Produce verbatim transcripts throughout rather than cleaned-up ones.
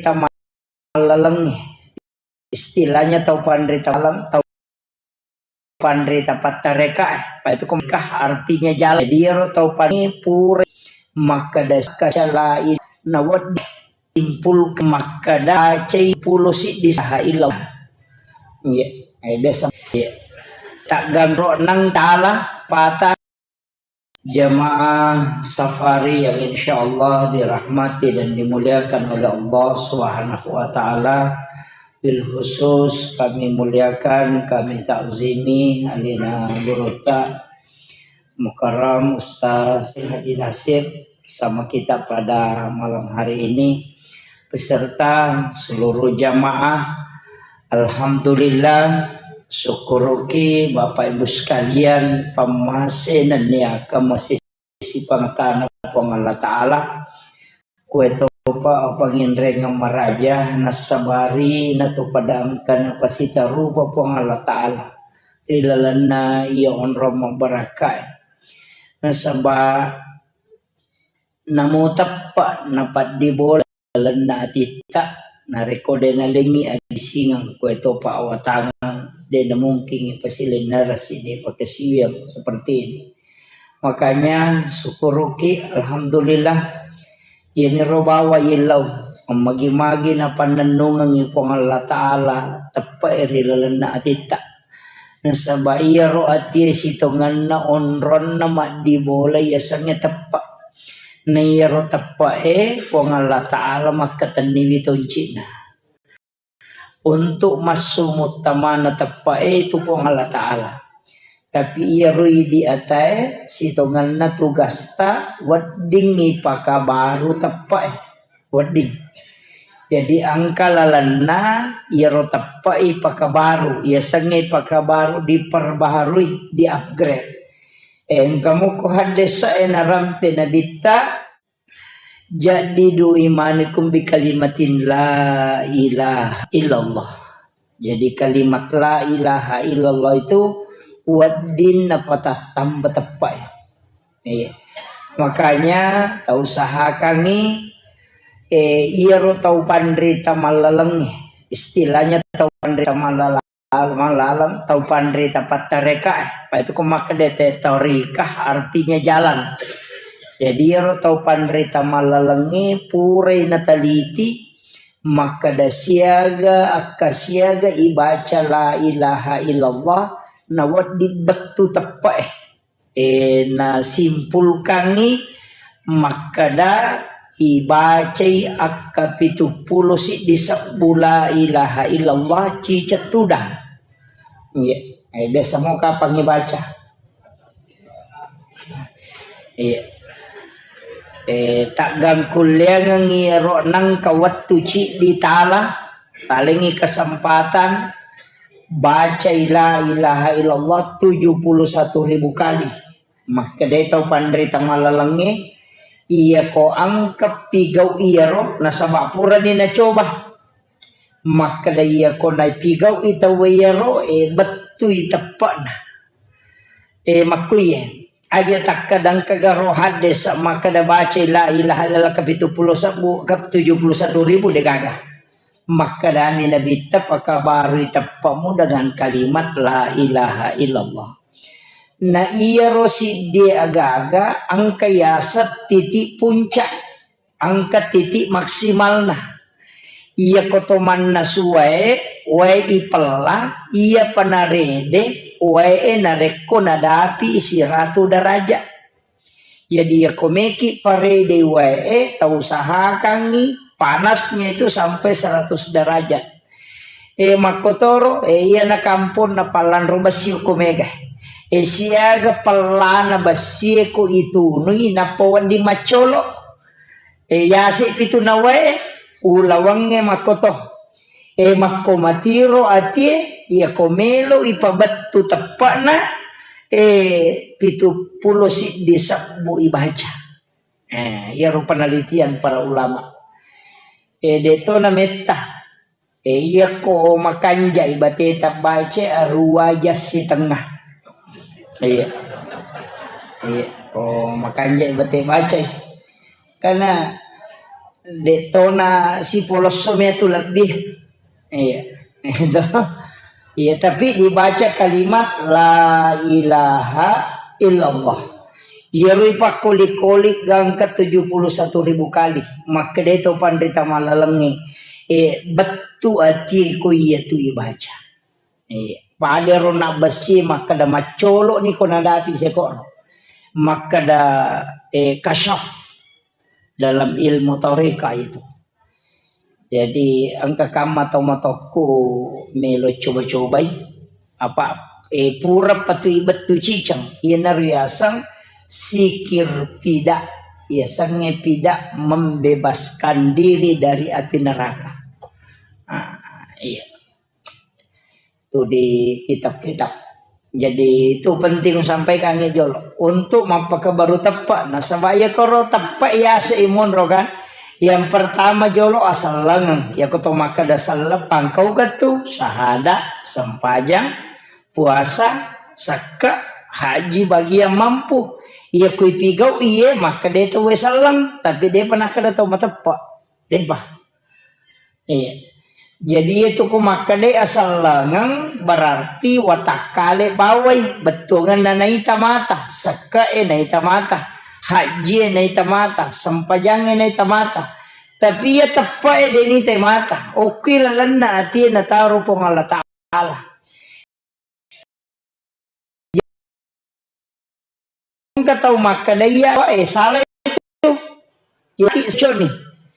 tamallalengnge. Istilahnya tau panrita mallalang, tau panrita pattarekae. Apa itu kemekah artinya jalan. Jadi iyaro tau panrita pura makkeda kasyalai nawedding simpul makkeda cai pulo siddi saha ilau. Iya, eh, biasa. Iya. Tagganro nang tala pata jamaah safari yang insyaallah dirahmati dan dimuliakan oleh Allah Subhanahu wa Ta'ala. Bil khusus kami muliakan, kami takzimi alina gurutta Mukarram Ustaz Haji Nasir bersama kita pada malam hari ini, beserta seluruh jamaah. Alhamdulillah, syukuruki Bapak Ibu sekalian, pammase nennia kemasi sipangtana Puang Allah Ta'ala. Kue topa panginrengeng maraja, nasabari natopadangkan pasita rupa Puang Allah Ta'ala ri lalenna iya onrong mabbarakkae. Nasaba namo teppa napaddi bola lalenna atitta, narekko de nalengngi adisingeng, kue topa awatangang, de namungkingi pasilenna rasi de pakasiwiang seperti ini. Makanya syukuruki, alhamdulillah, iyaniro bawa yillau, magi-magi napannennungengi Puang Allah Ta'ala teppa ri lalenna atitta. Nasaba iyaro atie sitongenna onronna maddibola yasengnge teppa. Na iyaro teppae Puang Allah Ta'ala makkatenniwi toncina. Untuk massu muttamana teppae itu Puang Allah Ta'ala. Tapi iyaro idi atae sitongenna tugasta wedding ipakabaru teppae. Wedding. Jadi engka lalenna iyaro teppae ipakabaru, yasengnge ipakabaru, diperbaharui, di-upgrade. Eh, engka muko haddesa e narampe nabitta, jaddidu imanikum bi kalimatin la ilaha illallah. Jadi kalimat la ilaha illallah itu wedding napatattamba teppae. Iya. Makanya tau usahakangi, eh, iyaro tau panrita mallalengnge, istilahnya tau panrita mallalang, mallalang, tau panrita pattarekae. Apa itu ko makkeda te torikah artinya jalan. Jadi iyaro tau panrita mallalengnge purai nataliti makkeda siaga, akka siaga ibaca la ilaha illallah, nawedding bettu teppae. Eh, nasimpulkangngi makkeda ibacai akka pitu pulo siddi sebbu la ilaha illallah cicek tudang. Iya, eh, biasa mo kapang ibaca. Iya. Eh, taggangkulleangengngi ro nangka wettu ciddi tala, talengngi kesempatan bacai la ilaha illallah tujuh puluh satu ribu kali. Makkedai tau panrita mallalengnge, iyako engka pigau iyaro, nasaba purani nacoba. Makkeda iyako napigau'i tauwe iyaro, e, bettui teppa'na. E, makkuiye, aja takkadang kagaro haddesa makkeda bacai la ilaha illallah kapitu pulo sebbu, ka tujuh puluh satu ribu degaga. Makkedami Nabitta, pakabarui teppa'mu dengan kalimat la ilaha illallah. Na iyaro siddie aga-aga engka yaseng titik puncak. Engka titik maksimalna. Iyako to mannasu wae, wae ipella, iyapa narede, wae e narekko nadapi siratu derajat. Jadi iyako meki parede wae e, tau usahakangngi panasnya itu sampai seratus derajat. E, makkotoro, e, iyana kamponna pallanro bessi ko mega. E, siaga pellana bessie ko itunui nappa wedding maccolo. E, yase pitu nawae, ulawangnge makkoto. E, makko matiro atie, iyako melo ipabettu teppa'na, e, pitu pulo siddi sebbu ibaca. E, iyaro penelitian para ulama. E, deto na metta. E, iyako makanjai bateta baca arua jas sitengnga. Iya. Iya, ko makanjai bate bacai. Karena De' tona sipolosso metu lebbi. Iya. Itu. Iya, tapi dibaca kalimat la ilaha illallah. Iyaro ipakkoli-koli gangka tujuh puluh satu ribu kali. Makkeda to panrita malalengnge, eh, bettu atie ko iya tu ibaca. Eh, pada ro nabbessi makkeda maccolo ni ko nadapi sekoro. Makkeda, eh, kasyaf dalam ilmu toreka itu. Jadi, engka kamma tau matokku melo coba-cobai. Apa, eh, pura patui bettu ciceng. Iyanaro riaseng sikir pida. Iyasengnge pida membebaskan diri dari api neraka. Ah, iya. Itu di kitab-kitab. Jadi, itu penting sampaikan jolo. Untuk mappakabaru teppe'. Nasaba iya koro teppe' yase imunro kan. Yang pertama jolo asellengeng. Iya ko to makkeda selleng pangkau ketu, sahada, sempajang, puasa, sekke', haji bagi yang mampu. Iya ko ipigau iye makkeda to we selleng, tapi de'pa nakkeda to mateppe'. De'pa. Iya. Jadi itu ku makkeda asellengeng berarti watakkale bawai bettuangenna naita mata, sekke'e naita mata, hajjie naita mata, sempajangnge naita mata. Tapi iya teppe'e de' nita mata. Okki lalenna atie nataro Puang Allah Ta'ala. Engka tau makkeda iya, eh, salah itu. Iya, ki coni.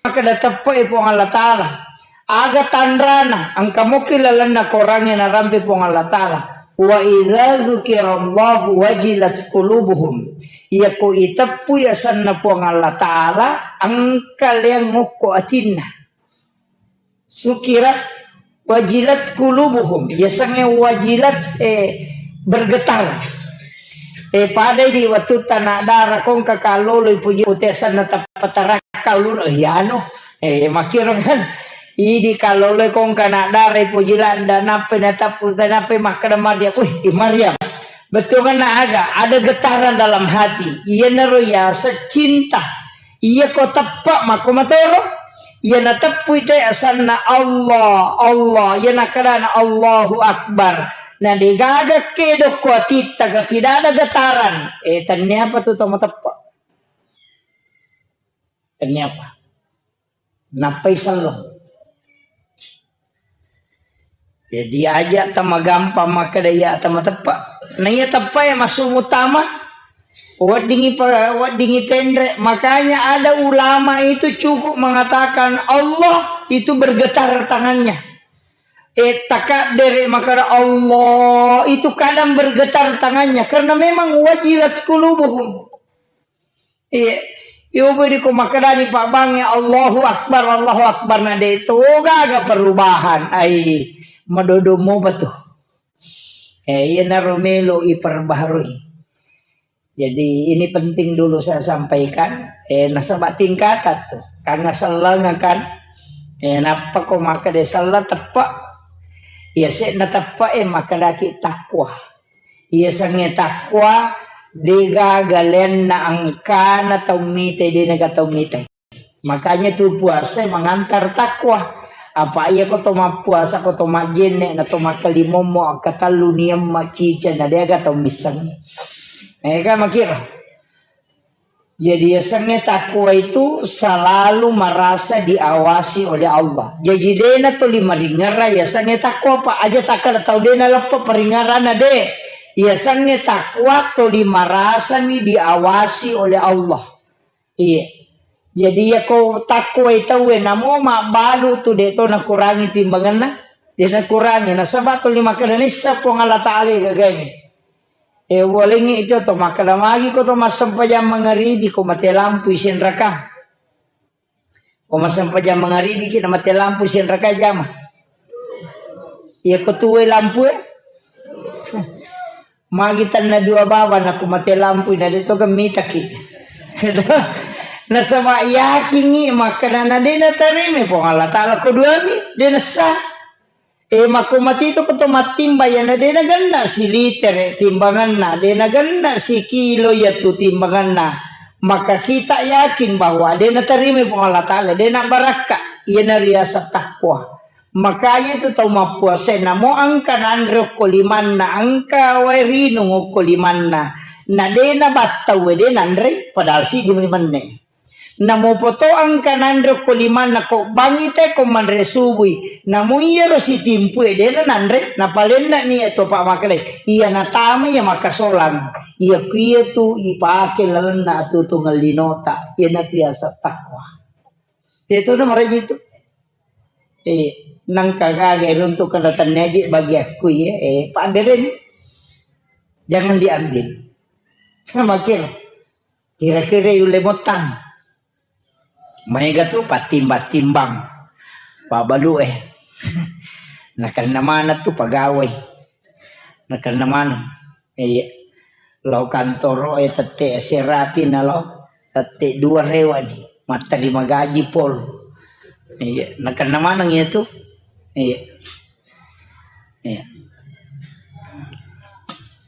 Makkeda teppe'e Puang Allah Ta'ala. Aga tanrana, engka mokki lalenna korangnge narampe Puang Allah Ta'ala. Wa idza dzukirallahu wajilat qulubuhum. Iya ko iteppu yasenna Puang Allah Ta'ala, engka leang ngokko atinna. Sukirat wajilat qulubuhum. Yasengnge wajilat, eh, bergetar. Eh, padai di wettu tana dara kongka kalolo ipuji putesanna tapatarakka ulun, eh, yanu. Eh, makiro kan. Idi kalolo kongka na dara ipuji landa nappe na tappu nappe makkeda Maryam. Wih, i Maryam. Bettuanna aga? Ada getaran dalam hati. Iyanaro yaseng cinta. Iya ko teppe' makko matoro. Iya nateppui te asanna Allah, Allah. Iya nakkedana Allahu Akbar. Na degaga kedo ko atitta ga tidak ada getaran. Eh, tenniapa tu to mateppe'? Tenniapa? Nappai selleng. Jadi aja tama gampang makkeda iya tama teppe'. Na iya teppe' ya masuk utama. Weddingi pa-, weddingi penre. Makanya ada ulama itu cukup mengatakan Allah itu bergetar tangannya. Eh, takabbere makkeda Allah itu kadang bergetar tangannya karena memang wajilat qulubuhum. Iya. Yobo di ko makkedani pabbangnge, "Allahu Akbar, Allahu Akbar," na de' to gaga perubahan. Ai, madodo mopa tu. Eh, iyanaro melo iperbaharui. Jadi, ini penting dulu saya sampaikan. Eh, nasaba tingkatan tu. Kanga selleng kan. Eh, nappa ko makkeda selleng teppe'. Iya se'na teppe', eh, makkedaki takwa. Yasengnge takwa, degaga lenna engkana tau mitai, denaga tau mitai. Makanya tu puasa mengantar takwa. Apa iya ko to mappuasa, ko to majjenne, na to makkalimommo, akkatellu niamma cica, na deaga tau misseng. Eh, kan makira. Jadi, yasengnge takwa itu selalu merasa diawasi oleh Allah. Jaji, dena toli maringara yasengnge takwa, Pak. Aja takkada tau dena leppa paringarana, de. Yasengnge takwa toli marasami diawasi oleh Allah. Iya. Jadi, yako takwa tauwe namo mabbalu tu de to nakurangi timbanganna. De nakurangi. Nasaba toli makkada nissa Puang Allah Ta'ala gagae. Eh, walengngi itu to, makkeda magi ko to massempajang mangaribi ko mate lampu isenraka. Ko massempajang mangaribi ki na mate lampu isenraka jama. Iya ko tuwe lampu e. Magi tanna dua baba na ko mate lampu na de to gemitaki. Nasaba yakingi makkeda na de na tarime Puang Allah Ta'ala ko duami, de nessa. E, makko matito ko to mattimba, iyana de nagenna silitere timbanganna, de nagenna sikilo iyatu timbanganna. Maka kita yakin bahwa de natarima Puang Allah Ta'ala, de nabbarakka, iyana riaseng takwa. Makanya itu tau mappuasa, namo engka nanre okko limanna, engka wae rinung okko limanna, na de nabattau, de nanre, padahal siddi menne. Namo poto engka nanre okko limanna, ko bangi te ko manre subui, namo iyaro sitimpu e de nanre, napalenna ni to pa makale, iya natama iya makasolang, iya kuiya tu ipake lalenna atutungan linota, iyana tiasa takwa. Itu na maraji tu. Eh, nangka gaga runtuk kada tanniaji bagi aku ya, eh, paberin. Jangan diambil. Makin kira-kira yulle motang. Maega tu patimbang-timbang. Pabalu eh. Nakenna mana tu pegawai. Nakenna mana. Iya. Lao kantoro e tette serapi na lao tette dua rewa ni. Matterima gaji pol. Iya. Nakenna maneng iya tu. Iya. Iya.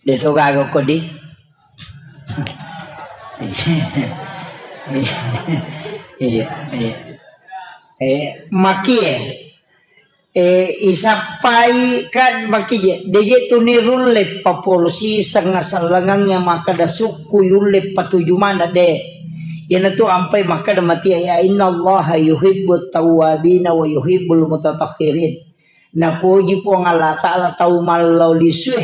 De to gaga ko di. Iya, iya. Eh, maki e. Eh, isappai kan maki je. De je tu nirulle papolosi sengasallangang yang makkeda sukku yulle patuju mana de. Iyana tu ampai makkeda mati ya innallaha yuhibbut tawwabina wa yuhibbul mutatahhirin. Napoji Puang Allah Ta'ala tau mallau lisue.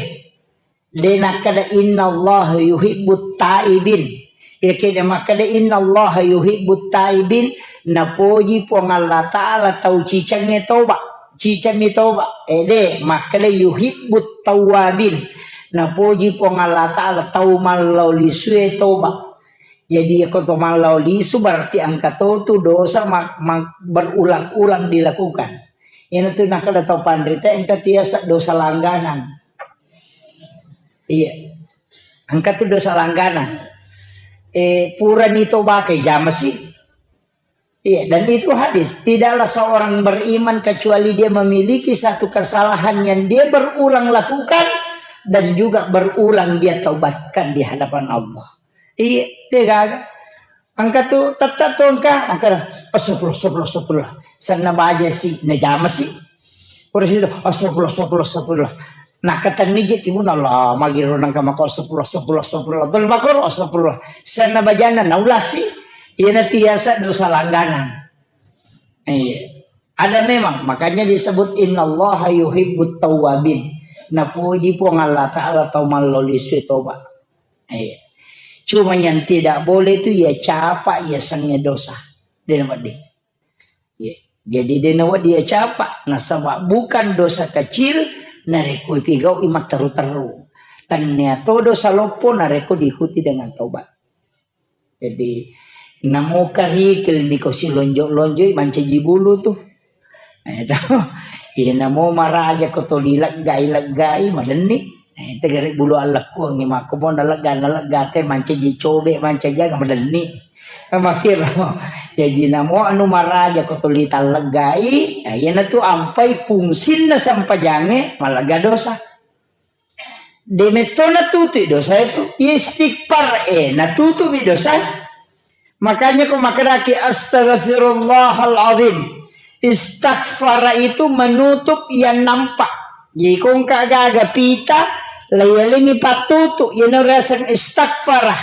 De nakkeda innallaha yuhibbut taibin. Iyakede makkeda innallaha yuhibbut taibin, napoji Puang Allah Ta'ala tau cicangnge toba. Cicammi toba. Eh, de makkeda yuhibbut tawwabin. Napoji Puang Allah Ta'ala tau mallau lisue toba. Jadi, ko to mallau lisu berarti engka to tu dosa ma-, ma-, berulang-ulang dilakukan. Iyana tu nakkeda tau panrita engka tiasa dosa langganan. Iya. Engka tu dosa langganan. Eh, purani tobakai jamasi. Iya, dan itu hadis. Tidaklah seorang beriman kecuali dia memiliki satu kesalahan yang dia berulang lakukan dan juga berulang dia taubatkan di hadapan Allah. Iya, de gaga. Engka tu tette tu engka, engka astagfirullah, astagfirullah, astagfirullah. Senna baja si, najama si. Pura situ, astagfirullah, astagfirullah, astagfirullah. Nakkatenni je timun Allah, magiro nangka mako astagfirullah, astagfirullah, astagfirullah. Tol bakor, astagfirullah. Senna bajana naulasi. Iyana tiasa dosa langganan. Iya. Ada memang, makanya disebut innallaha yuhibbut tawwabin. Napoji Puang Allah Ta'ala tau mallau lisue toba. Iya. Cuma yang tidak boleh itu ya capa, ya sengnge dosa. De nawedding. Iya. Jadi de nawedding ya capa. Nasaba bukan dosa kecil, narekko ipigau i matteru-teru. Tennia to dosa loppo narekko diikuti dengan tobat. Jadi, namo karikil niko silonjo-lonjoi mancaji bulu tu. Eh, to. Iya, namo maraja ko toli leggai-leggai, madenni. Eh, tegere bulu allekkuangngi makko mo nalegga, nalegga te mancaji cobe, mancaji aga madenni. Eh, makkiro. Jaji, namo anu maraja ko toli talleggai, eh, iyanatu ampai fungsinna sempajangnge malegga dosa. De metto natutui dosa itu. Istighfar, eh, natutumi dosa. Makanya ko makkedaki, "Astaghfirullahal azim." Istaghfara itu menutup yang nampak. Jadi, ko engka gaga pita, layalengi pattutu, iyana riaseng istaghfara.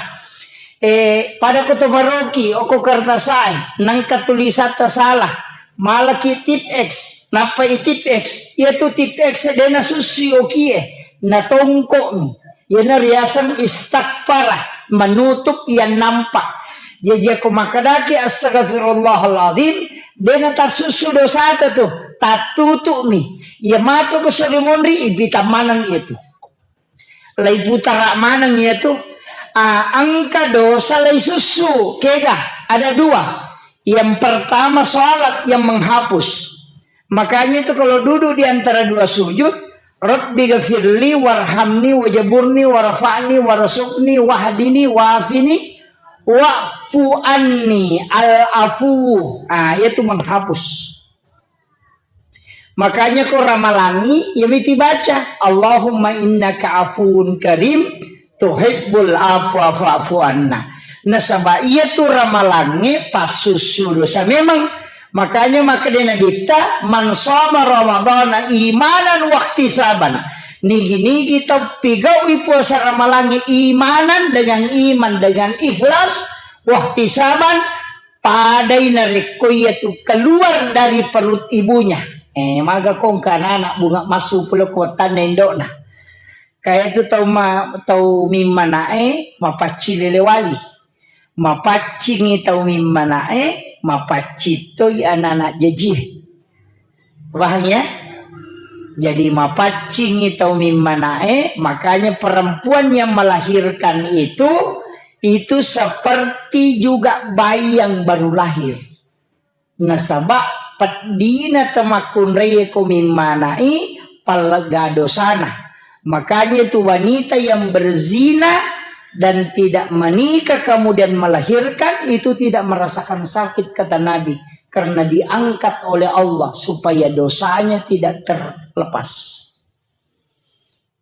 Eh, pada ko to maroki, oko kertasae, nangka tulisatta salah. Malaki tip X, nappa i tip X, iyatu tip X de nasussui okie, natongko'mi. Iyana riaseng istaghfara, menutup yang nampak. Jaji ko makkedaki astaghfirullahaladzim, de natassussu dosata tu, tattutu'mi. Iya matu ko sori monri, ipita maneng iyatu. Laiputara maneng iyatu. Ah, engka dosa laisussu, kega? Ada dua. Yang pertama, salat yang menghapus. Makanya itu kalau duduk di antara dua sujud, "Rabbi ghafirli warhamni wajaburni warfa'ni warzuqni wahdini wafini wa'fu anni." Al-afu. Ah, itu menghapus. Makanya ko ramalangi, ya miti baca, "Allahumma innaka afuwun karim, tuhibbul afwa fa'fu anna." Nasaba iyatu ramalangnge passussu dosa memang. Makanya makkeda Nabitta, "Man shoma Ramadhana imanan wahtisaban." Nigi-nigi tau pigau'i puasa ramalangnge imanan, dengan iman, dengan ikhlas, wahtisaban, padai narekko iyatu keluar dari perut ibunya. Eh, maga kongka anak bunga massu pole ko wattanna indo'na. Kaya tu tau ma-, tau mimmana'e mapaccing lele wali. Mapaccingi tau mimmana'e, mapaccing toi anak-anak jajie. Paham ya? Jadi mapaccingi tau mimmana'e, makanya perempuan yang melahirkan itu, itu seperti juga bayi yang baru lahir. Nasaba peddina tamakkunraie ko mimmana'i, pallegga dosana. Makanya itu wanita yang berzina dan tidak menikah kemudian melahirkan itu tidak merasakan sakit, kata Nabi, karena diangkat oleh Allah supaya dosanya tidak terlepas.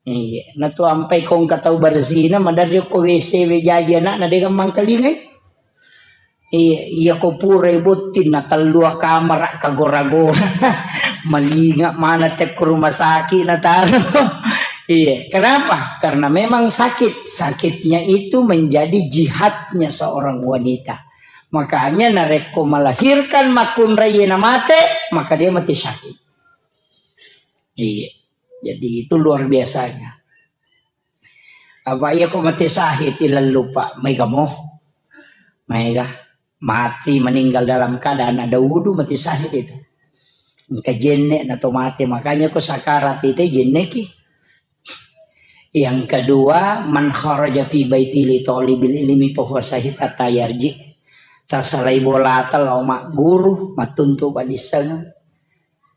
Iya, natu ampai kongka tau berzina, maderri ko W C we jaji anakna de gammang kalingai. Iya, iya ko pura botting na tellua kamara kagora-gora. Malinga mana te ko rumah sakit na taro. Iya, kenapa? Karena memang sakit. Sakitnya itu menjadi jihadnya seorang wanita. Makanya narekko melahirkan makkunraie na mate, maka dia mati syahid. Iya. Jadi itu luar biasanya. Apa iya ko mati syahid ilallupa, maega mo. Maega. Mati meninggal dalam keadaan ada wudu, mati syahid itu. Engka jenne na to mati, makanya ko sakarat itu jenneki. Yang kedua, man kharaja fi baiti li talibil ilmi fa huwa syahid hatta yarji. Tasalai bolata lao magguru, mattuntu padissengeng.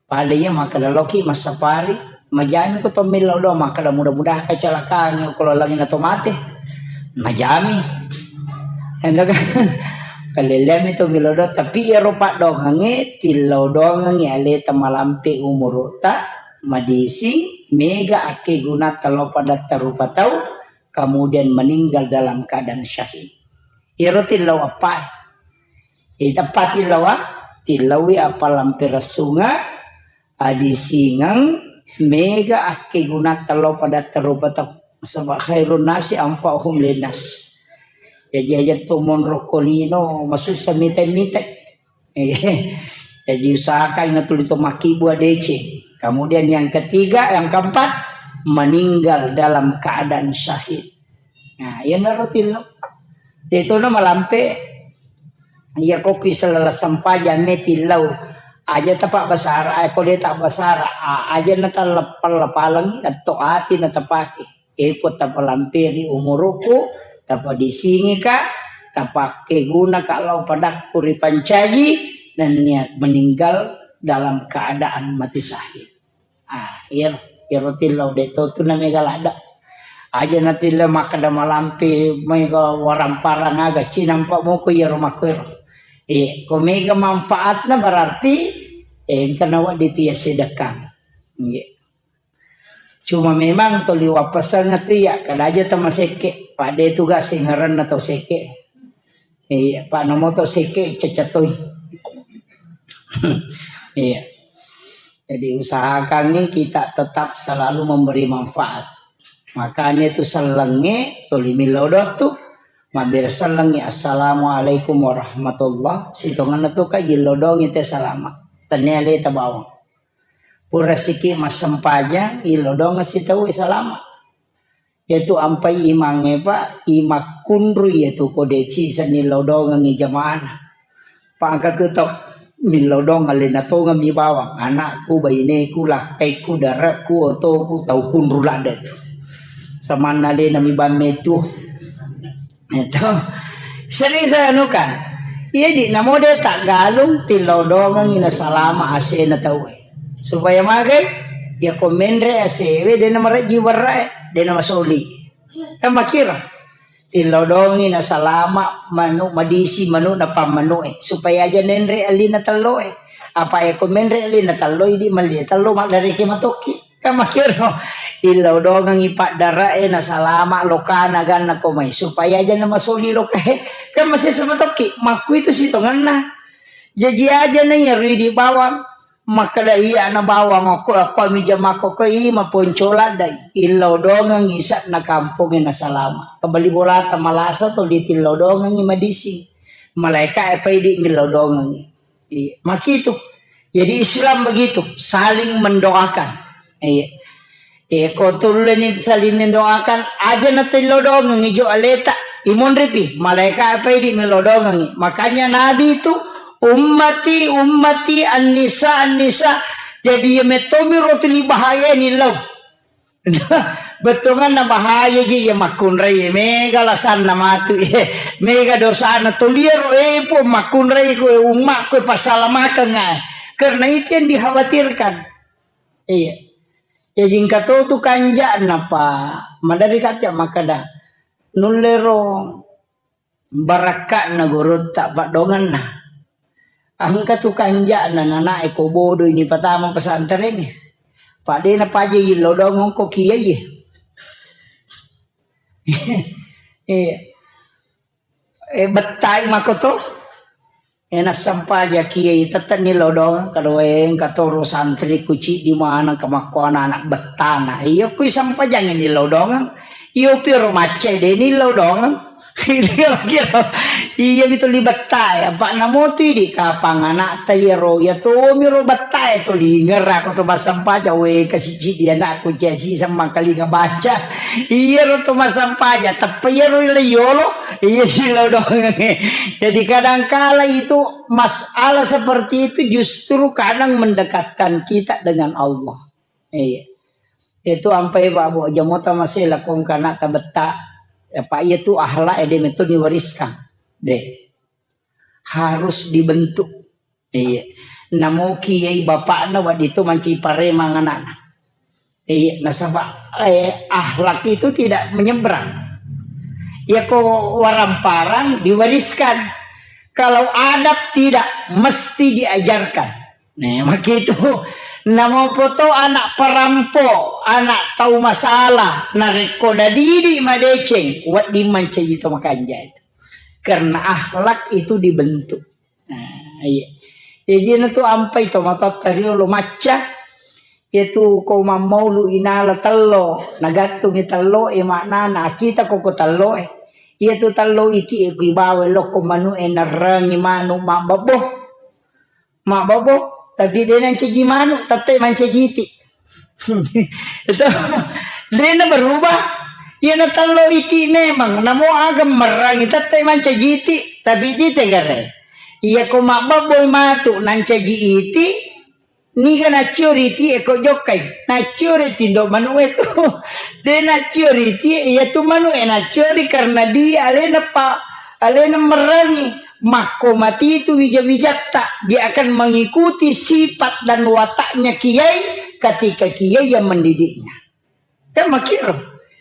Pada iya makkeda loki massapari, majami ko to millau doang, makkeda mudah-mudahan kecelakaan ko lalangi na to mate. Majami. Ento kan. Kaleleami to millau doang, tapi iyaro paddoangengnge tillau doangengngi aleta malampe umuru'ta, madising, mega akkegunata lao padatta rupa tau, kemudian meninggal dalam keadaan syahid. Iyaro tillau appae. Iteppa tillawa, tillaui appalampe ressunga, adisingeng, mega akkegunata lao padatta rupa tau. Saba khairun nasi anfa'uhum linnas. Jaji aja to monro ko lino, masussa mite-mite. Jadi usahakan na tuli to makkibua deceng. Kemudian yang ketiga, yang keempat, meninggal dalam keadaan syahid. Nah, iyanaro tillau. De'tona malampe, iya ko ki selala sempajang me tillau. Aja tapabbasara, eh, ko de tabbasara, a-, aja na talleppalla palengi, atto ati na tapake. Eko tapalampe ri umuruku, tapadisingika, tapakkegunaka lao padakku ripancaji, nennia meninggal dalam keadaan mati syahid. Ah, iyaro, iyaro tillau de to tu na mega ladda. Aja na tillau makkeda malampe mega waramparang aga cinampa moko iyaro makkuero. Eh, ko mega manfaatna berarti, eh, engka nawedding tu iya sedekah. Nggih. Cuma memang toli wappeseng tu iya, kada aja tamasekke, pada tu ga singerenna tau sekke. Iya, Pak, namo to sekke cecatoi. Iya. Jadi usahakan nih kita tetap selalu memberi manfaat. Makanya itu sellengnge tuli millau doang tu, mabbere sellengngi, "Assalamualaikum warahmatullah." Sitongenna tu ka illau doang te salama. Tennia leta bawang. Pura siki massempajang, illau doang si tau salama. Iyatu ampai imangnge, Pak, imakkunru iyatu ko deci senni lao dongengngi jamaana. Pak, engka tu tau millau dongeng alena tongeng mi bawang, anakku, baineku, lakkaiku, dare'ku, otoku, tau kunru ladde tu. Samanna alena mi bamme tu. Itu. Sering saya anukan. Iya di namo de taggalung tillau dongengngi nasalama asena tauwe. Supaya magai, ya ko menre asewe, dena marejji warrae, dena masoli. Kan makira. Tillau dongi nasalama manu madisi manu na pammanue. Supaya aja nenre alina telloe. Apa ya ko menre alina telloi di malie tello maddareke matoki. Kan makkiro, illodongengngi paddare'e nasalama lokana ganna ko mai, supaya aja namasoli lokae. Kan masessa matokki, makkuitu sitongenna. Jaji aja na iya ridi bawang, makkeda iya na bawang okko, okko mi jamakko ko i maponcola dai. Illodongengngi isa'na kampongnge nasalama. Kebali bolata malasa to ditillodongengngi madisi. Malaika e paidi millodongengngi. Iya, makitu. Jadi Islam begitu, saling mendoakan. Iya. Iya, ko tulleni saling mendoakan, aja na tillodongengngi jo aleta, imonripi, malaika apa idi mellodongengngi. Makanya Nabi itu ummati, ummati, an-nisa, an-nisa. Jadi iya mettomi ro tuli bahaya ni lau. Bettuanganna bahaya ji iya makkunrai, mega lasanna matu, mega dosana. Tuliero, eh, Puang, makkunrai ko ummakku, pasalamakeng, eh. Karena itu yang dikhawatirkan. Iya. Ya jingka to tu kanja'na, Pak. Madari kaca makada. Nullero barakka'na gurutta, paddongenna. Engka tu kanja'na nanae ko bodo ini patama pesantren. Pak, de napaja yillo dongeng ko kiai. Iya. Eh, bettai mako to. Eh, nassampaja kiai, tette ni lodong, kada wae engka toro santri ku ciddi maneng ka makko anak-anak bettana. Iya, kui sampajangi ni lodong. Iyo piro macca de ni lodong. Iya, kira. Iya, mi tuli bettai. Apa namo tu idi kapang anak ta iyaro, iya to miro bettai to lingera ko to bassampaja, we, kasi ciddi anakku cia si semmang kalinga baca. Iyaro to massampaja, teppa iyaro le yolo. Iya, silodongengnge. Jadi kadangkala itu masalah seperti itu justru kadang mendekatkan kita dengan Allah. Iya. Itu ampai Pak Bu, jamota masih lakon kana tabetta. Ya, Pak, iya tu akhlak, eh, de metu diwariskan. De. Harus dibentuk. Iya. Namo kiai bapakna, waddi tu manci paremang anakna. Iya, nasaba, eh, akhlak itu tidak menyeberang. Ya, ko waramparang diwariskan. Kalau adab tidak, mesti diajarkan. Nah, begitu. Namo poto anak perampo, anak tau masalah, narekko nadidi madeceng, wedding mancaji to makanja itu. Karena akhlak itu dibentuk. Nah, iya. Jadi na tu ampai to matotta riolo macca. Iya tu ko mammaulu inala tello, nagattungi tello e maknana, akita ko ko tello e. Iya tu tello iti e kuibawa lokko manu e narrangi manu mabbabbo. Mabbabbo, tapi de nancaji manu, tette mancaji iti. Itu de na berubah. Iya na tello iti memang, namo aga merrangi tette mancaji iti, tapi iti tegare. Iya ko mabbabbo matu nancaji iti, niga nacciori iti e ko jokkai. Nacciori tindo manu e tu. De nacciori iti e, iya tu manu e nacciori karena di alena pa, alena merrangi. Makko mati itu wija-wijatta, dia akan mengikuti sifat dan wataknya kiai ketika kiai yang mendidiknya. Kan makiro.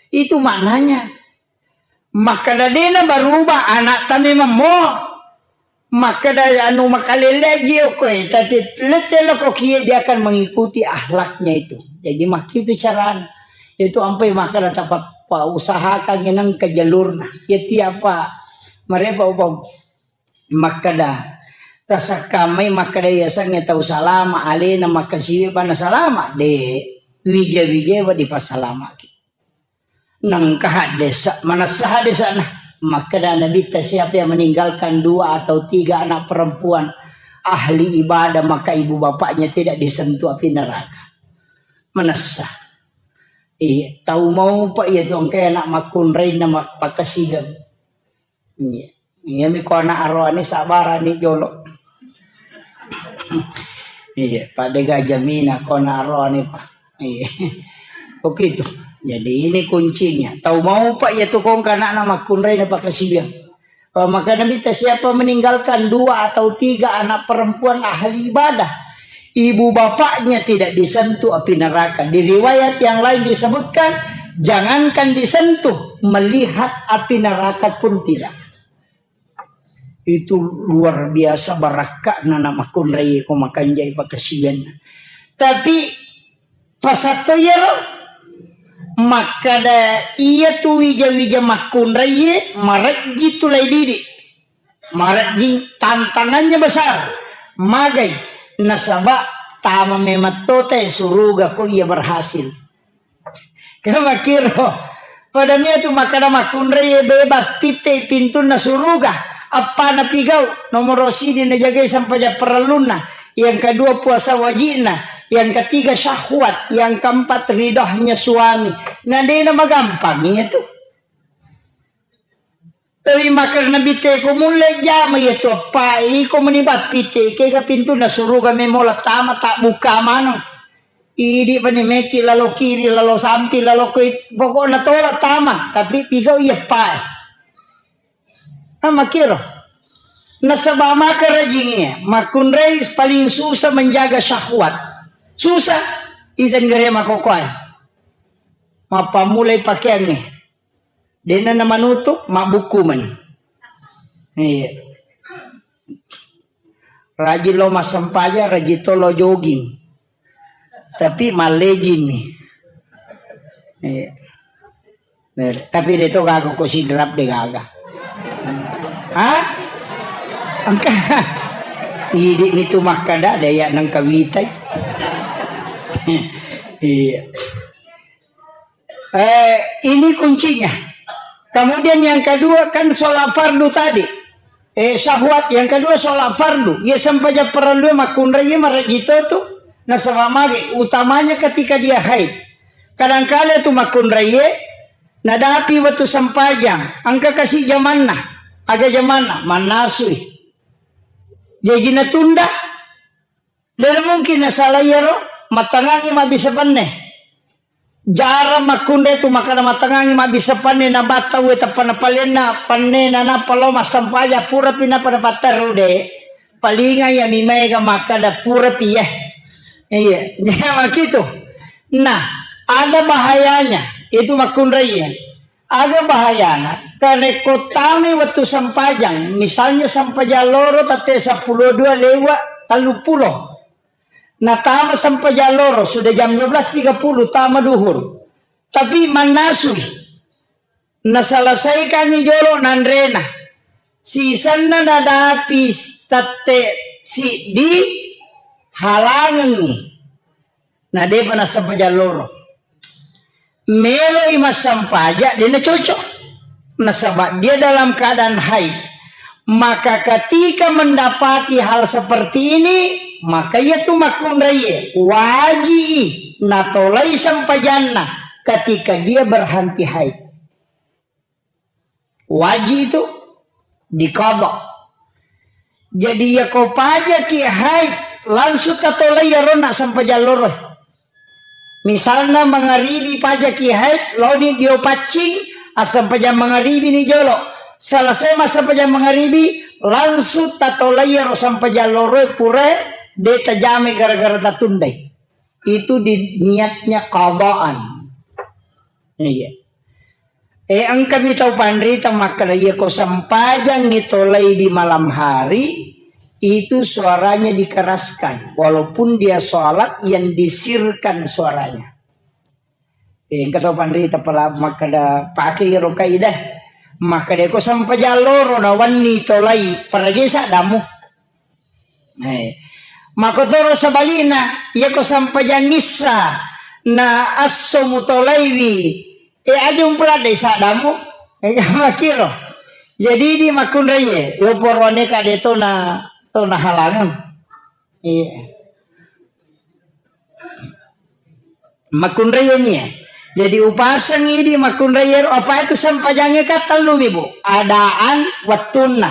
Itu maknanya. Makkeda dena berubah anakta memang mo. Makkeda anu makaleleji okko e, tapi lette loko kie dia akan mengikuti akhlaknya itu. Jadi makkitu carana. Itu ampai makkeda tapa pa usahakan nengka jalurna. Ya tiapa marepa upam. Makkeda, tasakkamai makkeda yasengnge tau salama, alena makkasiwi bana salama, de, wija-wija wa dipasalamaki. Nengka haddesa, manessa haddesa na. Makkeda Nabitta, siapa yang meninggalkan dua atau tiga anak perempuan ahli ibadah, maka ibu bapaknya tidak disentuh api neraka. Manessa. Iya, tau mau pak iya tu engka anak makkunrainna mak-, pakkasidang. Iya. Iya mi ko anak aroane sabarani jolo. Iya, pada gajah mina ko anak aroane, Pak. Iya. Begitu. Jadi ini kuncinya. Tau mau pak iya tu kong kana anak makkunrai na pakasibiang. Maka Nabi ta siapa meninggalkan dua atau tiga anak perempuan ahli ibadah, ibu bapaknya tidak disentuh api neraka. Di riwayat yang lain disebutkan, jangankan disentuh, melihat api neraka pun tidak. Itu luar biasa barakka'na na makkunrai ko makanjai pakasiwianna. Tapi Pasatto iyaro makkada iyatu wija-wija makkunraiye marejji tu lai didi. Marejjing tantangannya besar. Magai nasaba tama memang tote suruga ko iya berhasil. Kamakiro. Pada mia tu makkada makkunrai bebas pitte pintunna suruga. Appana pigau, nomoro sidi najagai sampaja parellunna. Yang kedua puasa wajibna. Yang ketiga syahwat. Yang keempat ridhohnya suami. Nah, dena magampang iya tu. Tapi makkada nabitte ko mulle jama iya tu appa iko meni bappitte kega pintunna suruga memola tama tak buka maneng. Idi pani meki lalo kiri, lalo sampi, lalo koi, pokokna tola tama, tapi pigau iya pae. Ama kiro. Nasaba maka rajingi, makkunrai paling susah menjaga syahwat. Susah, iten gare makokoe. Mappamulai pakeangnge. Dena na manutup, mabbukku mani. Iya. Rajin lo massempajang, rajin to lo jogging. Tapi mallejing ni. Iya. Tapi de to gaga ko sidrap de gaga. Hah? Engka. Idi mi tu makkada de ya nengka witai. Iya. Eh, ini kuncinya. Kemudian yang kedua kan sholat fardu tadi. Eh, syahwat. Yang kedua sholat fardu. Ya sempajang parellu makkunrai marajito tu. Nasaba magi utamanya ketika dia haid. Kadangkala tu makkunrai nadapi waktu sempajang. Angka kasih jamanna. Aga jamanna. Manasui. Jadi natunda. Dena mungkin nasala iyaro, mattangangi mabbissa penne. Jarang makkunrai tu makkada mattangangi mabbissa penne, nabatta uwe tappa napalenna penne, nanappa lo massampaja, purapi nappa napatterru de. Palinga iya mi maega makkada purapi ya. Iya, jadi makitu. Nah, ada bahayanya itu makkunrai ya. Aga bahayana, karekko tamai wettu sempajang, misalnya sempajang loro tette seppulo dua lewat telluppulo. Natama sempajang loro, sudah jam dua belas tiga puluh, tama duhur. Tapi mannasui. Naselesaikangi jolo nanrena. Sisenna nadapi tette siddi, halangengi. Na depa nassempajang loro. Meloi massampaja, dena cocok. Nasaba dia dalam keadaan haid. Maka ketika mendapati hal seperti ini, maka ia tu makkunraie waji natolai sempajanna ketika dia berhenti haid. Waji itu diqadha. Jadi, yako pajaki haid, langsung tatolai yarona sempajang loro. Misalna, mangaribi pajaki haid, laoni dio paccing, assempajang mangaribi ni jolo. Selesai massempajang mangaribi, langsung tatolai yaro sempajang loro pura de tajamai gara-gara tatundai. Itu di niatnya qadaan. Iya. Eh, engkami tau panrita makkeda, iya ko sempajangngi tolai di malam hari, itu suaranya dikeraskan. Walaupun dia sholat, yang disirkan suaranya. Eh, engka tau panrita pala makkeda, pake iyaro kaidah. Makkeda ko sempajang loro na wenni tolai, parajai saddamu. Eh, makotoro sebalikna, iya ko sempajang issa na esso mutolaiwi, eh, aja umpeladdai saddamu. Eh, makiro. Jadi di makkunraie, yo poroane ka de tona, tona halangan. Iya. Makkunraie mi, eh. Jadi upaseng idi makkunraie ro, apa itu sempajangnge ka tellumi, Bu. Adaan wettunna.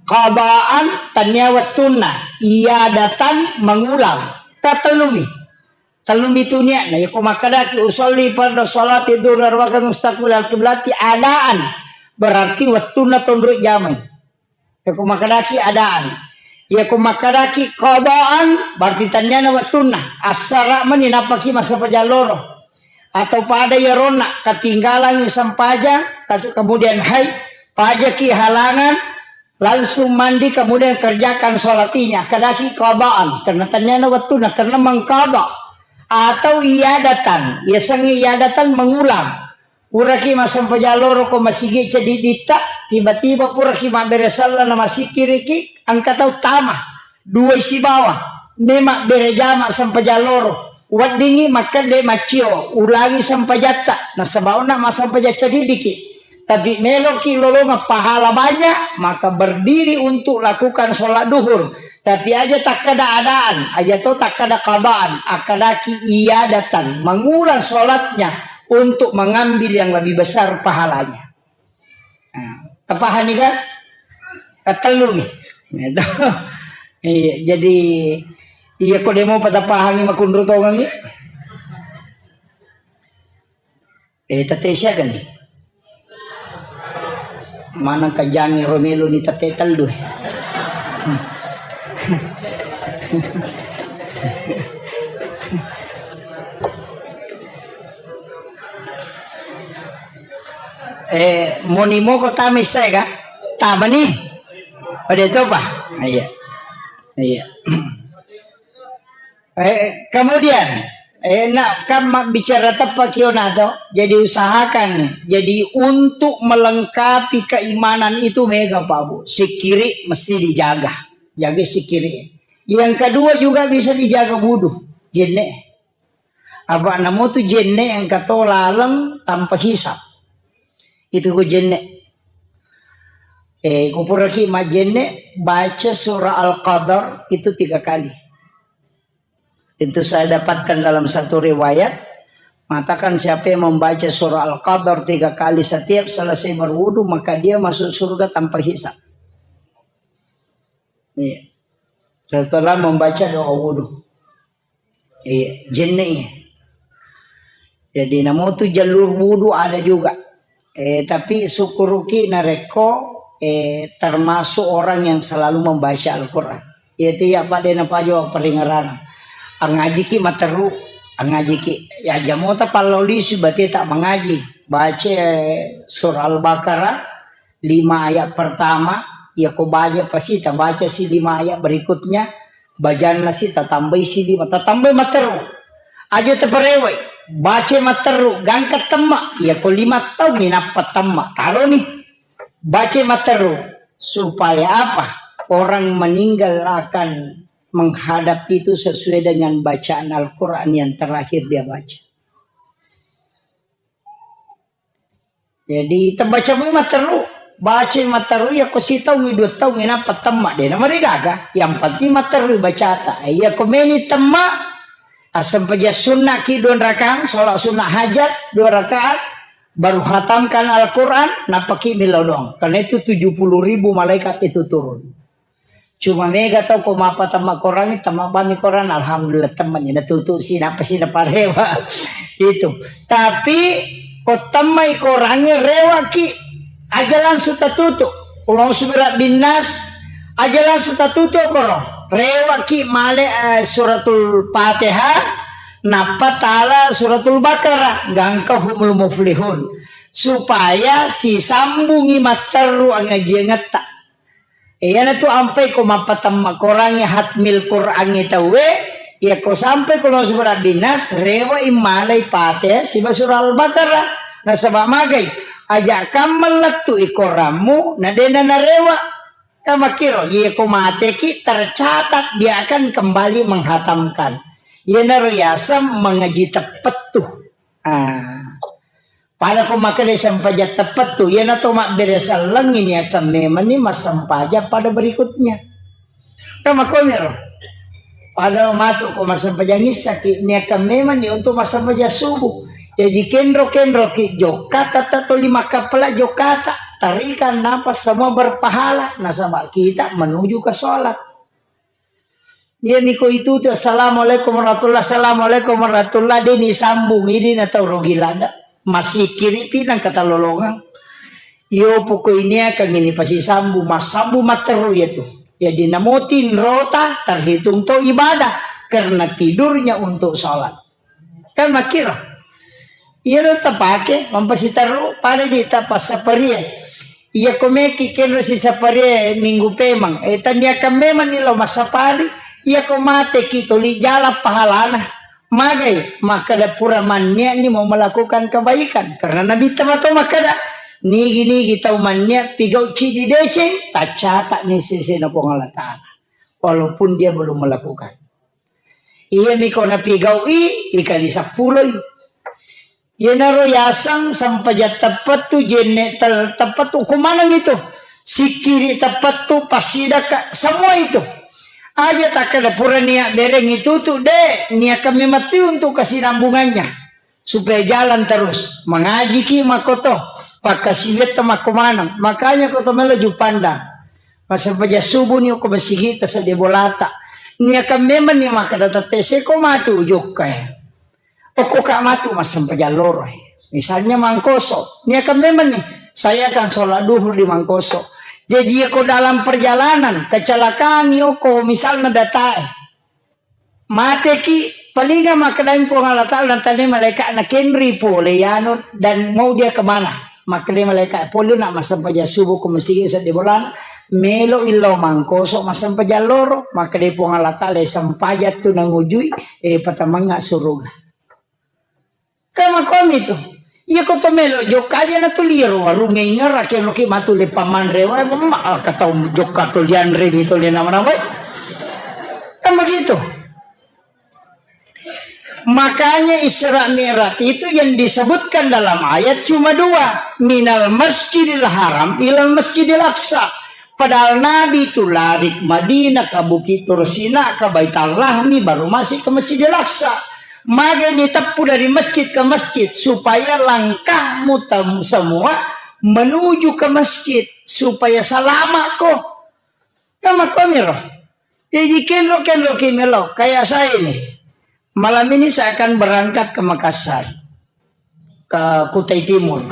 Qadaan tania wettunna. Iadatan mengulang. Ka tellumi. Tellumi tu niatna. Yako makkedaki usolli farda sholati dhuhri arbakan mustaqbil al-qiblati adaan. Berarti wettunna tonro jamai. Yako makkedaki adaan. Yako makkedaki qadaan, berarti tanniana wettunna. Assara meni nappaki massempajang loro. Atau pada yaronna, ketinggalangi sempajang, kat-, kemudian haid, pajaki halangan, langsung mandi, kemudian kerjakan sholat ini. Kedaki qadaan, karena tanniana wettunna, karena mengqadha. Atau iyadatan, yasengnge iyadatan mengulang. Puraki massempajang loro ko masigi ceddiditta, tiba-tiba puraki mabbere selleng na massikkiriki, engka tau tama, duai sibawa, memabbere jama sempajang loro, weddingi makkedde maccio, ulangi sempajatta, nasaba onna massempajang ceddiddiki. Tapi meloki lolongeng pahala banyak, maka berdiri untuk lakukan sholat duhur. Tapi aja takkada adaan, aja to takkada qadaan, akkadaki iyadatan, mengulang sholatnya untuk mengambil yang lebih besar pahalanya. Nah, tapahani kan? Katellu nih. Gitu. Iya, jadi iya ko demo pada pahangi makunru tongangi. Eh, tette siaga ni? Maneng kajangi romelo ni tette tellu, eh. Eh, moni moko tama issae ka? Tama ni? Pada itu apa? Iya. Iya. Eh, kemudian, eh, nak kan ma-, bicara tepat kio nato. Jadi usahakan, jadi untuk melengkapi keimanan itu mega Pak Bu. Sikiri mesti dijaga. Jaga sikiri. Yang kedua juga bisa dijaga wudu. Jenne. Apa namo tu jenne yang kata laleng tanpa hisap. Itu ku jenne. Eh, kupuraki majenne, baca surah Al-Qadar itu tiga kali. Itu saya dapatkan dalam satu riwayat, mengatakan siapa yang membaca surah Al-Qadar tiga kali setiap selesai berwudu, maka dia masuk surga tanpa hisab. Iya. Setelah membaca doa wudu. Iya, jenne. Jadi, namotu jalur wudu ada juga. Eh, tapi syukuruki narekko, eh, termasuk orang yang selalu membaca Al-Quran. Yaitu ya, Pak, dena pajo peringeran. Angajiki materu, angajiki. Ya, jamota pallolisu berarti tak mengaji. Baca, eh, surah Al-Baqarah, lima ayat pertama, ya ko baca pasti tabaca si lima ayat berikutnya, bajanna si tatambai si lima, tatambai materu. Aja taparewai, baca materu, gangka temma, ya ko lima taung minappa temma. Taroni, baca materu. Supaya apa? Orang meninggal akan menghadap itu sesuai dengan bacaan Al-Quran yang terakhir dia baca. Jadi, tabaca mu materu, baca materu, ya ko sitaung, dua taung, inappa temma, de na marigaga. Yang penting materu bacata. Ya ko meni temma, asempajang sunnah ki dua rakaat, sholat sunnah hajat dua rakaat, baru hatamkan Al-Quran, napaki milodong. Karena itu tujuh puluh ribu malaikat itu turun. Cuma mega tau ko mappatemma korangnge, temma bami korang, alhamdulillah, temma ni natutu si, napa si naparewa. Itu. Tapi ko temmai korangnge, rewaki, aja langsung tatutu. Qul a'udzu birabbin nas, aja langsung tatutu koro. Rewaki male, eh, suratul Fatihah, nappa tala suratul Baqarah, gangka humul muflihun. Supaya sisambungi matteru angajiangetta. Iyanatu ampai ko mappatemma korangnge hatmil Qurangnge tauwe, iya ko sampai ko lao surah Binas, rewa immalai Fatihah siba surah Al-Baqarah. Nasaba magai, aja kamma lettu i korammu, na dena narewa. Ka makkiro, iya ko mateki tercatat dia akan kembali menghatamkan. Iyanaro yaseng mengaji teppettu. Ah. Pada ko makkeda sempajang teppettu, iyana to mabbere sellengngi niakang memanni massempajang pada berikutnya. Kan makkomiro. Pada matu ko massempajang issaki, niakang memanni untuk massempajang subuh. Jaji kenro-kenroki jokka tata toli makkappala jokkata. Tarikan napa semua berpahala. Nasaba kita menuju ke sholat. Iya miko itu tu, "Assalamualaikum warahmatullah, assalamualaikum warahmatullah," de ni sambung, ini na tau rogi lada. Masikiri pinang kata lolongang. Iyo poko ini akan ini pasti sambung, mas sambung materu ya tu. Jadi namotin rota terhitung to ibadah karena tidurnya untuk sholat. Kan makkiro. Iyaro tapake mampasiteru pada di tapassaparie. Iya ko meki kenro sisaparie minggu pemang. Eh, taniakan memang ni lo massapari. Iya ko mate ki toli jala pahalana. Magai makkeda pura mannia'ni mau melakukan kebaikan. Karena Nabitta mato makkeda, nigi-nigi tau mannia' pigau' cidi deceng, taccata'ni sesena Puang Allah Ta'ala. Walaupun dia belum melakukan. Iyami ko napigau'i, ikali sappuloi. Iyanaro yaseng sempajang teppettu, jenne tel-, teppettu, ko maneng itu. Sikkiri teppettu, passidakka, semua itu. Aja takkeda pura nia' bereng itu tu, de', niakan memang tu untuk kesinambungannya. Supaya jalan terus. Mengajiki makkoto, pakkasiwiatta makko maneng. Makanya ko to melo jupanda. Massempajang subuh ni ko masigi'ta sedde bolata. Niakan memang ni makkeda tette' seko matu jokka e. Okko ka matu massempajang loro e. Misalnya Mangkoso, niakan memang ni, saya akan sholat duhur di Mangkoso. Jadi ko dalam perjalanan kecelakaan ni okko misalnya datae. Mateki, palinga makkedai Puang Allah Ta'ala, dan tanya malaikatna, kenri pole yanu dan mau dia kemana? Makkedai malaikat, pole nak massempajang subuh ko masigi sedde bolana, melo illau Mangkoso massempajang loro. Makkedai Puang Allah Ta'ala, sempajang tu nangujui, eh, patamanga suruga. Kan makkomi tu. Iya ko to melo jokka aja na tu liaro warungnge, ingerake loki matu le pamanre wae, ma, ah, katau jokka to lianre mi to le nama-nama. Kan begitu. Makanya Isra Mi'raj itu yang disebutkan dalam ayat cuma dua, minal Masjidil Haram ilal Masjidil Aqsa. Padahal Nabi itu lari ke Madinah, ke Bukit Tursina, ke Baitul Lahmi, baru masuk ke Masjidil Aqsa. Magai ni teppu dari masjid ke masjid, supaya langkahmu tem-, semua menuju ke masjid, supaya selamat ko. Kan makkomiro. Jadi kenro-kenro ki melo, kayak saya ini. Malam ini saya akan berangkat ke Makassar, ke Kutai Timur.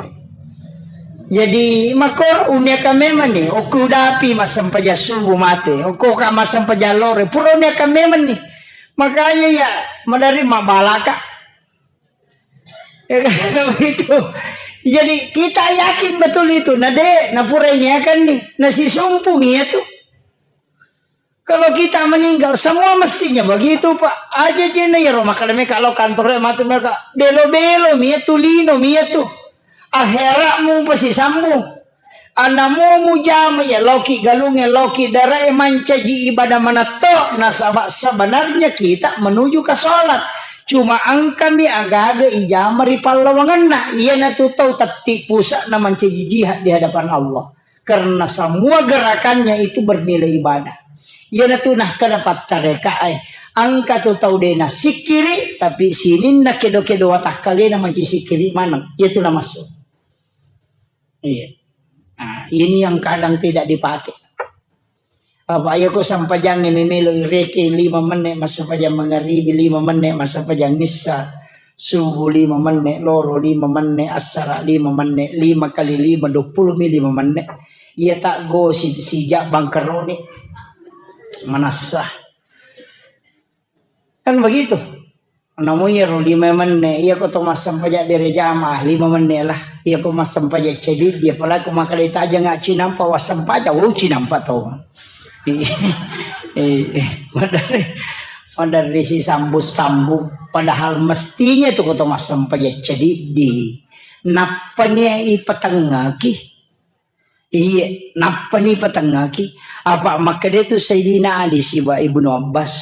Jadi, makor unia ka memang ni, okko udapi massempajang subuh mate, okko ka massempajang lore, pura unia ka memang ni. Makanya ya, madari mabalaka. Ya kan, begitu. Jadi, kita yakin betul itu. Nah, de', nah pura ini akan ni, nah si sumpung iya tu. Kalau kita meninggal, semua mestinya begitu, Pak. Aja jena ya Roma, kalau mereka lo kantornya matu mereka belo-belo, mia tu lino, mia tu. Akhiratmu pasti sambung. Anamu mujama ya, loki galunge, loki darae mancaji ibadah manatto. Nasaba sebenarnya kita menuju ke sholat. Cuma engkami agaga ijama ri pallawangenna. Iya natu tau tetti pusat na mancaji jihad di hadapan Allah. Karena semua gerakannya itu bernilai ibadah. Iyanatu nakkeda pattarekae, engka tu tau de' nassikkiri, tapi sininna kedo-kedo watakkalena manci sikkiri maneng. Iyatu namassu. Iya. Nah, ini yang kadang tidak dipakai. Apa iya ko sampajangnge memelo ireke lima menit massempajang mangaribi, lima menit massempajang issa. Subuh lima menit, loro lima menit, assara lima menit, lima kali lima, dua puluh mi lima menit. Iya tak gosip sijak bangkeroni. Manassa. Kan begitu. Namu iya ro lima menit, iya ko to massempajang bere jamaah, lima menit lah. Iya ko massempajang cediddi, apalagi ko makkeda tajang nggak cinampa, wassempajang, oh, cinampa to. Eh, eh, maderri, maderri sisambung-sambung. Padahal mestinya tu ko to massempajang cediddi. Nappa ni ipatengngaki. Iya, nappa ni ipatengngaki. Apa makkeda tu Sayyidina Ali siba Ibnu Abbas.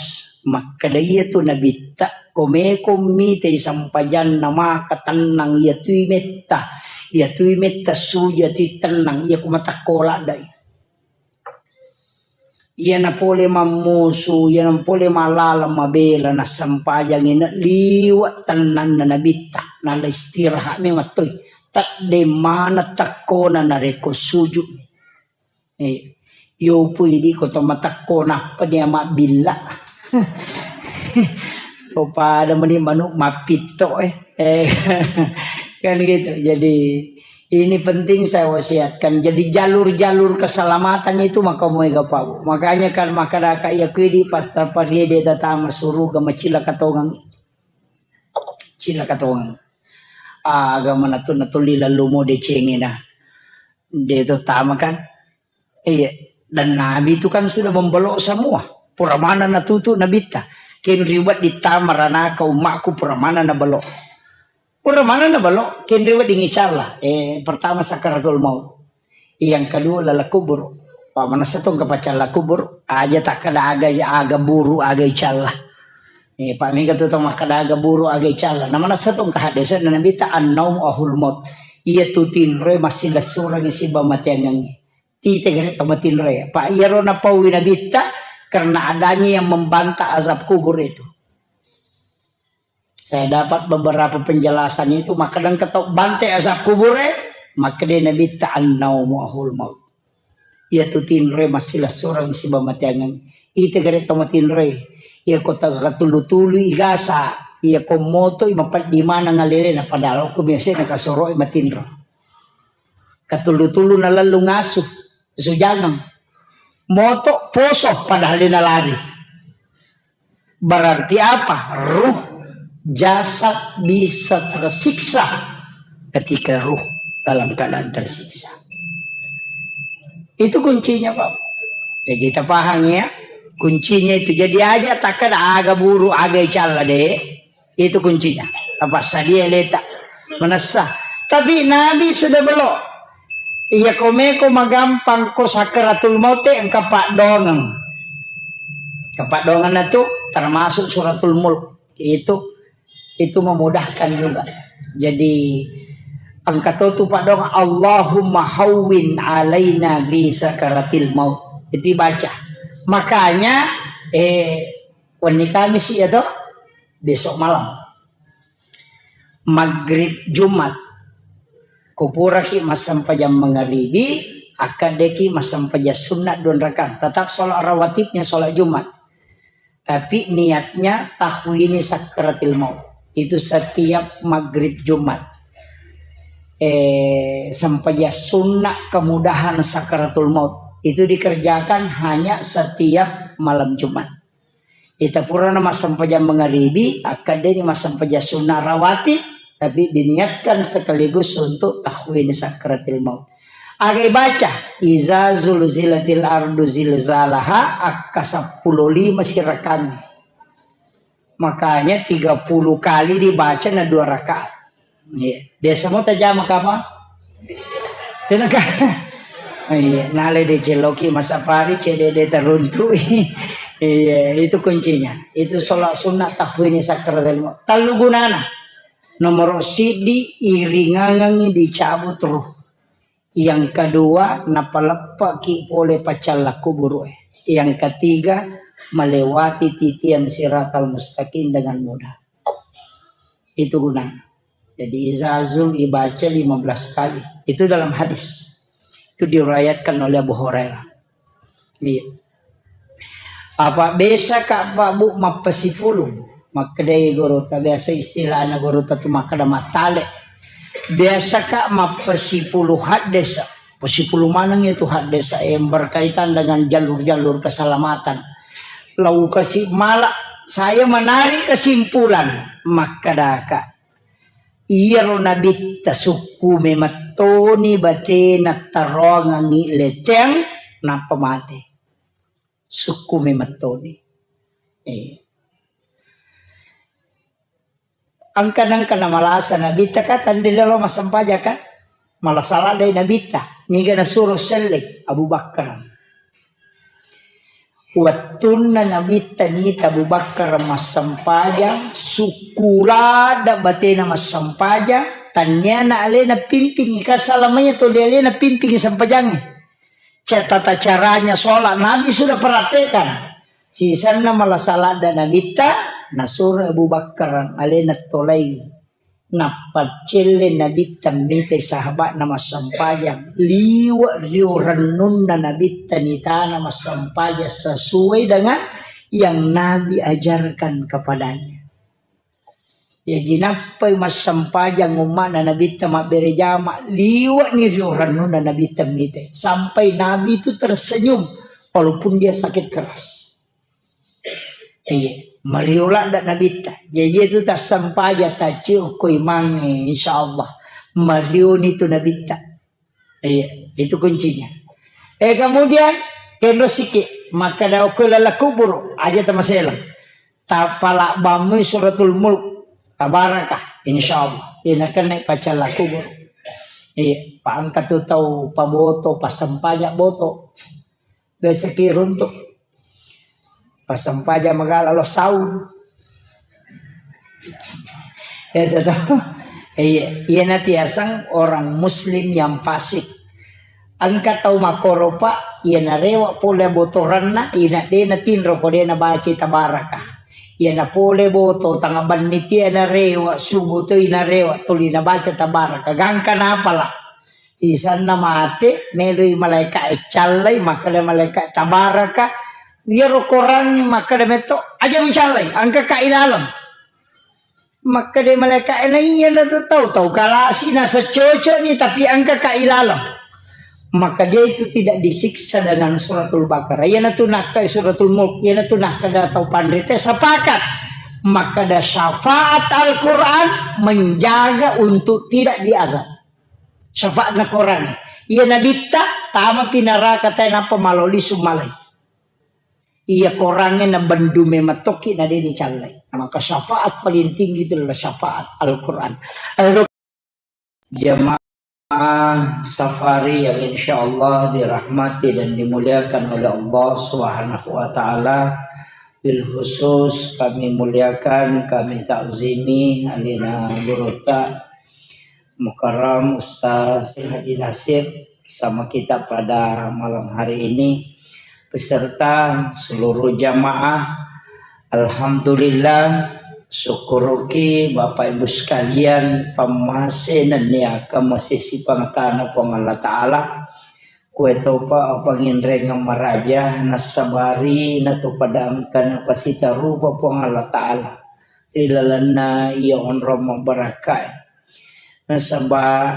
Makkeda iya tu Nabitta, ko meko mitei sampajanna maka tennang, iya tui metta. Iya tui metta suju, iya tui tennang, iya ko matakkola dai. Iyana pole mammusu, iyana pole mallaleng mabela, nassempajangi na liwa tennanna Nabitta, nala istirahat memang toi. Tadde maneng tekkona narekko sujud. Eh, yopu idi ko to matekko nappa dia mabbilla. To pada meni manuk mappitto, eh. Eh, kan gitu. Jadi, ini penting saya wasiatkan. Jadi, jalur-jalur keselamatan itu maka muega pau. Makanya kan maka daka iya kuidi pas tapariede tatama suruga macilaka tongang. Cilaka tongang. Aga manatu natulli lallumo decengena. De to tama kan. Iya, dan Nabi itu kan sudah membelok semua. Pura maneng natutu Nabitta. Kenri wedding tama ranaka ummakku pura maneng nabelo. Pura maneng nabelo, kenri wedding icalla. Eh, pertama sakaratul maut. Yang kedua lala kubur. Pa manessa tu engka pacalla kubur, aja takkeda aga, aga buru, aga icalla. Eh, pa mega tu tau makkeda aga buru, aga icalla. Na manessa tu engka haddese'na Nabitta, "An-naumu ahlul maut." Iya tu tinroe massilessurengngi siba mateangengnge. Ite gare tamatinroe. Pa iyaro napaui Nabitta karena adanya yang membantah azab kubur itu. Saya dapat beberapa penjelasan itu, makkeda engka tau bante azab kubure, makkeda Nabitta, "An-naumu ahlul maut." Iya tu tinroe massilessureng siba mateangeng. Ite gare tamatinroe. Iya ko tagatulu-tulu igasa, iya ko moto i mapeddi maneng alelena, padahal ko biasa na kasoro i matinro. Katulu-tulu nalallu ngasu, sujangeng. Moto poso padahal dia nalari. Berarti apa? Ruh, jasad bisa tersiksa ketika ruh dalam keadaan tersiksa. Itu kuncinya, Pak. Ya, kita paham ya. Kuncinya itu. Jadi aja takkeda aga buru, aga icalla deh. Itu kuncinya. Tapassadia leta. Manessa. Tapi Nabi sudah belok. Iya komeko magampang ko sakaratul maut e engka paddoangeng. Engka paddoangenna tu termasuk suratul mulk. Itu itu memudahkan juga. Jadi engka to tu paddoangeng, "Allahumma hawwin alaina bi sakaratil maut." Itu dibaca. Makanya eh wenni Kamis ya toh, besok malam. Maghrib Jumat. Kupuraki massempajang mangaribi, akkaddeki massempajang sunna dua rakaat. Tetap sholat rawatibnya sholat Jumat. Tapi niatnya tahwini sakaratil maut. Itu setiap maghrib Jumat. Eh, sempajang sunna kemudahan sakaratul maut. Itu dikerjakan hanya setiap malam Jumat. Ita purana massempajang mangaribi, akkaddeni massempajang sunna rawatib, tapi diniatkan sekaligus untuk tahwini sakaratil maut. Aga baca, "Iza zulzilatil ardu zilzalaha", akka seppulo lima sirakang. Makanya tiga puluh kali dibaca na dua rakaat. Iya. Biasa mo tajama kapang? Tenaka. Iya, nale de celoki masapari, cede de teruntu. Iya, itu kuncinya. Itu sholat sunnah tahwini sakaratul maut. Tellu gunana. Nomor sidi, iringangangi dicabut ruh. Yang kedua, napaleppaki pole pacalla kuburu e. Yang ketiga, melewati titian siratal mustaqim dengan mudah. Itu gunanya. Jadi izazul ibaca lima belas kali. Itu dalam hadis. Itu diriwayatkan oleh Abu Hurairah. Iya. Apa biasa ka Pak Bu mappasipulung? Makkedai gurutta, biasa istilahna gurutta tu makkeda mattale. Biasa ka mappasipulung haddesa. Pasipulung maneng itu haddesa yang berkaitan dengan jalur-jalur keselamatan. Lau kasi mala, saya menarik kesimpulan, makkedaka. Iyaro nabitta sukku memettoni batena taroangangi leteng, nappa mate. Sukku memettoni. Eh. Angka-angka namalasa nabitta ka tandilalo massempajang ka. Malasa ladde nabitta. Niga nasuro selleng Abu Bakar. Wettunna nabitta nita Abu Bakar massempajang, sukku ladde batena massempajang, tanniana alena pimpingi, ka salamanya toli alena pimpingi sempajangnge. Ca-, tata caranya sholat Nabi sudah praktekkan. Sisanna malasa ladde nabitta, nasuro Abu Bakar alena tolai. Nappa celle nabitta mitai sahabatna massempajang. Liwe rio rennunna nabitta nitana massempajang sesuai dengan yang Nabi ajarkan kepadanya. Jaji nappai massempajang umma'na nabitta mabbere jama, liwe'ni rio rennunna nabitta mite. Sampai Nabi itu tersenyum walaupun dia sakit keras. Iya, mario ladde nabitta. Jaji itu tassempajang taccio ko imangnge, insyaallah. Marioni tu nabitta. Iya, itu kuncinya. Eh, kemudian kenro siki, makkeda okko lala kuburu, aja tamaselang. Tapalabbamui Suratul Mulk, Tabaraka, insyaallah. Iya nakenna pacalla kubur. Iya, pa engka tu tau paboto, passempaja boto. Biasa ki runtuk. Passempaja magala lo saung. Biasa to. Iya, iya natiaseng orang muslim yang fasik. Engka tau makkoro, Pak, iya narewa pole botoranna, ina de natinro ko de nabaca Tabaraka. Iya napole boto tanga benni tia narewa, subuh to inarewa, tuli nabaca Tabaraka. Gangka napala. Sisanna mate, meloi malaeka e callai, makkeda malaeka e, "Tabaraka." Iyaro korangnge makkeda metto, "Aja mucallai, engka ka ilaleng." Makkeda malaeka e, "Na iya na tu tau, tau kalasi nasa cocok ni, tapi engka ka ilaleng." Maka dia itu tidak disiksa dengan Suratul Baqarah. Iyanatu nakka Suratul Mulk, iyanatu nakkeda tau panrita sepakat. Makkeda syafaat Al-Quran menjaga untuk tidak diazab. Syafaatna Quran. Iya nabitta, tama pi naraka tae nappa maloli summalai. Iya korangnge na bendu memettoki na de nicallai. Maka syafaat paling tinggi itu adalah syafaat Al-Quran. Ero jamaah safari yang insya Allah dirahmati dan dimuliakan oleh Allah Subhanahu wa Ta'ala, bil khusus kami muliakan, kami takzimi alina guruta Mukarram Ustaz Haji Nasir sama kita pada malam hari ini, beserta seluruh jamaah. Alhamdulillah, syukuruki Bapak Ibu sekalian, pammase nenniaka masesi pangtana Puang Allah Ta'ala, kue topa panginrengeng maraja, nasabari natopada engka napasitarupa Puang Allah Ta'ala ri lalenna iya onrong mabbarakkae. Nasaba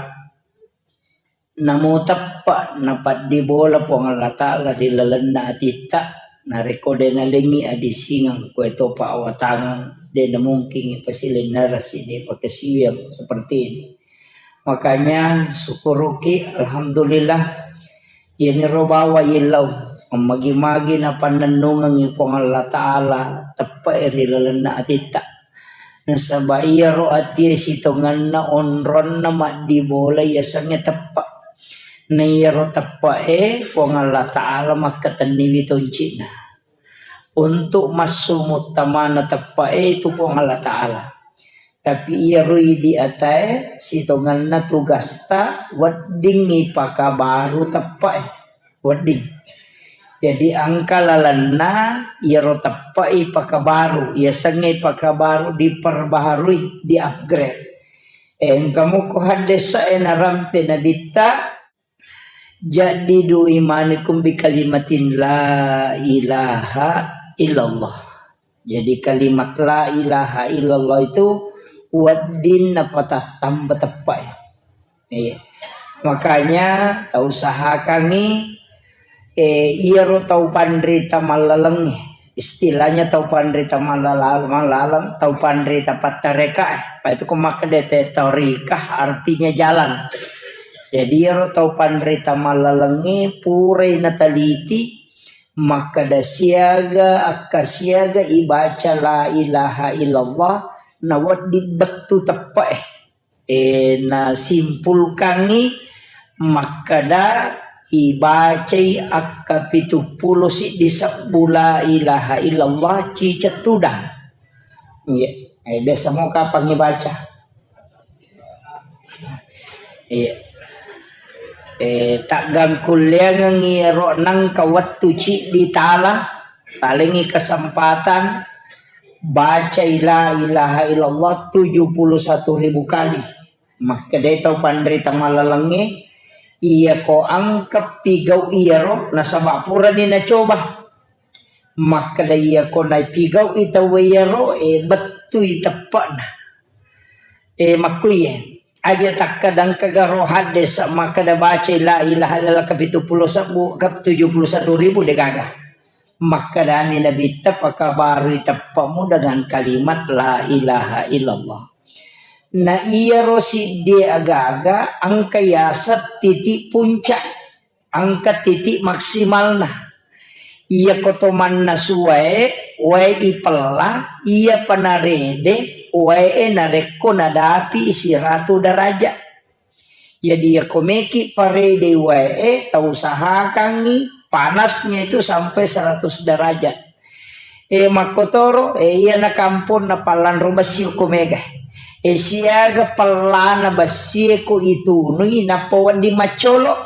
namo teppa napaddi bola Puang Allah Ta'ala ri lalenna atitta, narekko de nalengi adisingeng, kue topa awatangeng, de namungkingi pasilenna rasi de pakasiwiang seperti ini. Makanya syukuruki, alhamdulillah, iyaniro bawa yillau, magi-magi napannennungengi Puang Allah Ta'ala, teppa ri lalenna atitta. Nasaba iyaro atie sitongenna onronna maddibola yasengnge teppa. Na iyaro teppae Puang Allah Ta'ala makkatenniwi toncina. Untuk massu muttamana teppae itu Puang Allah Ta'ala. Tapi iyaro idi atae sitongenna tugasta weddingngi pakabaru teppae. Wedding. Jadi engka lalenna iyaro teppai pakabaru, yasengnge pakabaru diperbaharui, di-upgrade. Engka muko haddesa e narampe nabitta, "Jaddidu imanakum bi kalimatin la ilaha illallah." Jadi kalimat la ilaha illallah itu wedding napatattamba teppai. Iya. Makanya tau usahakangngi, eh, iyaro tau panrita mallalengnge. Istilahnya tau panrita mallala-, mallaleng, tau panrita pattareka, eh. Apa itu ko makkeda te torikah artinya jalan. Jadi iyaro tau panrita mallalengnge purai nataliti makkeda siaga, akka siaga ibaca la ilaha illallah, nawedding bettu teppa, eh. Eh, nasimpulkangngi makkeda ibacai akka pitu pulo siddi sebbu la ilaha illallah ciceng tudang. Iya. Eh, biasa mo kapang ibaca. Iya. Eh, tagangkulleangengngi ero nangka wettu ciddi tala, talengngi kesempatan bacai la ilaha illallah tujuh puluh satu ribu kali. Makkedai tau panrita mallalengnge, iyako engka pigau iyaro, nasaba purani nacoba. Makkeda iyako naipigau'i tauwe iyaro, e, bettui teppa'na. E, makkuiye, aja takkadang kagaro haddesa makkeda bacai la ilaha illallah kapitu pulo sebbu, kap tujuh puluh satu ribu degaga. Makkedami Nabitta, "Pakabarui teppa'mu dengan kalimat la ilaha illallah." Na iyaro siddie aga-aga engka yaseng titik puncak, engka titik maksimalna. Iyako to mannasu wae, wae ipella, iyapa narede, wae narekko nadapi siratu daraja. Jadi, iyako meki parede wae, tau usahakangngi panasnya itu sampai seratus derajat. E, makkotoro, e, iyana kamponna pallanro bessi ko mega. E, siaga pellana bessi ko itunui, nappa wedding maccolo.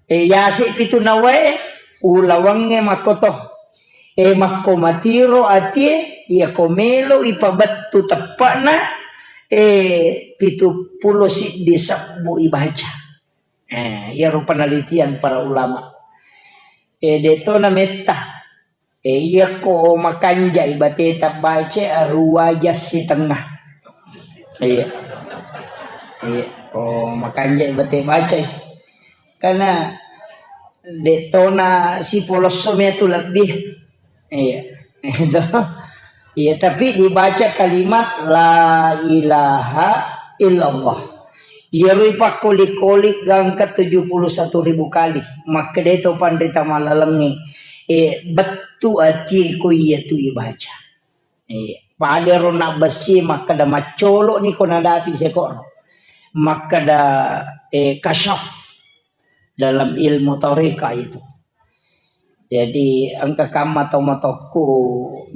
E, yase pitu nawae, ulawangnge makkoto. E, makko matiro atie, iyako melo ipabettu teppa'na, e, pitu pulo siddi sebbu ibaca. E, iyaro penelitian para ulama. E, deto na metta. E, iyako makanjai bateta baca arua jas sitengnga. Iya. Iya, ko makanjai bate bacai. Karena dettona sipolosso metu lebih. Iya. Itu. Iya, tapi dibaca kalimat la ilaha illallah. Iyaro ipakkoli-koli gangka tujuh puluh satu ribu kali. Makkeda to panrita malalengnge, e, bettu atie ko iya tu ibaca. E, pada ro nabbessi makkeda maccolo ni ko nadapi sekoro. Makkeda, e, kasyaf dalam ilmu torika itu. Jadi, engka kamma tau matokku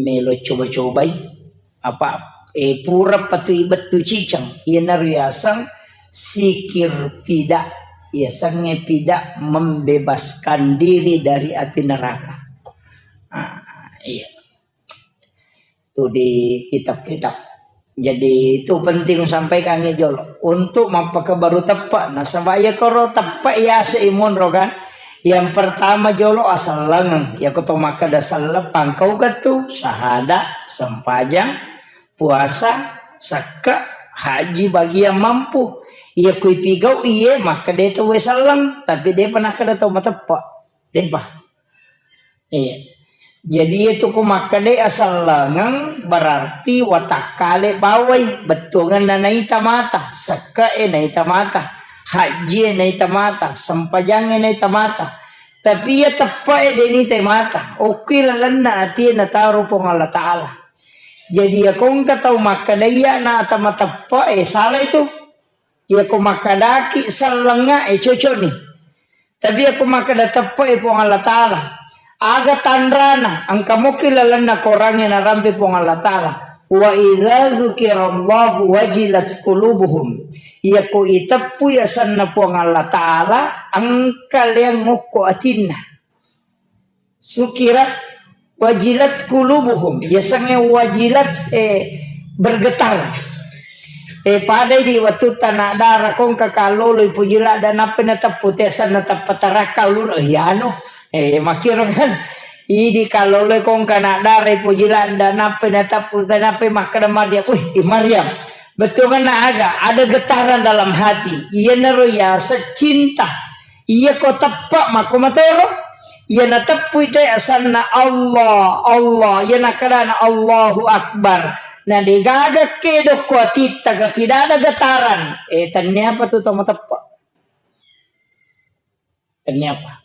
melo coba-cobai. Apa, e, pura patui bettu ciceng. Iyana riaseng sikir pida. Iasengnge pida membebaskan diri dari api neraka. Ah, iya. Itu di kitab-kitab. Jadi, itu penting sampaikan jolo. Untuk mappakabaru teppe'. Nasaba iya koro teppe' yase imunro kan. Yang pertama jolo asellengeng. Iya ko to makkeda selleng pangkau ketu. Sahada, sempajang, puasa, sekke', haji bagi yang mampu. Iya kui pigau iye makkeda to we selleng. Tapi depa nakkeda to mateppe'. Depa. Iya. Jadi, itu ku makkeda asellengeng berarti watakkale bawai, bettuangenna naita mata, sekke'e naita mata, hajjie naita mata, sempajangnge naita mata. Tapi iya teppe'e de' nita mata. Okki lalenna atie nataro Puang Allah Ta'ala. Jadi, iya kongka tau makkeda iya na ata mateppe'e, salah itu. Iya ko makkedaki sellengnga e cocok ni. Tapi iya ko makkeda teppe' e Puang Allah Ta'ala. Aga tanrana, engka mokki lalenna korangnge narampe Puang Allah Ta'ala. Wa idza dzukirallahu wajilat qulubuhum. Iya ko iteppu asenna Puang Allah Ta'ala, engka leang ngokko atinna. Sukirat wajilat qulubuhum. Yasengnge wajilat, eh, bergetar. Eh, padai di wettu tana dara kongka kalolo ipuji ladda nappa nateppu tesanna tappa tarakka ulun. Eh, yanu. Eh, makkiro kan. Idi kalolo kongka na dara ipuji ladda nappa nateppu te nappa makkeda Maryam. Wih, i Maryam. Bettuanna aga? Ada getaran dalam hati. Iyanaro yaseng cinta. Iya ko teppe' makko matoro. Iya nateppui te asanna Allah, Allah. Iya nakkedana Allahu Akbar. Na degaga kedo ko atitta ga tidak ada getaran. Eh, tenniapa tu to mateppe'? Tenniapa?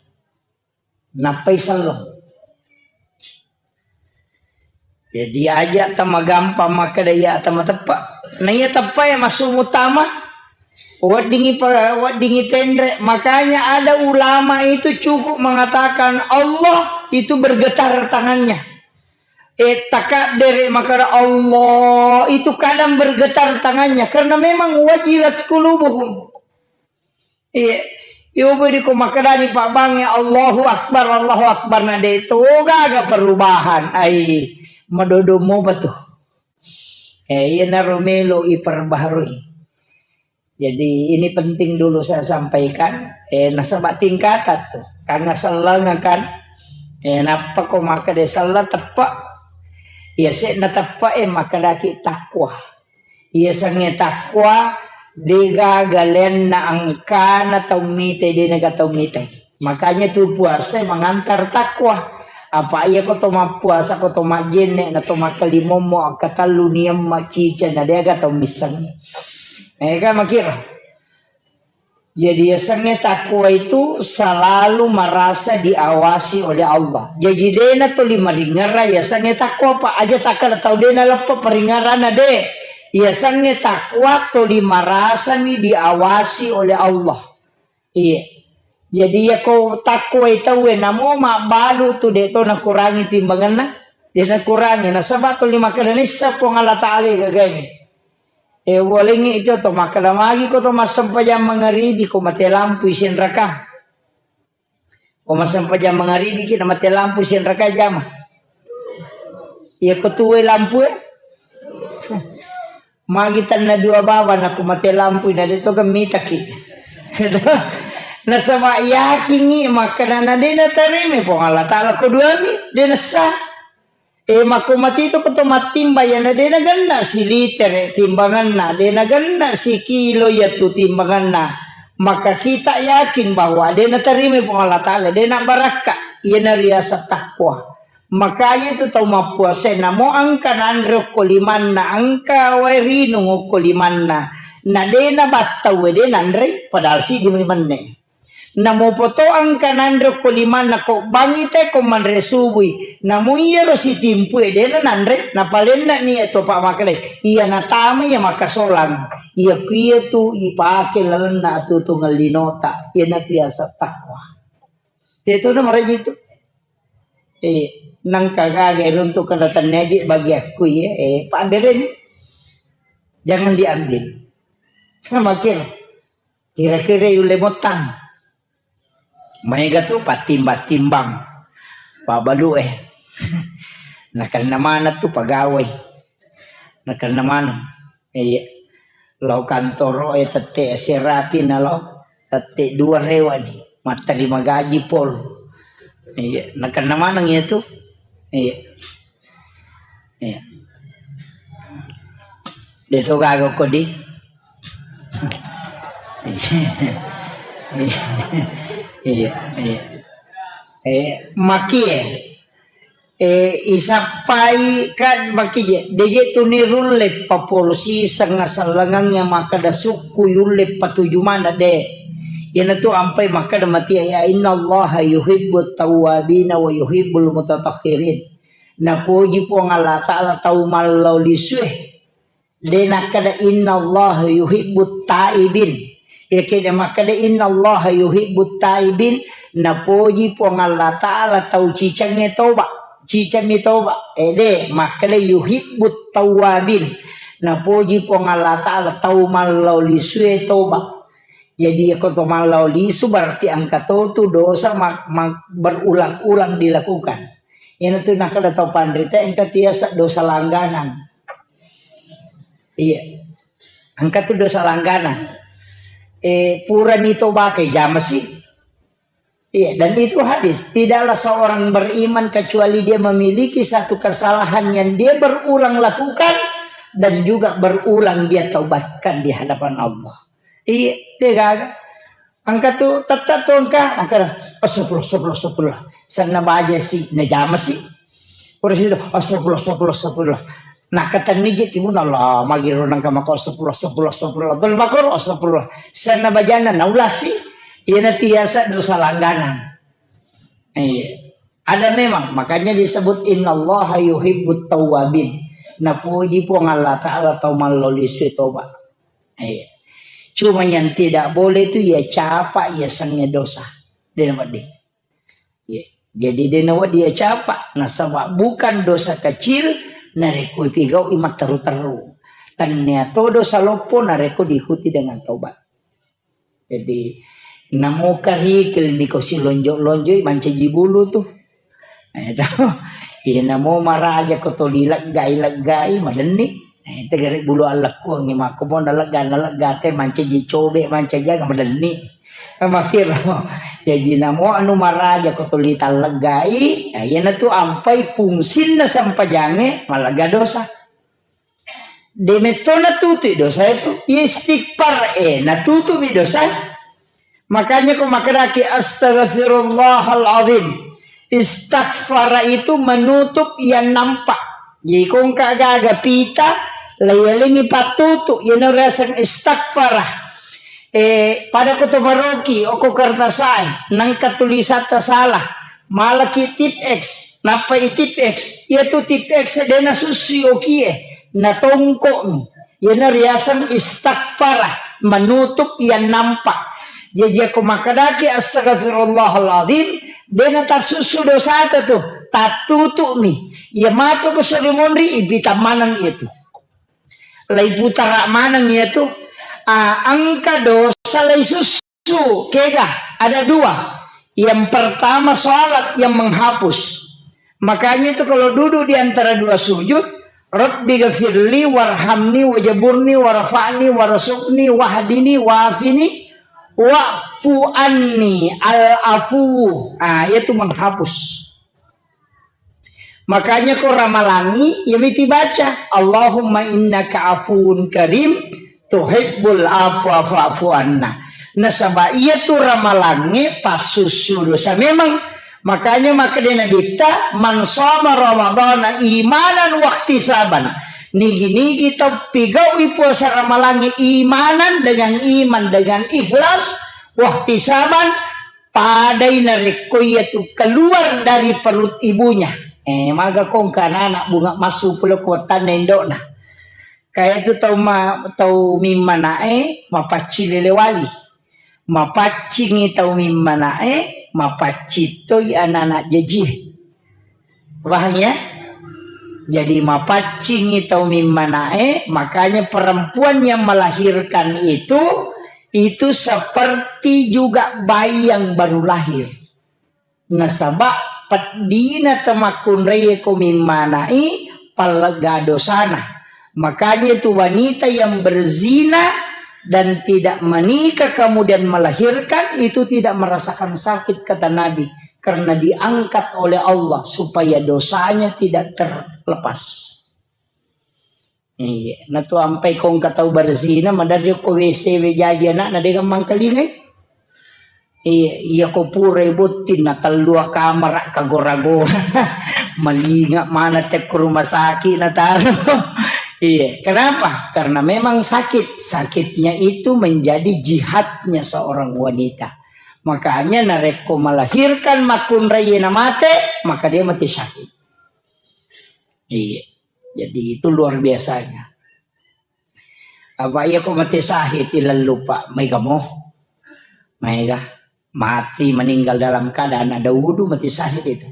Nappai selleng. Jadi aja tamagampang makkeda iya tamateppe'. Na iya teppe' ya masuk utama. Weddingi pa-, weddingi penre. Makanya ada ulama itu cukup mengatakan Allah itu bergetar tangannya. Eh, takabbere makkeda Allah itu kadang bergetar tangannya karena memang wajilat qulubuhum. Iya. Yobo di ko makkedani pabbangnge Allahu Akbar, Allahu Akbar na de to gaga perubahan. Ai, madodo mopa tu. Eh, iyanaro melo iperbaharui. Jadi ini penting dulu saya sampaikan. Eh, nasaba tingkatan tu. Kanga selleng kan. Eh, nappa ko makkeda selleng teppe'. Iya se' na teppe', eh, makkedaki takwa. Iya sengnge takwa, degaga lenna engkana tau mitai, denaga tau mitai. Makanya tu puasa mengantar takwa. Apa iya ko to mappuasa, ko to majjenne, na to makkalimommo, akkatellu niamma cica, na deaga tau misseng. Eh, kan makkiro. Jadi, yasengnge takwa itu selalu merasa diawasi oleh Allah. Jaji, dena toli maringerra yasengnge takwa, Pak. Aja takkala tau dena leppa paringerrana, de. Yasengnge takwa toli marasami diawasi oleh Allah. Iya. Jadi, yako takwai tauwe, namo mabbalu tu de to nakurangi timbangenna, de nakurangi. Nasaba toli makkeda nissa Puang Allah Taala gagaimi. E, walengngi itu to makkeda, magi ko to massempajang mangaribi ko mate lampu isenrakang. Ko massempajang mangaribi ki na mate lampu isenrakang jama. Iya ko tuwe lampu e. Magi tanna dua baba na ko mate lampu na de to gamitaki. Nasaba yakingi makkeda na de natarima Puang Allah Taala ko duami, de nassa. E, makko matitu ko to mattimba, iyana de nagenna silitere timbanganna, de nagenna sikilo iyatu timbanganna. Maka kita yakin bahwa de natarima Puang Allah Taala, de nabarakka, iyana riaseng takwa. Makanya tu tau mappuasa namo engka nanre okko limanna, engka wae rinung okko limanna. Na de nabattau de nanre, padahal siddi menne. Namo poto engka nanre ko limanna ko bangi te ko manre subui. Namo iyaro sitimpu e dena nanre, napalenna ni to pa makale. Iya natama iya makasolang. Iya kuiya tu ipake lalenna atutu ngellinota. Iya na biasa takwa. Itu na maraji tu. Eh, nangka gaga runtuk kada tanneji bagi aku ya. Eh, Pak Beren. Jangan diambil. Makin kira-kira yulle mottang. Maega tu pattimbang-timbang. Pabbalu e. Nakenna maneng tu pegawai. Nakenna maneng. Iya. Lao kantoro e tette serapi na lao. Tette dua rewa ni. Matterima gaji pol. Iya. Nakenna maneng ya tu. Iya. Iya. De to gaga ko di. Iya, iya. Eh, makie. Eh, isappai kan makie. De je tu ni rulle papolosi sengasallangannya makkeda sukku yulle patuju mana de. Iyana tu ampai makkeda matia ya innallaha yuhibbut tawwabina wa yuhibbul mutatahhirin. Napoji Puang Allah Ta'ala tau mallau lisue. De nakkeda, "Innallaha yuhibbut taibin." Iya keda makkeda, "Innallaha yuhibbut taibin." Napoji Puang Allah Ta'ala tau cicangnge toba. Cicammi toba. Eh, de, makkeda, "Yuhibbut tawwabin." Napoji Puang Allah Ta'ala tau mallau lisue toba. Jadi, yako to mallau lisu berarti engka to tu dosa ma-, ma-, berulang-ulang dilakukan. Iyanatu nakkeda tau panrita engka tiasa dosa langganan. Iya. Engka tu dosa langganan. Eh, purani tobakai jamasi. Iya, dan itu hadis. Tidaklah seorang beriman kecuali dia memiliki satu kesalahan yang dia berulang lakukan dan juga berulang dia taubatkan di hadapan Allah. Iya, de gaga. Engka tu, tetta tu engka, engka, astagfirullah, astagfirullah, astagfirullah. Senna baja si, najama si. Pura situ, astagfirullah, astagfirullah, astagfirullah. Nakkatenni je timun Allah, magiro nangka mako astagfirullah, astagfirullah, astagfirullah. Tol bakor, astagfirullah. Senna bajana, naulasi. Iyana tiasa dosa langganan. Iya. Ada memang, makanya disebut innallaha yuhibbut tawwabin. Napuji Puang Allah Ta'ala tau mallau lisue toba. Iya. Cuma yang tidak boleh itu ya capa, ya sange dosa. Dia nama dia. Iya. Jadi dia nama dia capa. Nasaba bukan dosa kecil, narekko pigau imat teru-teru. Tania to dosa loppo, narekko diikuti dengan tobat. Jadi, namo karikil niko silonjo-lonjoi mancaji bulu tu. Eh, to. Iya, namo maraja ko toli leggai-leggai, madenni. Eh, tegare bulu allekkuangngi makko mo nalegga, nalegga te mancaji cobe, mancaji aga, madenni. Makkiro. Jaji, namo anu maraja ko toli talleggai, eh, iyanatu ampai fungsinna sempajangnge, malegga dosa. De metto natutui dosa itu. Istighfar, eh, natutui dosa. Makanya ko makkedaki, "Astaghfirullahal azim." Istaghfara itu menutup yang nampak. Jadi, ko engka gaga pita, layalengi patutu, iyana riaseng istaghfara. Eh, pada ko to maroki, oko kertasae, nangka tulisatta salah. Malaki tip X, nappa i tip X. Iya tu tip X de' nasussu okie, natongko'mi. Iyana riaseng istaghfara, menutup yang nampak. Jaji ko makkedaki astaghfirullahaladzim, de' natassussu dosata tu, tattutu'mi. Iya matu ko sori monri, ipita maneng iya tu. Laiputara maneng iya tu. Ah, engka dosa laisussu. Kega? Ada dua. Yang pertama, salat yang menghapus. Makanya itu kalau duduk di antara dua sujud, Rabbi ghafirli warhamni wajaburni warfa'ni warzuqni wahdini wafini wa'fu anni, al-afu. Ah, itu menghapus. Makanya ko ramalangi, ya miti baca, "Allahumma innaka afuwun karim, tuhibbul afwa fa'fu anna." Nasaba iya tu ramalangi passussu dosa memang. Makanya makkeda Nabitta, "Man shoma Ramadana imanan wahtisaban." Nigi-nigi tau pigau'i puasa ramalangi imanan, dengan iman, dengan ikhlas, wahtisaban, padai narekko iya tu keluar dari perut ibunya. Eh, maga kongka anak-anak bunga massu pole ko wattanna indo'na. Kaya tu tau ma-, tau mimmana'e mapaccing lele wali. Mapaccingi tau mimmana'e, mapaccing toi anak-anak jaji. Paham ya? Jadi mapaccingi tau mimmana'e, makanya perempuan yang melahirkan itu, itu seperti juga bayi yang baru lahir. Nasaba peddina tau makkunraie ko mimmana'i, pallega dosana. Makanya itu wanita yang berzina dan tidak menikah kemudian melahirkan itu tidak merasakan sakit, kata Nabi, karena diangkat oleh Allah supaya dosanya tidak terlepas. Iya, natu ampai kongka tau berzina, maderri ko W C we jaji anakna de' gammang kalingai. Iya, iya ko purai botting na tellua kamara kagora-gora. Malinga mana tekko rumah sakit na taro. Iya, kenapa? Karena memang sakit. Sakitnya itu menjadi jihadnya seorang wanita. Makanya narekko melahirkan makkunraie na mate, maka dia mati syahid. Iya. Jadi itu luar biasanya. Apa iya ko mati syahid ilallu, Pak? Maega mo. Maega. Mati meninggal dalam keadaan ada wudu, mati syahid itu.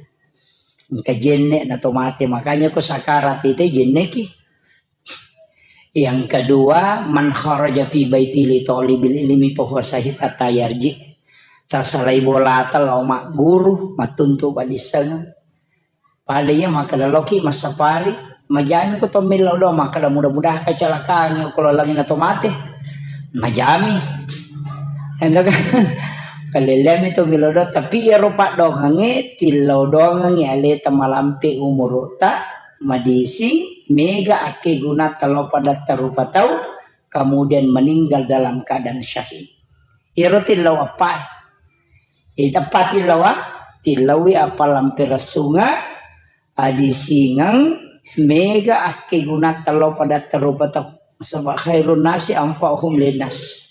Engka jenne na to mati, makanya ko sakarat itu jenneki. Yang kedua, man kharaja fi baiti li talibil ilmi fa huwa syahid hatta yarji. Tasalai bolata lao magguru, mattuntu padissengeng. Pada iya makkeda loki massapari, majami ko to millau doang, makkeda mudah-mudahan kecelakaan ko lalenna to mate. Majami. Ento kan. Kalelleami to millau doang, tapi iyaro paddoangengnge tillau doangengngi aleta malampe umuru'ta, madising, mega akkegunatta lao padatta rupa tau, kemudian meninggal dalam keadaan syahid. Iyaro tillau appae. Iteppa tillawa, tillaui appalampe ressunga, adisingeng, mega akkegunatta lao padatta rupa tau. Saba khairun nasi anfa'uhum linnas.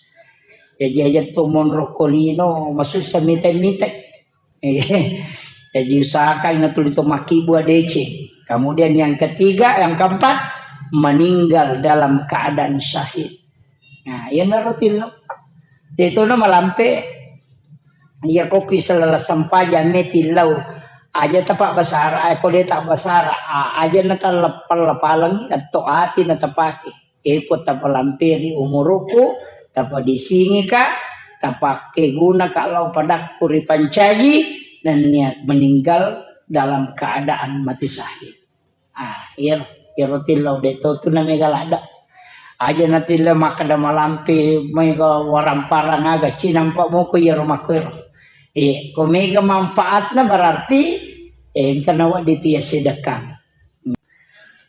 Jaji aja to monro ko lino, masussa mita-mita. Jadi usahakan na tuli to makkibbu A D C. Kemudian yang ketiga, yang keempat, meninggal dalam keadaan syahid. Nah, iyanaro tillau. De' tona malampe, iya ko ki selala sempajang me tillau. Aja tapa basara, eh, ko de' ta basara, a-, aja na talleppal-leppaleng, atto ati na tapake. Eko tapalamperi umuruku, tapadisingika, tapakkeguna ka lao padakku ripancaji, nennia meninggal dalam keadaan mati syahid. Ah, iyaro, iyaro tillau de' to tu na mega ladda. Aja na tillau makkeda malampe mega waramparang aga cinampa moko iyaro makkuero. Eh, ko mega manfaatna berarti, eh, engka nawedding tu iya sedekang.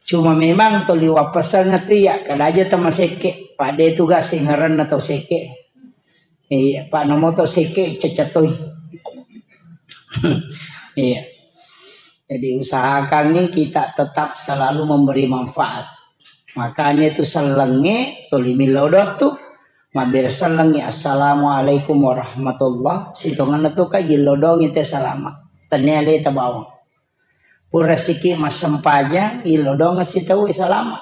Cuma memang toli wappaseng tu iya, kada aja tamasekke, pada tugas singaranna tau sekke. Iya, Pak, namo to seke cecatoi. Iya. Jadi usahakan nih kita tetap selalu memberi manfaat. Makanya itu sellengnge tuli millau doang tu. Mabbere sellengngi, "Assalamualaikum warahmatullah." Sitongenna tu ka yillodongi te salama. Tennia leta bawang. Pura siki massempajang, yillodongeng sitaue salama.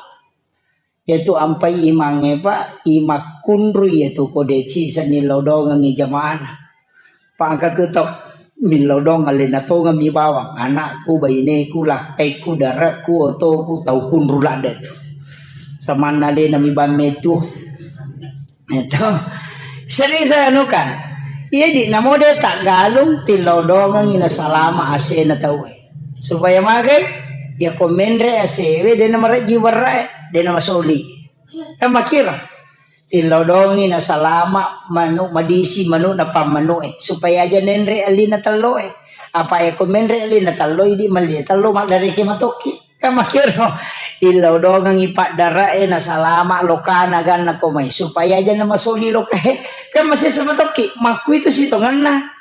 Yaitu ampai imangnge, Pak, imakkunrui yaitu ko deci senni lodongengi jamaana. Pak, engka tu tau millodong alena tongeng mi bawang, anakku, baineku, lakkaiku, dare'ku, otoku, tau kunru ladde tu. Samanna alena mi bamme tu. Itu. Sering saya anukan. Iya di namo de taggalung, tillodongengi nasalama asena tauwe. Supaya magai, ya ko menre asewe, de namarejji warrae, de namasoli. Kan makira. Tillodongi nasalama manu madisi manu na pammanue, supaya aja nenre alina telloe. Apa e ko menre alina tello, idi melli tello maddareke matokki. Kan makiro, illodongengi paddarae nasalama lokana ganna ko mai, supaya aja namasoli lokae. Kan masessa matokki, makku itu sitongenna.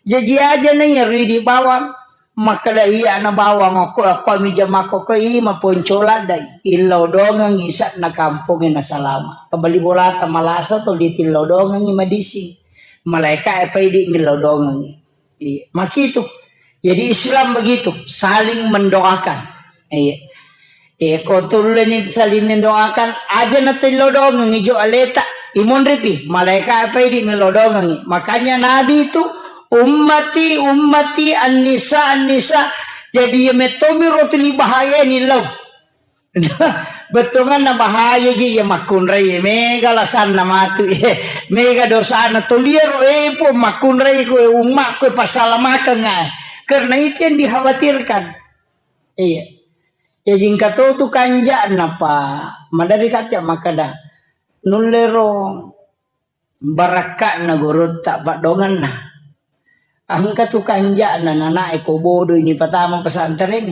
Jaji aja na iya ridi bawang. Makkeda, "Iya, ana bawang okko, okko ami jamakko ko i maponcola dai." Illodongengi isa'na kampongnge nasalama. Kembali bolata malasa tuli tillodongengi madising. Malaika e paidi millodongengi. Iya, makitu. Jadi Islam begitu, saling mendoakan. Iya. Eh, ko tulleni saling mendoakan, aja na tillodongengi jo aleta, imonripi, malaika apa idi melodongengi. Makanya Nabi itu, "Ummati, ummati, an-nisa, an-nisa." Jadi, iya mettomi ro tuli bahaya ni lau. Bettuanna bahaya ji, iya makkunrai, mega lasanna matu, eh, mega dosana tulia ro, eh, po makkunrai ko, eh, umma ko, eh, pasalamakeng, eh. Karena itu yang dikhawatirkan. Iya. Jaji engka to tu kanja'na, Pak. Maderri kacca makkeda, nullero barakka'na gurutta, paddongenna. Engka tu kanja'na nanae ko bodo ini patama pesantren.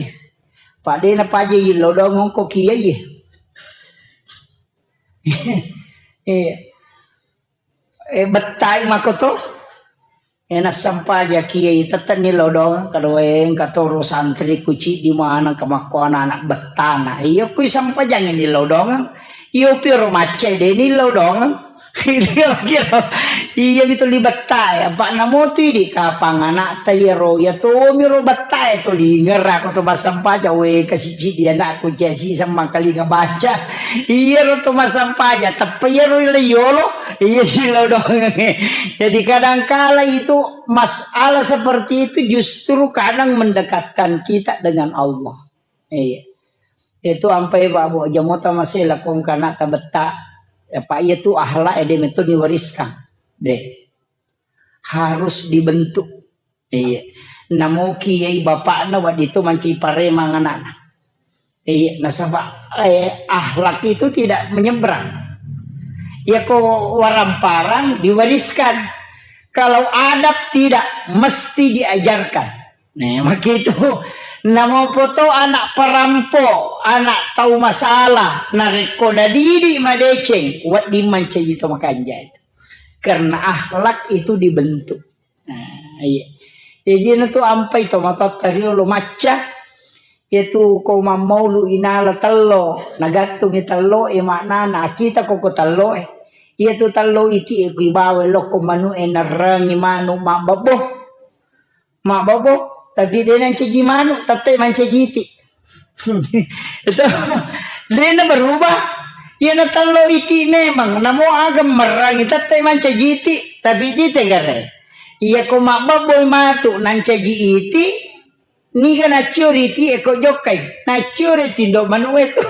Pak, de napaja yillodongeng ko kiai. Iya. Eh, bettai mako to. Eh, nassampaja kiai, tettenni lodong, kadoe engka toro santri kuciddi maneng kamakko anak-anak bettana. Iyo, kui sampajangi ni lodong. Iyo, piro macca de ni lodong. Iya, kira. Iya, mi tuli bettai. Apa namo tu idi kapang anak ta iyaro, iya to miro bettai to lingera ko to bassampaja, we, kasicidi anakku cesi semmang kalinga baca. Iyaro to massampaja, teppa iyaro le yolo. Iya, silodongengnge. Jadi, kadangkala itu masalah seperti itu justru kadang mendekatkan kita dengan Allah. Iya. Itu ampai Pak Bu, jamota masih lakong kana tabetta. Ya, Pak, iya tu akhlak, ya, dia metto diwariskan. Deh. Harus dibentuk. Iya. Namo kiai bapakna, waddi tu manci paremang anakna. Iya, nasaba, eh, akhlak itu tidak menyeberang. Ya, ko waramparang diwariskan. Kalau adab tidak, mesti diajarkan. Nah, begitu. Namo poto anak parampo, anak tau masalah, narekko nadidi madeceng, wedding mancaji to makanja itu. Karena akhlak itu dibentuk. Nah, iya. Jadi na tu ampai to matotta riolo macca. Iya tu ko mammaulu inala tello, nagattungi tello e maknana akita ko ko tello e. Iya tu tello iti e kuibawa lokko manu e narrangi manu mabbabbo. Mabbabbo, tapi de nancaji manu, tette mancaji iti. Itu de na berubah. Iya na tello iti memang, namo aga merrangi tette mancaji iti, tapi iti tegare. Iya ko mabbabbo matu nancaji iti, niga nacciori iti e ko jokkai. Nacciori tindo manu e tu.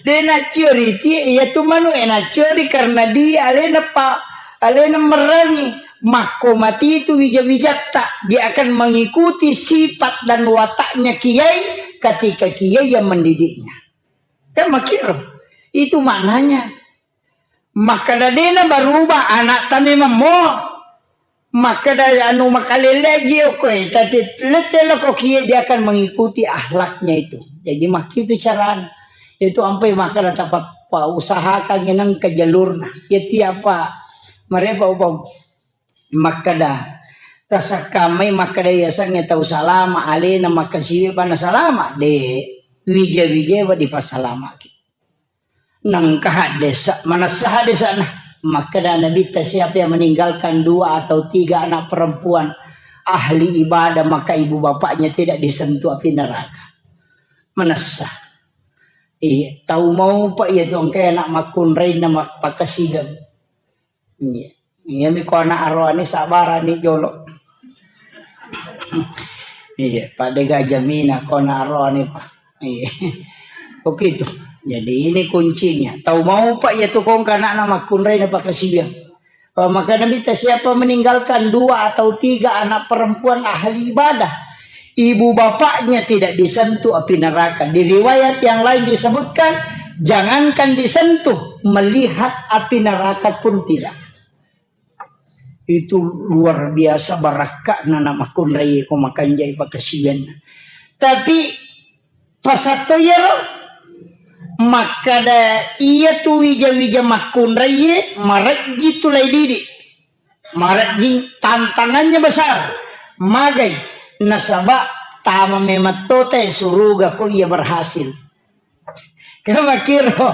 De nacciori iti, iya tu manu e nacciori karena dia alena pa, alena merrangi. Makko mati itu wija-wijatta, dia akan mengikuti sifat dan wataknya kiai ketika kiai yang mendidiknya. Kan makiro. Itu maknanya. Makkeda de na berubah anakta memang mo. Makkeda anu makaleleji okko e, tapi lette loko kiai dia akan mengikuti akhlaknya itu. Jadi makitu carana. Itu ampai makkeda tapa, pa usahakan ngenang ke jalurna. Ya tiapa marepa upam makkeda tasakkamai makkeda yasengnge tau salama, alena makkasiwi bana salama, de wija-wija wa dipassalamaki. Nengka haddesa, manessa haddesana. Makkeda Nabitta, siapa yang meninggalkan dua atau tiga anak perempuan ahli ibadah, maka ibu bapaknya tidak disentuh api neraka. Manessa. Iya, tau maupa iya tu engka anak makkunrai na mak-, pakasiwiang. Iya. Iya mi ko anak aroane sabarani jolo. Iya, pada gajah mina ko anak aroane pa. Iya. Begitu. Jadi ini kuncinya. Tau maupa iya tu kongka anakna makkunrai na pakasiwiang. Maka Nabitta, siapa meninggalkan dua atau tiga anak perempuan ahli ibadah, ibu bapaknya tidak disentuh api neraka. Di riwayat yang lain disebutkan, jangankan disentuh, melihat api neraka pun tidak. Itu luar biasa barakka'na na makkunrai ko makanjai pakasiwianna. Tapi pasatto iyaro makkada iya tu wija-wija makkunraiye marejji tu lai didi. Marejjing, tantangannya besar. Magai nasaba tama memang tote suruga ko iya berhasil. Kamakiro.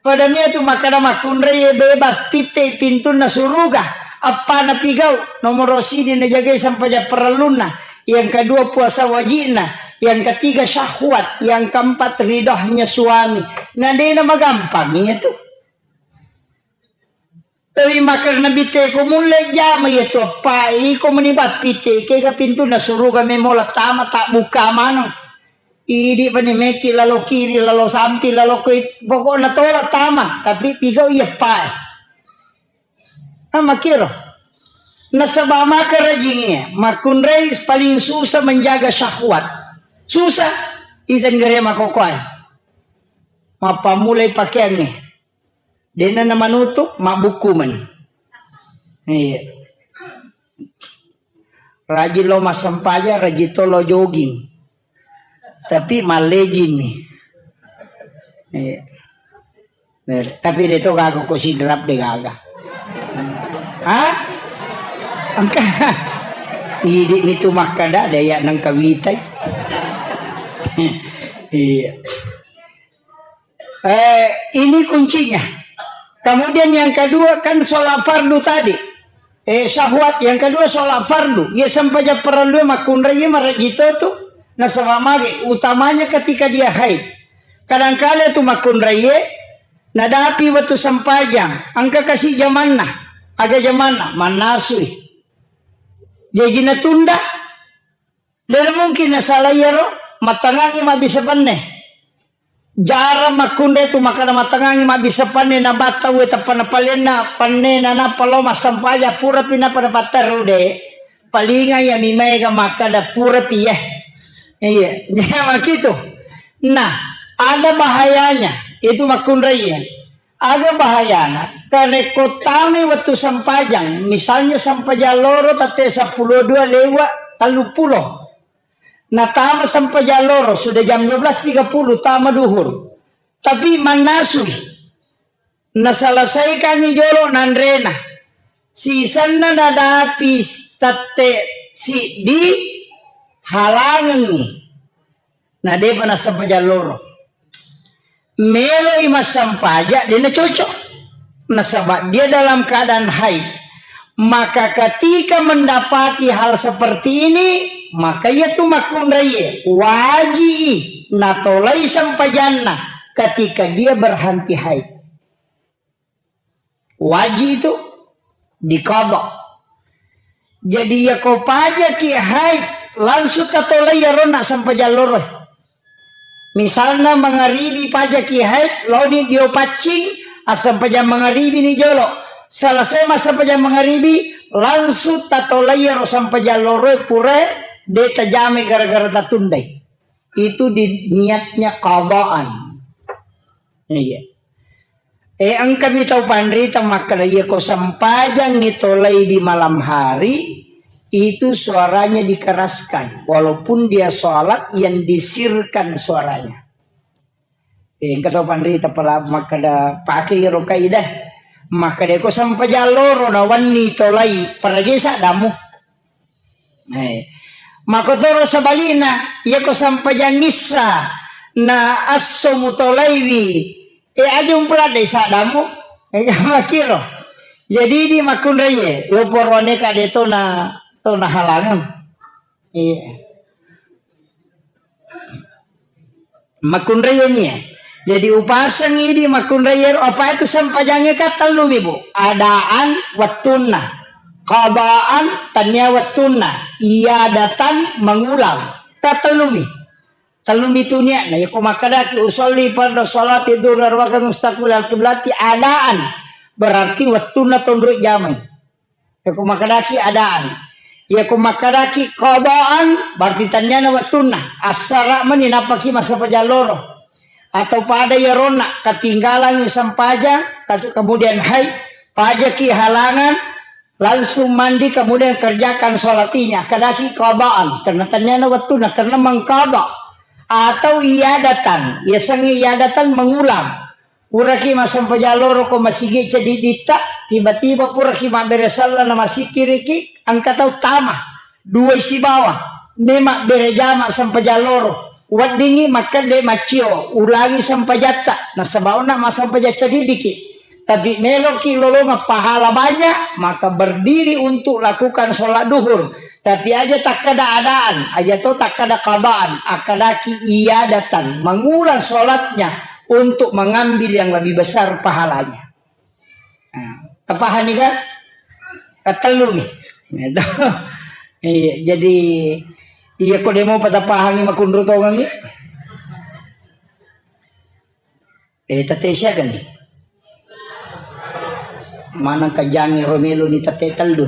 Pada mia tu makkada makkunrai bebas pitte pintunna suruga. Appana pigau, nomoro sidi najagai sempajang parellunna. Yang kedua puasa wajibna. Yang ketiga syahwat. Yang keempat ridhonya suami. Nah, dena magampang iya tu. Tapi makkada Nabitta ko mulle jama iya tu appa iko meni bappi te kega pintunna suruga memola tama tak buka maneng. Idi pani meki lalo kiri, lalo sampi, lalo koi, pokokna tola tama, tapi pigau iya appa. Ah, makiro. Nasaba maka rajingi, makkunrai paling susah menjaga syahwat. Susah, iten gare makokoai. Mappamulai pakeangnge. Dena na manutu, mabbukku mani. Iya. Rajin lo massempajang, rajin to lo jogging. Tapi mallejing mi. Iya. Tapi de to gaga ko sidrap de gaga. Hah? Engka. Idi mi tu makkada de ya nang kawitai. Iya. Eh, ini kuncinya. Kemudian yang kedua kan sholat fardu tadi. Eh, syahwat. Yang kedua sholat fardu. Iya sempajang parellu makkunrai iya marejji to tu. Nasaba mage, utamanya ketika dia haid. Kadangkala tu makkunrai iya, nadapi wettu sempajang. Engka kasi jamanna. Aga jamanna? Mannasui. Jaji natunda. Dena mungkin nasala iyaro, mattangangi mabbissa penne. Jarang makkunrai tu makkada mattangangi mabbissa penne, nabatta uwe tappa napalenna penne na nappa lo massempajang purapi nappa napatteru de. Palinga iya mi maega makkada purapi ya. Iya, makitu. Nah, ada bahayanya itu makkunrai ya. Aga bahayana, karekko tamai wettu sempajang, misalnya sempajang loro tette seppulo dua lewat telluppulo. Natama sempajang loro, sudah jam dua belas tiga puluh tama duhur. Tapi mannasui. Naselesaikangi jolo nanrena. Sisenna nadapi tette siddi halangengi. Na depa nassempajang loro. Meloi massempajang, de nacocok. Nasaba dia dalam keadaan haid. Maka ketika mendapati hal seperti ini, maka iya tu makkunrai waji'i natolai sempajanna ketika dia berhenti haid. Waji itu diqadha. Jadi, iya ko pajaki haid, langsung tatolai iyaro na sempajang loro. Misalna, mangaribi pajaki haid, laoni dio paccing, assempajang mangaribi ni jolo. Selesai massempajang mangaribi, langsung tatolai iyaro sempajang loro pura de tajamai gara-gara tatundai. Itu di niatnya qadaan. Iya. Eh, engkami tau panrita makkeda, iya ko sempajangngi tolai di malam hari, itu suaranya dikeraskan. Walaupun dia sholat, yang disirkan suaranya. Eh, engka tau panrita pala makkeda, pake iyaro kaidah. Makkeda ko sempajang loro na wenni tolai, parajai saddamu. Eh, makotoro sebalikna, iya ko sempajang issa na esso mutolaiwi, eh, aja umpeladdai saddamu. Eh, makiro. Jadi di makkunraie, yo poroane kade tona, tona halangan. Iya. Makkunraie ni. Jadi upaseng idi makkunraie, apa itu sempajangnge ka tellumi, Bu. Adaan wettunna. Qadaan tania wettunna. Iadatan mengulang. Ka tellumi. Tellumi tu niatna, yako makkadaki usolli fardu sholati duhri arba'a rakaat mustaqbilal kiblati adaan, berarti wettunna tonro jamai. Yako makkadaki adaan, yako makkadaki qadaan, berarti tanniana wettunna, assara meni nappaki massempajang loro, atau pada yaronna ketinggalan sempajang, kat-, kemudian haid, pajaki halangan, langsung mandi, kemudian kerjakan sholat ini, kadaki qadaan, karena tanniana wettunna, karena mengqada. Atau iadatan, yasengnge iadatan mengulang. Puraki massempajang loro ko masigi ceddiditta, tiba-tiba puraki mabbere salla na masikiriki, engka tau tama, duai sibawa, memabbere jama sempajang loro. Weddingngi makkedde maccio, ulangi sempajatta, nasaba onna massempajang ceddiddiki. Tapi meloki lolongeng pahala banyak, maka berdiri untuk lakukan sholat duhur. Tapi aja takkada adaan, aja to takkada qadaan, akkadaki iadatan, mengulang sholatnya untuk mengambil yang lebih besar pahalanya. Nah, tapahani kan? Katelluni. Gitu. Iya, jadi iya ko demo patapahangi makunru tongangi. Eh, tette siaga ni? Maneng kajangi ro melo ni tette tellu.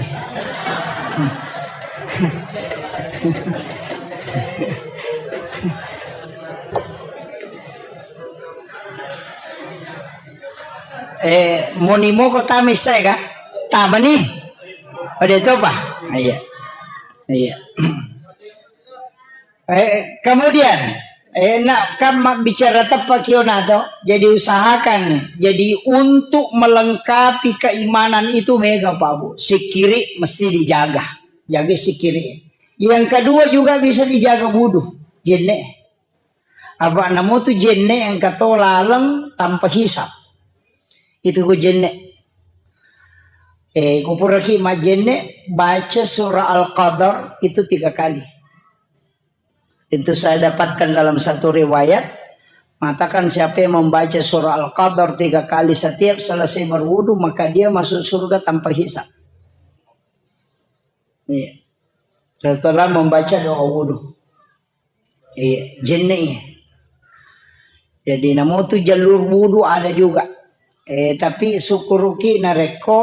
Eh, moni moko tama issae ka? Tama ni? Pada itu apa? Iya. Iya. Eh, kemudian, eh, nak kan bicara tepat kio nato, jadi usahakan, jadi untuk melengkapi keimanan itu mega Pak Bu, sikiri mesti dijaga, jaga sikiri. Yang kedua juga bisa dijaga wudhu, jenne. Apa namu tu jenne yang kato laleng tanpa hisap. Itu ku jenne. Eh, kupuraki majenne, baca surah Al-Qadar itu tiga kali. Itu saya dapatkan dalam satu riwayat, mengatakan siapa yang membaca surah Al-Qadar tiga kali setiap selesai berwudu, maka dia masuk surga tanpa hisab. Iya. Setelah membaca doa wudu. Iya, jenne iya. Jadi namu tu jalur wudu ada juga. Eh, tapi syukuruki narekko,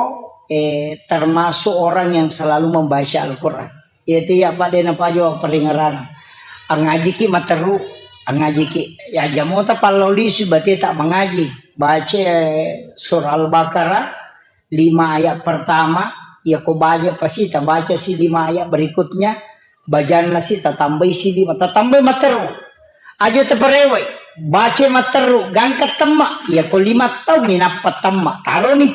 eh, termasuk orang yang selalu membaca Al-Quran. Yaitu ya pada napajo peringeran. Angajiki materu, angajiki. Ya jamota pallolisu berarti tak mengaji. Baca, eh, surah Al-Baqarah, lima ayat pertama, ya ko baca pasti tabaca si lima ayat berikutnya, bajanna si tatambai si lima, tatambai materu. Aja taparewai, baca materu, gangka temma, ya ko lima taung minappa temma, taro ni,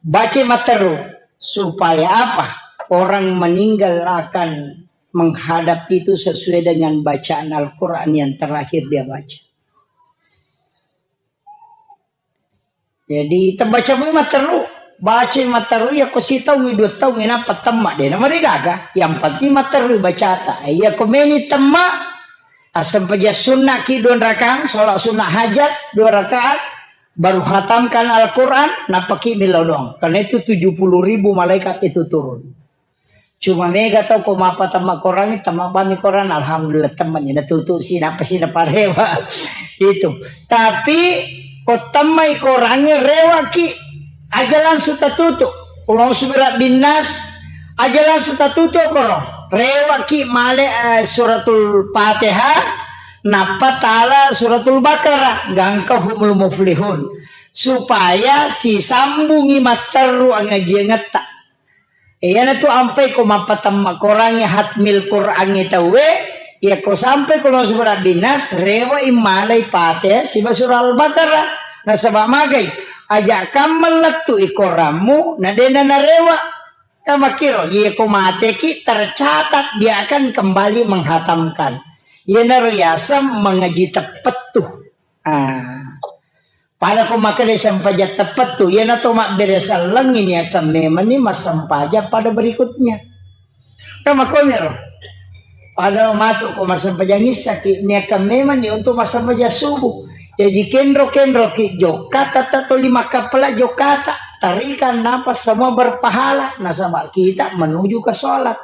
baca materu, supaya apa? Orang meninggal akan menghadap itu sesuai dengan bacaan Al-Quran yang terakhir dia baca. Jadi, tabaca mui matteru, bacai matteru, iya ko sitaungngi, dua taungngi, nappa temma, de namarigaga. Yang penting matteru bacata. Iya ko meni temma, assempajang sunnaki dua rakaat, sholat sunnah hajat dua rakaat, baru hatamkan Al-Quran, nappaki millau doang. Karena itu tujuh puluh ribu malaikat itu turun. Cuma mega tau ko mappatemma Korangnge, temma bami Korang, alhamdulillah, temmani natutu si, nappa si naparewa. Itu. Tapi ko temmai Korangnge, rewaki, aja langsung tatutu. Qul a'udzu birabbin nas, aja langsung tatutu koro. Rewaki male, eh, suratul Fatihah, nappa tala suratul Baqarah, gangka humul muflihun. Supaya sisambungi matteru angajiangetta. Iyanatu ampai ko mappatemma Korangnge, hatmil Korangnge tauwe, iya ko sampai ko lao surabbin nas, rewe'i malai Fatihah siba surah Al-Baqarah. Nasaba magai, aja kamma lettu'i Korammu, na dena narewa. Kan makkiro, iya ko mateki, tercatat dia akan kembali menghatamkan. Iyanaro yaseng mengaji teppettu. Ah. Pada ko makkeda sempajang teppettu, iyana to mabbere sellengngi niakang memenni massempajang pada berikutnya. Kan makkomiro. Pada matu ko massempajang issaki, niakang memenni untuk massempajang subuh. Jaji kenro-kenroki jokka, tette toli makkappala jokkata. Tarikan napas semua berpahala. Nasaba kita menuju ke sholat.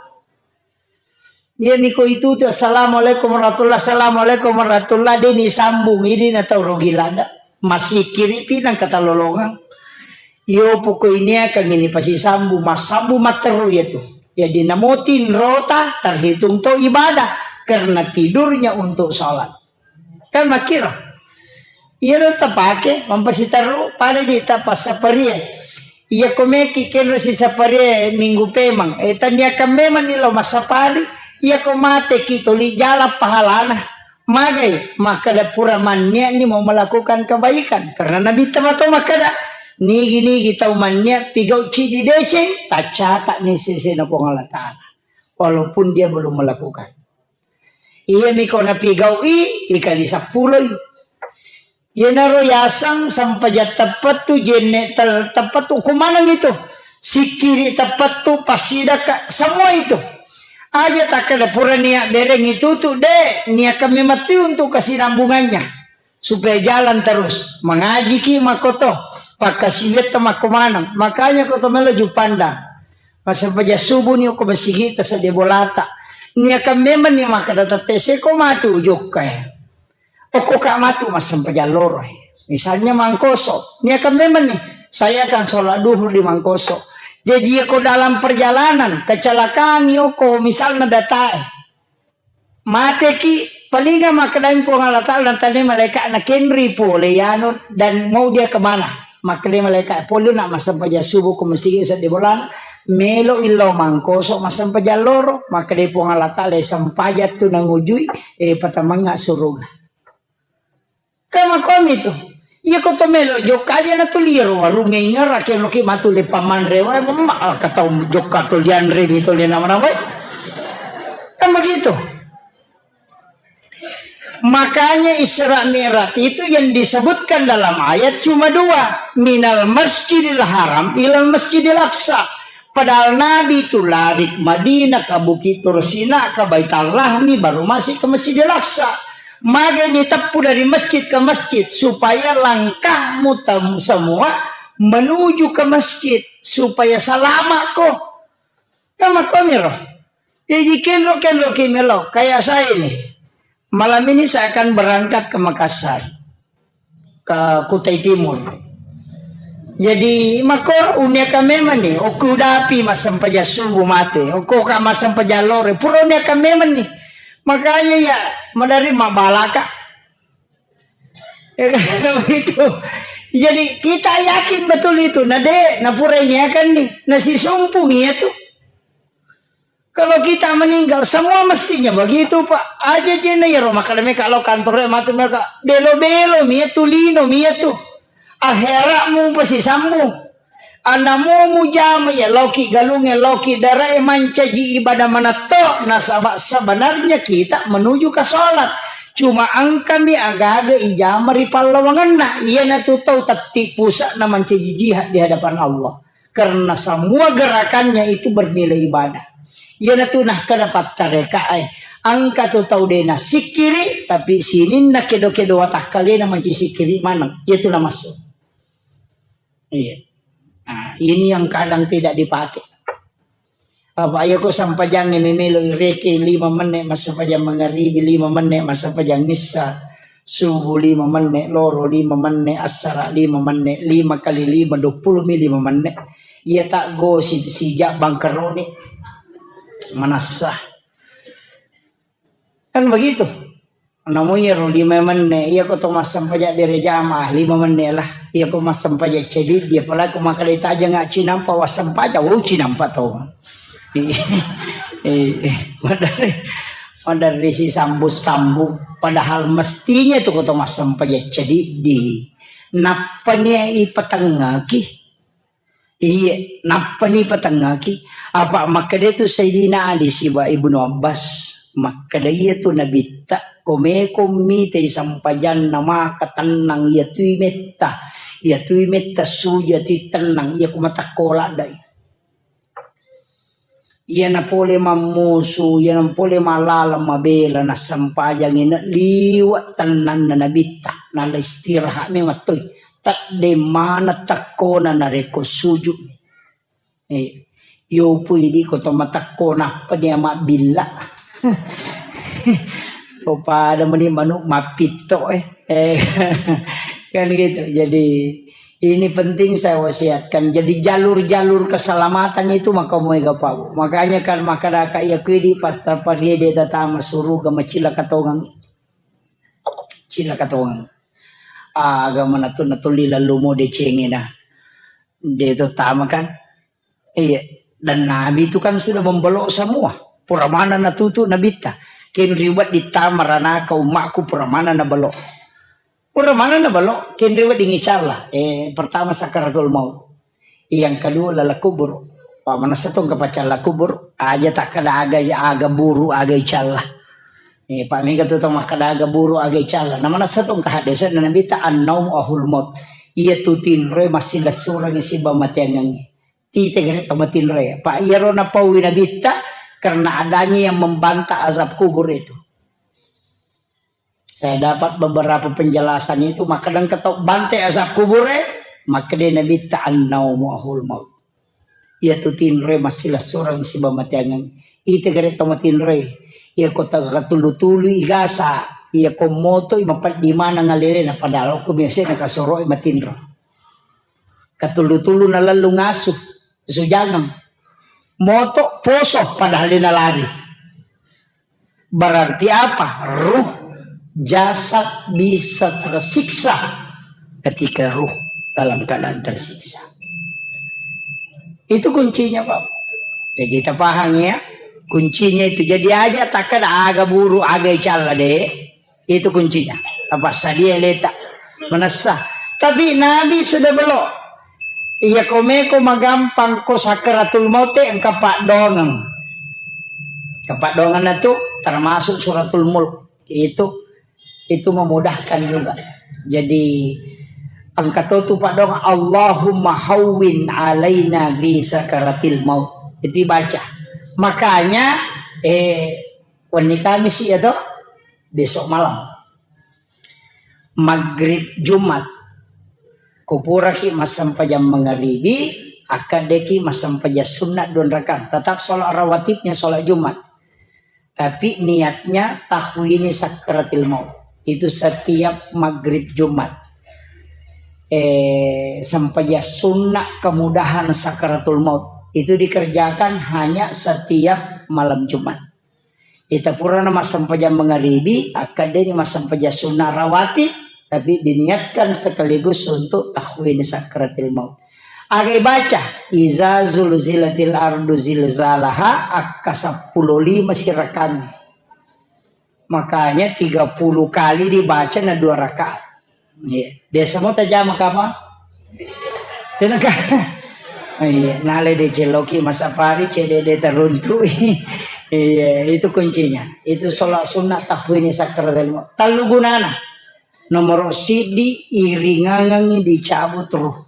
Iyami ko itu tu, "Assalamualaikum warahmatullah, assalamualaikum warahmatullah," de' ni sambung, idi na tau rugi lada. Masikiri pi nang katalolongang. Iyo poko ini akan ini pasti sambung, massambung matteru ya tu. Jadi namo tinrota terhitung to ibadah karena tidurnya untuk sholat. Kan makkiro. Iyaro tapake mampasiterru pada di tapassaparie. Iya ko meki kenro sisaparie minggu pemang. Eh, tania kan memang ni lo massapari. Iya ko mate ki toli jala pahalana. Magai makkeda pura manniani mau melakukan kebaikan. Karena Nabi tamato makkeda, nigi-nigi tau mannia pigau cidi deceng, taccatak ni sesena Puang Allah Ta'ala. Walaupun dia belum melakukan. Iyami ko napigau'i, ikali sappuloi. Iyanaro yaseng sempajang teppettu, jenne tel-, teppettu, ko maneng itu. Sikkiri teppettu, passidakka, semua itu. Aja takkeda pura nia bereng itu tu, de, niakkan memang tu untuk kesinambungannya. Supaya jalan terus. Mangajiki makkoto, pakkasiwiatta makko maneng. Makanya koto melo jupandang. Massempajang subuh ni ko masigi ta sedia bolata. Niakkan memang ni makkeda tette seko matu jokka e. Okko ka matu massempajang loro e. Misalnya Mangkoso. Niakkan memang ni, saya akan sholat duhur di Mangkoso. Jadi ko dalam perjalanan kecelakaan okko misalnya datae. Mateki, palinga makkedai Puang Allah Ta'ala, natanai malaika'na, "Kenri pole yanu dan mau dia kemana?" Makkedai malaikat, "Pole nak massempajang subuh ko masigi seddi bolana, melo illau Mangkoso massempajang loro." Makkedai Puang Allah Ta'ala, "Sempajang tu nangujui, eh, patamangnga suruga." Kan makkomi tu. Iya ko to melo jokka aja na tu liaro warungnge ingerake loki matu le pamanre wae, memma ka tau jokka to lianre mi to le nama-nama. Kan begitu. Makanya Isra Mi'raj itu yang disebutkan dalam ayat cuma dua, minal masjidil haram ilal masjidil aqsa. Padahal Nabi itu lari ke Madinah, ke Bukit Tursina, ke Baitallahmi, baru masih ke Masjidil Aqsa. Magai diteppu dari masjid ke masjid, supaya langkahmu tem-, semua menuju ke masjid, supaya selamat ko. Kan makkomiro. Jadi kenro-kenro ki melo, kayak saya ini. Malam ini saya akan berangkat ke Makassar, ke Kutai Timur. Jadi, makko uniakan memang ni, okko dapi massempajang subuh mate, okko ka massempajang loro, pura uniakan memang ni. Makanya ya, madari mabalaka. Ya kan, begitu. Jadi, kita yakin betul itu. Nah, dek, nah pura ini akan ni, nah si sumpung iya tu. Kalau kita meninggal, semua mestinya begitu, Pak. Aja jena ya rumah kalau mereka lo kantor matu mereka belo-belo mia tu, lino mia tu. Akhiratmu pasti sambung. Anamu mujama ya loki galunge loki darae mancaji ibadah manatto, nasaba sebenarnya kita menuju ke sholat. Cuma angkami agaga ijama ri pallawanganna. Iya natu tau tatti pusat na mancaji jihad di hadapan Allah. Karena semua gerakannya itu bernilai ibadah. Iyanatu nakkeda pattarekae, engka tu tau de' nassikkiri, tapi sininna kedo-kedo watakkalena manci sikkiri maneng. Iyatu namassuk. Iya. Nah, ini yang kadang tidak dipakai. Apa iya ko sampajangnge memelo ireke lima menit massempajang mangaribi, lima menit massempajang issa. Subuh lima menit, loro lima menit, assara lima menit, lima kali lima, dua puluh mi lima menit. Iya tak gosip sijak bangkeroni. Manassa. Kan begitu. Namu iyaro lima menit, iya ko to massempajang bere jamaah, lima menit lah. Iya ko massempajang cedidi, apalagi ko makkeda tajang nggak cinampa, wassempajang, wau cinampa to. Eh, eh, maderri, maderri sisambung-sambung. Padahal mestinya tu ko to massempajang cedidi. Nappani ipatengngaki. Iye, nappani ipatengngaki. Apa makkeda tu Sayyidina Ali siba Ibnu Abbas. Makkeda iyatu nabitta, ko meko mitei sempajanna maka tennang, iyatui metta, iyatui metta suju, iyatui tennang, iya ku matakko laddai. Iyana pole mammusu, iyana pole malaleng mabela, nassempajangi na liwe' tennanna nabitta, nala istirahat memang toi. Tedde maneng tekkona narekko sujud. Eh, yopu idi ko to matakko nappa dia mabbilla. To pada meni manuk mappitto, eh. Eh, kan gitu. Jadi ini penting saya wasiatkan. Jadi jalur-jalur keselamatan itu maka moega, Pak. Makanya kan makkadaka iya kuidi pas tapariede tatama suruga macilaka tongang. Cilaka tongang. Aga manatu natulli lalu mo decengena. De to tama kan. Iya, dan Nabi itu kan sudah membelok semua. Pura mana natutu nabitta. Ken riwet ditama ranaka ummakku pura mana nabelok. Pura mana nabelok, ken riwet dingicalla. Eh, pertama sakaratul maut. Yang kedua lala kubur. Pak manessa tong kapacalla kubur, aja takkada aga, aga buru, aga icalla. Eh, Pak mega tu tong makkada aga buru, aga icalla. Na manessa tong kahaddesa nabitta annaumu ahul maut. Iya tu tinroe massilessurengi siba mateangengi. Tite gare to matinroe. Pak iyaro napaui nabitta karena adanya yang membantah azab kubur itu. Saya dapat beberapa penjelasan itu, makkeda engka tau bante azab kubure, makkeda nabitta annaumu ahul maut. Iya tu tinroe massilessureng siba mateangeng. Ite gare to matinroe. Iya ko taga katulu-tulu igasa, iya ko moto i mapeddi maneng alelena padahal ko biasa na kasoro matinro. Katulu-tulu nalellung asu, sujangeng. Moto poso padahal de nalari. Berarti apa? Ruh jasad bisa tersiksa ketika ruh dalam keadaan tersiksa. Itu kuncinya, Pak. Jadi kita paham ya. Kuncinya itu. Jadi aja takkada aga buru, aga icalla de. Itu kuncinya. Apa sadia leta. Manessa. Tapi Nabi sudah belok. Iya komeko magampang ko sakaratul maut engka paddoangeng. Engka paddoangeng itu termasuk suratul mulk. Itu itu memudahkan juga. Jadi engka to tu paddoangeng Allahumma hawwin alaina fi sakaratil maut. Itu baca. Makanya eh wenni Kamis ya to besok malam. Maghrib Jumat. Kupuraki massempajang mangaribi, akkaddeki massempajang sunna dua rakang. Tetap sholat rawatibnya sholat Jumat. Tapi niatnya tahwini sakaratil maut. Itu setiap maghrib Jumat. Eh, sempajang sunna kemudahan sakaratul maut. Itu dikerjakan hanya setiap malam Jumat. Ita purana massempajang mangaribi, akkaddeni massempajang sunna rawatib, tapi diniatkan sekaligus untuk tahwini sakaratil maut. Aga ibaca, iza zulzilatil ardu zilzalaha, akka seppulo lima sirakami. Makanya tiga puluh kali dibaca na dua rakaat. Iya. Biasa mo tajama kapang? Tenaka. Iya, nale de celoki masapari cede de teruntu. Iya, itu kuncinya. Itu sholat sunnah tahwini sakaratul maut. Tellu gunana. Nomor sidi iringangangi dicabut ruh.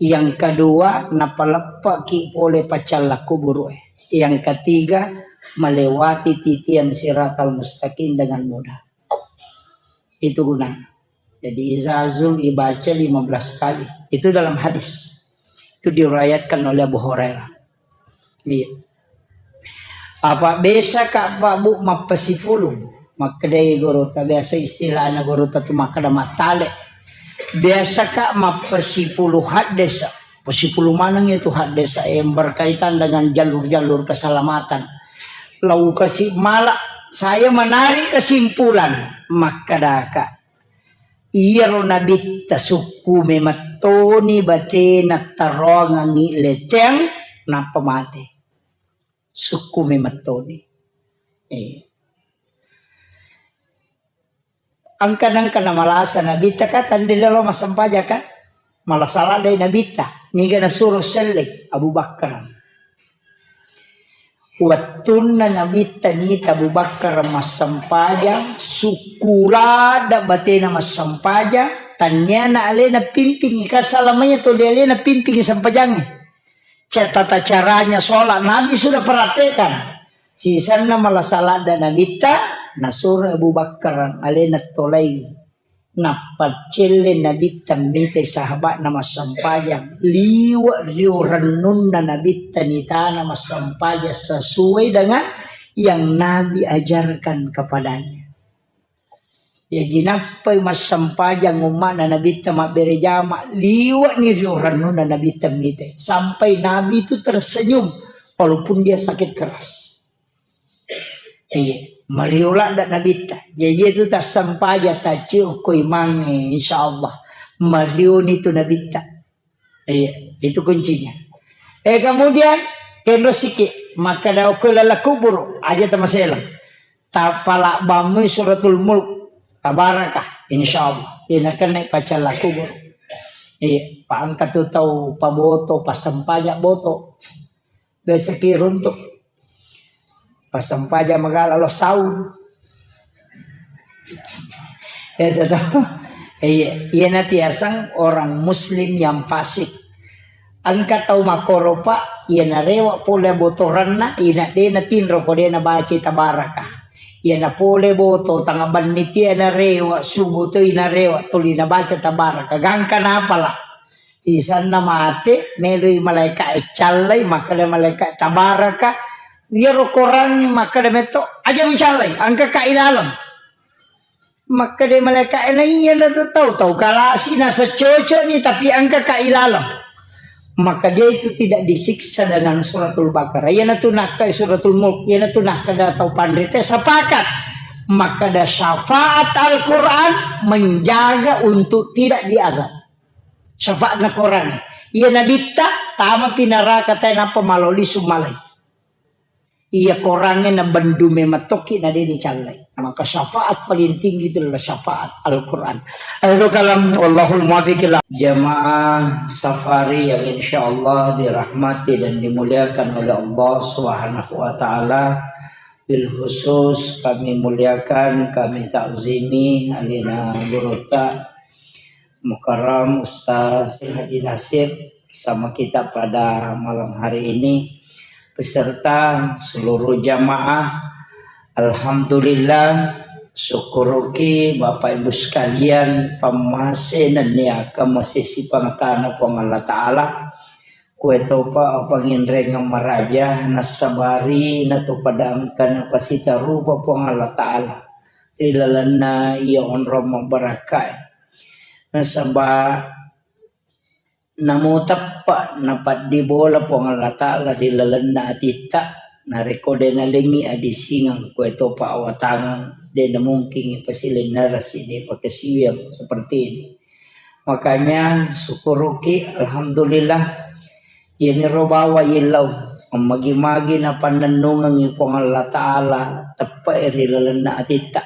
Yang kedua, napaleppaki pole pacalla kuburu. Yang ketiga, melewati titian siratal mustaqim dengan mudah. Itu gunanya. Jadi izazul ibaca lima belas kali. Itu dalam hadis. Itu diriwayatkan oleh Abu Hurairah. Iya. Apa biasa ka Pak Bu mappasipulung? Makkedai gurutta, biasa istilahna gurutta tu makkeda mattale. Biasa ka mappasipulung haddesa. Pasipulung maneng itu haddesa yang berkaitan dengan jalur-jalur keselamatan. Lau kasi mala, saya menarik kesimpulan, makkedaka. Iyaro nabitta sukku memettoni batena tarongangi leteng nappa mate. Sukku memettoni. Eh. Angka nangka namalasa nabitta ka tande lalo massempajang ka. Malasa ladde nabitta. Niga nasuro selleng Abu Bakar. Wettunna Nabitta nita Abu Bakar massempajang, sukkuladda batena massempajang, tanniana alena pimpingi, kasalamanya tuli alena pimpingi sempajangnge. Ca-, tata caranya sholat Nabi sudah praktekkan. Sisanna malasa ladda Nabitta, nasuro Abu Bakar alena tolaiwi. Nappa celle Nabitta mitai sahabatna massempajang. Liwe' rio rennunna Nabitta nitana massempajang sesuai dengan yang Nabi ajarkan kepadanya. Jaji nappai massempajang umma'na Nabitta mabbere jama, liwe'ni rio rennunna Nabitta mitai. Sampai Nabi itu tersenyum walaupun dia sakit keras. Iya, mario ladda Nabitta. Jaji itu tassempaja taciu ko imangnge, insyaallah. Marioni tu Nabitta. Iya, itu kuncinya. Eh, kemudian kenro siki, maka daoko lala kubur, aja tamaselang. Tapala bamui suratul mulk, tabaraka, insyaallah. Ina kena pacalla kubur. Iya, pa engka tu tau paboto, passempaja boto. Biasa ki runtuk. Passempaja magala lo saung. Biasa to. Iya, iya natiasang orang muslim yang fasik. Engka tau makoropa, iya narewa pole botoranna, ina dena tinro ko dena baca tabaraka. Iya na pole boto, tanga banni tia narewa, subuh to inarewa, tuli nabaca tabaraka. Gangka napala. Sisanna mate, meloi malaika e callai, makkeda malaika e, "Tabaraka, iyaro korangnge makkeda metto, aja mucallai, engka ka ilaleng." Makkeda malaika e, "Na iya na tu tau, tau kalasi nasa cocok ni, tapi engka ka ilaleng." Maka dia itu tidak disiksa dengan suratul Baqarah. Iya na tu nakkai suratul Mulk, iya na tu nakkeda tau panrita sepakat. Makkeda syafaat Al-Quran menjaga untuk tidak diazab. Syafaatna korangnge. Iya nabitta, tamapi naraka tae nappa maloli sumalai. Iya korangnge na bendu memettoki na deni callai. Maka syafaat paling tinggi itu adalah syafaat Al-Quran. Akhirul kalam, wallahul muwaffiq ila. Jamaah safari yang insyaallah dirahmati dan dimuliakan oleh Allah Subhanahu wa Ta'ala, bil khusus kami muliakan, kami takzimi alina gurutta Mukarram Ustaz Haji Nasir bersama kita pada malam hari ini beserta seluruh jamaah. Alhamdulillah, syukuruki Bapak Ibu sekalian, pammase nennia kemasi sipangtana Puang Allah Ta'ala. Kuetopa apanginrengeng maraja nassabari natopadangkan pasitarupa Puang Allah Ta'ala ri lalenna iya onrong mabbarakkae. Nasaba namo teppa napaddibola Puang Allah Ta'ala ri lalenna atitta, narekko de nalengngi adisingeng, kuetopa awatangeng, de namungkingi pasilennerasi de pakasiwiang seperti ini. Makanya syukuruki, alhamdulillah, iyaniro bawa yillau, magi-magi napannennungengi Puang Allah Ta'ala teppe'e ri lalenna atitta.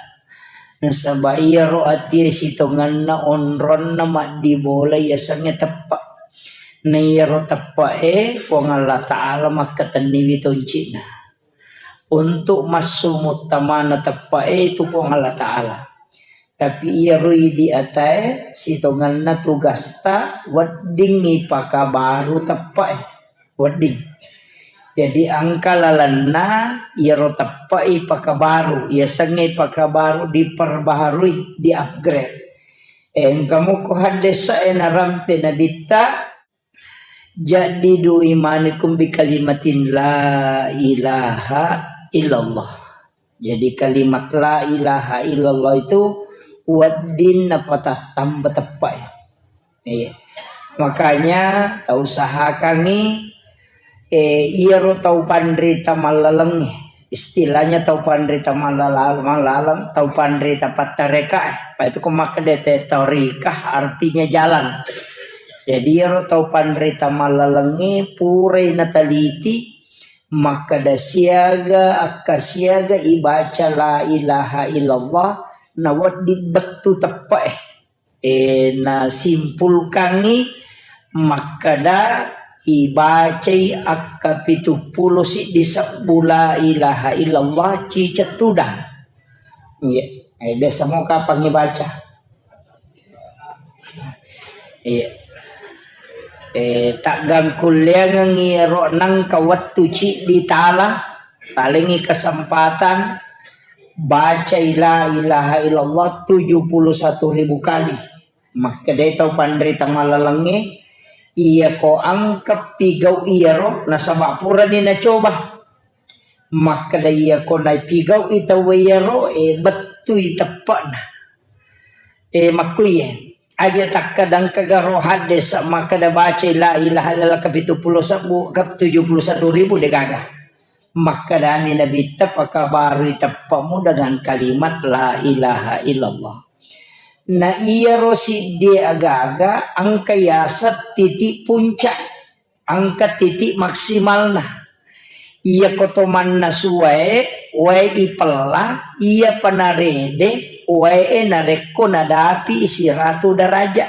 Nasaba iyaro atie sitongenna onronna maddibola yasengnge teppa. Na iyaro teppe'e Puang Allah Ta'ala makkatenniwi toncina. Untuk massu muttamana teppe'e itu Puang Allah Ta'ala. Tapi iyaro idi atae sitongenna tugasta wedding ipakabaru teppe'e. Wedding. Jadi engka lalenna iyaro teppe'e ipakabaru, yasengnge ipakabaru, diperbaharui, di-upgrade. Engka muko haddesa'e narampe nabitta, "Jaddidu imanakum bi kalimatin la ilaha illallah." Jadi kalimat la ilaha illallah itu wedding napatattamba teppa ya. Iya. Makanya tau usahakangi, eh, iyaro tau panrita mallalengnge. Istilahnya tau panrita mallala-, mallaleng, tau panrita pattareka, eh. Apa itu ko makkeda te torikah artinya jalan. Jadi iyaro tau panrita mallalengnge purai nataliti makkeda siaga, akka siaga ibaca la ilaha illallah, nawedding bettu teppe'e. Eh, nasimpulkangngi makkeda ibacai akka pitu pulo siddi sebbu la ilaha illallah ciceng tudang. Iya, eh, biasa mo kapang ibaca. Iya. Eh, taggangkulleangengngi ro nangka wettu ciddi tala, talengngi kesempatan bacai la ilaha illallah tujuh puluh satu ribu kali. Makkedai tau panrita malalengnge, iyako engka pigau iyaro, nasaba purani nacoba. Makkeda iyako napigau'i tauwe iyaro, e, bettui teppe'na. E, makkuiye, aja takkeda engkaga ro haddesa makkeda bacai la ilaha illallah kapitu pulo sebbu, ka tujuh puluh satu ribu degaga. Makkedami Nabitta, pakabarui teppe'mu dengan kalimat la ilaha illallah. Na iyaro siddie aga-aga engka yaseng titik puncak. Engka titik maksimalna. Iyako to mannasu wae, wae ipella, iyapa narede wae e narekko nadapi siratu derajat.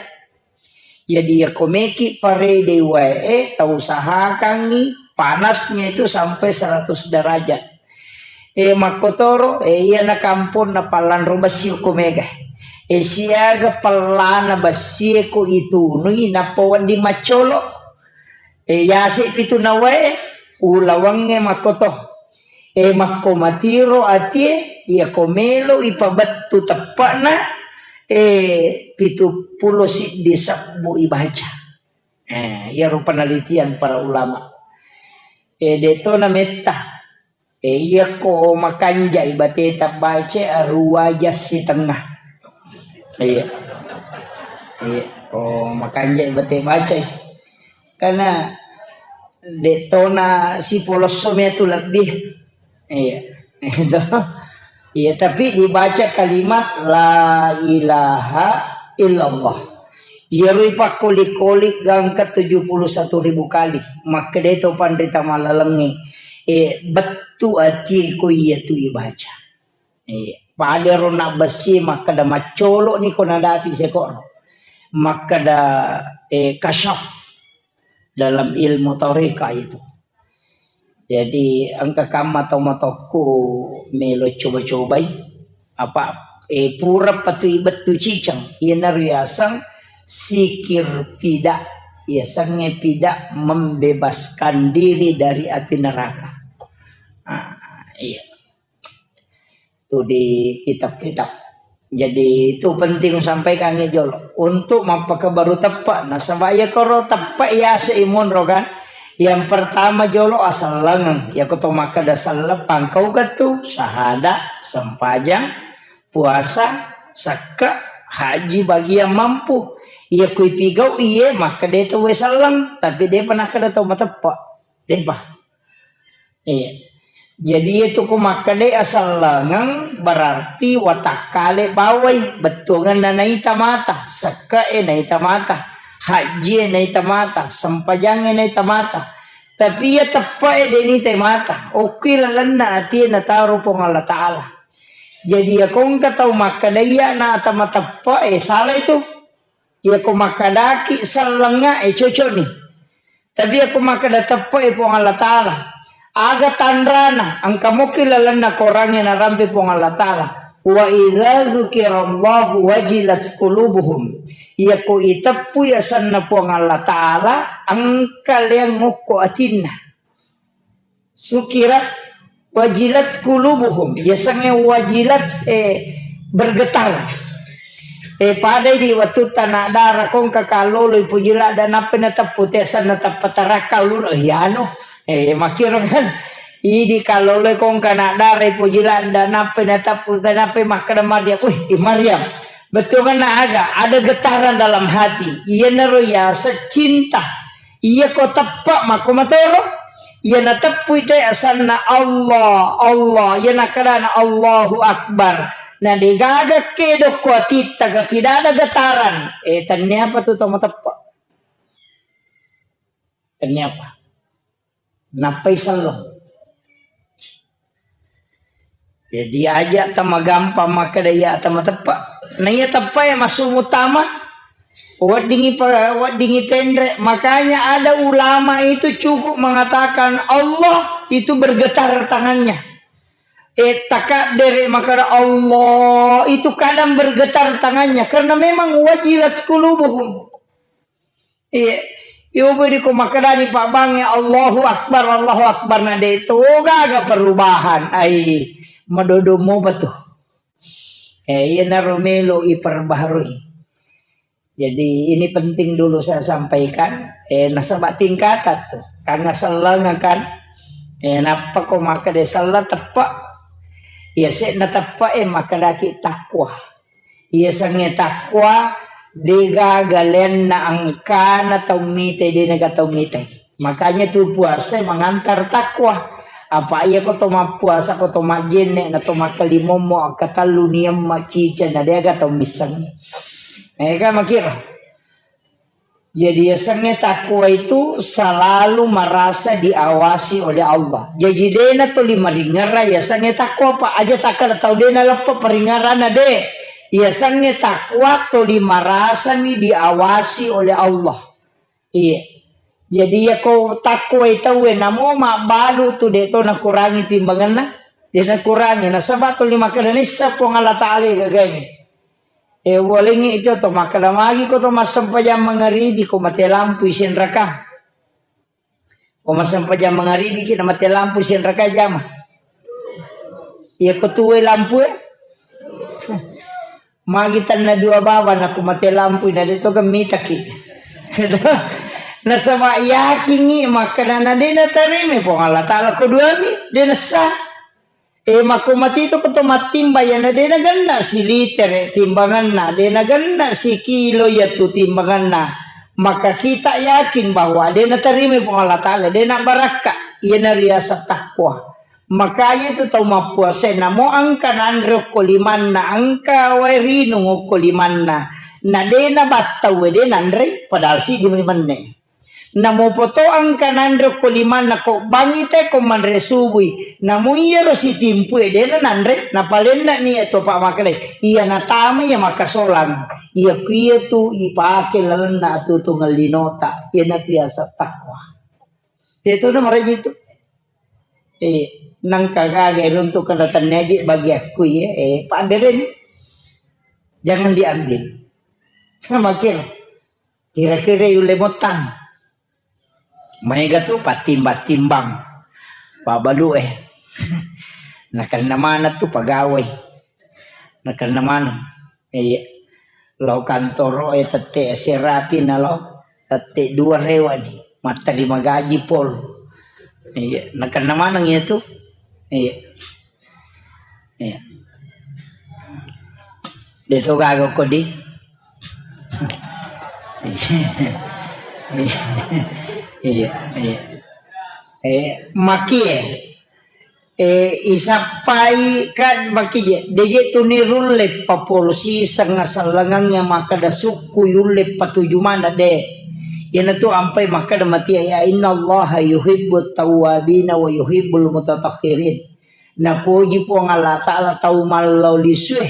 Jadi iyako meki parede wae e, tausahakangngi panasnya itu sampai seratus derajat. E, makkotoro, e, iyana kamponna pallanro bessi ko mega. E, siaga pellana bessi e ko itunui nappa wedding maccolo. E, yase pitu nawae, ulawangnge makkoto. E, makko matiro atie, iyako melo ipabettu teppe'na, e, pitu pulo siddi sebbu ibaca. E, iyaro penelitian para ulama. E, detona metta. E, iyako makanjai bateta baca aruwa jassi tengah. Iya. Iya, ko makanjai bate bacai. Karena detona sipolosso metu lebih. Iya. Itu. Iya, tapi dibaca kalimat la ilaha illallah. Iyaroi pakkoli-koli gangka tujuh puluh satu ribu kali. Makkedai to panrita malalengnge, e, bettu atie ko iyatu ibaca. E, padero nabbessi makkeda maccolo ni ko nadapi sekoro. Makkeda, e, kasyaf dalam ilmu toreka itu. Jadi, engka kamma tau matokku melo coba-cobai. Apa, eh, pura patui bettu ciceng. Iyanaro yaseng sikir pida. Yasengnge pida membebaskan diri dari api neraka. Ah, iya. Tu di kitab-kitab. Jadi, itu penting sampaikan jolo. Untuk mappakabaru teppe'. Nasaba iya koro teppe' yase imunro kan. Yang pertama jolo asellengeng. Iya ko to makkeda selleng pangkau kettu, sahada, sempajang, puasa, sekke, haji bagi yang mampu. Iya kui pigau iye makkeda to we selleng, tapi depa nakkeda to mateppe'. Depa. Iya. Jadi, itu ku makkeda asellengeng berarti watakkale bawai, bettuangenna naita mata, sekke'e naita mata, hajjie naita mata, sempajangnge naita mata. Tapi iya teppe'e de' nitai mata, okki lalenna atie nataro Puang Allah Ta'ala. Jadi, iya kongka tau makkeda iya na ata mateppe'e, salah itu. Iya ko makkedaki sellengnga, eh, cocokni. Tapi iya ko makkeda teppe'e Puang Allah Ta'ala, aga tanrana, engka moki lalenna korangnge narampe Puang Allah Ta'ala. Wa idza dzukirallahu wajilat qulubuhum. Iya ko iteppui asenna Puang Allah Ta'ala, engka leang ngokko atinna. Sukirat wajilat qulubuhum. Yasengnge wajilat, eh, bergetar. Eh, padai di wettu tana dara kongka kalolo ipuji ladda nappa nateppu te asenna teppa tarakka uluna. Eh, anu. Eh, makkiro kan. Idi kalolo kongka na dara ipuji ladda nappa nateppu te nappa makkeda Maryam. Wih, i Maryam. Bettuanna aga? Ada getaran dalam hati. Iyanaro yaseng cinta. Iya ko teppa makko matoro. Iya nateppui te asanna Allah, Allah. Iya nakkedana Allahu Akbar. Na degaga kedo ko atitta ga tidak ada getaran. Eh, tenniapa tu to mateppa? Tenniapa? Nappai selleng. Jadi aja tamagampang makkeda iya tamateppa. Na iya teppa ya masuk utama. Weddingi pa-, weddingi tenre. Makanya ada ulama itu cukup mengatakan Allah itu bergetar tangannya. Eh, takabbere makana Allah itu kadang bergetar tangannya karena memang wajilat qulubuhum. Iya. Iyo budi ko makkedani pabbangnge Allahu Akbar, Allahu Akbar na de to gaga perubahan. Ai, madodo mopa tu. Eh, iyanaro melo iperbaharui. Jadi ini penting dulu saya sampaikan. Eh, nasaba tingkatan tu. Kanga selleng kan. Eh, nappa ko makkeda selleng teppe. Iya se'na teppe, eh, makkedaki takwa. Iyasengnge takwa, de gaga lenna engkana tau mitai, de naga tau mitai. Makanya tu puasa mengantar takwa. Apa iya ko to mappuasa, ko to majjenne, na to makkalimommo, akkatellu niamma cica, na de aga tau missengngi. Eh, kan makira. Jadi yasengnge takwa itu selalu merasa diawasi oleh Allah. Jaji dena tuli maringerra yasengnge takwa, Pak. Aja takkada tau dena leppa paringerrana de. Yasengnge takwa tuli merasami diawasi oleh Allah. Iya. Jadi yako takwa tauwe namo mabbalu tu de to nakurangi timbangenna. De nakurangi nasaba tuli makkada nissa Puang Allah Taala gagaini. Eh, walengngi itu to makkeda magi ko to massempajang mangaribi ko mate lampu isenraka. Ko massempajang mangaribi ki na mate lampu isenraka jama. Iya ko tuwe lampu e. Magi tanna dua baba na ko mate lampu na de to gemitaki. Nasaba yakingi makkeda na de natarimi Puang Allah Taala ko duami de nessa. E, makko matito ko to mattimba, iyana de nagenna silitere timbanganna, de nagenna sikilo iyatu timbanganna, maka kita yakin bahwa de natarima Puang Allah Taala, de nabarakka, iyana riaseng takwa. Makanya itu tau mappuasa namo engka nanre okko limanna, engka wae rinung okko limanna, na de nabattau de nanre, padahal siddi menne. Namopoto engka nanre ko limanna ko bangi te ko manre subui. Namu iyaro sitimpue dena nanre, napalenna ni to pa makale. Iya natama iya makasolang. Iya kuya tu ipake lalenna atutu ngellinota. Iya na biasa takwa. Itu na maraji tu. Eh, nangka gaga runtuk kada tanyaji bagi aku ya. Eh, Pak Beren, jangan diambil. Makin kira-kira yulle motang. Maega tu pattimbang-timbang. Pabalu eh. Nakenna mana tu pagawai. Nakenna mana. Iya. Lao kantoro eh tette serapi na lao. Tette dua rewani. Matterima gaji pol. Iya. Nakenna maneng iya tu. Iya. Iya. De to gaga ko di. Iya, iya. Eh, maki eh. Eh, isappai kan maki je. De je tu nirulle papolosi sengasallangang yang makkada sukku yulle patuju mana de. Iyana tu ampai makkada mati ya innallaha yuhibbut tawwabina wa yuhibbul mutatahhirin. Napoji Puang Allah Ta'ala tau mallau lisue.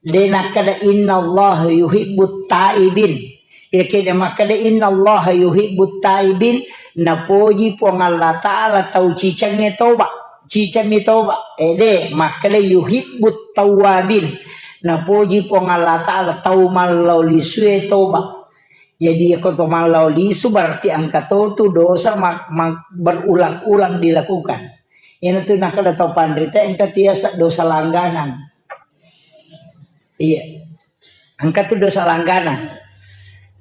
De nakkeda innallaha yuhibbut taibin. Iya keda makkeda innallaha yuhibbut taibin, napoji Puang Allah Ta'ala tau cicengnge toba. Cicemmi toba. Eh, de makkeda yuhibbut tawwabin. Napoji Puang Allah Ta'ala tau mallau lisue toba. Jadi, yako to mallau lisu berarti engka to tu dosa ma-, ma-, berulang-ulang dilakukan. Iyana tu nakkeda tau panrita engka tiasa dosa langganan. Iya. Engka tu dosa langganan.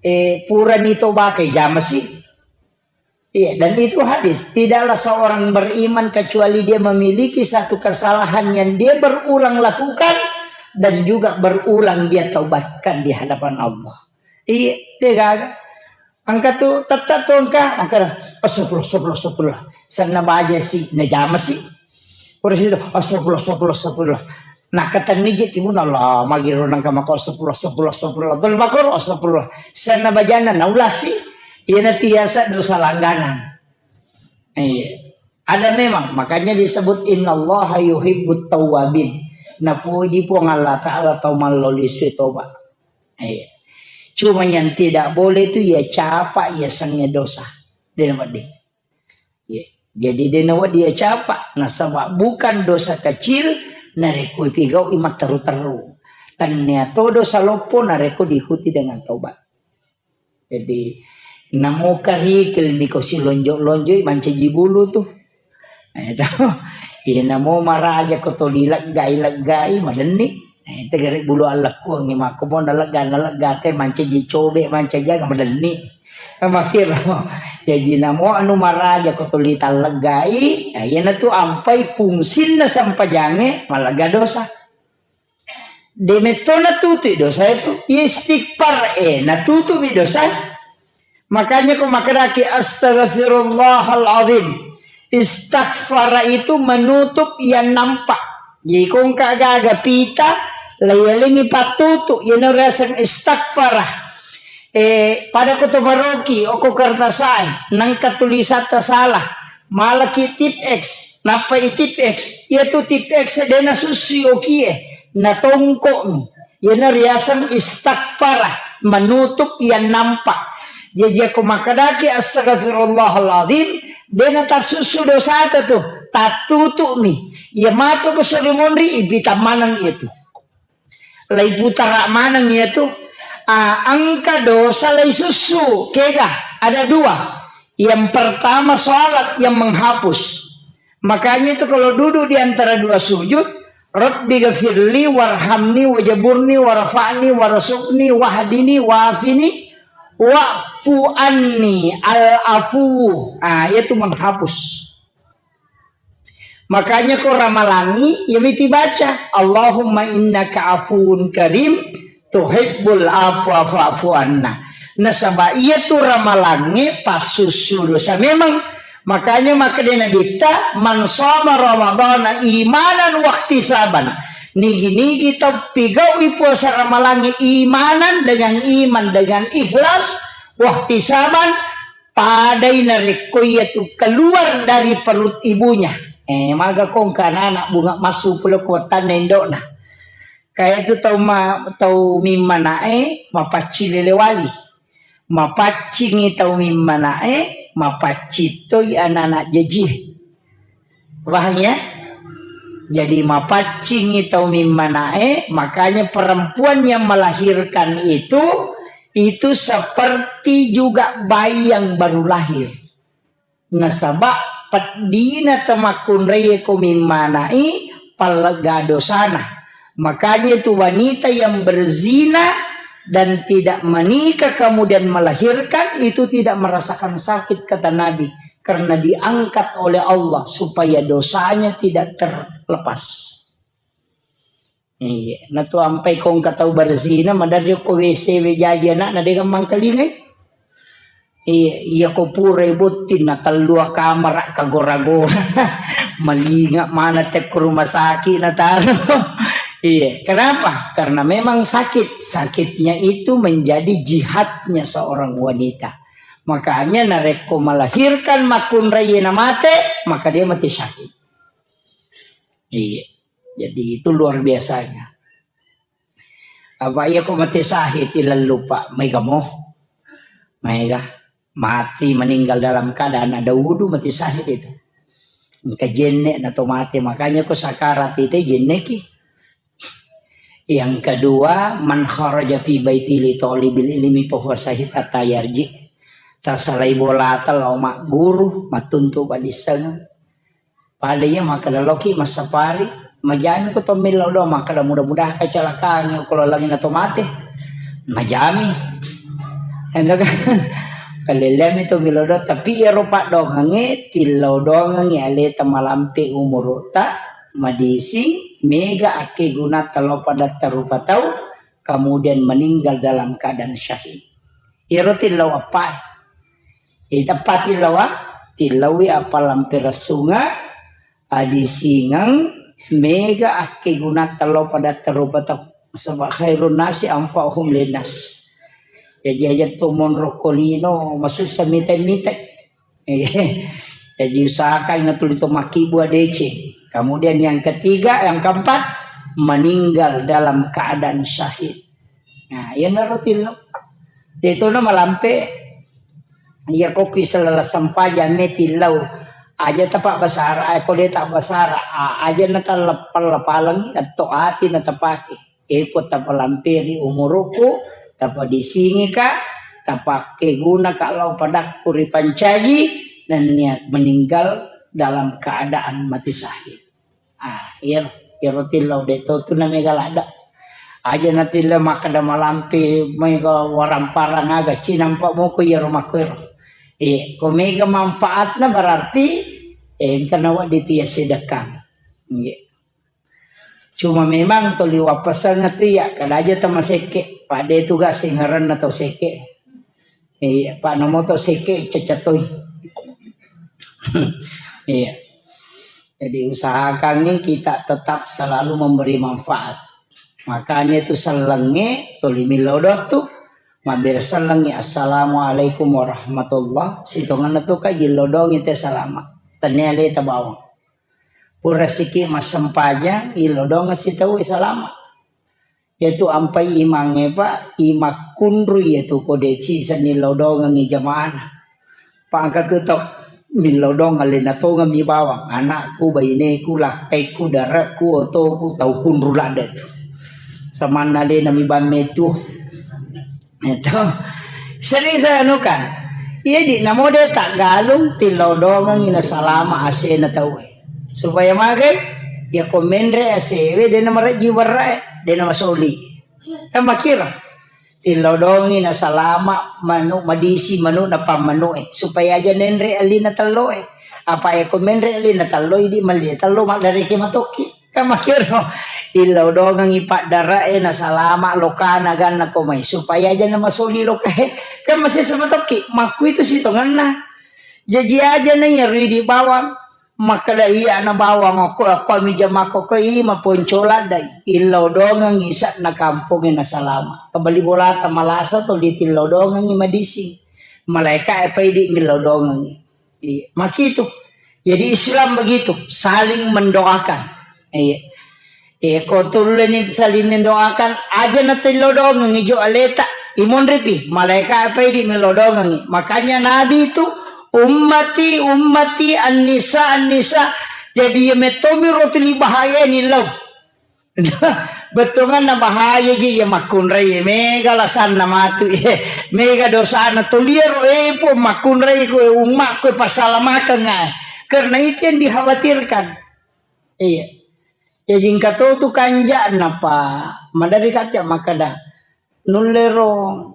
Eh, purani to bakai jamasi. Iya, dan itu hadis. Tidaklah seorang beriman kecuali dia memiliki satu kesalahan yang dia berulang lakukan dan juga berulang dia taubatkan di hadapan Allah. Iya, de gaga. Engka tu, tette tu engka, engka, astagfirullah, astagfirullah, astagfirullah. Senna baja si, najama si. Pura situ, astagfirullah, astagfirullah, astagfirullah. Nakkatenni je timun Allah, magiro nangka mako astagfirullah, astagfirullah, astagfirullah. Tol bakor, astagfirullah. Senna bajana, naulasi. Iyana tiasa dosa langganan. Iya. Ada memang, makanya disebut innallaha yuhibbut tawwabin. Napuji Puang Allah Ta'ala tau mallau lisui toba. Iya. Cuma yang tidak boleh itu ya capa, ya sengnya dosa. Dia nama deh. Ya. Jadi dia nawa dia capa, nasaba bukan dosa kecil, narekko ipigau imat teru-teru. Tania to dosa loppo, narekko diikuti dengan tobat. Jadi, namo karikil niko silonjo-lonjoi mancaji bulu tu. Eh, to. Iya, namo maraja ko toli leggai-leggai, madenni. Eh, tegere bulu allekkuangngi makko mo nalegga, nalegga te mancaji cobe, mancaji aga, madenni. Makiro. Jaji namo anu maraja ko toli talleggai, eh, iyanatu ampai fungsinna sempajangnge malegga dosa. De metto natutui dosa itu. Istighfar, eh, natutumi dosa. Makanya ko makkadaki, "Astaghfirullahal azim." Istaghfara itu menutup yang nampak. Jadi ko engka gaga pita, layalengi pattutu, iyana riaseng istaghfara. Eh, pada ko to maroki, oko kertasae, nangka tulisatta salah. Malaki tip X, nappa i tip X. Iyatu tip X de nasussui okie, natongko'mi. Iyana riaseng istaghfara, menutup yang nampak. Jaji ko makkadaki astaghfirullahaladzim, de natassussu dosata tu, tattutu'mi. Iya matu ko sori monri, ipita maneng itu. Laiputara maneng iyatu. Ah, engka dosa laisussu, kega? Ada dua. Yang pertama, salat yang menghapus. Makanya itu kalau duduk di antara dua sujud, "Rabbi ghafirli warhamni wajaburni warfa'ni warzuqni wahdini wafini wa'fu anni." Al-afu. Ah, itu menghapus. Makanya ko ramalangi, ya miti baca, "Allahumma innaka afuwun karim, tuhibbul afwa fa'fu anna." Nasaba iyatu ramalangnge passussu dosa memang. Makanya makkeda Nabitta, "Man shoma Ramadana imanan wahtisaban." Nigi-nigi tau pigaui puasa ramalangnge imanan, dengan iman, dengan ikhlas, wahtisaban, padai narekko iyatu keluar dari perut ibunya. Eh, maga kongka anak bunga massu pole ko wattanna indo'na. Kaya tu tau ma-, tau mimmana'e mapaccing lele wali. Mapaccingi tau mimmana'e, mapaccing toi anak-anak jajie. Paham ya? Jadi mapaccingi tau mimmana'e, makanya perempuan yang melahirkan itu, itu seperti juga bayi yang baru lahir. Nasaba peddina tau makkunraie ko mimmana'i, pallegga dosana. Makanya itu wanita yang berzina dan tidak menikah kemudian melahirkan itu tidak merasakan sakit, kata Nabi, karena diangkat oleh Allah supaya dosanya tidak terlepas. Iya, natu ampai kongka tau berzina, maderri ko W C we jaji anakna de gammang kalingai. Iya, iya ko purai botting na tellua kamara kagora-gora. Malinga mana te ko rumah sakit na taro. Iya, kenapa? Karena memang sakit. Sakitnya itu menjadi jihadnya seorang wanita. Makanya narekko melahirkan makkunraie na mate, maka dia mati syahid. Iya. Jadi itu luar biasanya. Apa iya ko mate syahid ilallupa, maega mo. Maega. Mati meninggal dalam keadaan ada wudu, mati syahid itu. Engka jenne na to mate, makanya ko sakarat itu jenneki. Yang kedua, man kharaja fi baiti li talibil ilmi fa huwa syahid hatta yarji. Tasalai bolata lao magguru, mattuntu padissengeng. Pada iya makkeda loki massapari, majami ko to millau doang, makkeda mudah-mudahan kecelakaan ko lalenna to mate. Majami. Ento kan. Kalelleami to millau doang, tapi iyaro paddoangengnge tillau doangengngi aleta malampe umuru'ta, madising, mega akkegunatta lao padatta rupa tau, kemudian meninggal dalam keadaan syahid. Iyaro tillau appae. Iteppa tillawa, tillaui appalampe ressunga, adisingeng, mega akkegunatta lao padatta rupa tau. Saba khairun nasi anfa'uhum linnas. Jaji aja to monro ko lino, masussa mite-mite. Jadi usahakan na tuli to makkibua deceng. Kemudian yang ketiga, yang keempat, meninggal dalam keadaan syahid. Nah, iyanaro tillau. De' tona malampe, iya ko ki selala sempajang me tillau. Aja tapa basara, eh, ko de' ta basara, a-, aja na talla-, palla palengi, atto ati na tapake. Epo tapalamperi umuruku, tapadisingika, tapakkeguna ka lao padakku ripancaji, nennia meninggal dalam keadaan mati syahid. Ah, iyaro, iyaro tillau de' to tu na mega ladda. Aja na tillau makkeda malampe mega waramparang aga cinampa moko iyaro makkuero. Eh, ko mega manfaatna berarti, eh, engka nawedding tu iya sedekah. Nggih. Cuma memang toli wappaseng tu iya, kada aja tama sekke, pada tu ga sengerenna tau sekke. Iya, pa namo tau sekke cacatoi. Iya. Jadi usahakan nih kita tetap selalu memberi manfaat. Makanya itu sellengnge toli millau doang tu, mabbere sellengnge, "Assalamualaikum warahmatullah." Sitongenna tu ka jillau doang te salama. Tennia leta bawang. Pura siki massempajang, illodongeng sitaue salama. Iyatu ampai imangnge, Pak, imakkunru iyatu ko de' siseng nillodongengngi jamaana. Pak, engka tu tau nillodongeng alena tongeng mi bawang, anakku, baineku, lakkaiku, dare'ku, otoku, tau kunru ladde tu. Samanna alena mi bamme tu. Itu. Sering saya anukan. Iya di namo de' taggalung, tillodongengngi nasalama asena tauwe. Supaya magai, iya ko menre asewe, de' namarejji werrae, de' namasoli. Kan makkiro. Tillodongengngi nasalama manu madisi manu na pammanu'e. Supaya aja nenre alina telloe. Apa iya ko menre alina tello, idi malli tello maddareke matokki. Kan makkiro, illodongengngi paddara'e nasalama lokana ganna ko mai, supaya aja namasoli lokae. Kan masessa matokki, makkuitu sitongenna. Jaji aja na iya ridi bawang, makkeda iya na bawang okko, okko mi jamakko ko i maponco laddai. Illodongengngi sa'na kampongnge nasalama. Kebali bolata malasa to ditillodongengngi madising. Malaika e paidi millodongengngi. Iya, makitu. Jadi Islam begitu, saling mendoakan. Iya. Iya, ko tulleni saling mendoakan, aja na tillodongengngi jo aleta, imonripi, malaika apa idi mellodongengngi. Makanya Nabi itu, "Ummati, ummati, an-nisa, an-nisa." Jadi iya mettomi rotuli bahaya ni lau. Bettuanganna bahaya ji iya makkunrai, mega lasanna matu, mega dosana. Toliaro, eh, po makkunrai ko ummakku, pasalamakeng, eh. Karena itu yang dikhawatirkan. Iya. Jaji engka to tu kanja'na, Pak. Maderri kacca makkeda, nullero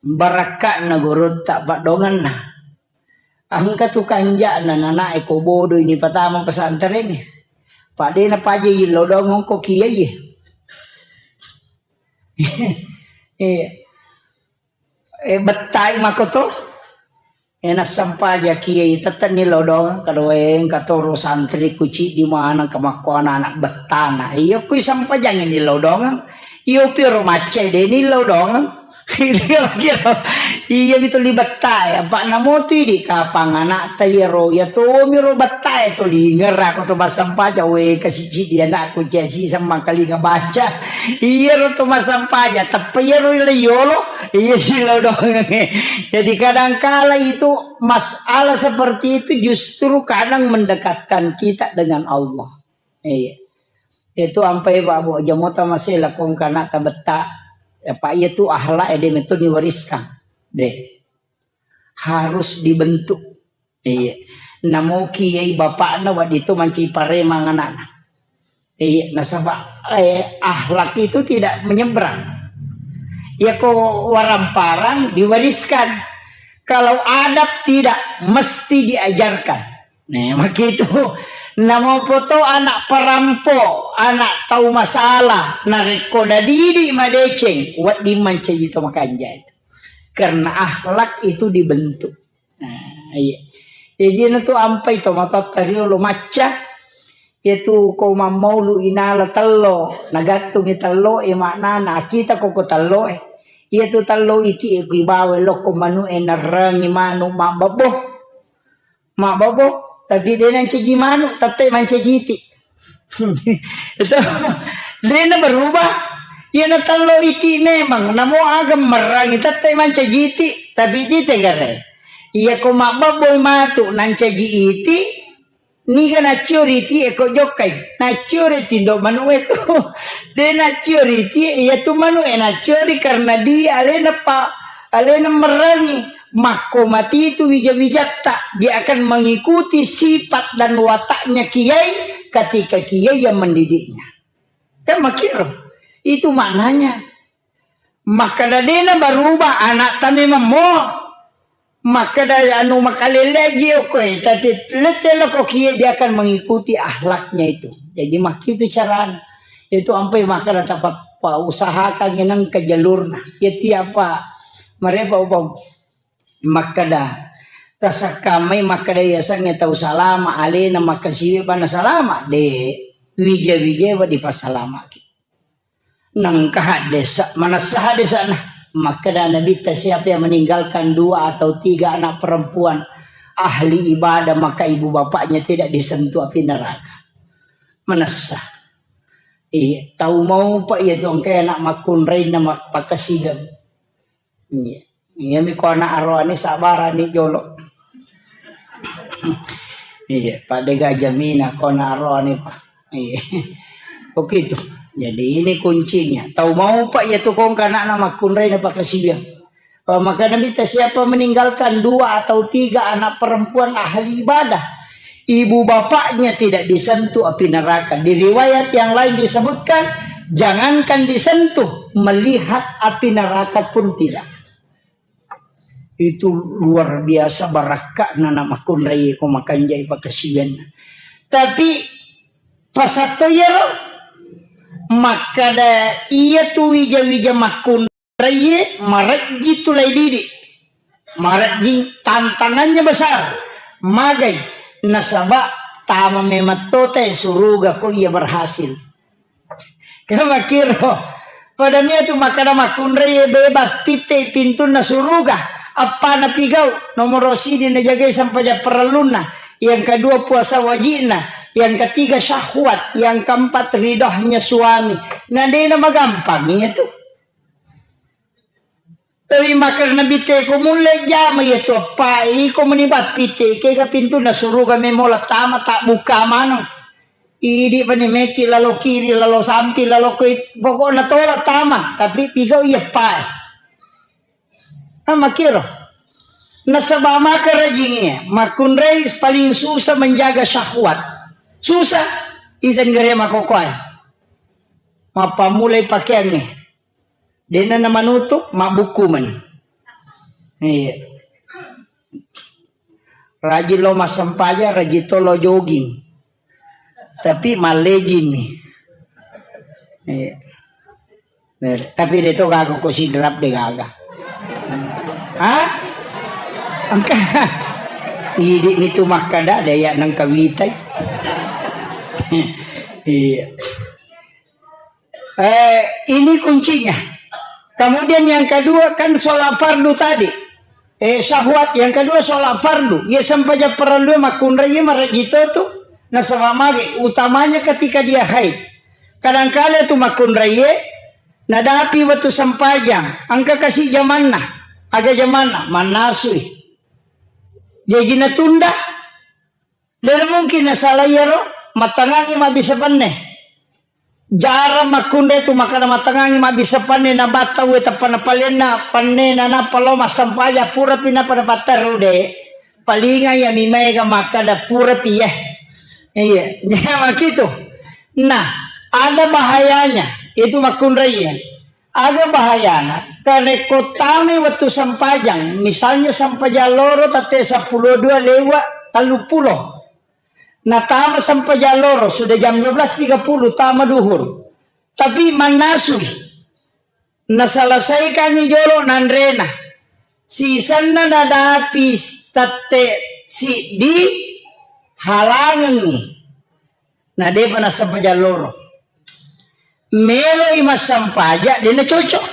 barakka'na gurutta, paddongenna. Engka tu kanja'na nanae ko bodo ini patama pesantren. Pak, de' napaja illodongeng ko kiai. Iya. Eh, bettai mako to. Eh, nassempajang kiai, tette'ni lodong, kadoe engka toro santri kuciddi maneng kamakko anak-anak bettana. Iya, kui sempajangi ni lodong. Iyo, pioro macca de' ni lodong. Kira-kira. Iya, mi tuli bettai. Apa namo tu idi kapang anak ta iyaro, iya to miro bettai to lingerako to massempajang, we, kasiciddi anakku, cia siseng mangkalinga baca. Iyaro to massempajang, teppa iyaro le yolo. Iya, silodongengnge. Jadi kadangkala itu masalah seperti itu justru kadang mendekatkan kita dengan Allah. Iya. Itu ampai Pak Bu, jamota masih lakong kana tabetta. Ya, Pak, iya tu akhlak, ya, dia itu diwariskan. Deh. Harus dibentuk. Iya. Namoki yai bapakna, wadi tu manci paremang anakna. Iya, nasaba, eh, akhlak itu tidak menyeberang. Ya, ko waramparang diwariskan. Kalau adab tidak, mesti diajarkan. Nah, begitu. Namo poto anak perampo, anak tau masalah, narekko nadidi madeceng, wedding mancaji to makanja itu. Karena akhlak itu dibentuk. Nah, iya. Jadi na tu ampai to matotta riolo macca. Iya tu ko mammaulu inala tello, nagattungi tello e maknana, akita ko ko tello e. Iya tu tello iti e kui bawa lokko manu e narrangi manu mabbabbo. Mabbabbo, tapi de nancaji manu, tette mancaji iti. Itu de na berubah. Iya natallo iti memang, namo aga merrangi tette mancaji iti, tapi iti tegare. Iya ko mabbabboi matu nancaji iti, niga nacciori iti e ko jokkai. Nacciori tindo manu e tu. De nacciori iti e, iya tu manu e nacciori karena di alena pa, alena merrangi. Makko mati itu wija-wijatta, dia akan mengikuti sifat dan wataknya kiai ketika kiai yang mendidiknya. Kan makkiro. Itu maknanya. Makkeda dena berubah anakta memang mo. Makkeda anu makalele jio koe, tapi lette loko kie dia akan mengikuti akhlaknya itu. Jadi makkitu carana. Itu ampai makkeda tapa pa usahakan ngenang ke jalurna. Ya tiapa mereka ubang makkeda tasakkamai makkeda yasengnge tau salama alena makkasiwi bana salama de wija-wija wa dipasalamaki. Nengka haddesa, manessa haddesana. Makkeda Nabitta, siapa yang meninggalkan dua atau tiga anak perempuan ahli ibadah, maka ibu bapaknya tidak disentuh api neraka. Manessa. Iya, tau mau pak iya tu engkai anak makkunrai na mak-, pakkasidang. Iya. Iya mi ko anak aroani sabarani jolo. Iya, pada gajah mina ko anak aroani pak. Iya. Begitu. Jadi ini kuncinya. Tau mau pak ya tukong anak nama kunrai na pakasibiang. Maka Nabi ta siapa meninggalkan dua atau tiga anak perempuan ahli ibadah, ibu bapaknya tidak disentuh api neraka. Di riwayat yang lain disebutkan, jangankan disentuh, melihat api neraka pun tidak. Itu luar biasa barakka'na na makkunrai ko makanjai pakasiwianna. Tapi pasatto iyaro makkada iya tu wija-wija makkunrai marejji tu lai didi. Marejjing tantangannya besar. Magai nasaba tama memang tote suruga ko iya berhasil. Kamakiro. Pada mia tu makkada makkunrai bebas pitte pintunna suruga. Appana pigau, nomoro sidi najagai sampaja parellunna. Yang kedua puasa wajibna. Yang ketiga syahwat. Yang keempat ridhohnya suami. Nah, dena magampang iya tu. Tapi makkada Nabitta ko mulle jama iya tu appa iko meni bappitte kega pintunna suruga memola tama tak buka maneng. Idi pani meki lalo kiri lalo sampi lalo koi pokokna tola tama tapi pigau iya appa. Ah, makkiro. Nasaba makarajing iya makkunrai paling susah menjaga syahwat. Susah. Itan gare makokoe. Mappammulai pakeangnge. Dena na manutup, mabbukku mani. Iya. Rajin lo massempajang, rajin to lo jogging. Tapi mallejing mi. Iya. Tapi de to gaga ko sidrap de gaga. Hah? Engka. Idi mi tu makkada de ya nengka witai. Iya. Eh, ini kuncinya. Kemudian yang kedua kan sholat fardu tadi. Eh, syahwat. Yang kedua sholat fardu. Ya sempajang parellu makkunrai marajito tu. Nasaba mage utamanya ketika dia haid. Kadangkala tu makkunrai nadapi waktu sempajang. Engka kasi jamanna. Aga jamanna mannasui. Jadi natunda. Dena mungkin nasala iyaro, mattangangi mabbissa penne. Jarang makkunrai tu makkada mattangangi mabbissa penne nabatta uwe tappa napalenna penne na nappa lo massampaja purapi nappa napatteru de. Palinga iya mi maega makkada purapi ya. Iya, ya makitu. Nah, ada bahayanya itu makkunrai ya. Aga bahayana, karekko tamai wettu sempajang, misalnya sempajang loro tette seppulo dua lewat telluppulo. Natama sempajang loro, sudah jam dua belas tiga puluh tama duhur. Tapi mannasui. Naselesaikangi jolo nanrena. Sisenna nadapi tette siddi halangengi. Na depa nassempajang loro. Meloi massampaja, dena cocok.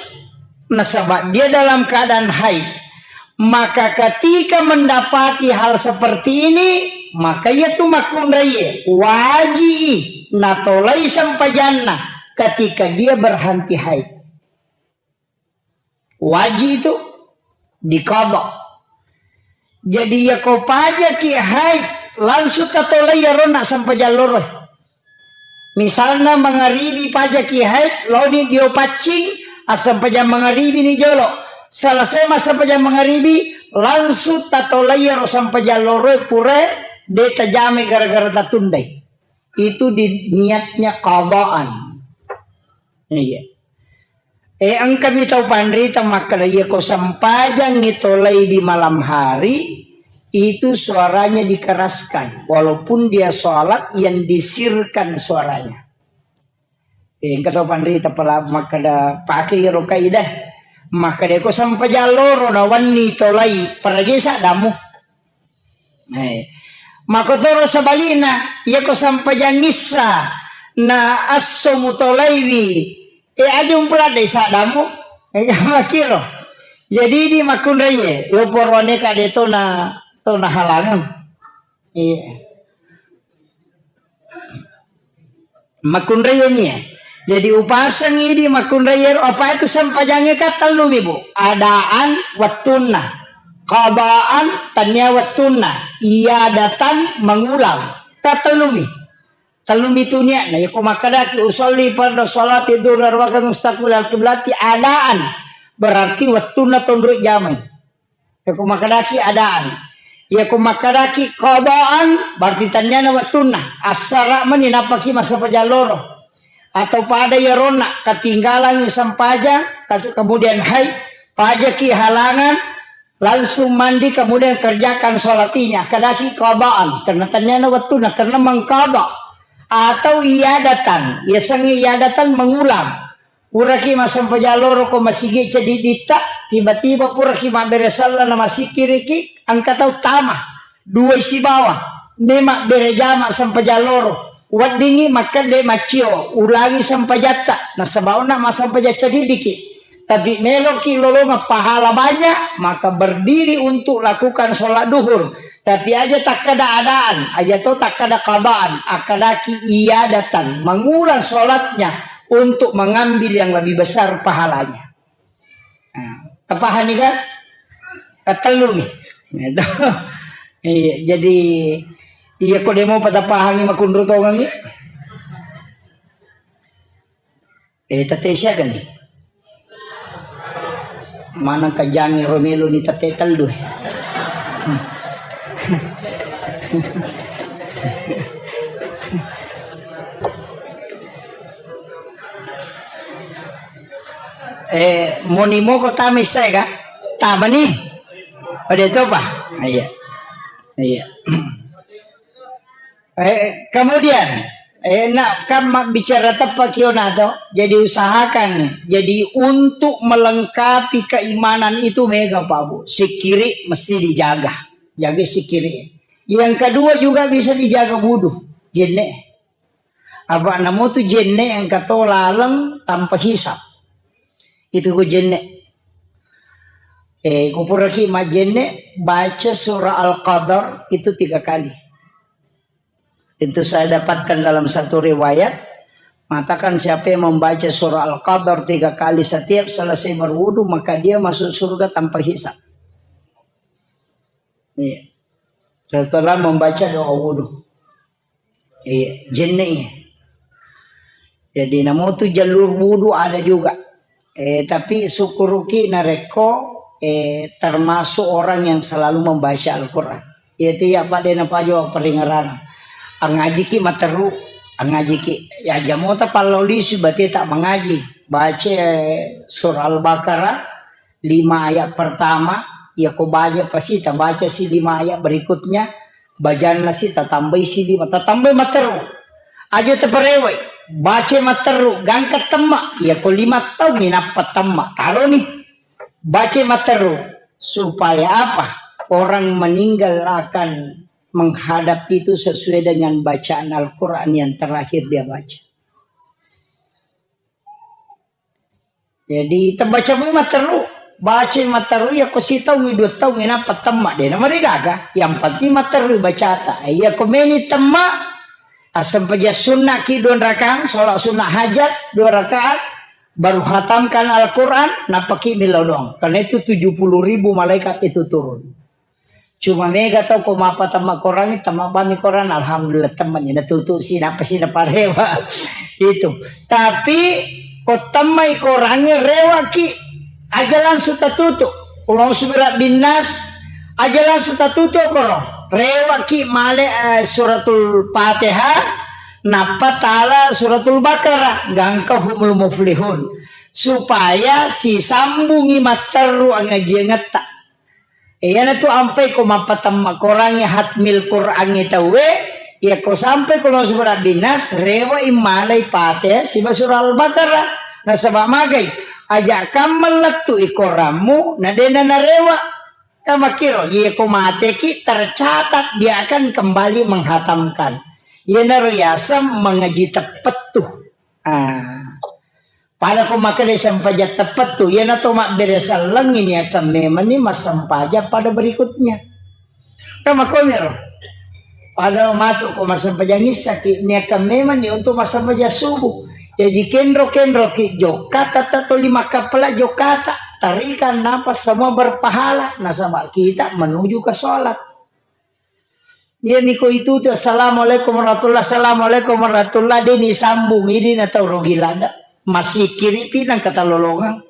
Nasaba dia dalam keadaan haid. Maka ketika mendapati hal seperti ini, maka ia tu makkunrai waji'i natolai sempajanna. ketika dia berhenti haid. Wajib itu diqadha. Jadi, yako pajaki haid, langsung tatolai yaronna sempajang loro. Misalna mangaribi pajaki haid, laoni dio paccing, assempajang mangaribi ni jolo. Selesai massempajang mangaribi, langsung tatolai yaro sempajang loro pura de tajamai gara-gara tatundai. Itu di niatnya qadaan. Iya. Eh, engkami tau panrita makkeda, iya ko sempajangngi tolai di malam hari, itu suaranya dikeraskan. Walaupun dia sholat, yang disirkan suaranya. Eh, engka tau panrita pala makkeda, pakai ro kaidah. Makkeda ko sempajang loro na wenni tolai, parajai saddamu. Eh, makotoro sebalikna, iya ko sempajang issa na asso mutolaiwi, eh, aja umpeladdai saddamu. Eh, makiro. Jadi di makkunraie, yo poroane kade tona, tona halangeng. Iya. Makkunrai ni, eh. Jadi, upaseng idi makkunrai ero, apa itu sempajangnge ka tellumi, Bu. Adaan wettunna. Qadaan tania wettunna. Iadatan mengulang. Ka tellumi. Tellumi tu niatna. Yako makkedaki usolli farda sholati dhuhri arba'a mustaqbil al-qiblati adaan. Berarti wettunna tonroi jamai. Yako makkedaki adaan. Yako makkedaki qadaan, berarti taniana wettunna. Assara meni nappaki massempajang loro. Atau pada yaronna, ketinggalan sempajang, kat-, kemudian haid, pajaki halangan, langsung mandi, kemudian kerjakan sholat ini. Kedaki qadaan, karena taniana wettunna, karena mengqadha. Atau iadatan, yasengnge iadatan mengulang. Puraki massempajang loro ko masigi ceddi'ditta, tiba-tiba puraki mabbere selleng na massikkiriki, engka tau tama, duai sibawa, memabbere jama sempajang loro, weddingngi makkedde maccio, ulangi sempajatta, nasaba onna massempajang ceddi'diki. Tapi meloki lolongeng pahala banyak, maka berdiri untuk lakukan sholat duhur. Tapi aja takkada adaan, aja to takkada qadaan, akkadaki iadatan, mengulang sholatnya untuk mengambil yang lebih besar pahalanya. Nah, tapahani kan? Katellu nih. Gitu. Iya, jadi iya ko demo patapahangi makunru tongangi. Eh, tette siaga ni? Maneng kajangi ro melo ni tette tellu, eh. Eh, moni moko tama issae ka? Tama ni? Ode topa? Iya. Iya. Eh, kemudian, eh, nak kan mak bicara tepat kio nato. Jadi usahakan, jadi untuk melengkapi keimanan itu mega Pak Bu. Sikiri mesti dijaga. Jaga sikiri. Yang kedua juga bisa dijaga wudu. Jenne. Apa namu tu jenne yang kato laleng tanpa hisap. Itu ku jenne. Eh, kupuraki majenne, baca surah Al-Qadar itu tiga kali. Itu saya dapatkan dalam satu riwayat, mengatakan siapa yang membaca surah Al-Qadar tiga kali setiap selesai berwudu, maka dia masuk surga tanpa hisab. Iya. Setelah membaca doa wudu. Iya, jenne. Jadi namu tu jalur wudu ada juga. Eh, tapi syukuruki narekko, eh, termasuk orang yang selalu membaca Al-Quran. Iya tu ya, Pak, dena pajo paringerang. Angajiki materu, angajiki. Ya jamota pallau lisu berarti tak mengaji. Baca, eh, surah Al-Baqarah, lima ayat pertama, ya ko baca pasti tabaca si lima ayat berikutnya, bajanna si tatambai si lima, tatambai materu. Aja taparewai, baca materu, gangka temma, ya ko lima taung inappa temma, taro ni. Baca materu, supaya apa? Orang meninggal akan menghadap itu sesuai dengan bacaan Al-Quran yang terakhir dia baca. Jadi, tabaca mu materu, baca materu, ya ko sitaung, dua taung, inappa temma, de namarigaga. Yang penting materu bacata. Ya ko meni temma, Assempajang sunnaki dua rakaat, sholat sunnah hajat dua rakaat, baru hatamkan Al-Quran, nappaki millau doang. Karena itu tujuh puluh ribu malaikat itu turun. Cuma mega tau ko mappatamma Korangnge, tamma bami Korangnge, alhamdulillah, temmanni natutu si, nappa si naparewa. Itu. Tapi ko tammai Korangnge, rewaki, aja langsung tatutu. Qul a'udzu birabbin nas, aja langsung tatutu koro. Rewaki male, eh, suratul Fatihah, nappa tala suratul Baqarah, gangka humul muflihun. Supaya sisambungi matteru angajiangetta. Iyanatu ampai ko mappatamma Korangnge, hatmil Korangnge tauwe, iyako sampai ko lao sura binas, rewa immalai Fatihah siba sura Al-Baqarah. Nasaba magai, aja kammeng lettu i Korammu, na dena narewa. Ka makkiro, iyako mateki tercatat dia akan kembali menghatamkan. Iyanaro yaseng mengaji teppettu. Ah. Pada ko makkeda sempajang teppettu, iyana to mabbere sellengngi niakang memenni massempajang pada berikutnya. Kan makkomiro. Pada matu ko massempajang issaki, niakang memenni untuk massempajang subuh. Jaji kenro-kenroki jokka, tata toli makkappala jokkata, tarikan napas semua berpahala, nasaba kita menuju ke sholat. Iyami ko itu tu, "Assalamualaikum warahmatullah, assalamualaikum warahmatullah," de ni sambung, idi na tau rugi lada. Masikiri pi nang katalolongang.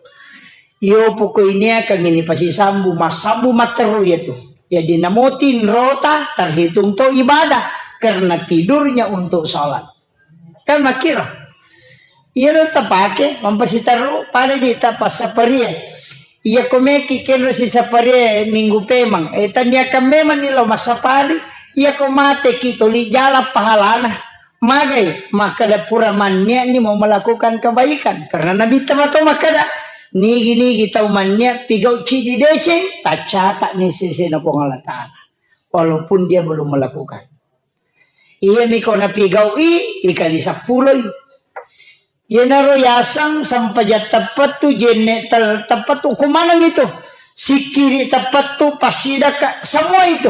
Iyo poko ini akan ini pasti sambung, massambung matteru ya tu. Jadi namotin rota terhitung to ibadah karena tidurnya untuk sholat. Kan makkiro. Iyaro tapake mampasitaru pada di tapassaparie. Iyako meki kenro sisaparie minggu pemang. Eh, tanniakang memang ni lo massapari. Iyako mateki toli jala pahalana. Magai, makkeda pura manniani mau melakukan kebaikan. Karena Nabi tamato makkeda, nigi-nigi tau mannia pigau cidi deceng, taccatak ni sesena Puang Allah Ta'ala. Walaupun dia belum melakukan. Iyami ko napigau'i, ikali sappuloi. Iyanaro yaseng sempajang teppettu, jenne tel-, teppettu, ko maneng itu. Sikkiri teppettu, passidakka, semua itu.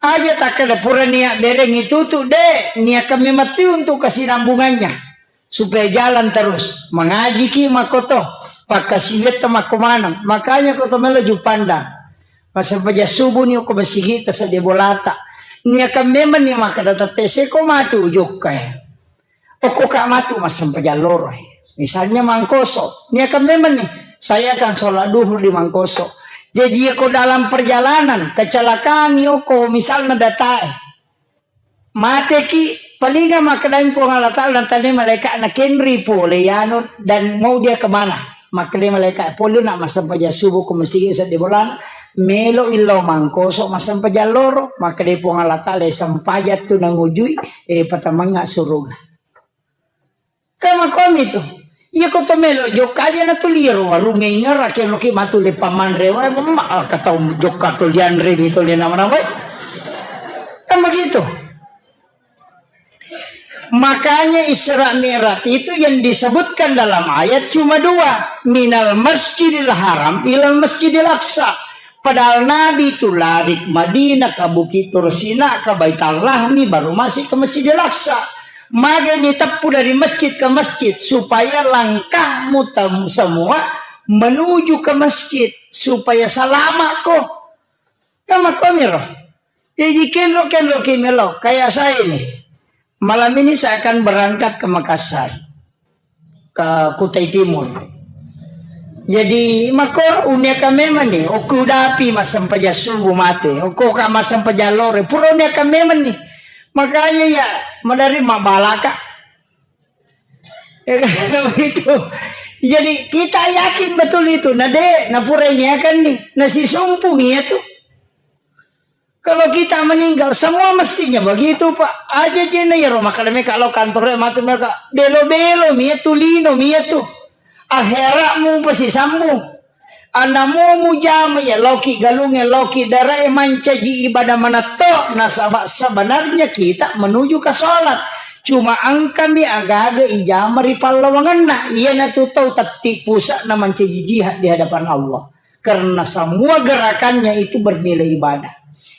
Aja takkeda pura nia bereng itu tu, de, niakang memettu untuk kesinambungannya. Supaya jalan terus. Mengajiki makkoto, pakkasiwiatta makko maneng. Makanya ko to melo jupanda. Massempajang subuh ni okko masigi ta sedde bolata. Niakang memang ni makkeda tette seko matu jokka e. Okko ka matu massempajang loro e. Misalnya Mangkoso. Niakang memang ni, saya akan sholat duhur di Mangkoso. Jadi ko dalam perjalanan, kecelakaan ni okko misalnya data e. Mateki, palinga makkedai Puang Allah Ta'ala, dan tanya malaikat na kenri pole yanu dan mau dia kemana? Makkedai malaikat, pole nak massempajang subuh ko masigi sedde bolana, melo illau Mangkoso massempajang loro, makkedai Puang Allah Ta'ala, sempajang tu nangujui, eh, patamangnga suruga. Kan makkomi tu. Iya ko to melo jokka aja na tu liaro warungnge, ingerake loki matu le pamanre wa, ma, ah, katau jokka to lianre mi to le nama-nama. Kan begitu. Makanya Isra Mi'raj itu yang disebutkan dalam ayat cuma dua, minal masjidil haram ilal masjidil aqsa. Padahal Nabi itu lari ke Madinah, ke Bukit Tursina, ke Baitul Lahmi, baru masuk ke Masjidil Aqsa. Magai ni teppu dari masjid ke masjid, supaya langkahmu tem-, semua menuju ke masjid, supaya selamat ko. Kan makkomiro. Jadi kenro-kenro ki melo, kayak saya ini. Malam ini saya akan berangkat ke Makassar, ke Kutai Timur. Jadi, makko uniakang memang ni, okko udapi massempajang subuh mate, okko ka massempajang loro, pura uniakang memang ni. Makanya ya, madari mabalaka. Ya kan, begitu. Jadi, kita yakin betul itu. Nah, de, nah pura ini akan ni, nah si sumpung iya tu. Kalau kita meninggal, semua mestinya begitu, Pak. Aja jena ya rumah kada meka lo kantor ya matu mereka. Belo-belo mi ya tu, lino mi ya tu. Akhiratmu pasti sambung. Anamu mujama ya loki galunge, loki darae mancaji ibadah manatto. Nasaba sebenarnya kita menuju ke sholat. Cuma engkami agaga ijama ri pallawangenna. Iya na tu tau tatti pusat na mancaji jihad di hadapan Allah. Karena semua gerakannya itu bernilai ibadah.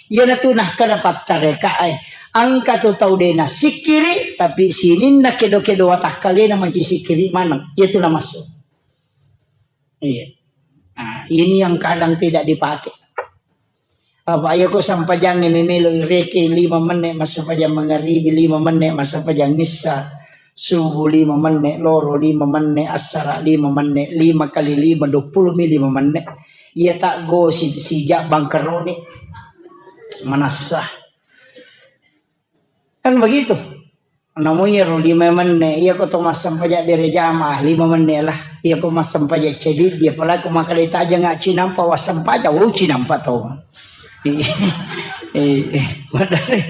Iyanatu nakkeda pattarekae, Engka tu tau de' nassikkiri, tapi sininna kedo-kedo watakkalena manci sikkiri maneng. Iyatu namassu. Iya. Nah, ini yang kadang tidak dipakai. Apa iya ko sempajangnge memelo ireke lima menit massempajang mangaribi, lima menit massempajang issa, subuh lima menit, loro lima menit, assara lima menit, lima kali lima, dua puluh mi lima menit. Iya tak gosip sijak bangkeroni. Manassa. Kan begitu. Namu iyaro lima menit, iya ko to massempajang berjamaah lima menit lah. Iya ko massempajang cediddi, apalagi ko makkeda tajang cinampa wassempajang, oh cinampa to. Eh, eh, maderri,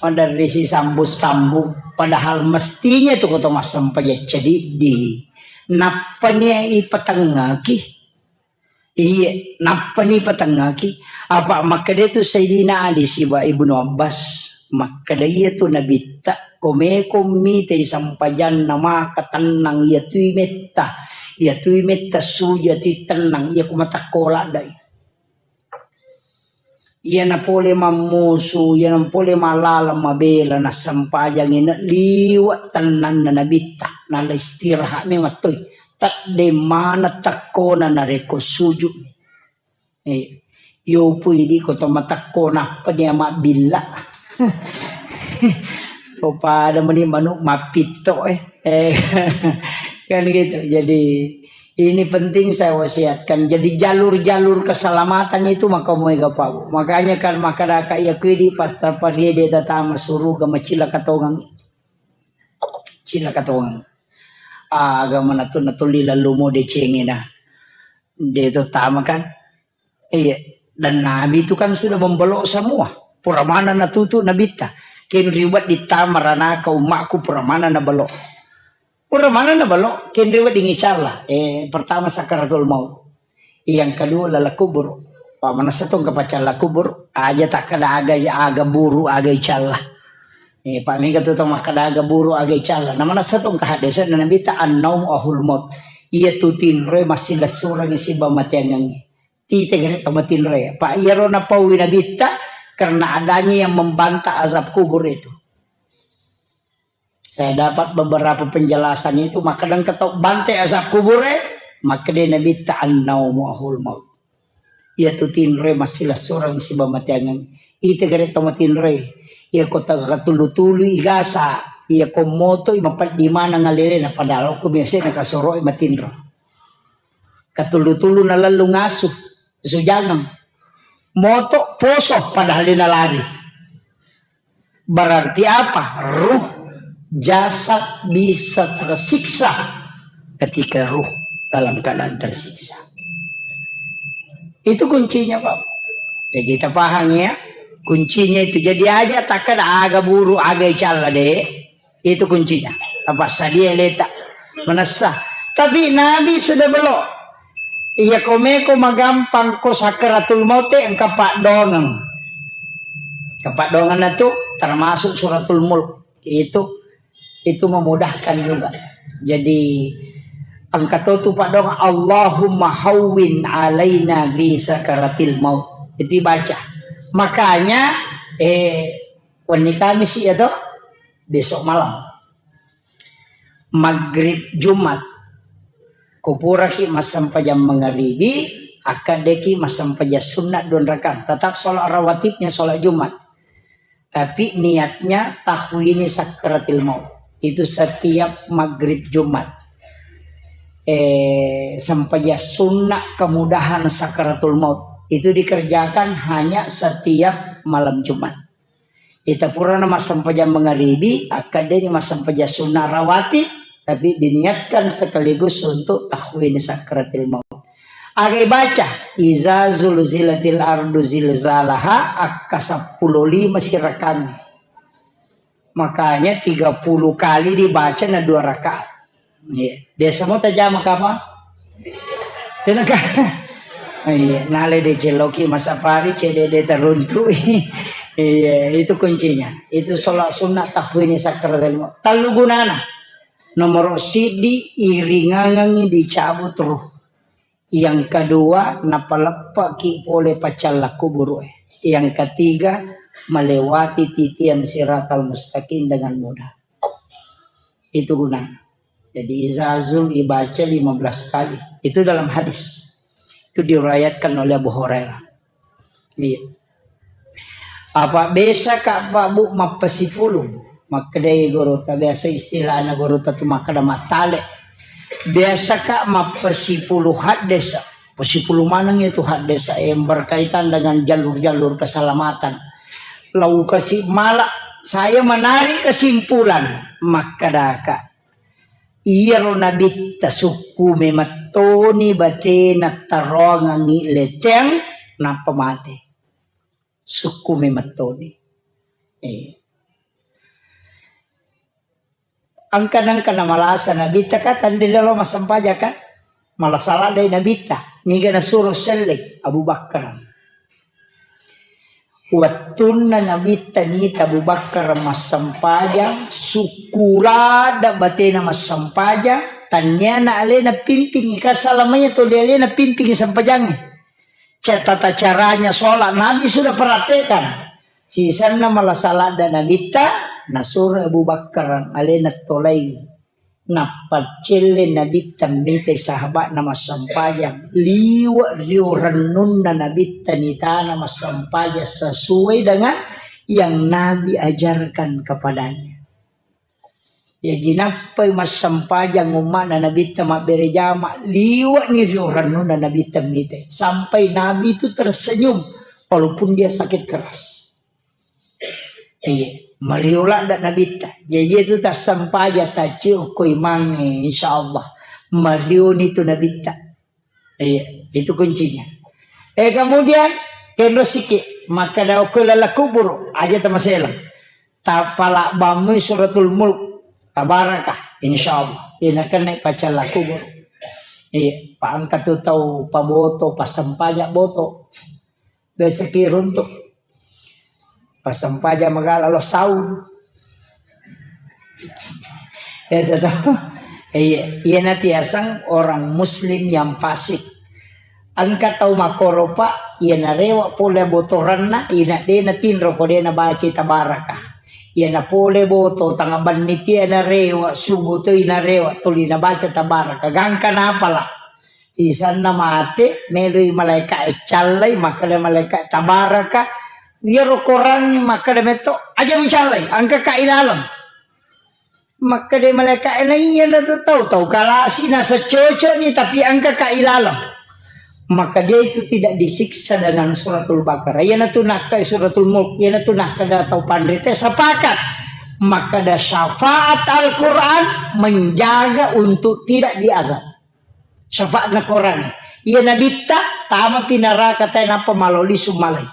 maderri sisambung-sambung. Padahal mestinya tu ko to massempajang cediddi. Nappani ipatengngaki. Iya, nappani patengngaki. Apa makkeda tu Sayyidina Ali siba Ibnu Abbas, makkeda iya tu nabitta, ko meko mitai sempajanna maka tennang, iya tui metta, iya tui metta suju, iya tui tennang, iya ko matakko laddai. Iya na pole mammusu, iya na pole mallalang mabela, nassempajangi na liwa tennanna nabitta, nala istirahat memang toi. Tedde maneng tekkona narekko sujud. Eh, yopu idi ko to matekko nappa dia mabbilla. To pada meni manuk mappitto, eh. Eh, kan gitu. Jadi ini penting saya wasiatkan. Jadi jalur-jalur keselamatan itu maka muega pau. Makanya kan maka daka iya kuidi pas tapariede tatama suruga macila katongang. Cila katongang. Aga manatu natulli lalu mo decengena. De to tama kan. Iya, dan Nabi itu kan sudah membelok semua. Pura mana natutu nabitta. Ken riwet ditama ranaka umakku pura mana nabelok. Pura mana nabelok, ken riwet dingicalla. Eh, pertama sakaratul maut. Yang kedua lala kubur. Pak manessa tong kapacalla kubur. Aja takkada aga, aga buru, aga icalla. Eh, pak mega tu tong makkada aga buru, aga icalla. Na manessa tong kahaddesenna nabitta annaumu ahul maut. Iya tu tinroe massilessurengngi siba mateangengngi. Tite gare to matinroe. Pak iyaro napaui nabitta karena adanya yang membantah azab kubur itu. Saya dapat beberapa penjelasan itu, makkeda engka tau bante azab kubure, makkeda nabitta annaumu ahul maut. Iya tu tinroe massilessureng siba mateangeng. Ite gare to matinroe. Iya ko taga katulu-tulu igasa, iya ko moto i mapeddi maneng alelena padahal ko biasa na kasoro i matinro. Katulu-tulu nalallu ngasu, sujangeng. Moto poso padahal de nalari. Berarti apa? Ruh, jasad bisa tersiksa ketika ruh dalam keadaan tersiksa. Itu kuncinya, Pak. Jadi kita paham ya. Kuncinya itu. Jadi aja takkada aga buru, aga icalla de. Itu kuncinya. Apa sadia leta. Manessa. Tapi Nabi sudah belok. Iya komeko magampang ko sakaratul maute engka paddoangeng. Engka paddoangenna tu termasuk suratul mulk. Itu, itu memudahkan juga. Jadi engka to tu paddoangeng, Allahumma hawwin alaina fi sakaratil maut. Itu dibaca. Makanya eh wenni Kamis ya to, besok malam. Maghrib Jumat. Kupuraki massempajang mangaribi, akkaddeki massempajang sunna dua rakaat. Tetap sholat rawatibnya sholat Jumat. Tapi niatnya tahwini sakaratil maut. Itu setiap maghrib Jumat. Eh, sempajang sunna kemudahan sakaratul maut. Itu dikerjakan hanya setiap malam Jumat. Ita purana massempajang mangaribi, akkaddeni massempajang sunna rawatib, tapi diniatkan sekaligus untuk tahwini sakaratil maut. Aga ibaca, iza zulzilatil ardu zilzalaha, akka seppulo lima sirakami. Makanya tiga puluh kali dibaca na dua rakaat. Iya. Biasa mo tajama kapang? Tenaka. Iya, nale de celoki masapari cede de teruntu. Iya, itu kuncinya. Itu sholat sunnah tahwini sakaratul maut. Tellu gunana. Nomor sidi iringangangi dicabut ruh. Yang kedua, napaleppaki pole paccalla kuburu e. Yang ketiga, melewati titian siratal mustaqim dengan mudah. Itu gunanya. Jadi izazul ibaca lima belas kali. Itu dalam hadis. Itu diriwayatkan oleh Abu Hurairah. Iya. Apa biasa ka Pak Bu mappasipulung? Makkedai gurutta, biasa istilahna gurutta tu makkeda mattale. Biasa ka mappasipulu haddesa. Pasipulu maneng itu haddesa yang berkaitan dengan jalur-jalur keselamatan. Lau kasi mala, saya menarik kesimpulan, makkedaka. Iyaro nabitta sukku memettoni batena taroangangi leteng nappa mate. Sukku memettoni. Eh. Engka nengka namalasa nabitta ka tandilalo massempajang ka. Malasa ladde nabitta. Niga nasuro selleng Abu Bakar. Wettunna nabitta nita Abu Bakar massempajang, sukku ladde batena massempajang, tanniana alena pimpingi, ka salamanya tuli alena pimpingi sempajangnge. Ca-, tata caranya sholat Nabi sudah praktekkan. Sisanna malasa ladde nabitta, nasuro Abu Bakar alena tolai. Nappa celle nabitta mitai sahabatna massempajang. Liwe rio rennunna nabitta nitana massempajang sesuai dengan yang Nabi ajarkan kepadanya. Jaji nappai massempajang umma'na nabitta mabbere jama, liwe'ni rio rennunna nabitta mitai. Sampai Nabi itu tersenyum walaupun dia sakit keras. Iya, mario ladde nabitta. Jaji itu tassempajang taccio ko imangnge, insyaallah. Marioni tu nabitta. Iya, itu kuncinya. Eh, kemudian kenro siki, makkeda okko lala kubur, aja tamaselang. Tapala bamui suratul mulk, tabaraka, insyaallah. Ina kena pacalla kubur. Iya, pa engka tu tau paboto, pasempajang boto. Biasa ki runtuk. Pasempajang magala lo saung. Biasa to. Iya, iya natiasang orang muslim yang fasik. Engka tau makkoro, Pak, iya narewa pole botoranna, ina de natinro ko de nabaca tabaraka. Iya napole boto tanga banni tia narewa, subuh to inarewa, tuli nabaca tabaraka. Gangka napala. Sisanna mate, meloi malaika'e callai, makkeda malaika'e, "Tabaraka, iyaro korangnge makkeda metto, aja mucallai, engkaka ilaleng." Makkeda malaika'e, "Na iya na tu tau, tau kalasi nasa cocokni, tapi engkaka ilaleng." Maka dia itu tidak disiksa dengan suratul Baqarah. Iyanatu nakkai suratul Mulk, iyanatu nakkeda tau panrite sepakat. Makkeda syafaat Al-Quran menjaga untuk tidak diazab. Syafaatna Korang. Iya nabitta, tamapi naraka tae nappa malao lisu malai.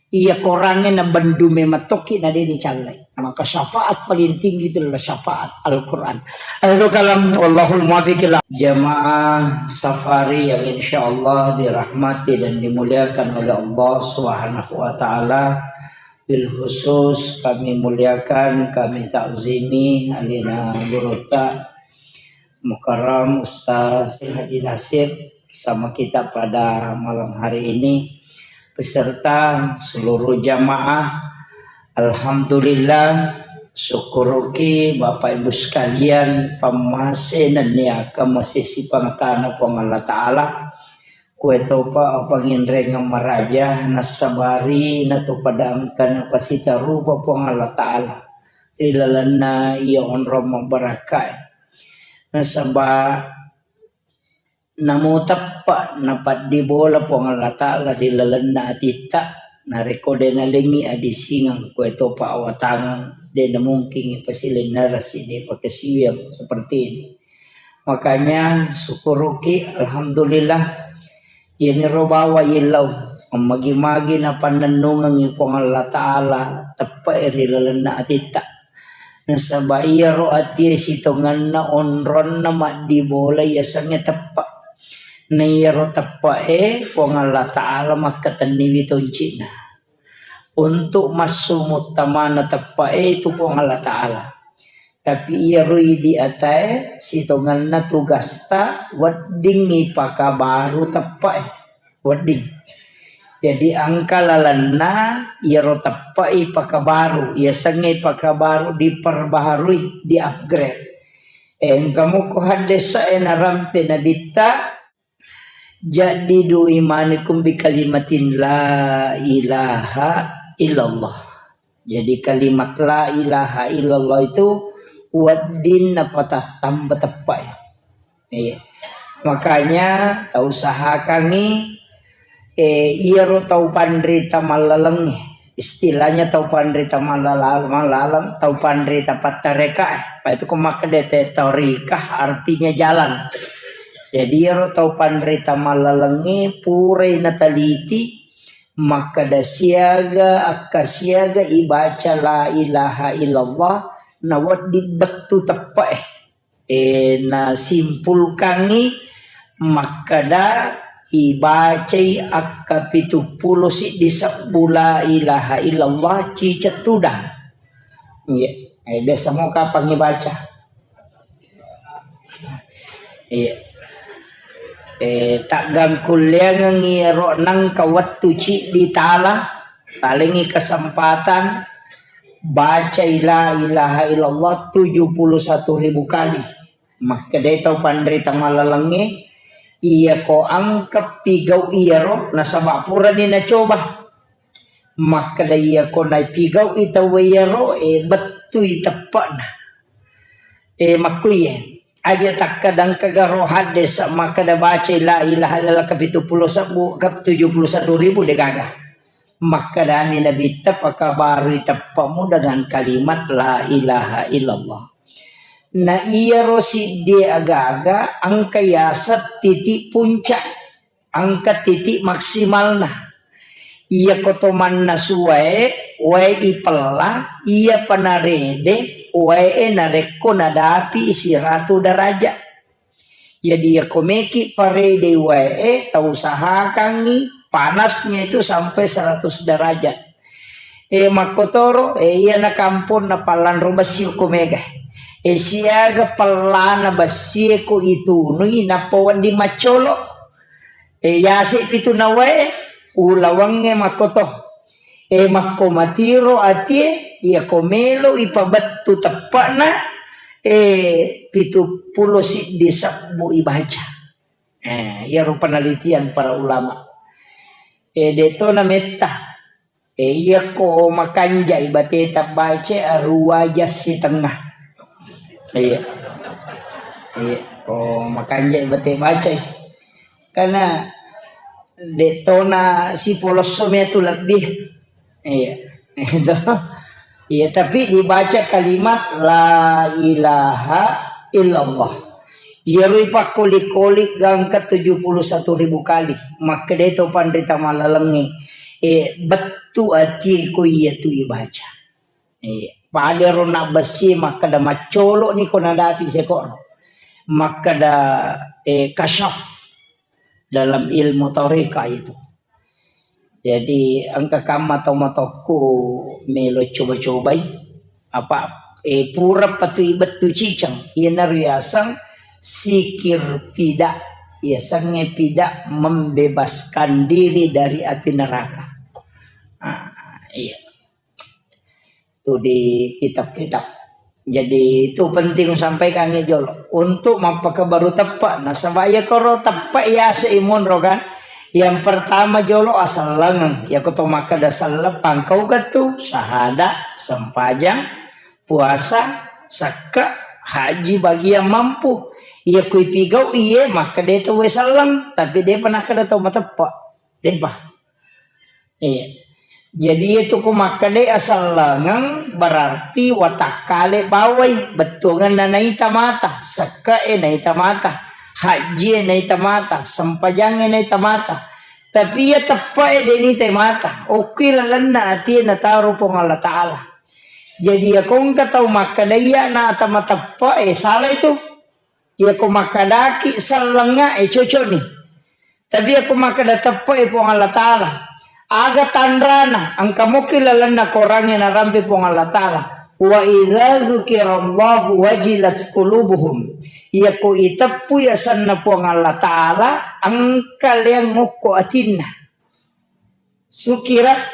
Iya Korangnge nabendu memettoki na de nicallai. Maka syafaat paling tinggi itu adalah syafaat Al-Quran. Akhirul kalam, wallahul muwaffiq ila. Jamaah safari yang insyaallah dirahmati dan dimuliakan oleh Allah Subhanahu wa Ta'ala, bil khusus kami muliakan, kami takzimi alina gurutta Mukarram Ustaz Haji Nasir bersama kita pada malam hari ini, beserta seluruh jamaah. Alhamdulillah, syukuruki Bapak Ibu sekalian, pammasé nenniya kamasesi pangatana Puang Allah Ta'ala, kuetopa apanginrengeng maraja, nassabari natopada engka napasitarupa Puang Allah Ta'ala ri lalenna iya onrong mabbarakkaé. Nasaba namo teppa napaddibola Puang Allah Ta'ala ri lalenna atitta, narekko dé nalengngi adisingeng, kuetopa awatangeng, dé namungkingngi pasilennereng siddi pakasiwiang seperti ini. Makanya, syukuruki, alhamdulillah, iyaniro bawa illau, magi-magi napannennungengngi Puang Allah Ta'ala, teppe'é ri lalenna atitta. Nasaba iyaro atie sitongenna onronna maddibola yasengnge teppa. Na iyaro teppe'é Puang Allah Ta'ala makkatenniwi tonci'na. Untuk massu muttamana teppe'é itu Puang Allah Ta'ala. Tapi iyaro idi ataé sitongenna tugasta wedding ipakabaru teppe'é. Wedding. Jadi engka lalenna iyaro teppe'i pakabaru, yasengnge pakabaru diperbaharui, di-upgrade. Eh, engka muko haddese' e narampe Nabitta, "Jaddidu imanikum bi kalimatin la ilaha illallah." Jadi kalimat la ilaha illallah itu wedding napatattamba teppe'e. Iya. Makanya tausahakangngi, eh, iyaro tau panrita mallalengnge. Istilahnya tau panrita mallala-, mallaleng, tau panrita pattareka, eh. Apa itu ko makkeda te torikah artinya jalan. Jadi iyaro tau panrita mallalengnge purai nataliti makkeda siaga, akka siaga ibaca la ilaha illallah, nawedding bettu teppe'e. Eh, nasimpulkangngi makkeda ibacai akka pitu pulo siddi sebbu la ilaha illallah ciceng tudang. Iya, eh, biasa mo kapang ibaca. Iya. Eh, taggangkulleangengngi ro nangka wettu ciddi tala, talengngi kesempatan bacai la ilaha illallah tujuh puluh satu ribu kali. Makkedai tau panrita mallalengnge, "Iyako engka pigau iyaro, nasaba purani nacoba." Makkeda, "Iyako napigau'i tauwe iyaro, eh, bettui teppe'na." Eh, makkuiye, aja takkadang kagaro haddese' makkeda bacai la ilaha illallah kapitu pulo sebbu, ka tujuh puluh satu ribu degaga. Makkedami Nabitta, "Pakabarui teppe'mu dengan kalimat la ilaha illallah." Na iyaro siddie aga-aga engka yaseng titik puncak, engka titik maksimalna. Iyako to mannasu wae, wae ipella, iyapa narede wae narekko nadapi siratu derajat. Jadi, iyako meki parede wae, tausahakangngi panasnya itu sampai seratus derajat. Eh, makkotoro, eh, iyana kamponna pallanro bessi ko mega. Eh, siaga pellana bessi ko itunui, nappa wedding maccolo. Eh, yase pitu nawae, ulawangnge makkoto. Eh, makko matiro atie, iyako melo ipabettu teppe'na, eh, pitu pulo siddi sebbu ibaca. Eh, iyaro penelitian para ulama. Eh, de'to na metta. Eh, iyako makanjai bateta bace arua jas sitengnga. Iya. Iya, ko makanjai bate bacai. Karena de'to na sipolosso metu lebih. Iya. Itu. Iya, tapi dibaca kalimat la ilaha illallah. Iyaro ipakkoli-koli gangka tujuh puluh satu ribu kali. Makkedai to panrita malalengnge, eh, bettu atie ko iyatu ibaca. Eh, padero nabbessi makkeda maccolo ni ko nadapi sekoro. Makkeda, eh, kasyaf dalam ilmu torika itu. Jadi, engka kamma tau matokku melo coba-cobai. Apa, eh, pura patui bettu ciceng. Iyana riaseng sikir pida. Iasengnge pida membebaskan diri dari api neraka. Ah, iya. Itu di kitab-kitab. Jadi, itu penting sampaikan ya, jolo. Untuk mappakabaru teppe'. Nasaba iya koro teppe' yase imunro kan. Yang pertama jolo asellengeng. Iya ko to makkeda selleng pangkau gatu, syahada, sempajang, puasa, sakka, haji bagi yang mampu. Iya kui pigau iye makkeda to we selleng, tapi depa nakkeda to mateppe'. Depa. Iya. Jadi, itu ku makkeda asellengeng berarti watakkale bawai, bettuangenna naita mata, sekke'e naita mata, hajjie naita mata, sempajangnge naita mata. Tapi iya teppe'e de' nitai mata, okki lalenna atie nataro Puang Allah Ta'ala. Jadi, iya kongka tau makkeda iya na ata mateppe'e, salah itu. Iya ko makkedaki sellengnga, eh, cocok ni. Tapi iya ko makkeda teppe'e Puang Allah Ta'ala, aga tanrana, engka mokki lalenna korangnge narampe Puang Allah Ta'ala. "Wa idza dzukirallahu wajilat qulubuhum." Iya ko iteppu yasenna Puang Allah Ta'ala, engka leang ngokko atinna. Sukirat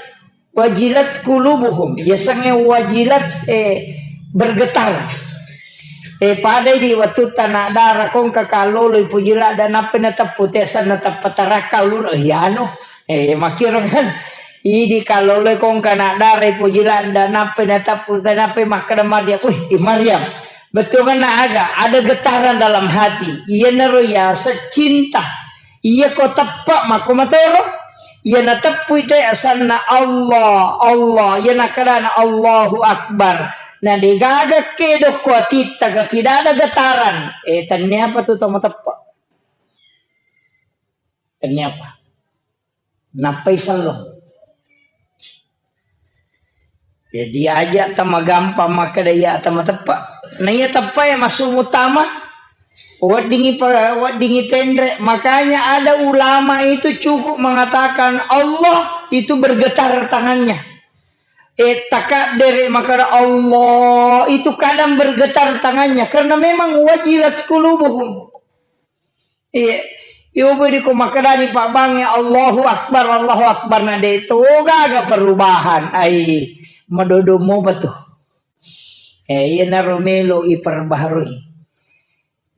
wajilat qulubuhum. Yasengnge wajilat, eh, bergetar. Eh, padai di wettu tana dara kongka kalolo ipuji ladda nappa nateppu te asenna teppa tarakka uluna. Eh, anu. Eh, makkiro kan. Idi kalolo kongka na dara ipuji ladda nappa nateppu te nappa makkeda Maryam. Wih, i Maryam. Bettuanna aga? Ada getaran dalam hati. Iyanaro yaseng cinta. Iya ko teppa makko matoro. Iya nateppui te asanna Allah, Allah. Iya nakkadana Allahu Akbar. Na degaga kedo ko atitta ga tidak ada getaran. Eh, tenniapa tu tau mateppa? Tenniapa? Nappai selleng. Jadi aja tamagampang makkeda iya tamateppa. Na iya teppa ya masuk utama. Weddingi pa-, weddingi penre. Makanya ada ulama itu cukup mengatakan Allah itu bergetar tangannya. Eh, takabbere makkeda Allah itu kadang bergetar tangannya karena memang wajilat qulubuhum. Iya. Yo beri ko makkedani Pak Bang ya Allahu Akbar, Allahu Akbar na de to gaga perubahan. Ai madodo mopa tu. Eh, iya naro melo iperbaharui.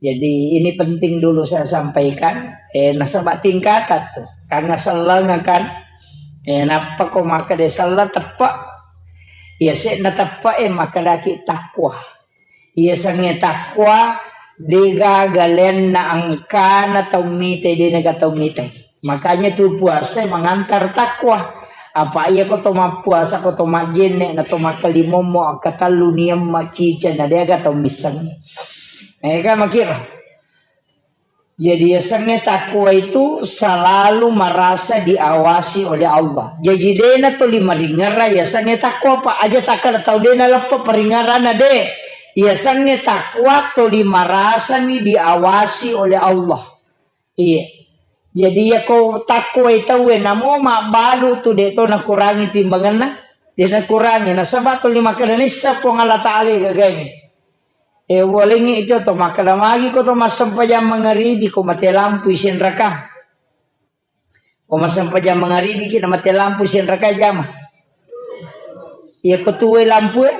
Jadi ini penting dulu saya sampaikan. Eh, nasaba tingkatan tu. Kanga selleng kan. Eh, nappa ko makkeda selleng teppa. Iya sekna teppa eh makkedaki takwa. Iya sengnge takwa, degaga lenna engkana tau mitai, denaga tau mitai. Makanya tu puasa mengantar takwa. Apa iya ko to mappuasa, ko to majjenne, na to makkalimommo, akkatallu niamma cica, na deaga tau misseng. Eh, kan makira. Jadi yasengnge takwa itu selalu merasa diawasi oleh Allah. Jadi dena toli maringerra yasengnge takwa, Pak. Aja takkada tau dena leppa paringerrana de. Yasengnge takwa toli merasami diawasi oleh Allah. Iya. Jadi yako takwa tauwe namo mabbalu tu de to nakurangi timbanganna. De nakurangi nasaba toli makkada nissa Puang Allah Taala gagaimi. Eh, walengngi itu to makkeda magi ko to massempajang mangaribi ko mate lampu isenrakang. Ko massempajang mangaribi ki na mate lampu isenrakang jama. Iya ko tuwe lampu e.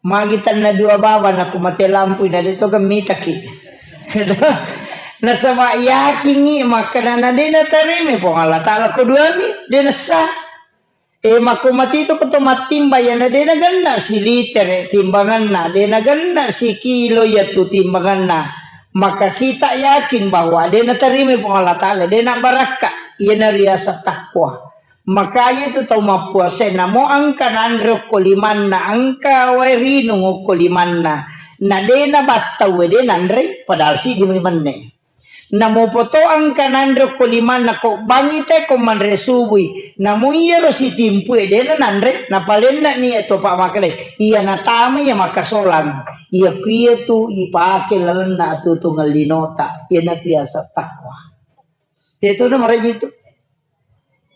Magi tanna dua baba na ko mate lampu ina de to gemitaki. Nasaba yakingi makkeda na de natarime Puang Allah Taala ko duami de nessa. Eh, makko matito ko to mattimba, iyana de nagenna silitere timbanganna, de nagenna sikilo iyatu timbanganna. Maka kita yakin bahwa de natarima Puang Allah Taala, de nabbarakka. Iyana riaseng takwa. Makanya tu tau mappuasa namo engka nanre okko limanna, engka wae rinung okko limanna. Na de nabattau de nanre, padahal siddi menne. Namo poto engka nanre ko limanna ko bangi te ko manre subui. Namo iyaro sitimpue dena nanre, napalenna ni to pa makale. Iya natama iya makasolang. Iya kuiya tu ipake lalenna atutu ngellinota. Iya natu yaseng takwa. Itu na maraji tu.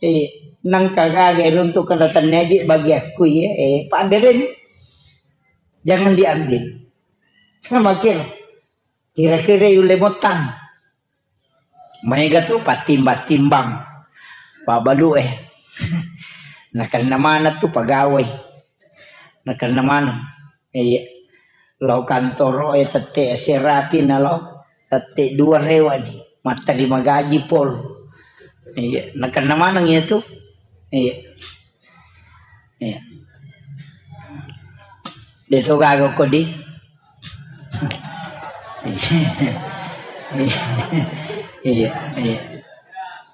Eh, nangka gaga runtuk kada tanneji bagi aku ya. Eh, Pak Beren, jangan diambil. Makin. Kira-kira yulle mottang. Maega tu pattimbang-timbang. Pabalu eh. Nakenna maneng tu pagawai. Nakenna maneng. Iya. Lao kantoro eh tette serapi na lao. Tette dua rewa ni. Matterima gaji pol. Iya. Nakenna maneng ya tu. Iya. Iya. De to gaga ko di. Iya, iya.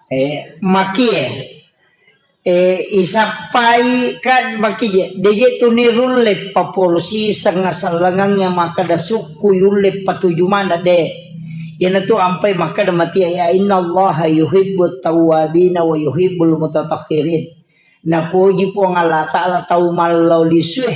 Eh, makie. Eh, isappai kan makie. De je tu nirulle papolosi sengasallangannya makkeda sukku yulle patuju mana de. Iyana tu ampai makkeda matia ya innallaha yuhibbut tawwabina wa yuhibbul mutatahhirin. Napoji Puang Allah Ta'ala tau mallau lisue.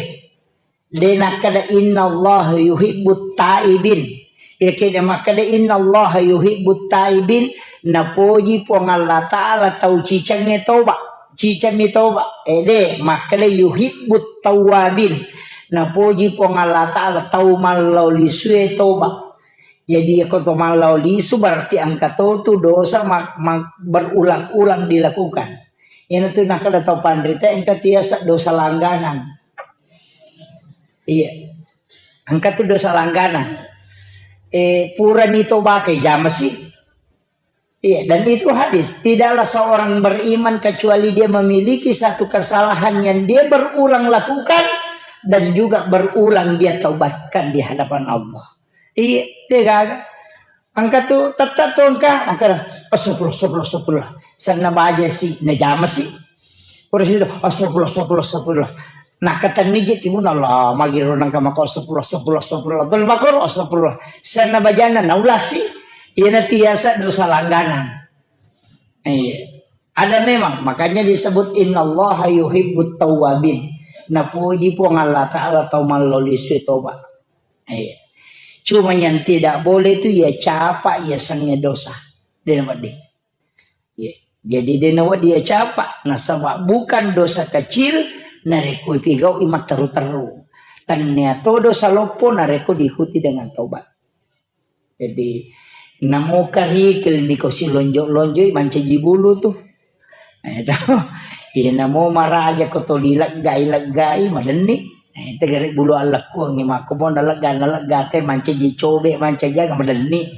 De nakkeda, "Innallaha yuhibbut taibin." Iyakiya makkeda, "Innallaha yuhibbut taibin," napoji Puang Allah Ta'ala tau cicengnge toba. Cicengnge toba. Ede makkeda, "Yuhibbut tawwabin." Napoji Puang Allah Ta'ala tau mallau lisue toba. Jadi, iyako to mallau lisu berarti engka to tu dosa ma-, ma-, berulang-ulang dilakukan. Iyanatu nakkeda tau panrita engka tiasa dosa langganan. Iya. Engka tu dosa langganan. Eh, purani tobake, jamasi. Iya, dan itu hadis. Tidaklah seorang beriman kecuali dia memiliki satu kesalahan yang dia berulang lakukan dan juga berulang dia taubatkan di hadapan Allah. Iya, dia gaga. Engka tu, tetta tu engka, engka, astagfirullah, astagfirullah, astagfirullah. Senna baja si, najama si. Pura situ, astagfirullah, astagfirullah, astagfirullah. Nakkatenni je timun, Allah, magiro nangka mako astagfirullah, astagfirullah, astagfirullah. Tol bakor, astagfirullah. Senna bajana, naulasi. Iyana tiasa dosa langganan. Iya. Ada memang, makanya disebut innallaha yuhibbut tawwabin. Napuji Puang Allah Ta'ala tau mallo lisui toba. Iya. Cuma yang tidak boleh itu ya capa, ya sangnya dosa. Dia nama dia. Iya. Jadi dia nawa dia capa. Nasaba bukan dosa kecil, narekko ipigau imatteru-teru. Tannia to dosa loppo, narekko diikuti dengan tobat. Jadi, namo karikil niko silonjo-lonjoi mancaji bulu tu. Eh, to. Iya, namo maraja ko toli leggai-leggai, madenni. Eh, tegare bulu allekkuangngi makko mo nalegga, nalegga te mancaji cobe, mancaji aga, madenni.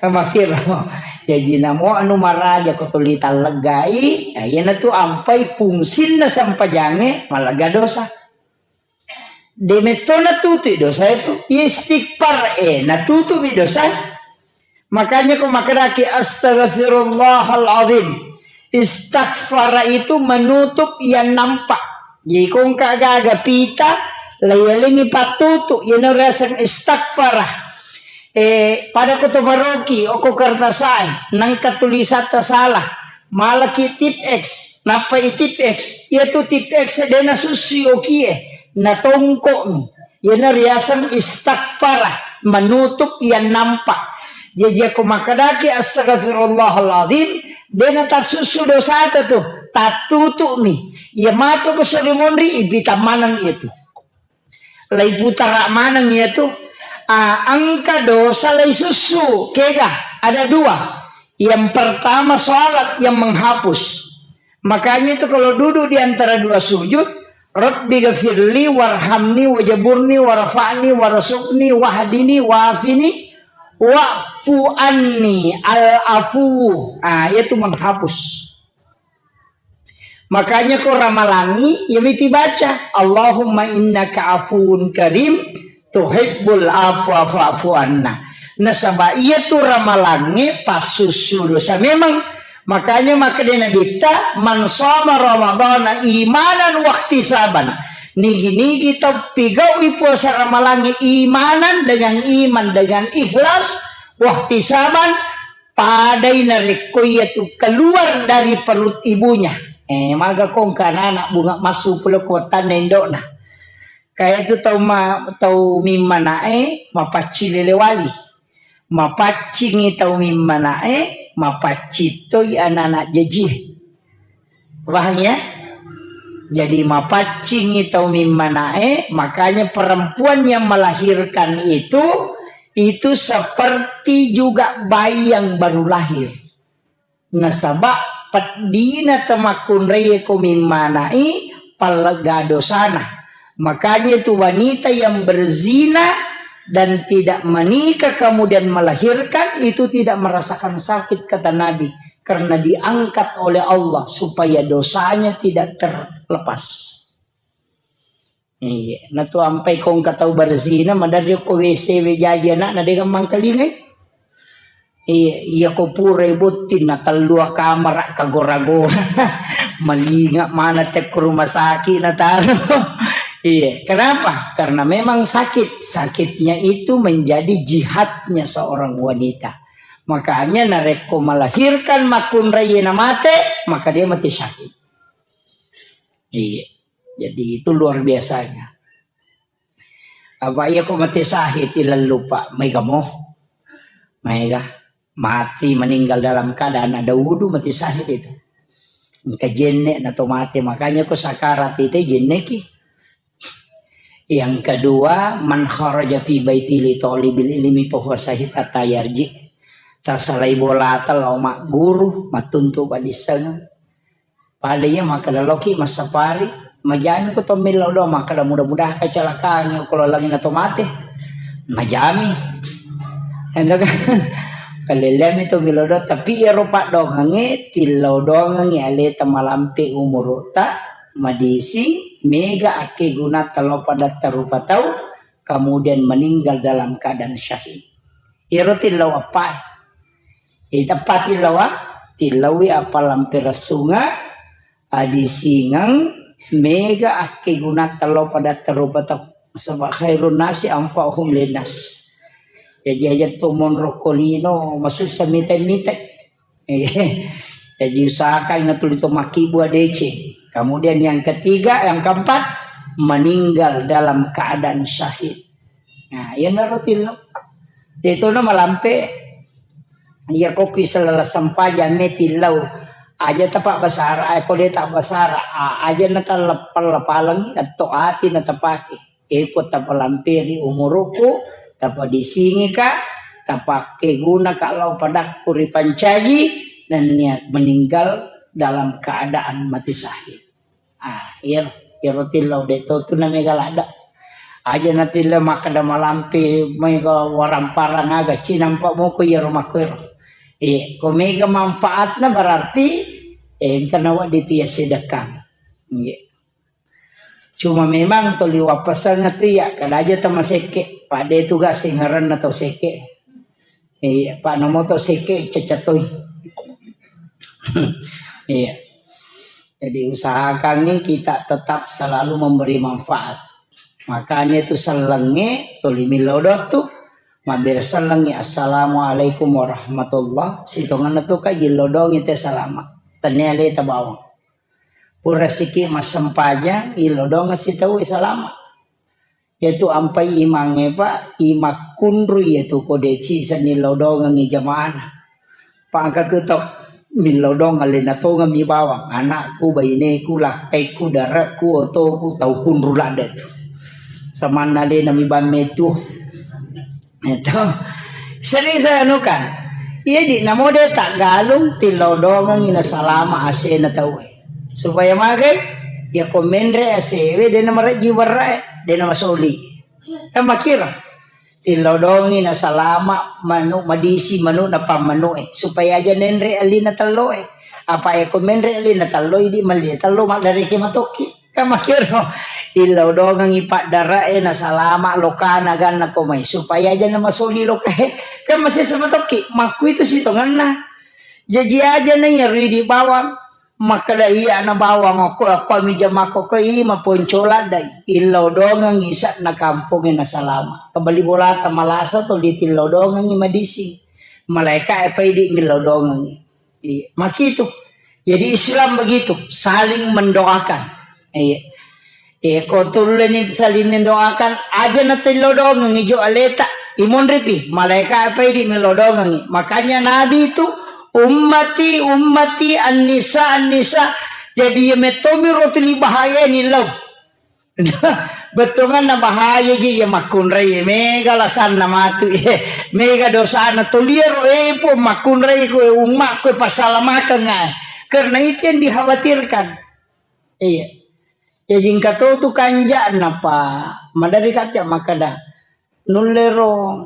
Makiro. Jadi, namo anu maraja ko toli talleggai, eh, iyanatu ampai fungsinna sempajangnge, malegga dosa. Demettona tutui dosa itu. Istighfar, eh, natutu'i dosa. Makanya ko makedaki, "Astaghfirullahal azim." Istaghfara itu menutup yang nampak. Jadi, ko engka gaga pita, layalengi patutu, iyana riaseng istaghfara. Eh, pada ko to maroki, oko kertasae, nangka tulisatta salah. Malaki tip X, nappa i tip X. Iyatu tip X dena sussu okie, natongko'mi. Iyana riaseng istaghfara, menutup yang nampak. Jaji ko makkedaki astaghfirullahaladzim, dena tassussu dosata tu, tattutu'mi. Iya matu ko sori monri, ipita maneng itu. Laiputara maneng iyatu, ah, engka dosa laisussu, kega? Ada dua. Yang pertama, salat yang menghapus. Makanya itu kalau duduk di antara dua sujud, Rabbi ghafirli warhamni wajaburni warfa'ni warzuqni wahdini wafini wa'fu anni, al-afu. Ah, itu menghapus. Makanya ko ramalangi, ya miti baca, "Allahumma innaka afuwun karim, tuhibbul afwa fa'fu anna." Nasaba iya tu ramalangi passussu dosa memang. Makanya makkeda Nabitta, "Man shoma Ramadana imanan wahtisaban." Nigi-nigi tau pigaui puasa ramalangi imanan, dengan iman, dengan ikhlas, wahtisaban, padai narekko iyatu keluar dari perut ibunya. Eh, maga kongka anak bunga massu pula kuatanna indokna. Kaya tu tau ma-, tau mimmanae mapaccing lele wali. Mapaccingi tau mimmanae, mapaccing toi anak-anak jajie. Paham ya? Jadi mapaccingi tau mimmanae, makanya perempuan yang melahirkan itu, itu seperti juga bayi yang baru lahir. Nasaba peddina temakkunraie ko mimmanai, pallegga dosana. Makanya itu wanita yang berzina dan tidak menikah kemudian melahirkan itu tidak merasakan sakit, kata Nabi, karena diangkat oleh Allah supaya dosanya tidak terlepas. Iya, natu ampai kongka tau berzina, maderri ko W C we jaji anakna de gammang kalingai. Iya, iya ko pura botting na tellua kamara kagora-gora. Malinga mana te ko rumah sakit na taro. Iya, kenapa? Karena memang sakit. Sakitnya itu menjadi jihadnya seorang wanita. Makanya narekko melahirkan makkunraie na mate, maka dia mati syahid. Iya. Jadi itu luar biasanya. Apa iya ko mati syahid ilallu, Pak? Maega mo. Maega. Mati, meninggal dalam keadaan ada wudu, mati syahid itu. Engka jenne na to mati, makanya ko sakarat itu jenneki. Yang kedua, man kharaja fi baiti li thalibil ilmi fa huwa syahid hatta yarji. Tasalai bolata lao magguru, mattuntu padissengeng. Pada iya makkeda loki massapari, majami ko to millau doang makkeda mudah-mudahan kecelakaan ko lalenna to mate. Majami. Ento kan. Kaleleami to millau doang, tapi iyaro paddoangengnge tillau doangengngi aleta malampe umuru'ta, madising, mega akkegunata lao padatta rupa tau, kemudian meninggal dalam keadaan syahid. Iyaro tillau appae. Iteppa tillawa, tillaui appalampe ressunga, adisingeng, mega akkegunata lao padatta rupa tau. Nasaba khairun nasi anfa'uhum linnas. Jaji aja to monro ko lino, masussa mite-mite. Jadi usahakan na tuli to makkibbu A D C. Kemudian yang ketiga, yang keempat, meninggal dalam keadaan syahid. Nah, iyanaro tillau. De tona malampe, iya ko ki selala sempajang me tillau. Aja tapa basara, eh, ko de ta basara, a-, aja na taleppal-lepaleng, atau ati na tapake. Eko tapalamperi umuruku, tapadisingika, tapakegunaka lao padakku ripancaji, nennia meninggal dalam keadaan mati syahid. Ah, iyaro, iyaro tillau de to tu na mega ladda. Aja na tillau makkeda malampe mega waramparang aga cinampa moko iyaro makkuero. Eh, ko mega manfaatna berarti, eh, engka nawedding tu iya sedekang. Nggih. Cuma memang toli wappaseng tu iya, kada aja tamasekke, pada tugas singaranna tau sekke. Iya, Pak, namo to sekke cecetoi. Iya. Jadi usahakan nih kita tetap selalu memberi manfaat. Makanya itu sellengnge tuli millau doang tu. Mabbere sellengnge, "Assalamualaikum warahmatullah." Sitongenna tu ka jillau doang itu salama. Tania leta bawang. Pura siki massempajang, illau doang sitau salama. Iyatu ampai imangnge, Pak, imakkunrui iyatu ko de' siseng nillau dongengngi jamaahna. Pak, engka tu tau millau dongeng alena tongeng mi bawang, anakku, baineku, lakkaiku, dare'ku, otoku, tau kunru ladde tu. Samanna alena mi bamme tu. Itu. Sering saya anukan. Iya di namo de' taggalung tillau dongengngi nasalama asena tauwe. Supaya magai, iya ko menre asewe, de' namarejji werrae, de' namasoli. Kan makkiro. Tillau dongengngi nasalama manu madisi, manu na pammanu'e. Supaya aja nenre alina telloe. Apa e ko menre alina tello, idi malli tello maddareke matokki. Kan makkiro. Illau dongengngi paddare'e nasalama lokana ganna ko mai. Supaya aja namasoli lokae. Kan masessa matokki. Makkuitu sitongenna. Jaji aja na iya ridi bawang. Makkeda iya na bawang okko, okko mi jamakko ko i maponcola dai. Illau dongengngi sa'na kampongnge nasalama. Kembali bolata malasa tuli tillau dongengngi madisi. Malaika e paidi millau dongengngi. Iya, makitu. Jadi Islam begitu, saling mendoakan. Iya. Iya, ko tulleni saling mendoakan, aja na tillau dongengngi jo aleta, imonripi, malaika apa idi millau dongengngi. Makanya Nabi itu, "Ummati, ummati, an-nisa, an-nisa." Jadi iya mettomi rotuli bahaya nillau. Bettuanna bahaya ji iya makkunrai, mega lasanna matu, mega dosana. Tuliero, eh, po makkunrai ko ummakku pasalamakeng, ah. Karena itu yang dikhawatirkan. Iya. Jaji engka to tu kanja'na, Pak. Maderri kacca makkeda, nullero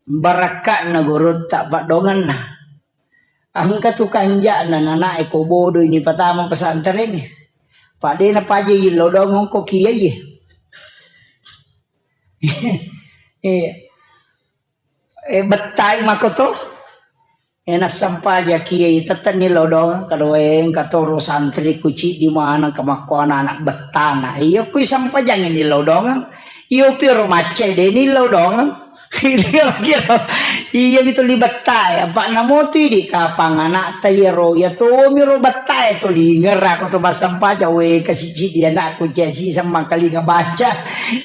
barakka'na gurutta paddoangenna. Engka tu kanja'na nanae ko bodo ini patama pesantren e. Pak de' napaja illau dongeng ko kiai. Iya. Eh, bettai mako to. Eh, nassempajang kiai, tettenni lao dongeng, kada wae engka toro santri ku ciddi maneng ka makko anak-anak bettana. Iya, kui sempajangi ni lao dongeng. Iyo, pioro macca de' ni lao dongeng. Iya, kira. Iya, mi tuli bettae. Apa namo tu idi kapang anakta iyaro, iya tomi ro bettae tuli ngerako to massempajang, we, kasi ciddi anakku, jasi semmang kalinga baca.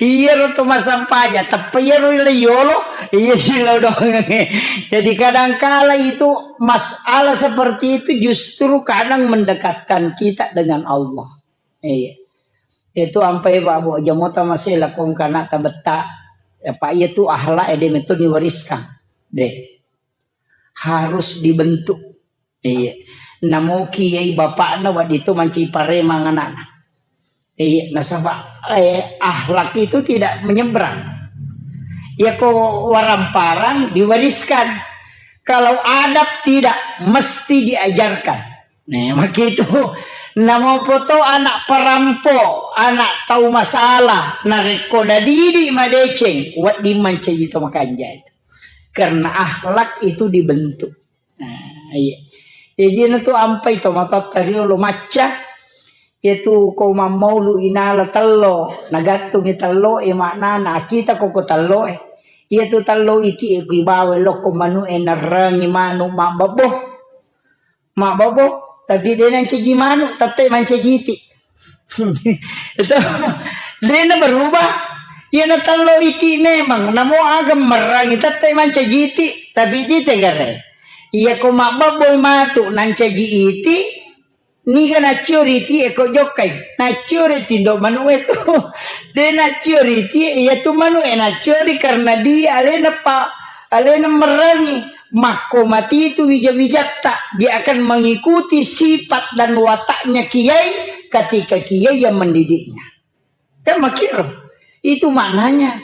Iyaro to massempajang, teppa iyaro le yolo. Iya, silodongengnge. Jadi kadangkala itu masalah seperti itu justru kadang mendekatkan kita dengan Allah. Iya. Itu ampai Pak Bu, jamota masih lakong kana tabetta. Ya, Pak, iya tu akhlak ede metto diwariskan. Deh. Harus dibentuk. Iya. Namoki yai bapakna waddi tu manci paremang anakna. Iya, nasaba, eh, akhlak itu tidak menyeberang. Ya ko waramparang diwariskan. Kalau adab tidak, mesti diajarkan. Nah, begitu. Namo poto anak perampo, anak tau masalah, narekko nadidi madeceng, wedding mancaji to makanja itu. Karena akhlak itu dibentuk. Nah, iya. Jadi na tu ampai to matotta riolo macca. Iya tu ko mammaulu inala tello, nagattungi tello e maknana akita ko ko tello e. Iya tu tello iti e kuibawa lokko manu e narrangi manu mabbabbo. Mabbabbo, tapi de nancaji manu, tette mancaji iti. Itu, de na berubah. Iya na tello iti memang, namo aga merrangi tette mancaji iti, tapi iti tegare. Iya ko mabbabbo matu nancaji iti, niga nacciori iti e ko jokkai. Nacciori tindo manu e tu. De nacciori iti e, iya tu manu e nacciori karena dia alena pa, alena merrangi. Makko mati itu wija-wijatta, dia akan mengikuti sifat dan wataknya kiai ketika kiai yang mendidiknya. Kan makiro. Itu maknanya.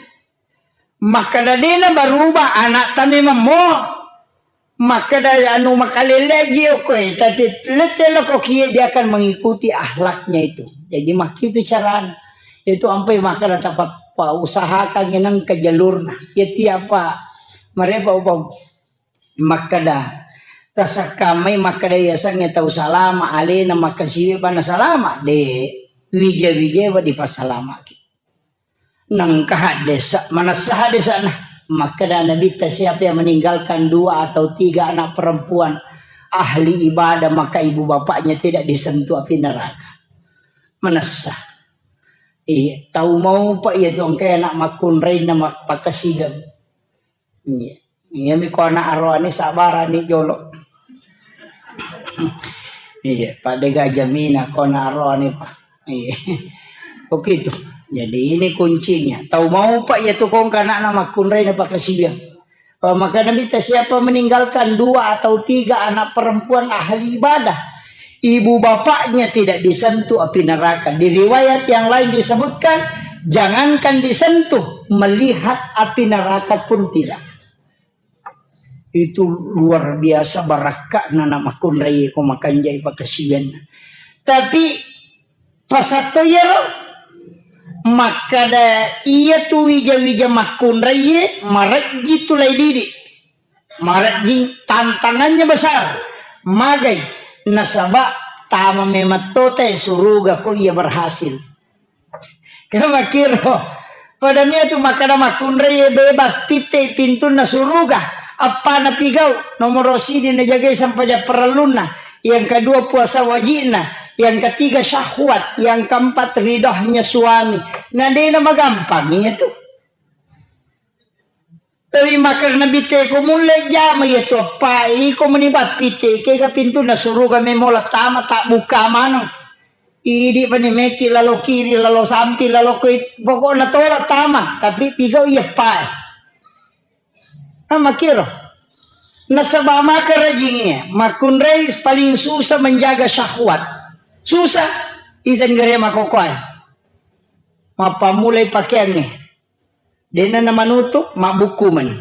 Makkeda dena berubah anakta memang mo. Makkeda anu makalele ji okko e, tapi lette loko kie dia akan mengikuti akhlaknya itu. Jadi makkitu carana. Itu ampai makkeda tapa pa usahakan ngenang ke jalurna. Ya tiapa marepa upam. Makkeda, tasakkamai makkeda yasengnge tau salama, alena makkasiwi bana salama, de wija-wija wa dipassalamaki. Nengka haddesa, manessa haddesa nah. Makkeda Nabitta, siapa yang meninggalkan dua atau tiga anak perempuan ahli ibadah, maka ibu bapaknya tidak disentuh api neraka. Manessa. Iya, tau mau pak iya tu engka anak makkunrai na mak-, pakasigang. Iya. Iya mi ko anak aroane sabarani jolo. Iya, pada gajah mina ko anak aroane, Pak. Iya. Begitu. Jadi ini kuncinya. Tau mau pak ya tukong kanakna makkunrai na pakasibiang. Maka Nabi ta siapa meninggalkan dua atau tiga anak perempuan ahli ibadah, ibu bapaknya tidak disentuh api neraka. Di riwayat yang lain disebutkan, jangankan disentuh, melihat api neraka pun tidak. Itu luar biasa barakka'na na makkunrai ko makanjai pakasiwianna. Tapi pasatto iyaro makkada iya tu wija-wija makkunrai marejji tu lai didi. Marejjing tantangannya besar. Magai nasaba tama memettote suruga ko iya berhasil. Kemakiro. Pada mia tu makkada makkunrai bebas pitte pintunna suruga. Appana pigau, nomoro sidi najagai sampaja parellunna. Yang kedua puasa wajibna. Yang ketiga syahwat. Yang keempat ridhonya suami. Nah, dena magampang iya tu. Tapi makkada Nabitta ko mulle jama iya tu appa iko meni bappitte kega pintunna suruga memola tama tak buka maneng. Idi pani meki lalo kiri, lalo sampi, lalo koi, pokokna tola tama, tapi pigau iya appa. Nah, makiro. Nasaba maka rajingi, makkunrai paling susah menjaga syahwat. Susah, iten gare makokoai. Mappamulai pakeangnge. Dena na manutu, mabbukku mani.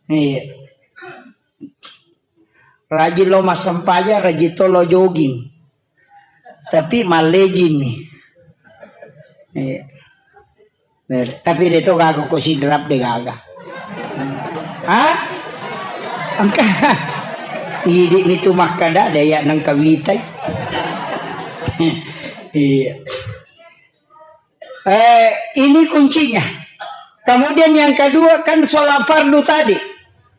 Iya. Rajin lo massempajang, rajin to lo jogging. Tapi mallejing mi. Iya. Tapi de to gaga ko sidrap de gaga. Hah? Engka. Idi mi tu makkada de ya nengka witai. Iya. Eh, ini kuncinya. Kemudian yang kedua kan sholat fardu tadi.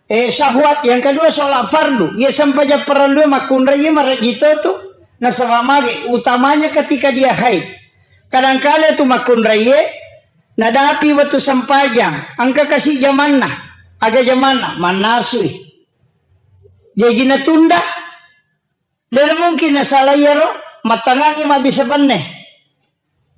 Eh, syahwat. Yang kedua sholat fardu. Ya sempajang parellu makkunrai marajito tu. Nasaba mage, utamanya ketika dia haid. Kadangkala tu makkunrai nadapi waktu sempajang. Engka kasi jamanna. Aga jamanna? Mannasui. Jadi natunda. Dena mungkin nasala iyaro, mattangangi mabbissa penne.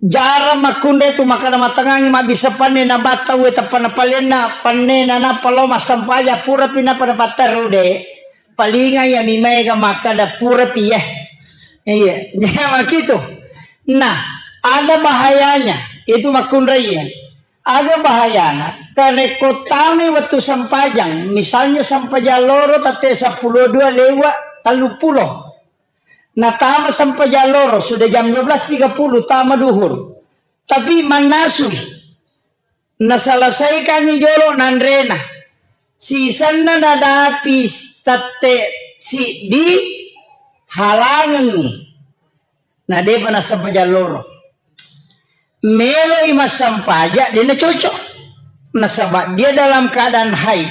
Jarang makkunrai tu makkeda matengngangi mabbissa penne nabatta uwe tappa napalenna penne na nappa lao massampaja purapi nappa napatteru de. Palinga iya mi maega makkeda purapi ya. Iya, jadi makitu. Nah, ada bahayanya itu makkunrai ya. Aga bahayana? Karekko tamai wettu sempajang, misalnya sempajang loro tette seppulo dua lewat telluppulo. Natama sempajang loro, sudah jam dua belas tiga puluh, tama duhur. Tapi mannasui. Naselesaikangi jolo nanrena. Sisenna nadapi tette siddi halangengi. Na depa nassempajang loro. Meloi massampaja, de nacocok. Nasaba dia dalam keadaan haid.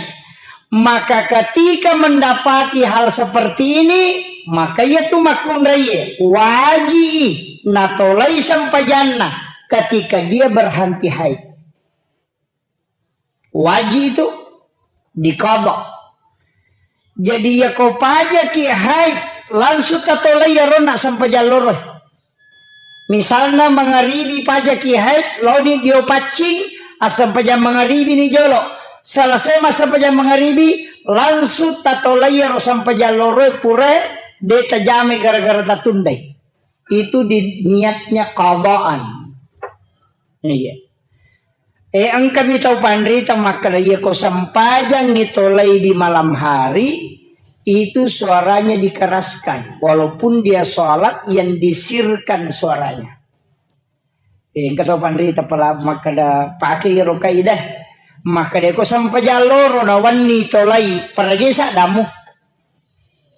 Maka ketika mendapati hal seperti ini, maka iya tu makkunraie waji'i natolai sempajanna ketika dia berhenti haid. Waji itu diqadha. Jadi, iya ko pajaki haid, langsung tatolai iyaro nassempajang loro. Misalna mangaribi pajaki haid, laoni dio paccing, assempajang mangaribi ni jolo. Selesai massempajang mangaribi, langsung tatolai iyaro sempajang loro pura de tajamai gara-gara tatundai. Itu di niatnya qadaan. Iya. Eh, engkami tau panrita makkeda, iya ko sempajangi tolai di malam hari, itu suaranya dikeraskan. Walaupun dia sholat, yang disirkan suaranya. Eh, engka tau panrita pala makkeda, pake iyaro kaidah. Makkeda ko sempajang loro na wenni tolai, parajai saddamu.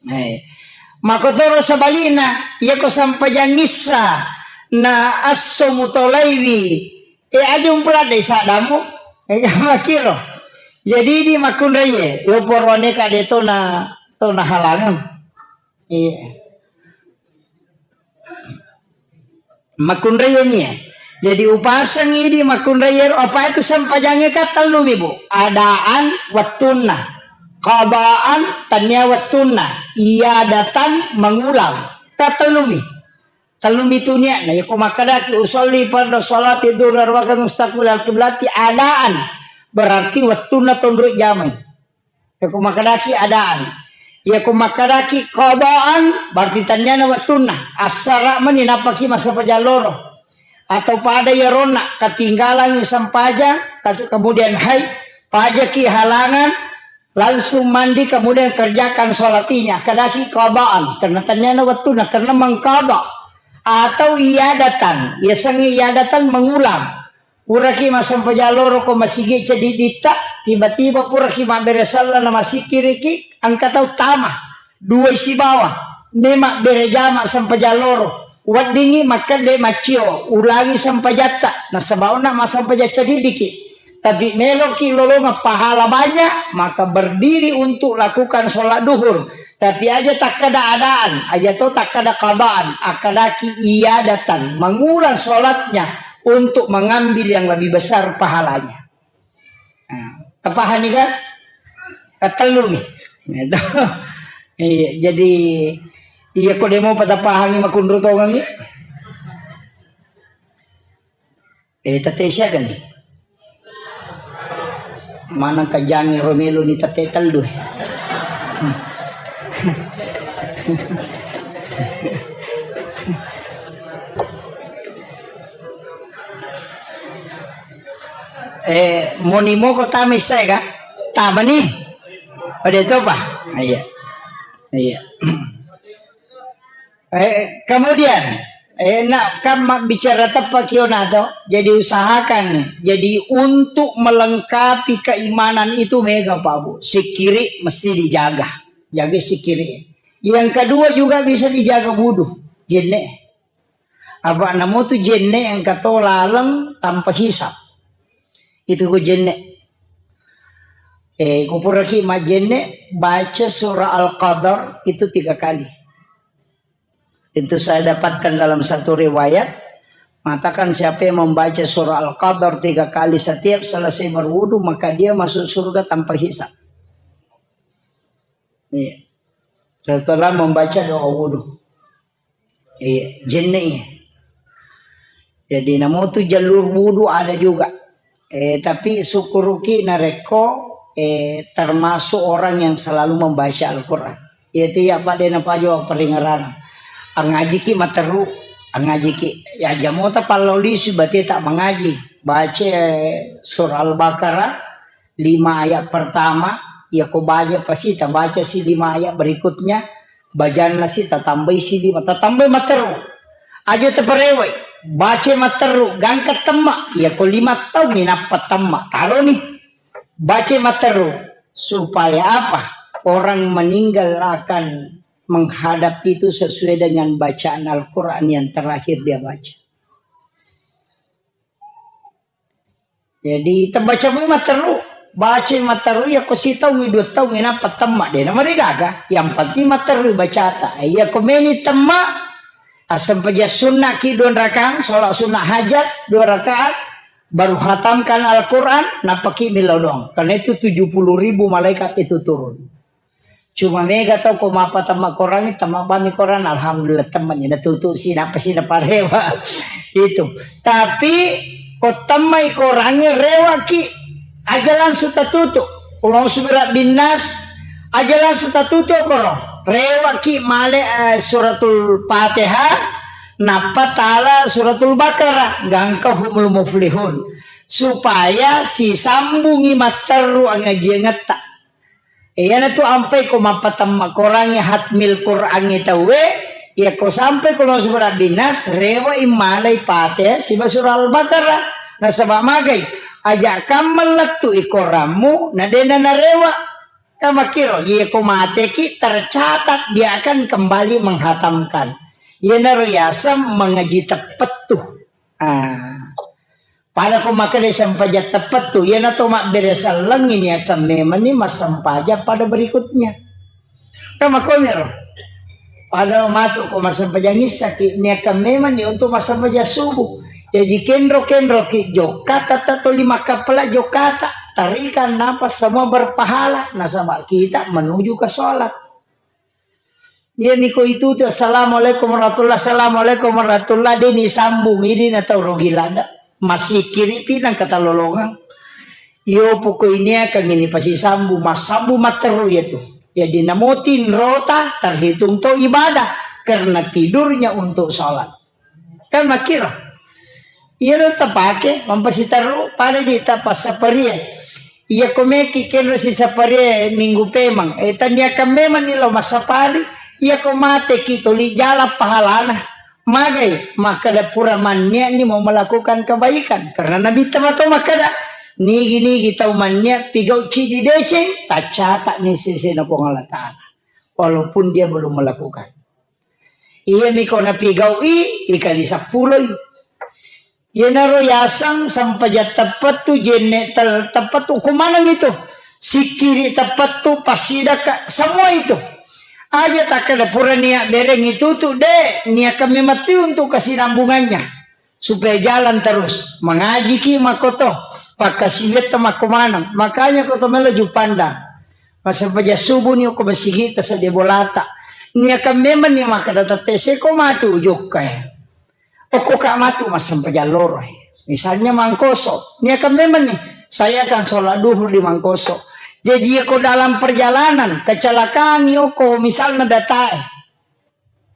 Eh, makotoro sebalikna, iya ko sempajang issa na esso mutolaiwi, eh, aja umpeladdai saddamu. Eh, makiro. Jadi di makkunraie, yo poroane kade tona, tona halangan. Iya. Makkunraiengngi, ya. Jadi, upasengngi idi makkunraiero, apa itu sempajangnge ka tellumi, Bu. Adaan wettunna, qadaan tannia wettunna, iadatan mengulang. Ka tellumi. Tellumi tu niatna. Yako makkedaki usolli fardu sholati duhri arba'a mustaqbil al-qiblati adaan. Berarti wettunna tonro jamai. Yako makkedaki adaan. Yako makkedaki qadaan, berarti tanniana wettunna. Assara meni nappaki massempajang loro. Atau pada yaronna, ketinggalangi sempajang, kat-, kemudian haid, pajaki halangan, langsung mandi, kemudian kerjakan sholat ini. Kedaki qadaan, karena tanniana wettunna, karena mengqada. Atau iadatan, yasengnge iadatan mengulang. Puraki massempajang loro ko masigi ceddiditta, tiba-tiba puraki mabbere selleng na massikkiriki, engka tau tama, duai sibawa, me mabbere jama sempajang loro, weddingngi makkedde maccio, ulangi sempajatta, nasaba onna massempajang ceddiddiki. Tapi meloki lolongeng pahala banyak, maka berdiri untuk lakukan sholat duhur. Tapi aja takkeda adaan, aja to takkeda qadaan, akkedaki iadatan, mengulang sholatnya untuk mengambil yang lebih besar pahalanya. Nah, tapahani kan? Katellu nih. Gitu. Iya, jadi iya ko demo patapahangi makunru tongangi. Eh, tette siaga ni? Maneng kajangi ro melo ni tette tellu. Eh, moni moko tama issae ka? Tama ni? Pada itu apa? Iya. Iya. Eh, kemudian, eh, nak kan mak bicara tepat kio nato, jadi usahakan, jadi untuk melengkapi keimanan itu mega Pak Bu, sikiri mesti dijaga, jaga sikiri. Yang kedua juga bisa dijaga wudhu, jenne. Apa namu tu jenne yang kato laleng tanpa hisap, itu ku jenne. Eh, kupuraki majenne, baca surah Al-Qadar itu tiga kali. Itu saya dapatkan dalam satu riwayat, mengatakan siapa yang membaca surah Al-Qadar tiga kali setiap selesai berwudu, maka dia masuk surga tanpa hisab. Iya. Setelah membaca doa wudu. Iya, jenne iya. Jadi namotu jalur wudu ada juga. Eh, tapi syukuruki narekko, eh, termasuk orang yang selalu membaca Al-Quran. Yaitu ya Pak de napajo peringeran. Angajiki materu, angajiki. Ya jamota pallolisu berarti tak mengaji. Baca, eh, surah Al-Baqarah, lima ayat pertama, ya ko baca pasti tak baca si lima ayat berikutnya, bajanna si tatambai si lima, tatambai materu. Aja teperewai, baca materu, gangka temma, ya ko lima tahun minappa temma. Taro nih, baca materu. Supaya apa? Orang meninggal akan menghadap itu sesuai dengan bacaan Al-Quran yang terakhir dia baca. Jadi, tebaca mui matteru, baca matteru, iya ko sitaung, dua taung, inappa temma, de namarigaga. Yang penting matteru bacata. Iya ko meni temma, assempajang sunna ki dua rakaat, sholat sunnah hajat dua rakaat, baru hatamkan Al-Quran, nappaki millau doang. Karena itu tujuh puluh ribu malaikat itu turun. Cuma mega tau ko mappatemma korangnge, temma bami korang, alhamdulillah, temmani natutu si, nappa si naparewa. Itu. Tapi ko temmai korangnge, rewaki, aja langsung tatutu. Ulong subira binnas, aja langsung tatutu koro. Rewaki male, eh, suratul Fatihah, nappa tala suratul Baqarah, gangka humul muflihun. Supaya sisambungi matteru angajiangetta. Iyanatu ampai ko mappatemma korangnge hatmil Qurangnge tauwe, iya ko sampai ko lao sura binnas, rewe'i malai Fatihah siba surah Al-Baqarah. Nasaba magai, aja kamma lettu'i korammu, na dena narewa. Kamakkiro, iya ko mateki, tercatat dia akan kembali menghatamkan. Iyanaro yaseng mangaji teppettu. Ah. Pada ko makkeda sempajang teppettu, iyana to mabbere sellengngi niakang memenni massempajang pada berikutnya. Kan makkoniro. Pada matu ko massempajang issaki, niakang memenni untuk massempajang subuh. Jaji kenro-kenroki jokka, tata toli makkappala jokkata. Tarikan napas semua berpahala. Nasaba kita menuju ke sholat. Iyami ko itu tu, "Assalamualaikum warahmatullah, assalamualaikum warahmatullah," de ni sambung, idi na tau rugi lada. Masikiri pi nang katalolongang. Iyo poko ini akan ini pasti sambung, massambung matteru ya tu. Jadi namotin rota terhitung to ibadah karena tidurnya untuk sholat. Kan makkiro. Iyaro tapake mampasiterru pada di tapassaparie. Iya ko meki kenro sisaparie minggu pemang. Eh, tania kan memang ni lo massapari. Iya ko mate ki toli jala pahalana. Magai makkeda pura mannia ni mau melakukan kebaikan. Karena Nabi tamato makkeda, nigi-nigi tau mannia pigau cidi deceng, taccatak ni sesena Puang Allah Ta'ala. Walaupun dia belum melakukan. Iyami ko napigau'i, ikali sappuloi. Iyanaro yaseng sempajang teppettu, jenne tel-, teppettu, ko maneng itu. Sikkiri teppettu, passidakka, semua itu. Aja takkeda pura nia bereng itu tu, de, niakkan memang tu untuk kesinambungannya. Supaya jalan terus. Mangajiki makkoto, pakkasiwiatta makko maneng. Makanya ko to melo jupandang. Massempajang subuh ni okko masigita sedde bolata. Niakang memang ni makkeda tette seko matu jokka e. Okko ka matu massempajang loro e. Misalnya Mangkoso. Niakang memang ni, saya akan sholat duhur di Mangkoso. Jadi ko dalam perjalanan kecelakaan ni okko misalnya datae.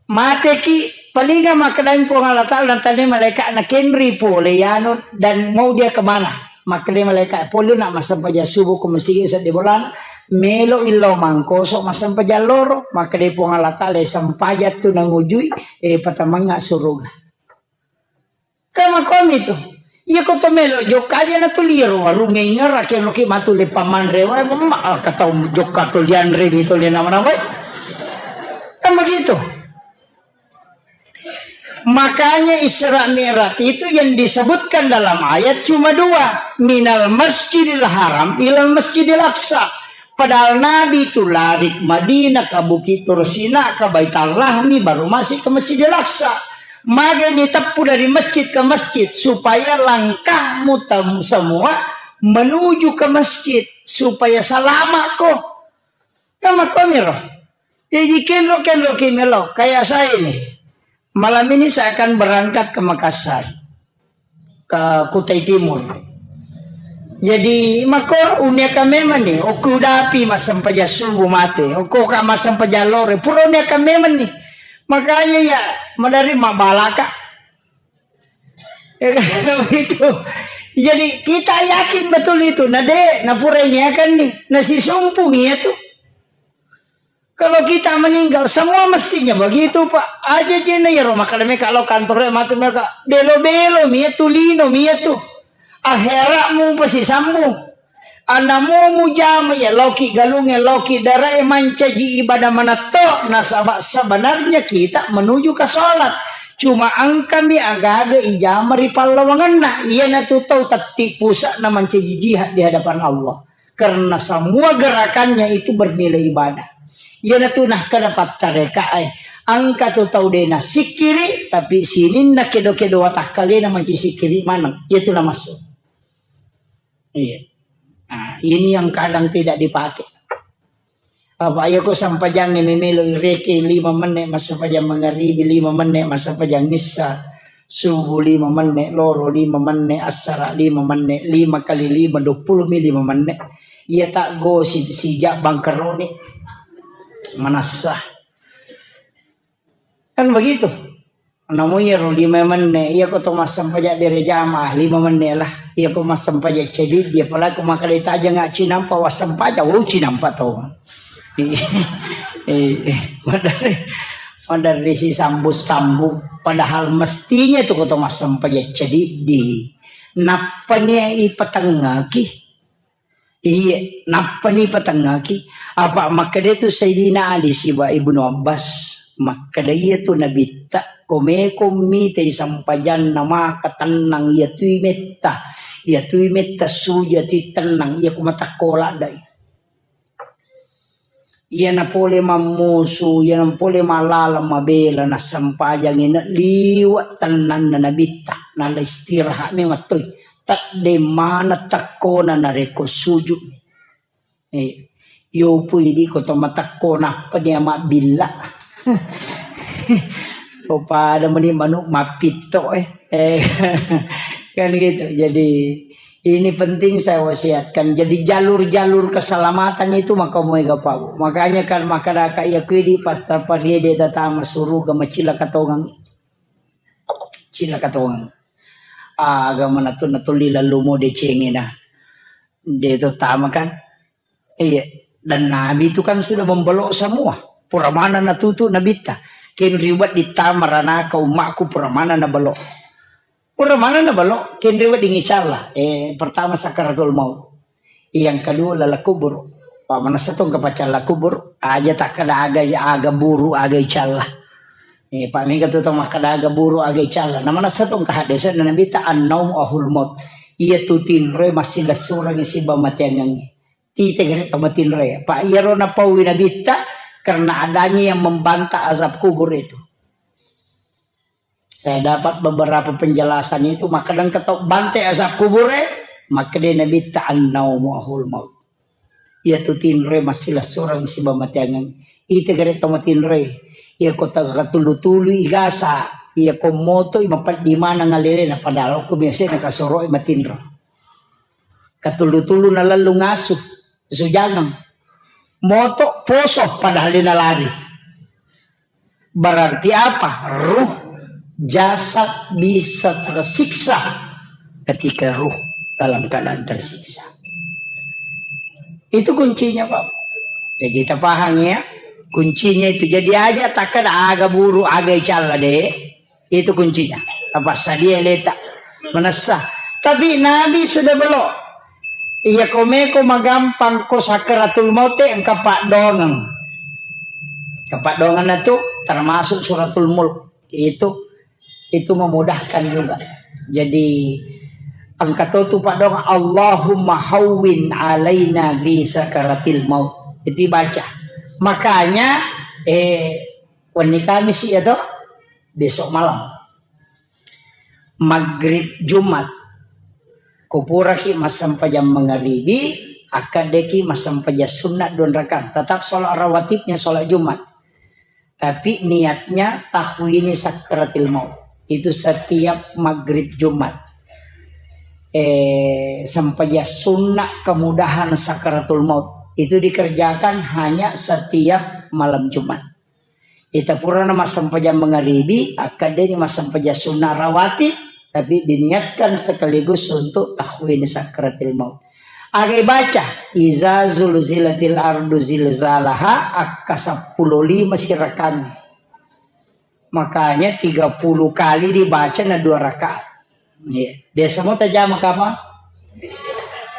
Mateki, palinga makkedai Puang Allah Ta'ala, natane malaikat na kenri pole yanu dan mau dia kemana? Makkedai malaikat, pole nak massempajang subuh ko masigi sedde bolana, melo illau Mangkoso massempajang loro, makkedai Puang Allah Ta'ala, sempajang tu nangujui, eh, patamangnga suruga. Kan makkomi tu. Iya ko to melo jokka aja na tu liaro warungnge ingerra ke loki matu le pamanre wa, ma, ah, katau jokka to lianre mi to le nama-nama. Kan begitu. Makanya Isra Mi'raj itu yang disebutkan dalam ayat cuma dua, minal masjidil haram ilal masjidil aqsa. Padahal Nabi itu lari ke Madinah, ke Bukit Tur Sina, ke Baitul Lahmi, baru masih ke Masjidil Aqsa. Magai diteppu dari masjid ke masjid, supaya langkahmu tem-, semua menuju ke masjid, supaya selamat ko. Kan makkomiro. Jadi kenro-kenro ki melo, kayak saya ini. Malam ini saya akan berangkat ke Makassar. eh, Kutai Timur. Jadi, makko uniakan memang ni, okko udapi massempajang subuh mate, okko ka massempajang loro, pura uniakan memang ni. Makanya ya, madari mabalaka. Ya kan, begitu. Jadi, kita yakin betul itu. Nah, dek, nah pura ini akan nih. Nah, si sumpung iya tuh. Kalau kita meninggal, semua mestinya begitu, Pak. Aja jena ya rumah kalau mereka lo kantor mati mereka belo-belo mia tu lino mia tu. Akhiratmu pasti sambung. Anamu mujama ya loki galunge loki darae mancaji ibadah manatto nasaba sebenarnya kita menuju ke sholat. Cuma angkami agaga ijama ri pallawangenna. Iya natu tau tetti pusat na mancaji jihad di hadapan Allah. Karena semua gerakannya itu bernilai ibadah. Iyanatu nakkeda pattarekae, engka tu tau de' nassikkiri, tapi sininna kedo-kedo watakkalena manci sikkiri maneng. Iyatu namassu. Iya. Nah, ini yang kadang tidak dipakai. Apa iya ko sampajangnge memelo ireke lima menit, massapajang mangaribi lima menit, massapajang issa. Subuh lima menit, loro lima menit, assara lima menit, lima kali lima, dua puluh mi lima menit. Iya tak gosip sijak bangkeroni. Manassa. Kan begitu. Namu iyaro lima menit, iya ko to massempajang bere jamaah lima menit lah. Iya ko massempajang ceddi, dia pala ko makkeda tajang cinampa wassempajang, oh cinampa to. Eh, eh, maderri, maderri sisambung-sambung. Padahal mestinya tu ko to massempajang ceddi. Nappani ipatengngaki. Iye, nappani ipatengngaki. Apa makkeda tu Sayyidina Ali siba Ibnu Abbas. Makkeda iya tu nabitta. Komeko mitai sampajanna maka tennang iya tui metta. Iya tui metta suja tui tennang. Iya ku matakkola dai. Iyana pole mammusu, iyana pole malaleng mabela, nassempajangi na liwe' tennanna nabitta, nala istirahat memang toi. Tedde maneng tekkona narekko sujud. Eh, yopu idi ko to matekko nappa dia mabbilla. To pada meni manuk mappitto, eh. Eh, kan gitu. Jadi, ini penting saya wasiatkan. Jadi, jalur-jalur keselamatan itu maka muega pau. Makanya kan makkadaka iya kuidi pas tapariede tatama suruga macilaka tongang. Cilaka tongang. Aga manatu natulli lalu mo decengena. De to tama kan. Iya, dan Nabi itu kan sudah membelok semua. Pura mana natutu nabitta. Ken riwet ditama ranaka ummaku pura mana nabelok. Pura mana nabelok, ken riwet dingicalla. Eh, pertama sakaratul maut. Yang kedua lala kubur. Pak manessa tong kapacalla kubur, aja takkada aga aga buru aga icalla. Eh, Pak mega tu tong makkada aga buru aga icalla. Na manessa tong kahaddesa nabitta annaumu ahul maut. Iya tu tinroe massilessurangi siba mateangengi. Ite gare to matinroe. Pak iyaro napaui nabitta karena adanya yang membantah azab kubur itu. Saya dapat beberapa penjelasan itu, makkadang ketau bante azab kubur e, makkede nabitta annaumu ahul maut. Iya tu tinroe massilessureng siba mateangengi. Ite gare to matinroe. Iya ko tagatulu-tulu igasa, iya ko moto i mapeddi maneng alelena padahal ko biasa na kasoro i matinro. Katullu-tullu nalellung asu, asu jangang. Moto poso padahal dia nalari. Berarti apa? Ruh jasad bisa tersiksa ketika ruh dalam keadaan tersiksa. Itu kuncinya, Pak. Ya, kita paham ya. Kuncinya itu. Jadi aja takkada aga buru, aga icalla de. Itu kuncinya. Apa sadia leta. Manessa. Tapi Nabi sudah belok. Iya komeko magampang ko sakaratul maut e engka paddoangeng. Engka paddoangeng itu termasuk suratul mulk. Itu itu memudahkan juga. Jadi engka to tu paddoangeng Allahumma hawwin alaina fi sakaratil maut. Itu baca. Makanya eh wenni Kamis ya to? Besok malam. Maghrib Jumat. Ko puraki massempajang mangaribi, akkaddeki massempajang sunna dua rakang. Tetap sholat rawatibnya sholat Jumat. Tapi niatnya tahwini sakaratil maut. Itu setiap maghrib Jumat. eh, sempajang sunna kemudahan sakaratul maut. Itu dikerjakan hanya setiap malam Jumat. Ita purana massempajang mangaribi, akkaddeni massempajang sunna rawatib, tapi diniatkan sekaligus untuk tahwini sakaratil maut. Aga ibaca, iza zulzilatil ardu zilzalaha, akka seppulo lima sirakang. Makanya tiga puluh kali dibaca na dua rakaat. Iya. Biasa mo tajama kapa?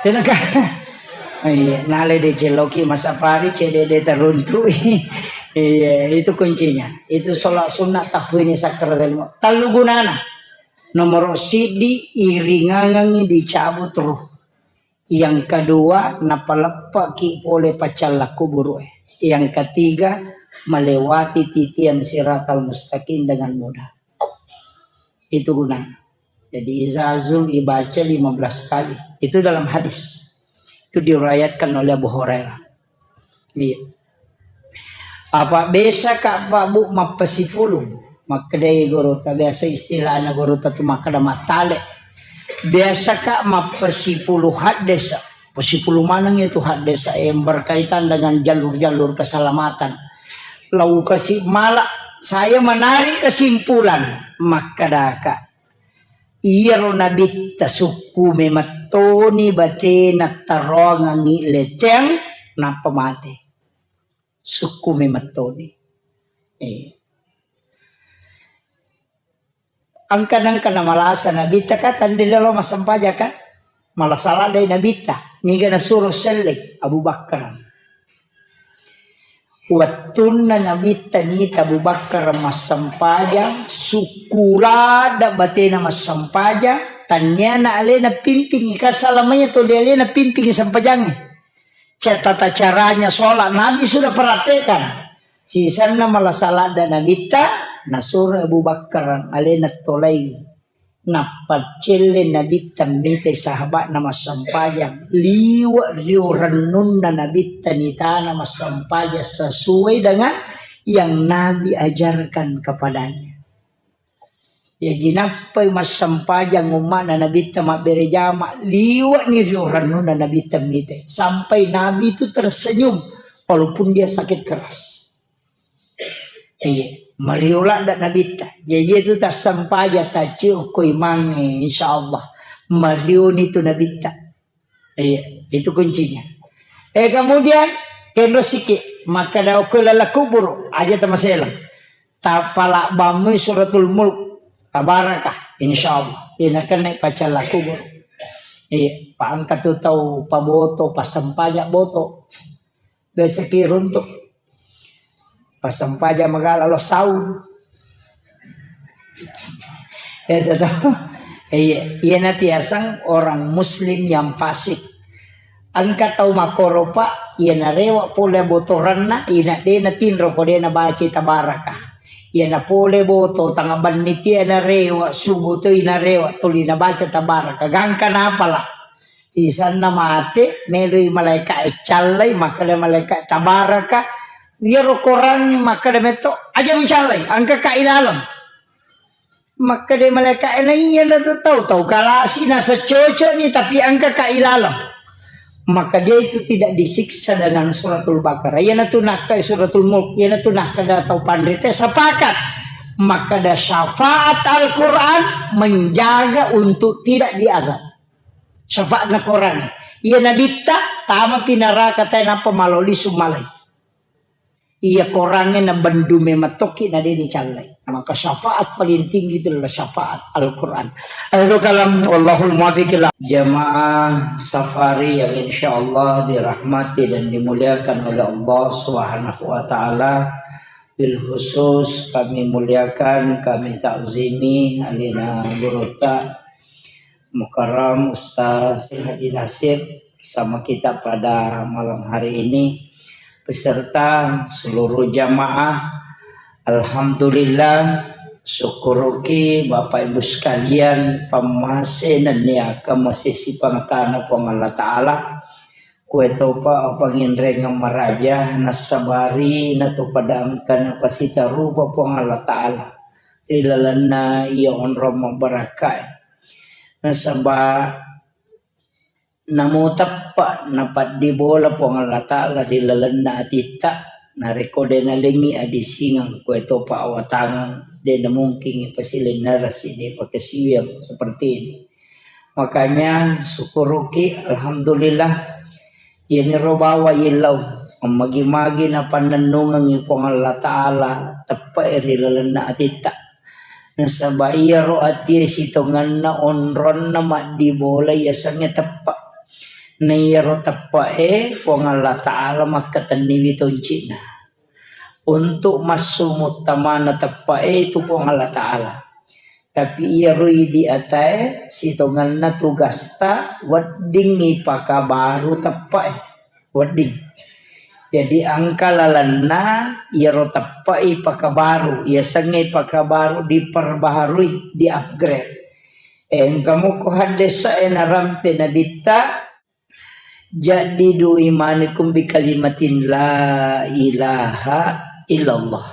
Tenaka. Iya, nale de celoki masapari cede de teruntu. Iya, itu kuncinya. Itu sholat sunnah tahwini sakaratul maut. Tellu gunana. Nomor sidi iringangangi dicabut ruh. Yang kedua, napaleppaki pole paccalla kuburu'e. Yang ketiga, melewati titian siratal mustaqim dengan mudah. Itu gunanya. Jadi izazul ibaca lima belas kali. Itu dalam hadis. Itu diriwayatkan oleh Abu Hurairah. Iya. Apa biasa ka Pak Bu mappasipulung? Makkedai gurutta, biasa istilahna gurutta tu makkeda mattale. Biasa ka mappasipulung haddesa. Pasipulung maneng itu haddesa yang berkaitan dengan jalur-jalur keselamatan. Lau kasi mala, saya menarik kesimpulan, makkedaka. Iyaro nabitta sukku memettoni batena taroangangi leteng, nappa mate. Sukku memettoni. Eh. Angka-angka namalasa nabitta ka tandilalo massempajang ka. Malasa ladde nabitta. Niga nasuro selleng Abu Bakar. Wettunna nabitta nita Abu Bakar massempajang, sukku ladde batena massempajang, tanniana alena pimpingi, ka salamanya tuli alena pimpingi sempajangnge. Ca-, tata caranya sholat Nabi sudah praktekkan. Sisanna malasa ladde nabitta, nasuro Abu Bakar alena tolai. Nappa celle nabitta mitai sahabatna massempajang. Liwa rio rennunna nabitta nitana massempajang sesuai dengan yang Nabi ajarkan kepadanya. Jaji nappai massempajang umma'na nabitta mabbere jama, liwa'ni rio rennunna nabitta mitai. Sampai Nabi itu tersenyum walaupun dia sakit keras. Iya, mario ladde nabitta. Jaji itu tassempajang taciu ko imangnge, insya Allah. Marioni tu nabitta. Iya, itu kuncinya. Eh, kemudian, kenro siki, makkeda okko lala kubur, aja tamaselang. Tapala bamui suratul mulk, tabaraka, insya Allah. Ina kena pacalla kubur. Iya, paangka tu tau paboto, pasempajang boto. Biasa ki runtuk. Pasempajang magala lo saung. Biasa to. Iya, iya natiasang orang muslim yang fasik. Engka tau makoropa, iya narewa pole botoranna, ina de natinro ko de nabaca tabaraka. Iya napole boto tanga banni tia narewa, subuh to inarewa, tuli nabaca tabaraka. Gangka napala. Sisanna mate, meloi malaika e callai, makkeda malaika e, "Tabaraka, iyaro korangnge makkeda metto, aja mucallai, engka ka ilaleng." Makkeda malaika e, "Na iya na tu tau, tau kalasi nasa cocok ni, tapi engka ka ilaleng." Maka dia itu tidak disiksa dengan suratul Baqarah. Iya na tu nakkai suratul Mulk, iya na tu nakkeda tau panrita sepakat. Makkeda syafaat Al-Quran menjaga untuk tidak diazab. Syafaatna korangnge. Iya nabitta, tamapi naraka tae nappa maloli sumalai. Iya korangnge nabendu memettoki na de dicallai. Maka syafaat paling tinggi itu adalah syafaat Al-Quran. Akhirul kalam, wallahul muwaffiq ila. Jamaah safari yang insya Allah dirahmati dan dimuliakan oleh Allah Subhanahu wa Ta'ala, bil khusus kami muliakan, kami takzimi alina gurutta Mukarram Ustaz Haji Nasir bersama kita pada malam hari ini beserta seluruh jamaah. Alhamdulillah, syukuruki Bapak Ibu sekalian, pammase nennia kemasi sipangtana Puang Allah Ta'ala. Kuetopa apanginrengeng maraja, nassabari natopada engka napasitarupa Puang Allah Ta'ala ri lalenna iya onrong mabbarakkae. Nasaba namo teppa napaddibola Puang Allah Ta'ala ri lalenna atitta, narekko de nalengngi adisingeng, koe topa awatangeng, de namungkingi pasilennereng siddi pakasiwiang seperti ini. Makanya, syukuruki, alhamdulillah, iyaniro bawa illau, magi-magi napannennungengi Puang Allah Ta'ala, teppa ri lalenna atitta. Nasaba iyaro atie sitongenna onronna maddibola yasengnge teppa. Na iyaro teppae Puang Allah Ta'ala makkatenniwi tonci'na. Untuk massu muttamana teppae itu Puang Allah Ta'ala. Tapi iyaro idi atae sitongenna tugasta weddingngi pakabaru teppae. Wedding. Jadi engka lalenna iyaro teppai pakabaru, yasengnge pakabaru diperbaharui, di-upgrade. Eh, engka muko haddesa e narampe nabitta, jaddidu imanakum bi kalimatin la ilaha illallah.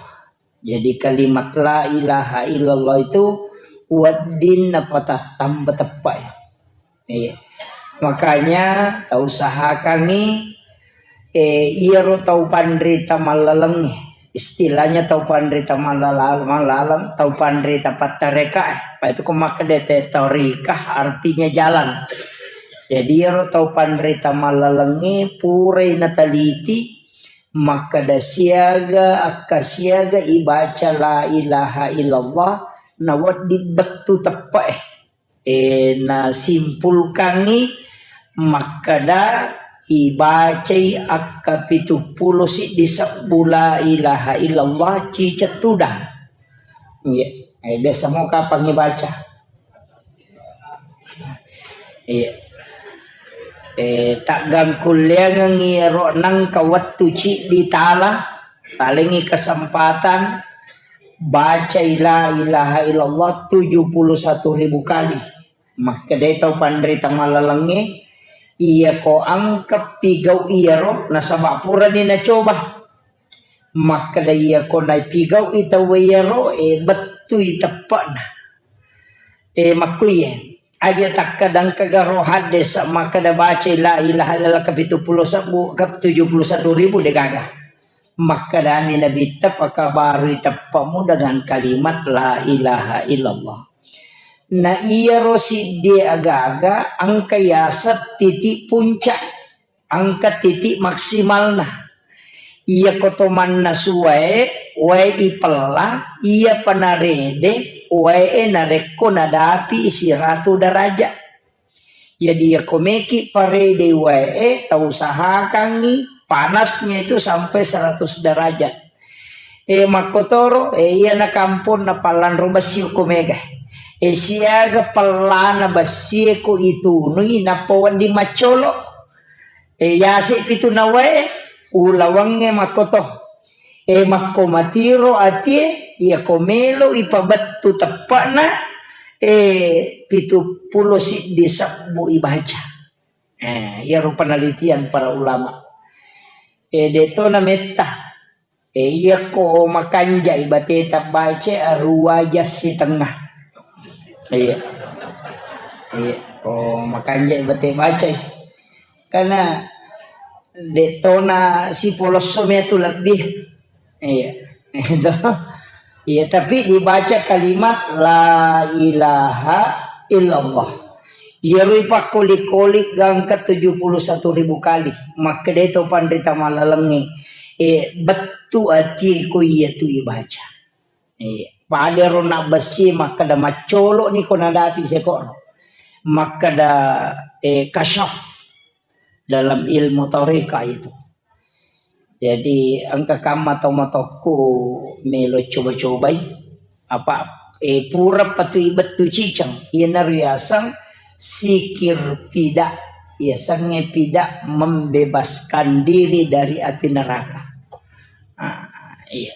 Jadi kalimat la ilaha illallah itu wedding napatattamba teppa e. Iya. Makanya tau usahakangi, eh, iyaro tau panrita mallalengnge. Istilahnya tau panrita mallala-, mallaleng, tau panrita pattareka, eh. Apa itu ko makkeda te torikah artinya jalan. Jadi iyaro tau panrita mallalengnge purai nataliti makkeda siaga, akka siaga ibaca la ilaha illallah, nawedding bettu teppa e. Eh, nasimpulkangngi makkeda ibacai akka pitu pulo siddi sebbu la ilaha illallah ciceng tudang. Iya, eh, biasa mo kapang ibaca. Iya. Eh, taggangkulleangengngi ro nangka wettu ciddi tala, talengngi kesempatan bacai la ilaha illallah tujuh puluh satu ribu kali. Makkedai tau panrita malalengnge, iya ko engka pigau iyaro, nasaba purani nacoba. Makkeda iya ko napigau'i tau iyaro, e, bettui teppa'na. E, makkuiye, aja takkadang kagaro haddesa makkeda baca la ilaha illallah ka pitu pulo sebbu, ka tujuh pulo satu ribu degaga. Makkedami Nabitta, pakabarui teppa'mu dengan kalimat la ilaha illallah. Na iyaro siddie aga-aga engka yaseng titik puncak. Engka titik maksimalna. Iya ko to mannasu wae, wae ipella, iya panarede, wae e narekko nadapi siratu derajat. Jadi iya ko meki parede wae e, tau usahakangngi panasnya itu sampai seratus derajat. E, makkotoro, e, iyana kamponna pallanro bessi ko mega. E, siaga pellana bessi e ko itunui, nappa wedding maccolo. E, yase pitu nawae, ulawangnge makkoto. E, makko matiro atie, iya ko melo ipabettu teppa'na, e, pitu pulo siddi sebbu ibaca. E, iyaro penelitian para ulama. E, detona metta. E, iya ko makanjai bateta baca aruwa jassi tengah. Iya. Iya, ko makanjai bate bacai. Karena detona sipolosso metu lebih. Iya. Itu. Iya, tapi dibaca kalimat la ilaha illallah. Iyarui pakkoli-koli gangka tujuh puluh satu ribu kali. Makkeda to panrita malalengnge, e, bettu atie ko iya tu ibaca. E, pada ro nabbessi makkeda maccolo ni ko nadapi sekoro. Makkeda, e, kasyaf dalam ilmu torika itu. Jadi engka kamma tau matokku melo coba-cobai. Apa, eh, pura patui bettu ciceng. Iyana riaseng sikir pida. Yasengnge pida membebaskan diri dari api neraka. Ah, iya.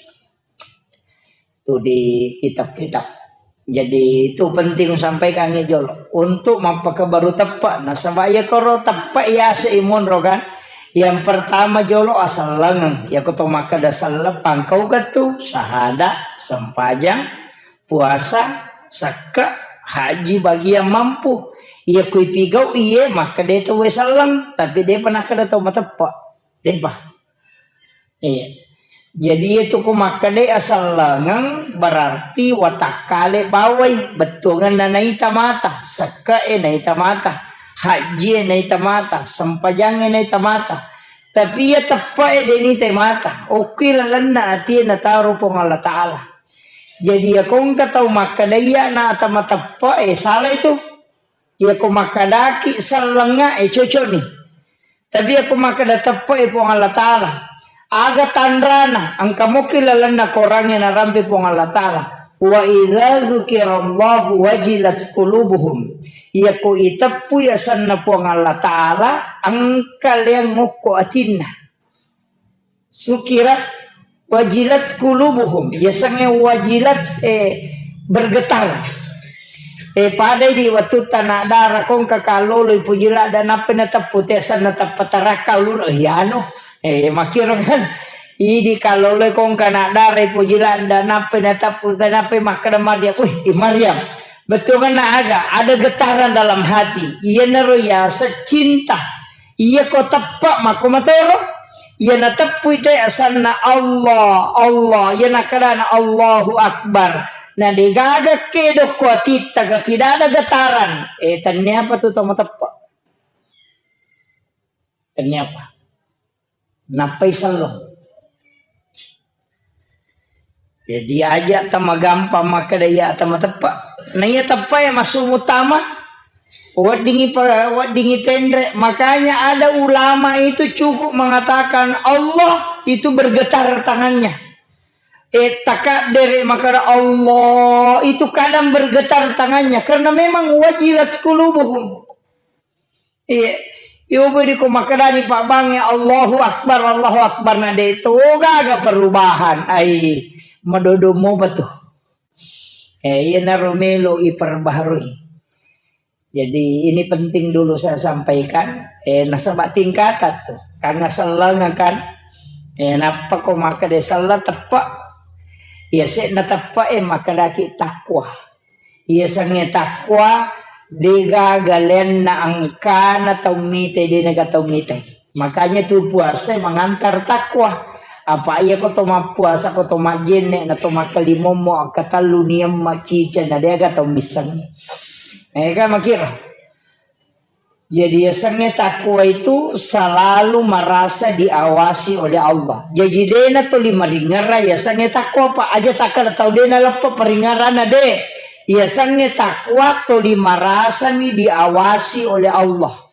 Itu di kitab-kitab. Jadi itu penting sampaikan jolo untuk mappakabaru teppe. Nasaba iya koro teppe yase imunro kan. Yang pertama jolo asellengeng. Iya ko to makkeda selleng pangkau ketu, sahada, sempajang, puasa, sekke, Haji bagi yang mampu. Iya kui pigau iye makkeda tau selleng, tapi depa nakkeda tau mateppe. Depa. Iya. Jadi itu ku makkeda asellengeng berarti watakkale bawai bettuanganna naita mata, sekke e naita mata, haji e naita mata, sempajang e naita mata. Tapi iya teppe e de nita mata. Okki lalenna atie nataro Puang Allah Ta'ala. Jadi iya kongka tau makkeda iya na ata mateppe e salah itu. Iya ko makkedaki sellengnga e cocok ni. Tapi iya ko makkeda teppe e Puang Allah Ta'ala. Aga tanrana, engka mokki lalenna korangnge narampe Puang Allah Ta'ala. Wa idza dzukirallahu wajilat qulubuhum. Iya ko iteppu yasenna Puang Allah Ta'ala, engka leang ngokko atinna. Sukirat wajilat qulubuhum. Yasengnge wajilat, eh, bergetar. Eh, padai di wettu tana dara kongka kalolo ipuji ladda nappa nateppu tesanna tappa tarakka uluna. Eh, anu. Eh, makiro kan. Idi kalolo kongka na dara ipuji ladda nappa nateppu, nappa makkeda Maryam. Wih, Maryam. Bettuanna aga? Ada getaran dalam hati. Iyanaro yaseng cinta. Iya ko teppa makko matoro. Iya nateppui te asanna Allah, Allah. Iya nakkedana Allahu Akbar. Na degaga kedo ko atitta ga tidak ada getaran. Eh, tenniapa tu tau mateppa? Tenniapa? Nappai selleng. Jadi aja tamagampang makkeda iya tamateppe. Na iya teppe e massu mutama. Weddingi pa-, weddingi tenre. Makanya ada ulama itu cukup mengatakan Allah itu bergetar tangannya. Eh, takabbere makkeda Allah itu kadang bergetar tangannya karena memang wajilat qulubuhum. Iya. Yobo di ko makkedani pabbangnge Allahu Akbar, Allahu Akbar na de to gaga perubahan. Ai, madodo mopa tu. Eh, iyanaro melo iperbaharui. Jadi ini penting dulu saya sampaikan. Eh, nasaba tingkatan tu. Kanga sellenga kan. Eh, nappa ko makkeda selleng teppe. Iya se na teppe e makkedaki takwa. Yasengnge takwa, degaga leanna engkana tau mitai, denaga tau mitai. Makanya tu puasa mengantar takwa. Apa iya ko to mappuasa, ko to majjenne, na to makkalimommo, akkatellu niamma cica, na deaga tau misseng. Eh, kan makira. Jadi yasengnge takwa itu selalu merasa diawasi oleh Allah. Jadi dena tuli maringara yasengnge takwa, Pak. Aja takkada tau dena leppa paringarana de. Yasengnge takwa tuli merasami diawasi oleh Allah.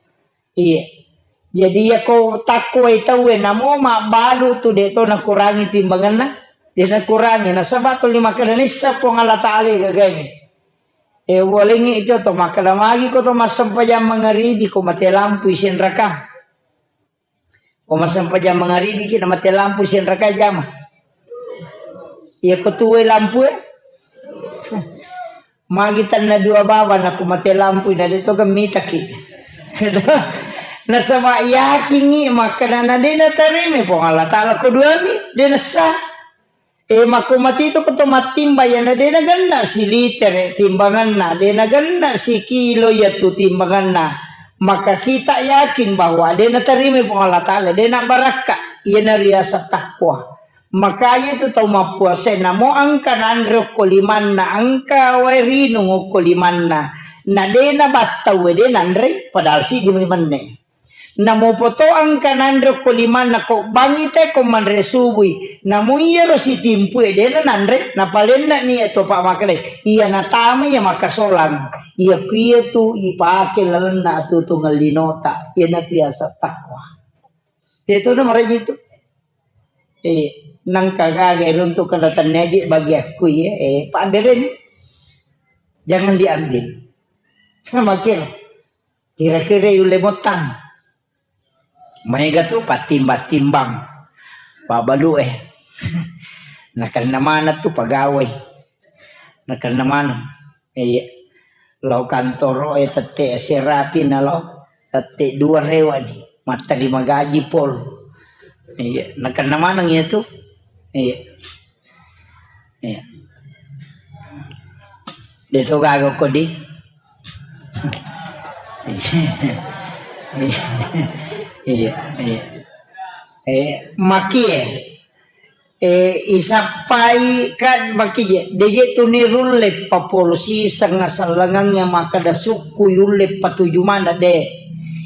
Iya. Jadi yako takwa tauwe namo mabbalu tu de to nakurangi timbanganna. De nakurangi nasaba tuli makkada nissa Puang Allah Ta'ala gagaini. Eh, walengngi itu to, makkeda magi ko to massempajang mangaribi ko mate lampu isenraka. Ko massempajang mangaribi ki na mate lampu isenraka jama. Iya ko tuwe lampu e. Magi tanna dua baba na ko mate lampu na de to gemmitaki. Nasaba yakingi makkeda na de natarimi Puang Allah Ta'ala ko duami, de nessa. E, makko matitu ko to mattimba, iyana de nagenna silitere timbanganna, de nagenna sikilo iyatu timbanganna. Maka kita yakin bahwa de natarima Puang Allah Ta'ala, de nabarakka, iyana riaseng takwa. Makanya tu tau mappuasa namo engka nanre okko limanna, engka wae rinung okko limanna. Na de nabattau de nanre, padahal siddi menne. Namopoto engka nanre ko limanna ko bangi te ko manre subui. Namu iyaro sitimpu e dena nanre, napalenna ni to pa makale. Iya natama iya makasolang. Iya kuya tu ipake lalenna atutungan linota. Iya na biasa takwa. Itu na maraji tu. Eh, nangka gaga runtuk kada tanne aja bagi aku ya. Eh, Pak Beren, jangan diambil. Makin. Kira-kira yulle mottang. Maega tu pattimbang-timbang. Pabalu e. Nakenna maneng tu pagawai. Nakenna maneng. Iya. Lao kantoro e tette serapi na lao. Tette dua rewa ni. Matterima gaji pol. Iya. Nakenna maneng iya tu. Iya. Iya. De to gaga ko di. Iya, iya. Eh, makie. Eh, isappai kan makije, deje tu nirulle papolosi sengasallangang yang makkeda sukku yulle patuju mana de.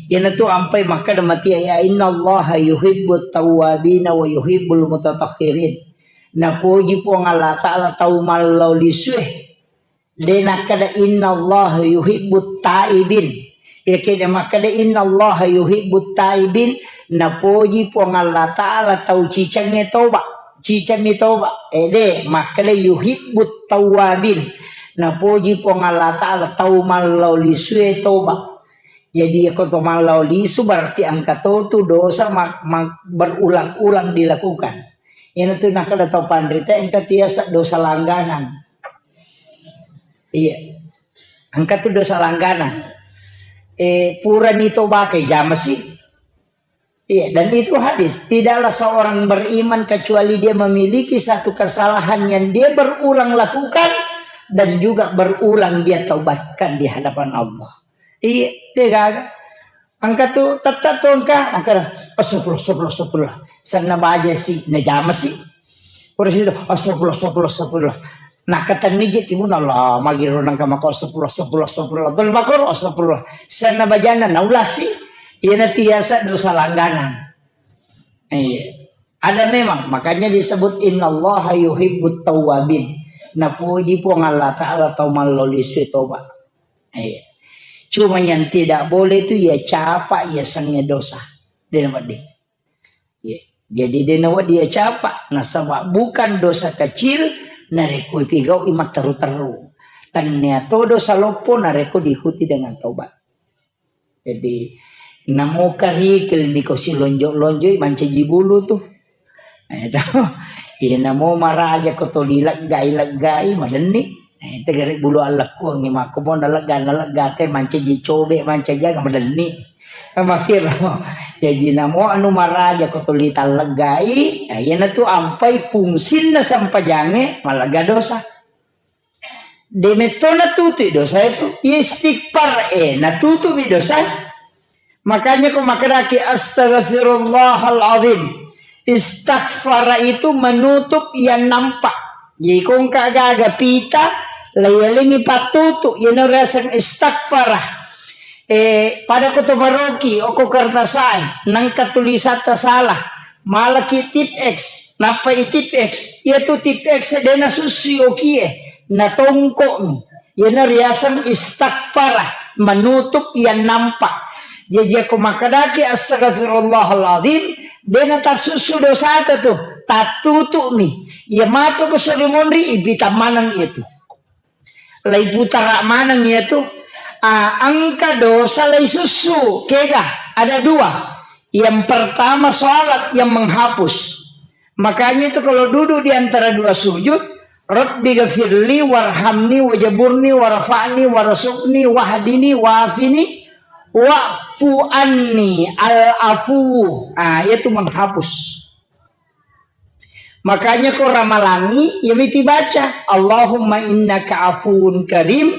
Yana tu ampai makkeda mati ya innallaha yuhibbut tawwabina wa yuhibbul mutatahhirin. Napoji Puang Allah Ta'ala tau mallau lisue. De nakkeda innallaha yuhibbut taibin. Iya keda makkeda innallaha yuhibbut taibin, napoji Puang Allah Ta'ala tau cicangnge toba. Cicammi toba. Eh, de makkeda yuhibbut tawwabin. Napoji Puang Allah Ta'ala tau mallau lisue toba. Jadi, ko to mallau lisu berarti engka to tu dosa mak-, mak-, berulang-ulang dilakukan. Iyana tu nakkeda tau panrita engka tiasa dosa langganan. Iya. Engka tu dosa langganan. Eh, purani to bakai jamasi. Iya, dan itu hadis. Tidaklah seorang beriman kecuali dia memiliki satu kesalahan yang dia berulang lakukan dan juga berulang dia taubatkan di hadapan Allah. Iya, de gaga. Engka tu, tetta tu engka, engka, astagfirullah, astagfirullah, astagfirullah. Senna baja si, najama si. Pura situ, astagfirullah, astagfirullah, astagfirullah. Nakkatenni je timun Allah, magiro nangka mako astagfirullah, astagfirullah, astagfirullah. Tol bakor, astagfirullah. Senna bajana, naulasi. Iyana tiasa dosa langganan. Iya. Ada memang, makanya disebut innallaha yuhibbut tawwabin. Napuji Puang Allah Ta'ala tau mallo lisui toba. Iya. Cuma yang tidak boleh itu ya capa, ya sengnge dosa. Dia nama deh. Iya. Jadi dia nama dia capa. Nasaba bukan dosa kecil, narekko pigau imat teru-teru. Tania to dosa loppo, narekko diikuti dengan tobat. Jadi, namo karikil niko silonjo-lonjoi mancaji bulu tu. Eh, to. Iya, namo maraja ko toli leggai-leggai, madenni. Eh, tegere bulu allekkuangngi makko mo nalegga, nalegga te mancaji cobe, mancaji aga, madenni. Makiro. Jadi, namo anu maraja ko toli talleggai, eh, iyana tu ampai fungsinna sempajangnge malegga dosa. De metto natutui dosa itu. Istighfar, eh, natutumi dosa. Makanya ko makedaki, "Astaghfirullahal azim." Istaghfara itu menutup yang nampak. Jadi ko engka gaga pita, layalengi pattutu, iyana riaseng istaghfara. Eh, pada ko to maroki, oko kertasae, nangka tulisatta salah. Malaki tip X, nappa i tip X, iyatu tip X de nasussui okie, natongko'mi. Iyana riaseng istaghfara, menutup yang nampak. Jaji ko makkedaki astaghfirullahaladzim, de natassussu dosata tu, tattutu'mi. Iya matu ko sori monri, ipita maneng itu. Laiputara maneng iyatu, ah, engka dosa laisussu, kega? Ada dua. Yang pertama, salat yang menghapus. Makanya itu kalau duduk di antara dua sujud, "Rabbi ghafirli warhamni wajaburni warfa'ni warzuqni wahdini wafini wa'fu anni." Al-afu. Ah, itu menghapus. Makanya ko ramalangi, ya miti baca, "Allahumma innaka afuwun karim,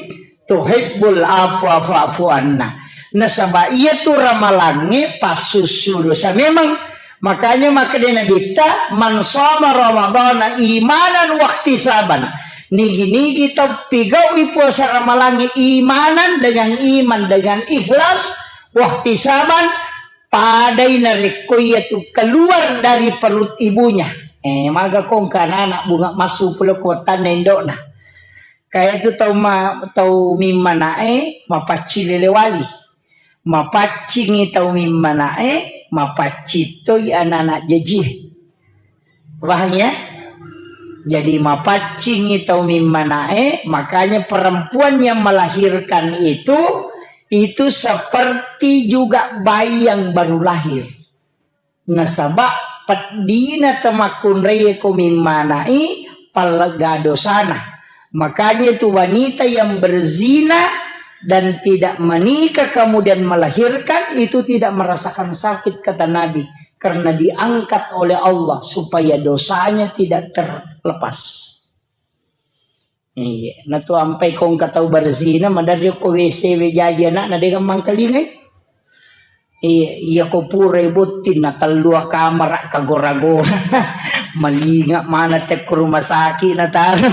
tuhibbul afwa fa'fu anna." Nasaba iyatu ramalangnge passussu dosa memang. Makanya makkeda Nabitta, "Man shoma Ramadana imanan wahtisaban." Nigi-nigi tau pigaui puasa ramalangnge imanan, dengan iman, dengan ikhlas, wahtisaban, padai narekko iyatu keluar dari perut ibunya. Eh, maga ko engka anak-anak bunga massu pole ko wattanna indo'na. Kaya tu tau ma-, tau mimmanae mapaccing lele wali. Mapaccingi tau mimmanae, mapaccing toi anak-anak jajie. Paham ya? Jadi mapaccingi tau mimmanae, makanya perempuan yang melahirkan itu, itu seperti juga bayi yang baru lahir. Nasaba peddina tamakkunraie ko mimmanai, pallegga dosana. Makanya itu wanita yang berzina dan tidak menikah kemudian melahirkan itu tidak merasakan sakit, kata Nabi, karena diangkat oleh Allah supaya dosanya tidak terlepas. Iya, na tu ampai kong katau bersihna, maderri ko W C we jaji anakna, de gammang kalingai. Iya, iya ko pura botting na tellua kamara kagora-gora. Malinga mana te ko rumah sakit na taro.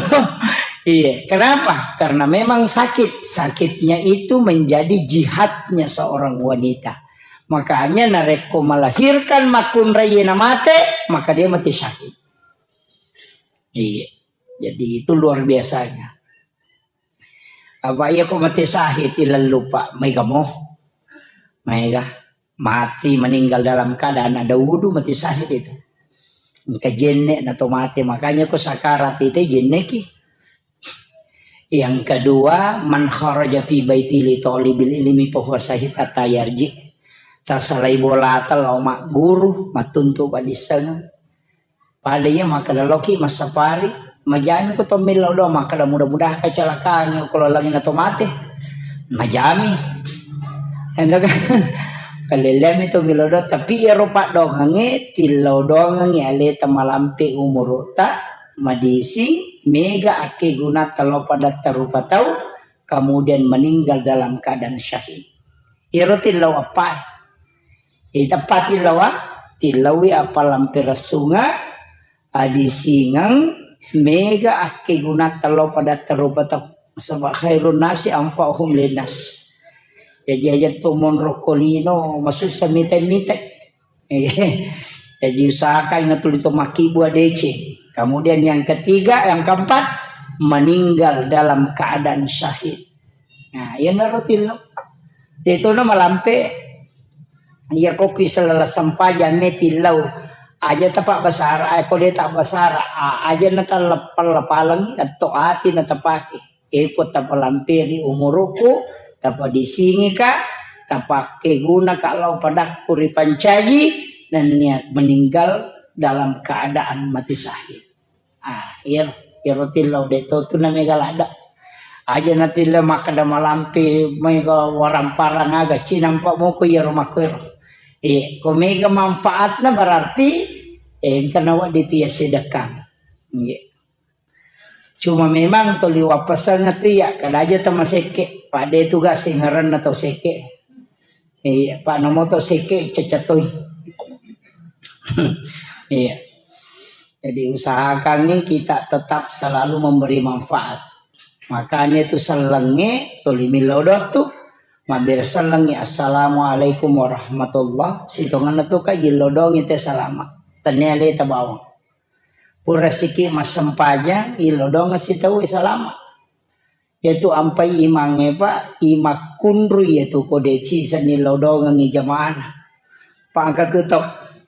Iya, kenapa? Karena memang sakit. Sakitnya itu menjadi jihadnya seorang wanita. Makanya narekko melahirkan makkunrai na mate, maka dia mati syahid. Iya. Jadi itu luar biasanya. Apa iya ko mati syahid ilallu, Pak? Maega mo. Maega. Mati meninggal dalam keadaan ada wudu, mati syahid itu. Engka jenne na to mati, makanya ko sakarat itu jenneki. Yang kedua, man kharaja fi baiti li talibil ilmi fa huwa syahid hatta yarji. Tasalai bolata lao magguru, mattuntu padissengeng. Pada iya makkeda loki massapari, majami ko to millau doang, makkeda mudah-mudahan kecelakaan ko lalenna to mate. Majami. Ento kan. Kalelleami to millau doang, tapi iyaro paddoangengnge tillau doangengngi aleta malampe umurutta, madising, mega akkegunata lao padatta rupa tau, kemudian meninggal dalam keadaan syahid. Iyaro tillau appae. Iteppa tillawa, tillaui appalampe ressunga, adisingeng, mega akkegunata lao padatta rupa tau. Saba khairun nasi anfa'uhum linnas. Jaji aja to monro ko lino, masussa mite-mite. Jadi usahakan na tuli to makkibua deceng. Kemudian yang ketiga, yang keempat, meninggal dalam keadaan syahid. Nah, iyanaro tillau. Detona malampe, iya ko ki selala sempajang me tillau. Aja tapa basara, eh, ko de tak basara, a-, aja na taleppal palang, atau ati na tapake. Epo tapalamperi umuruku, tapadisingika, tapakkeguna ka lao padakku ripancaji, nennia meninggal dalam keadaan mati syahid. Ah, iyaro, iyaro tillau de to tu na mega ladda. Aja na tillau makkeda malampe mega waramparang aga cinampa moko iyaro makkuero. Eh, ko mega manfaatna berarti, eh, engka nawedding tu iya sedekah. Nggih. Cuma memang toli wappaseng tu iya, kada aja tama sekke, pada itu gak singerenna tau sekke. Iya, Pak, namo tau sekke cecatoi. Iya. Jadi usahakan nih kita tetap selalu memberi manfaat. Makanya itu sellengnge toli millau doang tu, mabbere sellengnge, "Assalamualaikum warahmatullah." Sitongenna tu ka jillau doang te salama. Tennia leta bawang. Pura siki massempajang, illau doang sitau salama. Iyatu ampai imangnge, Pak, imakkunru iyatu ko deci senni lao dongengngi jamaana. Pak, engka tu tau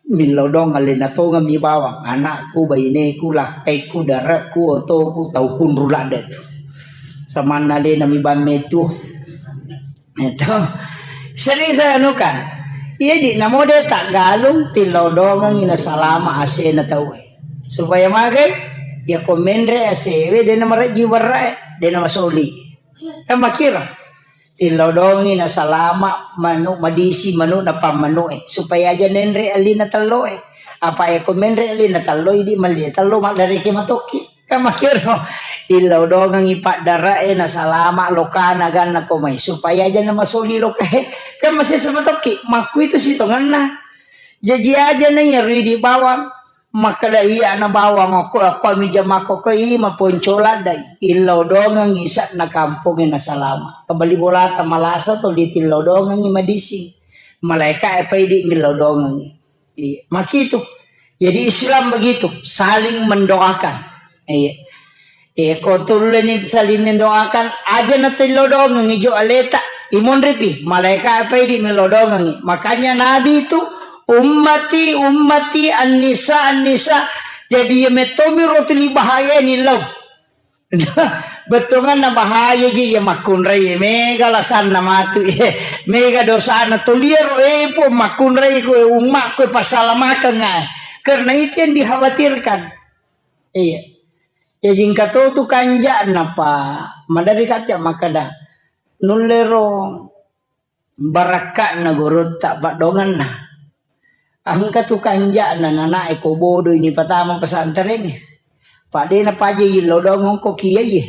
millau dongeng alena tongemmi bawang, anakku, baineku, lakkaiku, darekku, otoku, tau kunru ladde tu. Samanna alena mi bamme tu. Itu. Sering saya anukan. Iya di namo de taggalung tillau dongengngi nasalama asena tauwe. Supaya magai, ya ko menre asewe, dena marejji warrae, dena masoli. Kan makira. Tillau dongi nasalama manu madisi manu na pammanue. Supaya aja nenre alina telloe. Apa ya ko menre alina telloi di malie tello maddareke matokki. Kan makira. Illau dongengi paddarae nasalama lokana ganna ko mai. Supaya aja na masoli lokae. Kan masih sama tokki. Makku itu sitongenna. Jaji aja na iya ridi bawang. Makkeda iyana bawang okko, okko mi jamakko ko i maponco laddai. Illau dongengngi ise'na kampongnge nasalama. Kebali bolata malasa to ditillau dongengngi madising. Malaika e paidi millau dongengngi. Iya, makitu. Jadi Islam begitu, saling mendoakan. Iya. Eh, ko tulleni saling mendoakan, aja na tillau dongengngi jo aleta, imonripi, malaika apa idi millau dongengngi. Makanya Nabi itu, "Ummati, ummati, an-nisa, an-nisa." Jadi ya metomi rotuli bahaya ni lau. Bettuanna bahaya ji ya makkunrai, mega lasanna matu, mega dosana tuliero, eh, po makkunrai ko umma ko pasalamakeng. Karena itu yang dikhawatirkan. Iya. Jaji engka to tu kanja'na, Pak. Maderri kacca makkeda, nullero barakka'na gurutta paddongenna. Engka tu kanja'na nanae ko bodo ini patama pesantren. Pak de napaja illau dongeng ko kiai.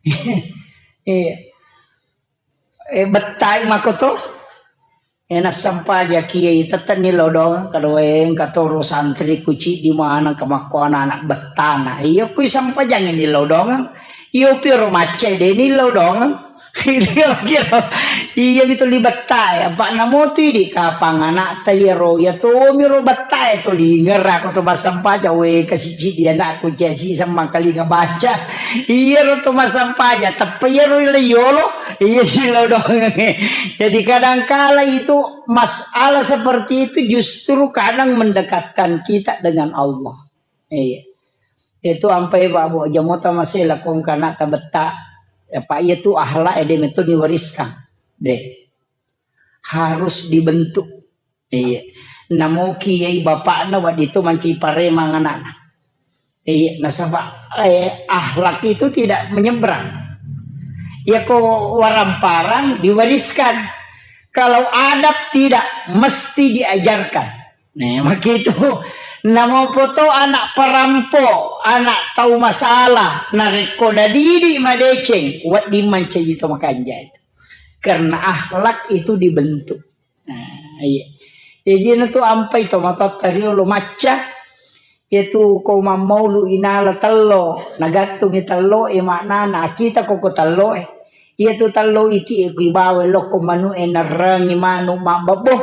Iya. Eh, bettai makoto. Eh, nassempajang kiai, tettenni lao doang, kada wae engka toro santri ku ciddi maneng ka makko anak-anak bettana. Iya, kui sempajangi ni lao doang. Iyo pioro macca de ni lao doang. Iya, kira. Iya, mi tuli bettai. Apa namo tu idi kapang anak ta iyaro, iya to miro bettai to lingerako to massempajang, we, kasi ciddi anakku cia si semmang kalinga baca. Iyaro to massempajang, teppa iyaro le yolo. Iya, silau doang. Jadi kadangkala itu masalah seperti itu justru kadang mendekatkan kita dengan Allah. Iya. Itu ampai babu jamota masih lakon kana tabetta. Apa iya tu akhlak ede metu diwariskan. Deh. Harus dibentuk. Iya. Namo kiai bapakna waddi tu manci paremang anakna. Iya, nasaba, eh, akhlak itu tidak menyeberang. Ya ko waramparang diwariskan. Kalau adab tidak, mesti diajarkan. Nah, begitu. Namo poto anak parampo, anak tau masalah, narekko nadidi madeceng, wedding mancaji to makanja itu. Karena akhlak itu dibentuk. Nah, iya. Jadi na tu ampai to matotta riolo macca. Iya tu ko mammaulu inala tello, nagattungi tello e maknana akita ko ko tello e. Iya tu tello iti e kui bawa lokko manu e narrangi manu mabbabbo.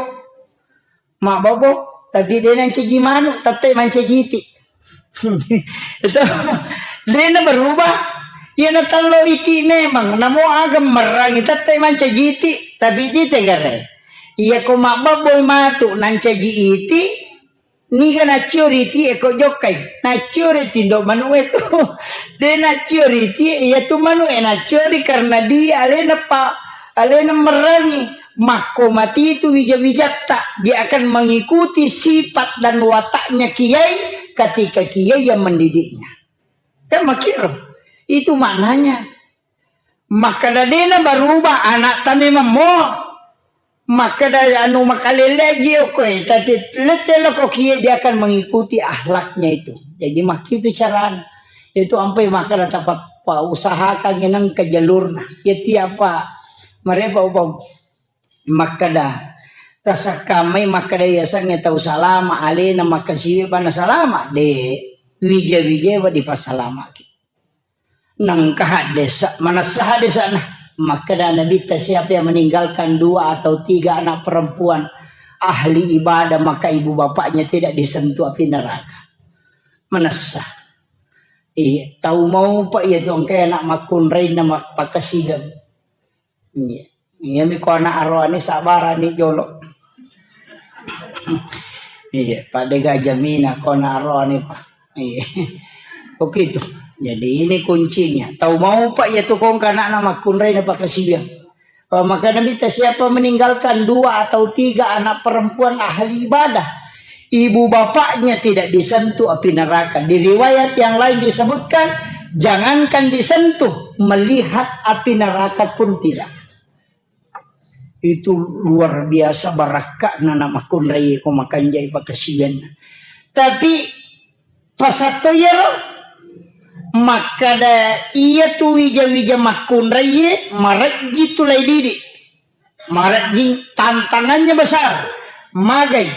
Mabbabbo, tapi de nancaji manu, tette mancaji iti. Itu de na berubah. Iya na tello iti memang namo aga merrangi tette mancaji iti, tapi iti tegare. Iya ko mabbabbo matu nancaji iti, niga naccio riti e ko jokkai. Naccio riti ndo manu e tu. De naccio riti e, iya tu manu e naccio ri karena di alena pa, alena merrangi. Makko mati tu wija-wijatta, dia akan mengikuti sifat dan wataknya kiai ketika kiai yang mendidiknya. Kan makiro. Itu maknanya. Makkeda dena berubah anak ta memang mo. Makkeda anu makalele jio koe, tapi lette loko kie dia akan mengikuti akhlaknya itu. Jadi makitu carana. Itu ampai makkeda tapa pa usahakan nengka jalurna. Ya tiapa marepa upam makkeda tasakkamai makkeda yasengnge tau salama alena makkasiwi bana salama de wija-wija wa dipasalamaki. Nengka haddesa, manessa haddesana. Makkeda Nabitta, siapa yang meninggalkan dua atau tiga anak perempuan ahli ibadah, maka ibu bapaknya tidak disentuh api neraka. Manessa. Iya, tau mau pak iya tu engkai anak makkunrai na mak-, pakasigang. Iya. Iya mi ko anak aroane sabarani jolo. Iya, pada gajah mina ko anak aroane pak. Iya. Begitu. Jadi ini kuncinya. Tau mau pak ya tukong anak na makkunrai na pakasibiang. Maka Nabi ta siapa meninggalkan dua atau tiga anak perempuan ahli ibadah, ibu bapaknya tidak disentuh api neraka. Di riwayat yang lain disebutkan, jangankan disentuh, melihat api neraka pun tidak. Itu luar biasa barakka'na na makkunrai ko makanjai pakasiwianna. Tapi pasatto iyaro makkada iya tu wija-wija makkunraiye marejji tu lai didi. Marejjing tantangannya besar. Magai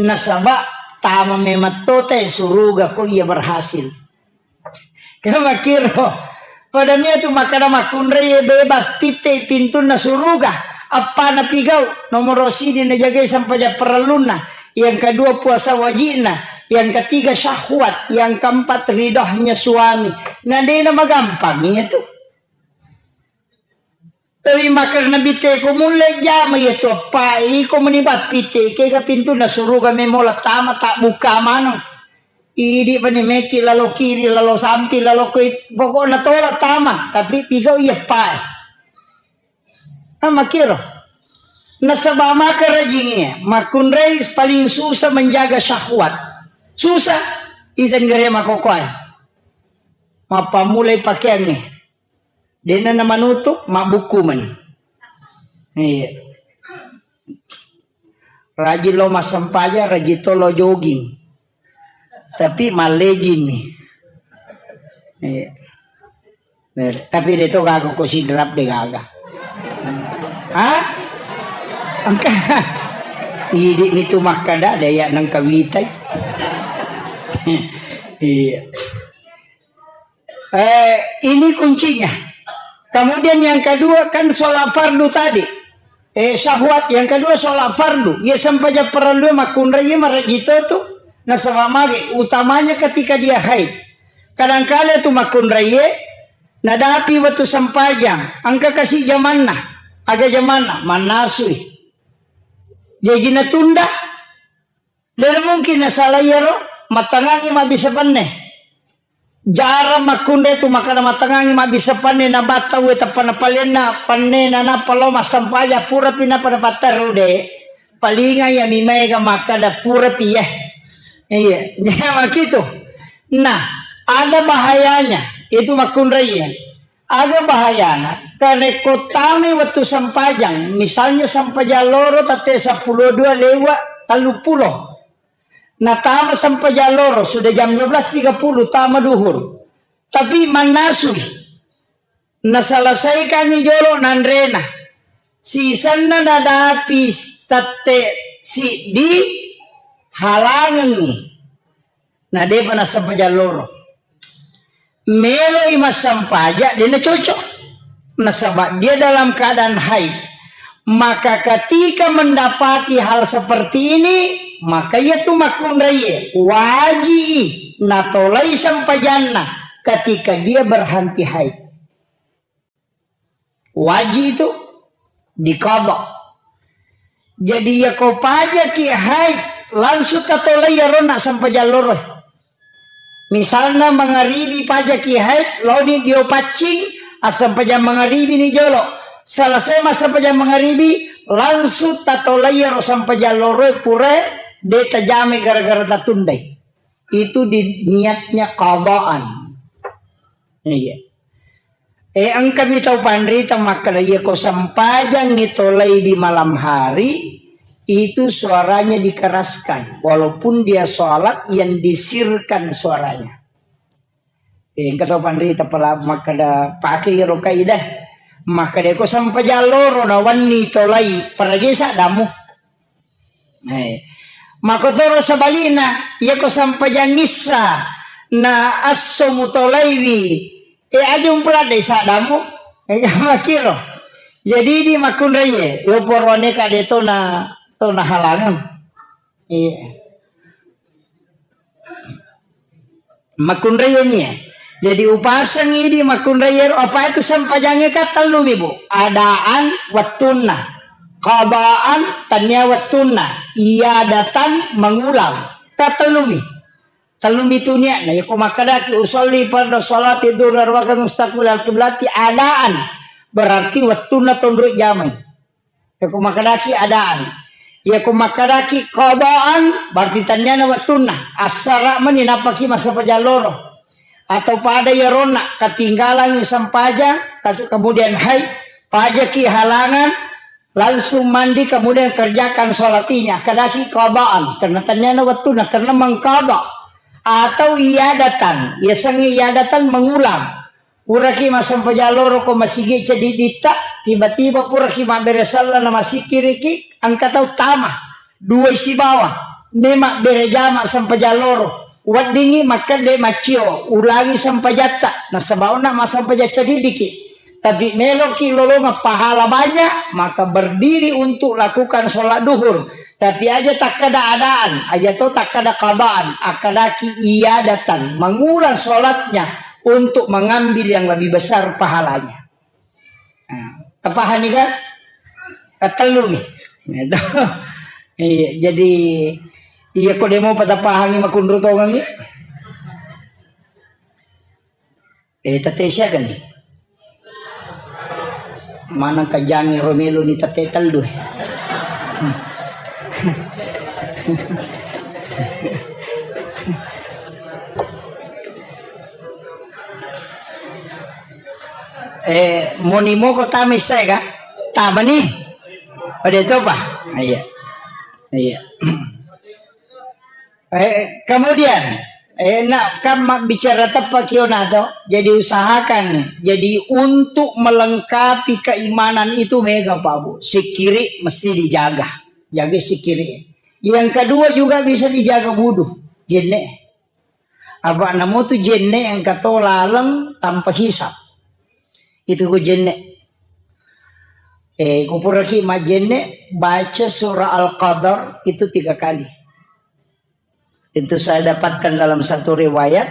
nasaba tama memang tote suruga ko iya berhasil. Kamakiro. Pada mia tu makkada makkunrai bebas pitte pintunna suruga. Appana pigau, nomoro sidi najagai sampaja parellunna. Yang kedua puasa wajibna. Yang ketiga syahwat. Yang keempat ridhonya suami. Nah, dena magampang iya tu. Tapi makkada Nabi te ko mulle jama iya tu appa iko meni bappi te kega pintunna suruga memola tama tak buka maneng. Idi pani meki lalo kiri lalo sampi lalo koi pokokna tola tama tapi pigau iya pae. Ama kiro. Nasaba maka rajingi makkunrai paling susah menjaga syahwat. Susah iten gare makokoe. Mappamulai pakeangnge. Dena na manutup, mabbukku mani. Iya. Rajin lo massempajang, rajin to lo jogging. Tapi mallejing nih. Iya. Tapi de to gaga ko sidrap de gaga. Ha? Engka. Idi mitu makkada de ya nengka witai. Iya. Eh, ini kuncinya. Kemudian yang kedua kan sholat fardu tadi. Eh, syahwat. Yang kedua sholat fardu. Iya sempajang parellu makkunrai iya maraji to tu. Nasaba magi utamanya ketika dia haid. Kadangkala tu makkunrai iya nadapi wettu sempajang. Engka kasi jamanna. Aga jamanna? Mannasui. Jaji natunda. De mungkin nasala iyaro, mattangangi mabbissa penne. Jarang makkunrai tu makkada mattangangi mabbissa penne, nabatta uwe tappa napalenna penne, nanappa lao massampaja, purapi nappa napatteru de. Palinga iya mi maega makkada purapi ya. Iya, jadi makitu. Nah, ada bahayanya itu makkunrai ya. Aga bahayana, karekko tamai wettu sempajang, misalnya sempajang loro tette seppulo dua lewat telluppulo. Natama sempajang loro, sudah jam dua belas tiga puluh, tama duhur. Tapi mannasui. Naselesaikangi jolo nanrena. Sisenna nadapi tette siddi, halangengi. Na depa nassempajang loro. Meloi massempaja, de na cocok. Nasaba dia dalam keadaan haid. Maka ketika mendapati hal seperti ini, maka iya tu makkunrai waji natolai sempajanna ketika dia berhenti haid. Waji itu diqadha. Jadi, iya ko pajaki haid, langsung tatolai iyaronna sempajang loro. Misalna mangaribi pajaki haid, laoni dio paccing, assempajang mangaribi ni jolo. Selesai massempajang mangaribi, langsung tatolai iyaro sempajang loro pura de tajamai gara-gara tatundai. Itu di niatnya qadaan. Iya. Eh, engkami tau panrita makkeda, iya ko sempajangngi tolai di malam hari, itu suaranya dikeraskan. Walaupun dia sholat, yang disirkan suaranya. Eh, engka tau panrita pala makkeda, pake iyaro kaidah. Makkeda ko sempajang loro na wenni tolai, parajai saddamu. Eh, makkotoro sebalikna, iya ko sempajang issa na esso mutolaiwi, eh, aja umpeladdai saddamu. Eh, makkiro. Jadi di makkunrai, eh, yo poroane kade tona, tona halangan. Iya. Makkunrai iya. Jadi upaseng idi makkunrai ero, apa itu sempajangnge ka tellumi, Bu. Adaan wettunna. Qadaan tania wettunna. Iadatan mengulang. Ka tellumi. Tellumi tu niatna. Yako makkedaki usolli farda sholati duhri arba'a rakaat mustaqbilal kiblati adaan. Berarti wettunna tonro jamai. Yako makkedaki adaan. Yako makkedaki qadaan, berarti tanniana wettunna. Assara meni nappaki massempajang loro. Atau pada iyaronna, ketinggalangi sempajang, kat-, kemudian haid, pajaki halangan, langsung mandi, kemudian kerjakan sholatinya. Kedaki qadaan, karena tanniana wettunna, karena mengqadha. Atau iadatan, yasengnge iadatan mengulang. Puraki massempajang loro ko masigi ceddiditta, tiba-tiba puraki mabbere selleng na massikkiriki, engka tau tama, duai sibawa, me mabbere jama sempajang loro, weddingngi makkedde maccio, ulangi sempajatta, nasaba onna massempajang ceddidiki. Tapi meloki lolongeng pahala banyak, maka berdiri untuk lakukan sholat duhur. Tapi aja takkeda adaan, aja to takkeda qadaan, akkedaki iadatan, mengulang sholatnya untuk mengambil yang lebih besar pahalanya. Nah, tapahani kan? Katellumi. Gitu. Iya, jadi iya ko demo patapahangi makunru tongengi. Eh, tette siaga ni? Maneng kajangi romelo ni tette tellu. Eh, moni moko tama issae ka? Tama ni? Pada itu apa? Iya. Iya. Eh, kemudian, Eh, nak, kan mabbicara teppa kio nato. Jadi usahakan. Jadi untuk melengkapi keimanan itu mega, Pak Bu. Sikiri mesti dijaga. Jaga sikiri. Yang kedua juga bisa dijaga wudu. Jenne. Apa namu tu jenne yang kato laleng tanpa hisap. Itu ku jenne. Eh, kupuraki majenne baca surah Al-Qadar itu tiga kali. Itu saya dapatkan dalam satu riwayat,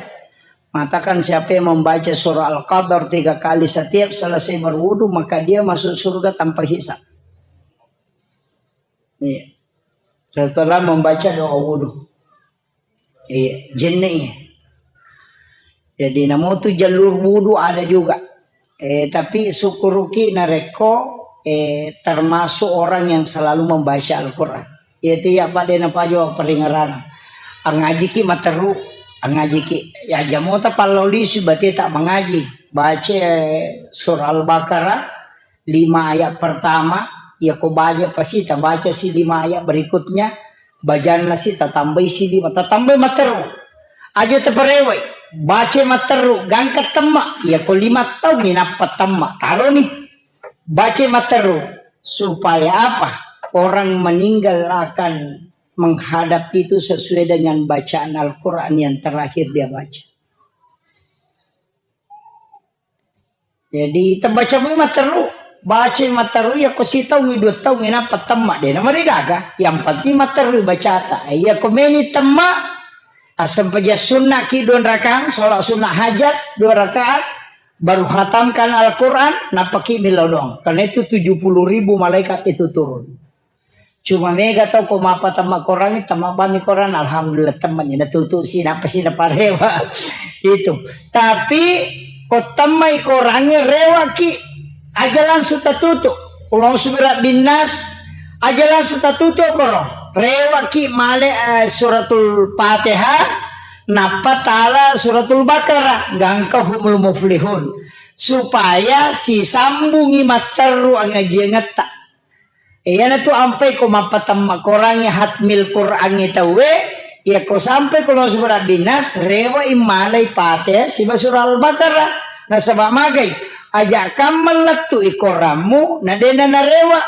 mengatakan siapa yang membaca surah Al-Qadar tiga kali setiap selesai berwudu, maka dia masuk surga tanpa hisab. Iya. Setelah membaca doa wudu. Iya, jenne. Jadi namu tu jalur wudu ada juga. Eh, tapi syukuruki narekko, eh, termasuk orang yang selalu membaca Al-Quran. Yaitu ya pada napajo peringeran. Angajiki materu, angajiki. Ya jamota pallolisu berarti tak mengaji. Baca, eh, surah Al-Baqarah, lima ayat pertama, ya ko baca pasti tabaca si lima ayat berikutnya, bajanna si tatambai si lima, tatambai materu. Aja teperewai, baca materu, gangka temma, ya ko lima tahun minappa temma. Taro nih, baca materu. Supaya apa? Orang meninggal akan menghadap itu sesuai dengan bacaan Al-Quran yang terakhir dia baca. Jadi, tebaca mui materu, baca materu, ya ko sitaung, dua tahun, inappa temma, de namarigaga. Yang penting materu bacata. Ya ko meni temma, asempajang sunna ki dua rakaat, sholat sunnah hajat dua rakaat, baru hatamkan Al-Quran, napaki milodong. Karena itu tujuh puluh ribu malaikat itu turun. Cuma mega tau ko mappa temma Korangnge, temma bami Korang, alhamdulillah, temmani natutu si, nappa si naparewa. Itu. Tapi ko temmai Korangnge, rewaki, aja langsung tatutu. Qul a'udzu birabbin nas, aja langsung tatutu koro. Rewaki male, eh, suratul Fatihah, nappa tala suratul Baqarah, gangka humul muflihun. Supaya sisambungi matteru angajiangetta. Iyanatu ampai ko mappatemma Korangnge, hatmil Korangnge tauwe, iya ko sampai ko lo surah binas, rewa immalai pate siba surah Al-Baqarah. Nasaba magai, aja kamma lettu i Korammu, na dena narewa.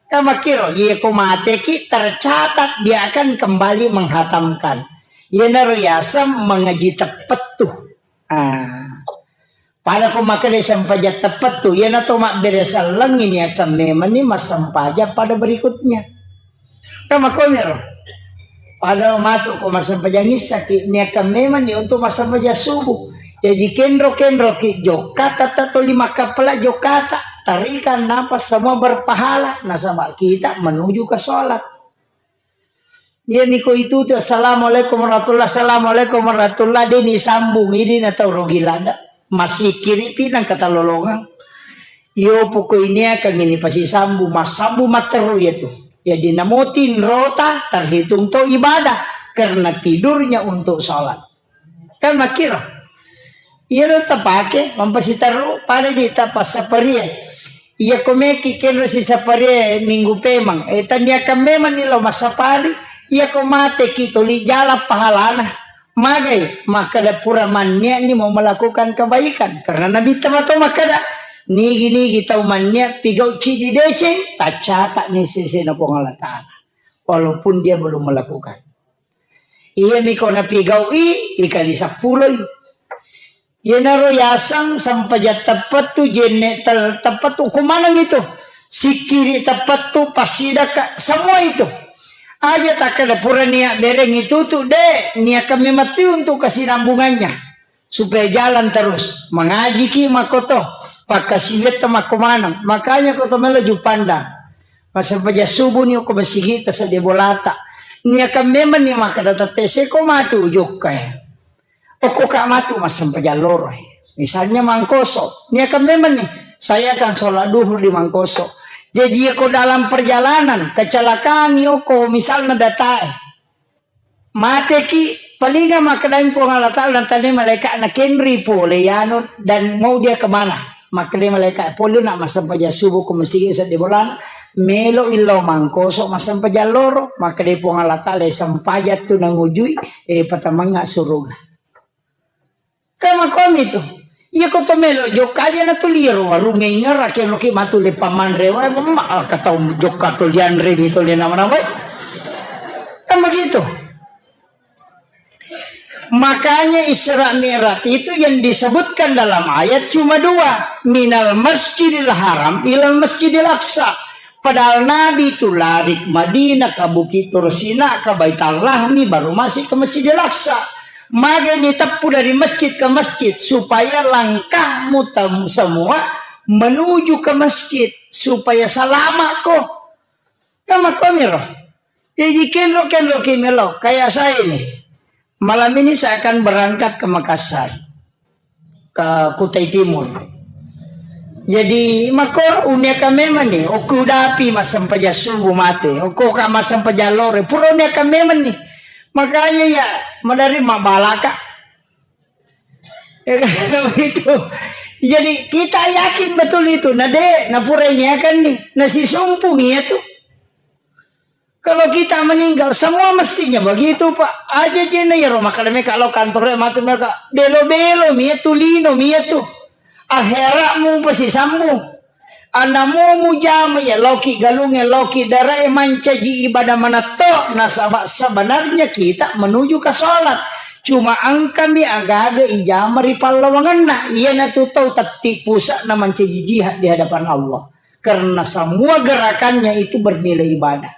Kamakkiro, iya ko mateki, tercatat dia akan kembali menghatamkan. Iyanaro yaseng mengaji teppettu. Ah. Pada ko makkeda sempajang teppettu, iyana to mabbere sellengngi niakan memanni massempajang pada berikutnya. Kan makkoniro. Pada matu ko massempajang issaki, niakan memanni untuk massempajang subuh. Jaji kenro-kenroki jokka, tata toli makkappala jokkata. Tarikan napa semua berpahala, nasaba kita menuju ke sholat. Iyami ko itu tu, "Assalamualaikum warahmatullah, assalamualaikum warahmatullah," de ni sambung, ini na tau rugi lada. Masikiri pi nang katalolongang. Iyo poko ini akan ini pasti sambung, massambung matteru ya tu. Jadi namotin rota terhitung to ibadah karena tidurnya untuk sholat. Kan makkiro. Iyaro tapake, mampasiterru, pada di tapassaparie. Iya ko meki kenro sisaparie minggu pemang. Eh, taniakan memang ni lo massapari. Iya ko mate ki toli jalan pahalana. Magai, makkeda pura manniani mau melakukan kebaikan. Karena Nabi tamato makkeda, nigi-nigi tau mannia pigau cidi deceng, taccatak ni sesena Puang Allah Ta'ala. Walaupun dia belum melakukan. Iyami ko napigau'i, ikali seppuloi. Iyanaro yaseng sempajang teppettu, jenne tel-, teppettu, ko maneng itu. Sikkiri teppettu, passidakka, semua itu. Aja takkeda pura nia bereng itu tu, de, niakan memang tu untuk kesinambungannya. Supaya jalan terus. Mengajiki makkoto, pakkasiwiatta makko maneng. Makanya koto melo jupanda. Massempajang subuh ni ko masigi ta sedde bolata. Niakan memang ni makkeda tette seko matu jokka ya. Okko ka matu massempajang loro. Misalnya Mangkoso, niakan memang ni, saya akan sholat duhur di Mangkoso. Jadi ya ko dalam perjalanan kecelakaan, okko misalnya datae. Mateki, palinga makkedai Puang Allah Ta'ala, natanya malaikat, "Na kenri pole yanu dan mau dia kemana?" Makkedai malaikat, "Pole nak massempajang subuh ko masigi sedde bolana, melo illau Mangkoso massempajang loro." Makkedai Puang Allah Ta'ala, "Sempajang tu nangujui, eh, patamangnga suruga." Kan makomi tu. Iya ko to melo jokka aja na tu liru warungnge ingerake loki matu le pamanre wae, memma, ah, katau jokka to lianre mi to le nama-namai. Kan begitu. Makanya Isra Mi'raj itu yang disebutkan dalam ayat cuma dua, minal masjidil haram ilal masjidil aqsa. Padahal Nabi itu lari ke Madinah, ke Bukit Tursina, ke Baitul Lahmi, baru masuk ke Masjidil Aqsa. Magai ni teppu dari masjid ke masjid, supaya langkahmu tem- semua menuju ke masjid, supaya selamat ko. Kan makomiro. Jadi kenro-kenro kimelo, kayak saya ini. Malam ini saya akan berangkat ke Makassar, ke Kutai Timur. Jadi makor uniakan memang nih, oku dapi massempajang subuh mate, oku ka massempajang lore, pura uniakan memang nih. Makanya ya, madari mabalaka. Ya kan, begitu. Jadi kita yakin betul itu, nah deh, nah pura ini akan nih, nah si sumpung iya tuh. Kalau kita meninggal, semua mestinya begitu, Pak. Aja jena ya rumah kalau mereka lo kantornya mati mereka belo-belo mia tu lino mia tu. Akhiratmu pasti sambung. Anamu mujama ya loki galunge loki darai mancaji ibadah manatto nasaba sebenarnya kita menuju ke sholat. Cuma angkami agaga ijama ri pallawangenna. Iya natu tau tatti pusat na mancaji jihad di hadapan Allah. Karena semua gerakannya itu bernilai ibadah.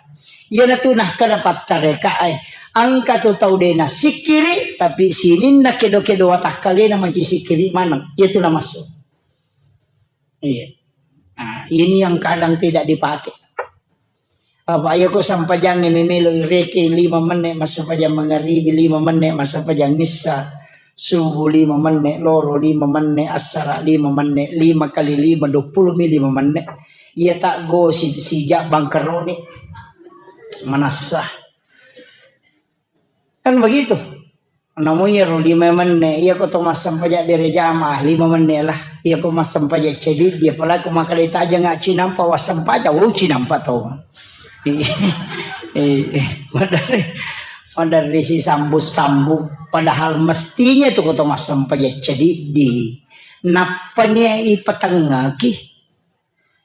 Iyanatu nakkeda pattarekae, engka tu tau de' nassikkiri, tapi sininna kedo-kedo watakkalena manci sikkiri maneng. Iyatu namassu. Iya. Nah, ini yang kadang tidak dipakai. Apa iya ko sampajangnge memelo ireke lima menne, massempajang mangaribi lima menne, massempajang issa. Subuh lima menne, loro lima menne, assara lima menne, lima kali lima, duappulo mi lima menne. Iya tak gosip sijak bangkeroni. Manassa. Kan begitu. Namu iyaro lima menne, iya ko to massempajang bere jamaah, lima menne lah. Iya ko massempajang cediddi, apalagi ko makkeda tajang cinampa wassempajang, oh, cinampa to. Eh, eh, maderri, maderri sisambung-sambung. Padahal mestinya tu ko to massempajang cediddi. Nappani ipatengngaki.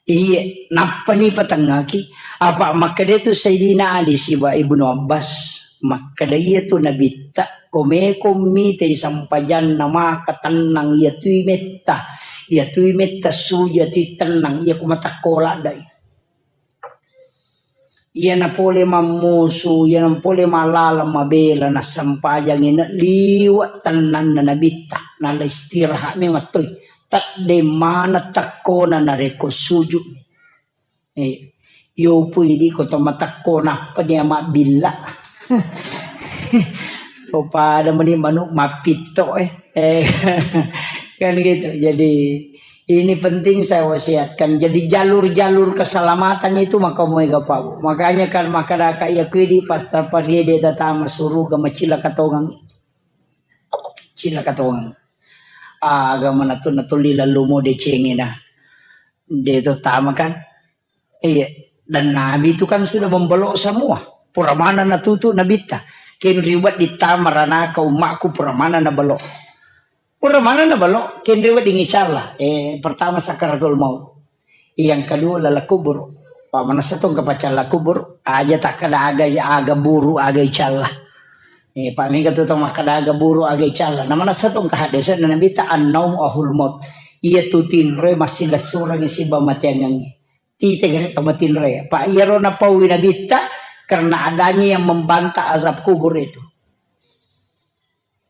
Iya, nappani ipatengngaki. Apa makkeda tu Sayyidina Ali siba Ibnu Abbas. Makkeda iya tu nabitta, ko meko mitai sampajanna maka tennang iya tui metta. Iya tui metta suju, iya tui tennang, iya ko matakko laddai. Iyana pole mammusu, iyana pole mallalang mabela, nassempajangi na liwe' tennanna nabitta, nala istirahat memang toi. Tedde maneng tekkona narekko sujud. Eh, yopu idi ko to matekko nappa dia mabbilla. To pada meni manuk mappitto, eh. Eh, kan gitu. Jadi, ini penting saya wasiatkan. Jadi jalur-jalur keselamatan itu maka moega, Pak. Makanya kan makkadaka iya kuidi pas tapariede tatama suruga macilaka tongang. Cilaka tongang. Aga manatu natulli lallumo decengena. De to tama kan. Iya, dan Nabi itu kan sudah membelok semua. Pura mana natutu nabitta. Ken riwet ditama ranaka ummaku pura mana nabelok. Pura mana nabelok, ken riwet dingicalla. Eh, pertama sakaratul maut. Yang kedua lala kubur. Pak manessa tong kapacalla kubur, aja takkada aga, aga buru, aga icalla. Eh, Pak mega tu tong makkada aga buru, aga icalla. Na manessa tong kahadesena nabitta annaumu ahul maut. Iya tu tinroe massilessurengi siba mateangengi. Tite gare to matinroe. Pak iyaro napaui nabitta karena adanya yang membantah azab kubur itu.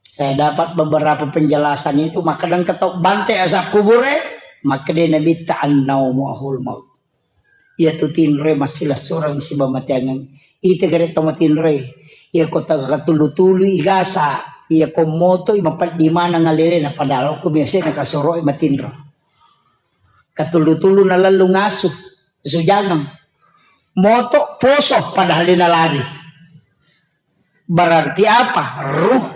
Saya dapat beberapa penjelasan itu, makkeda engka tau bante azab kubure, makkeda nabitta annaumu ahul maut. Iya tu tinroe massilessureng siba mateangeng. Ite gare to matinroe. Iya ko tagatulu-tulu igasa, iya ko moto i mapeddi maneng alelena padahal ko biasa na kasoro matinro. Katulu-tulu nalellung asu, sujangeng. Moto poso padahal de nalari. Berarti apa? Ruh,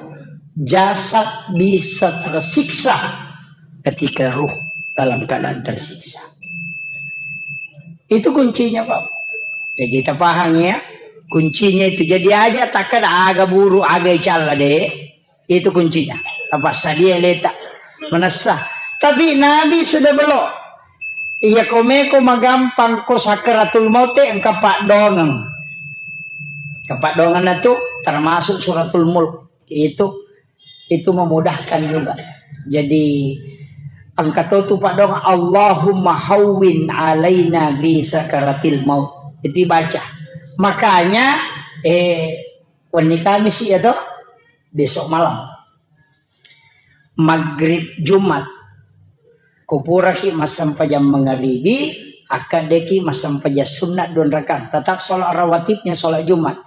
jasad bisa tersiksa ketika ruh dalam keadaan tersiksa. Itu kuncinya, Pak. Ya, kita paham ya. Kuncinya itu. Jadi aja takkada aga buru, aga icalla de. Itu kuncinya. Apa sadia leta. Manessa. Tapi Nabi sudah belok. Iya, komeko magampang ko sakaratul maut, engka paddoangeng. Engka paddoangeng tu termasuk suratul mulk. Itu, itu memudahkan juga. Jadi engka to tu paddoangeng, "Allahumma hawwin alaina bi sakaratil maut." Itu baca. Makanya, eh, wenni Kamis ya toh, besok malam. Maghrib Jumat. Kupuraki massempajang mangaribi, akkaddeki massempajang sunna dua rakaat. Tetap sholat rawatibnya sholat Jumat.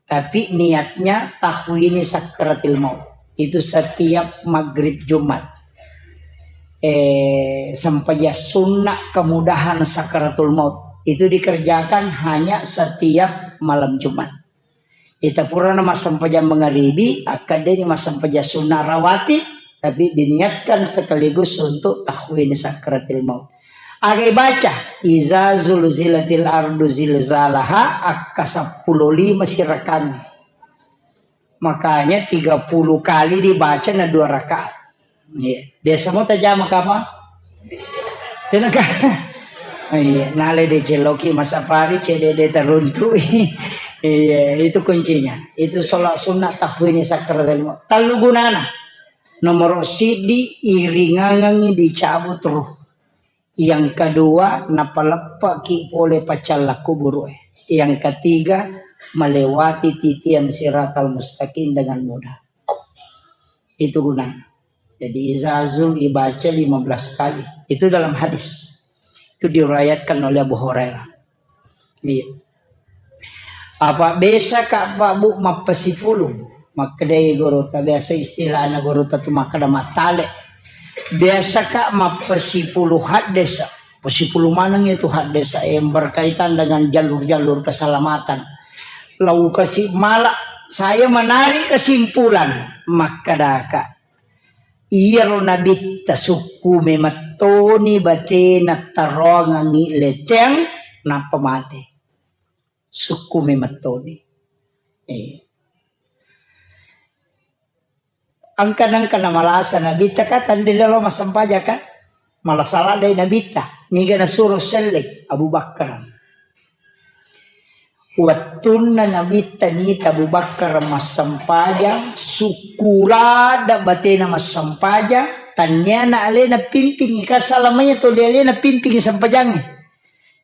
Tapi niatnya tahwini sakaratil maut. Itu setiap maghrib Jumat. Eh, sempajang sunna kemudahan sakaratul maut. Itu dikerjakan hanya setiap malam Jumat. Ita purana massempajang mangaribi, akkaddeni massempajang sunna rawatib, tapi diniatkan sekaligus untuk tahwini sakaratil maut. Aga ibaca, "Iza zulzilatil ardu zilzalaha", akka seppulo lima sirakang. Makanya tiga puluh kali dibaca na dua rakaat. Iya. Biasa mo tajama kapang? Tenaka. Iya, nale de celoki masapari, cede de teruntu. Iya, itu kuncinya. Itu sholat sunnah tahwini sakaratil maut. Tellu gunana. Nomor sidi, iringangangi dicabut ruh. Yang kedua, napaleppaki pole paccalla kuburu e. Yang ketiga, melewati titian siratal mustaqim dengan mudah. Itu gunanya. Jadi izazul ibaca lima belas kali. Itu dalam hadis. Itu diriwayatkan oleh Abu Hurairah. Iya. Apa biasa ka Pak Bu mappasipulung? Makkedai gurutta, biasa istilahna gurutta tu makkeda mattale. Biasa ka mappasipulung haddesa. Pasipulung maneng itu haddesa yang berkaitan dengan jalur-jalur keselamatan. Lau kasi mala, saya menarik kesimpulan, makkedaka. Iyaro nabitta sukku memettoni batena taroangangi leteng nappa mate. Sukku memettoni. Eh. Angka nangka namalasa nabitta ka tandilalo massempajang ka. Malasa ladde nabitta. Niga nasuro selleng Abu Bakar. Wettunna nabitta nita Abu Bakar massempajang, sukku ladde batena massempajang, tanniana alena pimpingi, ka salamanya tuli alena pimpingi sempajangnge.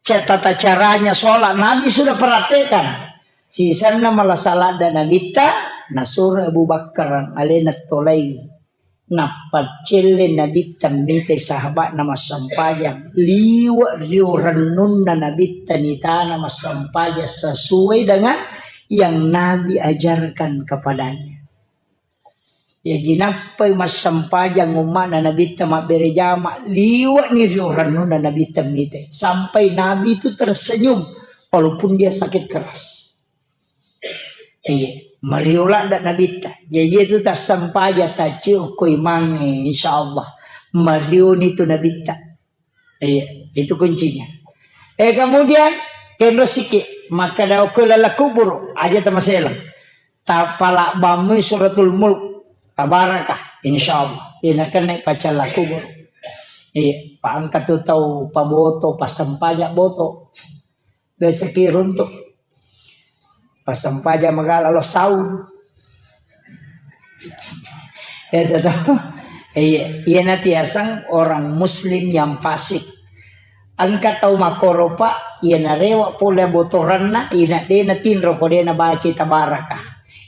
Ca-, tata caranya sholat Nabi sudah praktekkan. Sisanna malasa ladde nabitta, nasuro Abu Bakar alena tolai. Nappaccelle nabitta mitai sahabatna massempajang. Liwe rio rennunna nabitta nitana massempajang sesuai dengan yang Nabi ajarkan kepadanya. Jaji nappai massempajang umma'na nabitta mabbere jama, liwe'ni rio rennunna nabitta mitai. Sampai Nabi itu tersenyum walaupun dia sakit keras. Iya, mario ladde nabitta. Jaji itu tassempajang taccio ko imangnge, insyaallah. Marioni tu nabitta. Iya, itu kuncinya. Eh, kemudian kenro siki, makkeda okko lala kuburu, aja tamaseleng. Tapala bammu suratul mulk, tabaraka, insyaallah. Ina kena pacalla kuburu. Iya, pa engka tu tau paboto, passempajang boto. Biasa ki runtuk. Passempajang magala lo saung. Biasa to. Iya, iya natiasang orang muslim yang fasik. Engka tau makkoro, Pak, iya narewa pole botoranna, ina de natinro ko de nabaca tabaraka.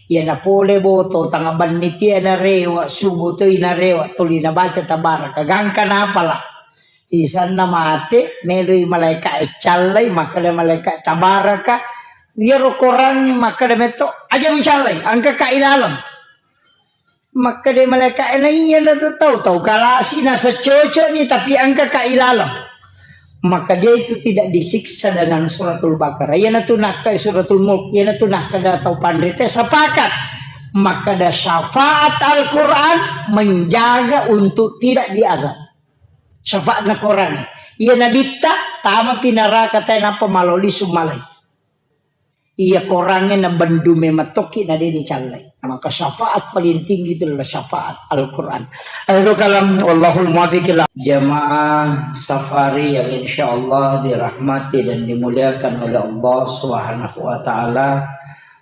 Iya napole boto, tanga banni tia narewa, subuh to inarewa, tuli nabaca tabaraka. Gangka napala. Sisanna mate, meloi malaika e callai, makkeda malaika, "Tabaraka." Iyaro korangnge makkeda metto, "Aja mucallai, engka ka ilaleng." Makkeda malaika e, "Na iya na tu tau, tau kalasi nasa cocok ni, tapi engka ka ilaleng." Maka dia itu tidak disiksa dengan suratul Baqarah. Iyana tu nakka suratul Mulk, iyana tu nakka da tau panrita sepakat. Maka da syafaat Al-Quran menjaga untuk tidak diazab. Syafaatna Quran. Iya nabitta, tama pi naraka tae nappa maloli sumalai. Iya korangnge na bendu memettoki na de' dicallai. Maka syafaat paling tinggi itu adalah syafaat Al-Quran. Ayo kalam, wallahul muwaffiq ila. Jamaah safari yang insyaallah dirahmati dan dimuliakan oleh Allah Subhanahu wa Ta'ala.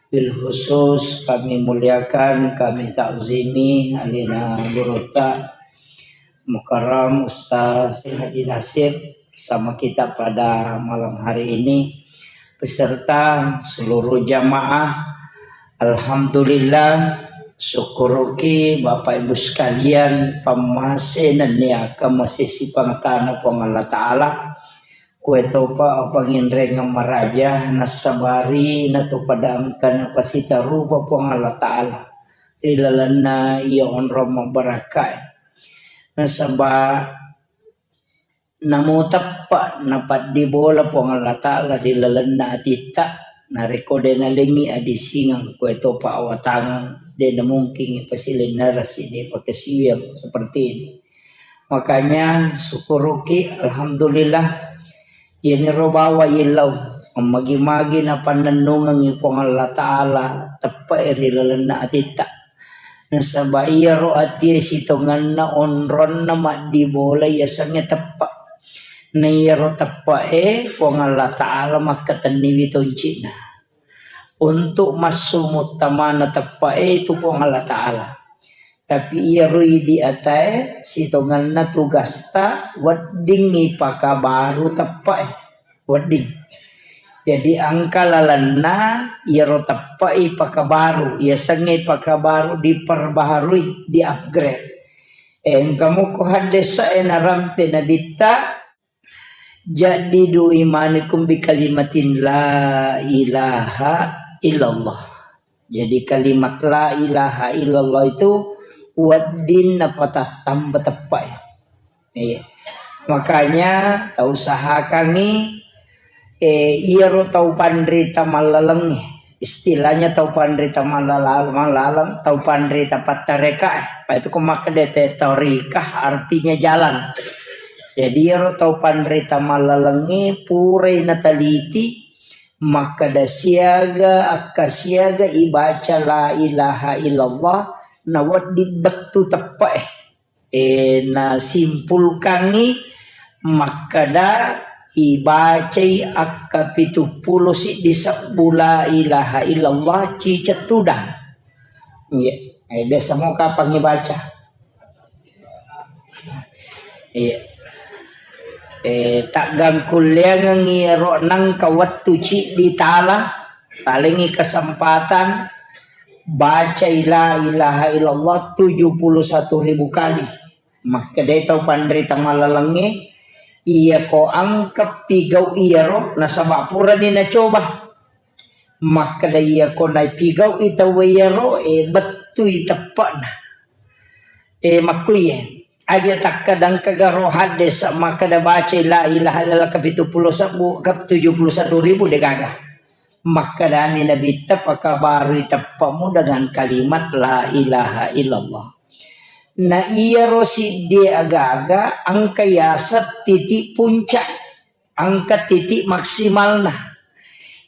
Bil khusus kami muliakan, kami takzimi alina gurutta Mukarram Ustaz Haji Nasir bersama kita pada malam hari ini, beserta seluruh jamaah. Alhamdulillah, syukuruki Bapak Ibu sekalian, pammase nennia kemasi sipangtana Puang Allah Ta'ala. Kuetopa apanginrengeng maraja, nasabari natopada engka napasitarupa Puang Allah Ta'ala ri lalenna iya onrong mabbarakkae. Nasaba namo teppa napaddibola Puang Allah Ta'ala ri lalenna atitta, narekko de' nalengngi adisingeng, kuetopa awatangeng, de' namungkingi pasilennerasi, de' pakasiwiang seperti ini. Makanya syukuruki, alhamdulillah, iyaniro bawa illau, magi-magi napannennungengi Puang Allah Ta'ala teppae ri lalenna atitta. Nasaba iyaro atie sitongenna onronna maddibola yasengnge teppa. Na iyaro teppae Puang Allah Ta'ala makkatenniwi toncina. Untuk massu muttamana teppae itu Puang Allah Ta'ala. Tapi iyaro idi atae sitongenna tugasta wedding ipakabaru teppae. Wedding. Jadi engka lalenna iyaro teppae ipakabaru, yasengnge ipakabaru diperbaharui, di-upgrade. Engka muko haddesa e narampe nabitta, jaddidu imanikum bi kalimatin la ilaha illallah. Jadi kalimat la ilaha illallah itu wedding napatattamba teppae. Iya. Makanya tau usahakangngi, eh, iyaro tau panrita mallalengnge. Istilahnya tau panrita mallala-, mallaleng, tau panrita pattareka. Apa itu ko makkeda te tarikah artinya jalan. Jadi iyaro tau panrita mallalengnge purai nateliti makkeda siaga, akka siaga ibaca la ilaha illallah, nawedding bettu teppae. Eh, nasimpulkangngi makkeda ibacai akka pitu pulo siddi sebbu la ilaha illallah ciceng tudang. Iya, eh, biasa mo kapang ibaca. Iya. Eh, taggangkulleangengngi ero nangka wettu ciddi tala, talengngi kesempatan bacai la ilaha illallah tujuh puluh satu ribu kali. Makkedai tau panrita mallalengnge, iyako engka pigau iyaro, nasaba purani nacoba. Makkeda iyako napigau'i tauwe iyaro, e, bettui teppa'na. E, makkuiye, aja takkeda engkaga ro haddesa makkeda bacai la ilaha illallah kapitu pulo sebbu, ka tujuh puluh satu ribu degaga. Makkedami Nabitta, pakabarui teppa'mu dengan kalimat la ilaha illallah. Na iyaro siddie agaga engka yaseng titik puncak. Engka titik maksimalna.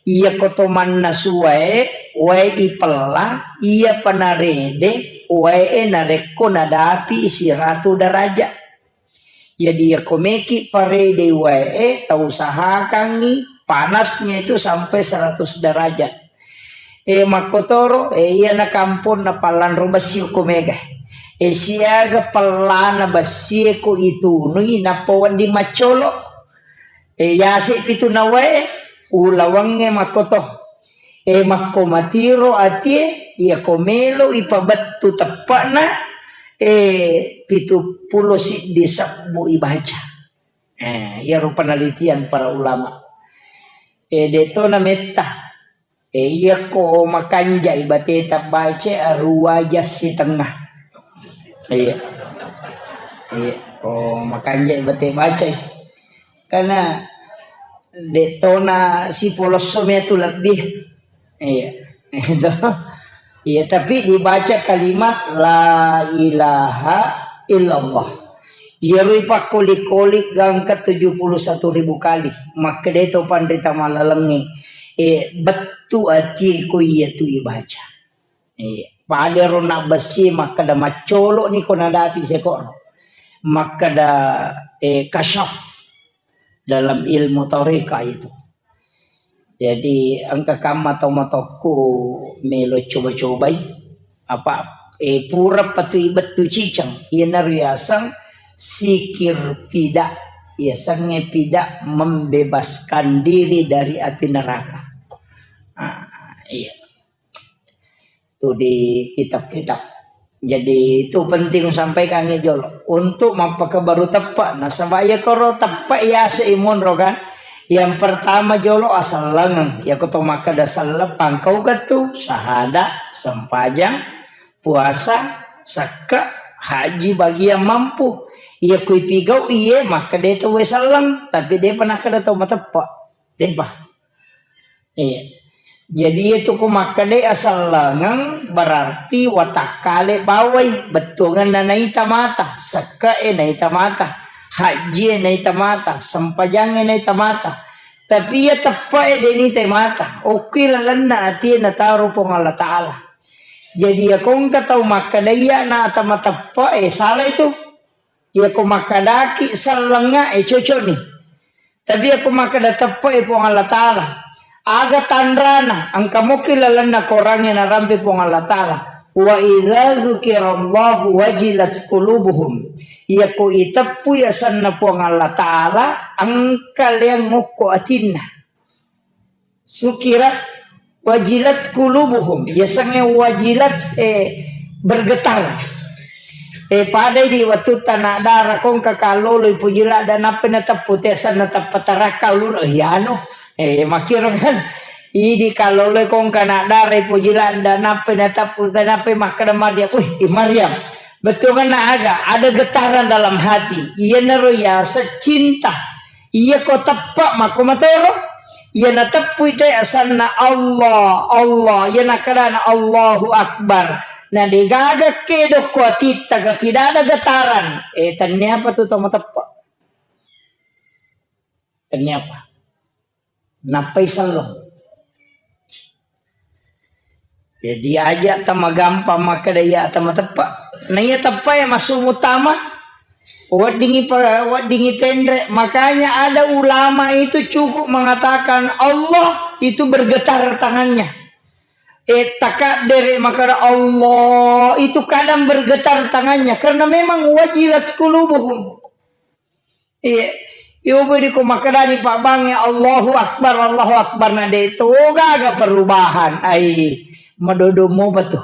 Iyako to mannasu wae, wae ipella, iyapa narede, wae narekko nadapi siratu derajat. Jadi iyako meki parede wae, tau usahakangngi panasnya itu sampai seratus derajat. E, makkotoro, e, iyana kamponna pallanro bessi ko mega. E, siaga pellana bessie ko itunui nappa wedding maccolo. E, yase pitu nawae, ulawangnge makkoto. E, makko matiro atie, iyako melo ipabettu teppa'na, e, pitu pulo siddi sebbu ibaca. E, iyaro penelitian para ulama. E, de to na metta. E, iyako makanjai bateta baca aruwa jassi tengah. Iya. Iya, ko makanjai bate bacai. Karena de tona sipolosso metu lebih. Iya. Itu. Iya, tapi dibaca kalimat la ilaha illallah. Iyarui pakkoli-koli gangka tujuh puluh satu ribu kali. Makkeda to panrita malalengnge. eh, bettu atie ko iya tu ibaca. Eh, pada ro nabbessi makkeda maccolo ni ko nadapi sekoro. Makkeda, eh, kasyaf dalam ilmu torika itu. Jadi engka kamma tau matokku melo coba-cobai. Apa, eh, pura patui bettu ciceng. Iyanaro yaseng sikir pida. Yasengnge pida membebaskan diri dari api neraka. Ah, iya. Itu di kitab-kitab. Jadi itu penting sampaikan jolo. Untuk mappakabaru teppe. Nasaba iya koro teppe yase imunro kan. Yang pertama jolo asellengeng. Iya ko to makkeda selleng pangkau ketu, sahada, sempajang, puasa, sekke, haji bagi yang mampu. Iya kui pigau iye makkeda to we selleng, tapi de pernah kada tau mateppe. Depa. Iya. Jadi itu ku makkeda asellengeng berarti watakkale bawai bettuanganna naita mata, sekke'e naita mata, hajjie naita mata, sempajangnge naita mata. Tapi iya teppe'e de nita mata. Okki lalenna atie nataro Puang Allah Ta'ala. Jadi iya kongka tau makkeda iya na ata mateppe'e salah itu. Iya ko makkedaki sellengnga e cocok ni. Tapi iya ko makkeda teppe e Puang Allah Ta'ala. Aga tanrana, engka moki lalenna korangnge narampe Puang Allah Ta'ala. Wa idza dzukirallahu wajilat qulubuhum. Iya ko iteppu yasenna Puang Allah Ta'ala, engka leang ngokko atinna. Sukirat wajilat qulubuhum. Yasengnge wajilat, eh, bergetar. Eh, padai di wettu tana dara kongka kalolo ipuji ladda nappa nateppu te asenna teppa tarakka uluna. Eh, anu. Eh, makiro kan. Idi kalolo kongka na dara ipuji ladda nappa nateppu te nappa makkeda Maryam. Wih, i Maryam. Bettuanna aga? Ada getaran dalam hati. Iyanaro yaseng cinta. Iya ko teppa mako matoro. Iya nateppui te asanna Allah, Allah. Iya nakkadana Allahu Akbar. Na degaga kedo ko atitta ga tidak ada getaran. Eh, tenniapa tu tau mateppa? Tenniapa? Nappai selleng. Jadi aja tama gampang makkeda iya tama teppa. Na iya teppa ya masuk utama. Weddingi pa-, weddingi tenre. Makanya ada ulama itu cukup mengatakan Allah itu bergetar tangannya. Eh, takabbere makkeda Allah itu kadang bergetar tangannya karena memang wajilat qulubuhum. Iya. Yobo di ko makkedani pabbangnge Allahu Akbar, Allahu Akbar na de to gaga perubahan. Ai, madodo mopa tu.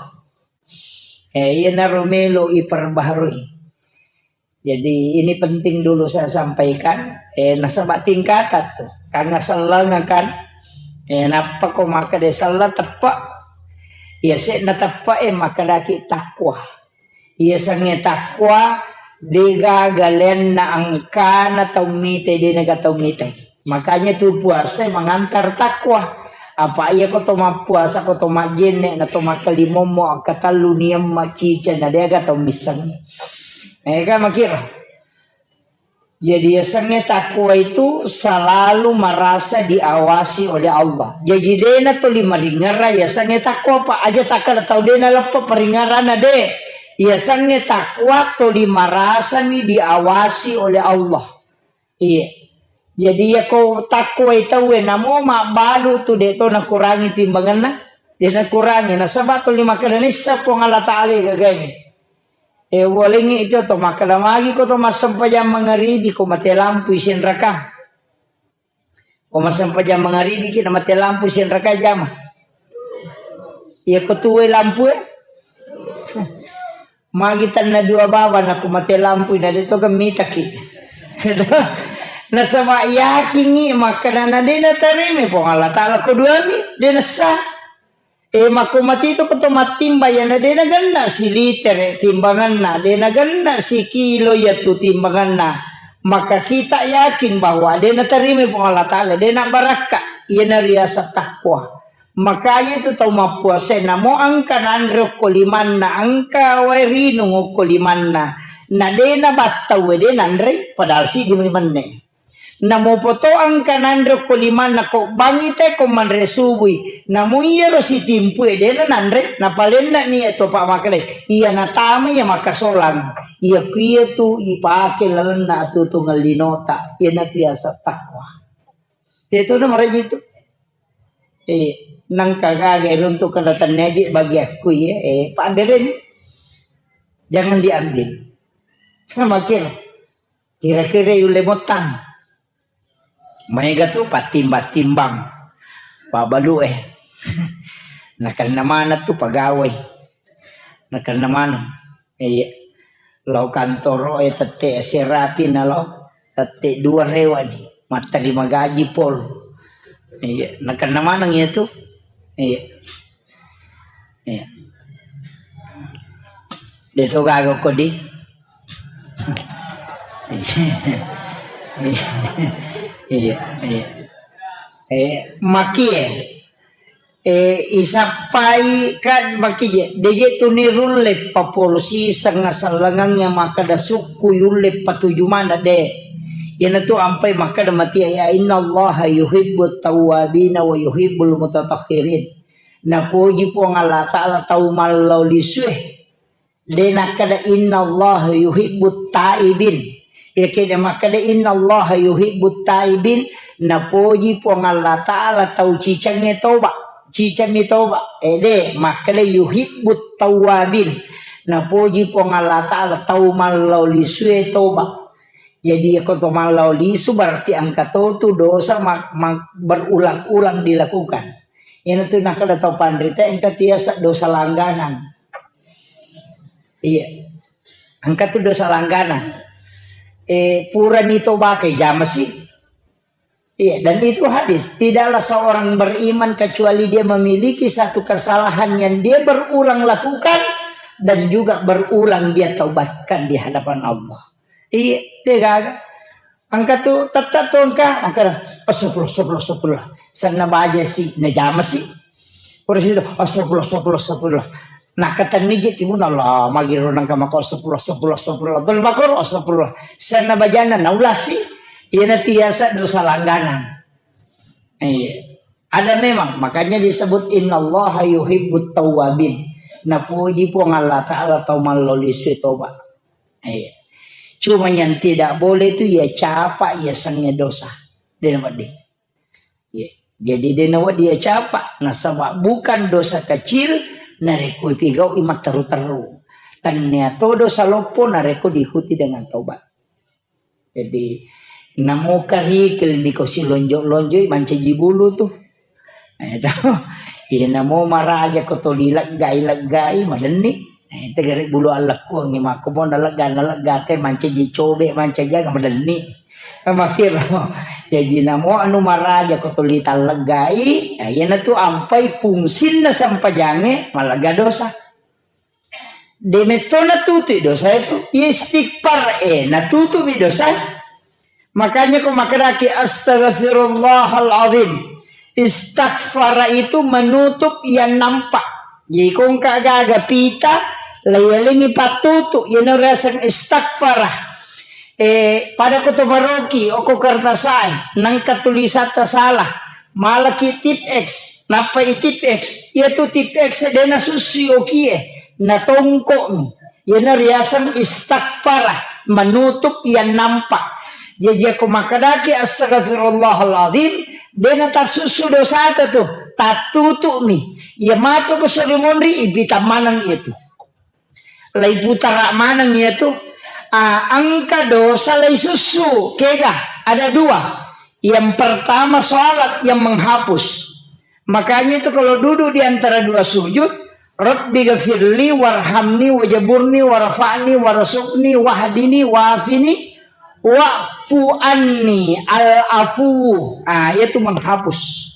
Eh, iyanaro melo iperbaharui. Jadi ini penting dulu saya sampaikan. Eh, nasaba tingkatan tu. Kanga selleng kan. Eh, nappa ko makkeda selleng teppa. Iya se na teppa eh makkedaki takwa. Iya sengnge takwa, degaga lenna engkana tau mitai, denaga tau mitai. Makanya tu puasa mengantar takwa. Apa iya ko to mappuasa, ko to majjenne, na to makkalimommo, akkatellu niamma cica, na deaga tau misseng. Eh, kan makira. Jadi yasengnge takwa itu selalu merasa diawasi oleh Allah. Jadi dena tuli maringara yasengnge takwa, Pak. Aja takkada tau dena leppa paringarana de. Yasengnge takwa tuli merasami diawasi oleh Allah. Iya. Jadi ya ko takwa itu we namo mabbalu tu de to nakurangi timbanganna. De nakurangi nasaba tuli makkada nissa Puang Allah Ta'ala gagaini. Eh, walengngi itu to makkeda magi ko to massempajang mangaribi ko mate lampu isenraka. Ko massempajang mangaribi ki na mate lampu isenraka jama. Iya ko tuwe lampu eh. Magi tanna dua baba na ko mate lampu na de to gemitaki. Nasaba yakingi makkeda na de na tarime Puang Allah Ta'ala ko duami, de nessa. E, makko matitu ko to mattimba, iyana de nagenna silitere timbanganna, de nagenna sikilo iyatu timbanganna. Maka kita yakin bahwa de natarima Puang Allah Ta'ala, de nabarakka, iyana riaseng takwa. Makanya itu tau mappuasa namo engka nanre okko limanna, engka wae rinung okko limanna. Na de nabattau de nanre, padahal siddi menne. Namopoto engka nanre ko limanna ko bangi te ko manre subui. Namu iyaro sitimpu e dena nanre, napalenna ni eto pa makale. Iya natama iya makasolang. Iya kuiya tu ipake lalenna atutungan linota. Iya natu yasa takwa. Itu na maraji tu. Eh, nangka gaga runtuk kada tanne aja bagi aku ya. Eh, Pak Beren, jangan diambil. Makin kira-kira yulle motang. Maega tu patimbang-timbang. Pabalu eh. Nakenna mana tu pegawai. Nakenna mana? Iya. Lao kantoro e tette serapi na lao tette dua rewani. Matterima gaji pol. Iya. Nakenna maneng iya tu. Iya. Iya. Deto gaga kodi. Iya, iya. Eh, maki eh. Eh, isappai kan maki je. Deje tu nirulle papolo siseng asallangang yang makkada sukku yulle patuju mana de. Iyana tu ampai makkada mati ya innallaha yuhibbut tawwabina wa yuhibbul mutatahhirin. Napoji Puang Allah Ta'ala tau mallau lisue. De nakkeda innallaha yuhibbut taibin. Iya keda makkeda innallaha yuhibbut taibin, napoji Puang Allah Ta'ala tau cicangnge toba. Cicammi toba. Eh, de makkeda yuhibbut tawabin. Napoji Puang Allah Ta'ala tau mallau lisue toba. Jadi, ko to mallau lisu berarti engka to tu dosa mak-, mak-, berulang-ulang dilakukan. Iyanatu nakkeda tau panrita engka tiasa dosa langganan. Iya. Engka tu dosa langganan. Eh, purani tobakai jamasi. Iya, dan itu hadis. Tidaklah seorang beriman kecuali dia memiliki satu kesalahan yang dia berulang lakukan dan juga berulang dia taubatkan di hadapan Allah. Iya, de gaga. Engka tu, tette tu engka, engka, astagfirullah, astagfirullah, astagfirullah. Senna baja si, najama si. Pura situ, astagfirullah, astagfirullah, astagfirullah. Nakkatenni je timun Allah, magiro nangka mako astagfirullah, astagfirullah, astagfirullah. Tol bakor, astagfirullah. Senna bajana, naulasi. Iyana tiasa dosa langganan. Iya. Ada memang, makanya disebut innallaha yuhibbut tawwabin. Napuji Puang Allah Ta'ala tau malloli sui toba. Iya. Cuma yang tidak boleh itu ya capa, ya senge dosa. Dia nama dia. Iya. Jadi dia nawa dia capa. Nasaba bukan dosa kecil, narekko pigau imat teru-teru. Tania to dosa loppo, narekko diikuti dengan tobat. Jadi, namo karikil niko silonjo-lonjoi mancaji bulu tu. Eh, to. Iya, namo maraja ko toli leggai-leggai, madenni. Eh, tegare bulu allekkuangngi makko mo nalegga, nalegga te mancaji cobe, mancaji aga, madenni. Eh, makkiro. Jadi, namo anu maraja ko toli talleggai, eh, iyanatu ampai fungsinna sempajangnge malegga dosa. De metto natutui dosa itu. Istighfar, eh, natutumi dosa. Makanya ko makkadaki, "Astaghfirullahal azim." Istaghfara itu menutup yang nampak. Jadi ko engka gaga pita, layalengi patutu, iyana riaseng istaghfara. Eh, pada ko to maroki, oko kertasae, nangka tulisatta salah. Malaki tip X, nappa i tip X. Iyatu tip X de nasussui okie, natongko'mi. Iyana riaseng istaghfara, menutup yang nampak. Jaji ako makkadaki astagfirullahaladzim, de natassussu dosata tu, tattutu'mi. Iya matu ko sori monri, ipita maneng itu. Laiputara maneng iyatu, ah, engka dosa laisussu, kega? Ada dua. Yang pertama, salat yang menghapus. Makanya itu kalau duduk di antara dua sujud, Rabbi ghafirli warhamni wajaburni warfa'ni warzuqni wahdini wafini wa'fu anni al-afu. Ah, itu menghapus.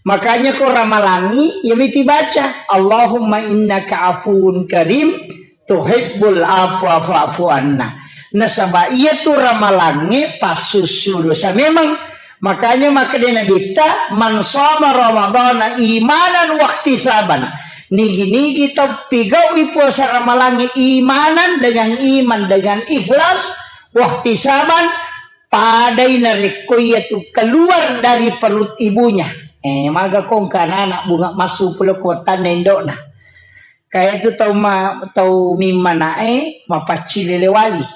Makanya ko ramalangi, ya miti baca, "Allahumma innaka afuwun karim, tuhibbul afwa fa'fu anna." Nasaba iya tu ramalangi passussu dosa memang. Makanya makkeda Nabitta, "Man shoma Ramadana imanan wahtisaban." Nigi-nigi tau pigaui puasa ramalangi imanan, dengan iman, dengan ikhlas, wahtisaban, Padai narekko iyatu keluar dari perut ibunya. Eh, maga kongka anak bunga masuk pula kuatanna indokna. Kaya tu tau ma-, tau mimmanae mapaccing lele wali.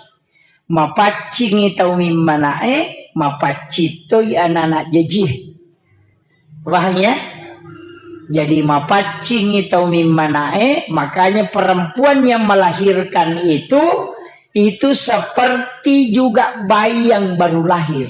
Mapaccingi tau mimmanae, mapaccing toi anak-anak jajie. Paham ya? Jadi mapaccingi tau mimmanae, makanya perempuan yang melahirkan itu, itu seperti juga bayi yang baru lahir.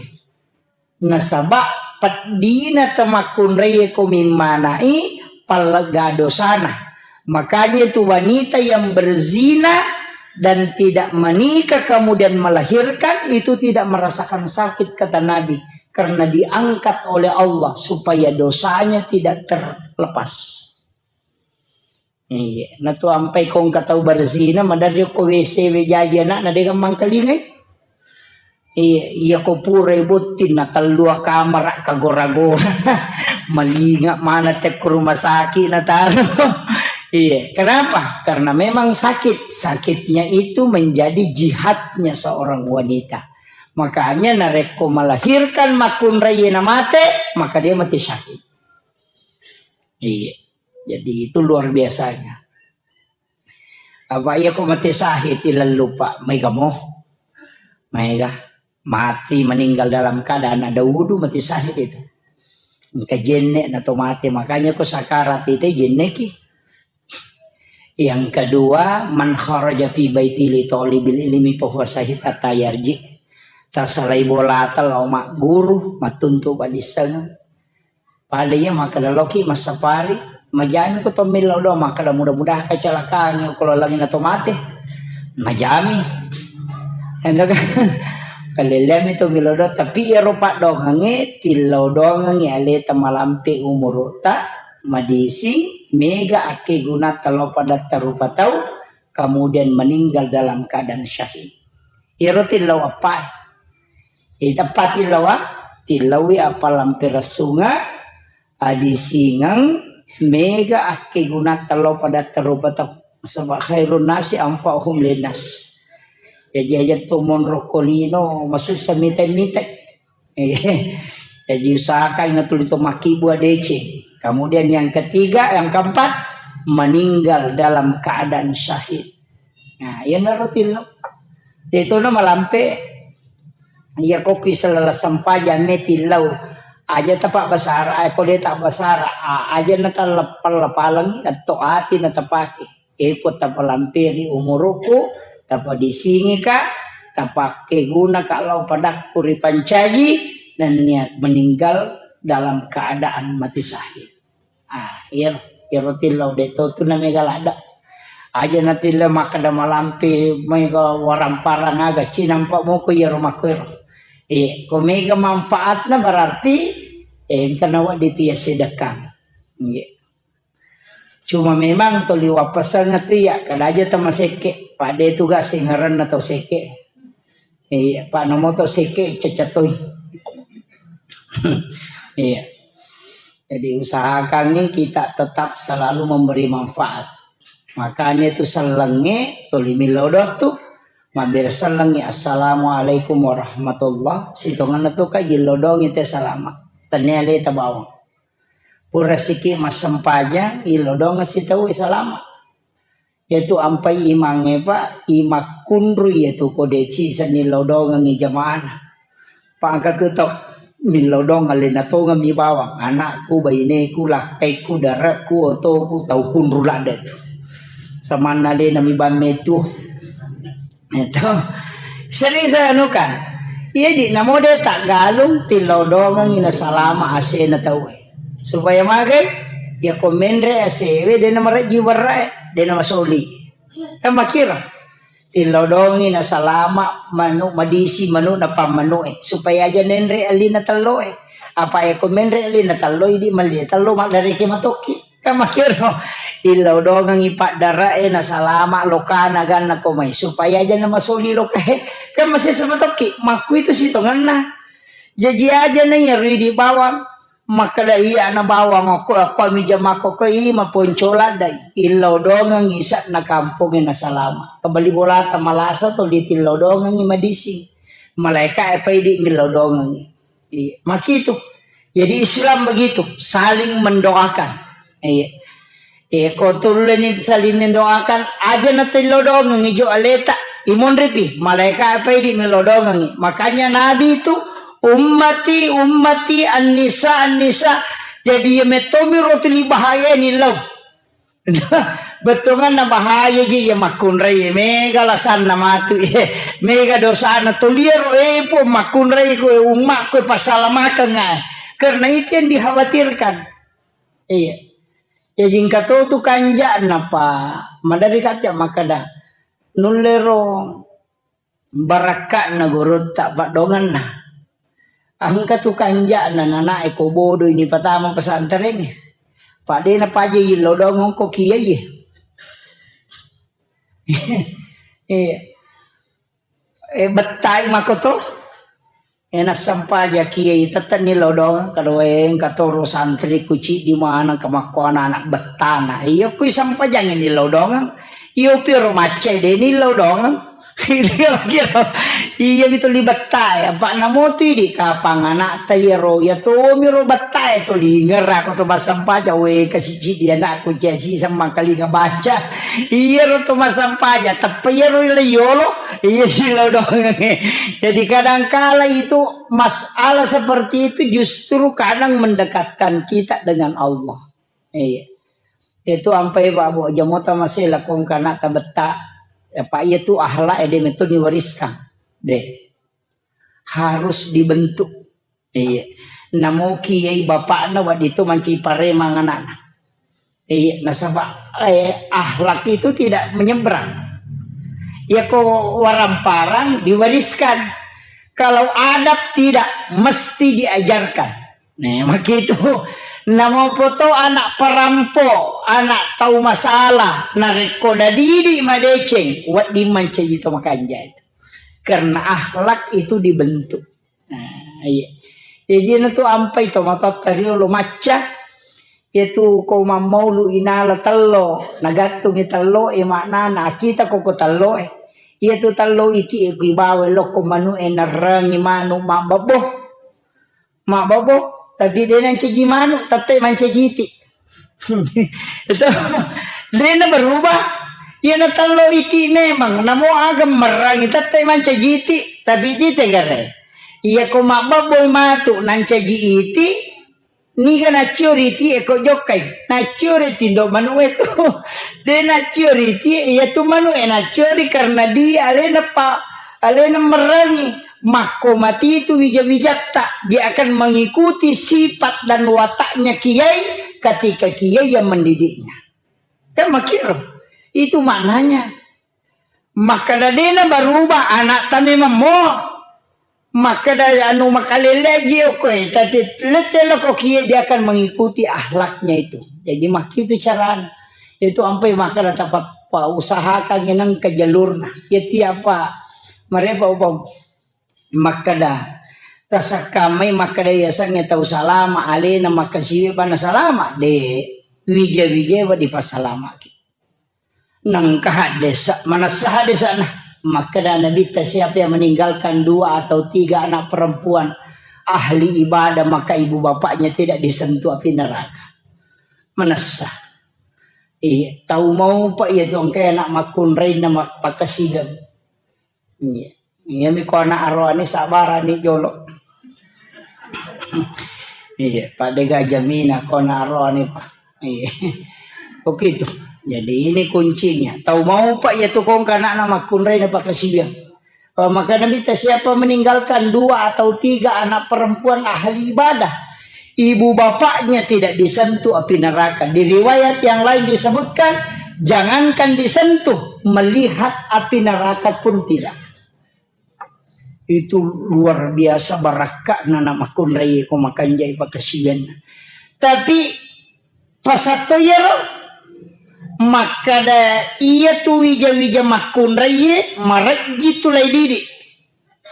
Nasaba peddina tau makkunraie ko mimmanae, pallega dosana. Makanya itu wanita yang berzina dan tidak menikah kemudian melahirkan itu tidak merasakan sakit, kata Nabi, karena diangkat oleh Allah supaya dosanya tidak terlepas. Iya, natu ampai kongka tau berzina, maderri ko W C we jaji anakna de gammang kalingai. Iya, iya ko pura botting na tellua kamara kagora-gora. Malinga mana te ko rumah sakit na taro. Iya, kenapa? Karena memang sakit. Sakitnya itu menjadi jihadnya seorang wanita. Makanya narekko melahirkan makkunraie na mate, maka dia mati syahid. Iya. Jadi itu luar biasanya. Apa iya ko mate syahid ilallupa, maega mo. Maega. Mati meninggal dalam keadaan ada wudu, mati syahid itu. Engka jenne na to mate, makanya ko sakarat itu jenneki. Yang kedua, man kharaja fi baiti li talibil ilmi fa huwa syahid hatta yarji. Tasalai bolata lao magguru, mattuntu padissengeng. Pada iya makkeda loki massapari, majami ko to millau doang makkeda mudah-mudahan kecelakaan ko lalenna to mate. Majami. Ento kan. Kaleleami to millau doang, tapi iyaro paddoangengnge tillau doangengngi aleta malampe umuru'ta, madising, mega akkegunata lao padatta rupa tau, kemudian meninggal dalam keadaan syahid. Iyaro tillau appae. Iteppa tillawa, tillaui appalampe ressunga, adisingeng, mega akkegunata lao padatta rupa tau. Nasaba khairun nasi anfa'uhum linnas. Jaji aja to monro ko lino, masussa mita-mita. Jadi usahakan na tuli to makkibua deceng. Kemudian yang ketiga, yang keempat, meninggal dalam keadaan syahid. Nah, iyanaro tillau. Detona malampe, iya ko ki selala sempajang me tillau. Aja tapa basara, eh, ko de tak basara, a-, aja na talleppal-lepalengi, atau ati na tapake. Eko tapalamperi umuruku, tapadisingika, tapakkeguna ka lao padakku ripancaji, nennia meninggal dalam keadaan mati syahid. Ah, iyaro, iyaro tillau de to tu na mega ladda. Aja na tillau makkeda malampe mega waramparang aga cinampa moko iyaro makkuero. Eh, ko mega manfaatna berarti, eh, engka nawa ditu ya sedekah. Nggih. Cuma memang toli wappaseng tu ya, kada aja tama sekke, pada itu gak singaran atau sekke. Iya, Pak Nomo to sekke cecetoi. Iya. Jadi usahakan nih kita tetap selalu memberi manfaat. Makanya itu sellengnge toli milodong tu mabbere sellengnge assalamualaikum warahmatullah. Sitonganna tu ka jillodongi te salama. Tenne ale tabawang. Pura siki massempajang, illodongeng sitaue salama. Iyatu ampai imangnge, Pak, imakkunru iyatu ko deci senni lodongengngi jamaana. Pak, engka tu tau millodong alena tongeng mi bawang, anakku, baineku, lakkaiku, dare'ku, otoku, tau kunru ladde tu. Samanna alena mi bamme tu. Itu. Sering saya anukan. Iya di namo de taggalung, tillodongengngi nasalama asena tauwe. Supaya magai, ya ko menre asewe, de namarejji warrae, de namasoli. Kan makira. Tillodongi nasalama manu madisi manu na pammanu'e. Supaya aja nenre alina telloe. Apa ya ko menre alina telloi di malie tello maddareke matokki. Kan makkiro, illodongengngi paddara'e nasalama lokana ganna ko mai, supaya aja namasoli lokae. Kan masessa matokki, makkuitu sitongenna. Jaji aja na iya ridi bawang, makkeda iya na bawang okko, okko mi jamakko ko i maponcola dai. Illodongengngi isa'na kampongnge nasalama. Kebali bolata malasa to ditillodongengngi madisi. Malaika e paidi millau doangengngi. Iya, makitu. Jadi Islam begitu, saling mendoakan. Iya. Iya, ko tulleni saling mendoakan, aja natillau doangengngi jo aleta, imonripi, malaika e paidi millau doangengngi. Makanya Nabi itu, "Ummati, ummati, an-nisa, an-nisa." Jadi iya mettomi ro tuli bahaya ni lau. Bettuanganna bahaya ji iya makkunrai, mega lasanna matu, mega dosana. Toliaro, eh, Puang, makkunrai ko ummakku, pasalamakeng, eh. Karena itu yang dikhawatirkan. Iya. Ya jingka to tu kanja'na, Pak. Madari kaca makada. Nullero barakka'na gurutta paddoangenna. Engka tu kanja'na nanae ko bodo ini patama pesantren. Pak de napaja illau doangeng ko kiai. Eh, eh, bettai mako to. Eh, nassampaja kiai tette ni lao doangeng, kada wae engka toro santri ku ciddi maneng ka makko anak-anak bettana. Iya kui sampajang ni lao doangeng. Iyo piro macca de ni lao doangeng. Iya kira. Iya mi tuli bettae, apa namo tu idi kapang anak ta iyaro, iya tomi ro bettae tuli ngerako to massampaja, we kasi ciddi anakku cia si semmang kalinga baca. Iyaro to massampaja, teppa iyaro le yolo. Iya, silau doangengnge. Jadi kadangkala itu masalah seperti itu justru kadang mendekatkan kita dengan Allah. Iya. Itu ampai babu jamota masih lakong kana tabetta. Ya, Pak, iya tu akhlak ede metto diwariskan. Deh. Harus dibentuk. Iya. Namo kiai bapakna waddi tu manci paremang anakna. Iya, nasaba, eh, akhlak itu tidak menyeberang. Ya ko waramparang diwariskan. Kalau adab tidak, mesti diajarkan. Nah, begitu. Namo poto anak perampo, anak tau masalah, narekko nadidi madeceng, wedding mancaji to makanja itu. Karena akhlak itu dibentuk. Nah, iya. Jadi na tu ampai to matotta riolo macca. Iya tu ko mammaulu inala tello, nagattungi tello e maknana akita ko ko tello e. Iya tu tello iti e kui bawa lokko manu e narrangi manu mabbabbo. Mabbabbo, tapi de nancaji manu, tette mancaji iti. Itu de na berubah. Iya na tello iti memang namo aga merrangi tette mancaji iti, tapi iti tegare. Iya ko mabbabbo matu nancaji iti, niga nacciori iti e ko jokkai. Nacciori tindo manu e tu. De nacciori iti e, iya tu manu e nacciori karena di alena pa, alena merrangi. Makko mati itu wija-wijatta, dia akan mengikuti sifat dan wataknya kiai ketika kiai yang mendidiknya. Kan makiro. Itu maknanya. Makkeda dena berubah anakta memang mo. Makkeda anu makaleleji okko e, tapi lette loko kiai dia akan mengikuti akhlaknya itu. Jadi makitu carana. Itu ampai makkeda tapa pa usahakan nengka jalurna. Ya tiapa mereka ubang. Makkeda, tasakkamai makkeda yasengnge tau salama, alena makkasiwi bana salama, de, wija-wija wa dipasalamaki. Nengka haddesa, manessa haddesana. Makkeda Nabitta, siapa yang meninggalkan dua atau tiga anak perempuan ahli ibadah, maka ibu bapaknya tidak disentuh api neraka. Manessa. Iya, tau mau pak iya tu engka anak makkunrainna mak-, pakkasidang. Iya. Iya mi ko anak aroane sabarani jolo. Iya, pada gajah mina ko anak aroane, Pak. Iya. Begitu. Jadi ini kuncinya. Tau mau pak ya tukong kana anak makkunrai na pakasibiang. Maka Nabi ta siapa meninggalkan dua atau tiga anak perempuan ahli ibadah, ibu bapaknya tidak disentuh api neraka. Di riwayat yang lain disebutkan, jangankan disentuh, melihat api neraka pun tidak. Itu luar biasa barakka'na na makkunrai ko makanjai pakasiwianna. Tapi pasatto iyaro makkada iya tu wija-wija makkunrai marejji tu lai didi.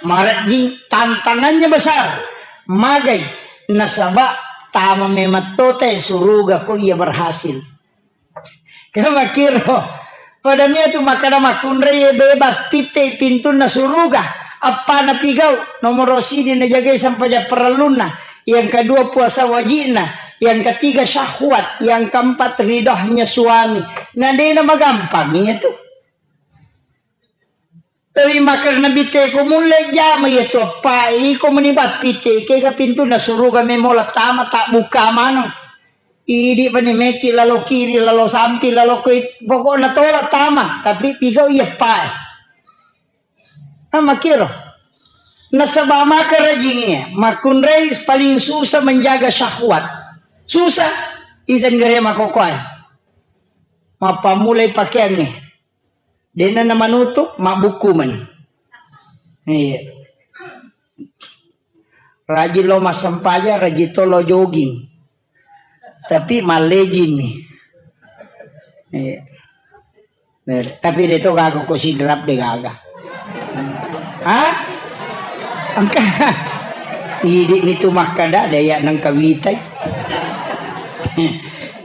Marejjing tantangannya besar. Magai nasaba tama memattote suruga ko iya berhasil. Kamakiro. Pada mia tu makkada makkunrai bebas pitte pintunna suruga. Appana pigau, nomoro sini najagai sempajang parellunna, yang kedua puasa wajibna, yang ketiga syahwat, yang keempat ridhonya suami. Nah, dena magampang iya tu. Tapi makkeda Nabitta ko mulle jama iya tu appa, iko meni bappitte, kega pintunna suruga memola tama, tak buka maneng. Idi pani meki lalo kiri, lalo sampi, lalo koi, pokokna tola tama, tapi pigau iya appa. Ah, makkiro. Nasaba maka rajingnge, makkunrai paling susah menjaga syahwat. Susah, iten gare makokoe. Mappammulai pakeangnge. Dena namanutup, mabbukku mani. Iya. Rajin lo massempajang, rajin to lo jogging. Tapi mallejing nih. Iya. Eh, tapi de to gaga ko sidrap de gaga. Hah? Engka. Idi mi tu makkada de ya nengka witai.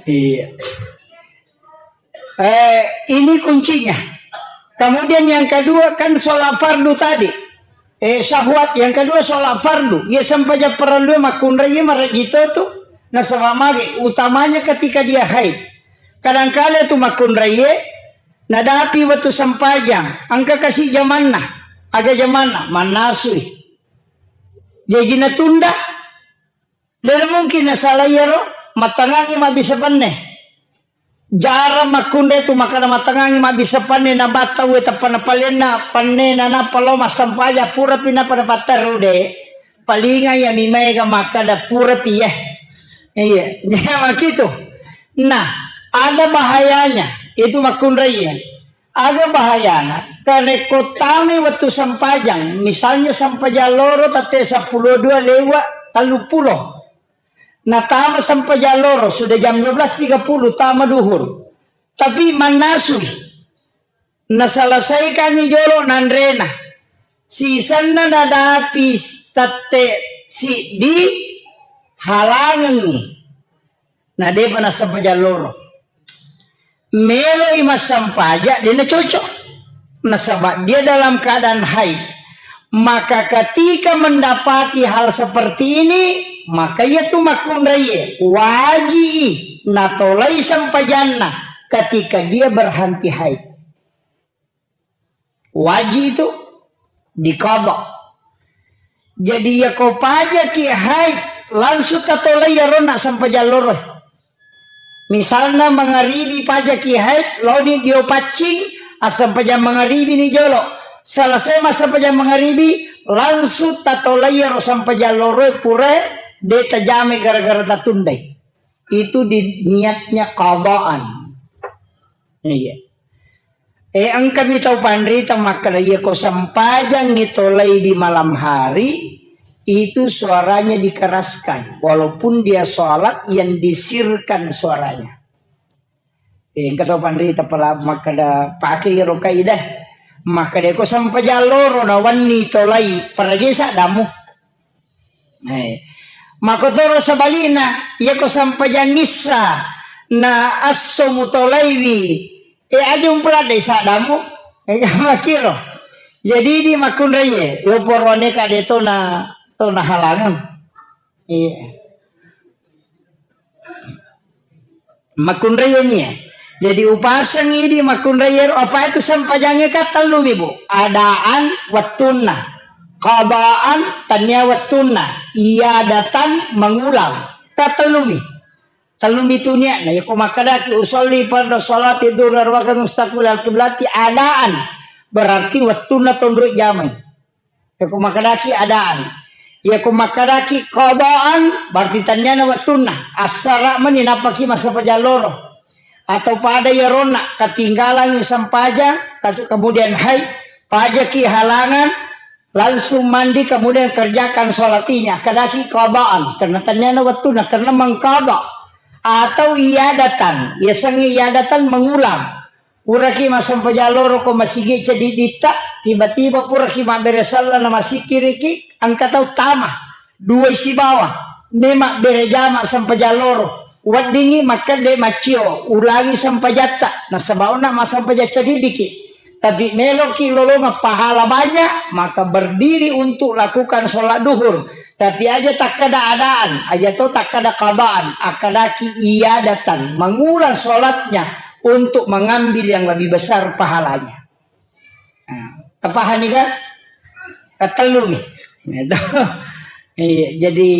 Iya. Eh, ini kuncinya. Kemudian yang kedua kan sholat fardu tadi. Eh, syahwat. Yang kedua sholat fardu. Ya sempajang parellu makkunrai maraji to tu. Nasaba mage utamanya ketika dia haid. Kadangkala tu makkunrai nadapi waktu sempajang. Engka kasi jamanna. Aga jamanna? Mannasui. Jaji natunda. De mungkin nasala iyaro, mattangangi mabbissa penne. Jarang makkunrai tu makkada mattangangi mabbissa penne, nabatta uwe tappa napalenna penne, nanappa lo massampaja purapi napa napatterru de. Palinga iya mi maega makkada purapi ya. Iya, makitu. Nah, ada bahayanya itu makkunrai ya. Aga bahayana? Karekko tamai wettu sempajang, misalnya sempajang loro tette seppulo dua lewat telluppulo. Natama sempajang loro, sudah jam dua belas tiga puluh tama duhur. Tapi mannasui. Naselesaikangngi jolo nanrena. Sisenna nadapi tette siddi halangengngi. Na depa nassempajang loro. Meloi massampaja, dena cocok. Nasaba dia dalam keadaan haid. Maka ketika mendapati hal seperti ini, maka ia tu makkunraie waji natolai sempajanna ketika dia berhenti haid. Waji itu diqadha. Jadi, yako pajaki haid, langsung tatolai yaronna sempajang loro. Misalna, mangaribi pajaki haid, laoni dio paccing, assempajang mangaribi ni jolo. Selesai massempajang mangaribi, langsung tatolai yaro sempajang loro pura de tajamai gara-gara tatundai. Itu di niatnya qadaan. Iya. Eh, engkami tau panrita makkeda, iya ko sempajangngi tolai di malam hari, itu suaranya dikeraskan. Walaupun dia sholat, yang disirkan suaranya. Eh, engka tau panrita pala makkeda, pake iyaro kaidah. Makkeda, ko sempajang loro na wenni tolai, parajai saddamu. Eh, makotoro sebalikna, iya ko sempajang issa na esso mutolaiwi, eh, aja umpeladdai saddamu. Eh, makiro. Jadi di makkunraie, yo poroane kade tona, tona halangan. Iya. Makkunraiengngi, eh. Jadi, upasengngi di makkunraiero, apa itu sempajangnge ka tellumi, Bu. Adaan wettunna, qadaan tania wettunna, iadatan mengulang. Ka tellumi. Tellumi tu niatna. Yako makkedaki usolli farda sholati duhri arbakan mustaqbil al-qiblati adaan. Berarti wettunna tonroi jamai. Yako makkedaki adaan. Yako makkedaki qadaan, berarti tanniana wettunna. Assara meni nappaki massempajang loro. Atau pada yaronna, ketinggalangi sempajang, kat-, kemudian haid, pajaki halangan, langsung mandi, kemudian kerjakan sholatinya. Kedaki qadaan, karena tanniana wettunna, karena mengqadha. Atau iadatan, yasengnge iadatan mengulang. Puraki massempajang loro ko masigi ceddiditta, tiba-tiba puraki mabbere selleng na massikkiriki, engka tau tama, duai sibawa, memabbere jama sempajang loro, weddingngi makkedde maccio, ulangi sempajatta, nasaba onna massempajang ceddiddiki. Tapi meloki lolongeng pahala banyak, maka berdiri untuk lakukan sholat duhur. Tapi aja takkada adaan, aja to takkada qadaan, akkadaki iyadatan, mengulang sholatnya untuk mengambil yang lebih besar pahalanya. Nah, tapahani kan? Katellu nih. Gitu. Iya, jadi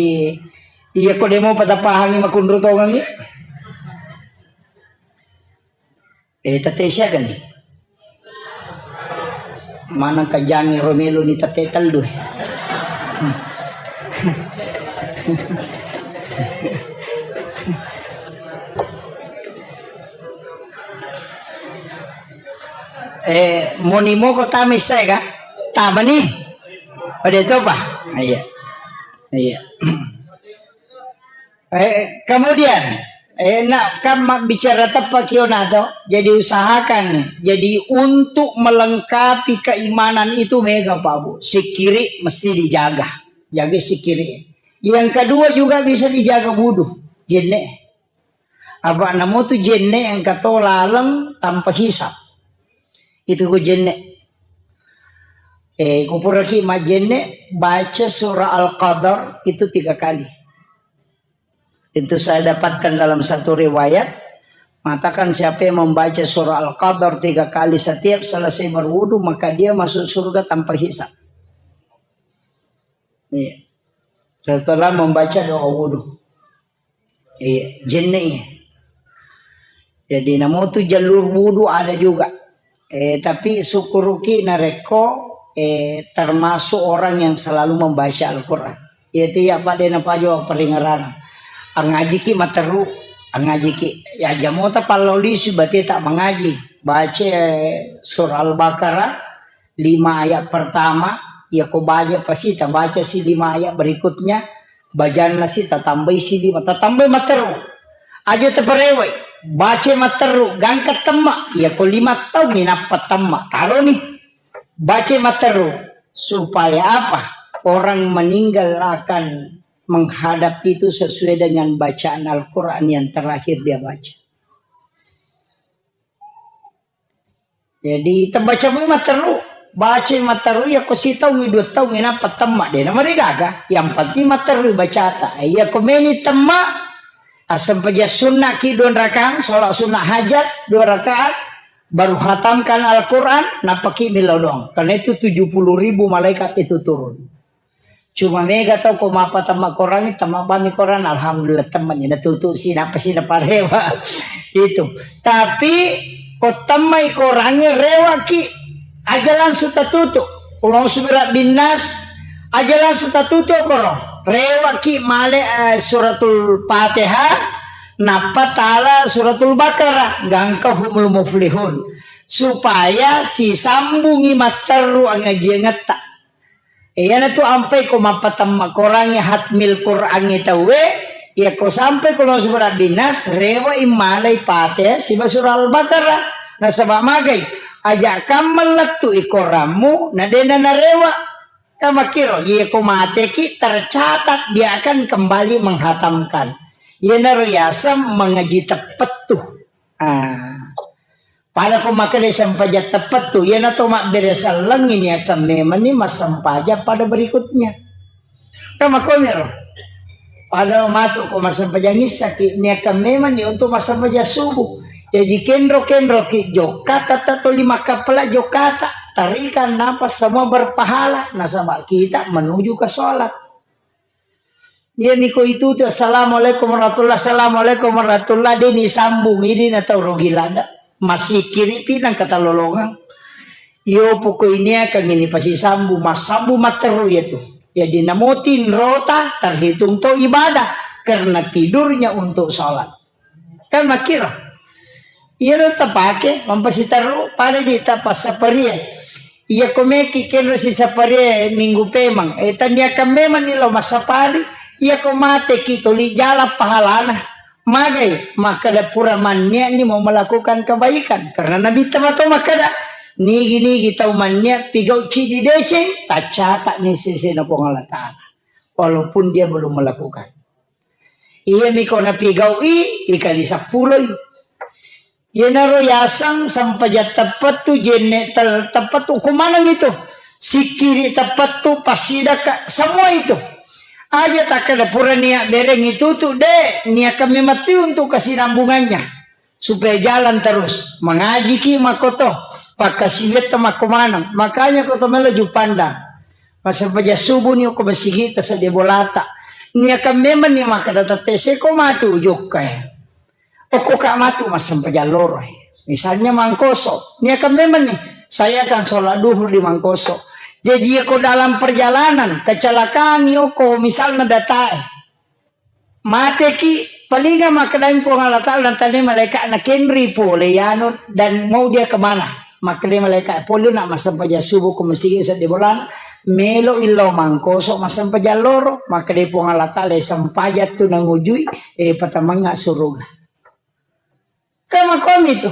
iya ko demo pada pahangi makunru tongangi. Eh, tette siaga ni? Maneng kajangi romelo ni tette tellu, eh. Eh, moni moko tama issae ka? Tama ni? Pada itu apa? Iya. Iya. Eh, kemudian, eh, nak kan ma-, bicara tepat kio nato. Jadi usahakan, jadi untuk melengkapi keimanan itu mega Pak Bu. Sikiri mesti dijaga. Jaga sikiri. Yang kedua juga bisa dijaga wudu. Jenne. Apa namo tu jenne yang kata laleng tanpa hisap. Itu ku jenne. Eh, kupuraki majenne, baca surah Al-Qadar itu tiga kali. Itu saya dapatkan dalam satu riwayat, mengatakan siapa yang membaca surah Al-Qadar tiga kali setiap selesai berwudu, maka dia masuk surga tanpa hisab. Iya. Setelah membaca doa wudu. Iya, jenne. Jadi, namo tu jalur wudu ada juga. Eh, tapi syukuruki narekko, eh, termasuk orang yang selalu membaca Al-Quran. Yaitu ya pada napajo peringeran. Angajiki materu, angajiki. Ya jamota pallolisu berarti tak mengaji. Baca, eh, surah Al-Baqarah, lima ayat pertama, ya ko baca pasti tabaca si lima ayat berikutnya, bajanna si tatambai si lima, tatambai materu. Aja taparewai, baca materu, gangka temma, ya ko lima taung minappa temma. Taro ni, baca materu. Supaya apa? Orang meninggal akan menghadap itu sesuai dengan bacaan Al-Quran yang terakhir dia baca. Jadi, tabaca mu materu, baca materu, ya ko sitaung, dua taung, inappa temma, de namarigaga. Yang penting materu bacata. Ya ko meni temma, asempajang sunnah ki dua rakaat, sholat sunnah hajat dua rakaat, baru hatamkan Al-Quran, napaki milodong. Karena itu tujuh puluh ribu malaikat itu turun. Cuma mega tau ko mappatemma korangnge, temma bami korang, alhamdulillah, temma ni natutu si, nappa si naparewa. Itu. Tapi ko temmai korangnge, rewaki, aja langsung tatutu. Qul a'udzu birabbin nas, aja langsung tatutu koro. Rewaki male, eh, suratul Fatihah, nappa tala suratul Baqarah, gangka humul muflihun. Supaya sisambungi matteru angajiangetta. Iyanatu ampai ko mappatemma korangnge hatmil Qurangnge tauwe, iya ko sampai ko lao surah Binnas, rewa immalai Fatihah siba surah Al-Baqarah. Nasaba magai, aja kamma lettu i korammu, na dena narewa. Kamakkiro, iya ko mateki tercatat dia akan kembali menghatamkan. Iyanaro yaseng mengaji teppettu. Ah. Pada ko makkeda sempajang teppettu, iyana to mabbere sellengngi niakang memanni massempajang pada berikutnya. Kan makkomiro. Pada matu ko massempajang issaki, niakang memanni untuk massempajang subuh. Jaji kenro-kenroki jokka tata toli makkappala jokkata. Tarikan napa semua berpahala, nasaba kita menuju ke sholat. Iya miko itu tu, "Assalamualaikum warahmatullah, assalamualaikum warahmatullah," de ni sambung, ini na tau rogi lada. Masikiri pi nang kata lolongang. Iyo poko ini akan ini pasti sambung, massambung matteru ya tu. Jadi namotin rota terhitung to ibadah karena tidurnya untuk sholat. Kan makkiro. Iyaro tapake mampasiterru pada di tapassaparie. Iya ko meki kenro sisaparie minggu pemang. Eh, taniakan memang ni lo massapari. Iya ko mate ki toli jala pahalana. Magai makkeda pura mannia ni mau melakukan kebaikan. Karena Nabi tamato makkeda, nigi-nigi tau mannia pigau cidi deceng, taccatak ni sesena Puang Allah Ta'ala. Walaupun dia belum melakukan. Iyami ko napigau'i, ikali sappuloi. Iyanaro yaseng sempajang teppettu, jenne tel-, teppettu, ko maneng itu. Sikkiri teppettu, passidakka, semua itu. Aja takkeda pura nia bereng itu tu, de, niakan memang tu untuk kesinambungannya. Supaya jalan terus. Mengajiki makkoto, pakkasiwiatta makko maneng. Makanya ko to melo jupanda. Massempajang subuh ni ko masigita sedde bolata. Niakan memang ni makkeda tette seko matu jokka ya. Okko ka matu massempajang loro. Misalnya Mangkoso, niakan memang nih, saya akan sholat duhur di Mangkoso. Jadi ko dalam perjalanan kecelakaan ni okko misalnya datae. Mateki palinga makkedai Puang Allah Ta'ala dan tanya malaikat na kenri pole yanu dan mau dia kemana? Makkeda malaikat pole nak massempajang subuh ko masigi sedde bolana. Melo illo Mangkoso massempajang loro, makkeda Puang Allah Ta'ala sempajang tu nangujui, eh, patamangnga suruga. Ka makomi tu.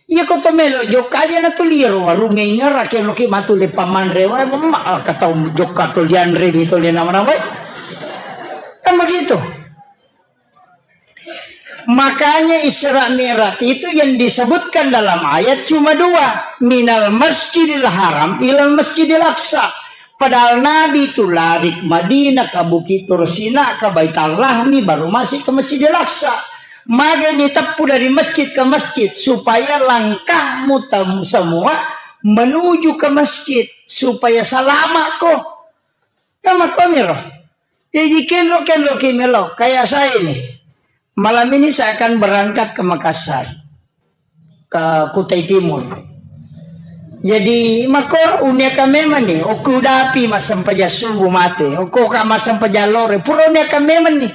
Iya ko to melo jokka aja na tu liaro warungnge ingara ke loki matu le pamanre wa ma kata jokka to lianre mi to le nama-nama. Kan begitu. Makanya Isra Mi'raj itu yang disebutkan dalam ayat cuma dua, minal Masjidil Haram ilal Masjidil Aqsa. Padahal Nabi itu lari ke Madinah, ke Bukit Tursina, ke Baitul Lahmi, baru masuk ke Masjidil Aqsa. Magani teppu dari masjid ke masjid supaya langkahmu tem- semua menuju ke masjid supaya selamat ko. Nama komiro. Jadi kenro-kenro kimelo kayak saya ini. Malam ini saya akan berangkat ke Makassar, ke Kutai Timur. Jadi makor uniaka memang nih, oku dapi massempajang subuh mate, oku ka massempajang lore, pura uniaka memang nih.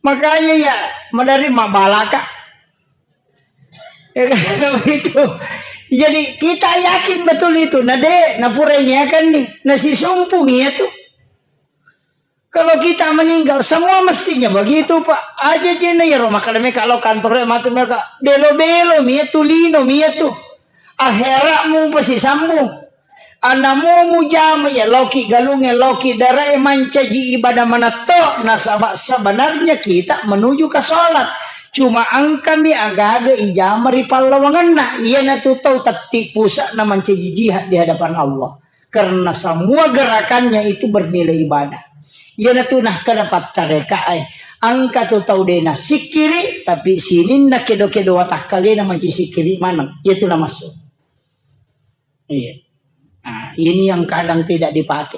Makanya ya, madari mabalaka. Ya kan? Begitu. Jadi kita yakin betul itu. Nah deh, nah pura ini akan nih, nah si sumpung iya tuh. Kalau kita meninggal, semua mestinya begitu, Pak. Aja jena ya rumah kalau mereka lo kantornya mati mereka belo-belo mia tu lino mia tu. Akhiratmu pasti sambung. Anamu mujama ya loki galunge loki darai mancaji ibadah manatto. Nasaba sebenarnya kita menuju ke sholat. Cuma angkami agaga ijama ri pallawangenna. Iyanatu tau tetti pusat na mancaji jihad di hadapan Allah. Karena semua gerakannya itu bernilai ibadah. Iyanatu nah kada pattarekae. Angka tu tau dena sikiri, tapi sininna kedo-kedo watakkalena manci sikiri maneng. Iyatu namassu. Iya. Nah, ini yang kadang tidak dipakai.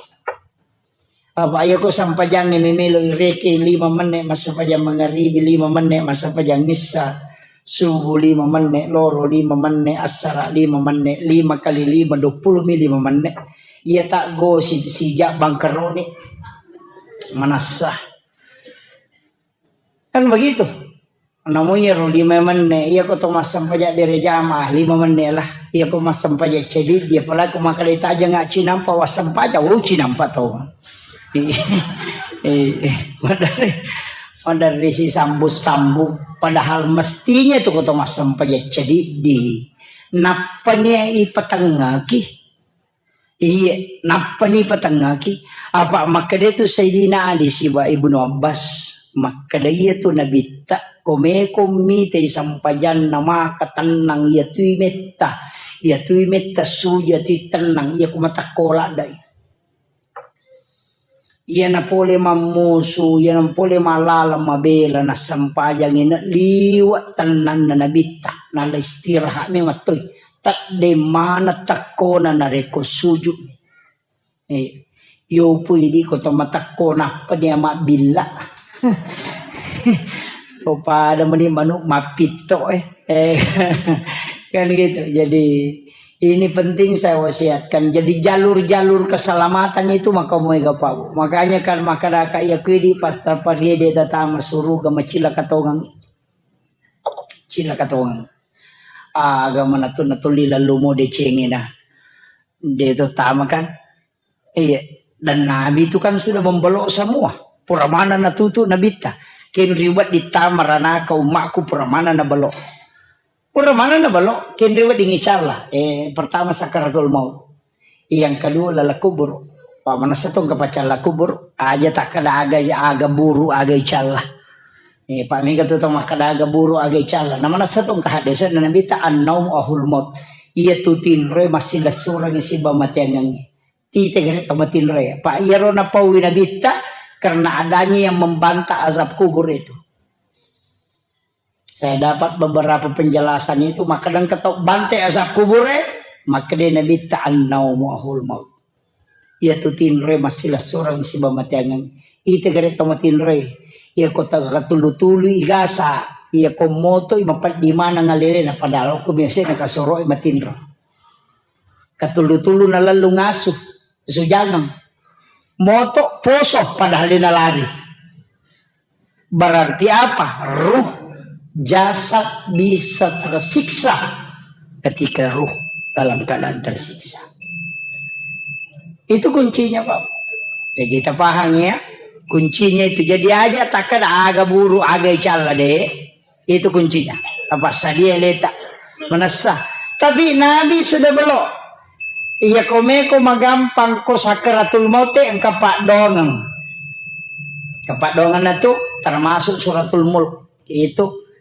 Apa iya ko sampajangnge memelo ireke lima menit massapajang mangaribi, lima menit massapajang issa, subuh lima menit, loro lima menit, assara lima menit, lima kali lima, dua puluh mi lima menit. Iya tak gosip sijak bangkeroni. Manassa. Kan begitu. Namu iyaro lima menne, iya ko to massempajang bere jamaah, lima menne lah. Iya ko massempajang cediddi, apalagi ko makkeda tajang cinampa, wassempajang, oh, cinampa to. Eh, eh, maderri, maderri si sambung-sambung. Padahal mestinya tu ko to massempajang cediddi. Nappani ipatengngaki. Iye, nappani patengngaki. Apa makkeda tu Sayyidina Ali siba Ibnu Abbas, makkeda iya tu nabitta, ko meko mitei sampajanna maka tennang iya tui metta, iya tui metta suju, iya tui tennang, iya ko matakko ladde. Iyana pole mammusu, iyana pole mallalang mabela, nassempajangi na liwa tennanna nabitta, nala istirahat memang toi. Tedde maneng tekkona narekko sujud. Eh, yopu idi ko to matekko nappa dia mabbilla. To pada meni manuk mappitto, eh. Eh, kan gitu. Jadi ini penting saya wasiatkan. Jadi jalur-jalur keselamatan itu maka muega pau. Makanya kan maka daka iya kuidi pas tapariede tatama suruga macilaka tongang. Cilaka tongang. Aga manatu natulli lallumo decengena. De to tama kan. Iya, dan Nabi itu kan sudah membelok semua. Pura mana natutu nabitta. Ken riwet ditama ranaka ummakku pura mana nabelok. Pura mana nabelok, ken riwet dingicalla. Eh, pertama sakaratul maut. Yang kedua lala kubur. Pak manasa tong kapacalla kubur. Aja tak ada aga, aga buru, aga icalla. Eh, pa mega tu tau makkeda aga buru aga icalla. Na manessa tu engka haddese'na Nabitta, "An-naumu ahul maut." Iya tu tinroe massilessurengngi siba mateangengnge. Ite gare tau matinroe. Pa iyaro napaui Nabitta karena adanya yang membantah azab kubur itu. Saya dapat beberapa penjelasan itu, makkeda engka tau bante azab kubure, makkeda Nabitta, "An-naumu ahul maut." Iya tu tinroe massilessureng siba mateangeng. Ite gare tau matinroe. Iya ko takatulu-tulu igasa, iya ko moto i mapeddi maneng alelena, padahal ko biasa na kasoro i matinro. Katulu-tulu nalallu ngasu, sujangeng. Moto poso padahal dia nalari. Berarti apa? Ruh, jasad bisa tersiksa ketika ruh dalam keadaan tersiksa. Itu kuncinya, Pak. Jadi kita paham ya. Kuncinya itu. Jadi aja takkeda aga buru, aga icalla de. Itu kuncinya. Apa sadia leta. Manessa. Tapi Nabi sudah belok. Iya komeko magampang ko sakaratul maut e engka paddoangeng. Engka paddoangenna tu termasuk suratul mulk. Itu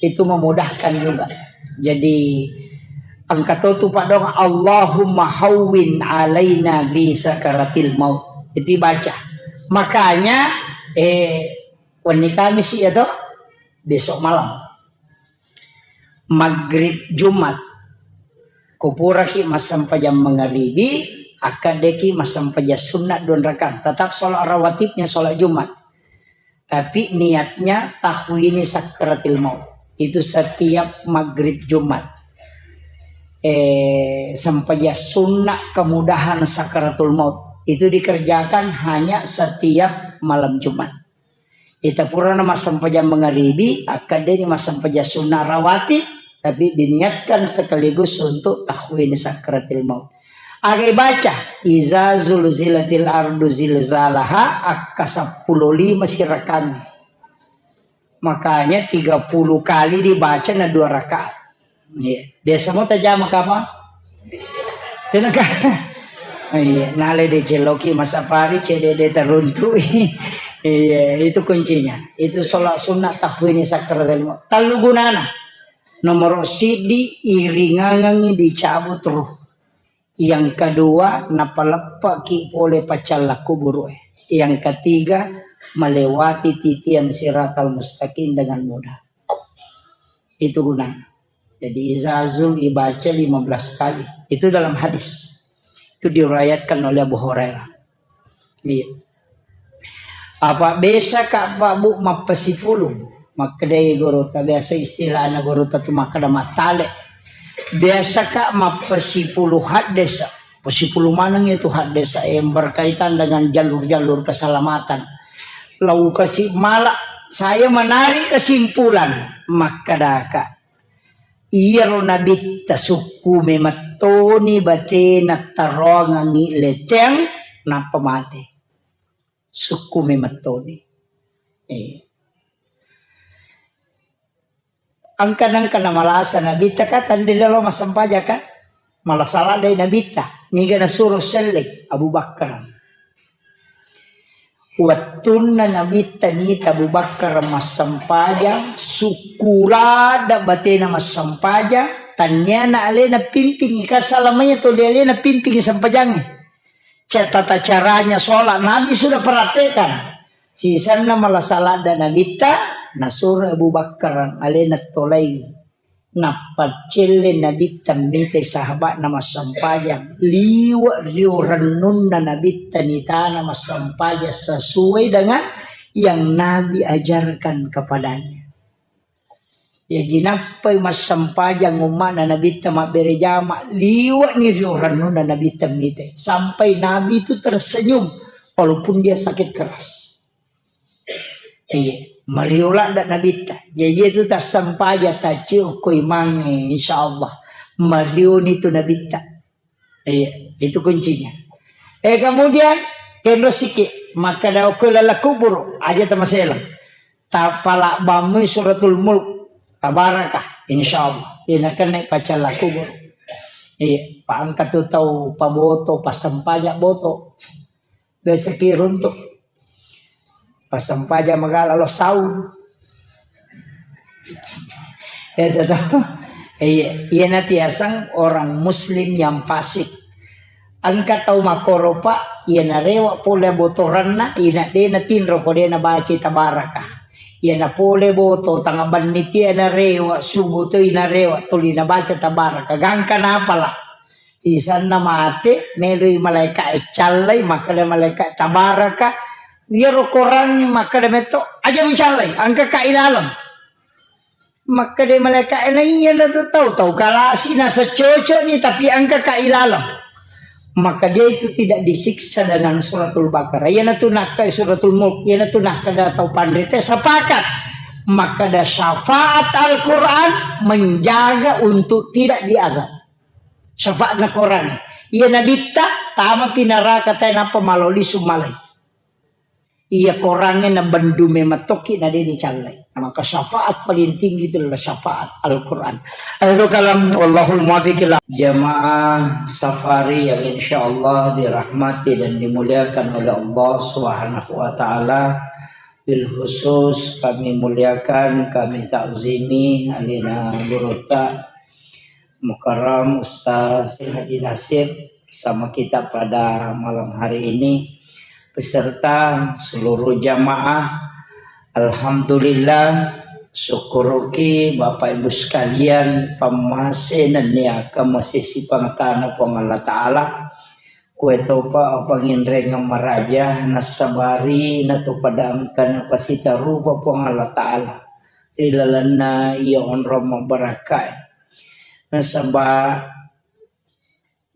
itu memudahkan juga. Jadi engka to tu paddoangeng, "Allahumma hawwin alaina bi sakaratil maut." Itu dibaca. Makanya eh wenni Kamis ya to, besok malam. Maghrib Jumat. Kupuraki massempajang mangaribi, akkaddeki massempajang sunna dua rakaat. Tetap sholat rawatibnya sholat Jumat. Tapi niatnya tahwini sakaratil maut. Itu setiap maghrib Jumat. Eh, sempajang sunna kemudahan sakaratul maut. Itu dikerjakan hanya setiap malam Jumat. Ita purana massempajang mangaribi, akkaddeni massempajang sunna rawatib, tapi diniatkan sekaligus untuk tahwini sakaratil maut. Aga baca, "Iza zulzilatil ardu zilzalaha," akka seppulo lima sirakami. Makanya tiga puluh kali dibaca na dua rakaat. Iya. Biasa mo tajama kapang? Tenaka. Iya, nale de celoki masapari cede de teruntu. Iya, itu kuncinya. Itu sholat sunnah tahwini sakaratil maut. Tellu gunana. Nomor sidi iringangengi dicabut ruh. Yang kedua, napaleppaki pole paccalla kuburu e. Yang ketiga, melewati titian siratal mustaqim dengan mudah. Itu gunana. Jadi izazul ibaca lima belas kali. Itu dalam hadis. Itu diriwayatkan oleh Abu Hurairah. Iya. Apa biasa ka Pak Bu mappasipulung? Makkedai gurutta, biasa istilahna gurutta tu makkeda mattale. Biasa ka mappasipulung haddesa. Pasipulung maneng itu haddesa yang berkaitan dengan jalur-jalur keselamatan. Lau kasi mala, saya menarik kesimpulan, makkedaka. Iyaro nabitta sukku memettoni batena taroangangi leteng, nappa mate. Sukku memettoni. Eh. Angka-angka namalasa nabitta ka tandilalo massempajang ka. Malasa ladde nabitta. Niga nasuro selleng Abu Bakar. Wettunna nabitta nita Abu Bakar massempajang, sukku ladde batena massempajang, tanniana alena pimpingi, ka salamanya tuli alena pimpingi sempajangnge. Ca-, tata caranya sholat Nabi sudah praktekkan. Sisenna malasa ladde nabitta, nasuro Abu Bakar alena tolaiwi. Nappa celle nabitta mitai sahabatna massempajang. Liwe rio rennunna nabitta nitana massempajang sesuai dengan yang Nabi ajarkan kepadanya. Jaji nappai massempajang umma'na nabitta mabbere jama, liwe'ni rio rennunna nabitta mitai. Sampai Nabi itu tersenyum walaupun dia sakit keras. Iya, mario ladde nabitta. Jaji itu tassempajang taccio ko imangnge, insyaallah. Marioni tu nabitta. Iya, itu kuncinya. Eh, kemudian kenro siki, makkeda okko lala kubur, aja tamaseleng. Tapala bamui suratul mulk, tabaraka, insyaallah. Ina kena paccalla kubur. Iya, paangka tu tau paboto, passempajang boto. Biasa ki runtu. Passempajang magala lo saung. Biasa to. Iya, iyana tiaseng orang muslim yang fasik. Engka tau makkoro, Pak, iyana rewa pole botoranna, ina dena tinro ko dena baca tabaraka. Iyana pole boto tanga banni tiana rewa, subuh to ina rewa, tuli na baca tabaraka. Gangka napala. Sisanna mate, meloi malaika e callai, makkeda malaika tabaraka. Iyaro korangnge makkeda metto, aja mucallai, engka ka ilaleng. Makkeda malaika e, na iya na tu tau, tau kalasi nasa cocok ni, tapi engka ka ilaleng. Maka dia itu tidak disiksa dengan suratul Baqarah. Iyana tu nakka suratul Mulk, iyana tu nakkeda tau panrita sepakat. Makkeda syafaat Al-Quran menjaga untuk tidak diazab. Syafaatna Quran. Iya nabitta, tama pi naraka tae nappa maloli sumalai. Iya korangnge na bendu memettoki na deni callai. Maka syafaat paling tinggi itu adalah syafaat Al-Quran. Akhirul kalam, wallahul muwaffiq ila. Jamaah safari yang insya Allah dirahmati dan dimuliakan oleh Allah Subhanahu wa Ta'ala. Bil khusus kami muliakan, kami takzimi alina gurutta Mukarram Ustaz Haji Nasir bersama kita pada malam hari ini beserta seluruh jamaah. Alhamdulillah, syukuruki Bapak Ibu sekalian, pammase nenniaka masesi pangatana Puang Allah Ta'ala. Kuetopa apanginrengeng maraja, nasabari natopadangkan pasitarupa Puang Allah Ta'ala ri lalenna iya onrong mabbarakkae. Nasaba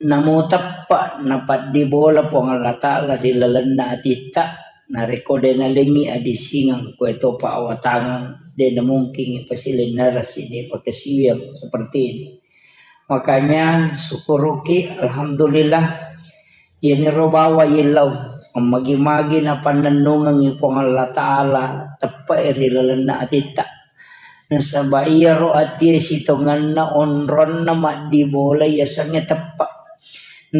namo teppa napaddibola Puang Allah Ta'ala ri lalenna atitta, narekko de nalengngi adisingeng, kuetopa awatangeng, de namungkingi pasilennerasi, de pakasiwiang seperti ini. Makanya syukuruki, alhamdulillah. Iyaniro bawa yillau, magi-magi napannennungengi Puang Allah Ta'ala, teppe'e ri lalenna atitta. Nasaba iyaro atie sitongenna onronna maddibola yasengnge teppa.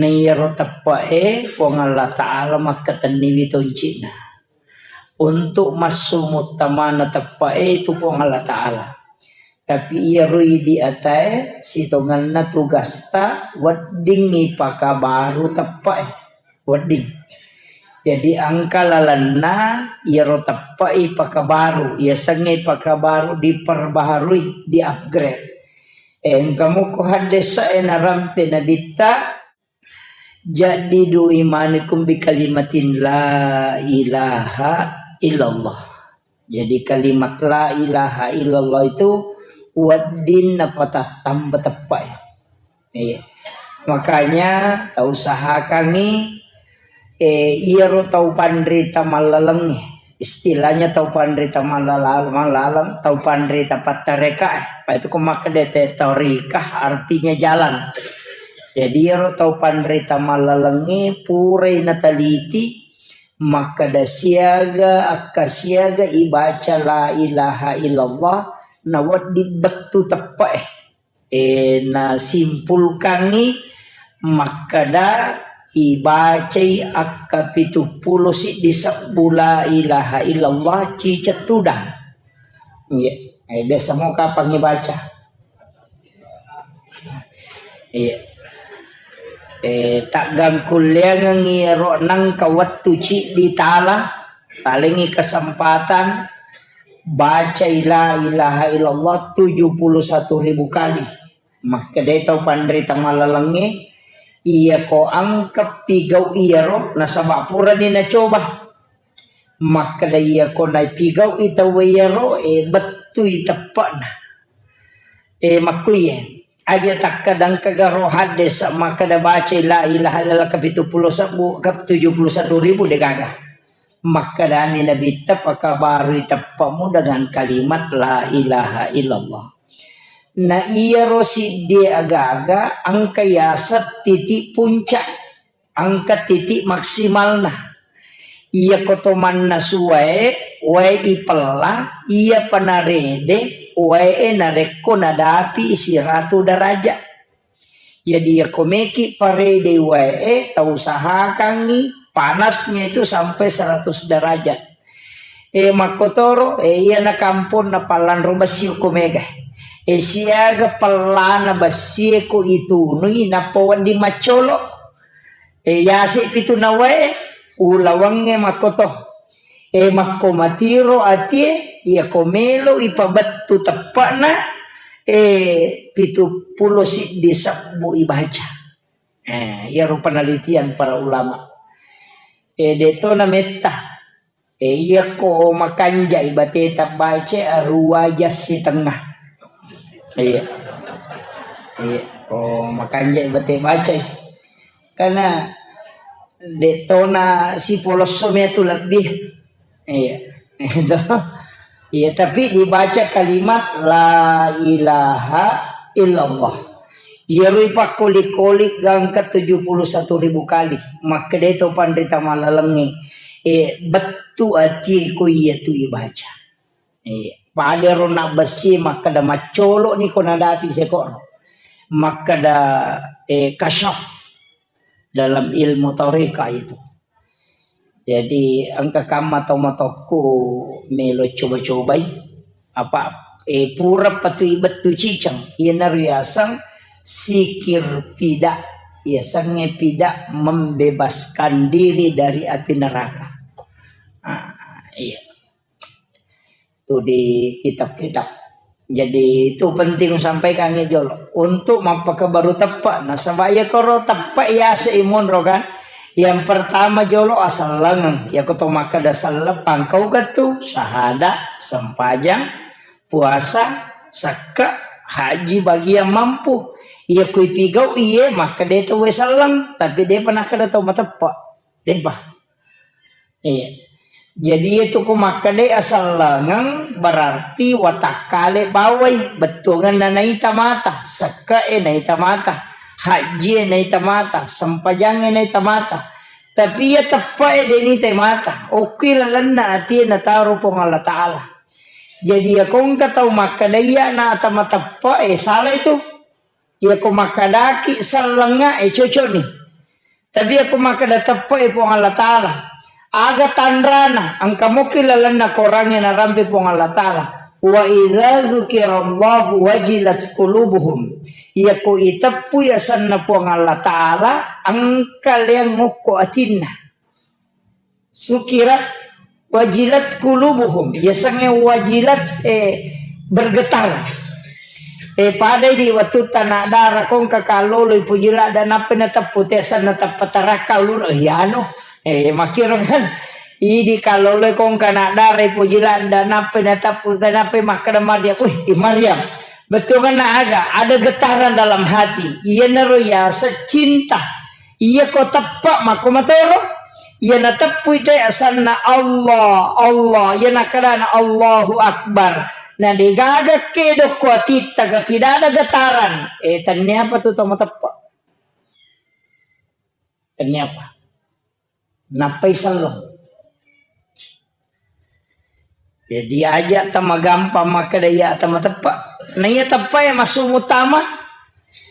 Na iyaro teppe'e Puang Allah Ta'ala makkatenniwi toncina. Untuk massu muttamana teppe'e itu Puang Allah Ta'ala. Tapi iyaro idi atae sitongenna tugasta wedding ipakabaru teppe'e. Wedding. Jadi engka lalenna iyaro teppe'e ipakabaru, yasengnge ipakabaru, diperbaharui, di-upgrade. Engka muko haddesa'e narampe nabitta, jaddidu imanikum bi kalimatin la ilaha illallah. Jadi kalimat la ilaha illallah itu wedding napatattamba teppe'e. Iya. Makanya tausahakangngi, eh, iyaro tau panrita mallalengnge. Istilahnya tau panrita mallala-, mallaleng, tau panrita pattareka, eh. Apa itu ko makkeda te torikah artinya jalan. Jadi iyaro tau panrita mallalengnge purai nataliti makkeda siaga, akka siaga ibaca la ilaha illallah, nawedding bettu teppe'e. Eh, nasimpulkangngi makkeda ibacai akka pitu pulo siddi sebbu la ilaha illallah ciceng tudang. Iya, eh, biasa mo kapang ibaca. Iya. Eh, taggangkulleangengngi ro nangka wettu ciddi tala, talengngi kesempatan bacai la ilaha illallah tujuh puluh satu ribu kali. Makkedai tau panrita mallalengnge, iyako engka pigau iyaro, nasaba purani nacoba. Makkeda iyako naipigau'i tauwe iyaro, e, bettui teppe'na. E, makkuiye, aja takkadang kagaro haddesa makkeda bacai la ilaha illallah kapitu pulo sebbu, ka tujuh puluh satu ribu degaga. Makkedami Nabitta, pakabarui teppe'mu dengan kalimat la ilaha illallah. Na iyaro siddie agaga engka yaseng titik puncak. Engka titik maksimalna. Iyako to mannasu wae, wae ipella, iyapa narede wae narekko nadapi siratu derajat. Jadi iyako meki parede wae, tausahakangngi panasnya itu sampai seratus derajat. E, makkotoro, e, iyana kamponna pallanro bessi ko mega. E, siaga pellana bessie ko itunui nappa wedding maccolo. E, yase pitu nawae, ulawangnge makkoto. E, makko matiro atie, iya ko melo ipabettu teppana, e, pitu pulo siddi sebbu ibaca. E, iyaro penelitian para ulama. E, deto na metta. E, iya ko makanjai bateta baca aruwa jas sitengnga. Iya. Iya, ko makanjai bate bacai. Karena dettona sipolosso metu lebih. Iya. Itu. Iya, tapi dibaca kalimat la ilaha illallah. Iyaro ipakkoli-koli gangka tujuh puluh satu ribu kali. Makkeda to panrita malalengnge, e, bettu atie ko iya tu ibaca. E, pada ro nabbessi makkeda maccolo ni ko nadapi sekoro. Makkeda, e, kasyaf dalam ilmu toreka itu. Jadi, engka kamma tau matokku melo coba-cobai. Apa, eh, pura patui bettu ciceng. Iyanaro yaseng sikir pida. Yasengnge pida membebaskan diri dari api neraka. Ah, iya. Tu di kitab-kitab. Jadi, itu penting sampaikan jolo. Untuk mappakabaru teppe. Nasaba iya koro teppe yase imunro kan. Yang pertama jolo asellengeng. Iya ko to makkeda selleng pangkau ketu, sahada, sempajang, puasa, sekke, haji bagi yang mampu. Iya ko ipigau iye makkeda to we selleng, tapi depa nakkeda to mateppe. Depa. Iya. Jadi, itu ku makkeda asellengeng berarti watakkale bawai, bettuangenna naita mata, sekke'e naita mata, hajjie naita mata, sempajangnge naita mata. Tapi iya teppe'e de' nitai mata, okki lalenna atie nataro Puang Allah Ta'ala. Jadi, iya kongka tau makkeda iya na ata mateppe'e, salah itu. Iya ko makkedaki sellengnga, eh, cocok ni. Tapi iya ko makkeda teppe'e Puang Allah Ta'ala, aga tanrana, engka mokki lalenna korangnge narampe Puang Allah Ta'ala. Wa idza dzukirallahu wajilat qulubuhum. Iya ko iteppui asenna Puang Allah Ta'ala, engka leang ngokko atinna. Sukirat wajilat qulubuhum. Yasengnge wajilat, eh, bergetar. Eh, padai di wettu tana dara kongka kaloloi poji ladda nappa nateppu te asenna teppa tarakka uluna. Eh, anu. Eh, makkiro kan. Idi kaloloi kongka na dara poji ladda nappa nateppu te nappa makkeda Maryam. Wih, i Maryam. Bettuanna aga? Ada getaran dalam hati. Iyanaro yaseng cinta. Iya ko teppa makko matoro. Iya nateppui te asanna Allah, Allah. Iya nakkedana Allahu Akbar. Na degaga kedo ko atitta ga tidak ada getaran. Eh, tenniapa tu to mateppa? Tenniapa? Nappai selleng. Jadi aja tama gampang makkeda iya tama teppa. Na iya teppa ya masuk utama.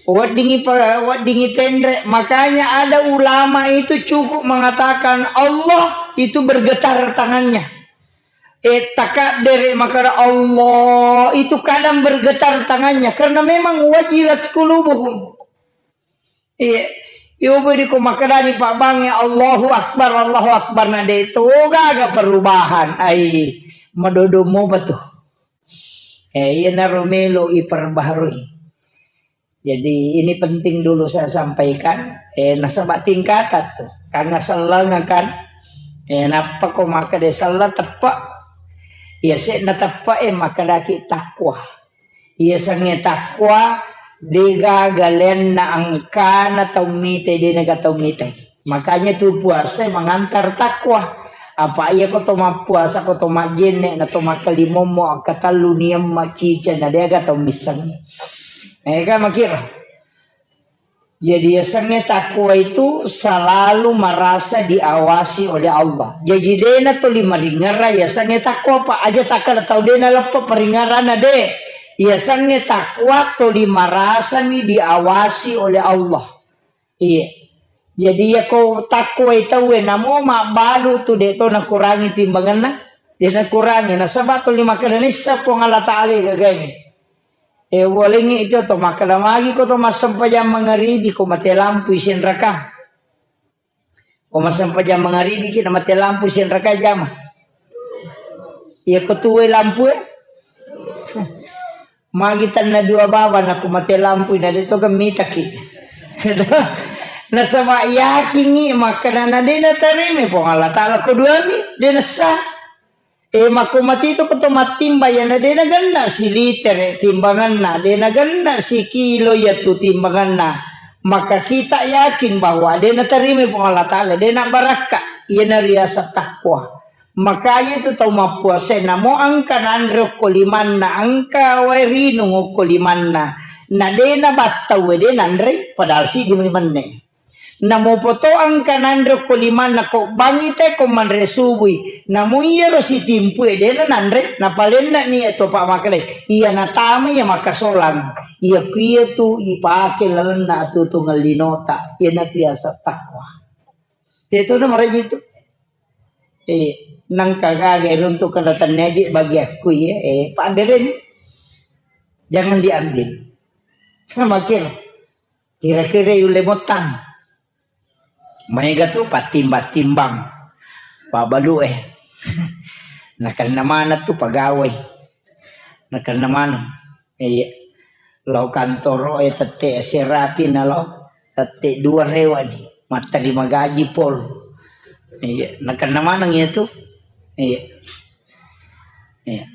Weddingi pa-, weddingi penre. Makanya ada ulama itu cukup mengatakan Allah itu bergetar tangannya. Eh, takabbere makkeda Allah itu kadang bergetar tangannya karena memang wajilat qulubuhum. Iya. Yobo di ko makkedani pabbangnge, "Allahu Akbar, Allahu Akbar," na de to gaga perubahan. Ai, madodo mopa tu. Eh, iyanaro melo iperbaharui. Jadi, ini penting dulu saya sampaikan. Eh, nasaba tingkatan tu. Kanga selleng kan. Eh, nappa ko makkeda selleng teppa. Iya, sekna teppa, eh, makkedaki takwa. Iya, sengnge takwa, degaga lenna angkana tau mitai, denaga tau mitai. Makanya tu puasa mengantar takwa. Apa iya ko to mappuasa, ko to majjenne, na to makkalimommo, akkatellu niamma cica, na deaga tau misseng. Eh, kan makira. Jadi, yasengnge takwa itu selalu merasa diawasi oleh Allah. Jaji, dena toli maringerra yasengnge takwa, Pak. Aja takkada tau dena leppa paringerrana, de. Yasengnge takwa toli merasami diawasi oleh Allah. Iya. Jadi, yako takwa tauwe namo mabbalu tu de to nakurangi timbangenna. Dena kurangi, nasaba tuli makkeda nissa Puang Allah Ta'ala gagaimi. E, walengngi itu to makkeda magi ko to massempajang mangaribi ko mate lampu isenraka. Ko massempajang mangaribi ki na mate lampu isenraka jama. Iya ko tuwe lampu e. Magi tanna dua baba na ko mate lampu na de to gemmitaki. Nasaba yakingi makkeda na de natarima Puang Allah Ta'ala ko duami, de nessa. E, makko matitu ko to mattimba, iyana de nagenna silitere timbanganna, de nagenna sikilo iyatu timbanganna. Maka kita yakin bahwa de natarima Puang Allah Ta'ala, de nabarakka, iyana riaseng takwa. Maka iyatu tau mappuasa, namo engka nanre okko limanna, engka wae rinung okko limanna, na de nabattau, de nanre, padahal siddi menne. Namo poto engka nanre ko limanna ko bangi te ko manre subui. Namo iyaro sitimpu e dena nanre, napalenna ni e topa makale. Iya natama iya makasolang. Iya kuiya tu ipake lalenna atutungeng linota. Iya na biasa takwa. Itu na maraji tu. Eh, nangka gaga runtuk kada tanneji bagi aku ya. Eh, Pak Beren, jangan diambil. Makin. Kira-kira yulle mottang. Maega tu pattimbang-timbang. Pabbalu e. Nakenna maneng tu pegawai. Nakenna maneng. Iya. Lao kantoro e tette serapi na lao. Tette dua rewa ni. Matterima gaji pol. Iya. Nakenna maneng iya tu. Iya. Iya.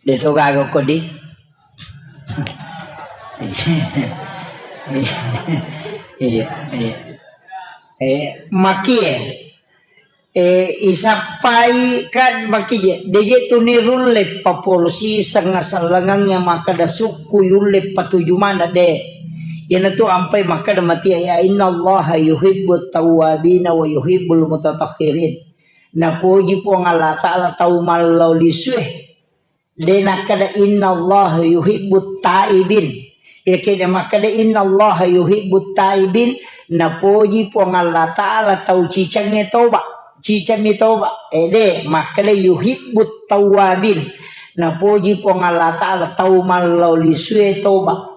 De to gaga ko di. Iya, iya. Eh, maki e. Eh, isappai kan maki je. De je tu ni rulle papolosi senga sellengang yang makkeda sukku yulle patuju mana de. Iyana tu ampai makkeda mati ya innallaha yuhibbut tawwabina wa yuhibbul mutatahhirin. Napoji Puang Allah Ta'ala tau mallau lisue. De nakkeda innallaha yuhibbut taibin. Iya keda makkeda innallaha yuhibbut taibin, napoji Puang Allah Ta'ala tau cicangnge toba. Cicangnge toba. Ede makkeda yuhibbut tawwabin. Napoji Puang Allah Ta'ala tau mallau lisue toba.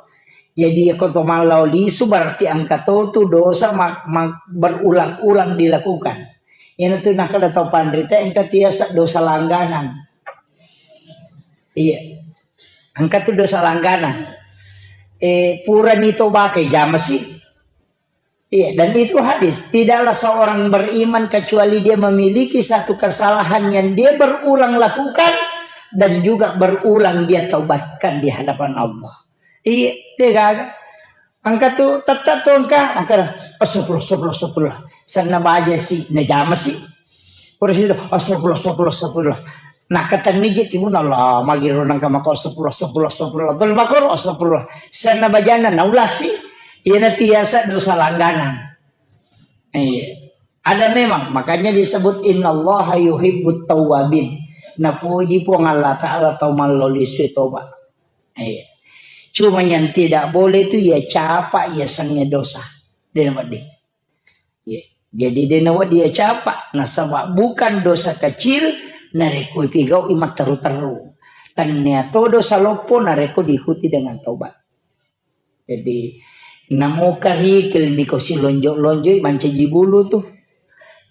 Jadi, iya ko to mallau lisu berarti engka to tu dosa ma-, ma-, berulang-ulang dilakukan. Iyana tu nakkeda tau panrita engka tiasa dosa langganan. Iya. Engka tu dosa langganan. Eh, purani to bakai jama si. Iya, dan itu hadis. Tidaklah seorang beriman kecuali dia memiliki satu kesalahan yang dia berulang lakukan dan juga berulang dia taubatkan di hadapan Allah. Iya, de gaga. Engka tu, tette tu engka, engka, astagfirullah, astagfirullah, astagfirullah. Senna baja si, najama si. Pura situ, astagfirullah, astagfirullah, astagfirullah. Nakkatenni je timunna, Allah, magiro nengka maka astagfirullah, astagfirullah, astagfirullah. Tolli makoro, astagfirullah. Senna bajana, naulasi. Iyana tiasa dosa langganan. Iya. Ada memang, makanya disebut innallaha yuhibbut tawwabin. Napoji Puang Allah Ta'ala tau mallau lisue toba. Iya. Cuma yang tidak boleh itu ya capa, ya sengnge dosa. De nawedding. Iya. Jadi de nawedding ya capa, nasaba bukan dosa kecil, narekko ipigau'i matteru-teru. Tennia to dosa loppo narekko diikuti dengan tobat. Jadi, namo karikil niko silonjo-lonjoi mancaji bulu tu.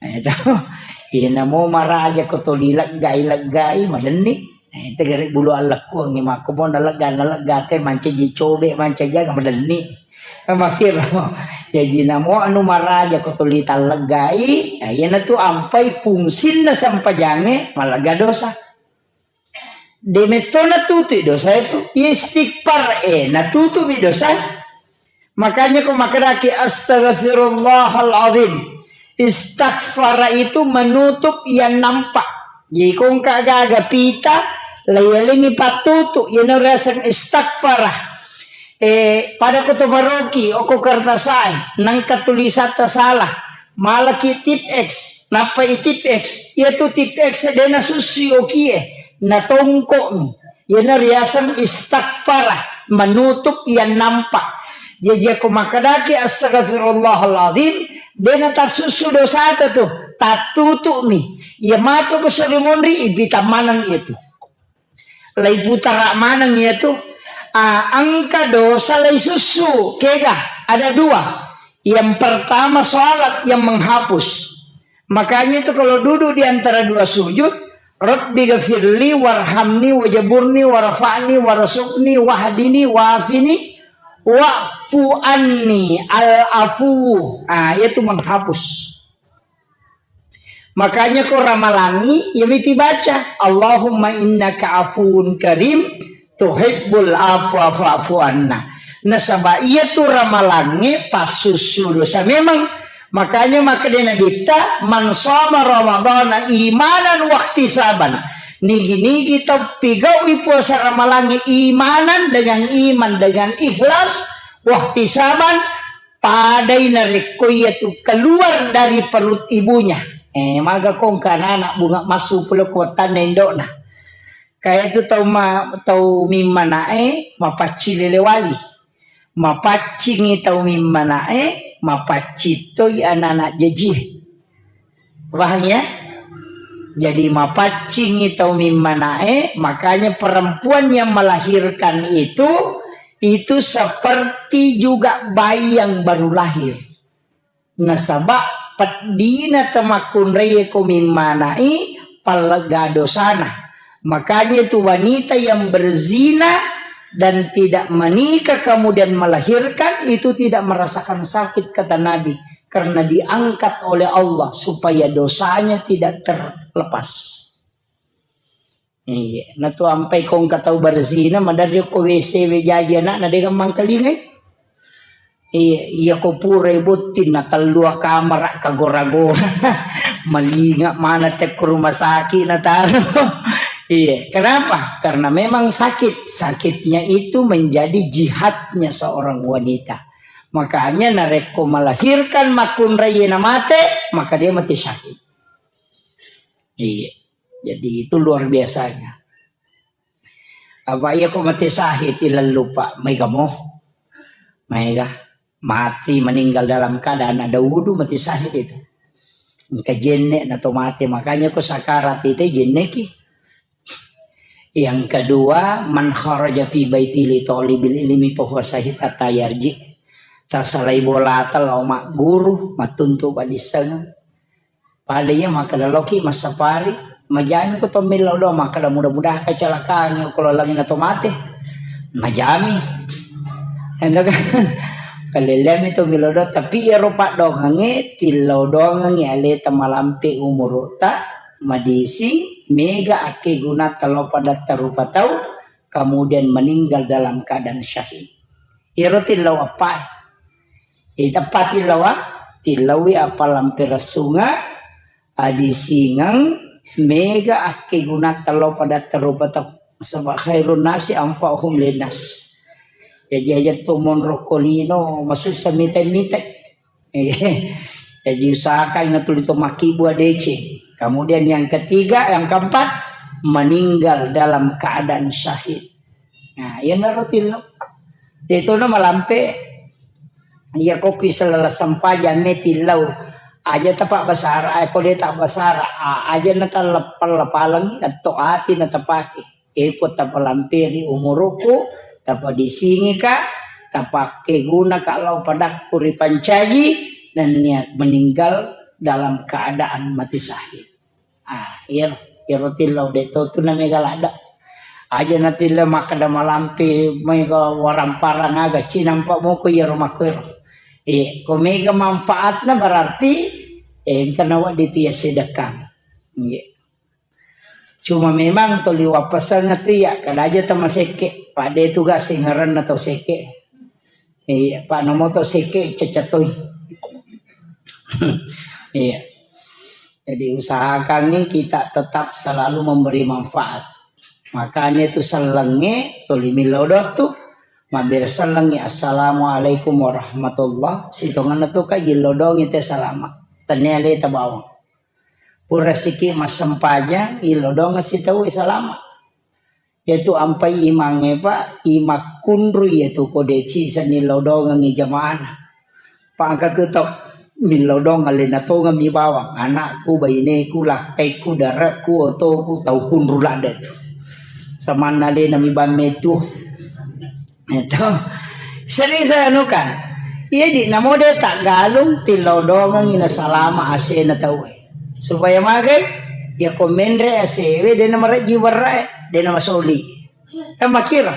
Eh, to. Iya, namo maraja ko toli leggai-leggai, madenni. Eh, tegare bulu allekkuangngi makko mo nalegga, nalegga te mancaji cobe, mancaji aga, madenni. Makkiro. Jaji, namo anu maraja ko toli talleggai, eh, iyanatu ampai fungsinna sempajangnge, malegga dosa. De metto natutui dosa itu. Istighfar, eh, natutui dosa. Makanya ko makkedaki, "Astaghfirullahal azim." Istaghfara itu menutup yang nampak. Jadi, ko engka gaga pita, layalengi pattutu, iyana riaseng istaghfara. Eh, pada ko to maroki, oko kertasae, nengka tulisatta salah. Malaki tip X, nappa i tip X. Iyatu tip X de nasussui okie, natongko'mi. Iyana riaseng istaghfara, menutup yang nampak. Jaji ko makkedaki astaghfirullahaladzim, Dena tasussu dosata tu, tattutu'mi. Iya matu ke sori monri, ipita maneng iya tu. Lai putara maneng iya tu. Ah, engka dosa lai sussu, kega? Ada dua. Yang pertama salat yang menghapus. Makanya itu kalau duduk di antara dua sujud, Rabbi ghafirli warhamni wajaburni warfa'ni warzuqni wahdini wafini wa'fu anni, al-afu. Ah, itu menghapus. Makanya ko ramalangi, ya miti baca, Allahumma innaka afuwun karim, tuhibbul afwa fa'fu anna. Nasaba iya tu ramalangi passussu dosa memang. Makanya makkeda Nabitta, "Man shoma Ramadana imanan wahtisaban." Nigi-nigi tau pigaui puasa ramalangi imanan, dengan iman, dengan ikhlas, wahtisaban, padai narekko iya tu keluar dari perut ibunya. Eh, maga kongka anak-anak bunga massu pole ko wattanna indo'na. Kaya tu tau ma-, tau mimmanae mapaccing lele wali. Mapaccingi tau mimmanae, mapaccing toi anak-anak jajie. Paham ya? Jadi mapaccingi tau mimmanae, makanya perempuan yang melahirkan itu, itu seperti juga bayi yang baru lahir. Nasaba peddina tamakkunrai ko mimmanai pallega dosana. Makanya itu wanita yang berzina dan tidak menikah kemudian melahirkan itu tidak merasakan sakit, kata Nabi, karena diangkat oleh Allah supaya dosanya tidak terlepas. Iya, natu ampai kongka tau berzina, maderri ko W C we jaji anakna, de gampang kalingai. Iya, iya ko pura botting na tellua kamara kagora-gora. Malinga mana te ko rumah sakit na taro. Iya, kenapa? Karena memang sakit. Sakitnya itu menjadi jihadnya seorang wanita. Makanya narekko melahirkan makkunrai na mate, maka dia mati syahid. Iya. Jadi itu luar biasanya. Apa iya ko mate syahid ilallu, Pak? Maega mo. Maega. Mati meninggal dalam keadaan ada wudu, mate syahid itu. Engka jenne na to mate, makanya ko sakarat itu jenneki. Yang kedua, man kharaja fi baiti li talibil ilmi fa huwa syahid hatta yarji. Tasalai bolata lao magguru, mattuntu padissengeng. Pada iya makkeda loki massapari, majami ko to millau doang makkeda mudah-mudahan kecelakaan ko lalangi na to mate. Majami. Ento kan. Kaleleami to millau doang, tapi iyaro paddoangengnge tillau doangengngi aleta malampe umurutta, madising, mega akkegunata lao padatta rupa tau, kemudian meninggal dalam keadaan syahid. Iyaro tillau appae. Iteppa tillawa, tillaui appalampe ressunga, adisingeng, mega akkegunata lao padatta rupa tau. Saba khairun nasi anfa'uhum linnas. Jaji aja to monro ko lino, masussa mita-mita. Jadi usahakan na tuli to makkibua deceng. Kemudian yang ketiga, yang keempat, meninggal dalam keadaan syahid. Nah, iyanaro tillau. De tona malampe, iya ko ki selala sempajang me tillau. Aja tapak basara, eh, ko de tak basara, a-, aja na talleppal-leppalengi, atau ati na tapake. Eko tapalamperi umuruku, tapadisingika, tapakkeguna ka lao padakku ripancaji, nennia meninggal dalam keadaan mati syahid. Ah, iyaro, iyaro tillau de to tu na mega ladda. Aja na tillau makkeda malampe mega waramparang aga cinampa moko iyaro makkuero. Eh, ko mega manfaatna berarti, eh, engka nawa ditia sedekah. Nggih. Cuma memang toli wappaseng tu ya, kada aja tama sekke, pada itu gak singeran atau sekke. Iya, Pak Nomo to sekke cecetui. Iya. Jadi usahakan nih kita tetap selalu memberi manfaat. Makanya itu sellengnge toli millau doang tu, mabbere sellengnge assalamualaikum warahmatullah. Sitongenna tu ka jillau doang ite salama. Tenne aleta bawang. Pura siki massempajang, ilodongeng sitau salama. Yaitu ampai imangnge, Pak, imakkunru yaitu ko deci senni lodongengi jamaana. Pak, angka tu tau. Millau doang alena tongeng mi bawang, anakku, baineku, lakkaiku, dare'ku, otoku, tau kunru ladde tu. Samanna alena mi bang metu. Itu. Sering saya anukan. Iya di namo de taggalung, tillau doangengi nasalama asena tauwe. Supaya magai, ya ko menre asewe, de namarejji werrae, de namasoli. Kan makira.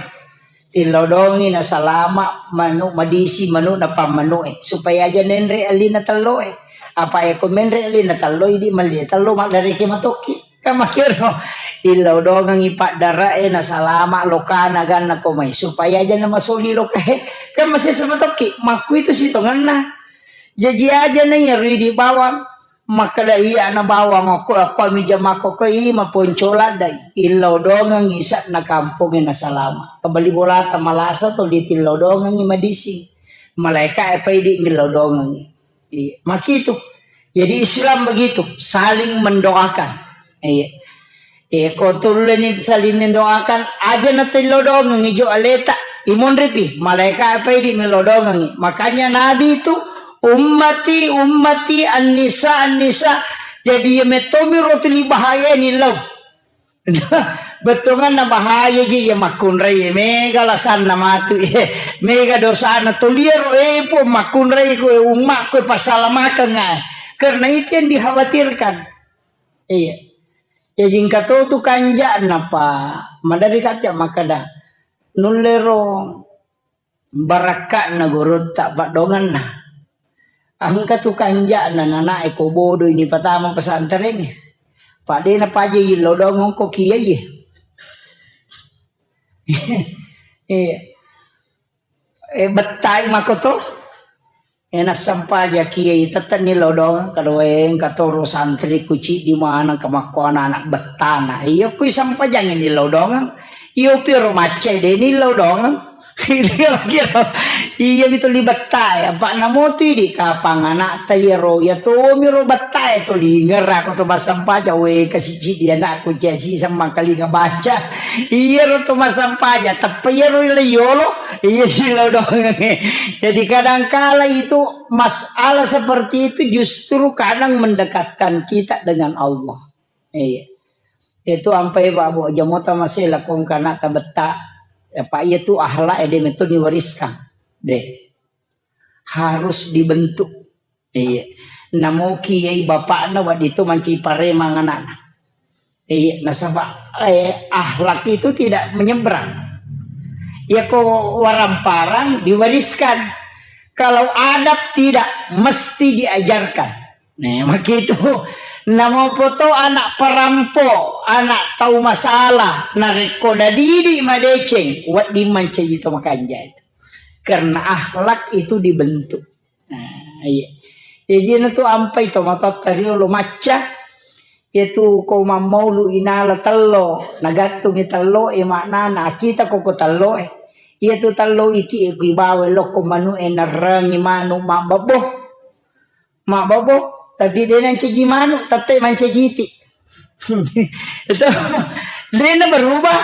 Tillau doangengi nasalama manu madisi manu na pammanu'e. Supaya aja nenre alina telloe. Apa e ko menre alina tello, idi melli tello maddareke matokki. Kan makiro. Illau doangengi paddara'e nasalama lokana ganna ko mai. Supaya aja namasoli lokae. Kan masessa matokki. Makku itu sitongenna. Jaji aja na iya ridi bawang. Makkeda iya na bawang okko, okko mi jamakko ko i maponcola dai. Illau doangengi sa'na kamponge nasalama. Kebali bolata malasa to ditillau doangengi madisi. Malaika e paidi millau doangengi. Iya, makitu. Jadi Islam begitu, saling mendoakan. Iya. Iya, ko tulleni saling mendoakan, aja na tillau doangengi jo aleta, imonripi, malaika apa idi millau doangengi. Makanya Nabi itu, "Ummati, ummati, an-nisa, an-nisa." Jadi iya mettomi rotuli bahaya ni lau. Bettuanganna bahaya ji iya makkunrai, mega lasanna matu, mega dosana. Toliaro, eh, Puang, makkunrai ko, eh, ummakku, eh, pasalamakeng, eh. Karena itu yang dikhawatirkan. Iya. Ya jingka to tu kanja'na, Pak. Madari kaca makada. Nullero barakka'na gurutta, paddoangenna. Engka tu kanja'na nanae ko bodo ini patama pesantren e. Pak de napaja illau doang ko kiai. Eh, eh, bettai mako to. Eh, nassampaja kiai, tettenni lodong, kadoeng katoro santri kuci di mana kemakkuana anak bettana. Iya, kui sampajangi ni lodong. Iyo, piro macca de ni lodong. Kira-kira. Iya, mi tuli bettae. Apa namo tu di kapang anak ta iyaro, ya to miro bettae to di ngerako to bassampaja, we, kasiji di anakku, jasi semmang kalinga baca. Iyaro to massampaja, teppa iyaro le yolo. Iya, silodongengnge. Jadi kadangkala itu masalah seperti itu justru kadang mendekatkan kita dengan Allah. Iya. Itu ampai Pak Bu, jamota masih lakong kana tabetta. Ya, Pak, iya tu akhlak ede metto diwariskan. Deh. Harus dibentuk. Iya. Namo kiai bapakna waditu manci paremang anakna. Iya, nasaba, eh, akhlak itu tidak menyeberang. Ya ko waramparang diwariskan. Kalau adab tidak, mesti diajarkan. Nah, begitu. Namo poto anak perampo, anak tau masalah, narekko nadidi madeceng, wedding mancaji to makanja itu. Karena akhlak itu dibentuk. Nah, iya. Jadi na tu ampai to matotta riolo macca. Iya tu ko mammaulu inala tello, nagattungi tello e maknana akita ko ko tello e. Iya tu tello iti e kui bawa lokko manu e narrangi manu mabbabbo. Mabbabbo, tapi de nancaji manu, tette mancaji iti. Itu de na berubah.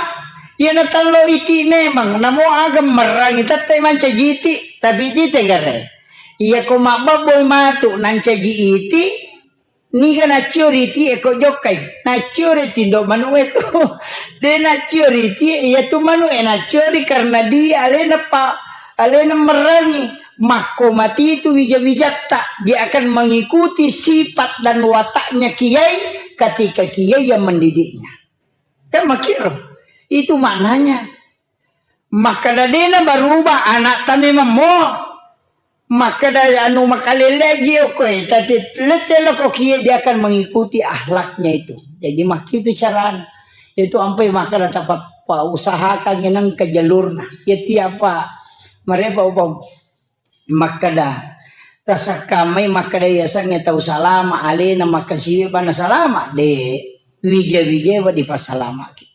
Iya na tello iti memang, namo aga merrangi tette mancaji iti, tapi iti tegare. Iya ko mabbabbo matu nancaji iti, niga naccio riti e ko jokkai. Naccio riti ndo manu e tu. De naccio riti e, iya tu manu e naccio ri karena di alena pa, alena merrangi. Makko mati tu wija-wijatta, dia akan mengikuti sifat dan wataknya kiai ketika kiai yang mendidiknya. Kan makiro. Itu maknanya. Makkada dena berubah anakta memang mo. Makkada anu makaleleji okko e, tapi lette loko kiai dia akan mengikuti akhlaknya itu. Jadi makitu carana. Itu ampai makkada tapa pa usahakan ngenang ke jalurna. Ya tiapa marepa upam. Makkeda, tasakkamai makkeda yasengnge tau salama, alena makkasiwi bana salama, de wija-wijawa dipassalamaki.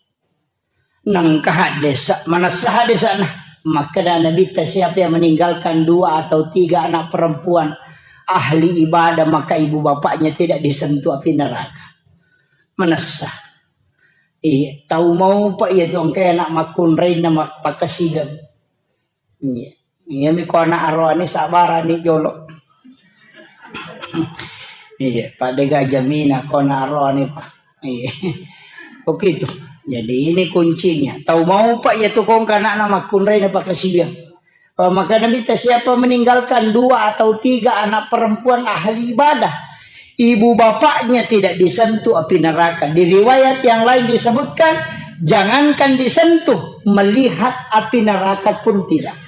Nengka haddesa, manessa haddesana. Makkeda Nabitta, siapa yang meninggalkan dua atau tiga anak perempuan ahli ibadah, maka ibu bapaknya tidak disentuh api neraka. Manessa. Iya, tau mau pa iya tu engka anak makkunrainna mak-, pakkasigeng. Iya. Iya mi ko anak aroane sabarani jolo. Iya, pada gajah mina kona aroni, Pak. Iya. Begitu. Jadi ini kuncinya. Tau mau, Pak, ya tukong kanakna makkunrai na pakasiwiang. Maka Nabi ta, siapa meninggalkan dua atau tiga anak perempuan ahli ibadah, ibu bapaknya tidak disentuh api neraka. Di riwayat yang lain disebutkan, jangankan disentuh, melihat api neraka pun tidak.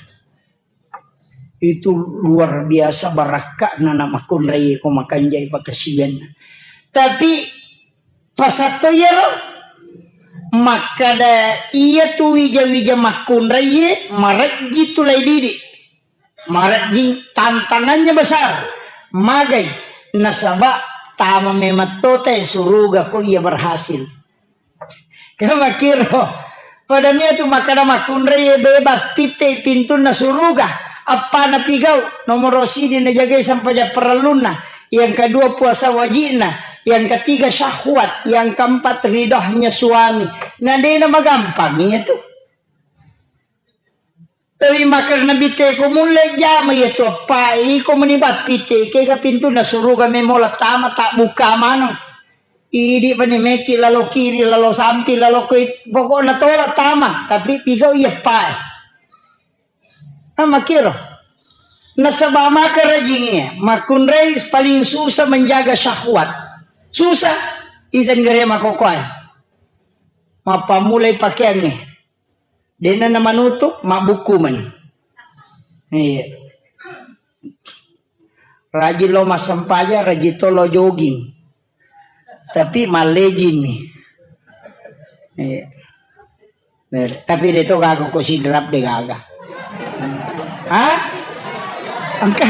Itu luar biasa barakka'na na makkunrai ko makanjai pakasiwianna. Tapi pasatto iyaro makkada, iya tu wija-wija makkunraiye marejji tu lai didi. Marejjing, tantangannya besar. Magai? Nasaba tama memang tote suruga ko iya berhasil. Kamakiro. Pada mia tu makkada makkunrai bebas pitte pintunna suruga. Appana pigau, nomoro sidi najagai sampajang parellunna. Yang kedua puasa wajibna. Yang ketiga syahwat. Yang keempat ridhonya suami. Nah, dena magampang iya tu. Tapi makkada Nabi te ko mulle jama iya tu appa iko meni bappi te kega pintunna suruga memola tama tak buka maneng. Idi pani meki lalo kiri, lalo sampi, lalo koi, pokokna tola tama, tapi pigau iya pae. Ah, makiro. Nasaba maka rajingi, makkunrai paling susah menjaga syahwat. Susah, iten gere makokoe. Mappamulai pakeangnge. Dena na manutu, mabbuku mani. Iya. Rajin lo massempajang, rajin to lo jogging. Tapi mallejing ni. Iya. Tapi de to gaga ko sidrap de gaga. Hah? Engka.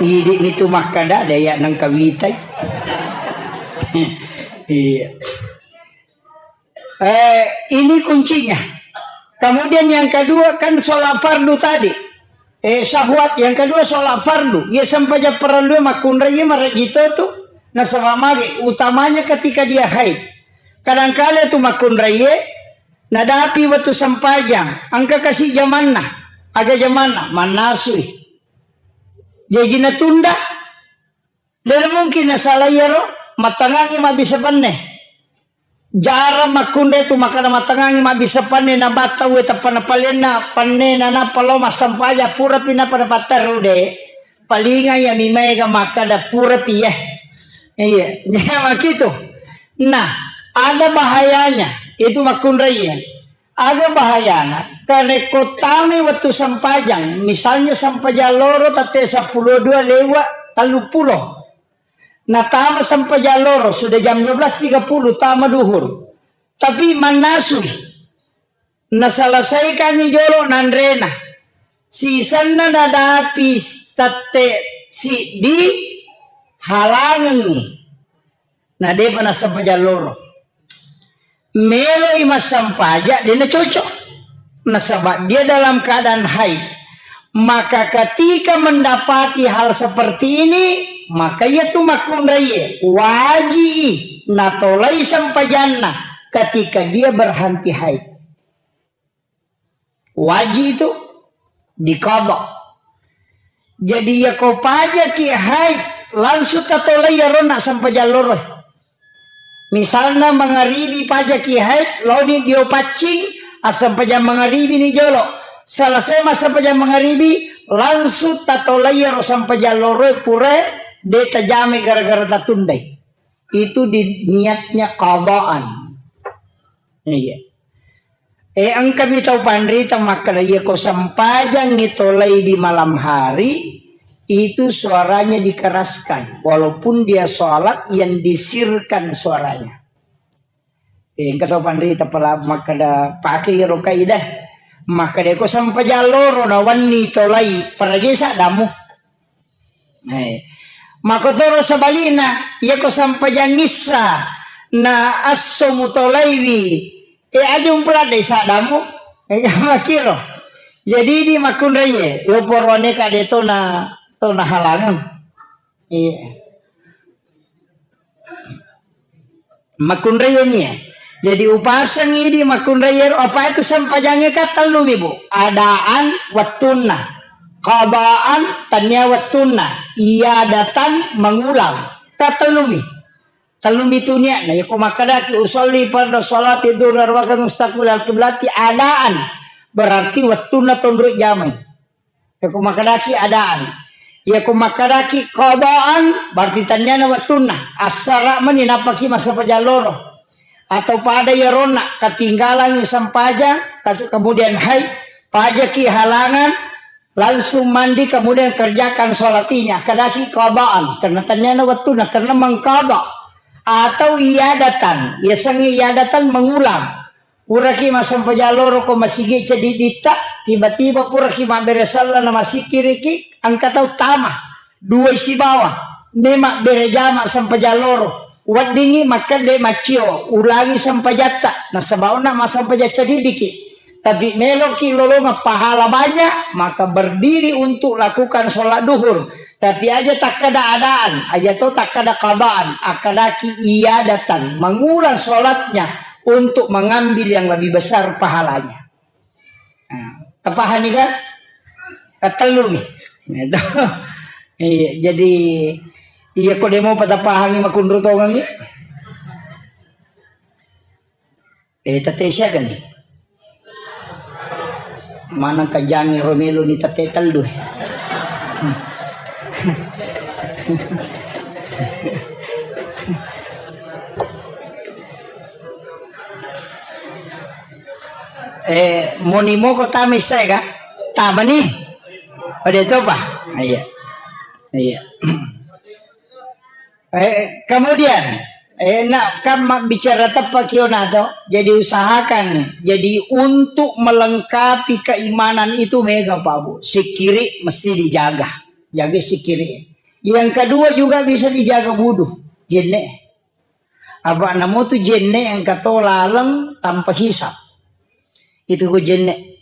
Idi itu makkada de ya nengka witai. Iya. Eh, ini kuncinya. Kemudian yang kedua kan sholat fardu tadi. Eh, syahwat. Yang kedua sholat fardu. Iya sempajang parellu makkunrai iya marejji to tu. Nasaba magi? Utamanya ketika dia haid. Kadangkala tu makkunrai iya nadapi waktu sempajang. Engka kasi jamanna. Aga jamanna? Mannasui. Jaji natunda. Dena mungkin nasala iyaro, mattangangi mabbissa penne. Jarang makkunrai tu makkada mattangangi mabbissa penne, nabatta uwe tappa napalenna penne na nappa lo massempajang purapi nappa napatteru de. Palinga iya mi maega makkada purapi ya. Iya, makitu. Nah, ada bahayanya itu makkunrai ya. Aga bahayana? Karekko tamai wettu sempajang, misalnya sempajang loro tette seppulo dua lewat telluppulo. Natama sempajang loro, sudah jam dua belas tiga puluh tama duhur. Tapi mannasui. Naselesaikangi jolo nanrena. Sisenna nadapi tette siddi halangengi. Na depa nassempajang loro. Meloi massempajang, de nacocok. Nasaba dia dalam keadaan haid. Maka ketika mendapati hal seperti ini, maka iya tu makkunraie waji'i natolai sempajanna ketika dia berhenti haid. Waji itu diqadha. Jadi, iya ko pajaki haid, langsung tatolai iyaro na sempajang loro. Misalna mangaribi pajaki haid, laoni dio paccing, assempajang mangaribi ni jolo. Selesai massempajang mangaribi, langsung tatolai iyaro sempajang loro pura de tajamai gara-gara tatundai. Itu di niatnya qadaan. Iya. Eh, engkami tau panrita makkeda, iya ko sempajangngi tolai di malam hari, itu suaranya dikeraskan. Walaupun dia sholat, yang disirkan suaranya. Eh, engka tau panrita pala makkeda, pake iyaro kaidah. Makkeda, ko sempajang loro na wenni tolai, parajai saddamu. Eh, makotoro sebalikna, iya ko sampajang issa na esso mutolaiwi, eh, aja umpeladdai saddamu. Eh, makiro. Jadi di makkunraie, yo poroane kade tona, tona halangan. Iya. Makkunraiye mie. Jadi upaseng idi makkunraiye ro, apa itu sempajangnge ka tellumi, Bu. Adaan wettunna. Qadaan, tania wettunna. Iyadatan, mengulang. Tatellumi. Tellumi tu niatna. Yako makkedaki usolli fardu salati dhuhri arba'a mustaqbilal kiblati adaan. Berarti wettunna tonro jamai. Yako makkedaki adaan. Yako makkedaki qadaan, berarti taniana wettunna. Assara meni nappaki massempajang loro. Atau pada yaronna, ketinggalan sempajang, kat-, kemudian haid, pajaki halangan, langsung mandi, kemudian kerjakan sholat ini, akkadaki qadaan, karena taniana wettunna, karena mengqada. Atau iyadatan, yasengnge iyadatan mengulang. Puraki massempajang loro ko masigi ceddiditta, tiba-tiba puraki mabbere selleng na masikkiriki, engka tau tama, duai sibawa, memabbere jama sempajang loro, weddingngi makkedde maccio, ulangi sempajatta, nasaba onna massempajang ceddiddiki. Tapi meloki lolongeng pahala banyak, maka berdiri untuk lakukan sholat duhur. Tapi aja takkada adaan, aja to takkada qadaan, akkadaki iyadatan, mengulang sholatnya untuk mengambil yang lebih besar pahalanya. Nah, tapahani kan? Katellu nih. Gitu. Iya, jadi iya ko demo pada pahangi makunru tongangi. Eh, tette siaga ni? Maneng kajangi ro melo ni tette tellu. Eh, moni moko tama issae ka? Tama ni? Pada itu apa? Iya. Iya. Eh, kemudian, eh, nak kan mak bicara tepat kio nato. Jadi usahakan. Jadi untuk melengkapi keimanan itu mega Pak Bu. Sikiri mesti dijaga. Jaga sikiri. Yang kedua juga bisa dijaga wudhu. Jenne. Apa namu tu jenne yang kato laleng tanpa hisap. Itu ku jenne.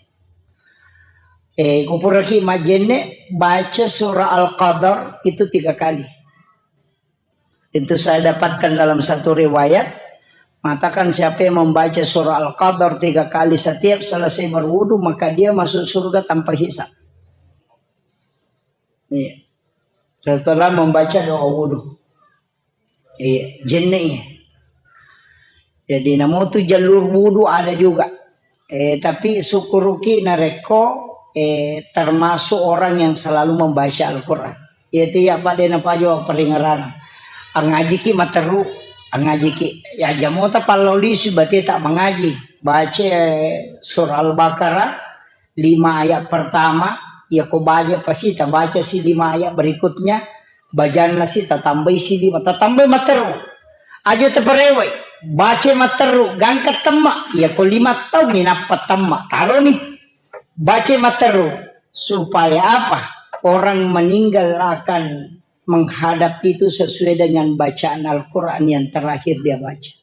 Eh, kupuraki majenne baca surah Al-Qadar itu tiga kali. Itu saya dapatkan dalam satu riwayat, mengatakan siapa yang membaca surah Al-Qadar tiga kali setiap selesai berwudu, maka dia masuk surga tanpa hisab. Iya. Setelah membaca doa wudu. Iya, jenne iya. Jadi namu tu jalur wudu ada juga. Eh, tapi syukuruki narekko, eh, termasuk orang yang selalu membaca Al-Quran. Yaitu ya Pak dena pajo peringeran. Angajiki materu, angajiki. Ya jamota pallolisu berarti tak mengaji. Baca, eh, surah Al-Baqarah, lima ayat pertama, ya ko baca pasti tabaca si lima ayat berikutnya, bajanna si tatambai si lima, tatambai materu. Aja teperewai, baca materu, gangka temma, ya ko lima tahun minappa temma, taro nih, baca materu, supaya apa? Orang meninggal akan menghadap itu sesuai dengan bacaan Al-Quran yang terakhir dia baca.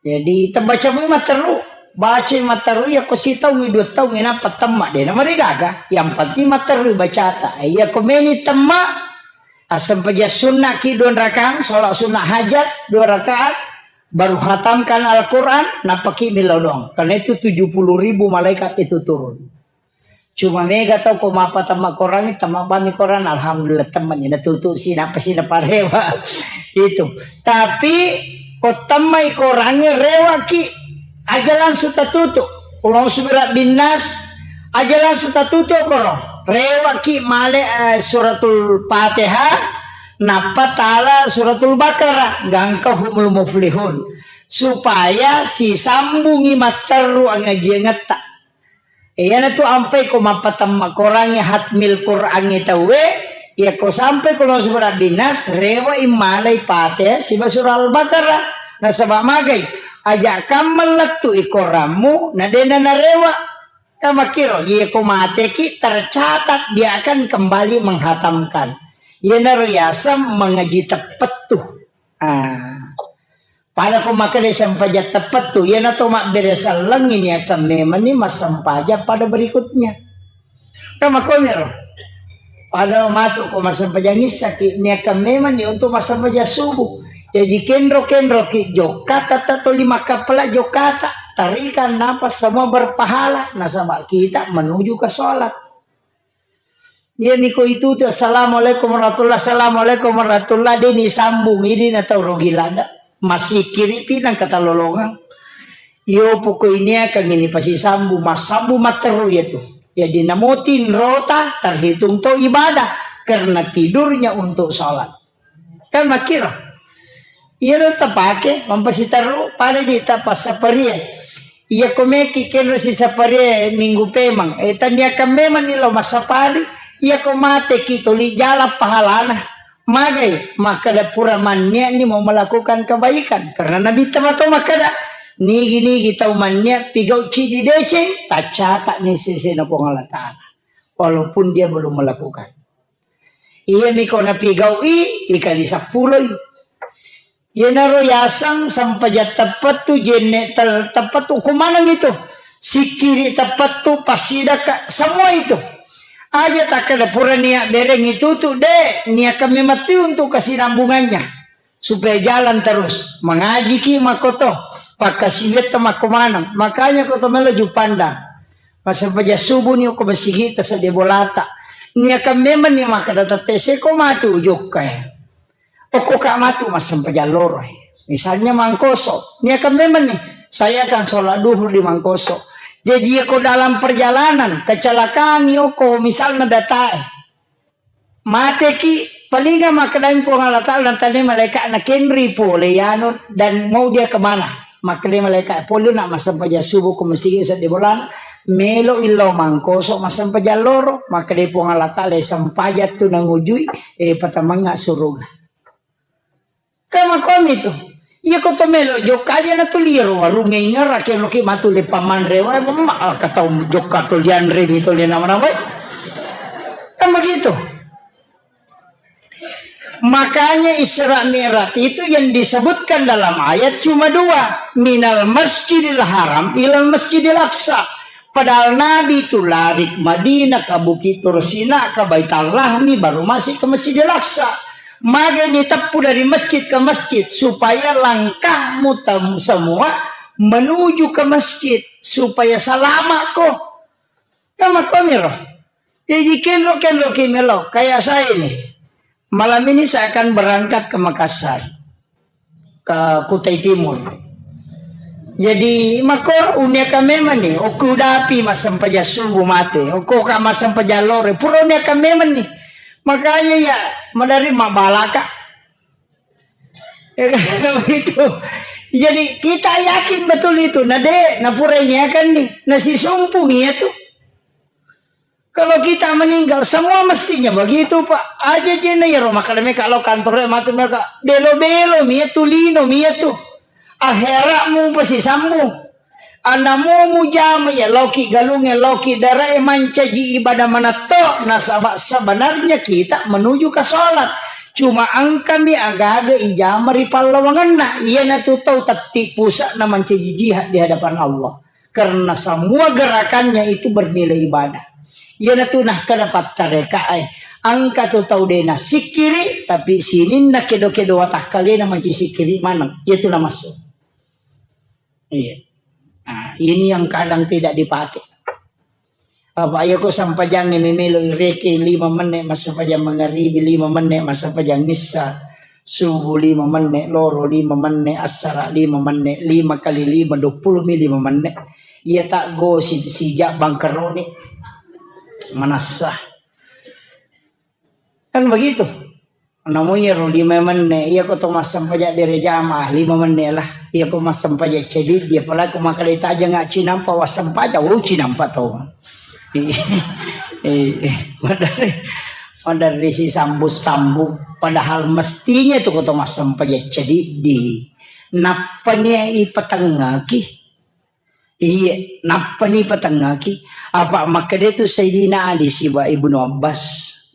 Jadi, tebaca mu materu, baca materu, ya ko sitaung, dua taung, nappa temma, de na marigaga. Yang penting materu bacata. Ya ko meni temma, asempajang sunna ki dua rakaat, sholat sunnah hajat dua rakaat, baru hatamkan Al-Quran, nappaki milodong. Karena itu tujuh puluh ribu malaikat itu turun. Cuma mega tau ko mappatemma Korangnge, temma bami Korang, alhamdulillah temma ni natutu si, nappa si naparewa. Itu. Tapi ko temmai Korangnge rewaki, aja langsung tatutu. Qul a'udzu birabbin nas, aja langsung tatutu koro. Rewaki male, eh, suratul Fatihah, nappa tala suratul Baqarah, gangka humul muflihun. Supaya sisambungi matteru angajiangetta. Iyanatu ampai ko mappatemma Korangnge hatmil Korangnge tauwe, iya ko sampai ko lo surah Binas, rewa immalai Fatihah siba surah Al-Baqarah. Nasaba magai, aja kammang lettu i Korammu, na dena narewa. Kamakiro, iya ko mateki tercatat dia akan kembali menghatamkan. Iyanaro yaseng mengaji teppettu. Ah. Pada ko makkeda sempajang teppettu, iyana to mabbere sellengngi niakang memenni massempajang pada berikutnya. Kan makkoniro. Pada matu ko massempajang issaki niakang memenni untuk massempajang subuh. Jaji kenro-kenroki jokka tata to lima kappala jokkata. Tarikan napas semua berpahala, nasaba kita menuju ke sholat. Iya niko itu tu, "Assalamualaikum warahmatullah, assalamualaikum warahmatullah," de' ni sambung, ini na tau rugi lada. Masikiri pi nang katalolongang. Iyo poko ini akan ini pasti sambung, massambung matteru ya tu. Jadi namotin rota terhitung to ibadah karena tidurnya untuk sholat. Kan makkiro. Iyaro tapake mampasiterru pada di tapassaparie. Iya ko meki kenro sisaparie minggu pemang. Eh, tania kan memang ni lo massapari. Iya ko mate ki toli jala pahalana. Magai makkada pura mannia ni mau melakukan kebaikan. Karena Nabi tamato makkada nigi-nigi tau mannia pigau cidi deceng, taccatak ni sesena Puang Allah Ta'ala. Walaupun dia belum melakukan. Iyami ko napigau'i, ikali sappuloi. Iyanaro yaseng sempajang teppettu, jenne tel-, teppettu, ko maneng itu. Sikkiri teppettu, passidakka, semua itu. Aja takkeda pura nia bereng itu tu, de, niakan memang tu untuk kesinambungannya. Supaya jalan terus. Mengajiki makkoto, pakkasiwiatta makko maneng. Makanya koto melo jupanda. Massempajang subuh ni okko masigi ta seddie bolata. Niakan memang ni makkada tette seko matu jokka e. Okko ka matu massempajang loro e. Misalnya mangkoso. Niakan memang ni, saya akan sholat duhur di Mangkoso. Jadi ko dalam perjalanan, kecelakaan ni okko misalnya data e. Mateki, palinga makkedai Puang Allah Ta'ala, nantane malaika'na, "Kenri pole yanu dan mau dia kemana?" Makkedai malaikat, "Pole nak massempajang subuh ko masigi seddi bolana, melo illo Mangkoso massempajang loro." Makkedai Puang Allah Ta'ala, "Sempajang tu nangujui, eh, patamengnga suruga." Kan makkomi tu. Iya ko to melo jokka aja na tu liaro warungnge ingarake loki matu le pamanre wae, memma, ah, katau jokka to lianre mi to le nama-nama. Kan begitu. Makanya Isra Mi'raj itu yang disebutkan dalam ayat cuma dua, minal masjidil haram ilal masjidil aqsa. Padahal Nabi itu lari ke Madinah, ke Bukit Tursina, ke Baitul Lahmi, baru masuk ke Masjidil Aqsa. Magai ni teppu dari masjid ke masjid, supaya langkahmu tem-, semua menuju ke masjid, supaya selamat ko. Kan makkomiro. Jadi kenro-kenro ki melo, kayak saya ini. Malam ini saya akan berangkat ke Makassar, ke Kutai Timur. Jadi, makko uniaka memang ni, okko udapi massempajang subuh mate, okko ka massempajang loro, pura uniaka memang ni. Makanya ya, madari mabalaka. Ya kan, begitu. Jadi, kita yakin betul itu. Nah, de, na pura ini akan ni, na sisumpung iya tu. Kalau kita meninggal, semua mestinya begitu, Pak. Aja jena ya, Roma, kalau mereka lo kantor, mati mereka belo-belo, mia tu lino, mia tu. Akhiratmu pasti sambung. Anamu mujama ya, loki galunge, loki darae mancaji ibadah manatto. Nasaba sebenarnya kita menuju ke sholat. Cuma engkami agaga ijama ri pallawangenna. Iya natu tau tetti pusat na mancaji jihad di hadapan Allah. Karena semua gerakannya itu bernilai ibadah. Iyanatu nah kada pattarekae. Engka tu tau de nassikkiri, tapi sininna kedo-kedo watakkalena manci sikkiri maneng. Iyatu namassu. Iya. Nah, ini yang kadang tidak dipakai. Apa iya ko sampajangnge memelo ireke lima menit massapajang mangaribi, lima menit massapajang issa. Subuh lima menne, loro lima menne, assara lima menne, lima kali lima, dua puluh mi lima menne. Iya tak gosip sijak bangkeroni. Manassa. Kan begitu. Namu iyaro lima menne, iya ko to massempajang bere jamaah, lima menne lah. Iya ko massempajang cediddi, apalagi ko makkeda tajang cinampa wassempajang, oh, cinampa to. Eh, eh, maderri, maderri sisambung-sambung. Padahal mestinya tu ko to massempajang cediddi. Nappani ipatengngaki. Iya, nappani ipatengngaki. Apa makkeda tu Sayyidina Ali siba Ibnu Abbas.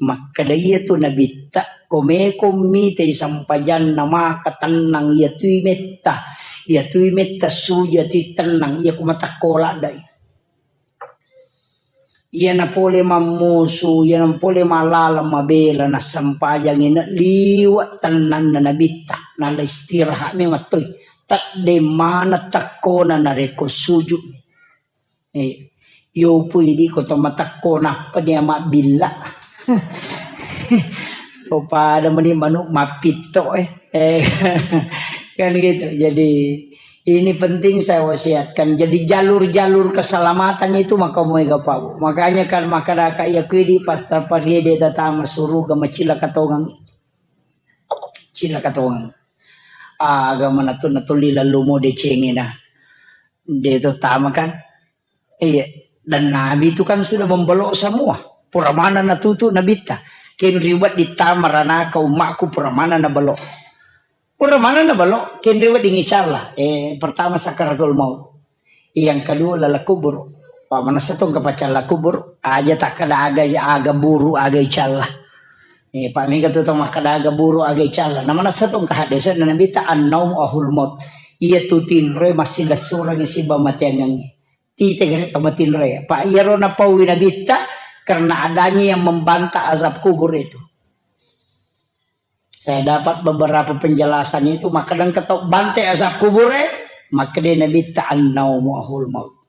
Makkeda iya tu nabitta. Ko meko mitai sampajanna maka tennang iya tui metta. Iya tui metta suja tui tennang. Iya ko matakkola dai. Iyana pole mammusu, iyana pole mallalang mabela, nassempajangi na liwe' tennanna nabitta, nala istirahat memang toi. Tadde mana tekkona narekko sujud. Eh, yopu idi ko to matekko nappa dia mabbilla. To pada meni manuk mappitto, eh. Eh, kan gitu. Jadi ini penting saya wasiatkan. Jadi jalur-jalur keselamatan itu maka moega pau. Makanya kan maka daka iya kuidi pas tapariede tatama suruga macilla katongang. Cilla katongang. Aga manatu natulli lallumo decengena. De to tama kan. Iya, dan Nabi itu kan sudah membelok semua. Pura mana natutu Nabitta. Kenri wedding tama ranaka ummakku pura mana nabelok. Pura mana nabelok, kenri wedding icalla. Eh, pertama sakaratul maut. Yang kedua lala kubur. Pak manessa tong kapacalla kubur, aja takkada aga, aga buru, aga icalla. Eh, Pak mega tu tong makkada aga buru, aga icalla. Na manessa tong kahaddesa na Nabitta annaumu ahul maut. Iya tu tinroe massilessurangi siba mateangengngi. Tite gare to matinroe. Pak iyaro napaui Nabitta karena adanya yang membantah azab kubur itu. Saya dapat beberapa penjelasan itu, makkeda engka tau bante azab kubure, makkeda Nabitta annaumu ahul maut.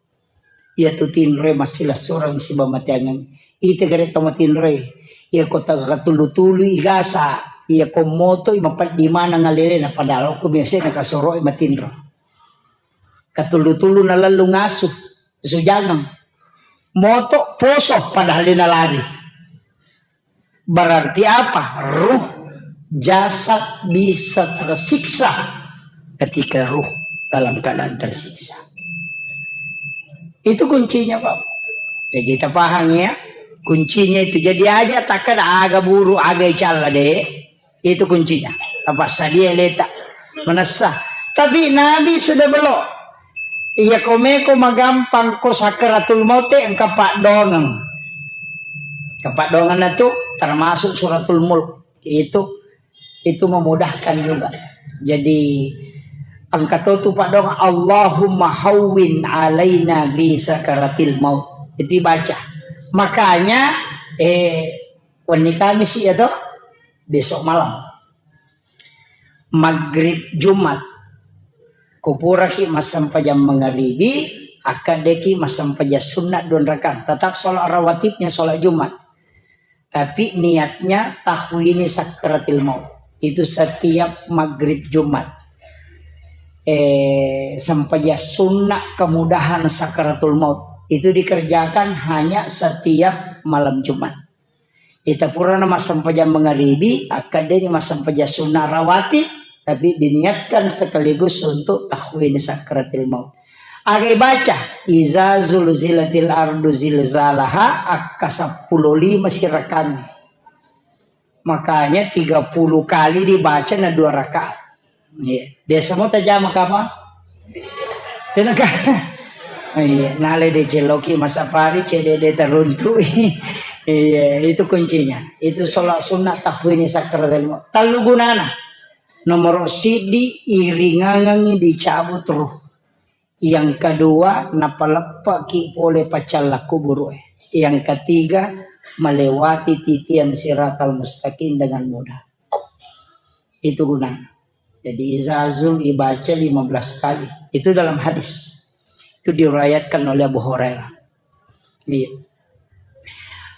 Iya tu tinroe massilessureng siba mateangeng. Ite gare to matinroe. Iya ko taga katulu-tulu igasa, iya ko moto i mapeddi maneng alelena padahal ko biasa na kasoro i matinro. Katulu-tulu nalallu ngasu, sujangeng. Moto poso padahal dena lari. Berarti apa? Ruh jasad bisa tersiksa ketika ruh dalam keadaan tersiksa. Itu kuncinya, Pak. Ya, kita paham ya. Kuncinya itu. Jadi aja takkada aga buru, aga icalla de. Itu kuncinya. Apa sadia leta. Manessa. Tapi Nabi sudah belok. Iya komeko magampang ko sakaratul maut engka paddoangeng. Engka paddoangenna tu termasuk suratul mulk. Itu itu memudahkan juga. Jadi engka to tu paddoang Allahumma hawwin alaina bi sakaratil maut. Itu baca. Makanya eh wenni Kamis ya to besok malam. Maghrib Jumat. Kupuraki massempajang mangaribi, akkaddeki massempajang sunna dua rakaat. Tetap sholat rawatibnya sholat Jumat. Tapi niatnya tahwini sakaratil maut. Itu setiap maghrib Jumat. Eh, sempajang sunna kemudahan sakaratul maut. Itu dikerjakan hanya setiap malam Jumat. Ita purana massempajang mangaribi, akkaddeni massempajang sunna rawatib, tapi diniatkan sekaligus untuk tahwini sakaratil maut. Aga ibaca, iza zulzilatil ardu zilzalaha, akka seppulo lima sirakang. Makanya tiga puluh kali dibaca na dua rakaat. Iya. Biasa mo tajama kapang? Tenaka. Iya, nale de celoki masapari cede de teruntu. Iya, itu kuncinya. Itu sholat sunnah tahwini sakaratul maut. Tellu gunana. Nomor siddi iringangengi dicabut ruh. Yang kedua, napaleppaki pole pacalla kuburu e. Yang ketiga, melewati titian siratal mustaqim dengan mudah. Itu gunana. Jadi izazul ibaca lima belas kali. Itu dalam hadis. Itu diriwayatkan oleh Abu Hurairah. Iya.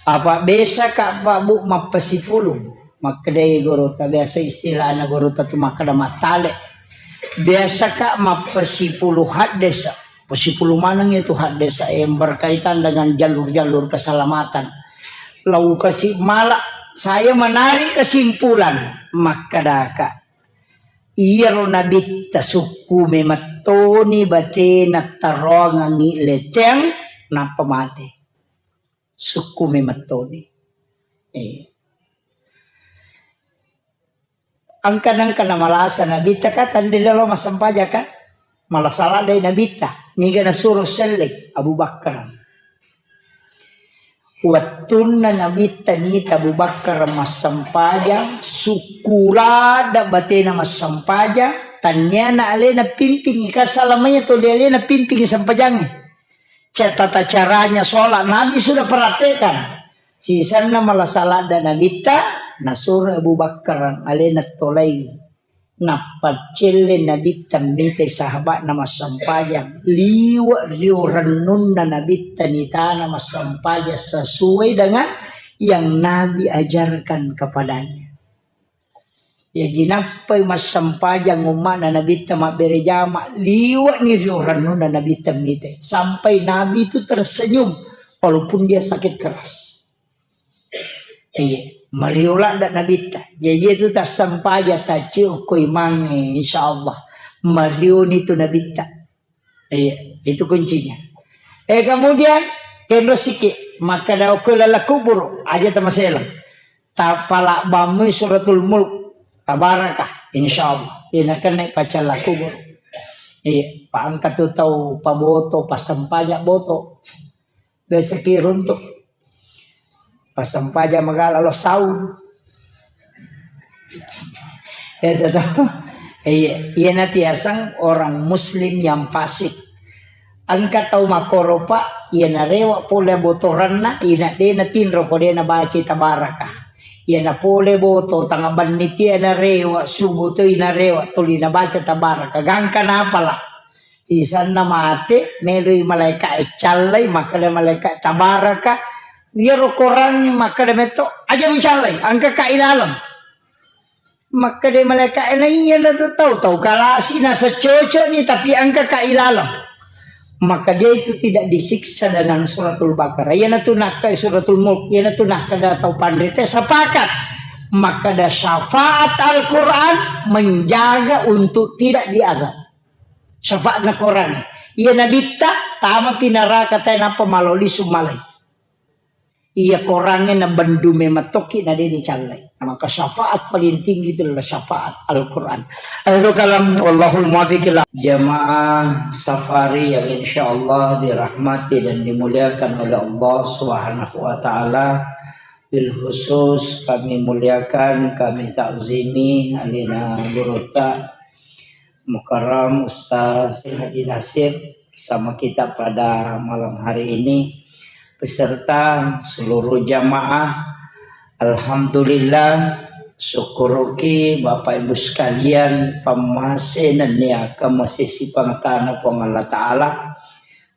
Apa biasa ka Pak Bu mappasipulung? Makkedai gurutta, biasa istilahna gurutta tu makkeda mattale. Biasa ka mappasipulung haddesa. Pasipulung maneng itu haddesa yang berkaitan dengan jalur-jalur keselamatan. Lau kasi mala, saya menarik kesimpulan, makkedaka. Iyaro nabitta sukku memettoni batena taroangangi leteng, nappa mate. Sukku memettoni. Eh. Angka nengka namalasa nabitta ka tande lalo massempajang ka. Malasa ladde nabitta. Niga nasuro selleng Abu Bakar. Wettunna nabitta nita Abu Bakar massempajang, sukku ladde batena massempajang, tanniana alena pimpingi ka salamanya tuli alena pimpingi sempajangnge. Ca-, tata caranya sholat Nabi sudah praktekkan. Sisenna malasa ladde nabitta, nasuro Abu Bakar alena tolai. Nappaccelle Nabitta mitai sahabatna massempajang, liwe' rio rennunna Nabitta nitana massempajang sesuai dengan yang Nabi ajarkan kepadanya. Jaji nappai massempajang umma'na Nabitta mabbere jama, liwe'ni rio rennunna Nabitta mitai. Sampai Nabi itu tersenyum walaupun dia sakit keras. Iya, mario ladda Nabitta. Jaji itu tassempajang taccio ko imangnge, insyaallah. Marioni tu Nabitta. Iya, itu kuncinya. Eh, kemudian kenro siki, makkada okko lala kuburu, aja tamaselang. Tapala bammu suratul mulk, tabaraka, insyaallah. Ina kena pacalla kuburu. Iya, pa engka tu tau paboto, pasempajang boto. Biasa ki runtuk. Pasempajang magala lo saun. Biasa to. Iya, iya natiasang orang muslim yang fasik. Engka tau makkoro, Pak, iya narewa pole botoranna, ina de natinro ko de nabaca tabaraka. Iya napole boto tanga banni tia narewa, subuh to inarewa, tuli nabaca tabaraka. Gangka napala. Sisanna mate, meloi malaika'e callai, makkeda malaika tabaraka, iyaro korangnge makkeda metto, aja mucallai, engkaka ilaleng. Makkeda malaika'e, na iya natu tau, tau kalasi nasa cocokni, tapi engkaka ilaleng. Maka dia itu tidak disiksa dengan suratul Baqarah. Iyanatu nakka suratul Mulk, iyanatu nakkeda tau panrita sepakat. Makkeda syafaat Al-Quran menjaga untuk tidak diazab. Syafaatna Korang. Iya nabitta, tamapi naraka tae nappa maloli summalai. Iya Korangnge nabendu memettoki na de nicallai. Maka syafaat paling tinggi itu adalah syafaat Al-Quran. Akhirul kalam, wallahul muwaffiq ila. Jamaah safari yang insya Allah dirahmati dan dimuliakan oleh Allah Subhanahu wa Ta'ala, bil khusus kami muliakan, kami takzimi alina gurutta Mukarram Ustaz Haji Nasir bersama kita pada malam hari ini, beserta seluruh jamaah. Alhamdulillah, syukuruki Bapak Ibu sekalian, pammase nennia kemase sipangtana Puang Allah Ta'ala.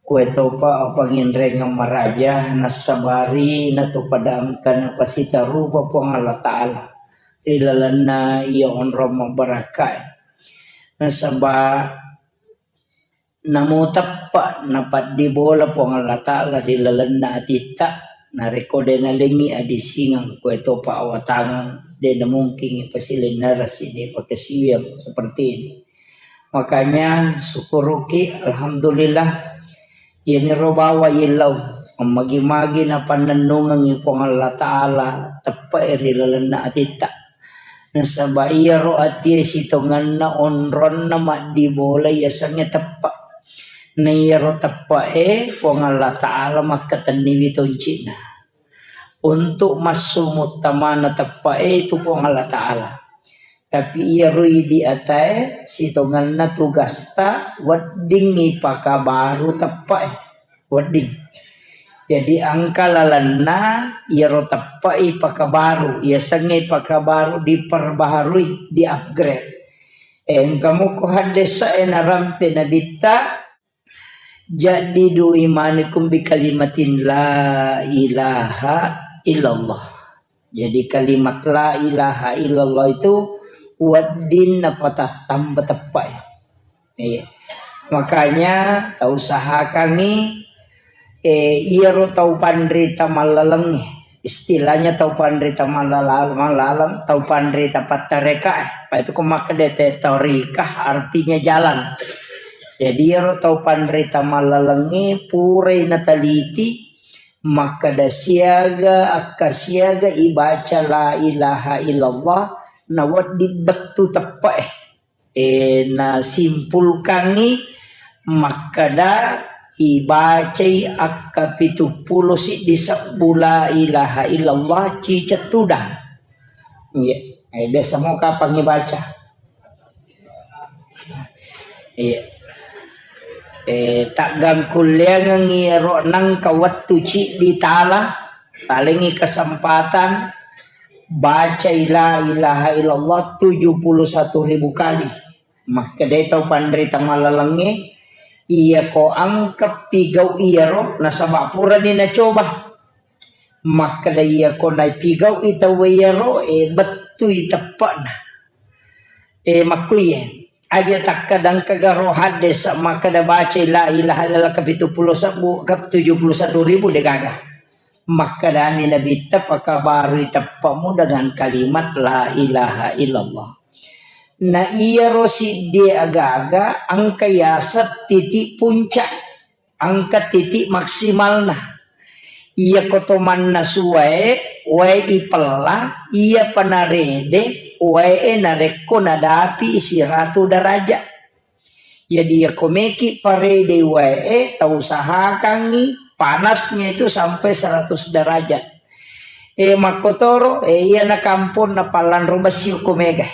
Kuetopa apanginrengeng maraja, nassabari natupadangka napasitarupa Puang Allah Ta'ala ri lalenna iya onrong mabbarakkae. Nasaba namo teppa napaddibola Puang Allah Ta'ala ri lalenna atitta, narekko de nalengngi adisingeng, kuetopa awatangeng, de namungkingi pasilennerasi, de pakasiwiang seperti ini. Makanya syukuruki, alhamdulillah, iyaniro bawa illau, magi-magi napannennungengi Puang Allah Ta'ala teppe'e ri lalenna atitta. Nasaba iyaro atie sitongenna onronna maddibola yasengnge teppa. Na iyaro teppe'e Puang Allah Ta'ala makkatenniwi toncina. Untuk massu muttamana teppe'e itu Puang Allah Ta'ala. Tapi iyaro idi atae sitongenna tugasta wedding ipakabaru teppe'e. Wedding. Jadi engka lalenna iyaro teppe'e ipakabaru, yasengnge ipakabaru, diperbaharui, di-upgrade. Engka muko haddesa'e narampe nabitta, jaddidu imanakum bi kalimatin la ilaha illallah. Jadi kalimat la ilaha illallah itu wedding napatattamba teppe'e. Iya. Makanya tausahakangngi, eh, iyaro tau panrita mallalengnge. Istilahnya tau panrita mallala-, mallaleng, tau panrita pattarekae. Pa itu ko makkeda te torikah artinya jalan. Jadi iyaro tau panrita mallalengnge purai nataliti makkeda siaga, akka siaga ibaca la ilaha illallah, na wedding bettu teppe'e. Eh, nasimpulkangngi makkeda ibacai akka pitu pulo siddi sebbu la ilaha illallah cicek tudang. Iya, eh, biasa mo kapang ibaca. Iya. Eh, taggangkulleangengngi ro nangka wettu ciddi tala, talengngi kesempatan Bacai la ilaha illallah tujuh puluh satu ribu kali. Makkedai tau panrita malalengnge, iyako engka pigau iyaro, nasaba purani nacoba. Makkeda iyako napigau'i tau iyaro, e, bettui teppe'na. E, makkuye, aja takkadang kagaro haddesa makkeda bacai la ilaha illallah kapitu pulo sebbu, ka tujuh puluh satu ribu degaga. Makkedami Nabitta, pakabarui teppe'mu dengan kalimat la ilaha illallah. Na iyaro siddie aga-aga engka yaseng titik puncak, engka titik maksimalna. Iyako to mannasu wae, wae ipella, iyapa narede, wae narekko nadapi siratu derajat. Jadi, iyako meki parede wae, tau usahakangngi panasnya itu sampai seratus derajat. E, makkotoro, e, iyana kamponna pallanro bessi ko mega.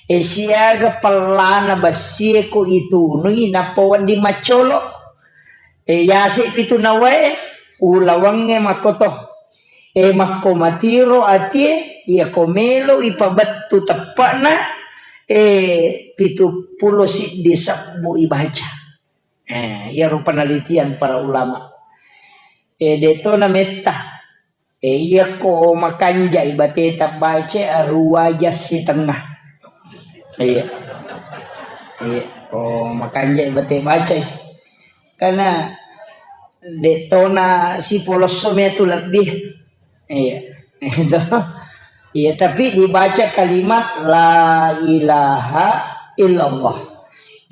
E, siaga pellana bessi ko itunui nappa wedding maccolo. E, yase pitu nawae, ulawangnge makkoto. E, makko matiro atie, iyako melo ipabettu teppe'na, e, pitu pulo siddi sebbu ibaca. E, iyaro penelitian para ulama. E, deto na metta. E, iyako makanjai bate tabbace aruwa jassi tengah. Iya. Iya, ko makanjai bate bacai. Karena deto na sipolosso metu lebih. Iya. Itu. Iya, tapi dibaca kalimat la ilaha illallah.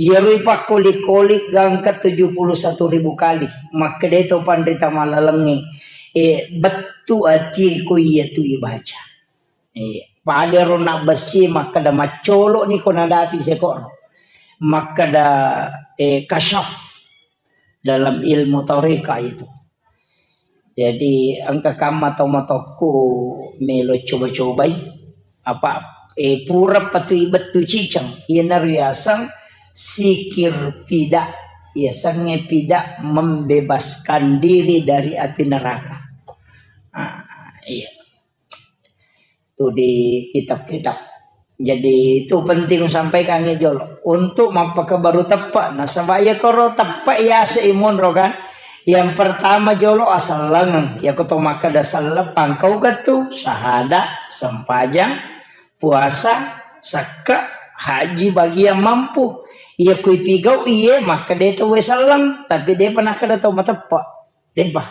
Iyaro ipakkoli-koli gangka tujuh puluh satu ribu kali. Makkeda to panrita malalengnge, e, bettu atie ko iya tu ibaca. E, pada ro nabbessi makkeda maccolo ni ko nadapi sekoro. Makkeda, e, kasyaf dalam ilmu toreka itu. Jadi, engka kamma tau matokku melo coba-cobai. Apa, eh, pura patui bettu ciceng. Iyanaro yaseng sikir pida. Yasengnge pida membebaskan diri dari api neraka. Ah, iya. Itu di kitab-kitab. Jadi, itu penting sampaikan jolo. Untuk mappakabaru teppe'. Nasaba iya koro teppe' yase imunro kan. Yang pertama jolo asellengeng. Iya ko to makkeda selleng pangkau kettu, syahada, sempajang, puasa, sekke, haji bagi yang mampu. Iya ko ipigau iye makkeda to we selleng, tapi depa nakkeda to mateppe'. Depa.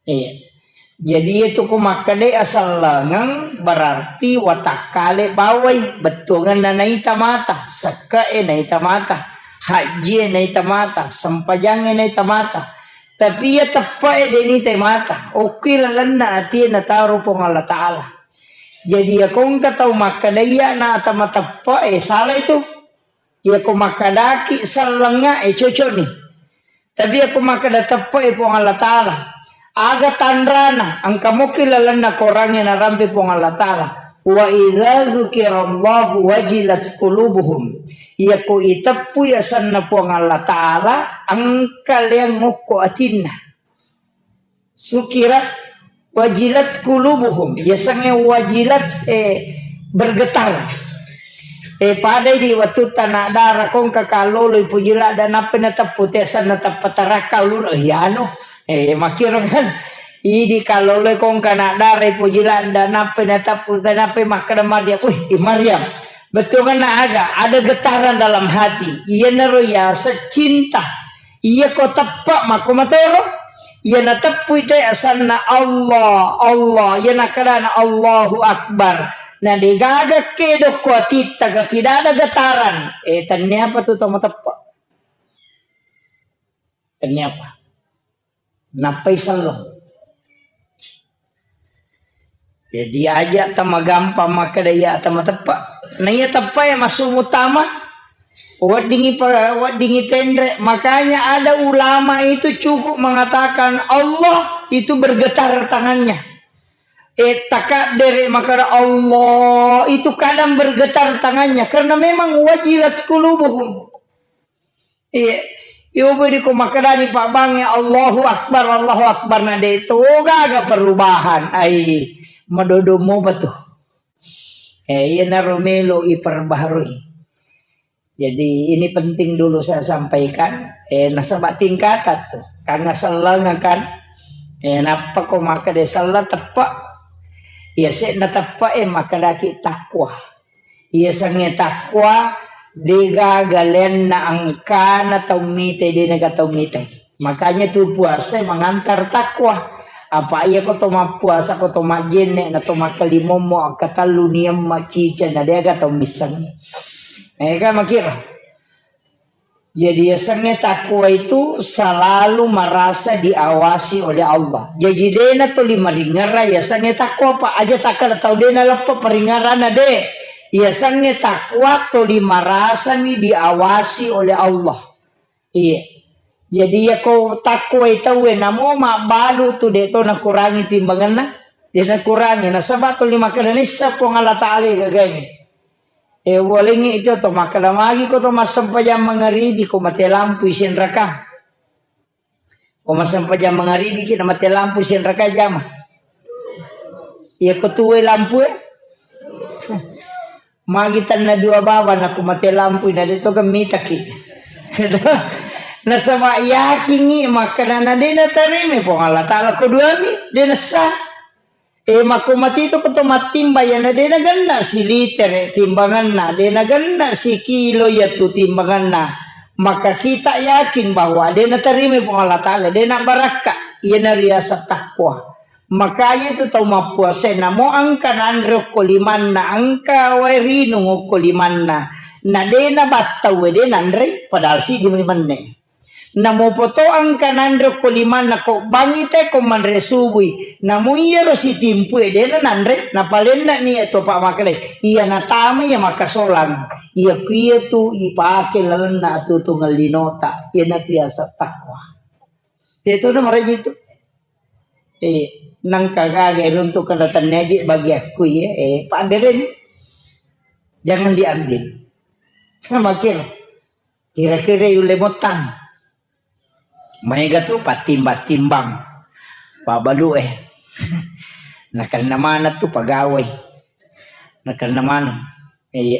Iya. Jadi, itu ku makkeda asellengeng berarti watakkale bawai, bettuangenna naita mata, sekke'e naita mata, hajjie naita mata, sempajangnge naita mata. Tapi iya teppe'e de' nitai mata, okki lalenna atie nataro Puang Allah Ta'ala. Jadi, iya kongka tau makkeda iya na ata mateppe'e, salah itu. Iya ko makkedaki sellengnga, eh, cocok ni. Tapi iya ko makkeda teppe'e Puang Allah Ta'ala, aga tanrana, engka moki lalenna korangnge narampe Puang Allah Ta'ala. Wa idza dzukirallahu wajilat qulubuhum. Iya ko iteppu asenna Puang Allah Ta'ala, engka leang ngokko atinna. Sukirat wajilat qulubuhum. Yasengnge wajilat, eh, bergetar. Eh, padai di wettu tana dara kongka kalolo ipuji ladda nappa nateppu tesanna tappa tarakka ulun. Eh, yanu. Eh, makiro kan. Idi kalolo kongka na dara ipuji ladda nappa nateppu, nappa makkeda Maryam. Wih, i Maryam. Bettuanna aga? Ada getaran dalam hati. Iyanaro yaseng cinta. Iya ko teppe' makko matoro. Iya nateppui te asanna Allah, Allah. Iya nakkedana Allahu Akbar. Na degaga kedo ko atitta, ga tidak ada getaran. Eh, tenniapa tu tau mateppe'? Tenniapa? Nappai selleng. Jadi, aja tamagampang makkeda iya tamateppe'. Na iya teppe' ya masuk utama. Weddingi pa-, weddingi tenre. Makanya ada ulama itu cukup mengatakan Allah itu bergetar tangannya. Eh, takabbere makkeda Allah itu kadang bergetar tangannya karena memang wajilat qulubuhum. Iya. Yobo di ko makkedani pabbangnge, "Allahu Akbar, Allahu Akbar," na de' to gaga perubahan. Ai, Madodo mopa tu. Eh, iyanaro melo iperbaharui. Jadi ini penting dulu saya sampaikan. Eh, nasaba tingkatan tu. Kanga selleng kan. Eh, nappa ko makkeda selleng teppe. Iya se'na teppe, eh, makkedaki takwa. Iya sengnge takwa, degaga lenna engkana tau mitai, denaga tau mitai. Makanya tu puasa mengantar takwa. Apa iya ko to mappuasa, ko to majjenne, na to makkalimommo, akkatellu niamma cica, na deaga tau misseng. Eh, kan makira. Jadi yasengnge takwa itu selalu merasa diawasi oleh Allah. Jadi dena tuli maringara yasengnge takwa, Pak. Aja takkala tau dena leppa paringarana, de. Yasengnge takwa tuli merasami diawasi oleh Allah. Iya. Jadi ya ko takwa tauwe namo mabbalu tu de to nakurangi timbanganna. De nakurangi nasaba tuli makkeda nissa Puang Allah Taala gagaini. Eh, walengngi itu to makkeda magi ko to massempajang mangaribi ko mate lampu isenraka. Ko massempajang mangaribi ki na mate lampu isenraka jama. Iya ko tuwe lampu e. Magi tanna dua baba na ko mate lampu na de to gemmitaki. Nasaba yakingi makkeda na de natarime Puang Allah Taala ko duami de nessa. E, makko matito ko to mattimba, iyana de nagenna silitere timbanganna, de nagenna sikilo iyatu timbanganna, maka kita yakin bahwa de natarima Puang Allah Taala, de nabarakka, iyana riaseng takwa. Makanya itu tau mappuasa namo engka nanre okko limanna, engka wae rinung okko limanna, na de nabattau de nanre, padahal siddi menne. Namo poto engka nanre ko limanna ko bangi te ko manre subui. Namo iyaro sitimpu e dena nanre, napalenna ni to pa makale. Iya natama iya makasolang. Iya kuya tu ipake lalenna atutungan linota. Iya natu yaseng takwa. Itu na maraji tu. Eh, nangka gaga runtuk kada tanneji bagi aku ya. Eh, Pak Beren, jangan diambil. Makin kira-kira yulle mottang. Maega tu pattimbang-timbang. Pabalu eh. Nakenna maneng tu pegawai. Nakenna maneng. Iya.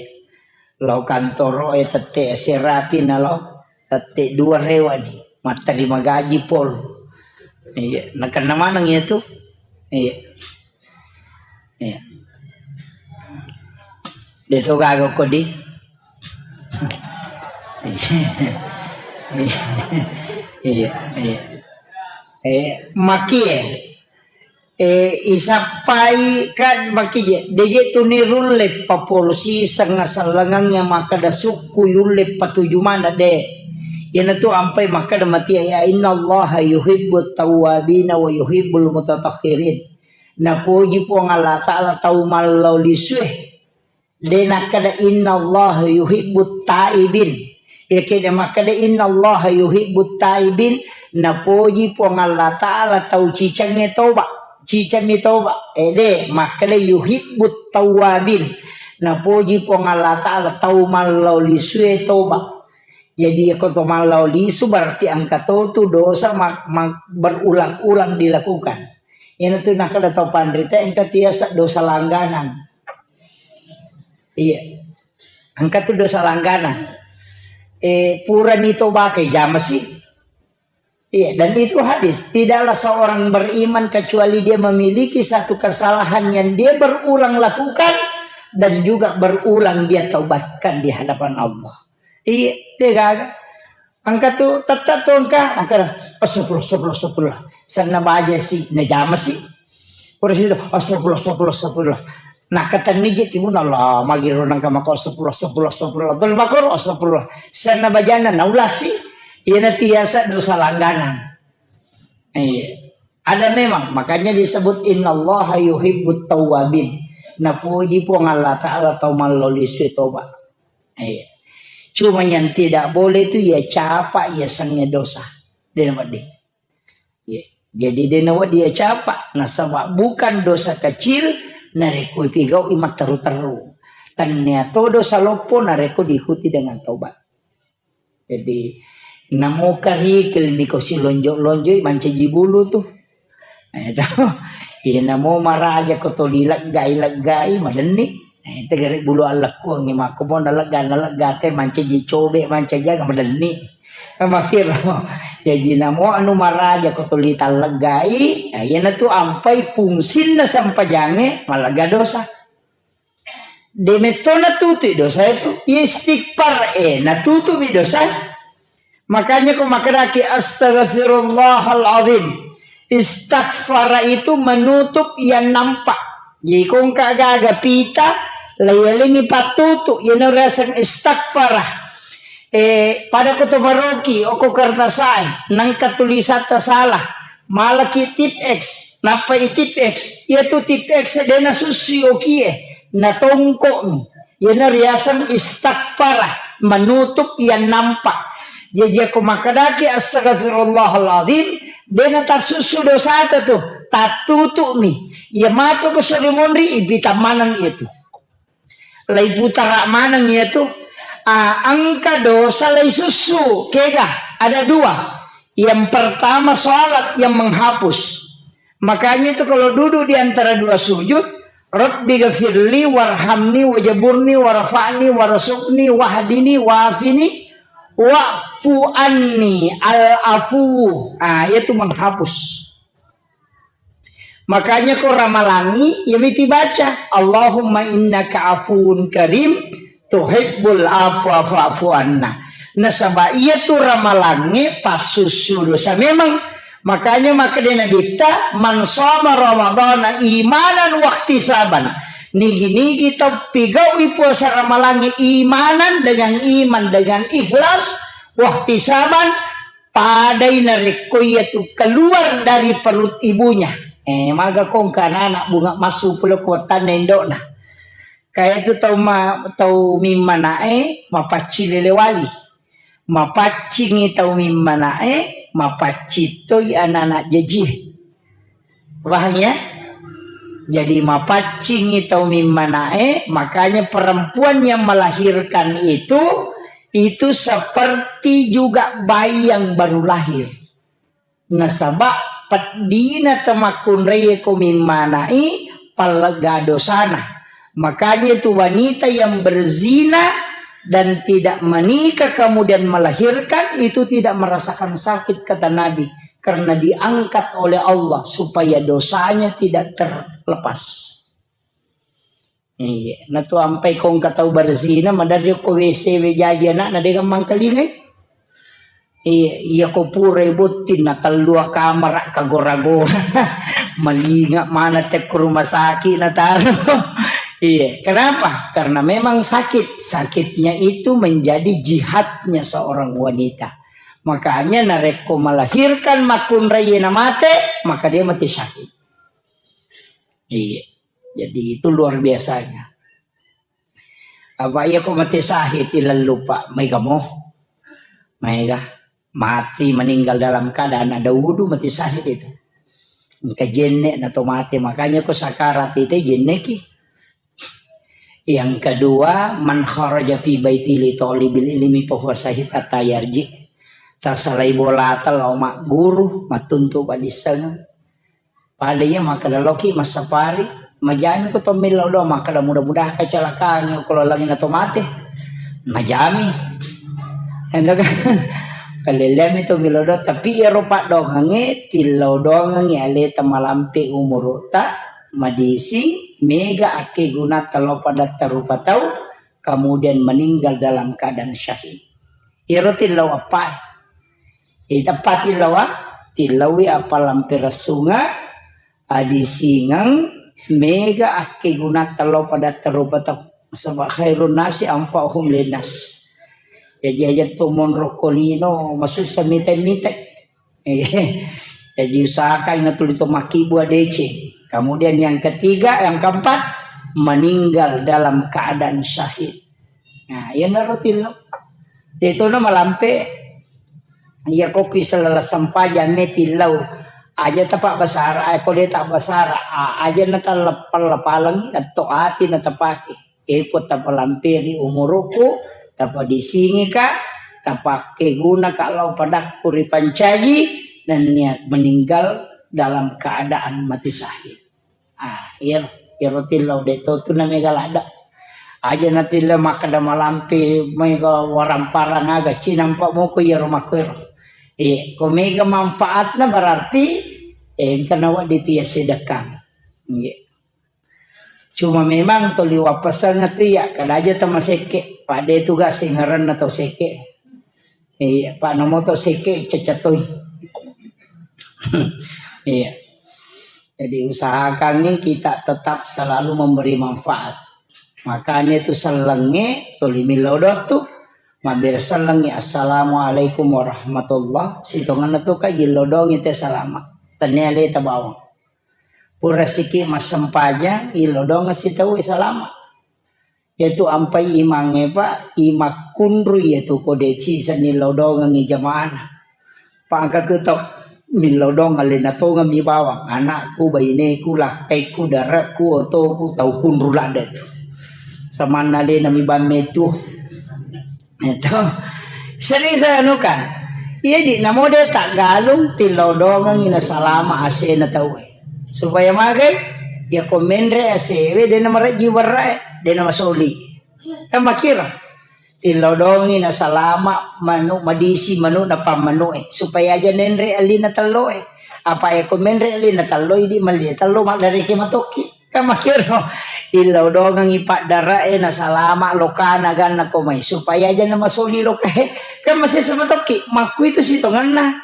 Lao kantoro e tette serapi na lao. Tette dua rewa ni. Matterima gaji pol. Iya. Nakenna maneng iya tu. Iya. Iya. De to gaga ko di. Iya, iya. Eh, maki e. Eh, isappai kan maki je. De je tu ni rulle papolosi senga sellengang yang makkeda sukku yulle patuju mana de. Iyana tu ampai makkeda mati ya innallaha yuhibbut tawwabina wa yuhibbul mutatahhirin. Napoji Puang Allah Ta'ala tau mallau lisue. De nakkeda innallaha yuhibbut taibin. Iya keda makkeda innallaha yuhibbut taibin, napoji Puang Allah Ta'ala tau cicengnge toba. Cicemmi toba. Eh, de, makkeda yuhibbut tawwabin. Napoji Puang Allah Ta'ala tau mallau lisue toba. Jadi, ko to mallau lisu berarti engka to tu dosa mak-, mak-, berulang-ulang dilakukan. Iyana tu nakkeda tau panrita engka tiasa dosa langganan. Iya. Engka tu dosa langganan. Eh, purani tobakai jamasi. Iya, dan itu hadis. Tidaklah seorang beriman kecuali dia memiliki satu kesalahan yang dia berulang lakukan dan juga berulang dia taubatkan di hadapan Allah. Iya, de gaga. Engka tu tette tu engka, engka astagfirullah, astagfirullah, astagfirullah. Senna baja si, najama si. Ora situ, astagfirullah, astagfirullah, astagfirullah. Nakkatenni je timunna, Allah, magiro nengka mako astagfirullah, astagfirullah, astagfirullah. Tol bakoro, astagfirullah. Senna bajana naulasi. Iyana tiasa dosa langganan. Iya. Ada memang, makanya disebut innallaha yuhibbut tawwabin. Napoji Puang Allah Ta'ala tau mallau lisue toba. Iya. Cuma yang tidak boleh itu ya capa, ya sengnge dosa. Dia nama dia. Iya. Jadi de nawedding iyacapa, nasaba bukan dosa kecil narekko ipigau'i matteru-teru. Tennia to dosa loppo narekko diikuti dengan taubat. Jadi, namo karikil niko silonjo-lonjoi mancaji bulu tu. Eh, to. Iyanamo maraja ko toli leggai-leggai, madenni. Eh, tegere bulu allekkuangngi makko mo nalegga, nalegga te mancaji cobe, mancaji aga, madenni. Makkiro. Jaji namo anu maraja ko toli talleggai, ya, iyanatu ampai fungsinna sempajangnge malegga dosa. De metto natutui dosa itu. Istighfar, eh, natutumi dosa. Makanya ko makkedaki, "Astaghfirullahal azim." Istaghfara itu menutup yang nampak. Jadi ko engka gaga pita, layalengi pattutu, iyana riaseng istaghfara. Eh, pada ko to maroki, oko kertasae, nangka tulisatta salah. Malaki tip X, nappa i tip X. Iyatu tip X de nasussui okie, natongko'mi. Iyana riaseng istaghfara, menutup yang nampak. Jaji ko makkedaki astaghfirullahaladzim, de natassussu dosata tu, tattutu'mi. Iya matu ko sori monri, ipita maneng iyatu. Laiputara maneng iyatu. Ah, engka dosa laisussu, kega? Ada dua. Yang pertama salat yang menghapus. Makanya itu kalau duduk di antara dua sujud, "Rabbi ghafirli warhamni wajaburni warfa'ni warzuqni wahdini wafini wa'fu anni." Al-afu. Ah, itu menghapus. Makanya ko ramalangi, ya miti baca, "Allahumma innaka afuwun karim, tuhibbul afwa fa'fu anna." Nasaba iyatu ramalangnge passussu dosa memang. Makanya makkeda Nabitta, "Man shoma Ramadana imanan wahtisaban." Nigi-nigi tau pigaui puasa ramalangnge imanan, dengan iman, dengan ikhlas, wahtisaban, padai narekko iyatu keluar dari perut ibunya. Eh, maga kongka anak-anak bunga massu pole ko tanna indokna. Kaya tu tau ma-, tau mimmana'e mapaccing lele wali. Mapaccingi tau mimmana'e, mapaccing toi anak-anak jaji. Paham ya? Jadi mapaccingi tau mimmana'e, makanya perempuan yang melahirkan itu, itu seperti juga bayi yang baru lahir. Nasaba peddina tamakkunraie ko mimmana'i pallegga dosana. Makanya itu wanita yang berzina dan tidak menikah kemudian melahirkan itu tidak merasakan sakit kata Nabi karena diangkat oleh Allah supaya dosanya tidak terlepas. Iya, natu ampai kongka tau berzina, maderri ko W C we jaji anakna de gammang kalingai. Iya, iya ko purai botting na tellua kamara kagora-gora. Malinga mana te ko rumah sakit na taro. Iya, kenapa? Karena memang sakit. Sakitnya itu menjadi jihadnya seorang wanita. Makanya narekko melahirkan makkunraie na mate, maka dia mati syahid. Iya. Jadi itu luar biasanya. Apa iya ko mati syahid ilallu, Pak? Maega mo. Maega. Mati meninggal dalam keadaan ada wudu mati syahid itu. Engka jenne na to mati, makanya ko sakarat itu jenneki. Yang kedua, man kharaja fi baiti li talibil ilmi fa huwa syahid hatta yarji. Tasalai bolata lao magguru, mattuntu padissengeng. Pada iya makkeda loki massapari, majami ko to millau doang makkeda mudah-mudahan kecelakaan ko laleng na to mate. Majami. Ento kan. Kalelleami to millau doang, tapi iyaro paddoangengnge tillau doangengngi aleta malampe umuru'ta, madising, mega akkegunata lao padatta rupa tau, kemudian meninggal dalam keadaan syahid. Iyaro tillau eppa. Iteppa tillaua, tillaui apa lampe ressunga, adisingeng, mega akkegunata lao padatta rupa tau. Saba khairun nasi anfa'uhum linnas. Jaji aja to monro ko lino, masussa mite-mite. Jadi usahakan na tuli to makkibua deceng. Kemudian yang ketiga, yang keempat, meninggal dalam keadaan syahid. Nah, iyanaro tillau. Itu na malampe, iya ko ki selala sempajang me tillau. Aja tapa basara, eh, ko de tak basara, a-, aja na talleppal-leppaleng, atau ati na tapake. Eko tapalamperi umuruku, tapadisingika, tapakkeguna ka lao padakku ripancaji, dan niat meninggal dalam keadaan mati syahid. Ah, iyaro, iyaro tillau de' to tu na mega ladda. Aja na tillau makkeda malampe mega waramparang aga cinampa moko iyaro makkuero. Eh, ko mega manfaatna berarti, eh, engka nawedding tu iya sedekah. Nggih. Cuma memang toli wappasang tu iya, kada aja tamasekke. Pada itu gak sengeran atau sekke. Iya, Pak, namo to sekke cecatoi. Iya. Jadi usahakan nih kita tetap selalu memberi manfaat. Makanya itu sellengnge toli millau doang tu. Mabbere sellengnge, "Assalamualaikum warahmatullah." Sitongenna tu ka jillau doang te salama. Tennia leta bawang. Pura siki massempajang, illau doang sitaue salama. Iyatu ampai imangnge, Pak, imakkunru iyatu ko deci senni lao dongengngi jamaana. Pak, engka tu tau millau dongeng alena tongeng mi bawang, anakku, baineku, lakkaiku, darekku, otoku, tau kunru ladde tu. Samanna alena mi bamme tu. Itu. Sering saya anukan. Iya di namo de tak galung, tillau dongengngi na salama asena tauwe. Supaya magai, ya ko menre asewe, dena maraji warrae, dena masoli. Kan makira. Tillau dongengngi na salama manu madisi manu na pammanue. Supaya aja nenre alina telloe. Apa ya ko menre alina tello, idi malie tello madareke matoki. Kan makkiro, illau dongengngi paddarae na salama lokana ganna ko mai, supaya aja na masoli lokae. Kan masessa matokki, makkuitu sitongenna.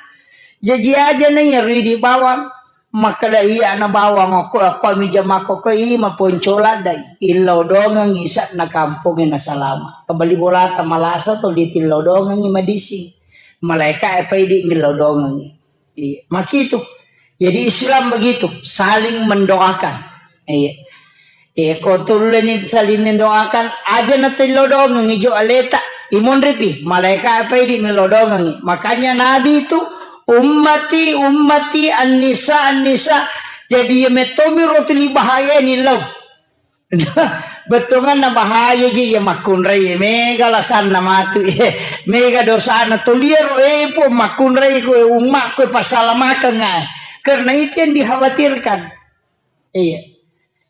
Jaji aja na iya ridi bawang, makkeda iya na bawang okko, okko mi jamakko ko ima ponco laddai. Illau dongengngi isa'na kampongnge na salama. Kebali bolata malasa to ditillau dongengngi madisi. Malaika e paidi millau dongengngi. Iya, makitu. Jadi Islam begitu, saling mendoakan. Iya. Iya, ko tulleni saling mendoakan, aja na tillau dongengngi jo aleta, imonripi, malaika apa idi millau dongengngi. Makanya Nabi itu, "Ummati, ummati, an-nisa, an-nisa." Jadi ya metomi rotuli bahaya ni lau. Bettuanna bahaya ji iya makkunrai, mega lasanna matu, mega dosana toliero, eh, Puang, makkunrai ko ummakku, passalamakengnga. Karena itu yang dikhawatirkan. Iya.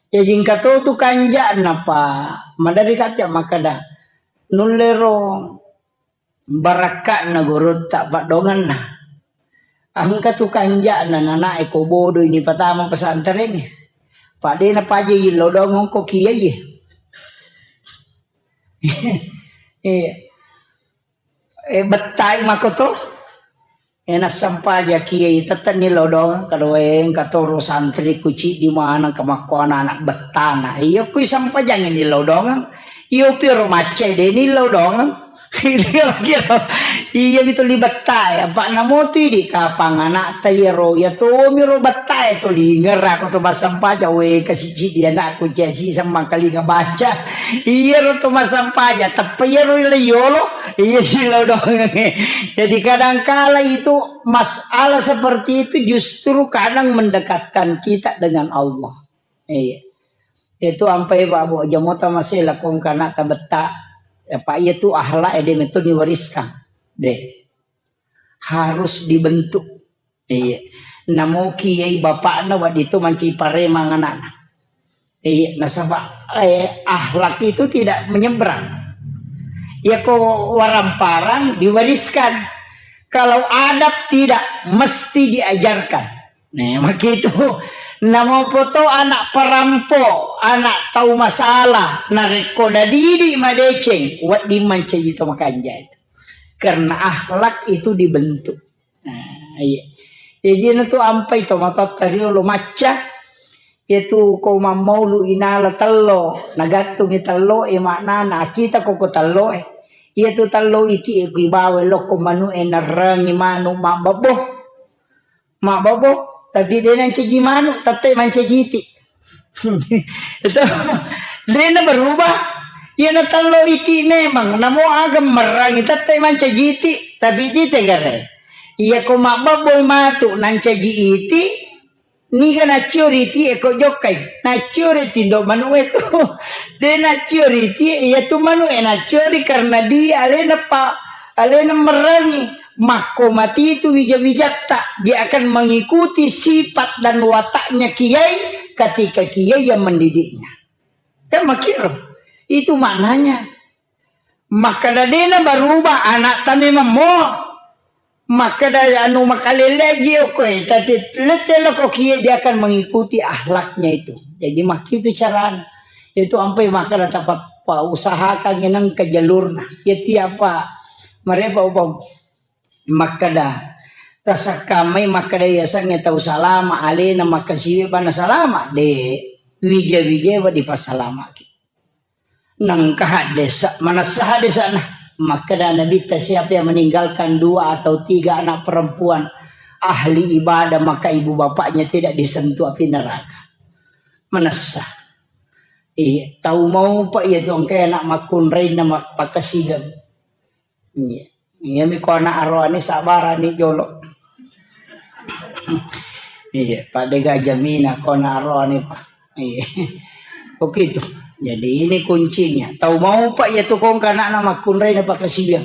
Ya jingka to tu kanja'na, Pak. Madari kaca makkeda. Nullero barakka'na gurutta paddongenna. Engka tu kanja'na nanae ko bodo ini patama pesantren. Padena paja illau dongeng ko kiai. Eh, eh, bettai makoto. Ena sampaja kiai tettenni lodong, kada wae engka toro santri kuci di mana kemakkuana anak bettana. Iya kui sampajangi ni lodong. Iyo piro macce de ni lodong. Iya mi tuli bettai, apa namo tu di kapang anak ta iyaro, ya to miro bettai tuli ngerako to masampaja we kasiji di anakku jasi sama kali ngabaca. Iyaro to masampaja, teppa iyaro le yolo. Iya sih lo dong. Jadi kadangkala itu masalah seperti itu justru kadang mendekatkan kita dengan Allah. Iya. Itu ampai babu jamota masih lakon kana tabetta. Apa iya tu akhlak ede metode diwariskan. Deh. Harus dibentuk. Iya. Namo kiai bapakna waddi tu manci paremang anakna. Iya, nasaba, eh, akhlak itu tidak menyeberang. Ya ko waramparang diwariskan. Kalau adab tidak, mesti diajarkan. Nah, begitu. Namo poto anak parampo, anak tau masalah, narekko nadidi madeceng, wedding mancaji to makanja itu. Karena akhlak itu dibentuk. Nah, iya. Jadi na tu ampai to matotta riolo macca. Itu ko mammaulu inala tello, nagattungi tello e maknana akita koko tello e. Iya tu tello iti e kui bawa lokko manu e narrangi manu mabbabbo. Mabbabbo, tapi de nancaji manu, tette mancaji iti. Itu de na berubah. Iya na tello iti memang, namo aga merrangi tette mancaji iti, tapi iti tegare. Iya ko mabbabbo matu nancaji iti, niga nacciori iti e ko jokkai. Nacciori tindo manu e tu. De nacciori iti e, iya tu manu e nacciori karena dia alena pa, alena merrangi. Makko mati tu wija-wijatta, dia akan mengikuti sifat dan wataknya kiai ketika kia yang mendidiknya. Kan makkiro. Itu maknanya. Makkeda dena berubah anakta memang mo. Makkeda anu makalele ji okko e, tapi lette loko kia dia akan mengikuti akhlaknya itu. Jadi makkitu carana. Itu ampai makkeda tapa pa usahakan nengka jalurna. Ya tiapa marepa ubang makkeda tasakkamai makkeda yasengnge tau salama alena makkasiwi bana salama de wija-wija wa dipasalamaki. Nengka haddesa, manessa haddesana. Makkeda Nabitta, siapa yang meninggalkan dua atau tiga anak perempuan ahli ibadah, maka ibu bapaknya tidak disentuh api neraka. Manessa. Iya, tau mau pak iya tu engka anak makkunrai na mak-, pakasigang. Iya. Iya mi ko anak aroane sabarani jolo. Iya, pada gajah mina ko anak aroane pak. Iya. Begitu. Jadi ini kuncinya. Tau mau pak ya tukong kanakna makkunrai na pakasibiang.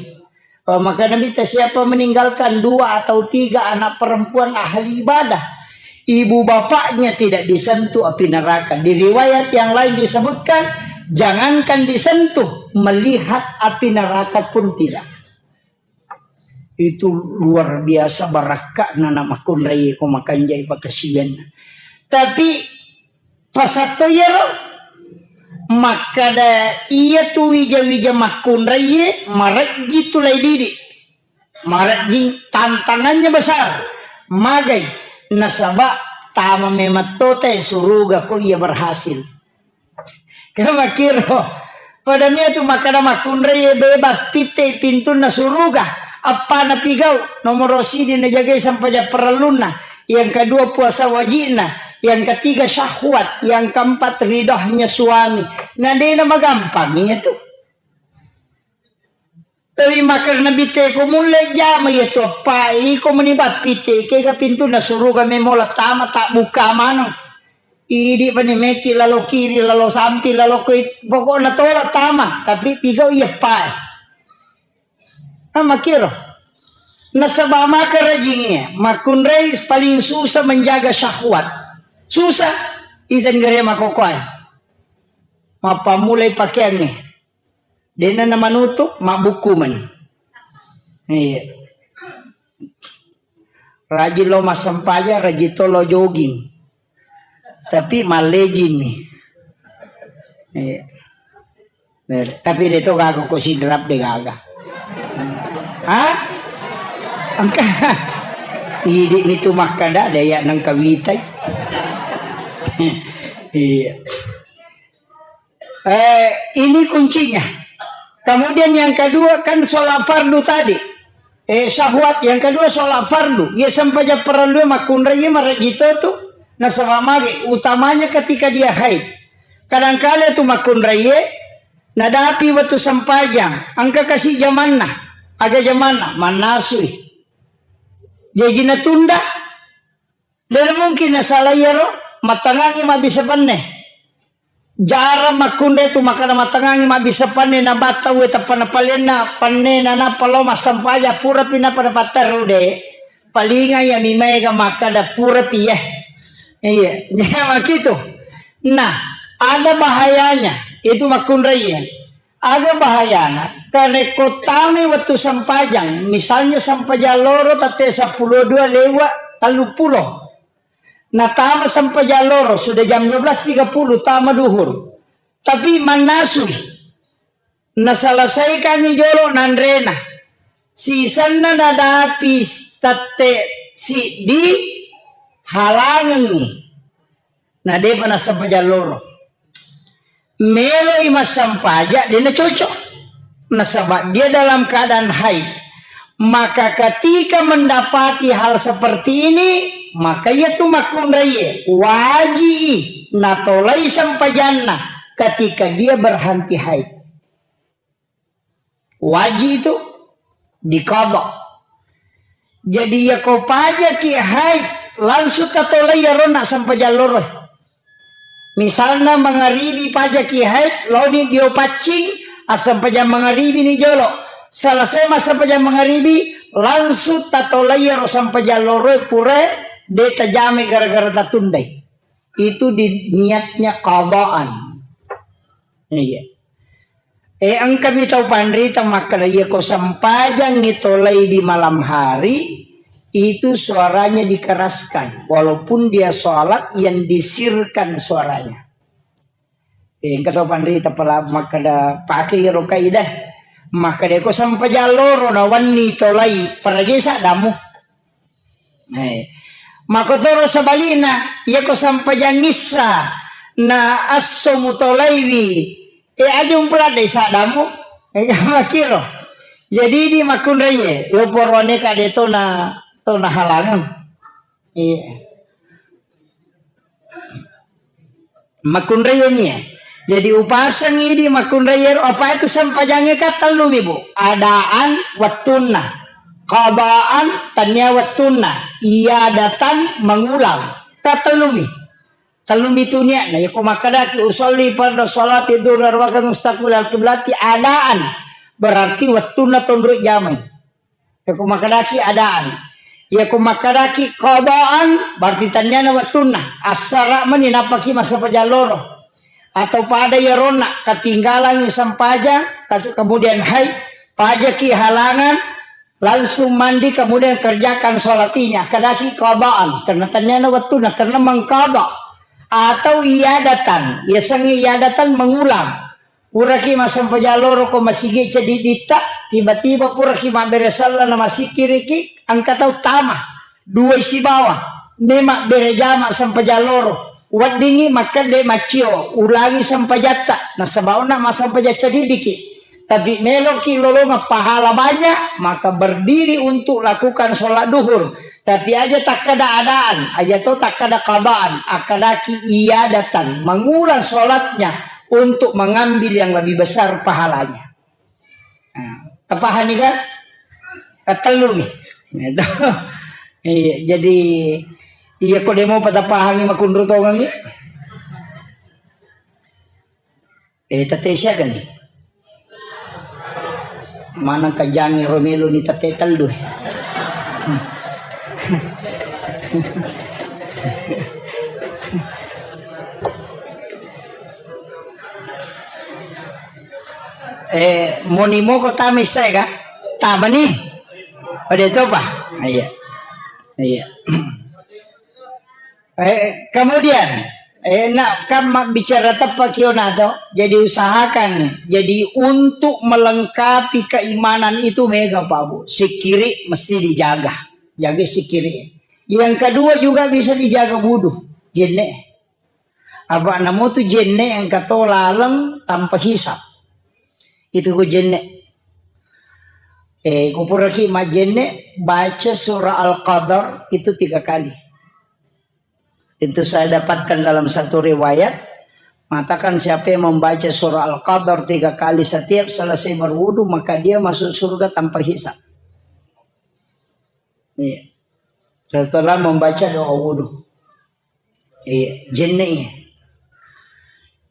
Maka Nabi ta siapa meninggalkan dua atau tiga anak perempuan ahli ibadah, ibu bapaknya tidak disentuh api neraka. Di riwayat yang lain disebutkan, jangankan disentuh, melihat api neraka pun tidak. Itu luar biasa barakka'na na makkunrai ko makanjai pakasiwianna. Tapi pasatto iyaro makkada iya tu wija-wija makkunraiye marejji tu lai didi. Marejjing tantangannya besar. Magai nasaba tama memang tote suruga ko iya berhasil. Kemakkiro. Pada mia tu makkada makkunrai bebas pitte pintunna suruga. Appana pigau, nomoro sidi najagai sampaja parellunna. Yang kedua puasa wajibna. Yang ketiga syahwat. Yang keempat ridhonya suami. Nah, dena magampang iya tu. Tapi makkada Nabi te ko mulle jama iya tu appa iko meni bappi te kega pintunna suruga memola tama tak buka maneng. Idi pani meki lalo kiri lalo sampi lalo koi pokokna tola tama tapi pigau iya appa. Ama kiro. Nasaba maka rajingi makkunrai paling susah menjaga syahwat. Susah iten gare makokoai. Mappamulai pakeangnge. Dena na manutup, mabbukku mani. Iya. Rajin lo massempajang, rajin to lo jogging. Tapi mallejing ni. Iya. Tapi de to gaga ko sidrap de gaga. Hah? Engka. Idi mi tu makkada de ya nengka witai. Iya. Eh, ini kuncinya. Kemudian yang kedua kan sholat fardu tadi. Eh, syahwat. Yang kedua sholat fardu. Iya sempaja parellu makkunrai iya marajito tu. Nasaba magi utamanya ketika dia haid. Kadangkala tu makkunrai iya nadapi waktu sempajang. Engka kasi jamanna. Aga jamanna? Mannasui. Jaji natunda. Dena mungkin nasala iyaro, mattangangi mabbissa penne. Jarang makkunrai tu makkada mattangangi mabbissa penne, nabatta uwe tappa napalenna penne, nanappa lao massampaja, purapi nappa napatterru de. Palinga iya mi maega makkada purapi ye. Iya, makitu. Nah, ada bahayanya itu makkunrai. Aga bahayana, karekko tamai wettu sempajang, misalnya sempajang loro tette seppulo dua lewat telluppulo. Natama sempajang loro, sudah jam dua belas tiga puluh tama duhur. Tapi mannasui. Naselesaikangi jolo nanrena. Sisenna nadapi tette siddi halangengi. Na depa nassempajang loro. Meloi massempaja, dena cocok. Nasaba dia dalam keadaan haid. Maka ketika mendapati hal seperti ini, maka iya tu makkunraie waji'i natolai sempajanna ketika dia berhenti haid. Waji itu diqadha. Jadi, iya ko pajaki haid, langsung tatolai iyarona sempajang loro. Misalna mangaribi pajaki haid, laoni dio paccing, assempajang mangaribi ni jolo. Selesai massempajang mangaribi, langsung tatolai iyaro sempajang loro pura de tajamai gara-gara tatundai. itu di niatnya qadaan. Iya. Eh, engkami tau panrita makkeda, iya ko sempajangi tolai di malam hari, itu suaranya dikeraskan. Walaupun dia sholat yang disirkan suaranya. Eh, engka tau panrita pala makkeda, pake iro kaidah. Makkeda ko sempajang loro na wenni tolai, parajai saddamu. Eh, makotoro sebalikna, iya ko sempajang issa na esso mutolaiwi, eh, aja umpeladdai saddamu. Eh, makiro. Jadi di makkunraie, yo porone kade tona, tona halangan. Iya. Makkunraiye ni, eh. Jadi upaseng idi makkunraiye ro, apa itu sempajangnge ka tellumi, Bu. Adaan wettunna. Qadaan tania wettunna. Iadatan mengulang. Ka tellumi. Tellumi tu niatna. Yako makkedaki usolli fardu sholati duhur arbakan mustaqbil al-qiblati adaan. Berarti wettunna tonro jamai. Yako makkedaki adaan. Yako makkedaki qadaan, berarti tanniana wettunna. Assara meni nappaki massempajang loro. Atau pada yaronna, ketinggalangi sempajang, kat-, kemudian haid, pajaki halangan, langsung mandi, kemudian kerjakan sholatinya. Kedaki qadaan, karena tanniana wettunna, karena mengqada. Atau iadatan, yasengnge iadatan mengulang. Puraki massempajang loro ko masigi ceddiditta, tiba-tiba puraki mabbere selleng na massikkiriki, engka tau tama, duai sibawa, mema bere jama sempajang loro, weddingi makkedde maccio, ulangi sempajatta, nasaba onna massempajang ceddidiki. Tapi meloki lolongeng pahala banyak, maka berdiri untuk lakukan sholat duhur. Tapi aja takkada adaan, aja to takkada qadaan, akkadaki iadatan, mengulang sholatnya untuk mengambil yang lebih besar pahalanya. Nah, tapahani kan? Katellu nih. Gitu. Iya, jadi iya ko demo pada pahangi makunru tongangi. Eh, tette siaga ni? Maneng kajangi romelo ni tette tellu. Eh, moni moko tama issae ka? Tama ni? Pada itu apa? Iya. Iya. Eh, kemudian, eh, nak kan mak bicara tepat kio nato. Jadi usahakan, jadi untuk melengkapi keimanan itu mega Pak Bu. Sikiri mesti dijaga. Jaga sikiri. Yang kedua juga bisa dijaga wudu. Jenne. Apa namu tu jenne yang kato laleng tanpa hisap. Itu ku jenne. Eh, kupuraki majenne baca surah Al-Qadar itu tiga kali. Itu saya dapatkan dalam satu riwayat, mengatakan siapa yang membaca surah Al-Qadar tiga kali setiap selesai berwudu, maka dia masuk surga tanpa hisab. Iya. Setelah membaca doa wudu. Iya, jenne.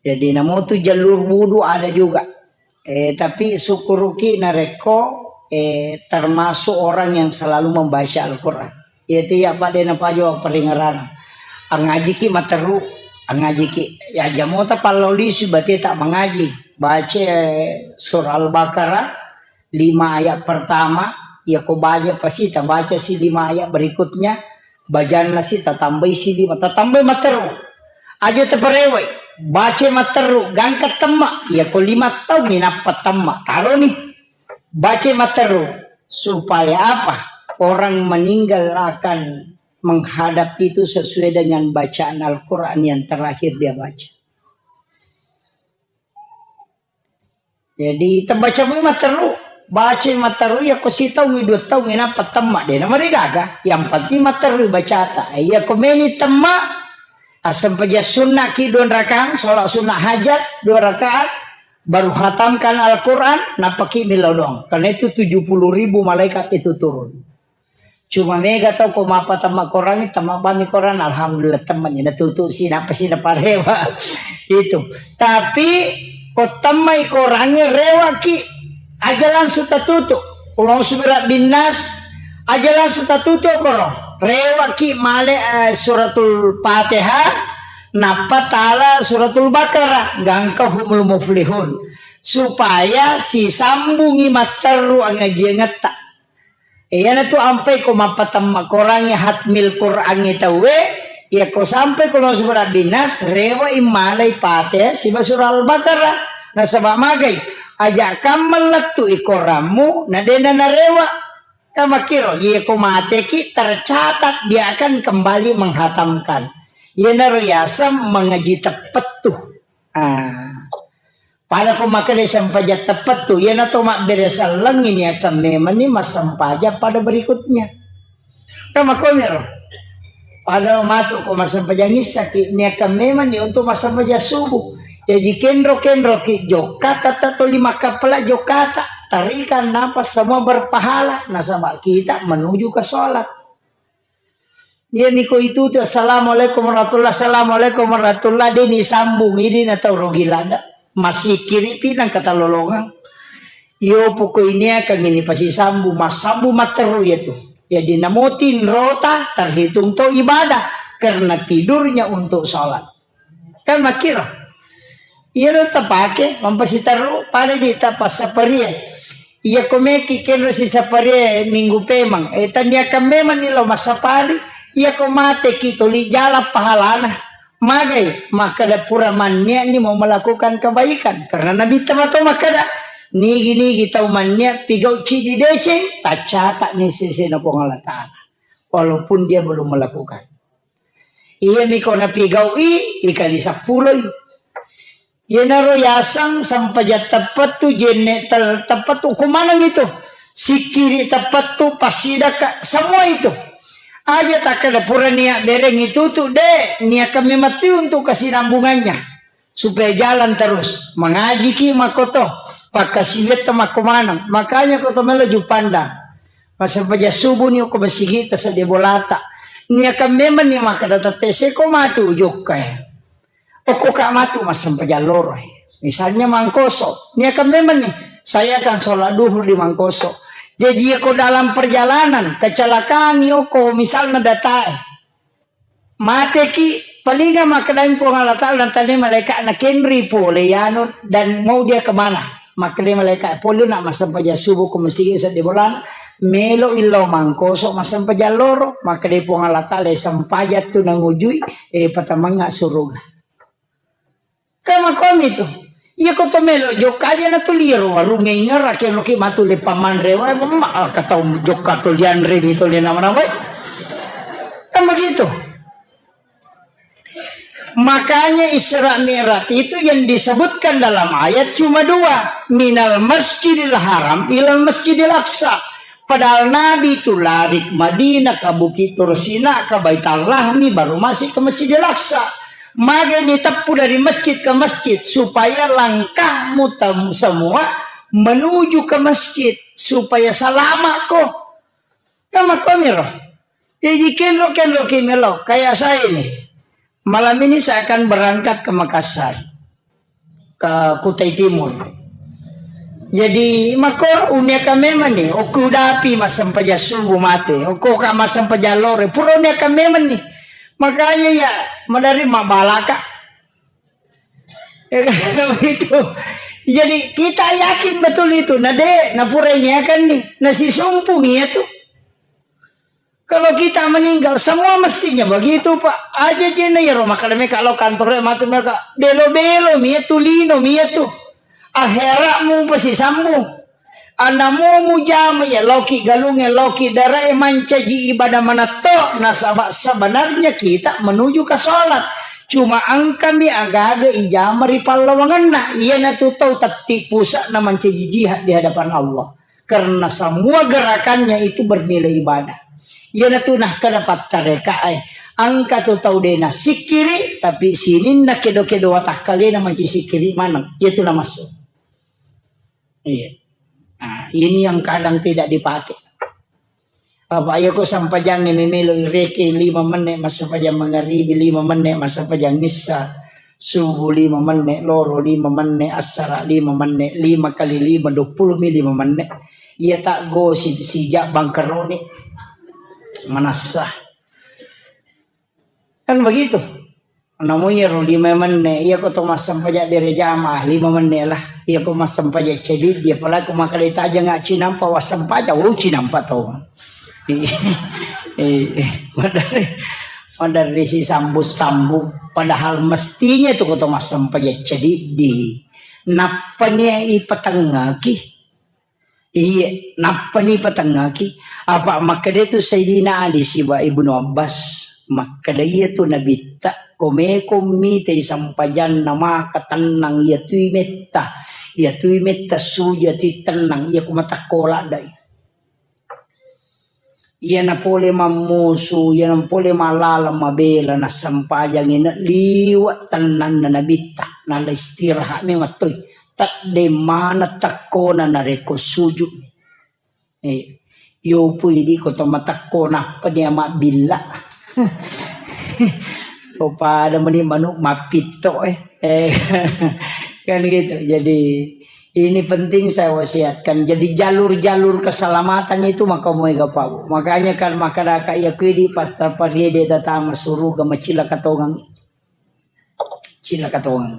Jadi namu tu jalur wudu ada juga. Eh, tapi syukuruki narekko, eh, termasuk orang yang selalu membaca Al-Quran. Yaitu ya pada napajo peringeran. Angajiki materu, angajiki. Ya jamota pallolisu berarti tak mengaji. Baca, eh, surah Al-Baqarah, lima ayat pertama, ya ko baca pasti tabaca si lima ayat berikutnya, bajanna si tatambai si lima, tatambai materu. Aja taparewai, baca materu, gangka temma, ya ko lima taung ni nappa temma, taro ni. Baca materu, supaya apa? Orang meninggal akan menghadap itu sesuai dengan bacaan Al-Quran yang terakhir dia baca. Jadi, tebaca mui matteru, baca matteru, ya ko sitaung, dua taung, nappa temma, de namarigaga. Yang penting matteru bacata. Ya ko meni temma, asempajang sunna ki dua rakaat, sholat sunnah hajat dua rakaat, baru hatamkan Al-Quran, nappaki millau doang. Karena itu tujuh puluh ribu malaikat itu turun. Cuma mega tau ko mappatemma korangnge, temma bami korang, alhamdulillah, temmani natutu si, nappa si naparewa. Itu. Tapi ko temmai korangnge, rewaki, aja langsung tatutu. Qul a'udzu birabbin nas, aja langsung tatutu koro. Rewaki male, eh, suratul Fatihah, Nappa tala Suratul Baqarah, gangka humul muflihun, supaya sisambungi matteru angajiangetta. Iyanatu ampai ko mappatemma korangnge hatmil Qur'angnge tauwe, iyako sampai ko lo surah Binnas, rewa immalai Fatihah siba surah Al-Baqarah. Nasaba magai, aja kamma lettu i korammu, na dena narewa. Ka makkiro, iyako mateki tercatat dia akan kembali menghatamkan. Iyanaro yaseng mengaji teppettu. Ah. Pada ko makkeda sempajang teppettu, iyana to mabbere sellengngi niakang memanni massempajang pada berikutnya. Kan makkomiro. Pada matu ko massempajang issaki, niakang memanni untuk massempajang subuh. Jaji kenro-kenroki jokka, tata toli makkappala jokkata. Tarikan napa semua berpahala, nasaba kita menuju ke sholat. Iyami ko itu tu, "Assalamualaikum warahmatullah, assalamualaikum warahmatullah," de ni sambung, ini na tau rogi lada. Masikiri pi nang katalolongang. Iyo poko ini akan ini pasti sambung, massambung matteru ya tu. Jadi namotin rota terhitung to ibadah karena tidurnya untuk sholat. Kan makkiro. Iyaro tapake mampasiterru pada di tapassaparie. Iyako meki kenro sisaparie minggu pemang. Eh, taniakan memang ni lo massapari. Iyako mateki toli jalan pahalana. Magai, makkeda pura manniani mau melakukan kebaikan. Karena Nabi tamato makkeda, nigi-nigi tau mannia pigau cidi deceng, taccatak ni sesena Puang Allah Ta'ala. Walaupun dia belum melakukan. Iyami ko napigau'i, ikali sappuloi. Iyanaro yaseng sempajang teppettu, jenne tel-, teppettu, ko maneng itu. Sikkiri teppettu, passidakka, semua itu. Aja takkeda pura niat bereng itu tu, de, niakkan memang tu untuk kesinambungannya. Supaya jalan terus. Mangajiki makkoto, pakkasiwiatta makko maneng. Makanya koto melo jupanda. Massempajang subuh ni okko masigi ta sedde bolata. Niakang memang ni makkeda tette seko matu jokka e. Okko ka matu massempajang loro e. Misalnya mangkoso. Niakang memang ni, saya akan sholat duhur di Mangkoso. Jadi ko dalam perjalanan, kecelakaan ni okko misalnya data e. Mateki, palinga makkedai Puang Allah Ta'ala, natanya malaikat, "Nakenri pole yanu dan mau dia kemana?" Makkeda malaikat, "Pole nak massempajang subuh ko masigi sedde bolana, melo illau Mangkoso massempajang loro." Makkeda Puang Allah Ta'ala, "Sempajang tu nangujui, eh, patamengnga suruga." Kan makkomi tu. Iya ko to melo jokka aja na tu liaro warungnge ingerake loki matu le pamanre wae, memang, ah, katau jokka to lianre mi to le nama-nama. Kan begitu. Makanya Isra Mi'raj itu yang disebutkan dalam ayat cuma dua, minal masjidil haram ilal masjidil aqsa. Padahal Nabi itu lari ke Madinah, ke Bukit Tursina, ke Baitul Lahmi, baru masuk ke Masjidil Aqsa. Magai ni teppu dari masjid ke masjid, supaya langkahmu tem-, semua menuju ke masjid, supaya selamat ko. Kan makkomiro. Jadi kenro-kenro ki melo, kayak saya ini. Malam ini saya akan berangkat ke Makassar, ke Kutai Timur. Jadi, makko uniaka memang ni, okko udapi massempajang subuh mate, okko ka massempajang loro, pura uniaka memang ni. Makanya ya, madari mabalaka. Ya kan, begitu. Jadi, kita yakin betul itu. Nah, de, nah pura ini akan ni, nah si sumpung iya tu. Kalau kita meninggal, semua mestinya begitu, Pak. Aja jena ya Roma, kalau mereka lo kantornya matu mereka belo-belo, mia tu lino, mia tu. Akhiratmu pasti sambung. Anamu mujama ya, loki galunge, loki darae mancaji ibadah manatto. Nasaba sebenarnya kita menuju ke sholat. Cuma engkami agaga ijama ri pallawangenna. Iya natu tau tetti pusat na mancaji jihad di hadapan Allah. Karena semua gerakannya itu bernilai ibadah. Iyanatu nah kada pattareka e. Engka tu tau de nassikkiri, tapi sininna kedo-kedo watakkalena manci sikkiri maneng. Iyatu namassu. Iya. Nah, ini yang kadang tidak dipakai. Apa iya ko sampajangnge memelo ireke lima menit massempajang mangaribi, lima menit massempajang issa. Subuh lima menit, loro lima menit, assara lima menit, lima kali lima, dua puluh mi lima menit. Iya tak gosip sijak bangkeroni. Manassa. Kan begitu. Namu iyaro lima menne, iyako to massempajang bere jamaah, lima menne lah. Iyako massempajang cediddi, apalagi ko makkeda tajang cinampa, wassempajang, wau cinampa to. Eh, eh, maderri, maderri sisambung-sambung. Padahal mestinya tu ko to massempajang cediddi. Nappani ipatengngaki. Iya, nappani patengngaki. Apa makkeda tu Sayyidina Ali siba Ibnu Abbas, makkeda iya tu nabitta, ko meko mitai sampajanna maka tennang, iya tui metta, iya tui metta suju, iya tui tennang, iya ko matakko laddai. Iya napole mammusu, iya napole malaleng mabela, nassempajangi na liwa tennanna nabitta, nala istirahat memang toi. Tadde maneng takkona narekko sujud. Eh, yopu idi ko to matakko nappa dia mabbilla. To pada meni manuk mappitto, eh. Eh, kan gitu. Jadi ini penting saya wasiatkan. Jadi jalur-jalur keselamatan itu maka moega, Pak, Bu. Makanya kan maka daka iya kuidi pas tapariede tatama suruga macilaka tongang. Cilaka tongang.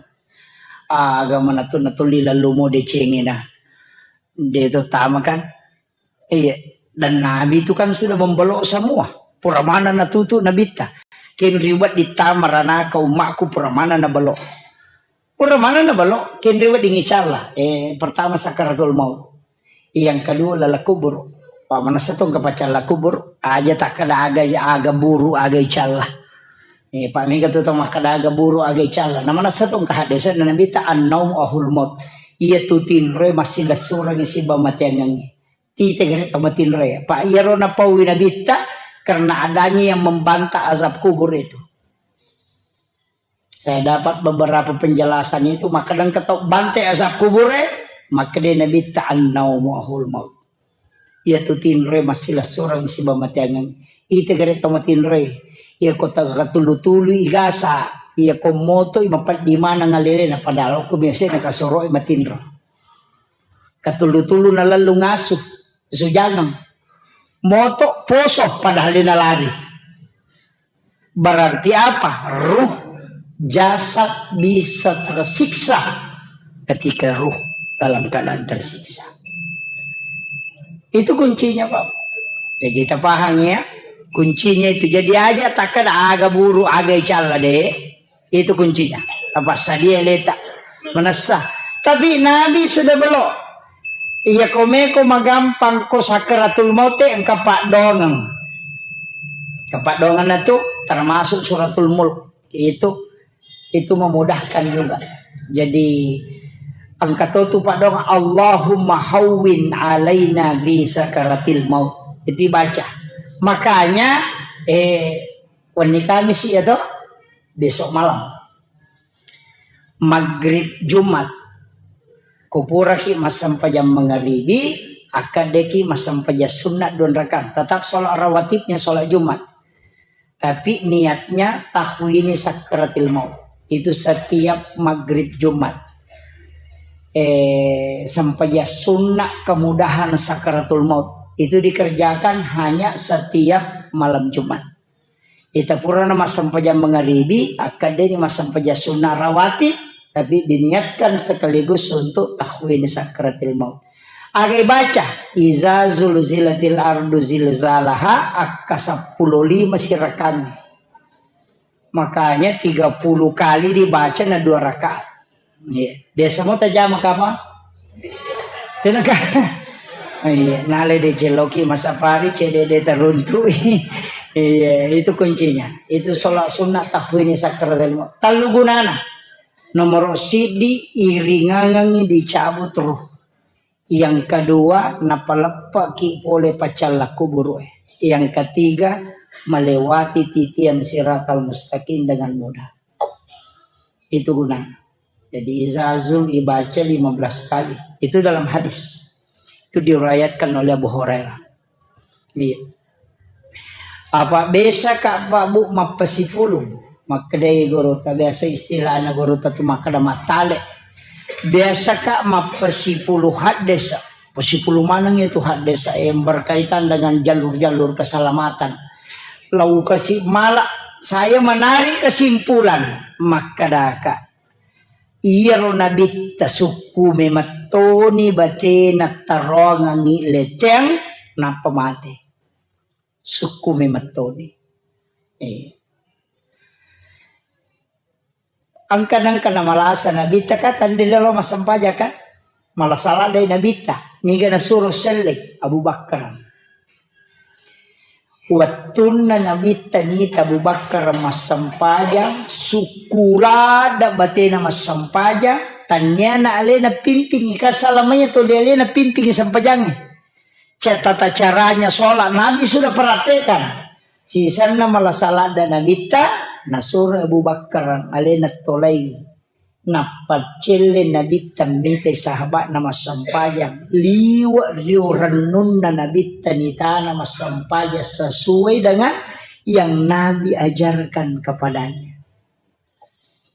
Aga manatu natulli lalu mo decengena. De to tama kan. Iya. Dan Nabi itu kan sudah membelok semua. Pura mana natutu nabitta. Kenri wedding tama ranaka ummaku pura mana nabelok. Pura mana nabelok, kenri wedding icalla. Eh, pertama sakaratul maut. Yang kedua lala kubur. Pak manessa tong kapacalla kubur. Aja takkada aga, aga buru, aga icalla. Eh, Pak mega tu tong makkada aga buru, aga icalla. Na manessa tong ka haddese'na nabitta, "An-naum ahul maut." Iya tu tinroe massilessurengngi siba mateangengngi. Tite gare to matinroe. Pak iyaro napaui nabitta karena adanya yang membantah azab kubur itu. Saya dapat beberapa penjelasan itu, makkeda engka tau bante azab kubure, makkeda nabitta, "An-naumu ahul maut." Iya tu tinroe massilessureng siba mateangeng. Ite gare to matinroe. Iya ko tagatulu-tulu igasa, iya ko moto i mapeddi maneng alelena padahal ko biasa na kasoro i matinro. Katulu-tulu nalellung asu, asu jangeng. Moto poso padahal de nalari. Berarti apa? Ruh jasad bisa tersiksa ketika ruh dalam keadaan tersiksa. Itu kuncinya, Pak. Jadi kita paham ya. Kuncinya itu. Jadi aja takkada aga buru, aga icalla de. Itu kuncinya. Apa sadia leta. Manessa. Tapi Nabi sudah belok. Iya komeko magampang ko sakaratul maut te engka paddoangeng. Engka paddoangenna tu termasuk suratul mulk. Itu, itu memudahkan juga. Jadi engka to tu paddoangeng, "Allahumma hawwin alaina fi sakaratil maut." Itu baca. Makanya eh wenni Kamis ya to, besok malam. Maghrib Jumat. Kupuraki massempajang mangaribi, akkaddeki massempajang sunna dua rakaat. Tetap sholat rawatibnya sholat Jumat. Tapi niatnya tahwini sakaratil maut. Itu setiap maghrib Jumat. Eh, sempajang sunna kemudahan sakaratul maut. Itu dikerjakan hanya setiap malam Jumat. Ita purana massempajang mangaribi, akkaddeni massempajang sunna rawatib, tapi diniatkan sekaligus untuk tahwini sakaratil maut. Aga ibaca, "Iza zulzilatil ardu zilzalaha", akka seppulo lima sirakang. Makanya tiga puluh kali dibaca na dua rakaat. Iya. Biasa mo tajama kapang? Tenaka. Iya, nale de celoki masapari, cede de teruntu. Iya, itu kuncinya. Itu sholat sunnah tahwini sakaratul maut. Tellu gunana. Nomor sidi iringangengi dicabut ruh. Yang kedua, napaleppaki pole paccalla kuburu. Yang ketiga, melewati titian siratal mustaqim dengan mudah. Itu gunana. Jadi izazul ibaca lima belas kali. Itu dalam hadis. Itu diriwayatkan oleh Abu Hurairah. Iya. Apa biasa ka Pak Bu mappasipulung? Makkedai gurutta, biasa istilahna gurutta tu makkeda mattale. Biasa ka mappasipulung haddesa. Pasipulung maneng itu haddesa yang berkaitan dengan jalur-jalur keselamatan. Lau kasi mala Saya menarik kesimpulan, makkedaka, iyaro nabitta sukku memettoni batena taroangangi leteng, nappa mate. Sukku memettoni. Eh. Engka nengka namalasa nabitta ka, tandai lalo massempajang ka? Malasa ladde nabitta. Niga nasuro selleng? Abu Bakar. Wettunna nabitta nita Abu Bakar massempajang, sukku ladde batena massempajang, tanniana alena pimpingi, ka salamanya tuli alena pimpingi sempajangnge. Ca-, tata caranya sholat Nabi sudah praktekkan. Sisanna malasa ladde nabitta, nasuro Abu Bakar alena tolaiwi. Nappa celle nabitta mitai sahabatna massempajang. Liwe' rio rennunna nabitta nitana massempajang sesuai dengan yang Nabi ajarkan kepadanya.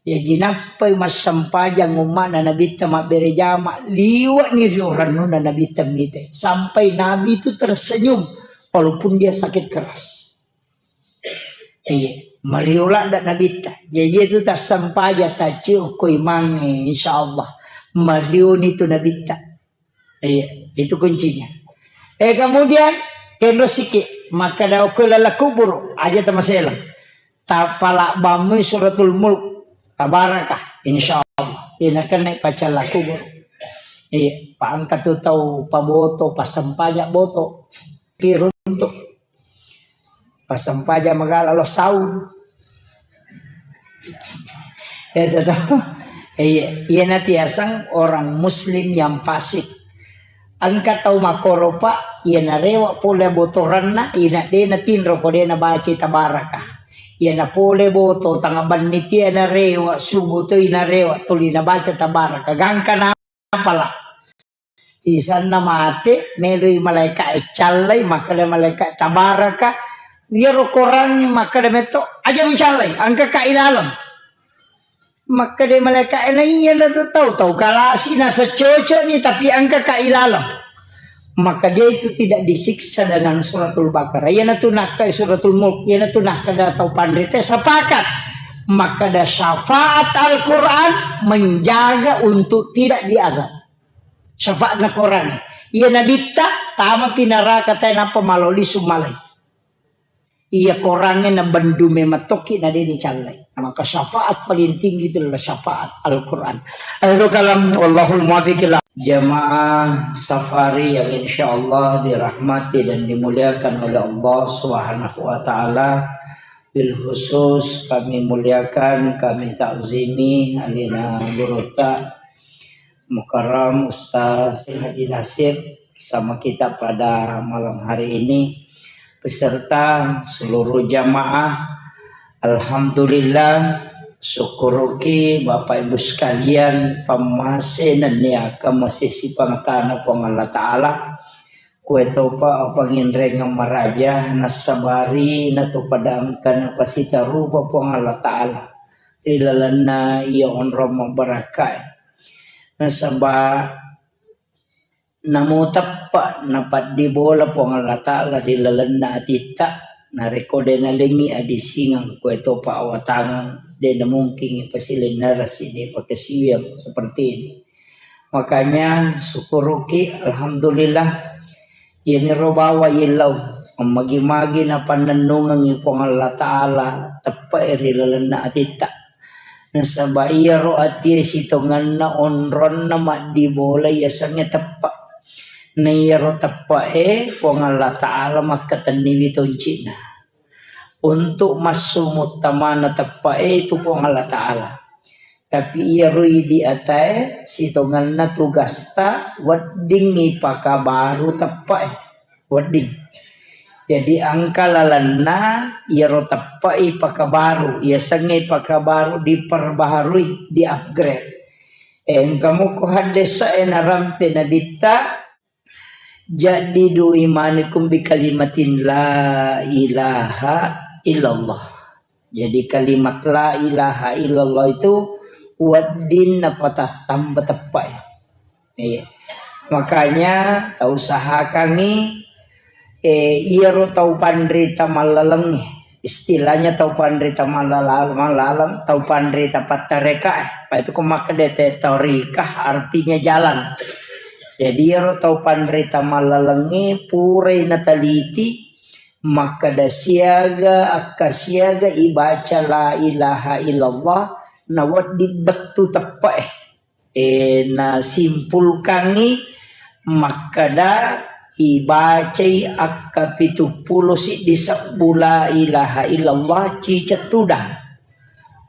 Jaji nappai massempajang umma'na nabitta mabbere jama, liwe'ni rio rennunna nabitta mitai. Sampai Nabi itu tersenyum walaupun dia sakit keras. Iya, mario ladde nabitta. Jaji itu tassempajang tacio ko imangnge, insya Allah. Marioni tu nabitta. Iya, itu kuncinya. Eh, kemudian, kenro siki, makkeda okko lala kubur, aja tamaselang. Tapalabbamui suratul mulk, tabaraka, insya Allah. Ina kena pacalla kubur. Iya, paangka tu tau paboto, passempaja boto. Kiruntuk. Passempaja magala lo saung. Ya, saya tahu. Iya, iya, nanti asang orang muslim yang fasik. Engka tau makkoro, Pak, iya narewa pole botoranna, ina dena tinro ko dena baca tabaraka. Iya na pole boto tanga banni tia narewa, subuh to inarewa, tuli nabaca tabaraka. Gangka napala. Sisanna mate, meloi malaika e callai, makkeda malaika tabaraka. Iyaro korangnge makkeda metto, aja mucallai, engka ka ilaleng. Makkeda malaika e, na iya na tu tau, tau kalasi na secocok ni, tapi engka ka ilaleng. Maka dia itu tidak disiksa dengan suratul Baqarah. Iyana tu nakka suratul Mulk, iyana tu nakka da tau panrita sepakat. Maka da syafaat Al-Quran menjaga untuk tidak diazab. Syafaatna Quran. Iya nabitta tama pinaraka tae nappa maloli sumalai. Iya korangnge na bendu memettoki na deni callai. Maka syafaat paling tinggi itu adalah syafaat Al-Quran. Akhirul kalam, wallahul muwaffiq ila. Jamaah safari yang insya Allah dirahmati dan dimuliakan oleh Allah Subhanahu wa Ta'ala, bil khusus kami muliakan, kami takzimi alina guruta Mukarram Ustaz Haji Nasir bersama kita pada malam hari ini, beserta seluruh jamaah. Alhamdulillah, syukuruki Bapak Ibu sekalian, pamase nenniaka masisi pangtana Puang Allah Ta'ala, kue topa panginrengeng maraja, nasabari natopada engka napasitarupa Puang Allah Ta'ala ri lalenna iya onrong mabbarakkae. Nasaba namo teppa napaddibola Puang Allah Ta'ala ri lalenna atitta, narekko de nalengngi adisingeng, kue topa awatangeng, de namungkingi pasilenna rasi de pakasiwiang seperti ini. Makanya syukuruki, alhamdulillah, iyaniro bawa yillau, magi-magi napannennungengi Puang Allah Ta'ala teppa ri lalenna atitta. Nasaba iyaro atie sitongenna onronna maddibola yasengnge teppa. Na iyaro teppae Puang Allah Ta'ala makkatenniwi toncina. Untuk massu muttamana teppae itu Puang Allah Ta'ala. Tapi iyaro idi atae sitongenna tugasta wedding ipakabaru teppae. Wedding. Jadi engka lalenna iyaro teppai pakabaru, yasengnge pakabaru diperbaharui, di-upgrade. Engka muko haddesa e narampe nabitta, jaddidu imanikum bi kalimatin la ilaha illallah. Jadi kalimat la ilaha illallah itu wedding napatattamba teppai. Iya. Makanya tausahakangngi, eh, iyaro tau panrita mallalengnge. istilahnya tau panrita mallaleng, mallaleng, tau panrita pattareka, eh. Apa itu ko makkeda te torikah artinya jalan. Jadi iyaro tau panrita mallalengnge purai nateliti makkeda siaga, akka siaga ibaca la ilaha illallah, nawedding bettu teppe'e. Eh, nasimpulkangngi makkeda ibacai akka pitu pulo siddi sebbu la ilaha illallah ciceng tudang.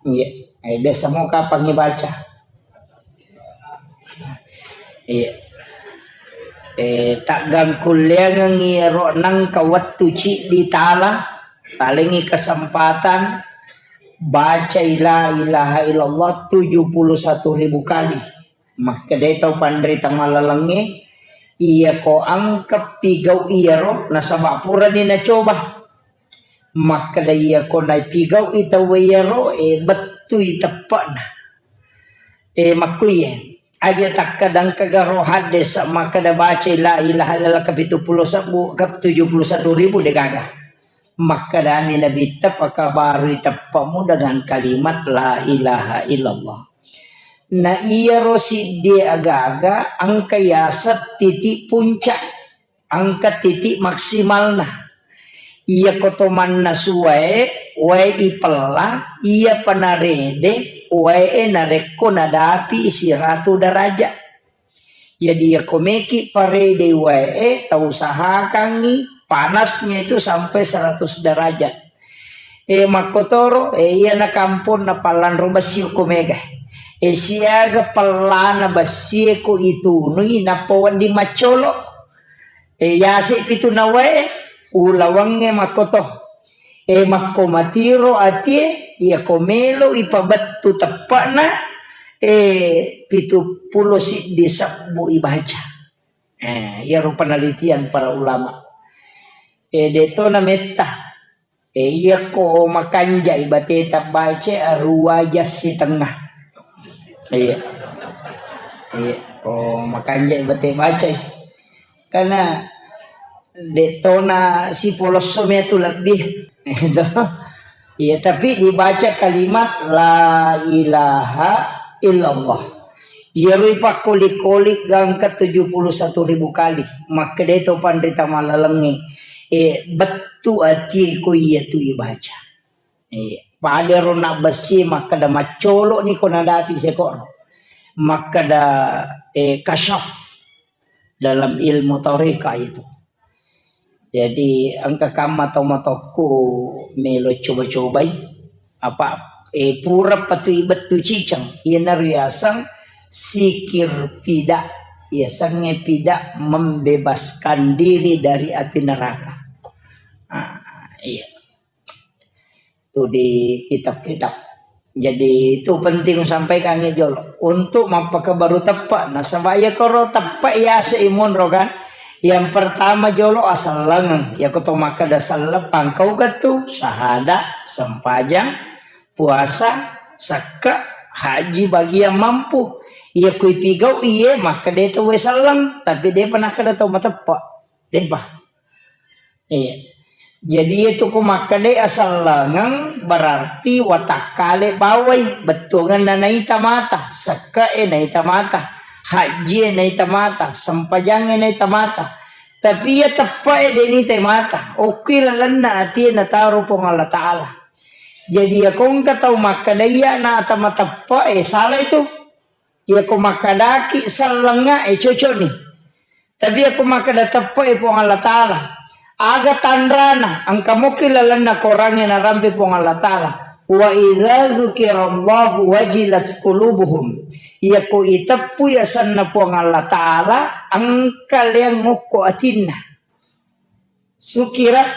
Iya, eh, biasa mo kapang ibaca. Iya. Eh, taggangkulleangengngi ero nangka wettu ciddi tala, talengngi kesempatan bacai la ilaha illallah tujuh puluh satu ribu kali. Makkedai tau panrita malalengnge, iyako engka pigau iyaro, nasaba purani nacoba. Makkeda iyako napigau'i tauwe iyaro, e, bettui teppe'na. E, makkuiye, aja takkadang kagaro haddesa makkeda bacai la ilaha illallah kapitu pulo sebbu, ka tujuh puluh satu ribu degaga. Makkedami Nabitta, pakabarui teppe'mu dengan kalimat la ilaha illallah. Na iyaro siddie agaga engka yaseng titik puncak. Engka titik maksimalna. Iyako to mannasu wae, wae ipella, iyapa narede wae narekko nadapi siratu derajat. Jadi iyako meki parede wae, tau usahakangngi panasnya itu sampai seratus derajat. E, makkotoro, e, iyana kamponna pallanro bessi ko mega. E, siaga pellana bessie ko itunui, nappa wedding maccolo. E, yase pitu nawae, ulawangnge makkoto. E, makko matiro atie, iyako melo ipabettu teppe'na, e, pitu pulo siddi sebbu ibaca. E, iyaro penelitian para ulama. E, de'to nametta. E, iyako makanjai bateta baca aruwa jas sitengnga. Iya. Iya, ko makanjai bate bacai. Karena de'tona sipolosso metu lebbi. Itu. Iya, tapi dibaca kalimat la ilaha illallah. Iyaro ipakkoli-koli gangka tujuh puluh satu ribu kali. Makkedai to panrita malalengnge, e, bettu atie ko iyatu ibaca. E, padero nabbessi makkeda maccolo'ni ko nadapi seko'ro. Makkeda, e, kasyaf dalam ilmu toreka itu. Jadi, engka kamma tau matokku melo coba-cobai. Apa, e, pura patui bettu ciceng. Iyana riaseng sikir pida. Yasengnge pida membebaskan diri dari api neraka. Ah, iya. Itu di kitab-kitab. Jadi, itu penting sampaikan jolo. Untuk mappakabaru teppe'. Nasaba iya koro teppe' yase imunro kan. Yang pertama jolo asellengeng. Iya ko to makkeda selleng pangkau ketu, syahada, sempajang, puasa, sekke', haji bagi yang mampu. Iya ko ipigau iye makkeda to we selleng, tapi de'pa nakkeda to mateppe'. De'pa. Iya. Jadi itu ku makkeda asellengeng berarti watakkale bawai, bettuangenna naita mata, sekke'e naita mata, hajjie naita mata, sempajangnge naita mata. Tapi iya teppe'e de' nitai mata, okki lalenna atie nataro Puang Allah Ta'ala. Jadi iya kongka tau makkeda iya na ata mateppe'e, salah itu. Iya ko makkedaki sellengnga, e, cocokni. Tapi iya ko makkeda teppe'e Puang Allah Ta'ala, aga tanrana, engka mokki lalenna korangnge narampe Puang Allah Ta'ala. Wa idza dzukirallahu wajilat qulubuhum. Iya ko iteppui asenna Puang Allah Ta'ala, engka leang ngokko atinna. Sukirat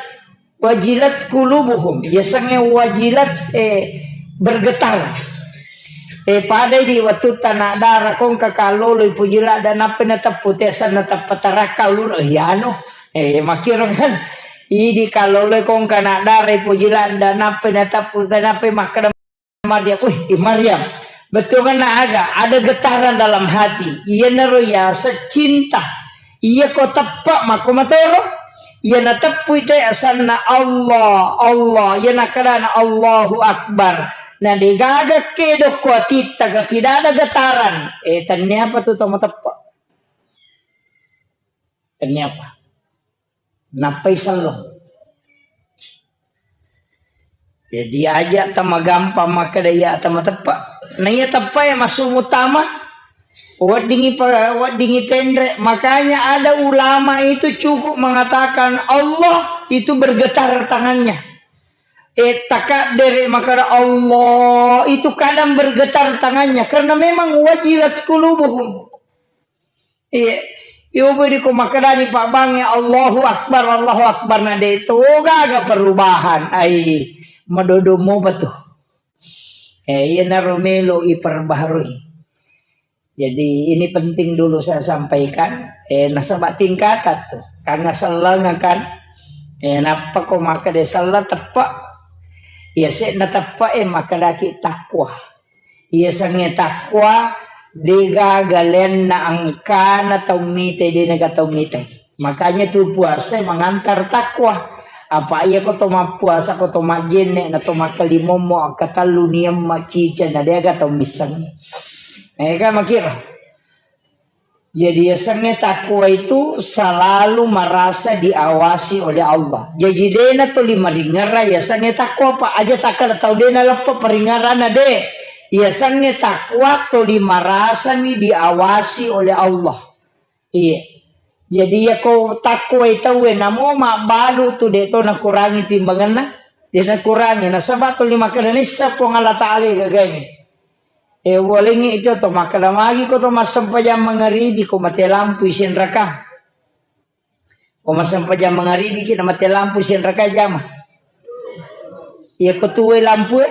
wajilat qulubuhum. Yasengnge wajilat, eh, bergetar. Eh, padai di wettu tana dara kongka kalolo ipuji ladda nappa nateppu te asenna tappa tarakka ulunna. Eh, anu. Eh, makkiro kan. Idi kalolo kongka na dara ipuji ladda nappa nateppu te nappa makkeda Maryam, "Wih, i Maryam, bettuangenna aga? Ada getaran dalam hati." Iyanaro yaseng cinta. Iya ko teppa makko matoro. Iya nateppui te asanna Allah, Allah. Iya nakkedana Allahu Akbar. Na degaga kedokko atitta, ga tidak ada getaran. Eh, tenniapa tu tau mateppe? Tenniapa? Nappai selleng. Jadi aja tamagampang makkeda iya tamateppe. Na iya teppe ya masuk utama. Weddingi pa-, weddingi penre. Makanya ada ulama itu cukup mengatakan Allah itu bergetar tangannya. Eh, takabbere makkeda Allah itu kadang bergetar tangannya karena memang wajilat qulubuhum. Iya. Yo beri ko makkedani Pak Bang ya Allahu Akbar, Allahu Akbar na de to gaga perubahan. Ai madodo mo batu. Eh, iya naro melo iperbaharui. Jadi ini penting dulu saya sampaikan. Eh, nasaba tingkatan tu. Kanga sellenga kan. Eh, nappa ko makkeda sella teppe. Iya se na teppe eh makkedaki takwa. Iyasengnge takwa, degaga lenna engkana tau mitai, denaga tau mitai. Makanya tu puasa mengantar takwa. Apa iya ko to mappuasa, ko to majjenne, na to makkalimommo, akkatellu niamma cica, na deaga tau misseng. Eh, kan makira. Jadi yasengnge takwa itu selalu merasa diawasi oleh Allah. Jadi dena toli maringerra yasengnge takwa, Pak. Aja takkada tau dena leppa paringerrana de. Yasengnge takwa toli merasami diawasi oleh Allah. Iya. Jadi yako takwa tauwe namo mabbalu tu de to nakurangi timbanganna. De nakurangi nasaba toli makkada nissa Puang Allah Taala gagaimi. Eh, walengngi itu to makkeda magi ko to massempajang mangaribi ko mate lampu isenraka. Ko massempajang mangaribi ki na mate lampu isenraka jama. Iya ko tuwe lampu e.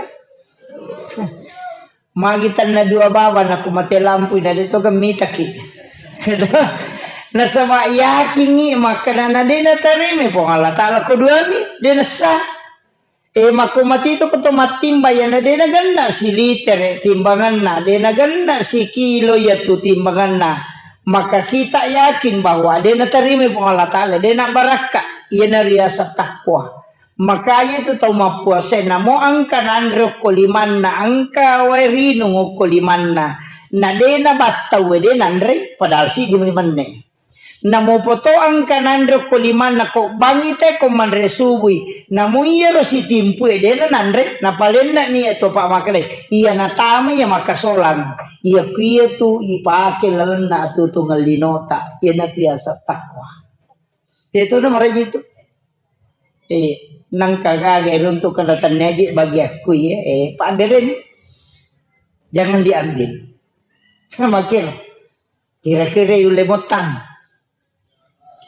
Magi tanna dua baba na ko mate lampu na de to kan mitaki. Nasaba yakingi makkeda na de natarimi Puang Allah Taala ko duami de nassa. Eh, makko matito ko to mattimba, iyana de nagenna silitere timbanganna, de nagenna sikilo iyatu timbanganna, maka kita yakin bahwa de natarima Puang Allah Taala, de nabarakka, iyana riaseng takwa. Makanya itu tau mappuasa namo engka nanre okko limanna, engka wae rinung okko limanna, na de nabattau de nanre, padahal sidi menne. Namo poto engka nanre ko limanna ko bangi te ko manre subui. Namo iyaro sitimpu e dena nanre, napalenna ni to pa makale. Iya natama iya makasolang. Iya kuiya tu ipake lalenna atutungan linota. Iya natu yaseng takwa. Itu na maraji tu. Eh, nangka gaga runtuk kada tanneji bagi aku ya. Eh, Pak Beren, jangan diambil. Makin. Kira-kira yulle mottang.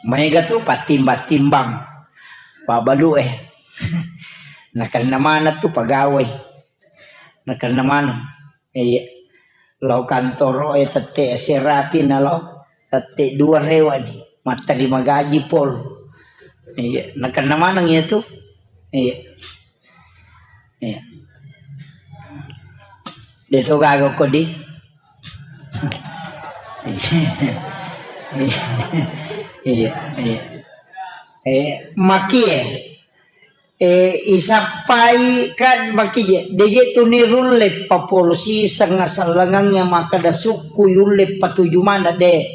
Maega tu pattimbang-timbang. Pabalu e. Nakenna maneng tu pagawai. Nakenna maneng. Iya. Lao kantoro e tette serapi na lao. Tette dua rewa ni. Matterima gaji pol. Iya. Nakenna maneng iya tu. Iya. Iya. De to gaga ko di. Iya, iya. Eh, maki e. Eh, isappai kan maki je. De je tu ni rulle papolosi senga sellengang yang makkada sukku yulle patuju mana de.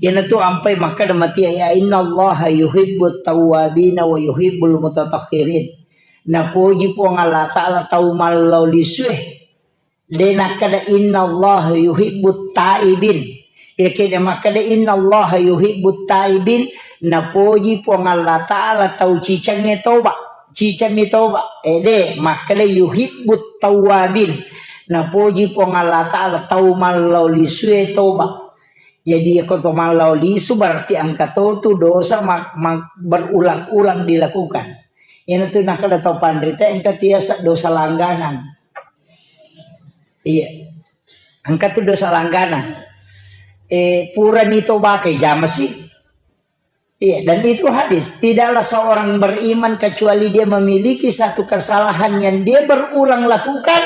Yana tu ampai makkada mati ya innallaha yuhibbut tawwabina wa yuhibbul mutatahhirin. Napoji Puang Allah Ta'ala tau mallau lisue. De nakkeda, "Innallaha yuhibbut taibin." Iyakiya makkeda, "Innallaha yuhibbut taibin," napoji Puang Allah Ta'ala tau cicengnge toba. Cicengmi toba. Eh, de, makkeda, "Yuhibbut tawwabin." Napoji Puang Allah Ta'ala tau mallau lisue toba. Jadi, ko to mallau lisu berarti engka to tu dosa ma-, ma-, berulang-ulang dilakukan. Iyanatu nakkeda tau panrita engka tu yaseng dosa langganan. Iya. Engka tu dosa langganan. Eh, purani tobakai jamasi. Iya, dan itu hadis. Tidaklah seorang beriman kecuali dia memiliki satu kesalahan yang dia berulang lakukan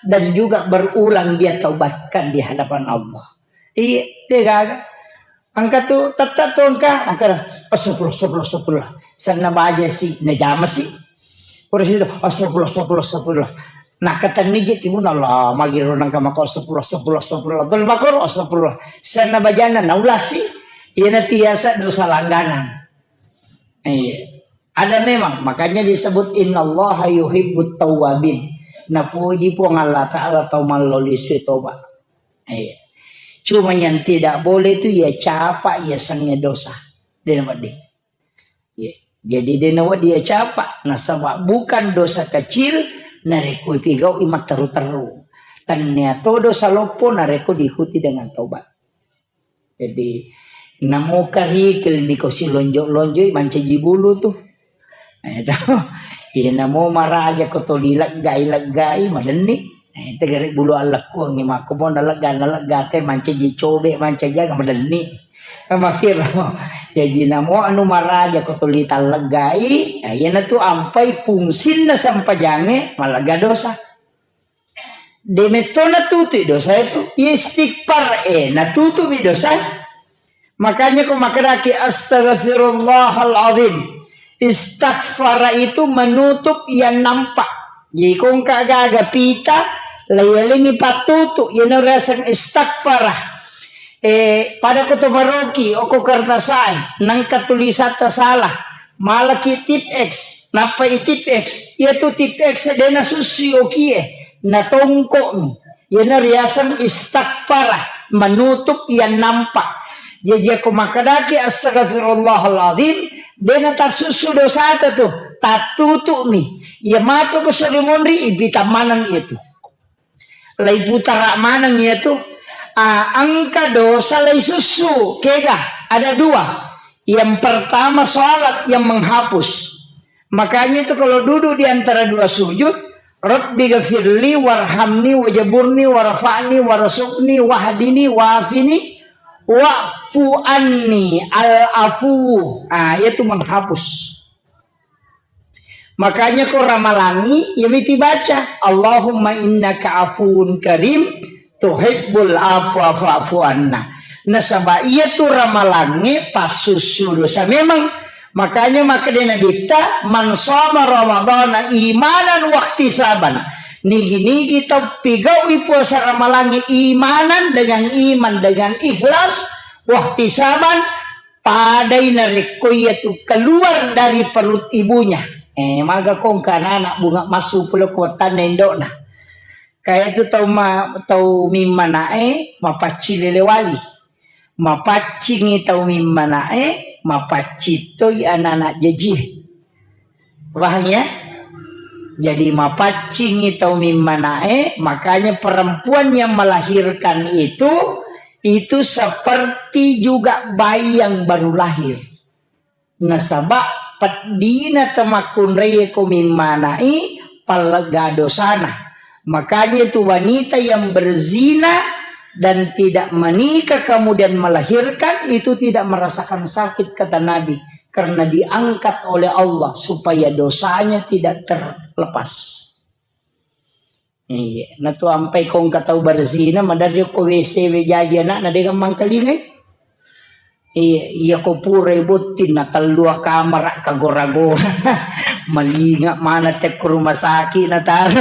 dan juga berulang dia taubatkan di hadapan Allah. Iya, de gaga. Engka tu, tette tu engka, engka, astagfirullah, astagfirullah, astagfirullah. Senna baja si, najama si. Pura situ, astagfirullah, astagfirullah, astagfirullah. Nakkatenni je timunna, Allah, magiro nangka mako astagfirullah, astagfirullah, astagfirullah. Tol bakor, astagfirullah. Senna bajana, naulasi. Iyana tiasa dosa langganan. Iya. Ada memang, makanya disebut innallaha yuhibbut tawwabin. Napuji Puang Allah Ta'ala tau mallolisui toba. Iya. Cuma yang tidak boleh itu ya capa, ya sengnge dosa. Dia nama dia. Iya. Jadi dia nama dia capa. Nasaba bukan dosa kecil, narekko ipigau'i matteru-teru. Tannia to dosa loppo narekko diikuti dengan tobat. Jadi, namo karikil niko silonjo-lonjoi mancaji bulu tu. Eh, to. Iya, namo maraja ko toli leggai-leggai, madenni. Eh, tegere bulu allekkuangngi makko mo nalegga, nalegga te mancaji cobe, mancaji aga, madenni. Eh, makkiro. Jaji, namo anu maraja ko toli talleggai, eh, iyanatu ampai fungsinna sempajangnge malegga dosa. De metto natutu'i dosa itu. Istighfar, eh, natutu'mi dosa. Makanya ko makkadaki, "Astaghfirullahal azim." Istaghfara itu menutup yang nampak. Jadi ko engka gaga pita, layalengi pattutu, iyana riaseng istaghfara. Eh, pada ko to maroki, oko kertasae, nangka tulisatta salah. Malaki tip X, nappa i tip X. Iyatu tip X de nasussui okie, natongko'mi. Iyana riaseng istaghfara, menutup yang nampak. Jaji ko makkadaki astaghfirullahaladzim, de natassussu dosata tu, tattutu'mi. Iya matu ko sori monri, ipita maneng itu. Laiputara maneng iyatu, ah, engka dosa laisussu, kega? Ada dua. Yang pertama, salat yang menghapus. Makanya itu kalau duduk di antara dua sujud, "Rabbi ghafirli warhamni wajaburni warfa'ni warzuqni wahdini wafini wa'fu anni." Al-afu. Ah, itu menghapus. Makanya ko ramalangi, ya miti baca, "Allahumma innaka afuwun karim, tuhibbul afwa fa'fu anna." Nasaba iyatu ramalangi passussu dosa memang. Makanya makkeda Nabitta, "Man shoma Ramadana imanan wahtisaban." Nigi-nigi tau pigau'i puasa ramalangi imanan, dengan iman, dengan ikhlas, wahtisaban, padai narekko iyatu keluar dari perut ibunya. Eh, maga ko engka anak-anak bunga massu pole ko wattanna indo'na. Kaya tu tau ma-, tau mimmana'e mapaccing lele wali. Mapaccingi tau mimmana'e, mapaccing toi anak-anak jajie. Paham ya? Jadi mapaccingi tau mimmana'e, makanya perempuan yang melahirkan itu, itu seperti juga bayi yang baru lahir. Nasaba peddina tamakkunraie ko mimmana'i pallegga dosana. Makanya itu wanita yang berzina dan tidak menikah kemudian melahirkan itu tidak merasakan sakit, kata Nabi, karena diangkat oleh Allah supaya dosanya tidak terlepas. Iya, natu ampai ko engka tau berzina, maderri ko W C we jaji anakna, de gampang kalingai. Iya, iya ko pura botting na tellua kamara kagora-gora. Malinga mana te ko rumah sakit na taro.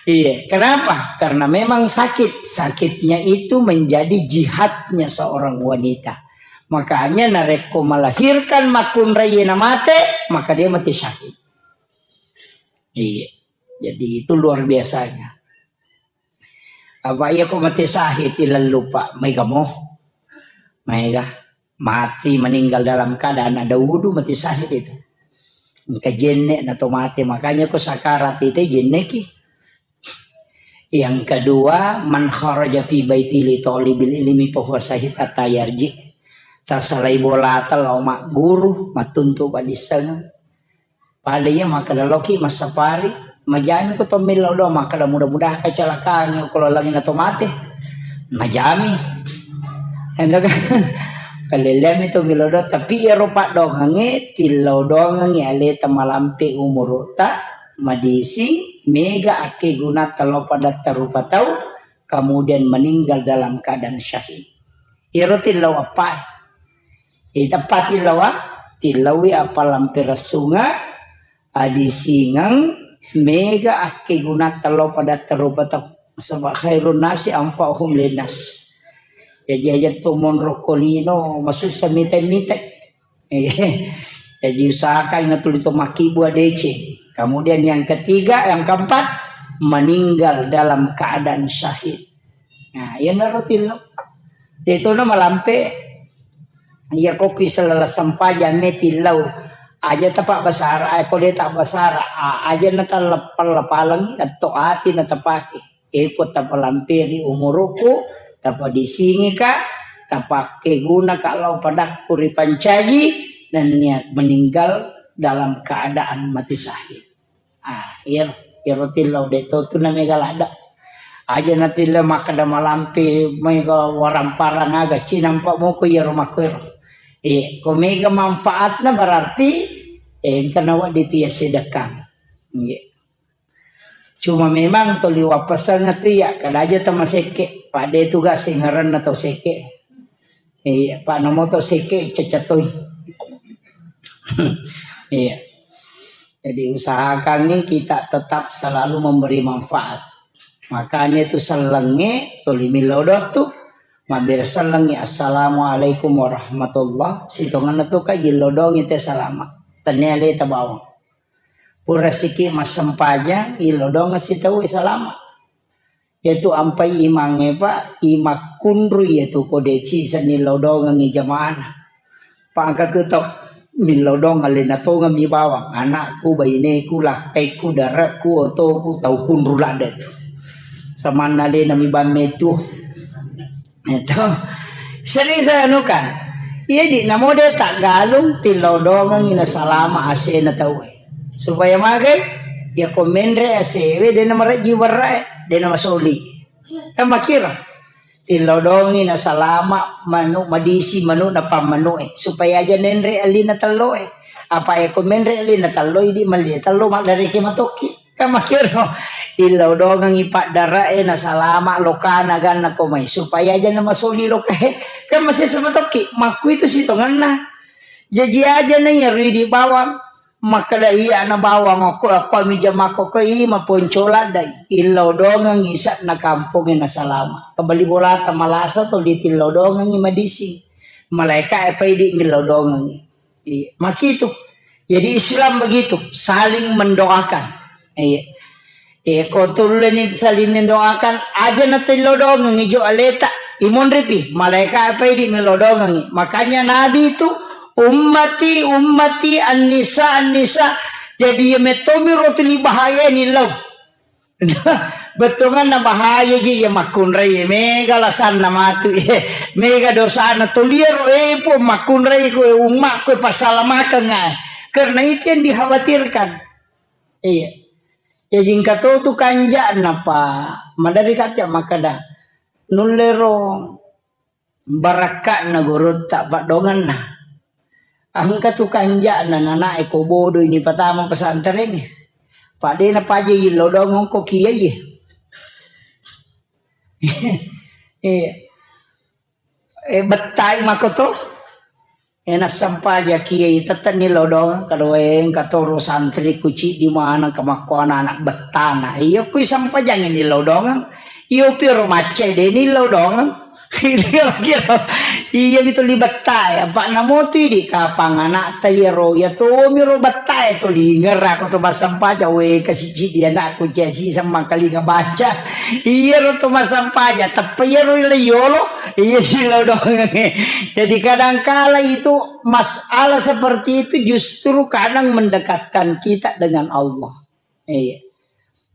Iya, kenapa? Karena memang sakit. Sakitnya itu menjadi jihadnya seorang wanita. Makanya narekko melahirkan makkunraie na mate, maka dia mati syahid. Iya. Jadi itu luar biasanya. Apa iya ko mati syahid ilallupa, maega mo. Maega. Mati meninggal dalam keadaan ada wudu, mati syahid itu. Engka jenne na to mati, makanya ko sakarat itu jenneki. Yang kedua, "Man kharaja fi baiti li talibil ilmi fahuwa syahid hatta yarji." Tasalai bolata lao magguru, mattuntu padissengeng. Pada iya makkeda, "Loki massapari, majami ko to millau doang." Makkeda, "Mudah-mudahan kecelakaan ko lalenna to mate." Majami. Ento kan. Kalelleami to millau doang, tapi iyaro paddoangengnge tillau doangengngi aleta malampe umuru'ta, madising, mega akkegunata lao padatta rupa tau, kemudian meninggal dalam keadaan syahid. Iyaro tillau appae. Iteppa tillawa, tillawi apa lampe ressunga, adisingeng, mega akkegunatta lao padatta rupa tau. Nasaba khairun nasi anfa'uhum linnas. Jaji aja to monro ko lino, masussa mite-mite. Jadi usahakan na tuli to makkibua deceng. Kemudian yang ketiga, yang keempat, meninggal dalam keadaan syahid. Nah, iyanaro tillau. De'tona malampe, iya ko ki selala sempajang me tillau. Aja tapa basara, eh, ko de tak basara, a-, aja na taleppal-palengi, atau ati na tapake. Eko tapalamperi umuruku, tapadisingika, tapakkeguna ka lao padakku ripancaji, dan niat meninggal dalam keadaan mati syahid. Ah, iyaro, iyaro tillau de to tu na mega ladda. Aja na tillau makkeda malampe mega waramparang aga cinampa moko iyaro makkuero. Eh, ko mega manfaatna berarti, eh, engka nawa ditia sedekah. Nggih. Cuma memang toli wappasang tu ya, kada aja tama sekke, pada itu gak singaran atau sekke. Iya, Pak Nomo to sekke cecatoi. Iya. Jadi usahakan nih kita tetap selalu memberi manfaat. Makanya itu selenge toli milodot tu, mampir selenge assalamualaikum warahmatullah. Sitongan tu ka jilodong itu salama. Tania le tabawang. Pura siki massempajang, ilodong si tau salama. Yaitu ampai imangnge, Pak, imakkunru yaitu ko deci seni lodongengi jamaana. Pak, angka tu tau milodong alena tongeng mi bawang, anakku, baineku, lakkaiku, darekku, otoku, tau kunru ladde tu. Samanna alena mi bamme tu. Itu. Sering saya anukan. Iya di namo de tak galung tilodongengi na salama asena tau. Supaya magai, ya ko menre asewe, dena maraji warrae, dena masoli. Kan makira. Tilodongi na salama manu madisi manu na pammanue. Supaya aja nenre alina telloe. Apa e ko menre alina tello, idi malie tello maddareke matokki. Kan makiro. Ilodongengi paddarae na salama lokana ganna ko mai. Supaya aja na masoli lokae. Kan masih sama tokki. Makku itu sitongenna. Jaji aja na iya ridi bawang. Makkeda iya na bawang okko, okko ami jamakko ko i maponcola dai. Illau dongengi isa'na kampongnge nasalama. Kebali bolata malasa to ditillau dongengi madisi. Malaika e paidi millau dongengi. Iya, makitu. Jadi Islam begitu, saling mendoakan. Iya. Eh, ko tulleni saling mendoakan, aja na tillau dongengi jo aleta. Imonripi, malaika apa idi melodongengi. Makanya Nabi itu, "Ummati, ummati, an-nisa, an-nisa." Jadi ya metomi rotuli bahaya ni lau. Bettuanna bahaya ji ya makkunrai, mega lasanna matu, mega dosana tuliero, eh, po makkunrai ko ummakku pasalamakeng, eh. Karena itu yang dikhawatirkan. Iya. Ya jingka to tu kanja'na, Pak. Madari kaca makada. Nullero barakka'na gurutta paddongenna. Engka tu kanja'na nanae ko bodo ini patama pesantren. Pak de na paja ilodongeng ko kiai. Iya. Eh, bettai mako to. Eh, nassampaja kiai tettenni lodong, kada wae engka toro santri ku ciddi maneng ka makko anak-anak bettana. Iya kui sampajangi ni lodong. Iyo piro macce de ni lodong. Kira-kira. Iya mitu li bettai, apa namo tu idi kapang anak ta iyaro, ya to miro bettai to lingera ko to massampaja we kasi ciddi anakku cia si semmang kalinga baca. Iyaro to massampaja, teppa iyaro le yolo. Iya, silodongengnge. Jadi kadangkala itu masalah seperti itu justru kadang mendekatkan kita dengan Allah. Iya.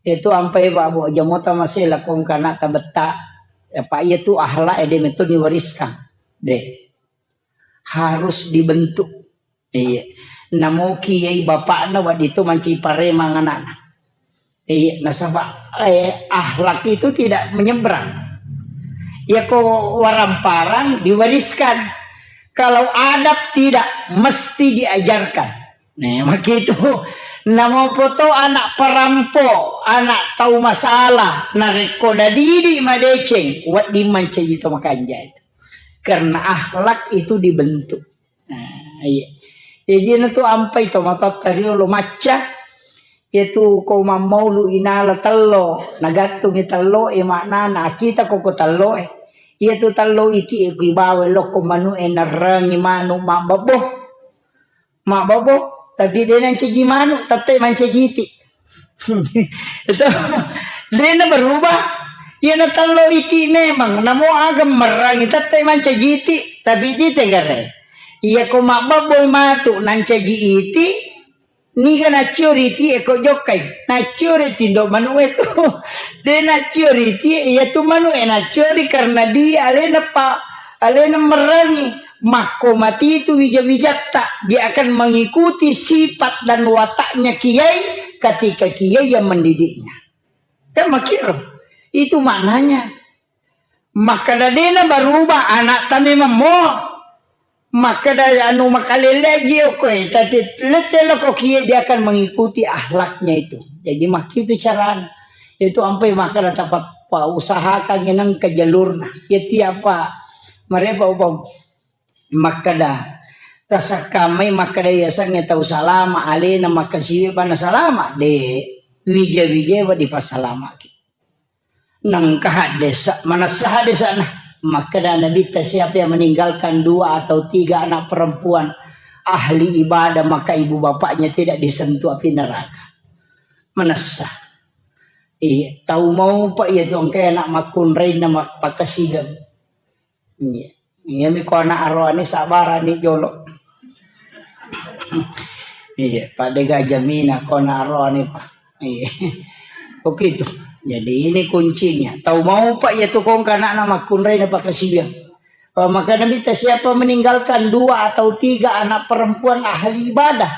Itu ampai Pak Bu jamota masih lakon kana tabetta. Ya, Pak, iya tu akhlak ede metode diwariskan. Deh. Harus dibentuk. Iya. Namoki yai bapakna waddi tu manci paremang anakna. Iya, nasaba, eh, akhlak itu tidak menyeberang. Ya ko waramparang diwariskan. Kalau adab tidak, mesti diajarkan. Nah, begitu. Namo poto anak parampo, anak tau masalah, narekko nadidi madeceng, wedding mancaji to makanja itu. Karena akhlak itu dibentuk. Iya. Jadi na tu ampai to matotta riolo macca. Iya tu ko mammaulu inala tello, nagattungi tello e maknana akita ko ko tello e. Iya tu tello iti e kuibawa lokko manu e narangi manu mabbabbo. Mabbabbo, tapi de nancaji manu, tette mancaji iti. Itu de na berubah. Iya na tello iti memang namo aga merangi tette mancaji iti, tapi iti tegare. Iya ko mabbabbo matu nancaji iti, niga naccio riti e ko jokkai. Naccio riti ndo manu e tu. De naccio riti e, iya tu manu e naccio ri karena dia alena pa, alena merangi. Makko mati itu wija-wijatta, dia akan mengikuti sifat dan wataknya kiai ketika kiai yang mendidiknya. Kan makiro. Itu maknanya. Makkeda dena berubah anakta memang mo. Makkeda anu makaleleji okko e, tapi lette loko kie dia akan mengikuti akhlaknya itu. Jadi makkitu carana. Itu ampai makkeda tapa pa usahakan nengka jalurna. Ya tiapa marepa ubang makkeda tasakkamai makkeda yasengnge tau salama alena makkasiwi bana salama de wija-wija wa dipasalamaki. Nengka haddesa, manessa haddesana. Makkeda Nabitta, siapa yang meninggalkan dua atau tiga anak perempuan ahli ibadah, maka ibu bapaknya tidak disentuh api neraka. Manessa. Iya, tau mau pak iya tu engka anak makkunrai na mak-, pakasigang. Iya. Iya mi ko anak aroane sabarani jolo. Iya, pada gajah mina ko anak aroane pak. Iya. Begitu. Jadi ini kuncinya. Tau mau pak ya tukong kanakna makkunrai na pakasibiang. Maka Nabi ta siapa meninggalkan dua atau tiga anak perempuan ahli ibadah,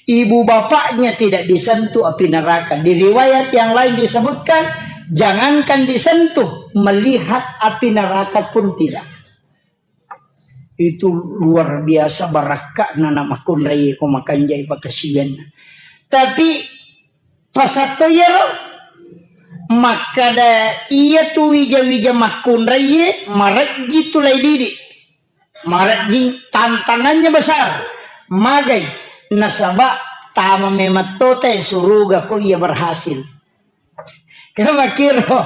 ibu bapaknya tidak disentuh api neraka. Di riwayat yang lain disebutkan, jangankan disentuh, melihat api neraka pun tidak. Itu luar biasa barakka'na na makkunrai ko makanjai pakasiwianna. Tapi pasatto iyaro makkada iya tu wija-wija makkunrai marejji tu lai didi. Marejjing tantangannya besar. Magai nasaba tama memettote suruga ko iya berhasil. Kemakkiro.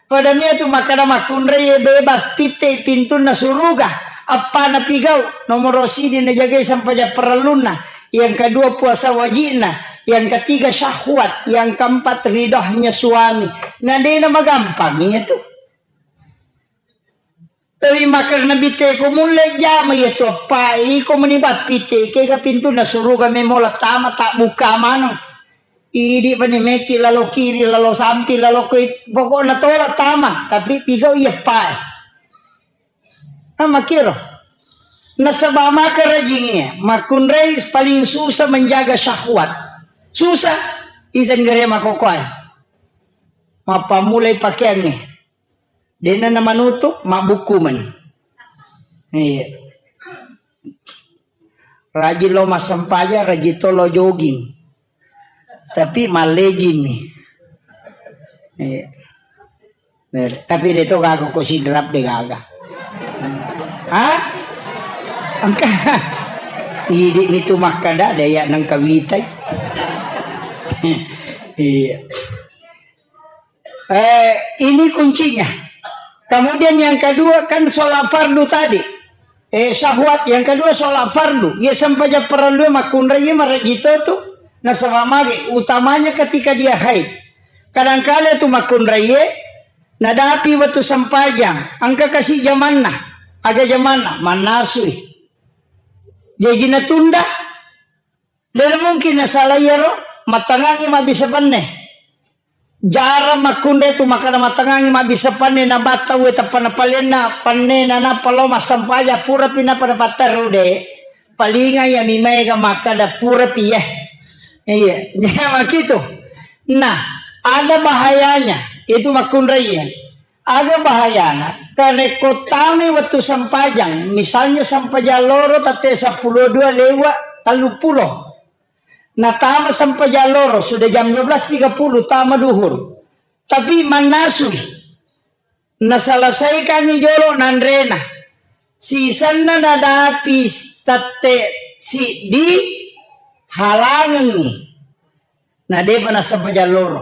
Pada mia tu makkada makkunrai bebas pitte pintunna suruga. Appana pigau, nomoro sidi najagai sampaja parellunna. Yang kedua puasa wajibna. Yang ketiga syahwat. Yang keempat ridhohnya suami. Nah, dena magampang iya tu. Tapi makkada Nabi te ko mulle jama iya tu appa iko meni bappi te kega pintunna suruga memola tama tak buka maneng. Idi pani meki lalo kiri lalo sampi lalo koi pokokna tola tama tapi pigau iya appa. Ah, makiro. Nasaba maka rajingi makkunrai paling susah menjaga syahwat. Susah. Iten gere makokoai. Mappamulai pakeangnge. Dena na manutu, mabbukku mani. Iya. Rajin lo massempajang, rajin to lo jogging. Tapi mallejing mi. Iya. Tapi de to gaga ko sidrap de gaga. Hah? Engka. Idi mi tu makkada de ya nengka witai. Iya. Eh, ini kuncinya. Kemudian yang kedua kan sholat fardu tadi. Eh, syahwat. Yang kedua sholat fardu. Iya sempajang parellu makkunrai iya marajito tu. Nasaba magi utamanya ketika dia haid. Kadangkala tu makkunrai iya nadapi waktu sempajang. Engka kasi jamanna. Aga jamanna. Mannasui. Jadi natunda. Dena mungkin nasala iyaro, mattangangi mabbissa penne. Jarang makkunrai tu makkada mattangangi mabbissa penne nabatta uwe tappa napalenna penne na nappa lo massampaja purapi nappa napatteru de. Palinga iya mi maega makkada purapi ya. Iya, makitu. Nah, ada bahayanya itu makkunrai ya. Aga bahayana, karekko tamai wettu sempajang, misalnya sempajang loro tette seppulo dua lewat telluppulo. Natama sempajang loro sudah jam dua belas tiga puluh tama duhur. Tapi mannasui. Naselesaikangi jolo nanrena. Sisenna nadapi tette siddi halangengngi. Na depa nassempajang loro.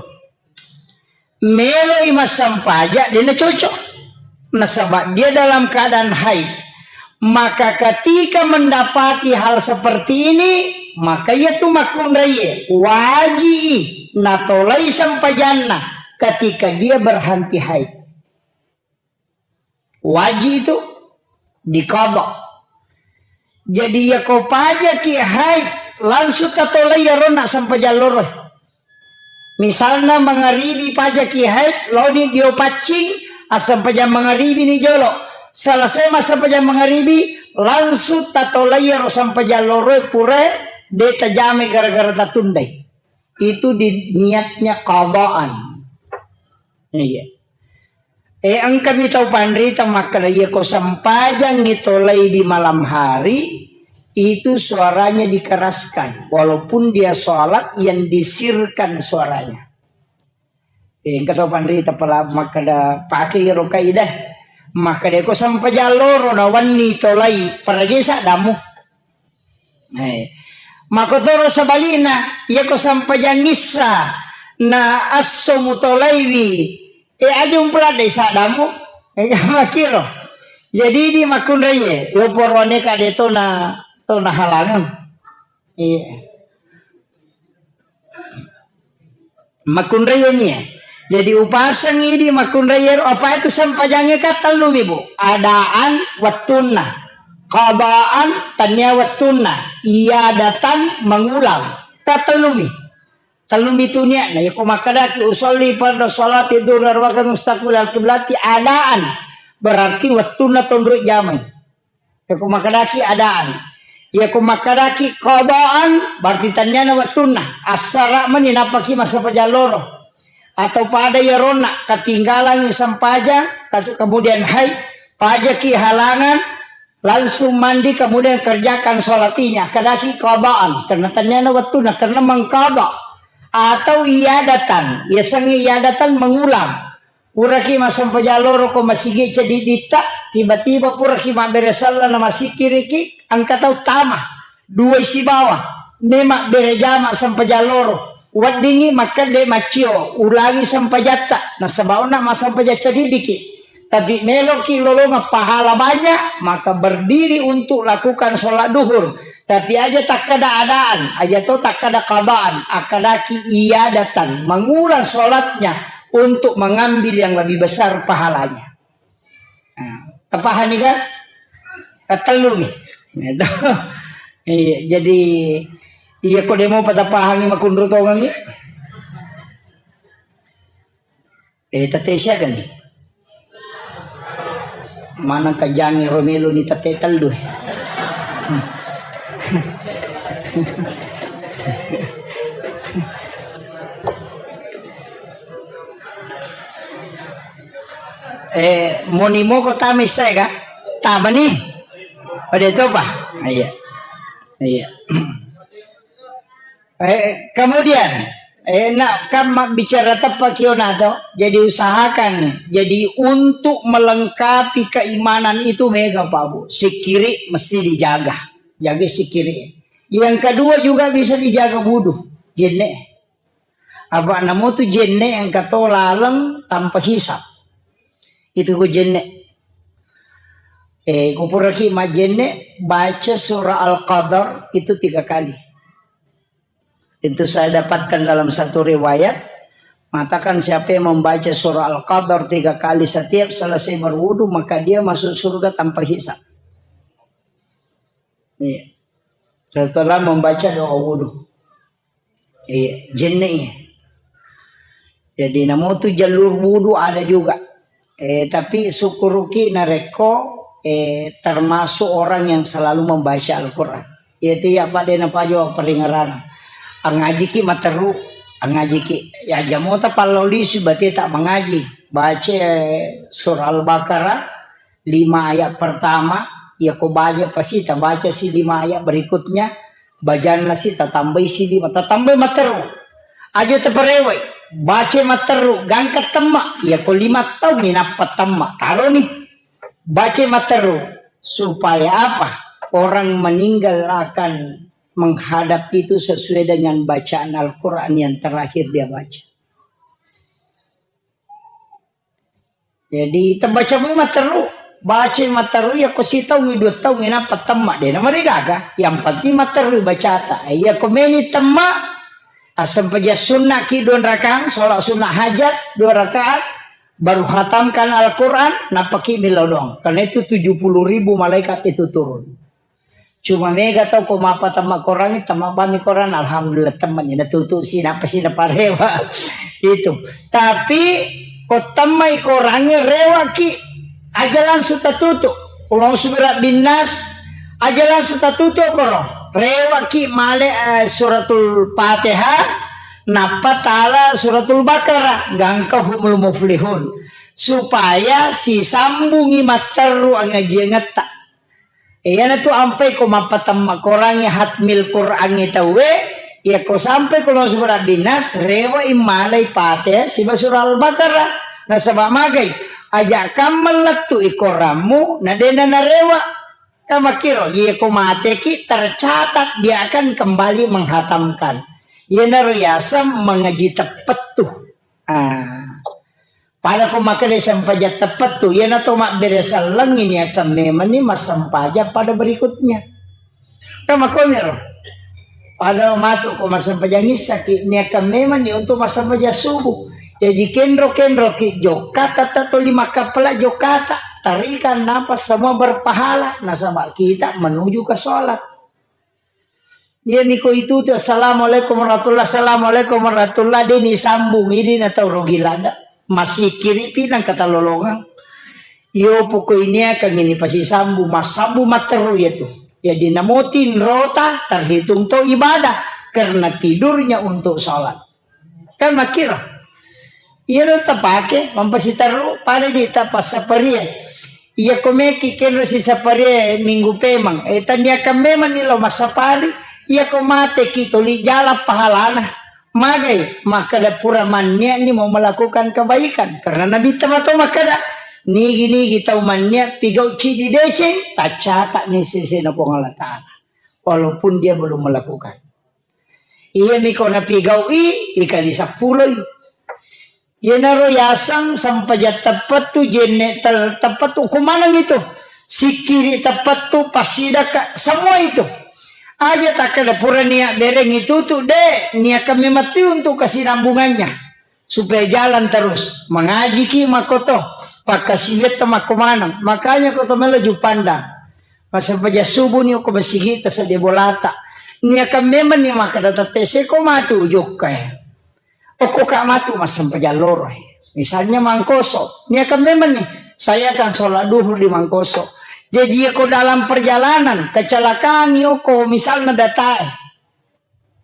Meloi massempaja, de' nacocok. Nasaba dia dalam keadaan haid. Maka ketika mendapati hal seperti ini, maka iya tu makkunraie waji'i natolai sempajanna ketika dia berhenti haid. Waji itu diqadha. Jadi, iyako pajaki haid, langsung tatolai iyarona sempajang loro. Misalna, mangaribi pajaki haid, laoni dio paccing, assempajang mangaribi ni jolo. Selesai massempajang mangaribi, langsung tatolai iyaro sempajang loro pura de' tajamai gara-gara tatundai. Itu di niatnya qadaan. Iya. Eh, engkami tau panrita makkeda, iya ko sempajangngi tolai di malam hari, itu suaranya dikeraskan. Walaupun dia sholat, yang disirkan suaranya. Eh, engka tau panrita pala makkeda, pake iyaro kaidah. Makkeda ko sempajang loro na wenni tolai, parajai saddamu. Eh, makotoro sebalikna, iyako sempajang issa na esso mutolaiwi, eh, aja umpeladdai saddamu, eh, makiro. Jadi, di makkunraie, yo poroane ka de' tona, tona halangan. Iya. Makkunraie ni, eh. Jadi, upaseng idi makkunraie ro, apa itu sempajangnge ka tellumi, Bu. Adaan wettunna, qadaan tania wettunna, iadatan mengulang. Ka tellumi. Tellumi tu niatna, yako makkedaki usolli fardu sholati duhri arba'a rakaat mustaqbilal kiblati adaan. Berarti wettunna tonro jamai. Iyako makkedaki adaan. Iyako makkedaki qadaan, berarti taniana wettunna. Assara mani nappaki massempajang loro. Atau pada iyarona, ketinggalangi sempajang, kat-, kemudian haid, pajaki halangan, langsung mandi, kemudian kerjakan sholat ini. Kedaki qadaan, karena taniana wettunna, karena mengqadha. Atau iadatan, yasengnge iadatan mengulang. Puraki massempajang loro ko masigi ceddiditta, tiba-tiba puraki mabbere selleng na massikkiriki, engka tau tama, duai sibawa, memabbere jama sempajang loro, weddingngi makkedde maccio, ulangi sempajatta, nasaba onna massempajang ceddiddiki. Tapi meloki lolongeng pahala banyak, maka berdiri untuk lakukan sholat duhur. Tapi aja takkeda adaan, aja to takkeda qadaan, akkedaki iadatan, mengulang sholatnya untuk mengambil yang lebih besar pahalanya. Nah, tapahani kan? Katellu nih. Gitu. Iya, jadi iya ko demo pada pahangi makunru tongangi. Eh, tette siaga ni? Maneng kajangi ro melo ni tette tellu. Eh, moni moko tami sae ka? Tama ni? Pada itu apa? Iya. Iya. Eh, kemudian, eh, nak kan mak bicara tepat kio nato. Jadi usahakan, jadi untuk melengkapi keimanan itu mega Pak Bu. Sikiri mesti dijaga. Jaga sikiri. Yang kedua juga bisa dijaga wudu. Jenne. Apa namu tu jenne yang kato laleng tanpa hisap. Itu ku jenne. Eh, kupuraki majenne baca surah Al-Qadar itu tiga kali. Itu saya dapatkan dalam satu riwayat, mengatakan siapa yang membaca surah Al-Qadar tiga kali setiap selesai berwudu, maka dia masuk surga tanpa hisab. Iya. Setelah membaca doa wudu. Iya, jenne iya. Jadi, namutu jalur wudu ada juga. Eh, tapi syukuruki narekko, eh, termasuk orang yang selalu membaca Al-Quran. Yaitu ya pada napajo peringerana. Angajiki materu, angajiki. Ya jamota pallolisu berarti tak mengaji. Baca, eh, surah Al-Baqarah, lima ayat pertama, ya ko baca pasti tabaca si lima ayat berikutnya, bajanna si tatambai si lima, tatambai materu. Aja taparewai, baca materu, gangka temma, ya ko lima taung ni nappa temma, taro ni. Baca materu, supaya apa? Orang meninggal akan menghadap itu sesuai dengan bacaan Al-Quran yang terakhir dia baca. Jadi, terbaca mu matteru, baca matteru, ya ko sitaung, dua taung, inapa temma, de na marigaga. Yang penting matteru bacata. Ya ko meni temma, asempajang sunna ki dua rakaat, sholat sunnah hajat dua rakaat, baru hatamkan Al-Quran, napaki milodong. Karena itu tujuh puluh ribu malaikat itu turun. Cuma mega tau ko mappatemma korangnge, temma bami korang, alhamdulillah, temmani natutu si, napasi naparewa. Itu. Tapi ko temmai korangnge, rewaki, aja langsung tatutu. Ulang subira binnas, aja langsung tatutu koro. Rewaki male, eh, suratul Fatihah, nappa tala suratul Baqarah, gangka humul muflihun. Supaya sisambungi matteru angajiangetta. Iyanatu ampai ko mappatemma korangnge hatmil Qurangnge tauwe, iya ko sampai ko lo surah Binnas, rewa immalai Fatihah siba surah Al-Baqarah. Nasaba magai, aja kamma lettu i korammu, na dena narewa. Kamakkiro, iya ko mateki tercatat dia akan kembali menghatamkan. Iyanaro yaseng mengaji teppettu. Ah. Pada ko makkeda sempajang teppettu, iyana to mabbere sellengngi niakang memenni massempajang pada berikutnya. Kan makkomiro. Pada matu ko massempajang issaki, niakang memenni untuk massempajang subuh. Jaji kenro-kenroki jokka, tata toli makkappala jokkata. Tarikan napa semua berpahala, nasaba kita menuju ke sholat. Iyami ko itu tu, "Assalamualaikum warahmatullah, assalamualaikum warahmatullah," de ni sambung, ini na tau rugi lada. Masikiri pi nang kata lolongang. Iyo poko ini akan ini pasti sambung, massambung matteru ya tu. Jadi namotin rota terhitung to ibadah karena tidurnya untuk sholat. Kan makkiro. Iyaro tapake mampasitaru pada di tapassaparie. Iya ko meki kenro sisaparie minggu pemang. Eh, taniakan memang ni lo massapari. Iya ko mate ki toli jala pahalana. Magai, makkeda pura mannia ni mau melakukan kebaikan. Karena Nabi tamato makkeda, nigi-nigi tau mannia pigau cidi deceng, taccatak ni sesena Puang Allah Ta'ala. Walaupun dia belum melakukan. Iyami ko napigau'i, ikali sappuloi. Iyanaro yaseng sempajang teppettu, jenne tel-, teppettu, ko maneng itu. Sikkiri teppettu, passidakka, semua itu. Aja takkeda pura nia bereng itu tu, de, niakan memang tu untuk kesinambungannya. Supaya jalan terus. Mengajiki makkoto, pakkasiwiatta makko maneng. Makanya koto melo jupanda. Massempajang subuh ni okko masigita sedde bolata. Niakan memang ni makkeda tette seko matu jokka e. Okko ka matu massempajang loro e. Misalnya Mangkoso. Niakan memang ni, saya akan sholat duhur di Mangkoso. Jadi ko dalam perjalanan, kecelakaan ni okko misalnya data e.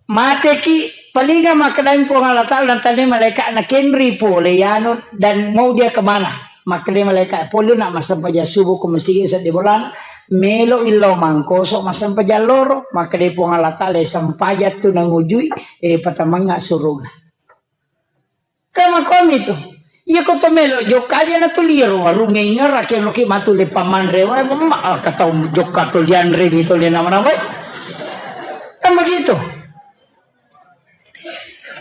Mateki, palinga makkedai Puang Allah Ta'ala, natanai malaika'na, "Kenri pole yanu dan mau dia kemana?" Makkeda malaika, "Pole na massempajang subuh ko masigi seddi bolana, melo illau Mangkoso massempajang loro." Makkeda Puang Allah Ta'ala, "Sempajang tu nangujui, eh, patamangnga suruga." Kan makkomi tu. Iya ko to melo jokka aja na tuli ro warungnge, ingerake loki matu le pamanre wae, memma, ah, katau jokka to lianre mi to le nama-nama. Kan begitu.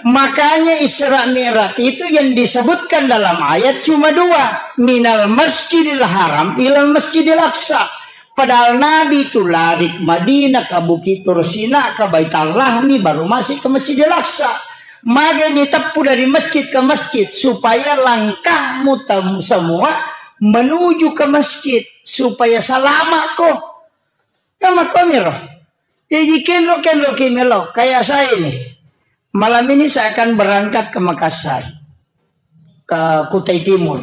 Makanya Isra Mi'raj itu yang disebutkan dalam ayat cuma dua, minal masjidil haram ilal masjidil aqsa. Padahal Nabi itu lari ke Madinah, ke Bukit Tursina, ke Baitul Lahmi, baru masuk ke Masjidil Aqsa. Magai ni teppu dari masjid ke masjid, supaya langkahmu tem-, semua menuju ke masjid, supaya selamat ko. Kan makkomiro. Jadi kenro-kenro ki melo, kayak saya ini. Malam ini saya akan berangkat ke Makassar, ke Kutai Timur.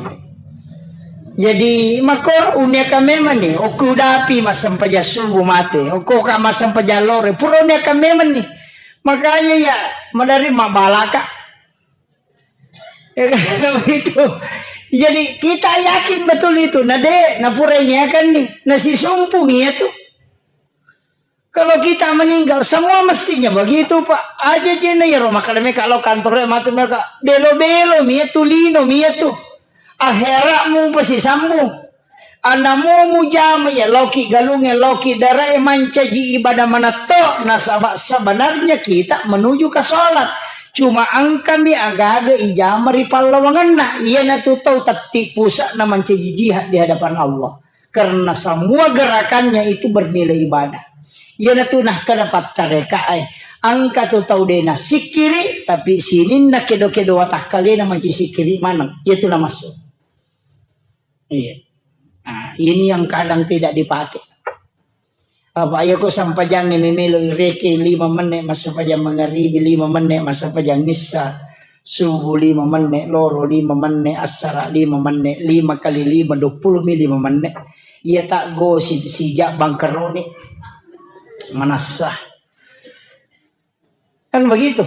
Jadi, makko uniakan memang ni, okko udapi massempajang subuh mate, okko ka massempajang lore, pura uniakan memang ni. Makanya ya, madari mabalaka. Ya kan, begitu. Jadi, kita yakin betul itu. Nah, de, nah pura ini akan ni, nah si sumpung iya tu. Kalau kita meninggal, semua mestinya begitu, Pak. Aja jena ya Roma, kalau kalau kantornya mati mereka, belo-belo mia tu, lino mia tu. Akhiratmu pasti sambung. Anamu mujama ya loki galunge loki darae mancaji ibadah manatto, nasaba sebenarnya kita menuju ke sholat. Cuma engkami agaga ijama ri pallawangenna. Iyanatu tau tetti pusakna mancaji jihad di hadapan Allah. Karena semua gerakannya itu bernilai ibadah. Iyanatu nah kada pattarekae. Engka tu tau dena sikiri, tapi sininna kedo-kedo watakkalena manci sikiri maneng. Iyatu namassu. Iya. Nah, ini yang kadang tidak dipakai. Apa iya ko sampajangnge memelo ireke lima menit massempajang mangaribi, lima menit massempajang issa, subuh lima menit, loro lima menit, assara lima menit, lima kali lima, dua puluh mi lima menit. Iya tak gosip sijak bangkeroni. Manassa. Kan begitu.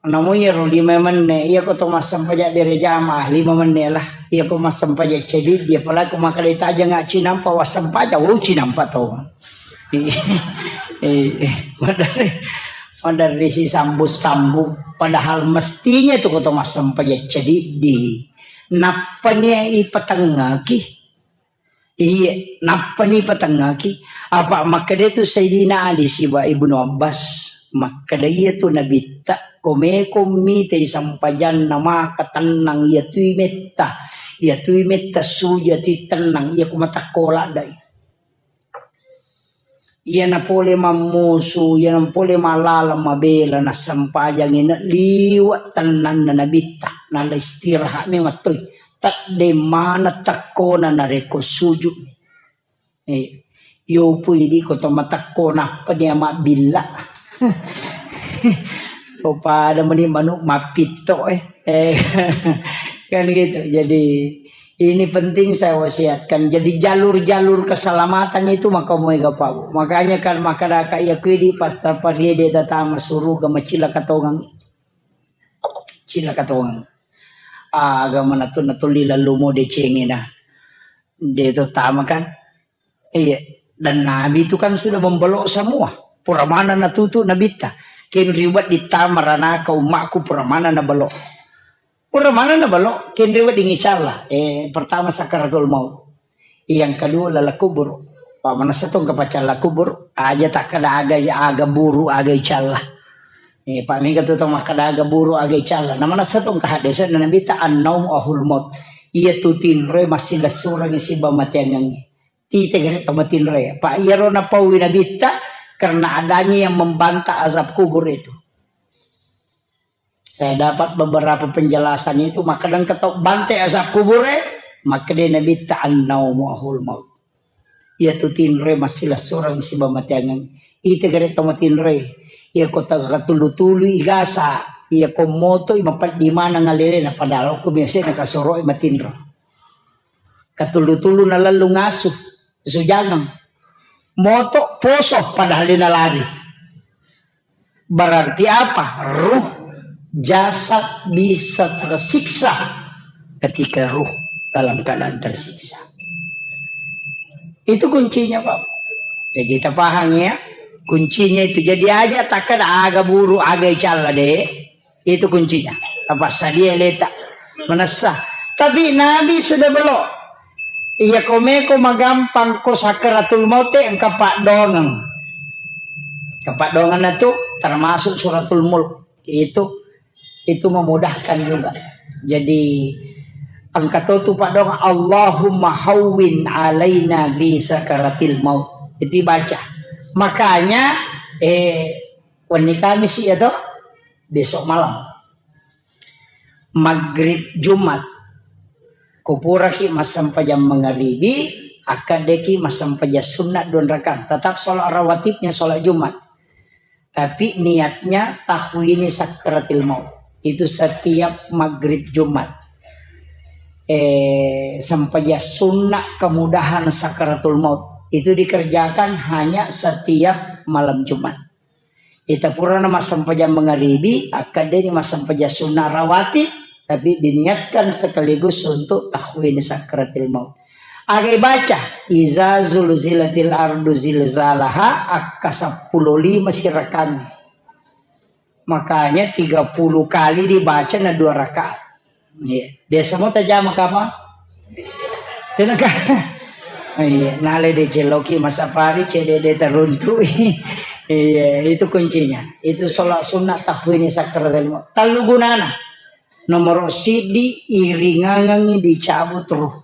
Namu iyaro lima menne, iya ko to massempajang bere jamaah, lima menne lah. Iya ko massempajang cediddi, apalagi ko makkeda tajang cinampa wassempajang, oh, cinampa to. Eh, eh, maderri, maderri sisambung-sambung. Padahal mestinya tu ko to massempajang cediddi. Nappani ipatengngaki. Iye, nappani patengngaki. Apa makkeda tu Sayyidina Ali siba Ibnu Abbas, makkeda iya tu nabitta, ko meko mitai sampajanna maka tennang iya tui metta, iya tui metta suju, iya tui tennang, iya ku matakko laddai. Iya na pole mammusu, iya na pole malala mabela, nassempajangi na liwa tennanna nabitta, nala istirahat memang toi. Tadde mana takkona narekko sujud. Eh, yopu idi ko to matakko nappa dia mabbilla. To pada meni manuk mappitto, eh. Eh, kan gitu. Jadi ini penting saya wasiatkan. Jadi jalur-jalur keselamatan itu maka moe gapau. Makanya kan maka daka iya kuidi pas tapariede datama suruga macila katongang. Cila katongang. Aga manatu natulli lalu mo decengena. De to tama kan. Iya, dan Nabi itu kan sudah membelok semua. Pura mana natutu Nabitta. Ken riwet ditama ranaka ummakku pura mana nabelok. Pura mana nabelok, ken riwet dingicalla. Eh, pertama sakaratul maut. Yang kedua lala kubur. Pak manessa tong kapacalla kubur, aja takkada aga aga buru aga icalla. Eh, pak mega tu tong makkada aga buru aga icalla. Na manessa tong kahadesana Nabitta annaum ahul maut. Iya tu tinroe massilessureng siba mateangengnge. Tite gare to matinroe. Pak iyaro napaui Nabitta karena adanya yang membantah azab kubur itu. Saya dapat beberapa penjelasan itu, makkeda engka tau bante azab kubure, makkeda Nabitta annaumu ahul maut. Iya tu tinroe massilessureng siba mateangeng. Ite gare to matinroe. Iya ko tagatulu-tulu igasa, iya ko moto i mapeddi maneng alelena padahal ko biasa na kasoro matinro. Katulu-tulu nalellung asu, sujangeng. Moto poso padahal de nalari. Berarti apa? Ruh, jasad bisa tersiksa ketika ruh dalam keadaan tersiksa. Itu kuncinya, Pak. Jadi kita paham ya. Kuncinya itu. Jadi aja takkada aga buru, aga icalla de. Itu kuncinya. Apa sadia leta. Manessa. Tapi Nabi sudah belok. Iya komeko magampang ko sakaratul maut engka paddoangeng. Engka paddoangeng itu termasuk suratul mulk. Itu itu memudahkan juga. Jadi engka to tu paddoangeng Allahumma hawwin alaina bi sakaratil maut. Itu baca. Makanya eh wenni Kamis ya to besok malam. Maghrib Jumat. Kupuraki massempajang mangaribi, akkaddeki massempajang sunna dua rakang. Tetap sholat rawatibnya sholat Jumat. Tapi niatnya tahwini sakratil maut. Itu setiap maghrib Jumat. Eh, sempajang sunna kemudahan sakratul maut. Itu dikerjakan hanya setiap malam Jumat. Ita purana massempajang mangaribi, akkaddeni massempajang sunna rawatib, tapi diniatkan sekaligus untuk tahwini sakratil maut. Aga ibaca, iza zulzilatil ardu zilzalaha, akka seppulo lima sirakang. Makanya tiga puluh kali dibaca na dua rakaat. Iya. Biasa mo tajama kapang? Tenaka. Iya, nale de celoki masapari, cedede teruntu. Iya, itu kuncinya. Itu sholat sunnah takwini sakratul maut. Tellu gunana. Nomor siddi, iringangengi dicabut ruh.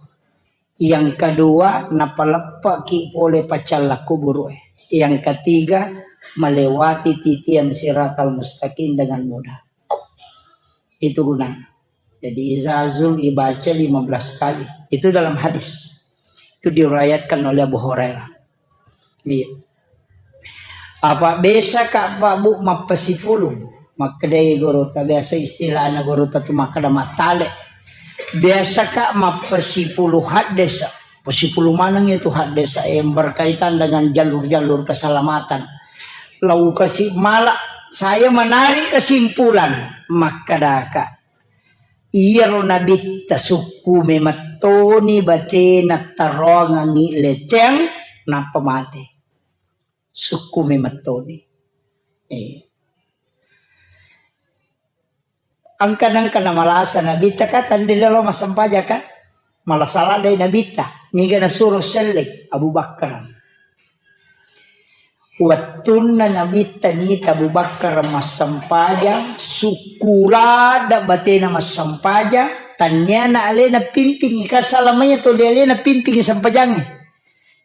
Yang kedua, napaleppaki pole paccalla kuburu e. Yang ketiga, melewati titian siratal mustaqim dengan mudah. Itu gunanya. Jadi izazul ibaca lima belas kali. Itu dalam hadis. Itu diriwayatkan oleh Abu Hurairah. Iya. Apa biasa ka Pak Bu mappasipulung? Makkedai guru ta biasa istilahna guru ta tu makkeda mattale. Biasa ka mappasipulu haddesa. Pasipulu maneng itu haddesa yang berkaitan dengan jalur-jalur keselamatan. Lau kasi mala, saya menarik kesimpulan, makkedaka. Iyaro nabitta sukku memettoni batena taroangangi leteng nappa mate. Sukku memettoni. Eh. Engka nengka namalasa nabitta ka tandilalo massempajang ka. Malasa ladde nabitta. Niga nasuro selleng Abu Bakar. Wettunna nabitta nita Abu Bakar massempajang, sukku ladde batena massempajang, tanniana alena pimpingi, ka salamanya tuli alena pimpingi sempajangnge.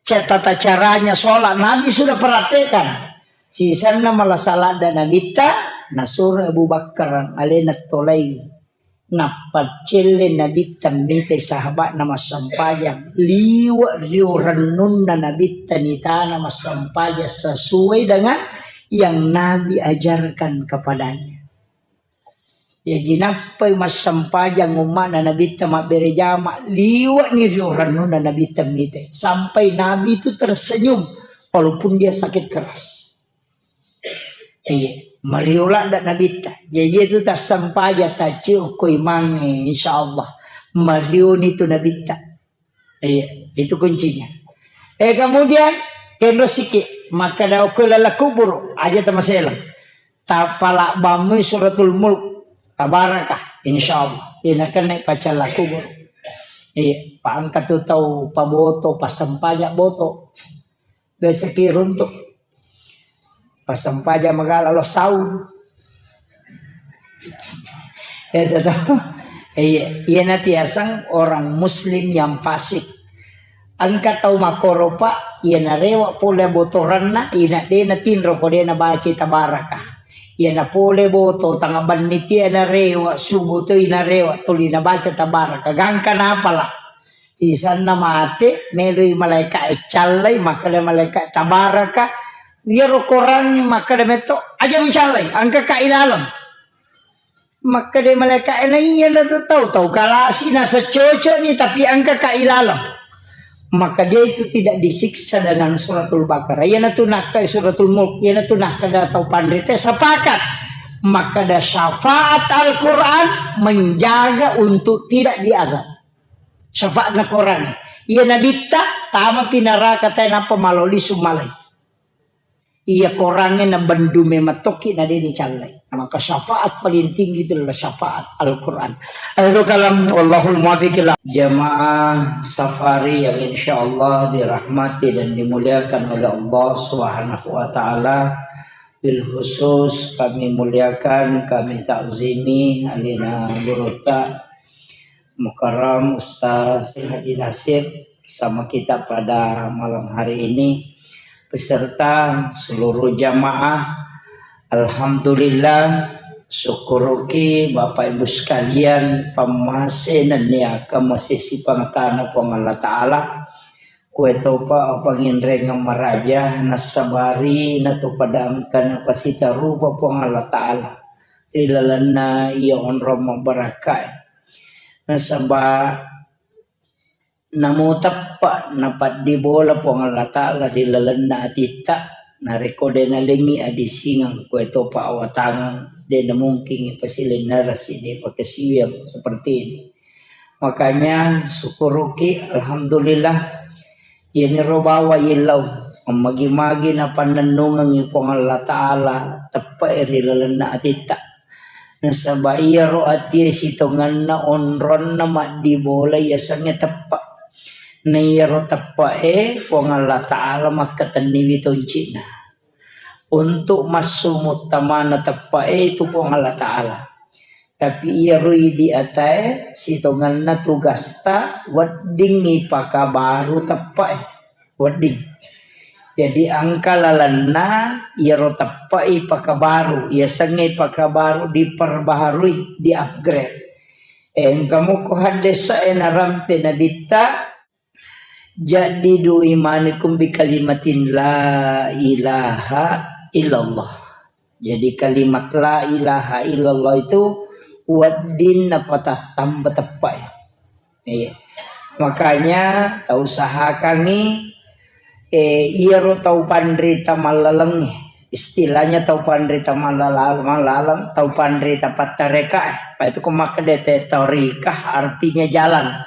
Ca-, tata caranya sholat Nabi sudah praktekkan. Sisanna malasa ladde nabitta, nasuro Abu Bakar alena tolai. Nappa celle nabitta mitai sahaba'na massempajang. Liwe' rio rennunna nabitta nitana massempajang sesuai dengan yang Nabi ajarkan kepadanya. Jaji nappai massempajang umma'na nabitta mabbere jama, liwe'ni rio rennunna nabitta mitai. Sampai Nabi itu tersenyum walaupun dia sakit keras. Iya, mario ladde nabitta. Jaji itu tassempajang taccio ko imangnge, insyaallah. Marioni tu nabitta. Iya, itu kuncinya. Eh, kemudian, kenro siki, makkeda okko lala kuburu, aja tamaseleng. Tapalabbamui suratul mulk, tabaraka, insyaallah. Ina kena pacalla kuburu. Iya, pa engka tu tau paboto, passempajang boto. Biasa ki runtuk. Passempajang magala lo saung. Biasa to. Iya, iyana tiaseng orang muslim yang fasik. Engka tau makkoro, Pak, iyana rewe' pole botoranna, ina de' natinro ko de' nabaca tabaraka. Iyana pole boto tanga banni tiana rewe', subuh to ina rewe', tuli nabaca tabaraka. Gangka napala. Sisanna mate, meloi malaika'e callai, makkeda malaika'e tabaraka, iyaro korangnge makkeda metto, aja mucallai, engkaka ilaleng. Makkeda malaika'e, na iya na tu tau, tau kalasi nasa cocokni, tapi engkaka ilaleng. Maka dia itu tidak disiksa dengan suratul Baqarah. Iyanatu nakkai suratul Mulk, iyanatu nakkeda tau panrita sepakat. Makkeda syafaat Al-Quran menjaga untuk tidak diazab. Syafaatna Korang. Iya nabitta, tamapi naraka tae nappa maloli sumalai. Iya Korangnge nabendu memettoki na de' nicallai. Maka syafaat paling tinggi itu adalah syafaat Al-Quran. Akhirul kalam, wallahul muwaffiq ila. Jamaah safari yang insyaallah dirahmati dan dimuliakan oleh Allah Subhanahu wa Ta'ala, bil khusus kami muliakan, kami takzimi alina gurutta Mukarram Ustaz Haji Nasir bersama kita pada malam hari ini beserta seluruh jamaah. Alhamdulillah, syukuruki Bapak Ibu sekalian, pammasé nenniya masisi pangatana Puang Allah Ta'ala. Kuetopa panginrengeng maraja nassabari natopada engka napasitarupa Puang Allah Ta'ala ri lalenna iya onrong mabbarakkae. Nasaba namo teppa napaddibola Puang Allah Ta'ala ri lalenna atitta, narekko de nalengngi adisingeng, kuetopa awatangeng, de namungkingi pasilennerasi, de pakasiwiang seperti ini. Makanya syukuruki, alhamdulillah, iyaniro bawa illau, magi-magi napannennungengi Puang Allah Ta'ala, teppa ri lalenna atitta. Nasaba iyaro atie sitongenna onronna maddibola yasengnge teppa. Naiyaro teppe'e Puang Allah Ta'ala makkatenniwi toncina. Untuk massu muttamana teppe'e itu Puang Allah Ta'ala. Tapi iyaro idi atae sitongenna tugasta weddingngi pakabaru teppe'e. Wedding. Jadi engka lalenna iyaro teppe'i pakabaru, iyasengnge pakabaru diperbaharui, di-upgrade. Engka muko haddese e narampe nabitta, jaddidu imanakum bi kalimatin la ilaha illallah. Jadi kalimat la ilaha illallah itu wedding napatattamba teppe'e. Iya. Makanya tau usahakangngi, eh, iyaro tau panrita mallalengnge. Istilahnya tau panrita mallala-, mallaleng, tau panrita pattareka, eh. Apa itu ko makkeda te torikah artinya jalan.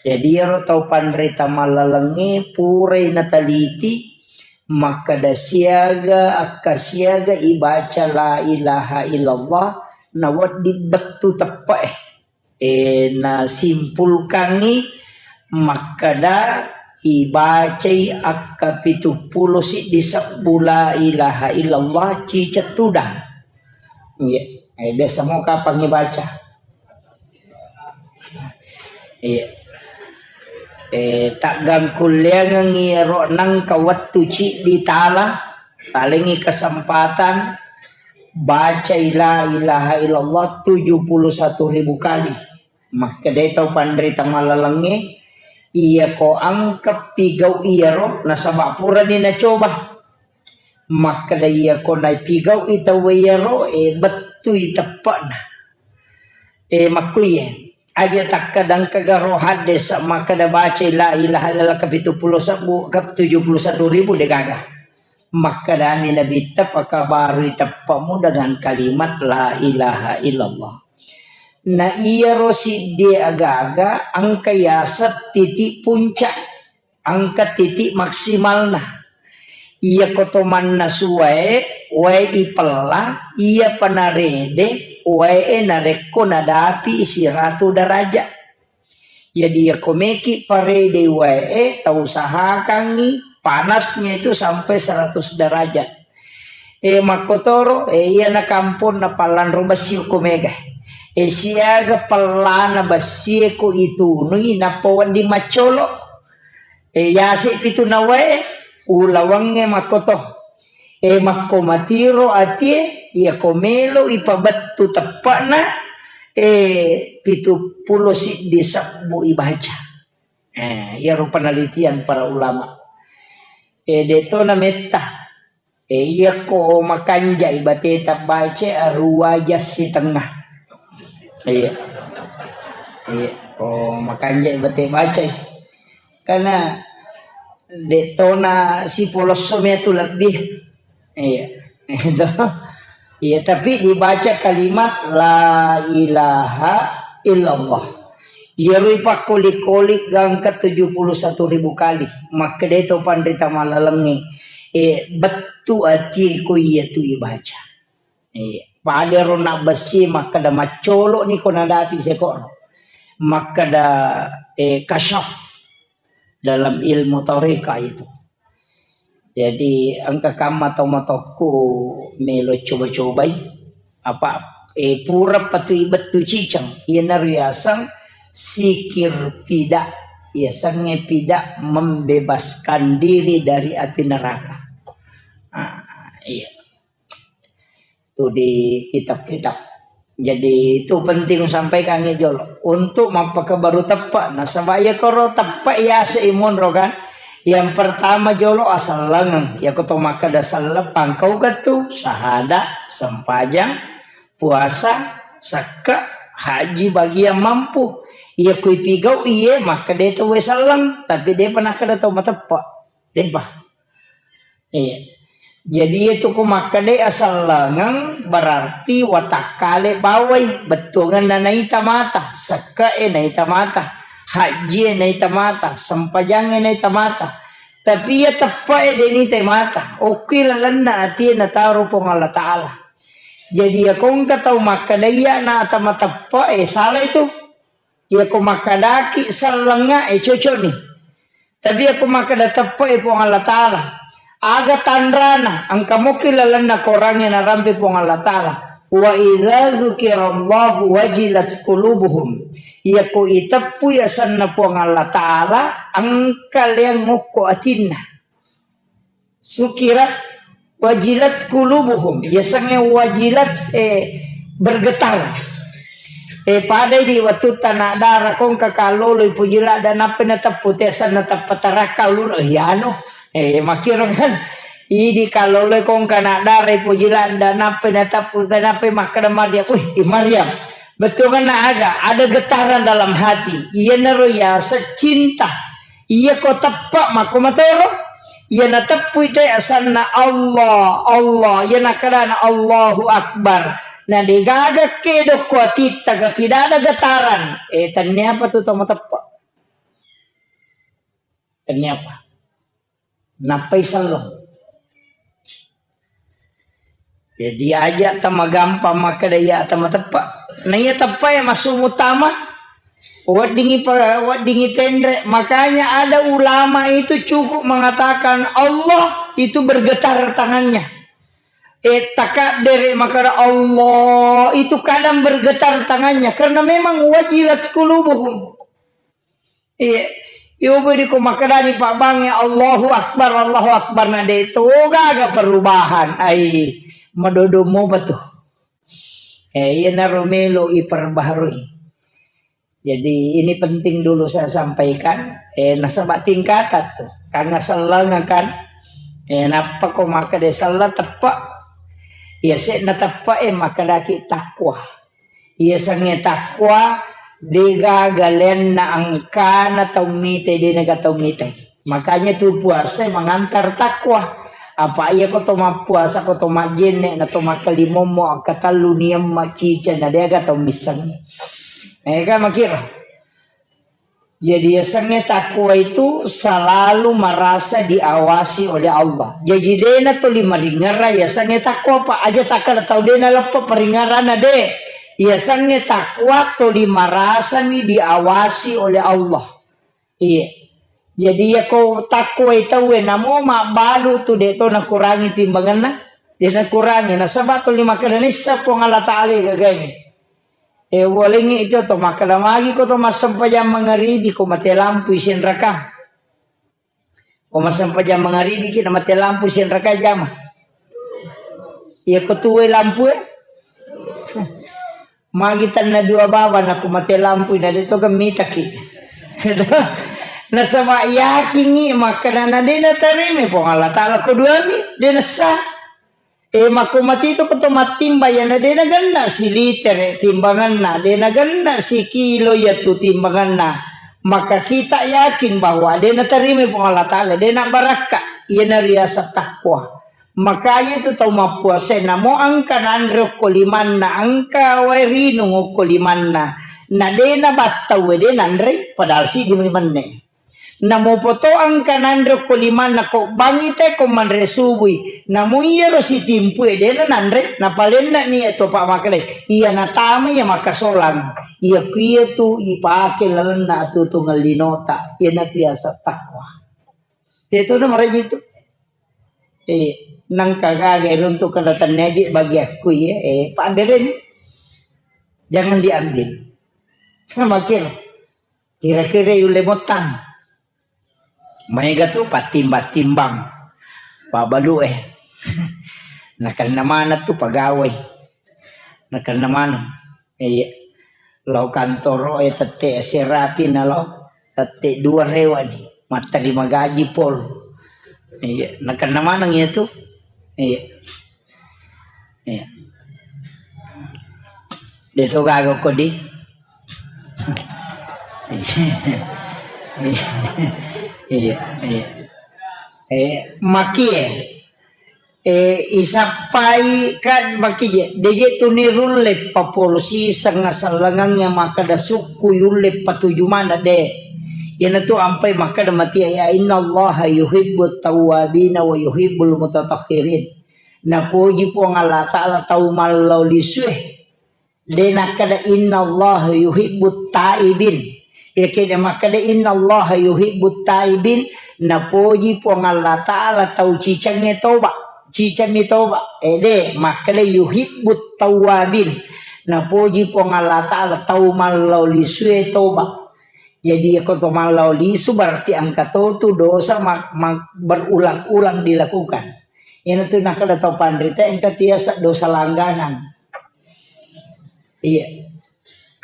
Jadi iyaro tau panrita mallalengnge purai nataliti, makkeda siaga, akka siaga ibaca la ilaha illallah, nawedding bettu teppe'e. Eh, nasimpulkangngi makkeda ibacai akka pitu pulo siddi sebbu la ilaha illallah ciceng tudang. Iya, eh, biasa mau kapang ibaca? Iya. Eh, taggangkulleangengngi ero nangka wettu ciddi tala, talengngi kesempatan bacai la ilaha illallah tujuh puluh satu ribu kali. Makkedai tau panrita malalengnge, iyako engka pigau iyaro, nasaba purani nacoba. Makkeda iyako napigau'i tauwe iyaro, e, bettui teppe'na. E, makkuiye, aja takkeda engkaga ro haddese makkeda bacai la ilaha illallah ka pitu pulo sebbu, ka tujuh puluh satu ribu degaga. Makkedami Nabitta, pakabarui teppe'mu dengan kalimat la ilaha illallah. Na iyaro siddie aga-aga engka yaseng titik puncak. Engka titik maksimalna. Iyako to mannasu wae, wae ipella, iyapa narede wae e narekko nadapi siratu derajat. Jadi iyako meki parede wae e, tau usahakangngi panasnya itu sampai seratus derajat. E, makkotoro, e, iyana kamponna pallanro bessi ko mega. E, siaga pellana bessie ko itunui nappa wedding maccolo. E, yase pitu nawae, ulawangnge makkoto. E, makko matiro atie, iyako melo ipabettu teppe'na, e, pitu pulo siddi sebbu ibaca. E, iyaro penelitian para ulama. E, de'to nametta. E, iyako makanjai bateta baca aruwa jassi tengah. Iya. Iya, ko makanjai bate bacai. Karena de'tona sipolosso metu lebih. Iya. Itu. Iya, tapi dibaca kalimat la ilaha illallah. Iyaroi pakkoli-koli gangka tujuh puluh satu ribu kali. Makkeda to panrita malalengnge, e, bettu atie ko iyatu ibaca. E, pada ro nabbessi makkeda maccolo ni ko nadapi sekoro. Makkeda, e, kasyaf dalam ilmu toreka itu. Jadi engka kamma tau matokku melo coba-cobai. Apa, e, pura patui bettu ciceng. Iyana riaseng sikir pida. Iasengnge pida membebaskan diri dari api neraka. Ah, iya. Itu di kitab-kitab. Jadi itu penting sampaikan jolo untuk mappakabaru teppe. Nasaba iya koro teppe yase imunro kan. Yang pertama jolo asellengeng. Iya ko to makkeda selleng pangkau ketu sahada, sempajang, puasa, sekke, haji bagi yang mampu. Iya kui pigau iye makkeda itu we selleng, tapi de pernah kada tau mateppe. De'pa. Iya. Jadi itu ku makkeda asellengeng berarti watakkale bawai, bettuangenna naita mata, sekke e naita mata, haji e naita mata, sempajang e naita mata. Tapi iya teppe e de nita mata. Okki lalenna atie nataro Puang Allah Ta'ala. Jadi iya kongka tau makkeda iya na ata mateppe e salah itu. Iya ko makkedaki sellengnga e cocok ni. Tapi aku makkeda teppe'i Puang Allah Ta'ala. Aga tanrana, engka moki lalenna korangnge narampe Puang Allah Ta'ala. Wa idza dzukirallahu wajilat qulubuhum. Iyako iteppui asenna Puang Allah Ta'ala, engka leang ngokko atinna. Sukirat wajilat qulubuhum. Yasengnge wajilat, eh, bergetar. Eh, padai di wettu tana dara kongka kalolo ipuji ladda nappa nateppu te asenna teppa tarakka uluna. Eh, yanu. Eh, makiro kan. Idi kalolo kongka na dara ipuji ladda nappa nateppu te nappa makkeda Maryam. Wih, i Maryam. Bettuanna aga? Ada getaran dalam hati. Iyanaro yaseng cinta. Iyako teppa makko matoro. Iya nateppui te asenna Allah, Allah. Iya nakkedana Allahu Akbar. Na degaga kedokko atitta ga tidak ada getaran. Eh, tenniapa tu tau mateppa? Tenniapa? Nappai selleng. Jadi aja tamagampang makkeda iya tamateppa. Na iya teppa ya masuk mutama. Weddingi pa-, weddingi tenre. Makanya ada ulama itu cukup mengatakan Allah itu bergetar tangannya. Eh, takabbere makkeda Allah itu kadang bergetar tangannya karena memang wajilat qulubuhum. Iya. Yobo di ko makkedani pabbangnge, "Allahu Akbar, Allahu Akbar," na de to gaga perubahan. Ai, madodo mopa tu. Eh, iyanaro melo iperbaharui. Jadi ini penting dulu saya sampaikan. Eh, nasaba tingkatan tu. Kanga selleng kan. Eh, nappa ko makkeda selleng teppa. Iya se na teppa, eh, makkedaki takwa. Iyasengnge takwa, degaga leanna engkana tau mitai, denaga tau mitai. Makanya tu puasa mengantar takwa. Apa iya ko to mappuasa, ko to majjenne, na to makkalimommo, akkatellu niamma cica, na deaga tau misseng. Eh, kan makiro. Jadi yasengnge takwa itu selalu merasa diawasi oleh Allah. Jaji dena toli maringera yasengnge takwa, Pak. Aja takkada tau dena leppa paringerana de. Yasengnge takwa toli merasami diawasi oleh Allah. Iya. Jadi yako takwa tauwe namo mabbalu tu de to nakurangi timbanganna. De nakurangi nasaba toli makkeda nissa Puang Allah Ta'ala gagaimi. Eh, walengngi itu to makkeda magi ko to massempajang mangaribi ko mate lampu isenraka. Ko massempajang mangaribi ki na mate lampu isenraka jama. Iya ko tuwe lampu e. Magi tanna dua baba na ko mate lampu na de to gemitaki. Nasaba yakingi makkeda na de natarimi Puang Allah Ta'ala ko duami de nessa. Eh, makko matito ko to mattimba, iyana de nagenna silitere timbanganna, de nagenna sikilo iyatu timbanganna. Maka kita yakin bahwa de natarima Puang Allah Ta'ala, de nabarakka. Iyana riaseng takwa. Makanya itu tau mappuasa namo engka nanre okko limanna, engka wae rinung okko limanna. Na de nabattau de nanre, padahal siddi menne. Namo poto engka nanre ko limanna ko bangi te ko manre subui. Namo iyaro sitimpue dena nanre, napalenna ni to pa makale. Iya natama iya makasolang. Iya kuya tu ipake lalenna atutungan linota. Iya na biasa takwa. Itu na maraji tu. Eh, nangka gaga runtuk kada tanyaji bagi aku ya. Eh, Pak Beren, jangan diambil. Makin. Kira-kira yulle mottang. Maega tu pattimbang-timbang. Pabalu eh. Nakenna maneng tu pagawai. Nakenna maneng. Iya. Lao kantoro eh tette serapi na lao. Tette dua rewa ni. Matterima gaji pol. Iya. Nakenna maneng iya tu. Iya. Iya. De to gaga ko di. Iya, iya. Eh, maki eh. Eh, isappai kan maki je. De je tu nirulle papolosi sengnga sellengang yang makkeda sukku yulle patuju mana de. Iyana tu ampai makkeda mati ya innallaha yuhibbut tawwabina wa yuhibbul mutatahhirin. Napoji Puang Allah Ta'ala tau mallau lisue. De nakkeda, "Innallaha yuhibbut taibin." Iya kede makkeda, "Innallaha yuhibbut taibin," napoji Puang Allah Ta'ala tau cicengnge toba. Cicengmi toba. Ede, makkeda yuhibbut tawwabin. Napoji Puang Allah Ta'ala tau mallao lisue toba. Jadi, iya ko to mallao lisu berarti engka to tu dosa ma-, ma-, berulang-ulang dilakukan. Iyanatu nakkeda tau panrita engka tiasa dosa langganan. Iya.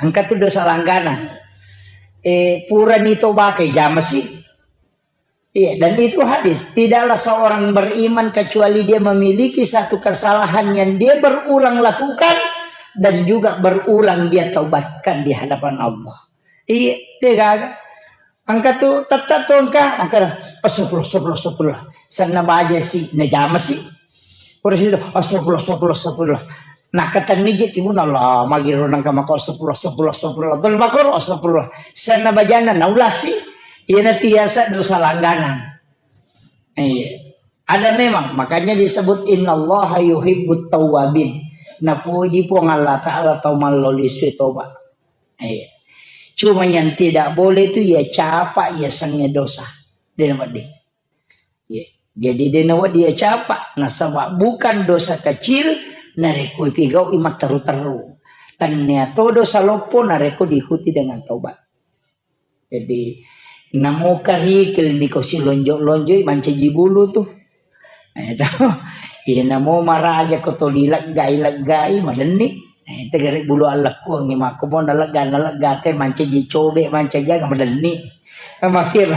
Engka tu dosa langganan. Eh, purani toba ke jamasi. Iya, dan itu hadis. Tidaklah seorang beriman kecuali dia memiliki satu kesalahan yang dia berulang lakukan dan juga berulang dia taubatkan di hadapan Allah. Iya, dia gagal. Engka tu, tette tu engka, engka, "Astagfirullah, astagfirullah, astagfirullah." Senna baja si, najama si. Pura situ, "Astagfirullah, astagfirullah, astagfirullah." Nakkatenni je timun, Allah, magiro nengka mako, "Astagfirullah, astagfirullah, astagfirullah." Tol bakor, "Astagfirullah." Senna bajana, naulasi. Iyana tiasa dosa langganan. Iya. Ada memang, makanya disebut, "Innallaha yuhibbut tawwabin." Napuji Puang Allah Ta'ala tau mallao lisue toba. Iya. Cuma yang tidak boleh itu ya capa, ya senge dosa. Dia nama dia. Iya. Jadi dia nawa dia capa. Nasaba bukan dosa kecil, narekko pigau imat teru-teru. Tania to dosa loppo, narekko diikuti dengan tobat. Jadi, namo karikil niko silonjo-lonjoi mancaji bulu tu. Eh, to. Iya, namo maraja ko toli leggai-leggai, madenni. Eh, tegare bulu allekkuangngi makko mo nalegga, nalegga te mancaji cobe, mancaji aga, madenni. Eh, makkiro.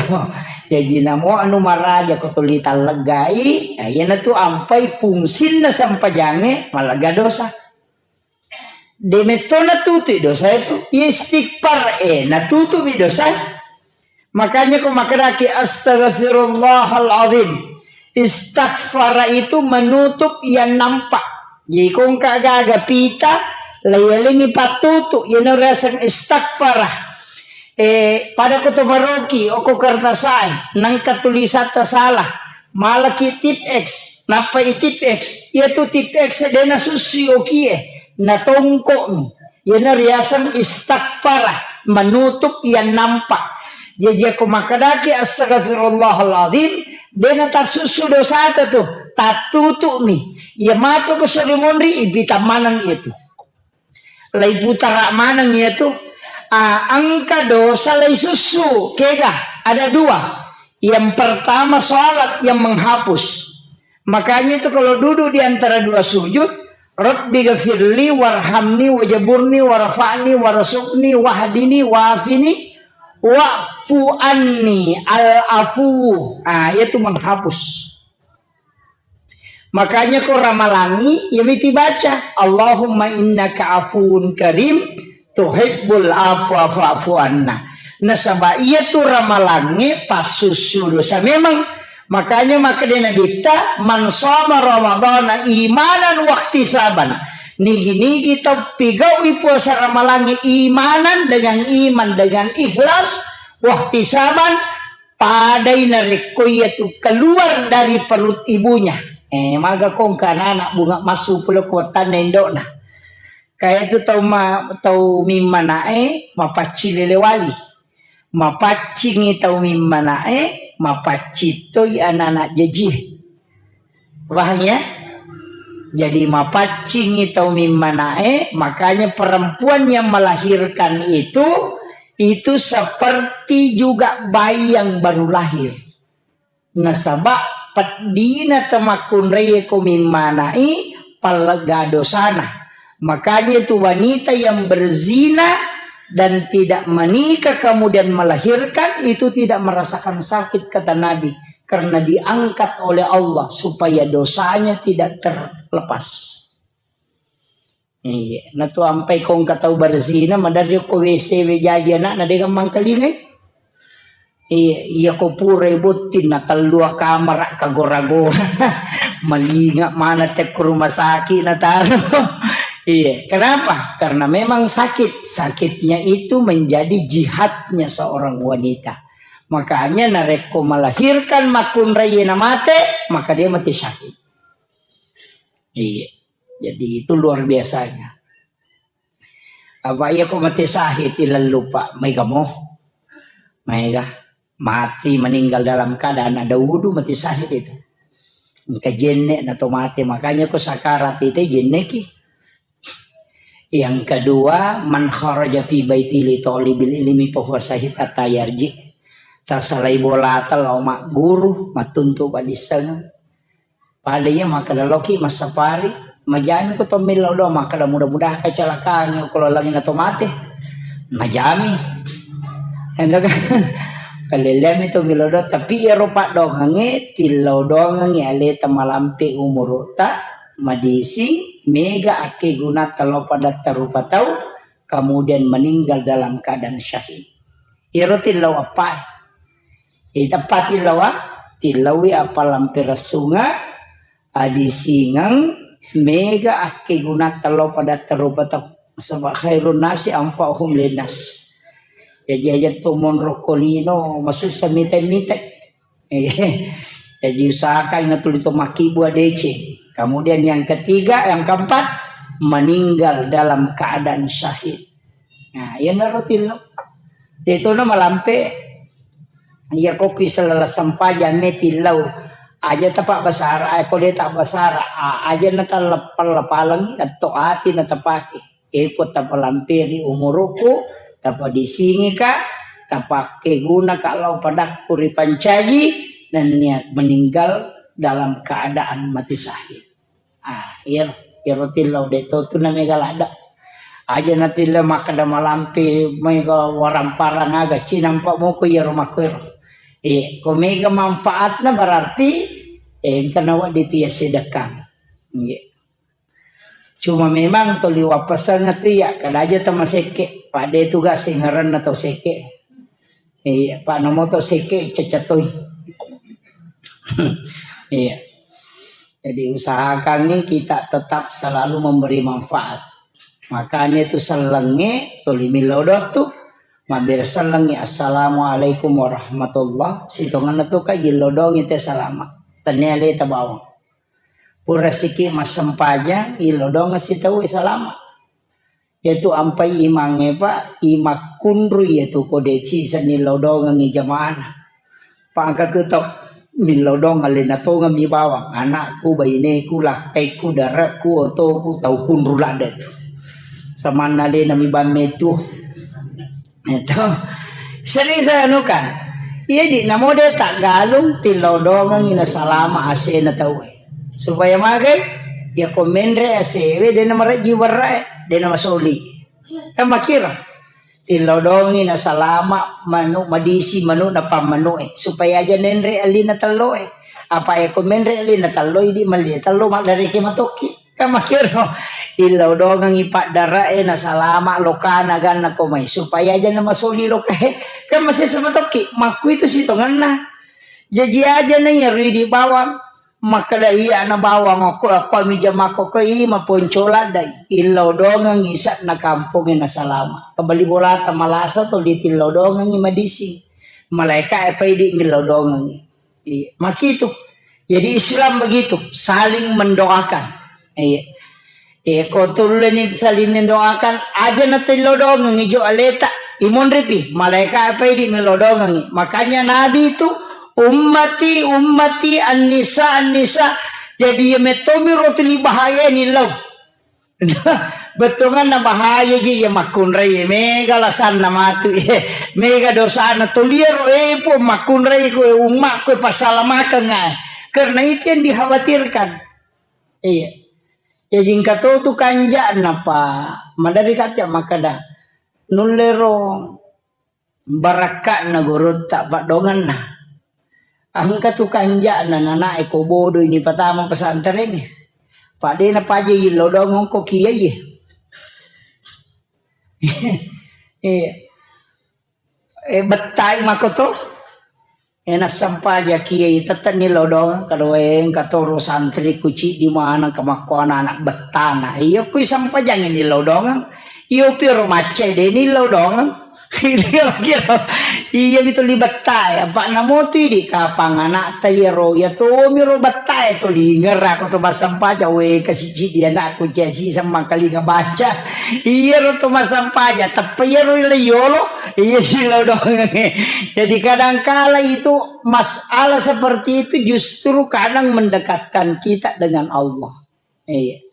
Jaji, namo anu maraja ko toli talleggai, eh, iyanatu ampai fungsinna sempajangnge malegga dosa. De metto natutui dosa itu. Istighfar, eh, natutui dosa. Makanya ko makkadaki, "Astaghfirullahal azim." Istaghfara itu menutup yang nampak. Jadi ko engka gaga pita, layalengi patutu, yana riaseng istaghfara. Eh, pada ko to maroki, oko kertasae, nengka tulisatta salah. Malaki tip X, nappa i tip X. Iyatu tip X de nasussui okie, natongko'mi. Iyana riaseng istaghfara, menutup yang nampak. Jaji ko makkadaki, "Astagfirullahaladzim," de natassussu dosata tu, tattutu'mi. Iya matu ko sori monri, ipita maneng iyatu. Laiputara maneng iyatu, ah, engka dosa laisussu, kega? Ada dua. Yang pertama, salat yang menghapus. Makanya itu kalau duduk di antara dua sujud, "Rabbi ghafirli warhamni wajaburni warfa'ni warzuqni wahdini wafini wa'fu anni." Al-afu. Ah, itu menghapus. Makanya ko ramalangi, ya miti baca, "Allahumma innaka afuwun karim, tuhibbul afwa fa'fu anna." Nasaba iyatu ramalangnge passussu dosa memang. Makanya makkeda Nabitta, "Man shoma Ramadana imanan wahtisaban." Nigi-nigi tau pigaui puasa ramalangnge imanan, dengan iman, dengan ikhlas, wahtisaban, padai narekko iyatu keluar dari perut ibunya. Eh, maga kongka anak bunga massu pole ko wattanna indo'na. Kaya tu tau ma-, tau mimmana'e mapaccing lele wali. Mapaccingi tau mimmana'e, mapaccing toi anak-anak jajie. Paham ya? Jadi mapaccingi tau mimmana'e, makanya perempuan yang melahirkan itu, itu seperti juga bayi yang baru lahir. Nasaba peddina tamakkunraie ko mimmana'i, pallegga dosana. Makanya itu wanita yang berzina dan tidak menikah kemudian melahirkan itu tidak merasakan sakit, kata Nabi, karena diangkat oleh Allah supaya dosanya tidak terlepas. Iya, natu ampai kongka tau berzina, maderri ko W C we jaji anakna, de gammang kalingai. Iya, iya ko pura botting na tellua kamara kagora-gora. Malinga mana te ko rumah sakit na taro. Iya, kenapa? Karena memang sakit. Sakitnya itu menjadi jihadnya seorang wanita. Makanya narekko melahirkan makkunraie na mate, maka dia mati syahid. Iya. Jadi itu luar biasanya. Apa iya ko mate syahid ilallupa, maigamo. Maega mati meninggal dalam keadaan ada wudu, mati syahid itu. Engka jenne na to mati, makanya ko sakarat itu jenneki. Yang kedua, man kharaja fi baiti li talibil ilmi fa huwa syahid hatta yarji. Tasalai bolata lao magguru, mattuntu padisseng. Pada iya makkeda loki massapari, majami ko to millau doang, makkeda mudah-mudahan kecelakaan ko laleng na to mate. Majami. Ento kan kaleleami to millau doang, tapi iyaro paddoangengnge tillau doangengngi aleta malampe umuru'ta, madising, mega akkegunata lao padatta rupa tau, kemudian meninggal dalam keadaan syahid. Iyaro tillau appae. Iteppa tillawa, tillaui appalampe ressunga, adisingeng, mega akkegunata lao padatta rupa tau. Saba khairun nasi anfa'uhum linnas. Jaji aja to monro ko lino, masussa mite-mite. Jadi usahakan na tuli to makkibua deceng. Kemudian yang ketiga, yang keempat, meninggal dalam keadaan syahid. Nah, iyanaro tillau. De'tona malampe, iya ko ki selala sempajang me tillau. Aja tapa basara, eh, ko de ta basara, a-, aja na talleppal-lepalengi, atto ati na tapake. Eko tapalamperi umuruku, tapadisingika, tapakegunaka lao padakku ripancaji, nennia meninggal dalam keadaan mati syahid. Ah, iyaro, iyaro tillau de to tu na mega ladda. Aja na tillau makkeda malampe mega waramparang aga cinampa moko iyaro makkuero. Eh, ko mega manfaatna berarti, eh, engka nawedding tu iya sedekang. Nggih. Cuma memang toli wappaseng tu iya, kada aja tama sekke, pada tugas singaranna tau sekke. Iya, Pak, namo to sekke cecatoi. Iya. Jadi usahakan nih kita tetap selalu memberi manfaat. Makanya itu sellengnge tuli millau doang tu. Mabbere sellengngi assalamualaikum warahmatullah. Sitongenna tu ka yillodongi te salama. Tennia leta bawang. Pura siki massempajang, yillodong sitaui salama. Iyatu ampai imangnge, Pak, imakkunrui iyatu ko deci senni lodongengngi jamaana. Pak, engka tu tau millodong alena tongeng mi bawang, anakku, baineku, lakkaiku, dare'ku, otoku, tau kunru ladde tu. Samanna alena mi bamme tu. Itu. Sering saya anukan. Iya di namo de taggalung, tillodongengngi na salama asena tauwe. Supaya magai, ya ko menre asewe, dena marejji warrae, dena masoli. Kan makira. Tillodongi na salama manu madisi manu na pammanue. Supaya aja nenre alina telloe. Apa ya ko menre alina tello, idi malia tello madareke matokki. Kan makira. Illodongengi paddarae na salama lokana ganna ko mai. Supaya aja na masoli lokae. Kan masesa matokki. Makku itu sitongenna. Jaji aja na iya ridi bawang. Makkeda iya na bawang okko, okko mi jamakko ko i maponcola dai. Illodongengi sa'na kampongnge na salama. Kebali bolata malasa to ditillodongengi madisi. Malaika e paidi millodongengi. Iya, makitu. Jadi Islam begitu, saling mendoakan. Iya. Eh, ko tulleni saling mendoakan, aja na tillodongengi jo aleta, imonripi, malaika apa idi melodongengi. Makanya Nabi itu, "Ummati, ummati, an-nisa, an-nisa." Jadi ya metomi rotuli bahaya ni lau. Bettuanna bahaya ji ya makkunrai, mega lasanna matu, mega dosana tuliero, eh, pun makkunrai kue, umma kue, pasalamakeng, eh. Karena itu yang dikhawatirkan. Iya. Jaji engka to tu kanja'na, Pak. Maderri kacca makkeda, nullero barakka'na gurutta paddongenna. Engka tu kanja'na nanae ko bodo ini patama pesantren. Pak, de napaja yillodongeng ko kiai. Iya. Eh, bettai mako to. Eh, nassampaja kiai tettenni lodong, kadoeng katoro santri kucidi maneng kamakkuana anak bettana. Iya, kui sampajangi ni lodong. Iyo, piro macce deni lodong. Kira-kira, iya mi tuli bettae, apa' namo tu idi' kapang ana'ta iyaro, iya tomi ro bettae tuli ngerako to massempajang, we, kasi'ji anakku cia siseng mangkalinga baca. Iyaro to massempajang, teppa iyaro le yolo, iya silo dong. Jadi kadangkala itu masalah seperti itu justru kadang mendekatkan kita dengan Allah. Iya.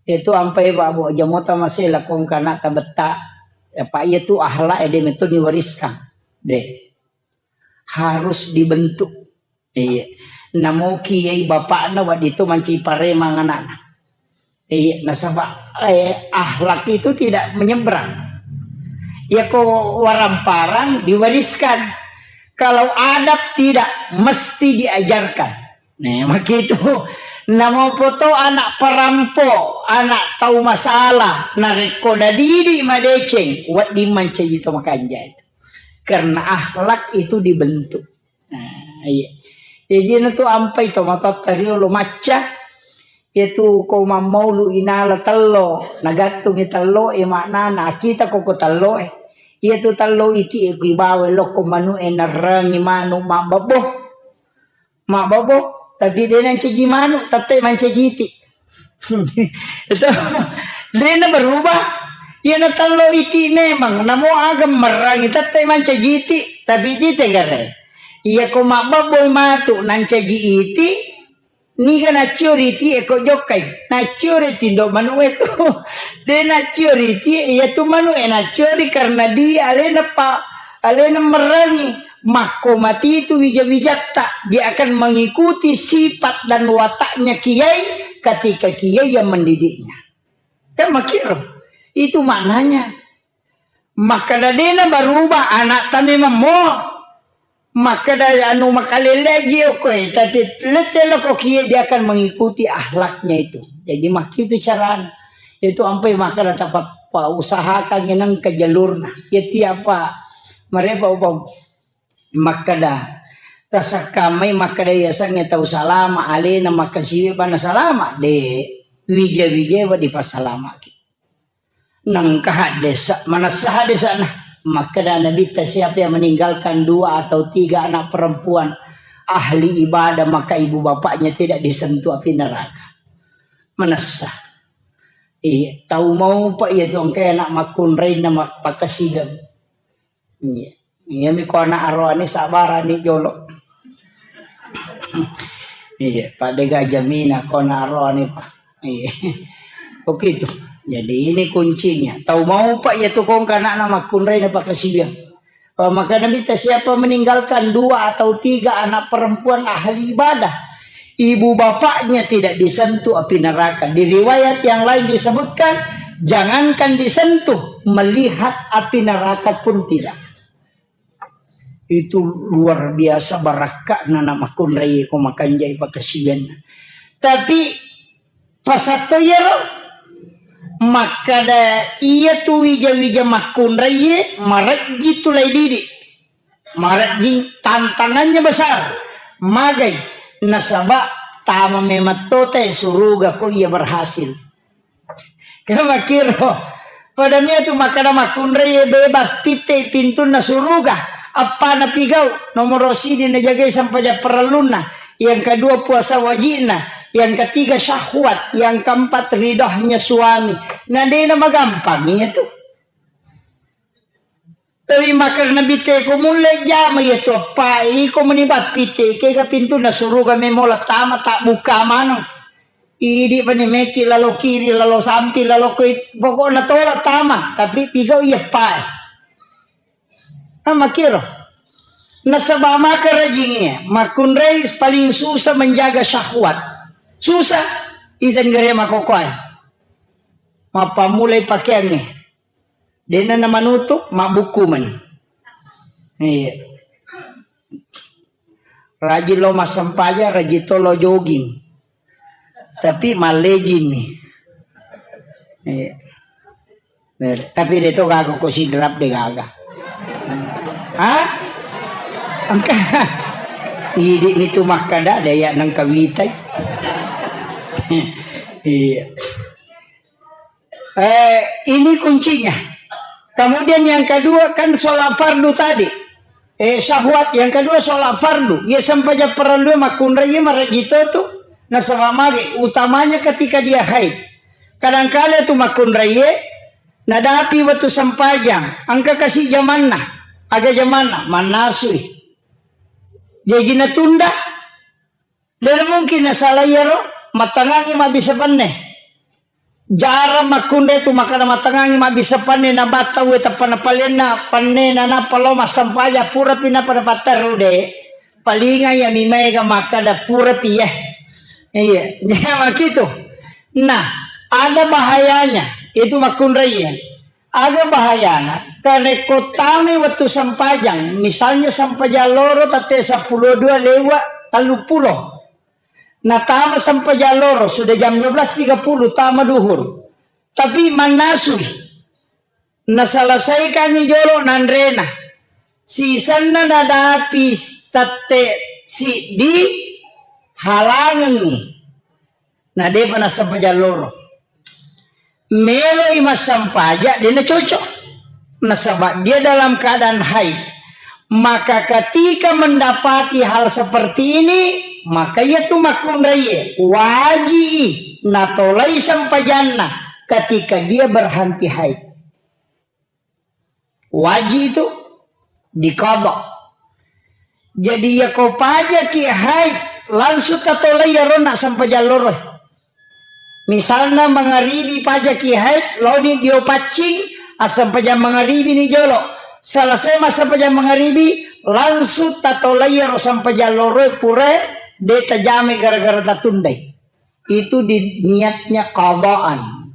Itu ampai Pak Bu, jamota masih lakong kana tabetta. Ya, Pak, iya tu akhlak, eh, dia metto diwariskan. Deh. Harus dibentuk. Iya. Namoki yai bapakna, wadi tu manci paremang anakna. Iya, nasaba, eh, akhlak itu tidak menyeberang. Ya, ko waramparang diwariskan. Kalau adab tidak, mesti diajarkan. Nah, makitu. Namo poto anak parampo, anak tau masalah, narekko nadidi madeceng, wedding mancaji to makanja itu. Karena akhlak itu dibentuk. Nah, iya. Jadi na tu ampai to matotta riolo macca. Iya tu ko mammaulu inala tello, nagattungi tello e maknana, akita ko ko tello e. Iya tu tello iti e kuibawa lokko manu e narrangi manu mabbabbo. Mabbabbo, tapi de nancaji manu, tette mancaji iti. Itu de na berubah. Iya na tello iti memang, namo aga merrangi, tette mancaji iti, tapi iti tegare. Iya ko mabbabbo matu, nancaji iti, niga nacciori iti, eko jokkai. Nacciori tindo manu itu. De nacciori iti, iya tu manu e nacciori karena di alena pa, alena merrangi. Makko mati itu wija-wijatta, dia akan mengikuti sifat dan wataknya kiai ketika kiai yang mendidiknya. Kan makiro. Itu maknanya. Makkeda dena berubah anakta memang mo. Makkeda anu makaleleji okko e, tapi lette loko kiai dia akan mengikuti akhlaknya itu. Jadi makitu carana. Itu ampai makkeda tapa pa usahakan ngeneng ke jalurna. Ya tiapa marepa upam. Makkeda, tasakkamai makkeda yasengnge tau salama, alena makkasiwi bana salama, de wija-wija wa dipassalamaki. Nengka haddesa, manessa haddesana. Makkeda Nabitta, siapa yang meninggalkan dua atau tiga anak perempuan ahli ibadah, maka ibu bapaknya tidak disentuh api neraka. Manessa. Iya, tau mau pak iya tu engkai anak makkunrainna mak-, pakkasigeng. Iya. Iya mi ko anak aroane sabarani jolo. Iya, pada gajah mina ko anak aroane pak. Iya. Begitu. Jadi ini kuncinya. Tau mau pak ya tu kongka anakna makkunrai na pakasibiang. Maka Nabi ta siapa meninggalkan dua atau tiga anak perempuan ahli ibadah, ibu bapaknya tidak disentuh api neraka. Di riwayat yang lain disebutkan, jangankan disentuh, melihat api neraka pun tidak. Itu luar biasa barakka'na na makkunrai ko makanjai pakasiwianna. Tapi pasatto iyaro makkada iya tu wija-wija makkunrai marejji tu lai didi. Marejjing tantangannya besar. Magai nasaba tama memang tote suruga ko iya berhasil. Kemakiro. Pada mia tu makkada makkunrai bebas pitte pintunna suruga. Appana pigau, nomoro sidi najagai sampaja parellunna. Yang kedua puasa wajibna. Yang ketiga syahwat. Yang keempat ridhonya suami. Nah, dena magampang iya tu. Tapi makkada Nabi te ko mulle jama iya tu appa iko meni bappi te kega pintunna suruga memola tama tak buka maneng. Idi pani meki lalo kiri, lalo sampi, lalo koi, pokokna tola tama, tapi pigau iya appa. Ah, makiro. Nasaba maka rajingi, makkunrai paling susah menjaga syahwat. Susah, itan gare makokoe. Mappamulai pakeangnge. Dena na manutup, mabbukku mani. Iya. Rajin lo massempajang, rajin to lo jogging. Tapi mallejing ni. Iya. Tapi de to gaga ko sidrap de gaga. Hah? Engka. Idi mi tu makkada de ya nengka witai. Iya. Eh, ini kuncinya. Kemudian yang kedua kan sholat fardu tadi. Eh, syahwat. Yang kedua sholat fardu. Ya sempajang parellu makkunrai marajito tu. Nasaba mage utamanya ketika dia haid. Kadangkala tu makkunrai nadapi waktu sempajang. Engka kasi jamanna. Aga jamanna? Mannasui. Jaji natunda. De mungkin nasala iyaro, mattangangi mabbissa penne. Jarang makkunrai tu makkada mattangangi mabbissa penne, nabatta uwe tappa napalenna penne, nanappa lao massampaja purapi napa napatterru de. Palinga iya mi maega makkada purapi ya. Iya, jadi makitu. Nah, ada bahayanya itu makkunrai ya. Aga bahayana? Karena ko tamai wettu sempajang, misalnya sempajang loro tette seppulo dua lewat tellu pulo. Natama sempajang loro, sudah jam dua belas tiga puluh, tama duhur. Tapi mannasui. Naselesaikangi jolo nanrena. Sisenna nadapi tette siddi, halangengi. Na depa nassempajang loro. Meloi massampaja, de nacocok. Nasaba dia dalam keadaan haid. Maka ketika mendapati hal seperti ini, maka ia tu makkunraie waji'i natolai sempajanna ketika dia berhenti haid. Waji itu diqadha. Jadi, iya ko pajaki haid, langsung tatolai iyaronna sempajang loro. Misalna mangaribi pajaki haid, laoni dio paccing, assempajang mangaribi ni jolo. Selesai massempajang mangaribi, langsung tatolai iyaro sempajang loro pura de tajamai gara-gara tatundai. Itu di niatnya qadaan.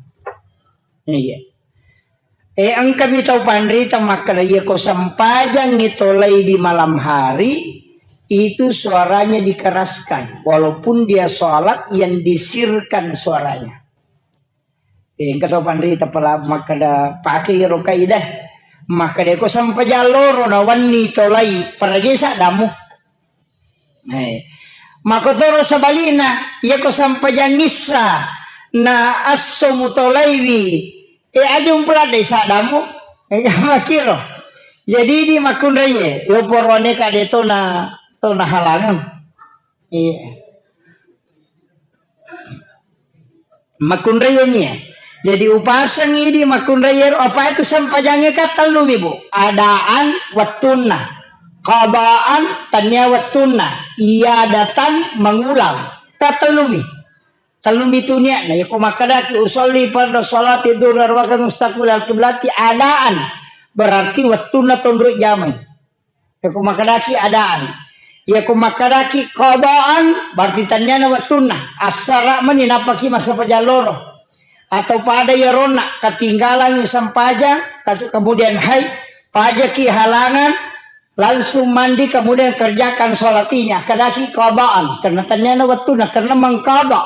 Iya. Eh, engkami tau panrita makkeda, iya ko sempajangi tolai di malam hari, itu suaranya dikeraskan. Walaupun dia sholat, yang disirkan suaranya. Eh, engka tau panrita pala makkeda, pake iyaro kaidah. Makkeda ko sempajang loro na wenni tolai, parajai saddamu. Eh. Makotoro sebalikna, iya ko sempajang issa na esso mutolaiwi, eh, aja umpeladdai saddamu. Eh, makiro. Jadi di makkunraie, yo poroane kade tona, tona halangan. Iya. Makkunraiengngi. Jadi upasengngi di makkunraiero, apa itu sempajangnge ka tellumi, Bu. Adaan wettunna. Qadaan tania wettunna. Iadatan mengulang. Ka tellumi. Tellumi tu niatna. Yako makkedaki usolli farda sholati dhuhri arba'a rakaat mustaqbilal kiblati adaan. Berarti wettunna tonroi jamai. Yako makkedaki adaan. Yako makkedaki qadaan, berarti taniana wettunna. Assara meni nappaki massempajang loro. Atau pada iyaronna, ketinggalangi sempajang, kat-, kemudian haid, pajaki halangan, langsung mandi, kemudian kerjakan sholat ini. Kedaki qadaan, karena taniana wettunna, karena mengqadha.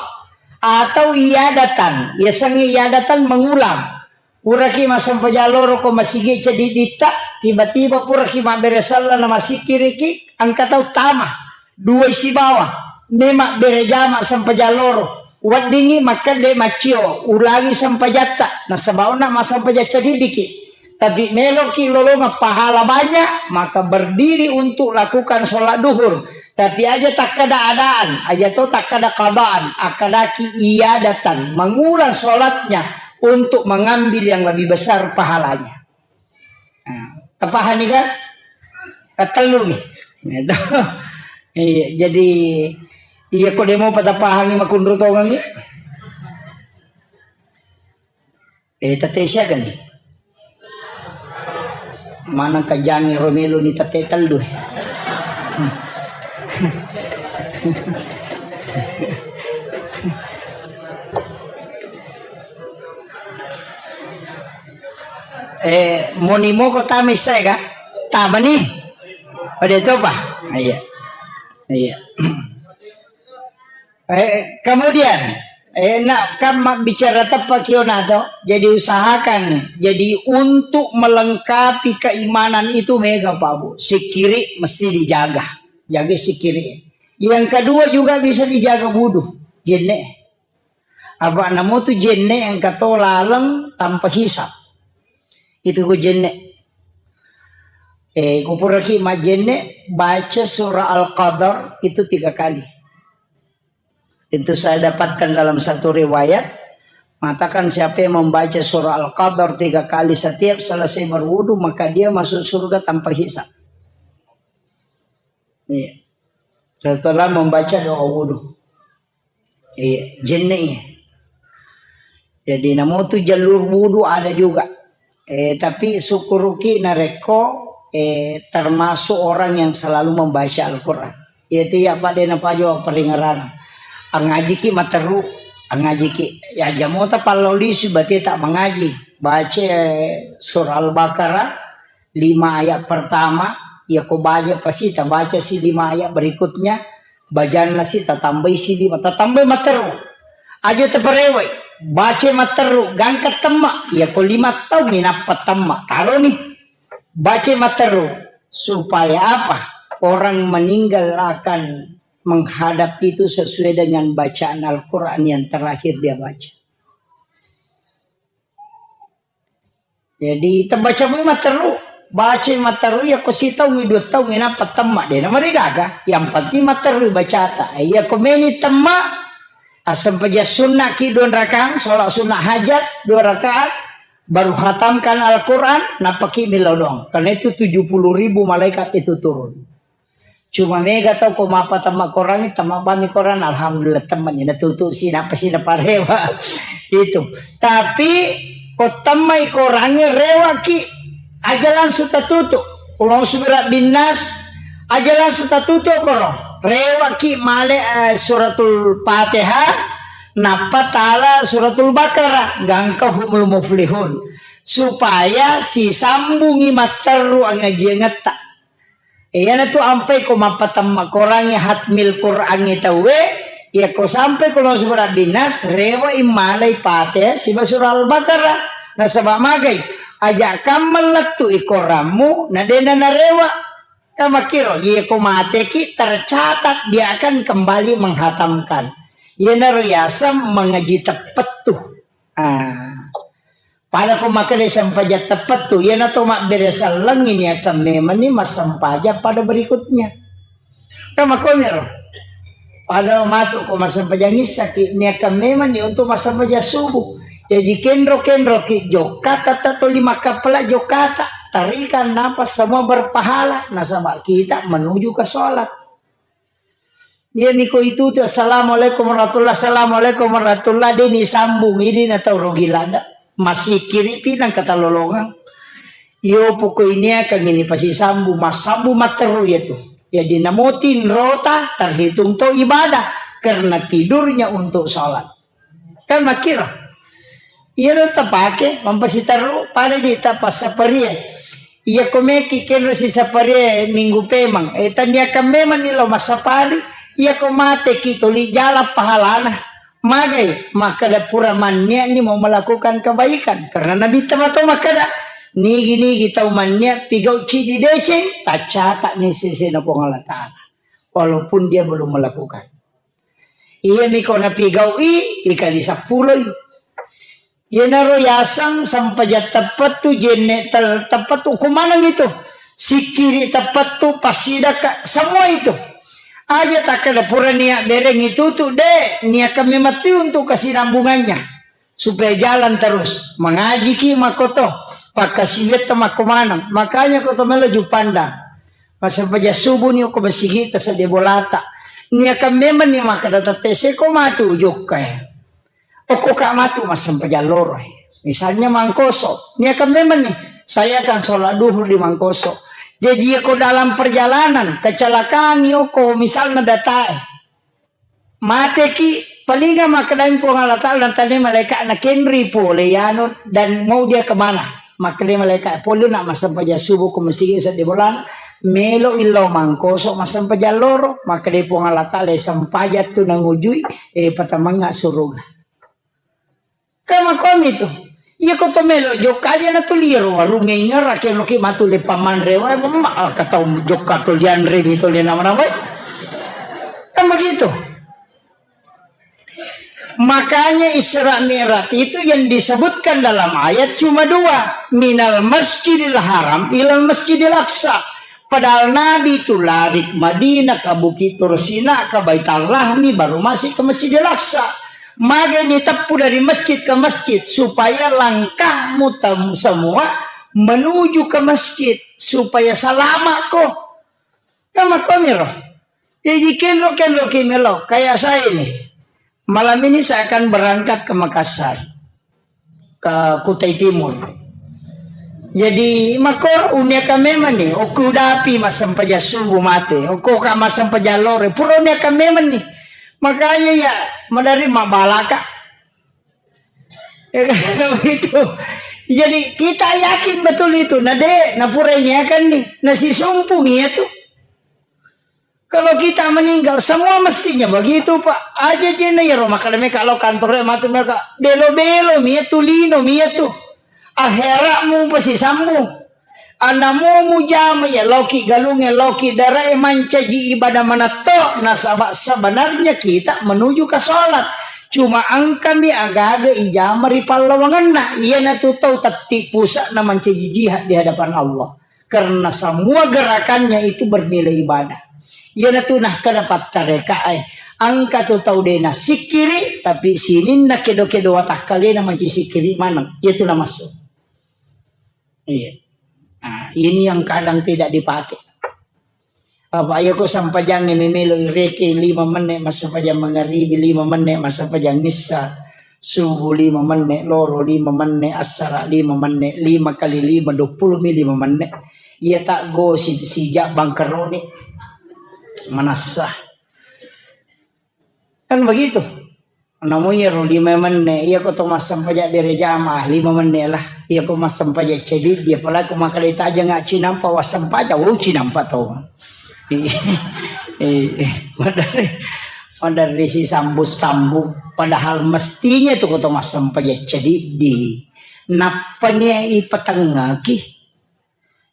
Atau iadatan, yasengnge iadatan mengulang. Puraki massempajang loro ko masigi ceddiditta, tiba-tiba puraki mabbere selleng na masikkiriki, engka tau tama, duai sibawa, memabbere jama sempajang loro. Weddingngi makkedde maccio, ulangi sempajatta, nasaba onna massempajang ceddiddiki. Tapi meloki lolongeng pahala banyak, maka berdiri untuk lakukan sholat duhur. Tapi aja takkada adaan, aja to takkada qadaan, akkadaki iadatan, mengulang sholatnya untuk mengambil yang lebih besar pahalanya. Nah, tapahani kan? Katellu nih. Gitu. Iya, jadi iya ko demo patapahangi makunru tongengi. Eh, tette siaga ni? Maneng kajangi romelo ni tette tellu. Eh, moni moko tama issae ka? Tama ni? Pada itu apa? Iya. Iya. Eh, kemudian, eh, nak kan mak bicara tepat kio nato. Jadi usahakan. Jadi untuk melengkapi keimanan itu mega Pak Bu. Sikiri mesti dijaga. Jaga sikiri. Yang kedua juga bisa dijaga wudu. Jenne. Apa namu tu jenne yang kata laleng tanpa hisap. Itu ku jenne. Eh, ku puraki majenne, baca surah Al-Qadar itu tiga kali. Itu saya dapatkan dalam satu riwayat, mengatakan siapa yang membaca surah Al-Qadar tiga kali setiap selesai berwudu, maka dia masuk surga tanpa hisab. Iya. Setelah membaca doa wudu. Iya, jenne iya. Jadi, namotu jalur wudu ada juga. Eh, tapi syukuruki narekko, eh, termasuk orang yang selalu membaca Al-Quran. Iya tu iya, Pak, de napajo paringerana. Angajiki materu, angajiki. Ya, jamota pallolisu berarti tak mengaji. Baca, eh, surah Al-Baqarah, lima ayat pertama, ya ko baca pasti tabaca si lima ayat berikutnya, bajanna si tatambai si lima, tatambai materu. Aja taparewai, baca materu, gangka temma, ya ko lima taung inappa temma, taroni. Baca materu, supaya apa? Orang meninggal akan menghadap itu sesuai dengan bacaan Al-Quran yang terakhir dia baca. Jadi, tabaca mu materu, baca materu, ya ko sitaung, dua taung, inappa temma, de namarigaga. Yang penting materu bacata. Iya ko meni temma, asempajang sunna ki dua rakaat, sholat sunnah hajat dua rakaat, baru hatamkan Al-Quran, napaki milodong. Karena itu tujuh puluh ribu malaikat itu turun. Cuma mega tau ko mappatemma Korangnge, temma bami Korang, alhamdulillah, temma ni, natutu si, nappa si naparewa. Itu. Tapi ko temmai Korangnge, rewaki, aja langsung tatutu. Qul a'udzu birabbin nas, aja langsung tatutu koro. Rewaki male, eh, suratul Fatihah, nappa tala suratul Baqarah, gangka humul muflihun. Supaya sisambungi matteru angajiangetta. Iyanatu ampai ko mappatemma Korangnge, hatmil Korangnge tauwe, iya ko sampai ko langsung birabbin nas, rewa immalai Fatihah siba surah Al-Baqarah. Nasaba magai, aja kammang lettu i Korammu, na dena narewa. Ka makkiro, iya ko mateki, tercatat dia akan kembali menghatamkan. Iyanaro yaseng mengaji teppettu. Ah. Pada ko makkeda sempajang teppettu, iyana to mabbere sellengngi niakan memanni massempajang pada berikutnya. Kan makkoniro. Pada matu ko massempajang issaki, niakan memanni untuk massempajang subuh. Jaji kenro-kenroki jokka, tata toli makkappala jokkata. Tarikan napa semua berpahala, nasaba kita menuju ke sholat. Iyami ko itu tu, "Assalamualaikum warahmatullah, assalamualaikum warahmatullah," de ni sambung, idi na tau rogi lada. Masikiri pi nang katalolongang. Iyo poko ini akan ini pasti sambung, massambung matteru ya tu. Jadi namotin rota terhitung to ibadah karena tidurnya untuk sholat. Kan makkiro. Iyaro tapake, mampasiterru, pada di tapassaparie. Iya ko meki kenro sisaparie minggu pemang. Eh, taniakan memang ni lo massapari. Iya ko mate ki toli jala pahalana. Magai, makkeda pura manniani mau melakukan kebaikan. Karena Nabi tamato makkeda, nigi-nigi tau mannia pigau cidi deceng, taccatak ni sesena Puang Allah Ta'ala. Walaupun dia belum melakukan. Iyami ko napigau'i, ikali sappuloi. Iyanaro yaseng sempajang teppettu, jenne tel-, teppettu, ko maneng itu. Sikkiri teppettu, passidakka, semua itu. Aja takkeda pura nia bereng itu tu, de, niakan memang tu untuk kesinambungannya. Supaya jalan terus. Mangajiki makkoto, pakkasiwiatta makko maneng. Makanya ko to melo jupandang. Massempajang subuh ni okko masigita sedde bolata. Niakan memang ni makkeda tette seko matu jokka e. Okko ka matu massempajang loro e. Misalnya Mangkoso. Niakan memang ni, saya akan sholat duhur di Mangkoso. Jadi ko dalam perjalanan kecelakaan ni okko misalnya datae. Mateki, palinga makkedai Puang Allah Ta'ala, dan tanya malaikatna, "Kenri pole yanu dan mau dia kemana?" Makkedai malaikat, "Pole nak massempajang subuh ko masigi sedde bolana, melo illau Mangkoso massempajang loro." Makkedai Puang Allah Ta'ala, "Sempajang tu nangujui, eh, patamangnga suruga." Kan makkomi tu. Iya ko to melo jokka aja na tu liaro warungnge ingera ke loki matu le pamanre wa, ma, ah, katau jokka to lianre mi to le nama-nama. Kan begitu. Makanya Isra Mi'raj itu yang disebutkan dalam ayat cuma dua, minal masjidil haram ilal masjidil aqsa. Padahal Nabi itu lari ke Madinah, ke Bukit Tursina, ke Baitul Lahmi, baru masuk ke Masjidil Aqsa. Magai diteppu dari masjid ke masjid supaya langkahmu tem- semua menuju ke masjid supaya selamat ko. Kan makkomiro. Jadi kenro-kenro kimelo kayak saya ini. Malam ini saya akan berangkat ke Makassar, ke Kutai Timur. Jadi makor uniaka memang nih, oku dapi massempajang subuh mate, oku ka massempajang lore, pura uniaka memang nih. Makanya ya, madari mabalaka. Ya kan, begitu. Jadi kita yakin betul itu. Nah deh, nah pura ini akan nih, nasi sumpung iya tuh. Kalau kita meninggal, semua mestinya begitu, Pak. Aja jena ya rumah kalau mereka lo kantornya matu mereka belo-belo mia tu lino mia tu. Akhiratmu pasti sambung. Anamu mujama ya loki galunge loki darai mancaji ibadah manatto nasaba sebenarnya kita menuju ke sholat. Cuma angkami agaga ijama ri pallawangenna. Iya natu tau tetti pusat na mancaji jihad di hadapan Allah. Karena semua gerakannya itu bernilai ibadah. Iyanatu nakkeda pattarekae, engka tu tau de nassikkiri, tapi sininna kedo-kedo watakkalena manci sikkiri maneng. Iyatu namassu. Iya. Nah, ini yang kadang tidak dipakai. Apa iya ko sampajangnge memelo ireke lima menit massempajang mangaribi, lima menit massempajang issa. Subuh lima menit, loro lima menit, assara lima menit, lima kali lima, dua puluh mi lima menit. Iya tak gosip sijak bangkeroni. Manassa. Kan begitu. Namun iya ro lima menit, iya ko to massempajang bere jamaah lima menit lah. Iya ko massempajang cediddi, apalagi ko maka ditajang nggak cinampa wassempajang, wow cinampa to. Eh, eh, maderri, maderri si sambung-sambung. Padahal mestinya tu koto massempajang cediddi. Nappani ipatengngaki.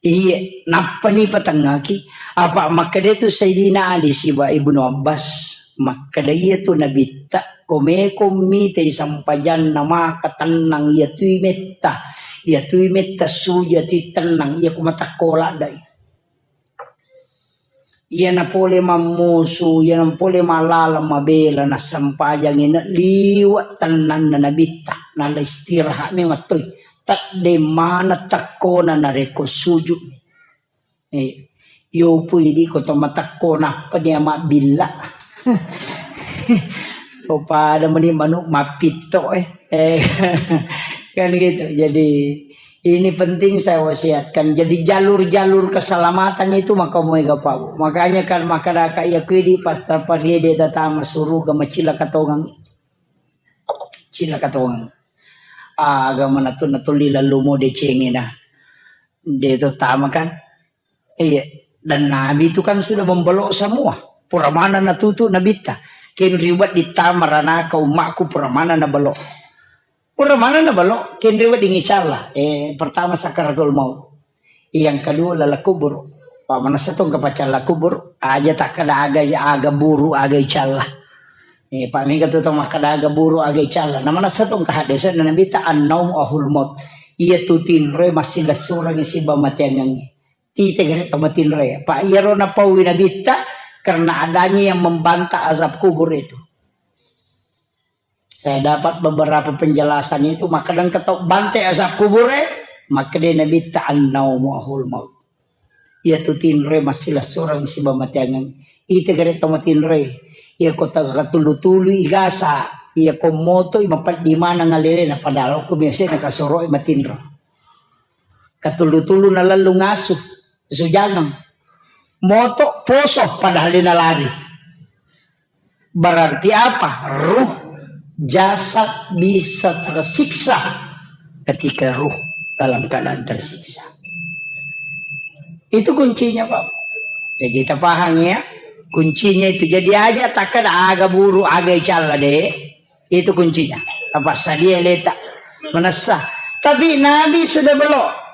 Iya, nappani ipatengngaki. Apa makkeda tu Sayyidina Ali siba Ibnu Abbas. Makkeda iya tu nabitta. Komeko mita isampajanna maka tennang iya tui metta. Iya tui metta suja tui tennang. Iya ko matakkola dai. Iyana pole mammusu, iyana pole malaleng mabela, nassempajangi na liwe' tennanna nabitta, nala istirahat memang toi. Tedde maneng tekkona narekko sujud. Eh, yopu idi ko to matekko nappa dia mabbilla. To pada meni manuk mappitto, eh. Eh, kan gitu. Jadi, ini penting saya wasiatkan. Jadi jalur-jalur keselamatan itu maka muega pau. Makanya kan maka daka iya kuidi pas tapariede tatama suruga macilaka tongang. Cilaka tongang. Aga manatu natulli lalu mo decengena. De to tama kan. Iya. Dan Nabi itu kan sudah membelok semua. Pura mana natutu nabitta. Kenri wedding tama ranaka ummakku pura mana nabelok. Pura mana nabelok, kenri wedding icalla. Eh, pertama sakaratul maut. Yang kedua lala kubur. Pak manessa tong kapacalla kubur. Aja takkada aga, aga buru aga icalla. Eh, Pak mega tu tong makkada aga buru aga icalla. Na manessa tong kahaddesenna nabitta annaumu ahul maut. Iya tu tinroe massilessurengngi siba mateangengngi. Tite gare to matinroe. Pak iyaro napaui nabitta karena adanya yang membantah azab kubur itu. Saya dapat beberapa penjelasan itu, makkeda engka tau bante azab kubure, makkeda nabitta annaumu ahul maut. Iya tu tinroe massilessureng siba mateangeng. Ite gare to matinroe. Iya ko taga katulu-tulu igasa, iya ko moto i mapeddi maneng alelena padahal ko biasa na kasoro i matinro. Katulu-tulu nalallu ngasu, sujangeng. Moto poso padahal dia nalari. Berarti apa? Ruh jasad bisa tersiksa ketika ruh dalam keadaan tersiksa. Itu kuncinya, Pak. Jadi kita paham ya. Kuncinya itu. Jadi aja takkada aga buru, aga icalla de. Itu kuncinya. Apa sadia leta. Manessa. Tapi Nabi sudah belok.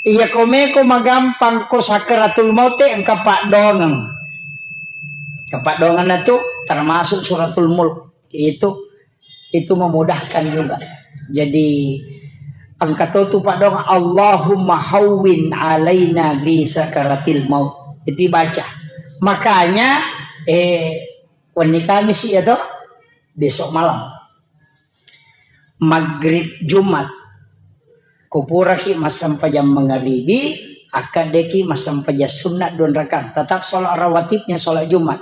Iya komeko magampang ko sakaratul maute engka paddoangeng. Engka paddoangenna tu termasuk suratul mulk. Itu Itu memudahkan juga. Jadi, engka to tu paddoang, "Allahumma hawwin alaina bi sakaratil maut." Itu baca. Makanya, eh, wenni Kamis ya toh, besok malam. Maghrib Jumat. Kupuraki massempajang mangaribi, akkaddeki massempajang sunna dua rakaat. Tetap sholat rawatibnya sholat Jumat.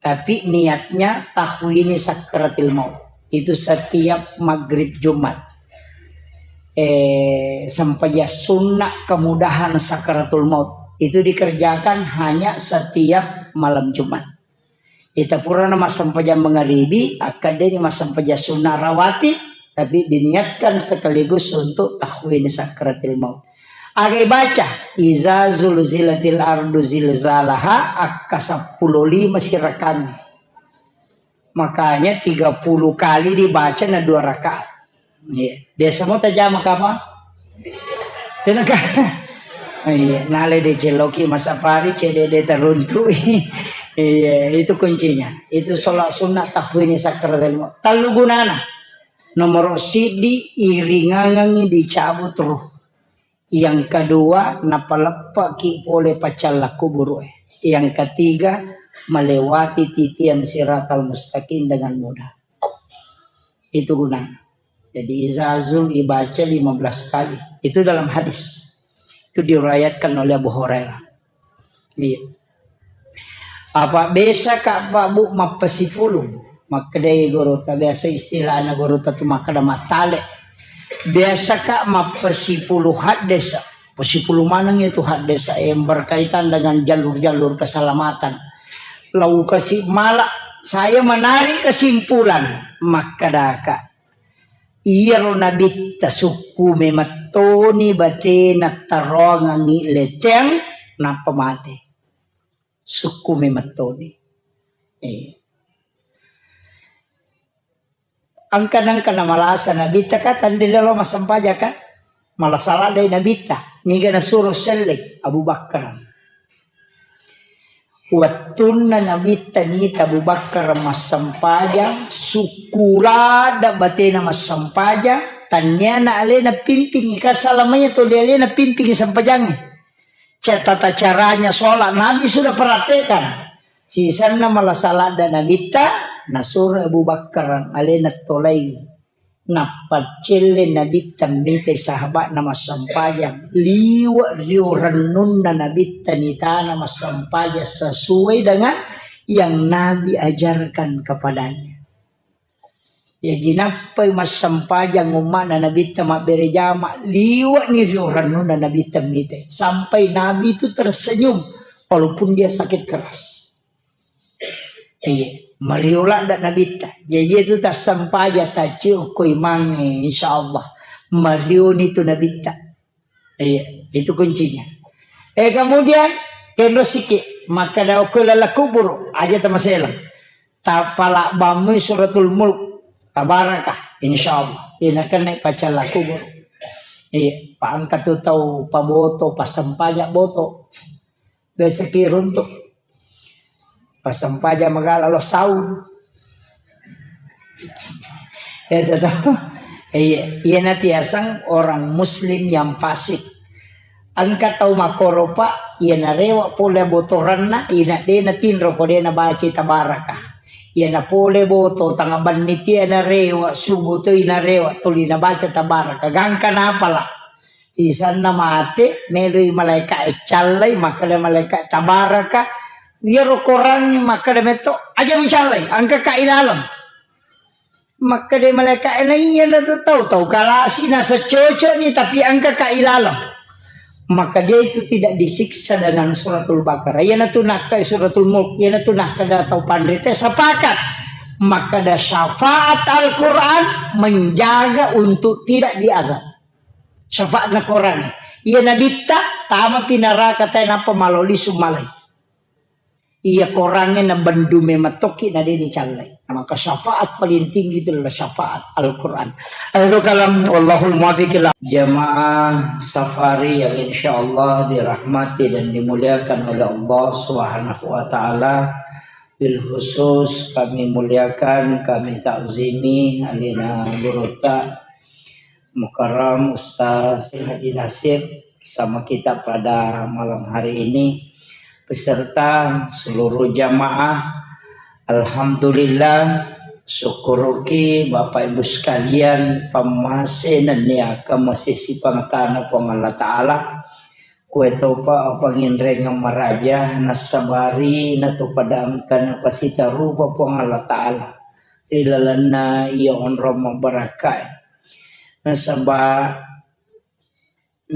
Tapi niatnya tahwini sakaratil maut. Itu setiap maghrib Jumat. Eh, sempajang sunna kemudahan sakaratul maut. Itu dikerjakan hanya setiap malam Jumat. Ita purana massempajang mangaribi, akkaddeni massempajang sunna rawatib, tapi diniatkan sekaligus untuk tahwini sakaratil maut. Aga baca, "Iza zulzilatil ardu zilzalaha", akka seppulo lima sirakami. Makanya tiga puluh kali dibaca na dua rakaat. Iya. Biasa mo tajama kapang? Tenaka. Iya, nale de celoki masapari, cede de teruntu. Iya, itu kuncinya. Itu sholat sunnah tahwini sakaratul maut. Tellu gunana. Nomor sidi, iringangangi dicabut ruh. Yang kedua, napaleppaki pole paccalla kuburu e. Yang ketiga, melewati titian siratal mustaqim dengan mudah. Itu gunana. Jadi izazul ibaca lima belas kali. Itu dalam hadis. Itu diriwayatkan oleh Abu Hurairah. Iya. Apa biasa ka Pak Bu mappasipulung? Makkedai gurutta, biasa istilahna gurutta tu makkeda mattale. Biasa ka mappasipulu haddesa. Pasipulu maneng itu haddesa yang berkaitan dengan jalur-jalur keselamatan. Lau kasi mala, saya menarik kesimpulan, makkedaka. Iyaro nabitta sukku memettoni batena taroangangi leteng nappa mate. Sukku memettoni. Eh. Angka-angka namalasa nabitta ka tandilalo massempajang ka. Malasa ladde nabitta. Niga nasuro selleng Abu Bakar. Wettunna nabitta nita Abu Bakar massempajang, sukku ladde batena massempajang, tanniana alena pimpingi, ka salamanya tuli alena pimpingi sempajangnge. Ca-, tata caranya sholat Nabi sudah praktekkan. Sisanna malasa ladde nabitta, nasuro Abu Bakar alena tolai. Nappa celle nabitta mitai sahaba'na massempajang. Liwe' rio rennunna nabitta nitana massempajang sesuai dengan yang Nabi ajarkan kepadanya. Jaji nappai massempajang umma'na nabitta mabbere jama, liwe'ni rio rennunna nabitta mitai. Sampai Nabi itu tersenyum walaupun dia sakit keras. Iya, mario ladde nabitta. Jaji itu tassempajang taccio ko imangnge, insyaallah. Marioni tu nabitta. Iya, itu kuncinya. Eh, kemudian, kenro siki, makkeda okko lala kubur, aja tamaselang. Tapalabbamui suratul mulk, tabarakah, insyaallah. Ina kenne pacalla kubur. Iya, paangka tu tau paboto, passempajang boto. Biasa ki runtuk. Passempajang magala lo saung. Biasa to. Iya, iya natiasang orang muslim yang fasik. Engka tau makkoro, Pak, iya narewa pole botoranna, ina de natinro ko de nabaca tabaraka. Iya na pole boto tanga banni tia narewa, subuh to inarewa, tuli nabaca tabaraka. Gangka napala. Sisanna mate, meloi malaeka'e callai, makkeda malaeka'e, "Tabaraka, iyaro korangnge makkeda metto, aja mucallai, engkaka ilaleng." Makkeda malaeka'e, "Na iya na tu tau, tau kalasi nasa cocokni, tapi engkaka ilaleng." Maka dia itu tidak disiksa dengan suratul Baqarah. Iyanatu nakka suratul Mulk, iyanatu nakkeda tau panrita sepakat. Makkeda syafaat Al-Quran menjaga untuk tidak diazab. Syafaatna Korang. Iya nabitta, tamapi naraka tae nappa malao lisu malai. Iya Korangnge nabendu memettoki na de nicallai. Maka syafaat paling tinggi itu adalah syafaat Al-Quran. Akhirul kalam, wallahul muwaffiq ila. Jamaah safari yang insyaallah dirahmati dan dimuliakan oleh Allah Subhanahu wa Ta'ala. Bil khusus kami muliakan, kami takzimi alina gurutta Mukarram Ustaz Haji Nasir bersama kita pada malam hari ini beserta seluruh jamaah. Alhamdulillah, syukuruki Bapak Ibu sekalian, pamase nennia kamasesi pangatana Puang Allah Ta'ala. Kuetopa apanginrengeng maraja, nassabari natopada engka napasitarupa Puang Allah Ta'ala ri lalenna iya onrong mabbarakkae. Nasaba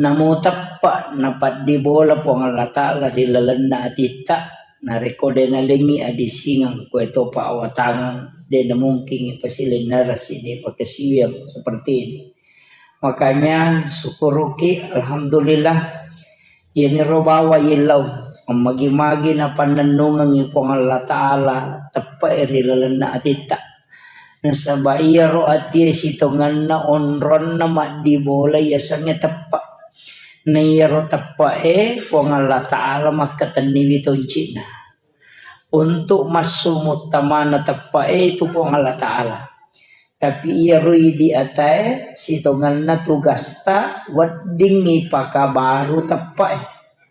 namo teppa napaddibola Puang Allah Ta'ala ri lalenna atitta, narekko de nalengngi adisingeng, kuetopa awatangeng, de namungkingi pasilennerasi, de pakasiwiang seperti ini. Makanya syukuruki, alhamdulillah. Iyaniro bawa illau, magi-magi napannennungengngi Puang Allah Ta'ala teppe'e ri lalenna atitta. Nasaba iyaro atie sitongenna onronna maddibola yasengnge teppa. Na iyaro teppe'e Puang Allah Ta'ala makkatenniwi toncina. Untuk massu muttamana teppe'e itu Puang Allah Ta'ala. Tapi iyaro idi atae sitongenna tugasta wedding ipakabaru teppe'e.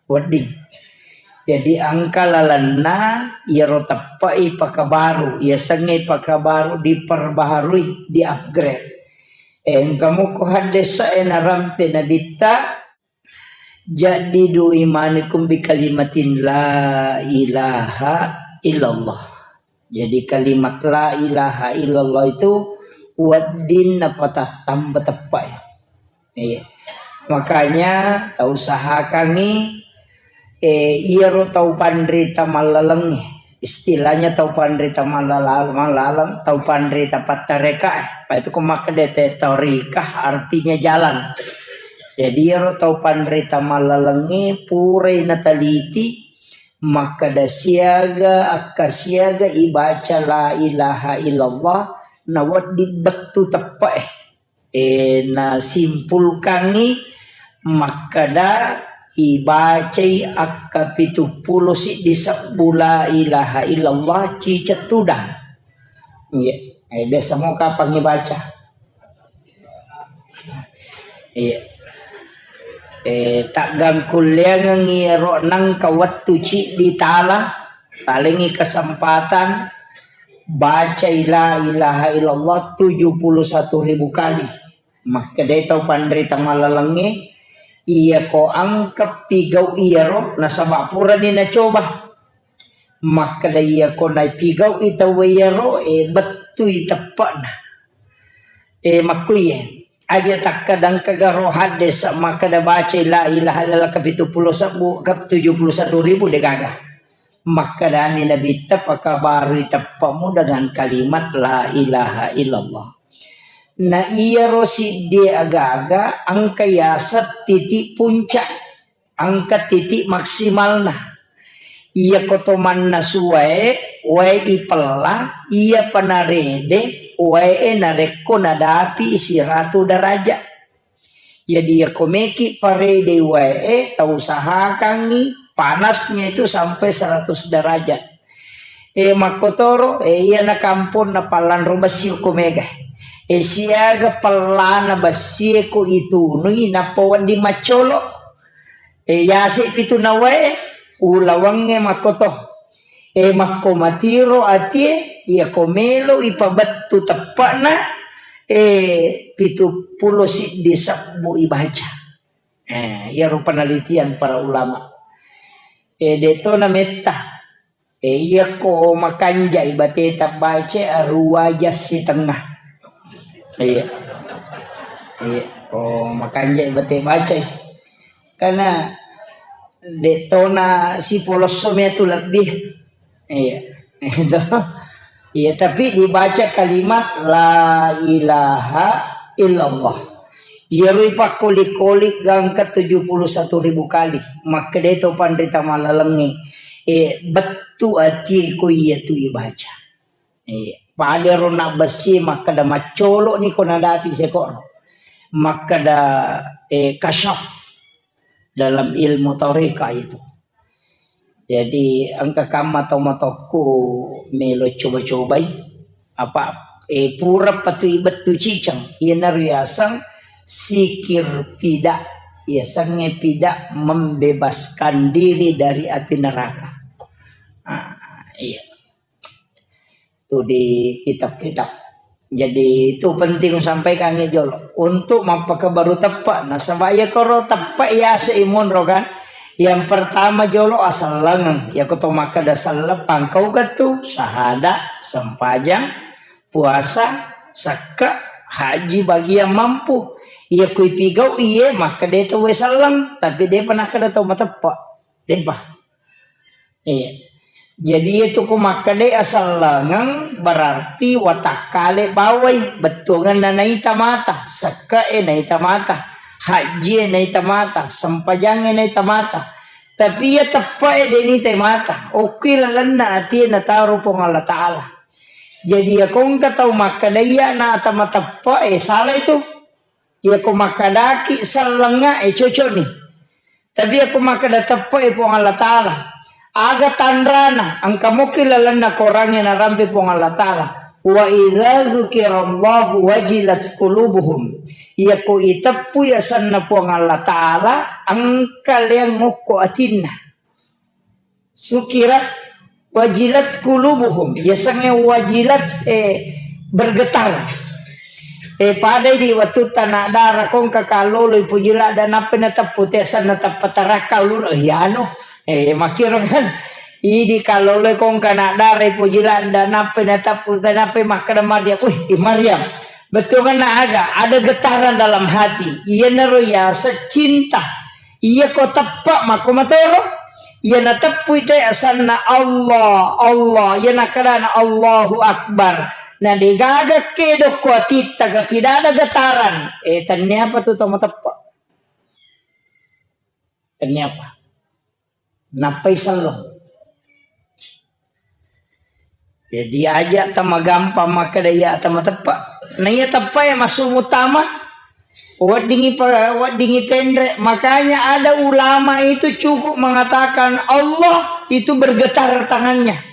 Wedding. Jadi engka lalenna iyaro teppe'e ipakabaru, yasengnge ipakabaru, diperbaharui, di-upgrade. Engka muko haddesa'e narampe nabitta, "Jaddidu imanakum bi kalimatin la ilaha illallah." Jadi kalimat la ilaha illallah itu wedding napatattamba teppa ya. Iya. Makanya tau usahakangi, eh, iyaro tau panrita mallalengnge. Istilahnya tau panrita mallala-, mallaleng, tau panrita pattareka, eh. Apa itu ko makkeda te torikah artinya jalan. Jadi iyaro tau panrita mallalengnge purai nataliti makkeda siaga, akka siaga ibaca la ilaha illallah, nawedding bettu teppe'e. Eh, nasimpulkangngi makkeda ibacai akka pitu pulo siddi sebbu la ilaha illallah cicek tudang. Iya, eh, biasa mo kapang ibaca. Iya. Eh, taggangkulleangengngi ero nangka wettu ciddi tala, talengngi kesempatan bacai la ilaha illallah tujuh puluh satu ribu kali. Makkedai tau panrita mallalengnge, iyako engka pigau iyaro nasaba purani nacoba. Makkeda iyako naipigau'i tauwe iyaro, e, bettui teppe'na. E, makkuiye, aja takkadang kagaro haddesa makkeda bacai la ilaha illallah ka pitu pulo sebbu, ka tujuh puluh satu ribu degaga. Makkedami Nabitta, "Pakabarui teppe'mu dengan kalimat la ilaha illallah." Na iyaro siddie aga-aga engka yaseng titik puncak, engka titik maksimalna. Iyako to mannasu wae, wae ipella, iyapa narede wae narekko nadapi siratu derajat. Jadi, iyako meki parede wae, tau usahakangngi panasnya itu sampai seratus derajat. E, makkotoro, e, iyana kamponna pallanro bessi ko mega. E, siaga pellana bessi ko itunui, nappa wedding maccolo. E, yase pitu nawae, ulawangnge makkoto. E, makko matiro atie, iyako melo ipabettu teppe'na, e, pitu pulo siddi sebbu ibaca. E, iyaro penelitian para ulama. E, de'to nametta. E, iyako makanjai bateta baca aruwa jas sitengnga. Iya. Iya, ko makanjai bate bacai. Karena de'tona sipolosso metu lebih. Iya. Itu. Iya, tapi dibaca kalimat la ilaha illallah. Iyaro ipakkoli-koli gangka tujuh puluh satu ribu kali. Makkedai to panrita mallalengnge, e, bettu atie ko iyatu ibaca. E, pada ro nabbessi makkeda maccolo ni ko nadapi seko. Makkeda, e, kasyaf dalam ilmu torika itu. Jadi engka kamma tau matokku melo coba-cobai. Apa, eh, pura patui bettu ciceng. Iyanaro yaseng sikir pida. Yasengnge pida membebaskan diri dari api neraka. Ah, iya. Tu di kitab-kitab. Jadi itu penting sampaikan jolo untuk mappakabaru teppe. Nasaba iya koro teppe yase imunro kan. Yang pertama jolo asellengeng. Iya ko to makkeda selleng pangkau tu sahada, sempajang, puasa, sekke, haji bagi yang mampu. Iya kui pigau iye makkeda to we selleng, tapi de pernah kada tau mateppe. Depa. Iya. Jadi itu ku makkeda asellengeng berarti watakkale bawai, bettuangenna naita mata, sekke e naita mata, haji e naita mata, sempajang e naita mata. Tapi iya teppe e de nita mata. Okki lalenna atie nataro Puang Allah Ta'ala. Jadi iya kongka tau makkeda iya na ata mateppe e salah itu. Iya ko makkedaki sellengnga e cocok ni. Tapi iya ko makkeda teppe e Puang Allah Ta'ala. Aga tanrana, engka mokki lalenna korangnge narampe Puang Allah Ta'ala. Wa idza dzukirallahu wajilat qulubuhum. Iya ko iteppu yasenna Puang Allah Ta'ala, engka leang ngokko atinna. Sukirat wajilat qulubuhum. Yasengnge wajilat, eh, bergetar. Eh, padai di wettu tana dara kongka kalolo ipuji ladda nappa nateppu te asenna tappa tarakka ulun. Oh, iya anu. Eh, makkiro kan. Idi kalolo kongka na dara ipuji ladda nappa nateppu te nappa makkeda Maryam. Wih, i Maryam. Bettuanna aga? Ada getaran dalam hati. Iyanaro yaseng cinta. Iya ko teppe makko matoro. Iya nateppui te asanna Allah, Allah. Iya nakkedana Allahu Akbar. Na degaga kedokko atitta ga tidak ada getaran. Eh, tenniapa tu tau mateppe? Tenniapa? Nappai selleng. Jadi aja tamagampang makkeda iya tamateppe. Na iya teppe ya masuk utama. Weddingi pa-, weddingi tenre. Makanya ada ulama itu cukup mengatakan Allah itu bergetar tangannya.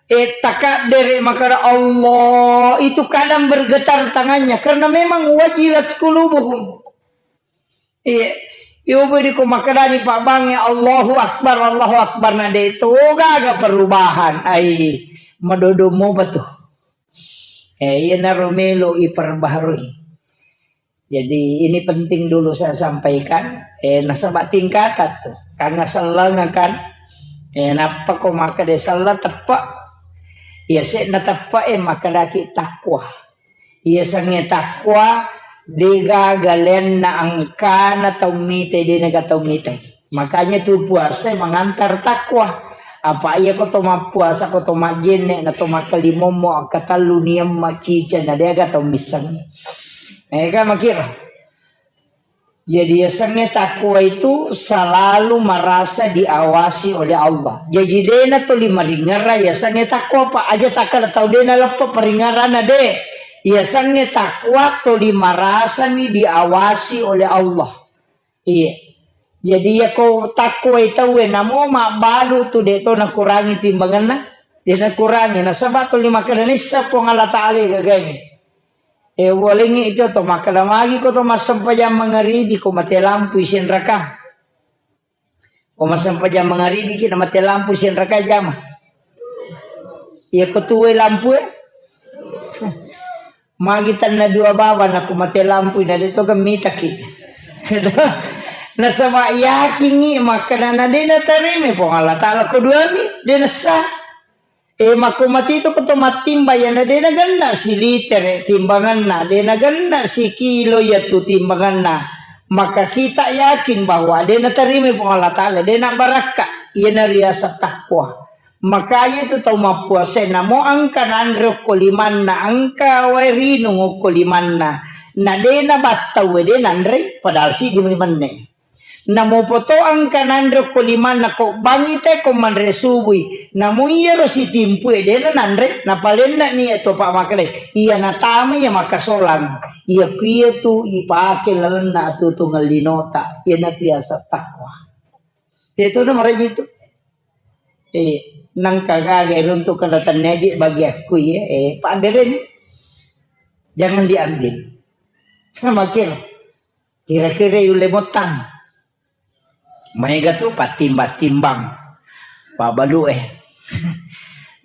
Eh, takabbere makkeda Allah itu kadang bergetar tangannya karena memang wajilat qulubuhum. Iya. Yobo di ko makkedani Pak Bang ya Allahu Akbar, Allahu Akbar na de to gaga perubahan. Ai, madodo mopa tu. Eh, iya naro melo iperbaharui. Jadi ini penting dulu saya sampaikan. Eh, nasaba tingkatan tu. Kanga sellenga kan. Eh, nappa ko makkeda selleng teppe. Iya sekna teppe e makkedaki takwa. Iya sengnge takwa, degaga lenna engkana tau mitai, denaga tau mitai. Makanya tu puasa mengantar takwa. Apa iya ko to mappuasa, ko to majjenne, na to makkalimommo, akkatallu niamma cica, na deaga tau misseng. Eh, kan makira. Jadi yasengnge takwa itu selalu merasa diawasi oleh Allah. Jadi dena tuli maringerra yasengnge takwa, Pak. Aja takkada tau dena leppa paringerrana de. Yasengnge takwa tuli merasami diawasi oleh Allah. Iya. Jadi yako takwa tauwe namo mabbalu tu de to nakurangi timbanganna. De nakurangi nasaba tuli makkeda nissa Puang Allah Ta'ala gagaimi. Eh, walengngi itu to makkeda magi ko to massempajang mangaribi ko mate lampu isenrakang. Ko massempajang mangaribi ki na mate lampu isenrakang jama. Iya ko tuwe lampu e. Magi tanna dua baba na ko mate lampu na de to gamitaki. Nasaba yakingi makkeda na de natarime Puang Allah Ta'ala ko duami de nassa. Eh, makko matitu ko to mattimba, iyana de nagenna silitere timbanganna, de nagenna sikilo iyatu timbanganna. Maka kita yakin bahwa de natarima Puang Allah Ta'ala, de nabbarakka. Iyana riaseng takwa. Makanya itu tau mappuasa namo engka nanre okko limanna, engka wae rinung okko limanna. Na de nabattau de nanre, padahal siddi menne. Namo poto engka nanre ko limanna ko bangi te ko manre subui. Namo iyaro sitimpu e dena nanre, napalenna ni to Pak Makale. Iya natama iya makasolang. Iya kuiya tu ipake lalenna atutu ngellinota. Iya na biasa takwa. Itu na maraji tu. Eh, nangka gaga runtu kada tanneji bagi aku ya. Eh, Pak Beren, jangan diambil. Sama kira. Kira-kira yulle motang. Maega tu patimbang-timbang. Pabalu eh.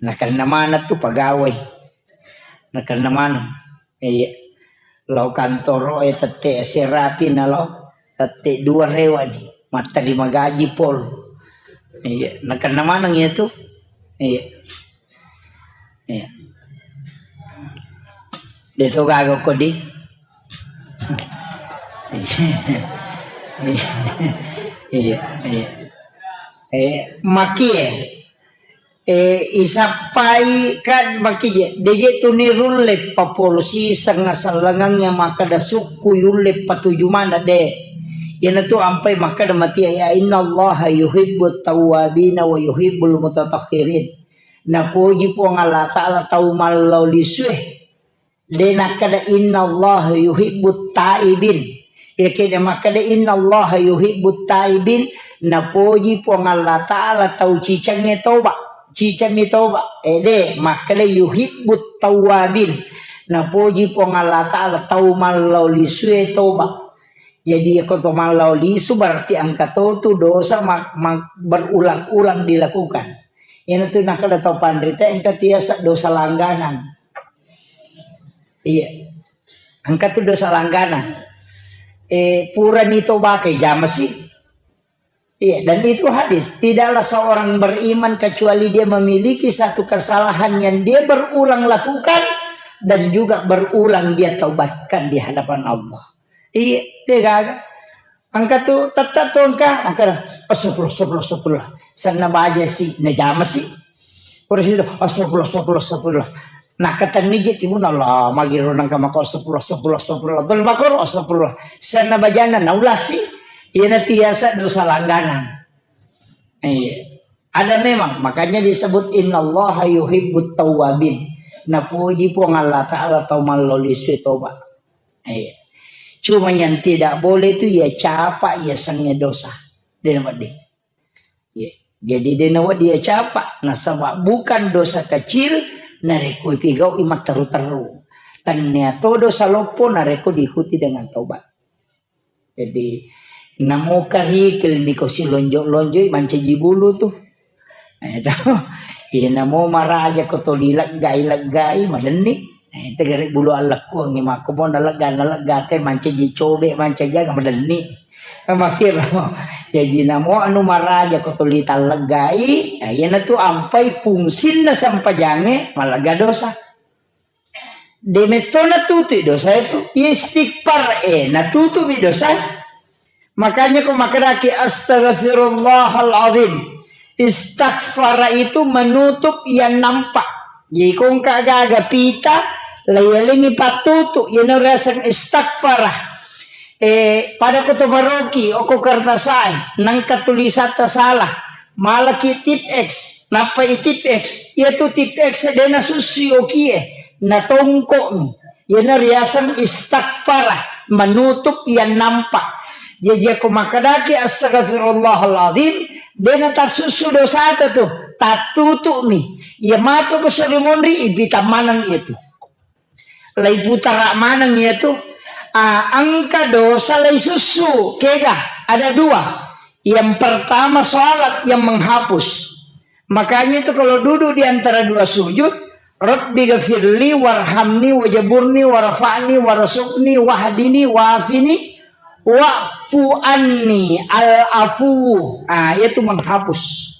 Nakenna mana tu pegawai. Nakenna mana. Iya. Lao kantoro e tette serapi na lao tette dua rewa ni. Matterima gaji pol. Iya. Nakenna maneng iya tu. Iya. Iya. De to gaga ko di. Iya, iya. Eh, makie. Eh, isappai kan makie. Deje tu nirulle papolosi sengasallangang yang makkada sukku yulle patuju mana de. Yana tu ampai makkada mati ya innallaha yuhibbut tawwabina wa yuhibbul mutatahhirin. Napoji Puang Allah Ta'ala tau mallau lisue. De nakkeda innallaha yuhibbut taibin. Iya keda makkeda innallaha yuhibbut taibin, napoji Puang Allah Ta'ala tau cicengnge toba. Cicengnge toba. Eh, de makkeda yuhibbut tawwabin. Napoji Puang Allah Ta'ala tau mallau lisue toba. Jadi, ko to mallau lisu berarti engka to tu dosa ma-, ma-, berulang-ulang dilakukan. Iyanatu nakkeda tau panrita engka tiasa dosa langganan. Iya. Engka tu dosa langganan. Eh, purani toba ke jamasi. Iya, dan itu hadis. Tidaklah seorang beriman kecuali dia memiliki satu kesalahan yang dia berulang lakukan dan juga berulang dia taubatkan di hadapan Allah. Iya, de gaga. Engka tu, tette tu engka, engka, astagfirullah, astagfirullah, astagfirullah. Senna baja si, najama si. Pura situ, astagfirullah, astagfirullah, astagfirullah. Nakkatenni je timunna, Allah, magiro nengka mako astagfirullah, astagfirullah, astagfirullah. Tol bakoro, astagfirullah. Senna bajana, naulasi. Iyana tiasa dosa langganan. Iya. Ada memang, makanya disebut innallaha yuhibbut tawwabin. Napuji Puang Allah Ta'ala tau mallo lisui toba. Iya. Cuma yang tidak boleh itu ya capa, ya sange dosa. Dia nama dia. Iya. Jadi dia nawa dia capa. Nasaba bukan dosa kecil, narekko ipigau imat teru-teru. Tania to dosa loppo, narekko diikuti dengan tobat. Jadi, namo karikil niko silonjo-lonjoi mancaji bulu tu. Eh, to. Iya, namo maraja ko toli leggai-leggai, madenni. Eh, tegare bulu allekkuangngi makko mo nalegga, nalegga te mancaji cobe, mancaji aga, madenni. Makkiro. Jadi, namo anu maraja ko toli talleggai, eh, iyanatu ampai fungsinna sempajangnge malegga dosa. De metto natutui dosa itu. Istighfar, eh, natutumi dosa. Makanya ko makedaki, "Astaghfirullahal azim." Istaghfara itu menutup yang nampak. Jadi ko engka gaga pita, layalengi patutu, yeno riaseng istaghfara. Eh, pada ko to maroki, oko kertasae, nengka tulisatta salah. Malaki tip X, nappa i tip X. Iya tu tip X de nasussui okie, natongko'mi. Iyana riaseng istaghfara, menutup yang nampak. Jaji ko makkedaki astaghfirullahaladzim, de natassussu dosata tu, tattutu'mi. Iya matu ko sori monri, ipita maneng itu. Laiputara maneng iya tu, ah, engka dosa laisussu, kega, ada dua. Yang pertama salat yang menghapus. Makanya itu kalau duduk di antara dua sujud, Rabbi ghafirli warhamni wajaburni warfa'ni warzuqni wahdini wa'afini wa'fu anni, al-afu. Ah, itu menghapus.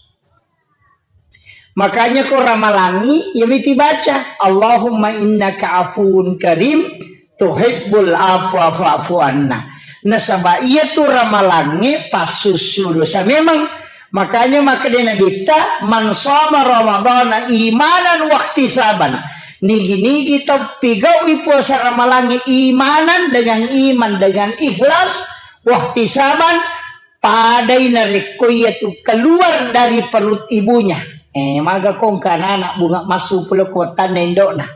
Makanya ko ramalangi, ya miti baca, "Allahumma innaka afuwun karim, tuhibbul afwa fa'fu anna." Nasaba iya tu ramalangi passussu dosa memang. Makanya makkeda Nabitta, "Man shoma Ramadana imanan wahtisaban." Nigi-nigi tau pigaui puasa ramalangi imanan, dengan iman, dengan ikhlas, wahtisaban, padai narekko iya tu keluar dari perut ibunya. Eh, maga kongka anak-anak bunga massu pula kuatanna indo'na.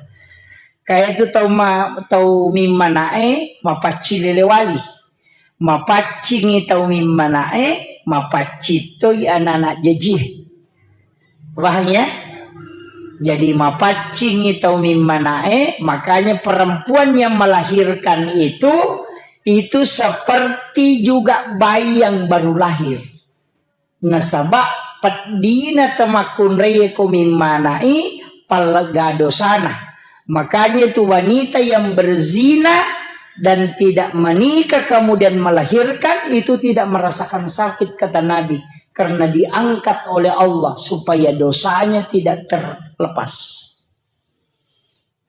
Kaya tu tau ma-, tau mimmana'e mapaccing lele wali. Mapaccingi tau mimmana'e, mapaccing toi anak-anak jajie. Paham ya? Jadi mapaccingi tau mimmanae, makanya perempuan yang melahirkan itu, itu seperti juga bayi yang baru lahir. Nasaba peddina tamakkunrai ko mimmanai, pallega dosana. Makanya itu wanita yang berzina dan tidak menikah kemudian melahirkan itu tidak merasakan sakit, kata Nabi, karena diangkat oleh Allah supaya dosanya tidak terlepas.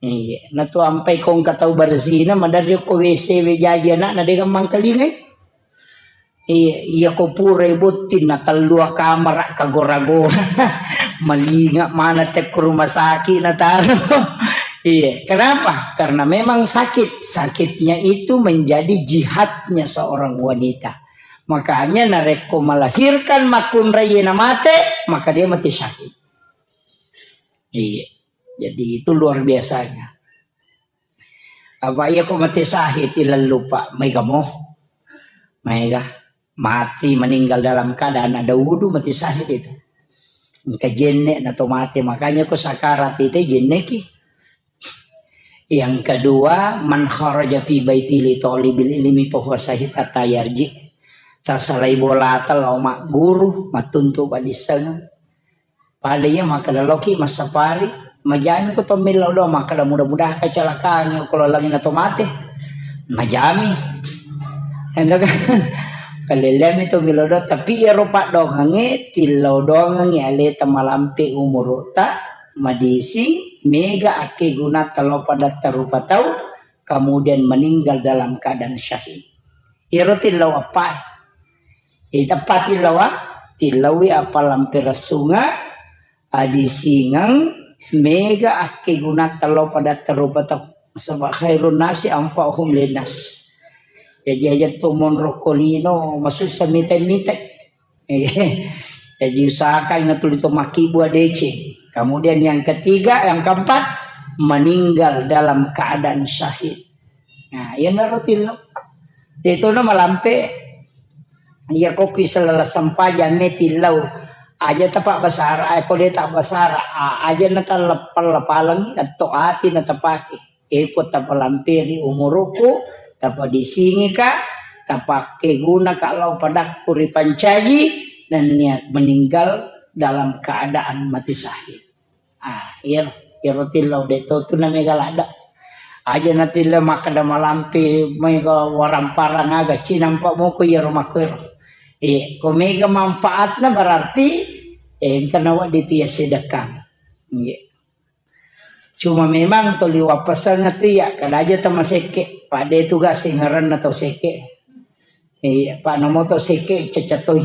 Iya, natu ampai kongka tau berzina, maderri ko W C W jaji anakna, de gampang kelingai. Iya, iya ko pura botting na tellua kamara kagora-gora. Malinga mana te ko rumah sakit na taro. Iya, kenapa? Karena memang sakit. Sakitnya itu menjadi jihadnya seorang wanita. Makanya narekko melahirkan makkunrai na mate, maka dia mati syahid. Iya. Jadi itu luar biasanya. Apa iya ko mate syahid ilellu, Pak? Maega mo. Maega. Mati, meninggal dalam keadaan ada wudu, mati syahid itu. Engka jenne na to mate, makanya ko sakarat itu jenneki. Yang kedua, man kharaja fi baiti li talibil ilmi fa huwa syahid hatta yarji. Tasalai bolata lao magguru, mattuntu padissengeng. Pale iya makkeda loki massapari, majami ko to millau doang makkeda mudah-mudahan kecelakaan ko lalengi na to mate. Majami. Ento kan. Kaleleami to millau doang, tapi iyaro paddoangengnge tillau doangengngi aleta malampe umuru'ta, madising, mega akkegunatta lao padatta rupa tau, kemudian meninggal dalam keadaan syahid. Iyaro tillau appae. Iteppa tillaua, tillaui appalampe rassunga, adisingeng, mega akkegunatta lao padatta rupa tau. Nasaba khairun nasi anfa'uhum linnas. Jaji aja to monro ko lino, masussa mite-mite. Jadi usahakan na tuli to makkibua deceng. Kemudian yang ketiga, yang keempat, meninggal dalam keadaan syahid. Nah, iyanaro tillau. De tona malampe, iya ko ki selala sempajang me tillau. Aja tapa basara, eh, ko de tak basara, a-, aja na talleppal-lepalengi, atau ati na tapake. Eko tapalamperi umuruku, tapadisingika, tapakkegunaka lao padakku ripancaji, nennia meninggal dalam keadaan mati syahid. Ah, iyaro, iyaro tillau de to tu na mega ladda. Aja na tillau makkeda malampe mega waramparang aga cinampa moko iyaro makkuero. Eh, ko mega manfaatna berarti, eh, engka nawedding tu iya sedekah. Nggih. Cuma memang toli wappaseng tu iya, kada aja tamasekke, pada tugas singaranna tau sekke. Iya, Pak, namo to sekke cecetoi.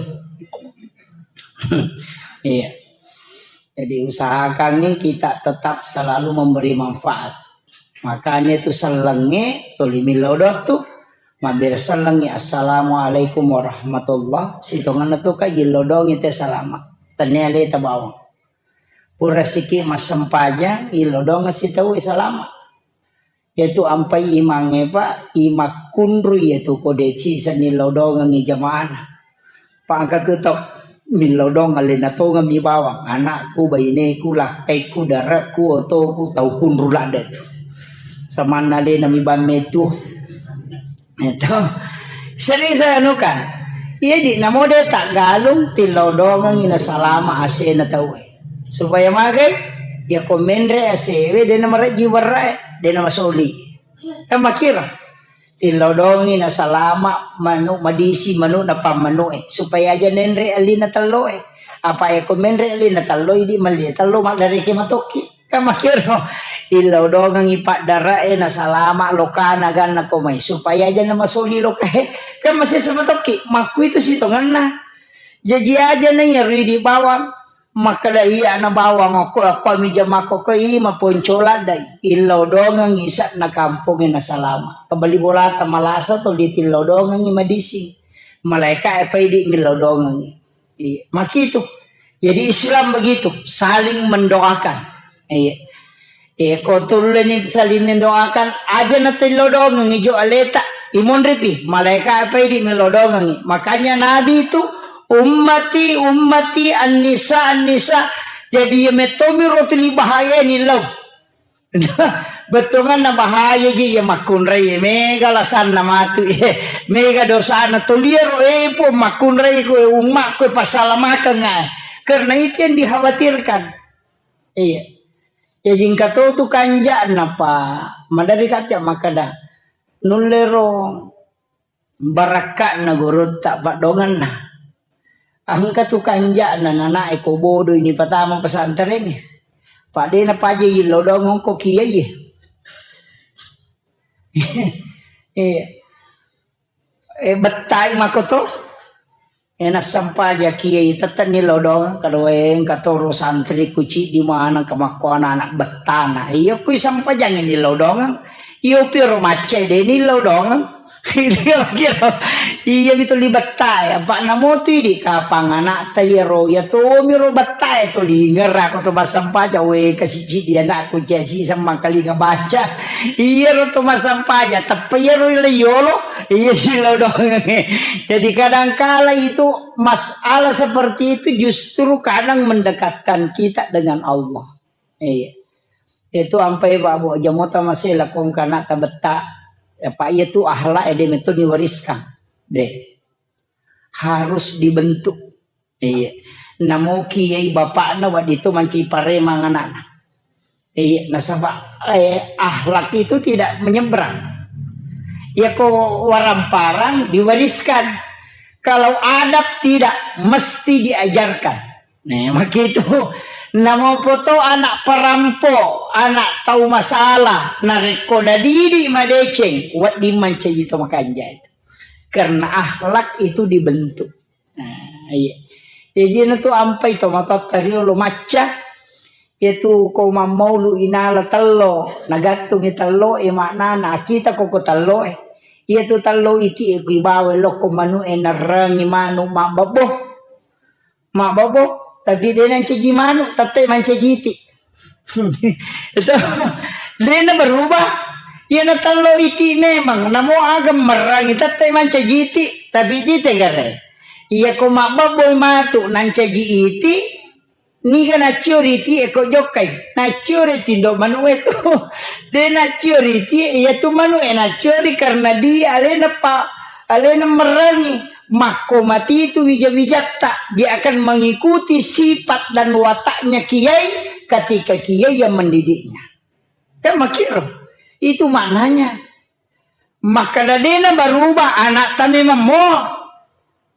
Iya. Jadi usahakan nih kita tetap selalu memberi manfaat. Makanya itu sellengnge tuli millau doang tu. Mabbere sellengnge, "Assalamualaikum warahmatullah." Sitongenna tu ka yillau doang te salama. Tenne aleta bawang. Pura siki massempajang, yillau doang sitau salama. Iyatu ampai imangnge, Pak, imakkunru iyatu ko deci senni lodongengngi jamaana. Pak, engka tu tau millau doang alena tongeng mi bawang, anakku, baineku, lakkaiku, dare'ku, otoku, tau kunru ladde tu. Samanna alena mi bamme tu. Itu. Sering saya anukan. Iya di namo de taggalung tillau doangengngi nasalama asena tauwe. Supaya magai, iya ko menre asewe, dena marejji warrae, dena masoli. Kan makira. Tillau doangengngi nasalama manu madisi manu na pammanu'e. Supaya aja nenre alina telloe. Apa iya ko menre alina telloi di malie tello maddareke matokki. Kan makiro, illau doangengngi paddara'e nasalama lokana ganna ko mai, supaya aja namasoli lokae. Kan masessa matokki, makkuitu sitongenna. Jaji aja na iya ridi bawang, makkeda iya na bawang okko, okko mi jamakko ko i maponco laddai. Illau doangengngi isa'na kampongnge nasalama. Kembali bolata malasa to ditillau doangengngi madising. Malaika e paidi millau doangengngi. Iya, makitu. Jadi Islam begitu, saling mendoakan. Iya. Iya, ko tulleni saling mendoakan, aja na tillau doangengngi jo aleta, imonripi, malaika apa idi mellau doangengngi. Makanya Nabi itu, "Ummati, ummati, an-nisa, an-nisa." Jadi, iya mettomi ro tuli bahaya ni lao. Bettuanna bahaya ji iya makkunrai, mega lasanna matu, mega dosana. Tuli ro, eh, Puang, makkunrai ko, eh, ummakku, eh, pasalamakeng, eh. Karena itu yang dikhawatirkan. Iya. Ya, jingka to tu kanja'na, Pak. Madari kacca makkeda, nulle ro barakka'na gurutta, paddoangenna. Engka tu kanja'na nanae ko bodo ini patama pesantren e. Pak, de napaja yillau doang ko kiai. Iya. Eh, bettai mako to. Eh, nassampaja kiai, tettenni lao doang, kada wae engka toro santri ku ciddi maneng ka makko anak-anak bettana. Iya, kui sampajangi ni lao doang. Iyo, pioro macca deni lao doang. Iya, kira. Iya, mi tuli bettae. Apa namo tu idi kapang anak ta iyaro, iya tomi ro bettae tuli ngerako to massampaja, we, kasi ciddi anakku, cesi semmang kalinga baca. Iyaro to massampaja, teppa iyaro le yolo. Iya, silo doang. Jadi kadangkala itu masalah seperti itu justru kadang mendekatkan kita dengan Allah. Iya. Itu ampai Pak Bu, jamota masih lakon kana tabetta. Ya, Pak, iya tu akhlak ede metto diwariskan. Deh. Harus dibentuk. Iya. Namo kiai bapakna, waddi tu manci paremang anakna. Iya, nasaba, eh, akhlak itu tidak menyeberang. Ya, ko waramparang diwariskan. Kalau adab tidak, mesti diajarkan. Nah, begitu. Namo poto anak parampo, anak tau masalah, narekko nadidi madeceng, wedding mancaji to makanja itu. Karena akhlak itu dibentuk. Nah, iya. Jadi na tu ampai to matotta riolo macca. Iya tu ko mammaulu inala tello, nagattungi tello e maknana akita ko ko tello e. Iya tu tello iti e ku ibawa lokko manu e narangi manu mabbabbo. Mabbabbo, tapi de nancaji manu, tette mancaji iti. Itu de na berubah. Iya na tello iti memang, namo aga merangi tette mancaji iti, tapi iti tegare. Iya ko mabbabbo matu nancaji iti, niga naccio riti e ko jokkai. Naccio riti ndo manu e tu. De naccio riti e, iya tu manu e naccio ri karena dia alena pa, alena merangi. Makko mati itu wija-wijatta, dia akan mengikuti sifat dan wataknya kiai ketika kiai yang mendidiknya. Kan makiro. Itu maknanya. Makkeda de na berubah anakta memang mo.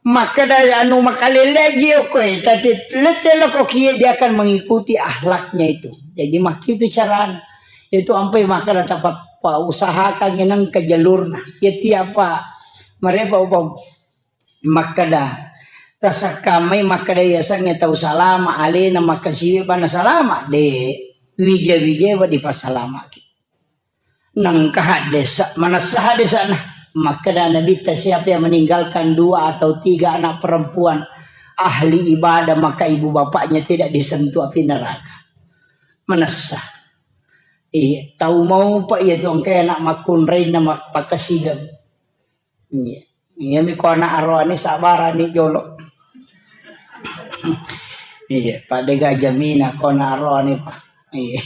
Makkeda anu makalele ji okko e, tapi lette loko kiai dia akan mengikuti akhlaknya itu. Jadi makitu carana. Itu ampai makkeda tapa, pa usahakan ngenang ke jalurna. Ya tiapa marepa upam. Makkeda, tasakkamai makkeda yasengnge tau salama, alena makkasiwi bana salama, de wija-wija wa dipassalamaki. Nengka haddesa, manessa haddesana. Makkeda Nabitta, siapa yang meninggalkan dua atau tiga anak perempuan ahli ibadah, maka ibu bapaknya tidak disentuh api neraka. Manessa. Iya, tau mau pa iya tu engka anak makkunrai na mak-, pakasigang. Iya. Iya mi ko anak aroane sabarani jolo. Iya, pada gajah mina ko anak aroane pa. Iya.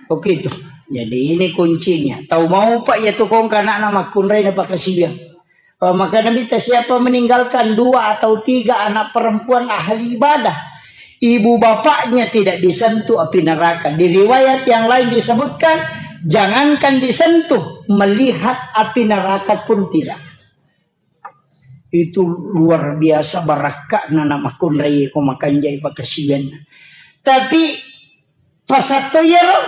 Begitu. Jadi ini kuncinya. Tau mau pa iya tu kong kana anak makkunrai na pakasibiang. Maka Nabi ta siapa meninggalkan dua atau tiga anak perempuan ahli ibadah, ibu bapaknya tidak disentuh api neraka. Di riwayat yang lain disebutkan, jangankan disentuh, melihat api neraka pun tidak. Itu luar biasa barakka'na na makkunrai ko makanjai pakasiwianna. Tapi pasatto iyaro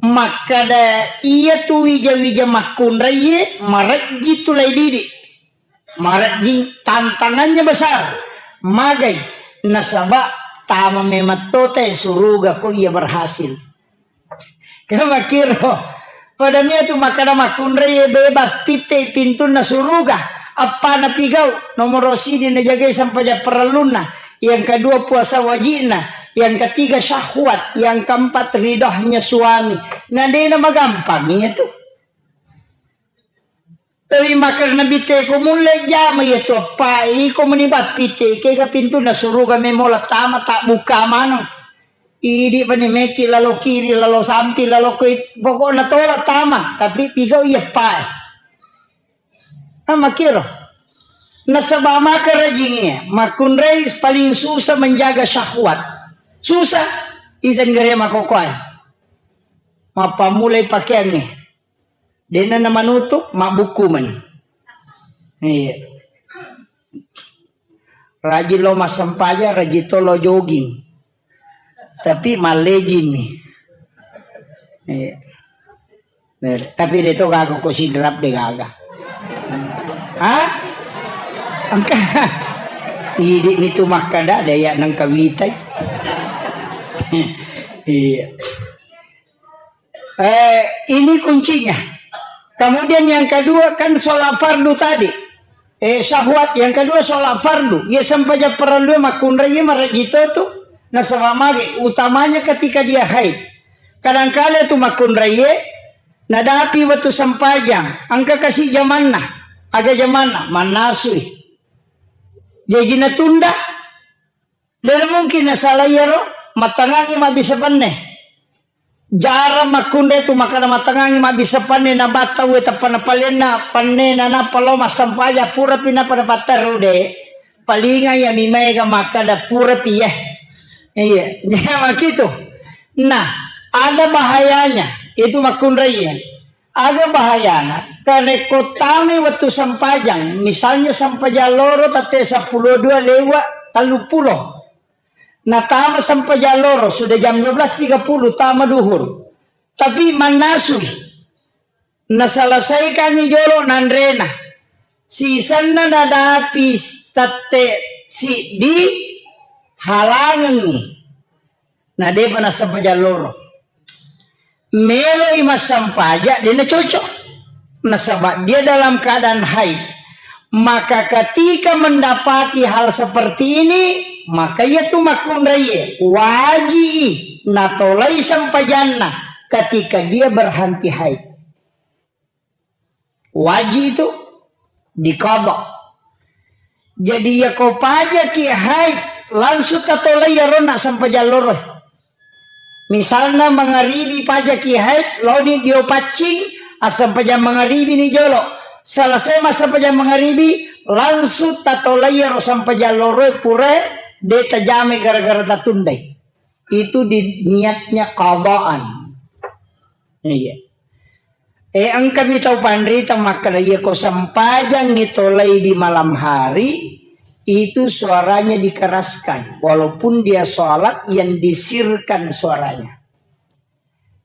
makkada iya tu wija-wija makkunrai marejji tu lai didi. Marejjing tantangannya besar. Magai nasaba tama memettote suruga ko iya berhasil. Kemakiro. Pada mia tu makkada makkunrai bebas pitte pintunna suruga. Appana pigau, nomoro sidi najagai sampaja parellunna. Yang kedua puasa wajibna. Yang ketiga syahwat. Yang keempat ridhonya suami. Nah, dena magampang itu. Tapi makkada Nabitta ko mulle jama iya tu appai, iko meni bappitte, kega pintunna suruga memola tama, tabbuka maneng. Idi pani meki lalo kiri, lalo sampi, lalo koi, pokokna tola tama, tapi pigau iya pae. Amakiro. Nasaba maka rajingi, makkunrai paling susah menjaga syahwat. Susah, iten gare makokoe. Mappammulai pakeangnge. Dena na manutu, mabbuku mani. Iya. Rajin lo massempajang, rajin to lo jogging. Tapi mallejing mi. Iya. Tapi de to gaga ko sidrap de gaga. Hah? Engka. Idi mi tu makkada de ya nang kawitai. Iya. Eh, ini kuncinya. Kemudian yang kedua kan sholat fardu tadi. Eh, syahwat. Yang kedua sholat fardu. Iya sempajang parellu makkunrai iya maraji to tu. Nasaba mage utamanya ketika dia haid. Kadangkala tu makkunrai iya nadapi waktu sempajang. Engka kasi jamanna. Aga jamanna? Mannasui. Jaji natunda. Dena mungkin nasala iyaro, mattangangi mabbissa penne. Jarang makkunrai tu makkada mattangangi mabbissa penne, nabatta uwe tappa napalenna penne na nappa lo massempajang purapi nappa napatteru de. Palinga iya mi maega makkada purapi ya. Iya, jangan gitu. Nah, ada bahayanya itu makkunrai ya. Aga bahayana? Karekko tamai wettu sempajang, misalnya sempajang loro tette seppulo dua lewat telluppulo. Natama sempajang loro, sudah jam dua belas tiga puluh tama duhur. Tapi mannasui. Naselesaikangngi jolo nanrena. Sisenna nadapi tette siddi halangengngi. Na depa nassempajang loro. Meloi massempaja, dena cocok. Nasaba dia dalam keadaan haid. Maka ketika mendapati hal seperti ini, maka iya tu makkunraie waji'i natolai sempajanna ketika dia berhenti haid. Waji itu diqadha. Jadi, iya ko pajaki haid, langsung tatolai iyaronna sempajang loro. Misalna mangaribi pajaki haid, laoni dio paccing, assempajang mangaribi ni jolo. Selesai massempajang mangaribi, langsung tatolai iyaro sempajang loro pura de tajamai gara-gara tatundai. Itu di niatnya qadaan. Iya. Eh, engkami tau panrita makkeda, iya ko sempajangngi tolai di malam hari, itu suaranya dikeraskan. Walaupun dia sholat, yang disirkan suaranya.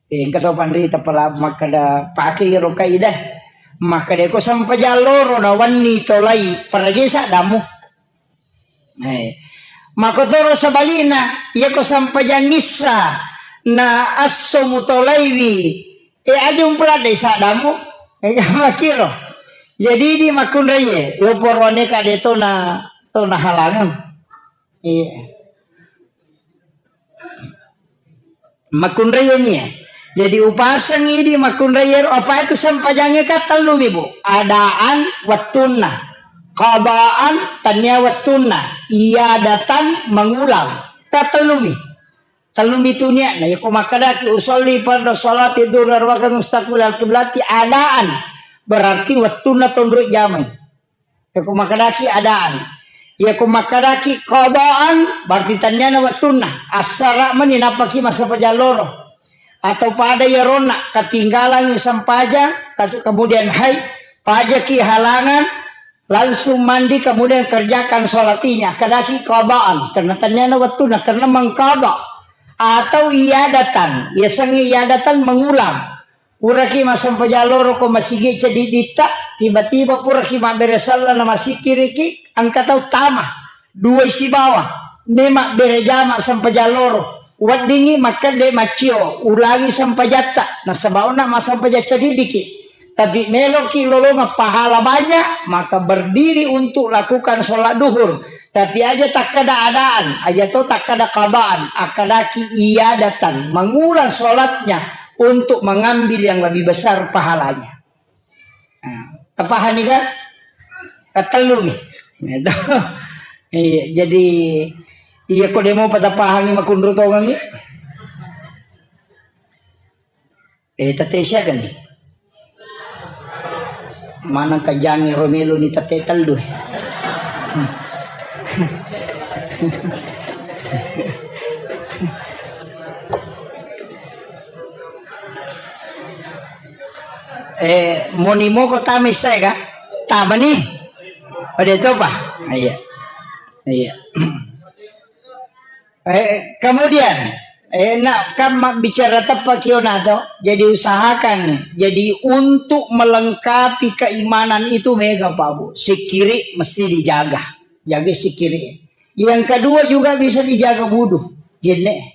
Eh, engka tau panrita pala makkeda, pake iyaro kaidah. Makkeda ko sempajang loro na wenni tolai, parajai saddamu. Eh, makotoro sebalikna, iya ko sempajang issa na esso mutolaiwi, eh, aja mupeladai saddamu. Eh, makiro. Jadi di makkunraie, yo poroane kade tona, tona halangan. Iya. Makkunraiye mi. Jadi upaseng idi makkunraiye ro, apa itu sempajangnge ka tellumi, Bu. Adaan wettunna. Qadaan tania wettunna. Iadatan mengulang. Ka tellumi. Tellumi tu niatna. Yako makkadaki usolli farda sholati dhuhri arba'a rakaat mustaqbil al-qiblati adaan. Berarti wettunna tonro jamai. Yako makkadaki adaan. Yako makkadaki qadaan, berarti tanniana wettunna. Assara meni nappaki massempajang loro. Atau pada yaronna, ketinggalan sempajang, kat-, kemudian haid, pajaki halangan, langsung mandi, kemudian kerjakan sholat ini. Kadaki qadaan, karena tanniana wettunna, karena mengqadha. Atau iadatan, yasengnge iadatan mengulang. Puraki massempajang loro ko masigi ceddi'ditta, tiba-tiba puraki mabbere sella na massikkiriki, engka tau tama, duai sibawa, memabbere jama sempajang loro. Weddingngi makkedde maccio, ulangi sempajatta, nasaba onna massempajang ceddi'diki. Tapi meloki lolongeng pahala banyak, maka berdiri untuk lakukan sholat duhur. Tapi aja takkada adaan, aja to takkada qadaan, akkadaki iadatan, mengulang sholatnya untuk mengambil yang lebih besar pahalanya. Nah, tapahani kan? Katellu nih. Gitu. Iya, jadi iya ko demo patapahangi makunru tongangi. Eh, tette siaga ni? Maneng kajangi ro melo ni tette tellu. Eh, moni moko tama issae ka? Tama ni? Pada itu apa? Iya. Iya. Eh, kemudian, eh, nak kan mak bicara tepat kio nato, jadi usahakan, jadi untuk melengkapi keimanan itu mega Pak Bu, sikiri mesti dijaga, jaga sikiri. Yang kedua juga bisa dijaga wudhu, jenne.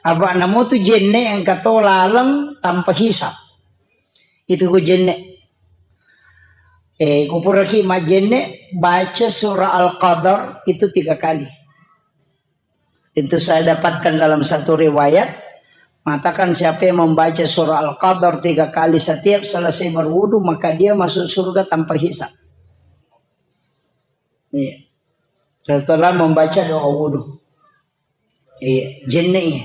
Apa namu tu jenne yang kata laleng tanpa hisap. Itu ku jenne. Eh, kupuraki majenne baca surah Al-Qadar itu tiga kali. Itu saya dapatkan dalam satu riwayat, mengatakan siapa yang membaca surah Al-Qadar tiga kali setiap selesai berwudu, maka dia masuk surga tanpa hisab. Iya. Setelah membaca doa wudu. Iya, jenne iya.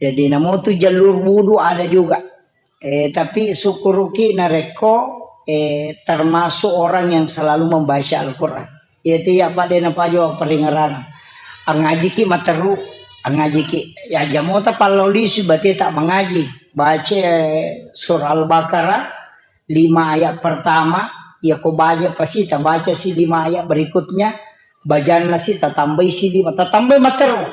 Jadi namu tu jalur wudu ada juga. Eh, tapi syukuruki narekko, eh, termasuk orang yang selalu membaca Al-Quran. Yaitu ya pada napajo peringeran. Angajiki materu, angajiki. Ya jamota pallolisu berarti tak mengaji. Baca, eh, surah Al-Baqarah, lima ayat pertama, ya ko baca pasti tabaca si lima ayat berikutnya, bajanna si tatambai si lima, tatambai materu.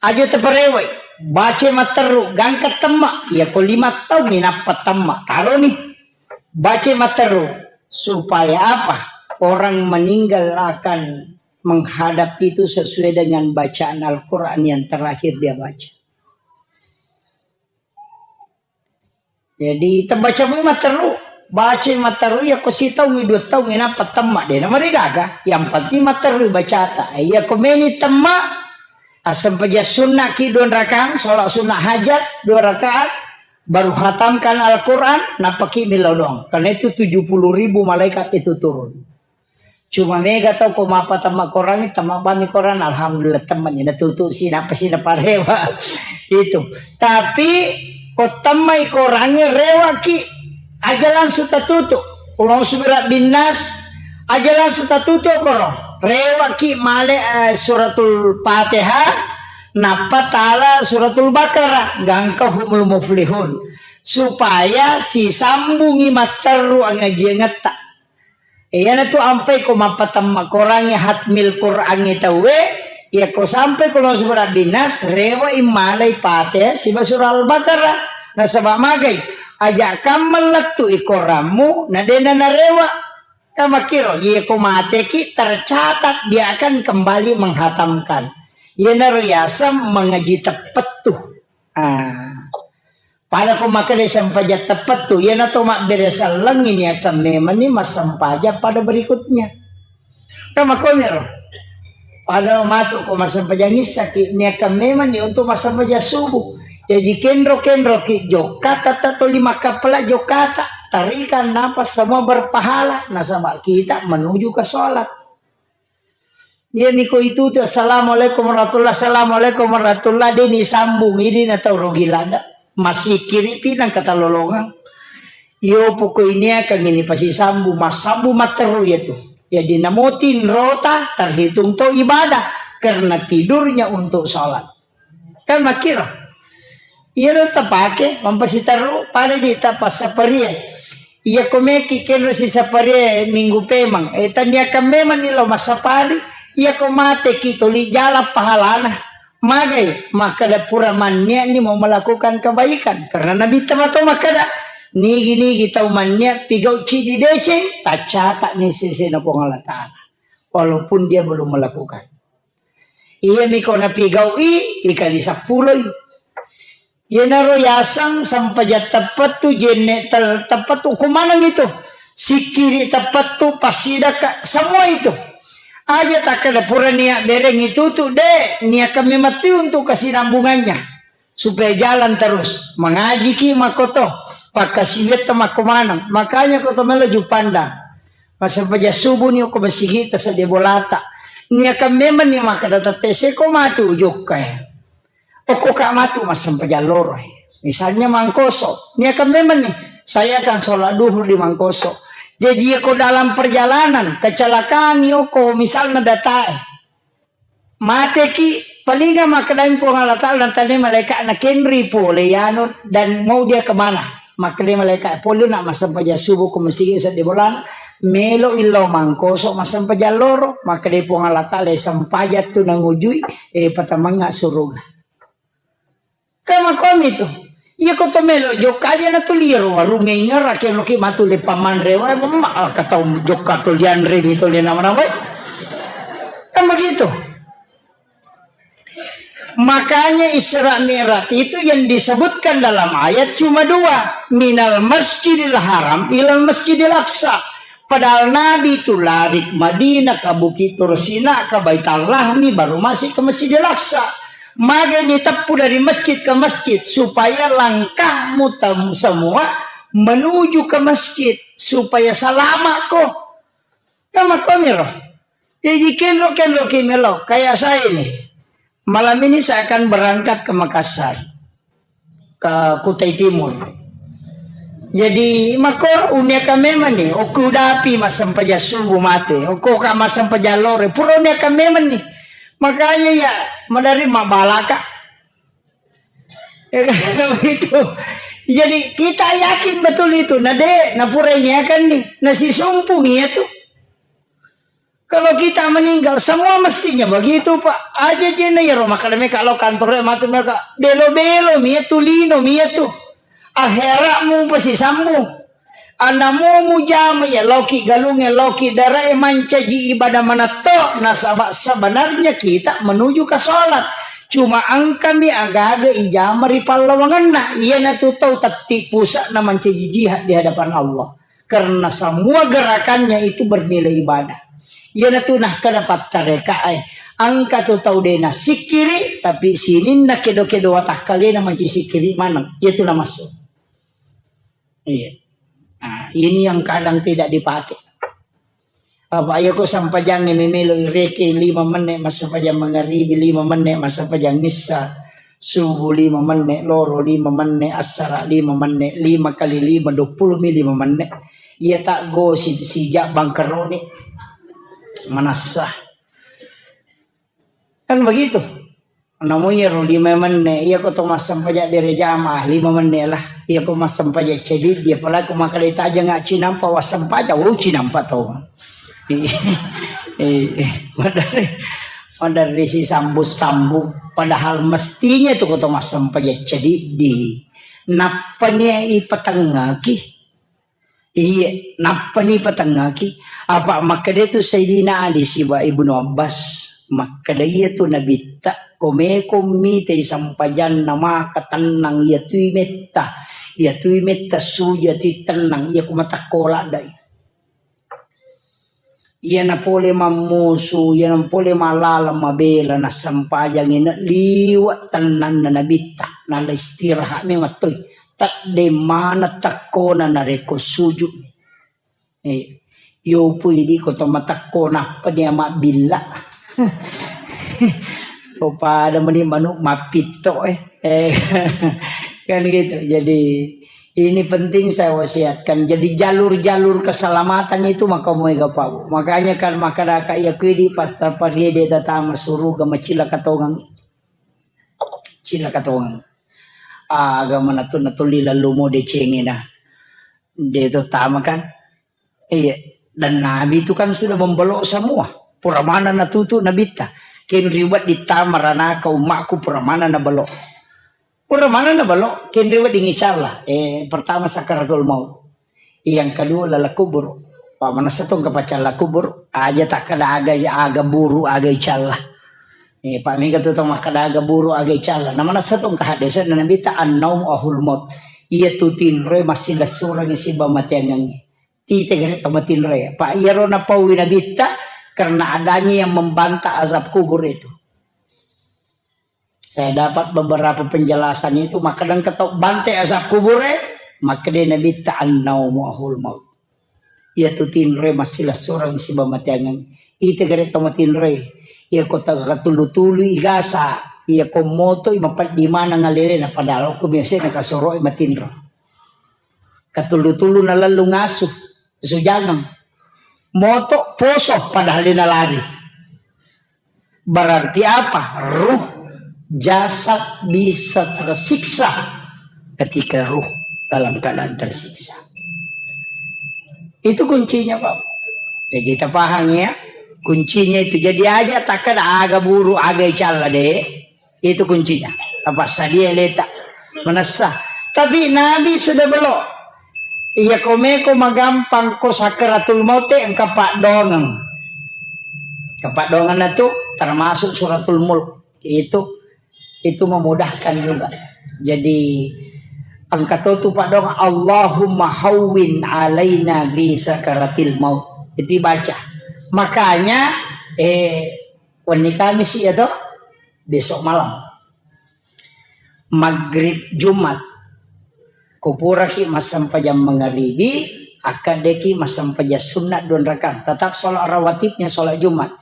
Aja teperewai, baca materu, gangka temma, ya ko lima tahun minappa temma. Taro ni, baca materu, supaya apa? Orang meninggal akan menghadap itu sesuai dengan bacaan Al-Quran yang terakhir dia baca. Jadi, tebaca mu materu, baca materu, ya ko sitaung, dua taung, nappa temma, de na marigaga. Yang penting materu bacata. Ya ko meni temma, asempajang sunna ki dua rakaat, sholat sunnah hajat dua rakaat, baru hatamkan Al-Quran, nappaki milodong. Karena itu tujuh puluh ribu malaikat itu turun. Cuma mega tau ko mappatemma Korangnge, temma bami Korang, alhamdulillah, temma ni natutu si, napa si naparewa. Itu. Tapi ko temmai Korangnge, rewaki, aja langsung tatutu. Ulong subira binnas, aja langsung tatutu koro. Rewaki male, eh, suratul Fatihah, nappa tala suratul Baqarah, gangka humul muflihun. Supaya sisambungi matteru angajiangetta. Iyanatu ampai ko mappatemma Korangnge, hatmil Korangnge tauwe, iya ko sampai ko lao sura binnas, rewa immalai Fatihah siba sura Al-Baqarah. Nasaba magai, aja kamma lettu i Korammu, na dena narewa. Kamakkiro, iya ko mateki tercatat dia akan kembali menghatamkan. Iyanaro yaseng mengaji teppettu. Ah. Pada ko makkeda sempajang teppettu, iyana to mabbere sellengngi niakang memanni massempajang pada berikutnya. Kan makkoniro. Pada matu ko massempajang issaki, niakang memanni untuk massempajang subuh. Jaji kenro-kenroki jokka, tette toli makkappala jokkata. Tarikan napas semua berpahala, nasaba kita menuju ke sholat. Iyami ko itu tu, "Assalamualaikum warahmatullah, assalamualaikum warahmatullah," de ni sambung, idi na tau rugi lada. Masikiri pi nang katalolongang. Iyo poko ini akan ini pasti sambung, massambung matteru ya tu. Jadi namotin rota terhitung to ibadah karena tidurnya untuk sholat. Kan makkiro. Iyaro tapake mampasiterru pada di tapassaparie. Iya ko meki kenro sisaparie minggu pemang. Eh, tania kan memang ni lo massapari. Iya ko mate ki toli jalan pahalana. Magai makkada pura mannia ni mau melakukan kebaikan. Karena Nabi tamato makkada, nigi-nigi tau mannia pigau cidi deceng, taccatak ni sesena Puang Allah Ta'ala. Walaupun dia belum melakukan. Iyami ko napigau'i, ikali sappuloi. Iyanaro yaseng sempajang teppettu, jenne tel-, teppettu, ko maneng itu. Sikkiri teppettu, passidakka, semua itu. Aja takkeda pura nia bereng itu tu, de, niakan memang tu untuk kesinambungannya. Supaya jalan terus. Mengajiki makkoto, pakkasiwiatta makko maneng. Makanya koto melo Juppandang. Massempajang subuh ni okko masigita sedia bolata. Niakan memang ni makkada tette seko matu jokka e. Okko ka matu massempajang loro e. Misalnya Mangkoso, niakan memang nih, saya akan sholat duhur di Mangkoso. Jadi ko dalam perjalanan, kecelakaan oko misalnya datae. Mateki, palinga makkedai Puang Allah Ta'ala, natanya malaikat, na kenri pole yanu dan mau dia kemana? Makkedai malaikat, pole nak massempajang subuh ke masjid seddi bolana, melo illau Mangkoso massempajang loro, makkedai Puang Allah Ta'ala, sempajang tu nangujui, eh, patamanga suruga. Kan makomi tu. Iya ko to melo jokka aja na tuli ro warungnge ingerake loki matu le pamanre wae, ma, ah, katau jokka to lianre mi to le nama-nama. Kan begitu. Makanya Isra Mi'raj itu yang disebutkan dalam ayat cuma dua. Minal Masjidil Haram ilal Masjidil Aqsa. Padahal Nabi itu lari ke Madinah, ke Bukit Tursina, ke Baitul Lahmi, baru masuk ke Masjidil Aqsa. Magai diteppu dari masjid ke masjid supaya langkahmu tem- semua menuju ke masjid supaya selamat ko. Nama komiro. Jadi kenro-kenro kimelo kayak saya ini. Malam ini saya akan berangkat ke Makassar, ke Kutai Timur. Jadi makor uniaka memang nih, oku dapi massempajang subuh mate, oku ka massempajang lore, pura uniaka memang nih. Makanya ya, madari mabalaka. Ya kan, begitu. Jadi kita yakin betul itu. Nah deh, nah pura ini akan nih, nasi sumpung iya tuh. Kalau kita meninggal, semua mestinya begitu, Pak. Aja jena ya Roma kalau mereka lo kantor matu mereka belo-belo mia tu lino mia tu. Akhiratmu pasti sambung. Anamu mujama ya loki galunge loki darai mancaji ibadah manatto nasaba sebenarnya kita menuju ke sholat. Cuma angkami agaga ijama ri pallawanganna. Iya natu tau tatti pusat na mancaji jihad di hadapan Allah. Karena semua gerakannya itu bernilai ibadah. Iyanatu nah kada pattarekae. Angka tu tau dena sikkiri, tapi sininna kedo-kedo watakkalena manci sikkiri maneng. Iyatu namassu. Iya. Nah, ini yang kadang tidak dipakai. Apa iya ko sampajangnge memelo ireke lima menne massapajang mangaribi, lima menne massapajang issa. Subuh lima menne, loro lima menne, assara lima menne, lima kali lima, dua puluh mi lima menne. Iya tak gosip sijak bangkeroni. Manassa. Kan begitu. Namu iyaro lima menne, iya ko to massempajang bere jamaah, lima menne lah. Iya ko massempajang cediddi, apalagi ko makkeda tajang cinampa wassempajang, oh, cinampa to. Eh, eh, maderri, maderri sisambung-sambung. Padahal mestinya tu ko to massempajang cediddi. Nappani ipatengngaki. Iya, nappani ipatengngaki. Apa makkeda tu Sayyidina Ali siba Ibnu Abbas. Makkeda iya tu nabitta, ko meko mitai sampajanna maka tennang iya tui metta. Iya tui metta suju, iya tui tennang, iya ko matakko laddai. Iyana pole mammusu, iyana pole mallalang mabela, nassempajangi na liwe' tennanna nabitta, nala istirahat memang toi. Tedde maneng tekkona narekko sujud. Eh, yopu idi ko to matekko nappa dia mabbilla. To pada meni manuk mappitto, eh. Eh, kan gitu. Jadi ini penting saya wasiatkan. Jadi jalur-jalur keselamatan itu maka moega pau. Makanya kan makkadaka iya kuidi pas tapariede tatama suruga macilaka tongang. Cilaka tongang. Aga manatu natulli lallumo decengena. De to tama kan. Iya, dan Nabi itu kan sudah membelok semua. Pura mana natutu nabitta. Ken riwet ditama ranaka ummakku pura mana nabelok. Pura mana nabelok, ken riwet dingicalla. Eh, pertama sakaratul maut. Yang kedua lala kubur. Pa manessa tong kapacalla kubur, aja takkada aga, aga buru, aga icalla. Eh, pa mega tu tong makkada aga buru, aga icalla. Na manessa tong kahaddesa na nabitta annaumu ahul maut. Iya tu tinroe massilessurengi siba mateangengngi. Tite gare to matinroe. Pa iyaro napaui nabitta karena adanya yang membantah azab kubur itu. Saya dapat beberapa penjelasan itu, makkeda engka tau bante azab kubure, makkeda nabitta annaumu ahul maut. Iya tu tinroe massilessureng siba mateangeng. Ite gare to matinroe. Iya ko tagatulu-tulu igasa. Iya ko moto i mapeddi maneng alelena, padahal ko biasa na kasoro i matinro. Katullu-tullu na lalu ngasu, sujangeng. Moto poso padahal dia nalari. Berarti apa? Ruh, jasad bisa tersiksa ketika ruh dalam keadaan tersiksa. Itu kuncinya, Pak. Ya, kita paham ya. Kuncinya itu. Jadi aja takkeda aga buru, aga icalla deh. Itu kuncinya. Apa sadia leta. Menessa. Tapi Nabi sudah belok. Iya komeko magampang ko sakaratul maut te engka paddoangeng. Engka paddoangeng itu termasuk suratul mulk. Itu itu memudahkan juga. Jadi engka to tu paddoangeng, Allahumma hawwin alaina bi sakaratil maut. Itu baca. Makanya eh wenni Kamis ya to, besok malam. Maghrib Jumat. Kupuraki massempajang mangaribi, akkaddeki massempajang sunna dua rakaat. Tetap sholat rawatibnya sholat Jumat.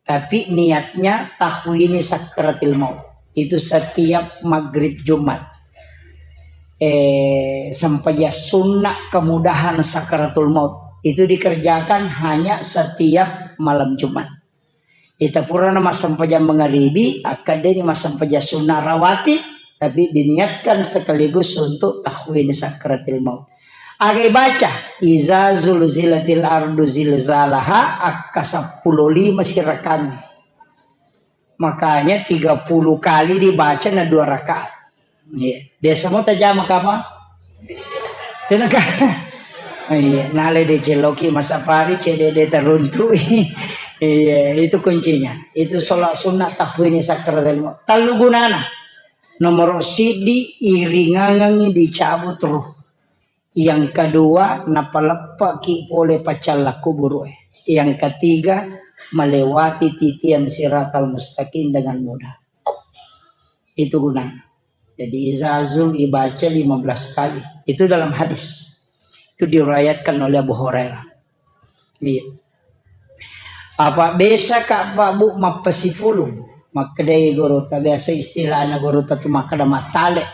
Tapi niatnya tahwini sakaratil maut. Itu setiap maghrib Jumat. Eh, sempajang sunna kemudahan sakaratul maut. Itu dikerjakan hanya setiap malam Jumat. Ita purana massempajang mangaribi, akkaddeni massempajang sunna rawatib, tapi diniatkan sekaligus untuk tahwini sakaratil maut. Aga baca, iza zulzilatil ardu zilzalaha, akka seppulo lima sirakami. Makanya tiga puluh kali dibaca na dua rakaat. Iya. Biasa mo tajama kapang? Tenaka. Iya, nale de celoki masapari cede de teruntu. Iya, itu kuncinya. Itu sholat sunnah tahwini sakaratul maut. Tellu gunana. Nomor sidi iringangangi dicabut ruh. Yang kedua, napaleppaki pole paccalla kuburu'e. Yang ketiga, melewati titian siratal mustaqim dengan mudah. Itu gunanya. Jadi izazul ibaca lima belas kali. Itu dalam hadis. Itu diriwayatkan oleh Abu Hurairah. Iya. Apa biasa ka Pak Bu mappasipulung? Makkedai gurutta, biasa istilahna gurutta tu makkeda mattale.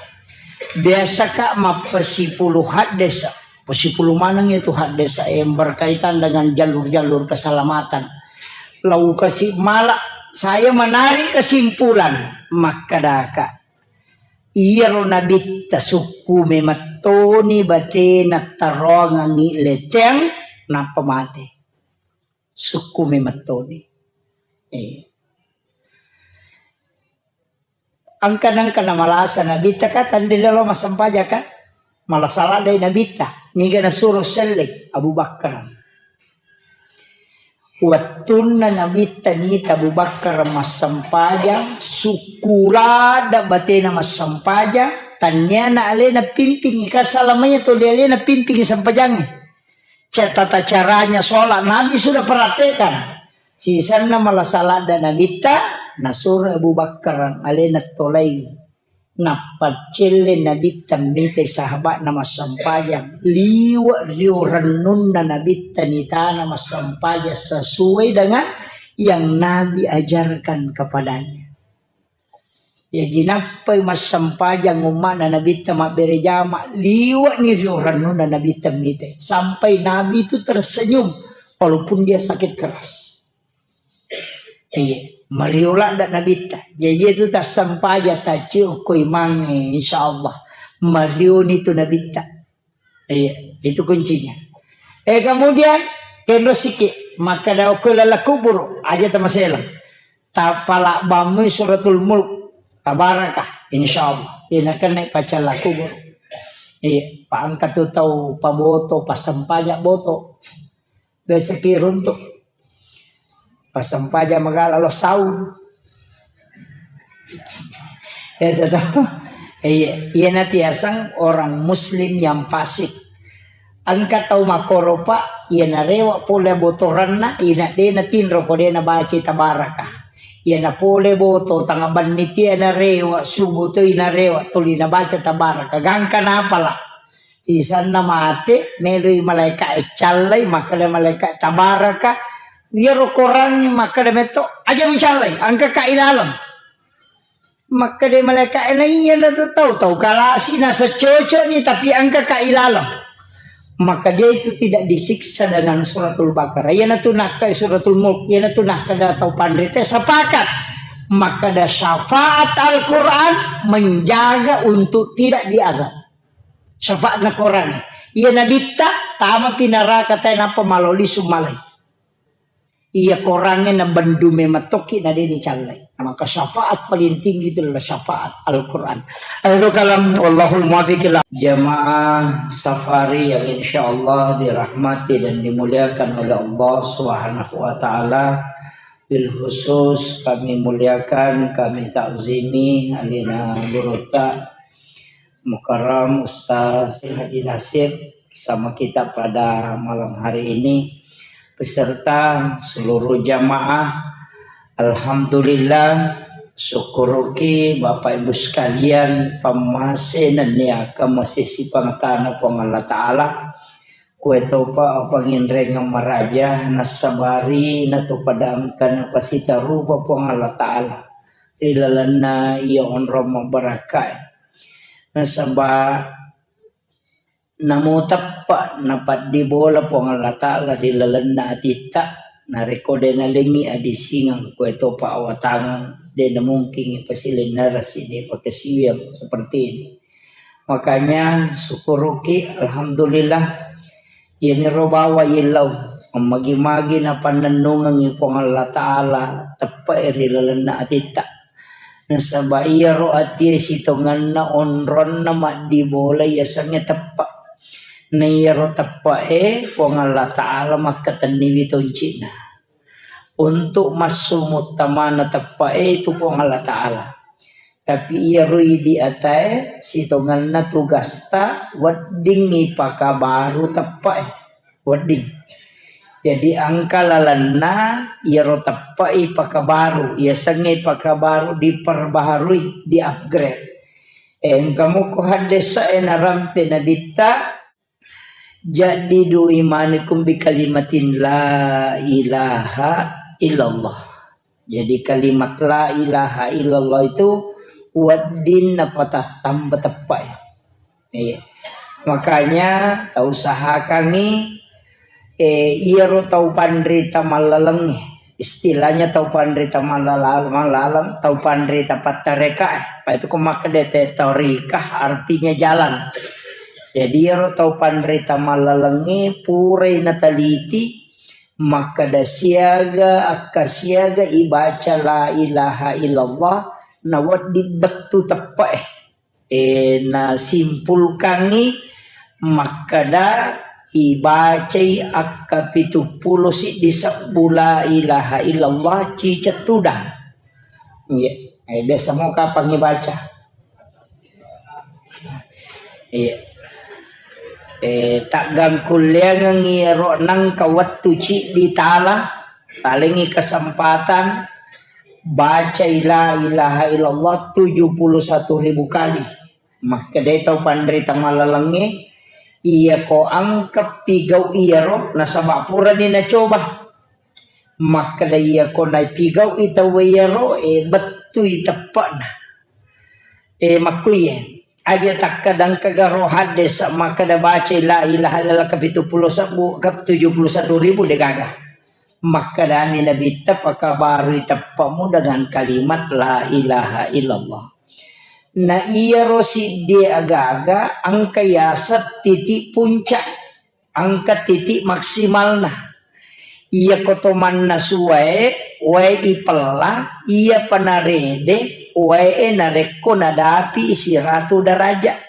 Biasa ka mappasipulung haddesa. Pasipulung maneng itu haddesa yang berkaitan dengan jalur-jalur keselamatan. Lau kasi mala, saya menarik kesimpulan, makkedaka. Iyaro nabitta sukku memettoni batena taroangangi leteng, nappa mate. Sukku memettoni. Eh. Angka nangka namalasa nabitta ka tandilalo massempajang ka. Malasa ladde nabitta. Niga nasuro selleng Abu Bakar. Wettunna nabitta nita Abu Bakar massempajang, sukku ladde batena massempajang, tanniana alena pimpingi ka salamanya tuli alena pimpingi sempajangnge. Ca-, tata caranya sholat Nabi sudah praktekkan. Sisanna malasa ladde nabitta, nasuro Abu Bakar alena tolai. Nappa celle nabitta mitai sahabatna massempajang. Liwe rio rennunna nabitta nitana massempajang sesuai dengan yang Nabi ajarkan kepadanya. Jaji nappai massempajang umma'na nabitta mabbere jama, liwe'ni rio rennunna nabitta mitai. Sampai Nabi itu tersenyum walaupun dia sakit keras. Iya, mario ladde nabitta. Jaji itu tassempajang taciu ko imangnge, insyaallah. Marioni tu nabitta. Iya, itu kuncinya. Eh, kemudian kenro siki, maka daoko lala kubur, aja tamaselang. Tapala bamui suratul mulk, tabaraka, insyaallah. Ina kena pacalla kubur. Iya, paangka tu tau paboto, pasempajang boto. Biasa ki runtuk. Pasempajang magala lo saur. Biasa to. Iya, iya natiasang orang muslim yang fasik. Engka tau makkoro, Pak, iya narewa pole botoranna, ina de natinro ko de nabaca tabaraka. Iya napole boto tanga benni tia narewa, subuh to narewa, tuli nabaca tabaraka. Gangka napala. Sisanna mate, meloi malaeka e callai, makkeda malaeka tabaraka, iyaro korangnge makkeda metto, aja mucallai, engka ka ilaleng. Makkeda malaika'e, "Na iyanatu tau, tau kalasi naseng cocokni, tapi engka ka ilaleng." Maka dia itu tidak disiksa dengan suratul Baqarah. Iyanatu nakkai suratul Mulk, iyanatu nakkeda tau panrita sepakat. Makkeda syafaat Al-Quran menjaga untuk tidak diazab. Syafaatna Quran. Iya nabitta, tamapi naraka tae nappa maloli summalai. Iya korangnge nabendu memettoki na de' nicallai. Maka syafaat paling tinggi itu adalah syafaat Al-Quran. Akhirul kalam, wallahul muwaffiq ila. Jamaah safari yang insyaallah dirahmati dan dimuliakan oleh Allah Subhanahu wa Ta'ala, bil khusus kami muliakan, kami takzimi alina gurutta Mukarram Ustaz Haji Nasir bersama kita pada malam hari ini, beserta seluruh jamaah. Alhamdulillah, syukuruki Bapak Ibu sekalian, pammase nennia kemasi sipangtana Puang Allah Ta'ala. Kuetopa apanginrengeng maraja nassabari natopada engka napasitarupa Puang Allah Ta'ala ri lalenna iya onrong mabbarakkae. Nasaba namo teppa napaddibola Puang Allah Ta'ala ri lalenna atitta, narekko de' nalengngi adisingeng, kuetopa awatangeng, de' namungkingi pasilennerasi, de' pakasiwiang seperti ini. Makanya syukuruki, alhamdulillah. Iyaniro bawa illau, magi-magi napannennungengi Puang Allah Ta'ala teppe'e ri lalenna atitta. Nasaba iyaro atie sitongenna onronna maddibola yasengnge teppa. Na iyaro teppe'e Puang Allah Ta'ala makkatenniwi tonci'na. Untuk massumuttamana teppe'e itu Puang Allah Ta'ala. Tapi iyaro idi atae sitongenna tugasta wedding ipakabaru teppe'e. Wedding. Jadi engka lalenna iyaro teppe'e ipakabaru, yasengnge ipakabaru, diperbaharui, di-upgrade. Engka muko haddesa'e narampe nabitta, jaddidu imanakum bi kalimatin la ilaha illallah. Jadi kalimat la ilaha illallah itu wedding napatattamba teppe'e. Iya. Makanya tau usahakangngi, eh, iyaro tau panrita mallalengnge. Istilahnya tau panrita mallala-, mallaleng, tau panrita pattareka, eh. Pa itu ko makkeda te torikah artinya jalan. Jadi iyaro tau panrita mallalengnge purai nataliti, makkeda siaga, akka siaga ibaca la ilaha illallah, nawedding bettu teppe'e. Eh, nasimpulkangngi makkeda ibacai akka pitu pulo siddi sebbu la ilaha illallah ciceng tudang. Iya, eh, biasa mo kapang ibaca. Iya. Eh, taggangkulleangengngi ro nangka wettu ciddi tala, talengngi kesempatan bacai la ilaha illallah tujuh puluh satu ribu kali. Makkedai tau panrita malalengnge, iya ko engka pigau iyaro, nasaba purani nacoba. Makkeda iya ko napigau'i tau iyaro, e, bettui teppe'na. E, makkuiye, aja takkadang kagaro haddesa makkeda baca la ilaha illallah kapitu pulo sebbu, katuju pulo satu ribu degaga. Makkedami Nabitta, pakabarui teppe'mu dengan kalimat la ilaha illallah. Na iyaro siddie aga-aga engka yaseng titik puncak. Engka titik maksimalna. Iya ko to mannasu wae, wae ipella, iya pa narede, wae e narekko nadapi siratu derajat.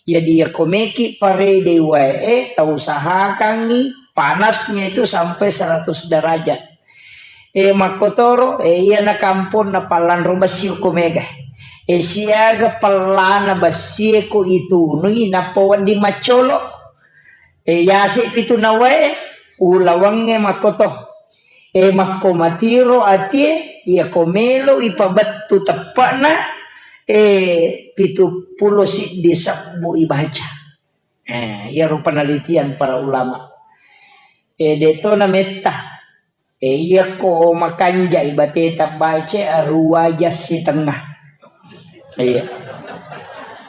Jadi iya ko meki parede wae e, tau usahakangngi panasnya itu sampai seratus derajat. E, makkotoro, e, iyana kamponna pallanro bessi ko mega. E, siaga pellana bessi e ko itunui nappa wedding maccolo. E, yase pitu nawae, ulawangnge makkoto. E, makko matiro atie, iya ko melo ipabettu teppe'na, e, pitu pulo siddi sebbu ibaca. E, iyaro penelitian para ulama. E, deto na metta. E, iya ko makanjai bateta baca arua jas sitengnga. Iya.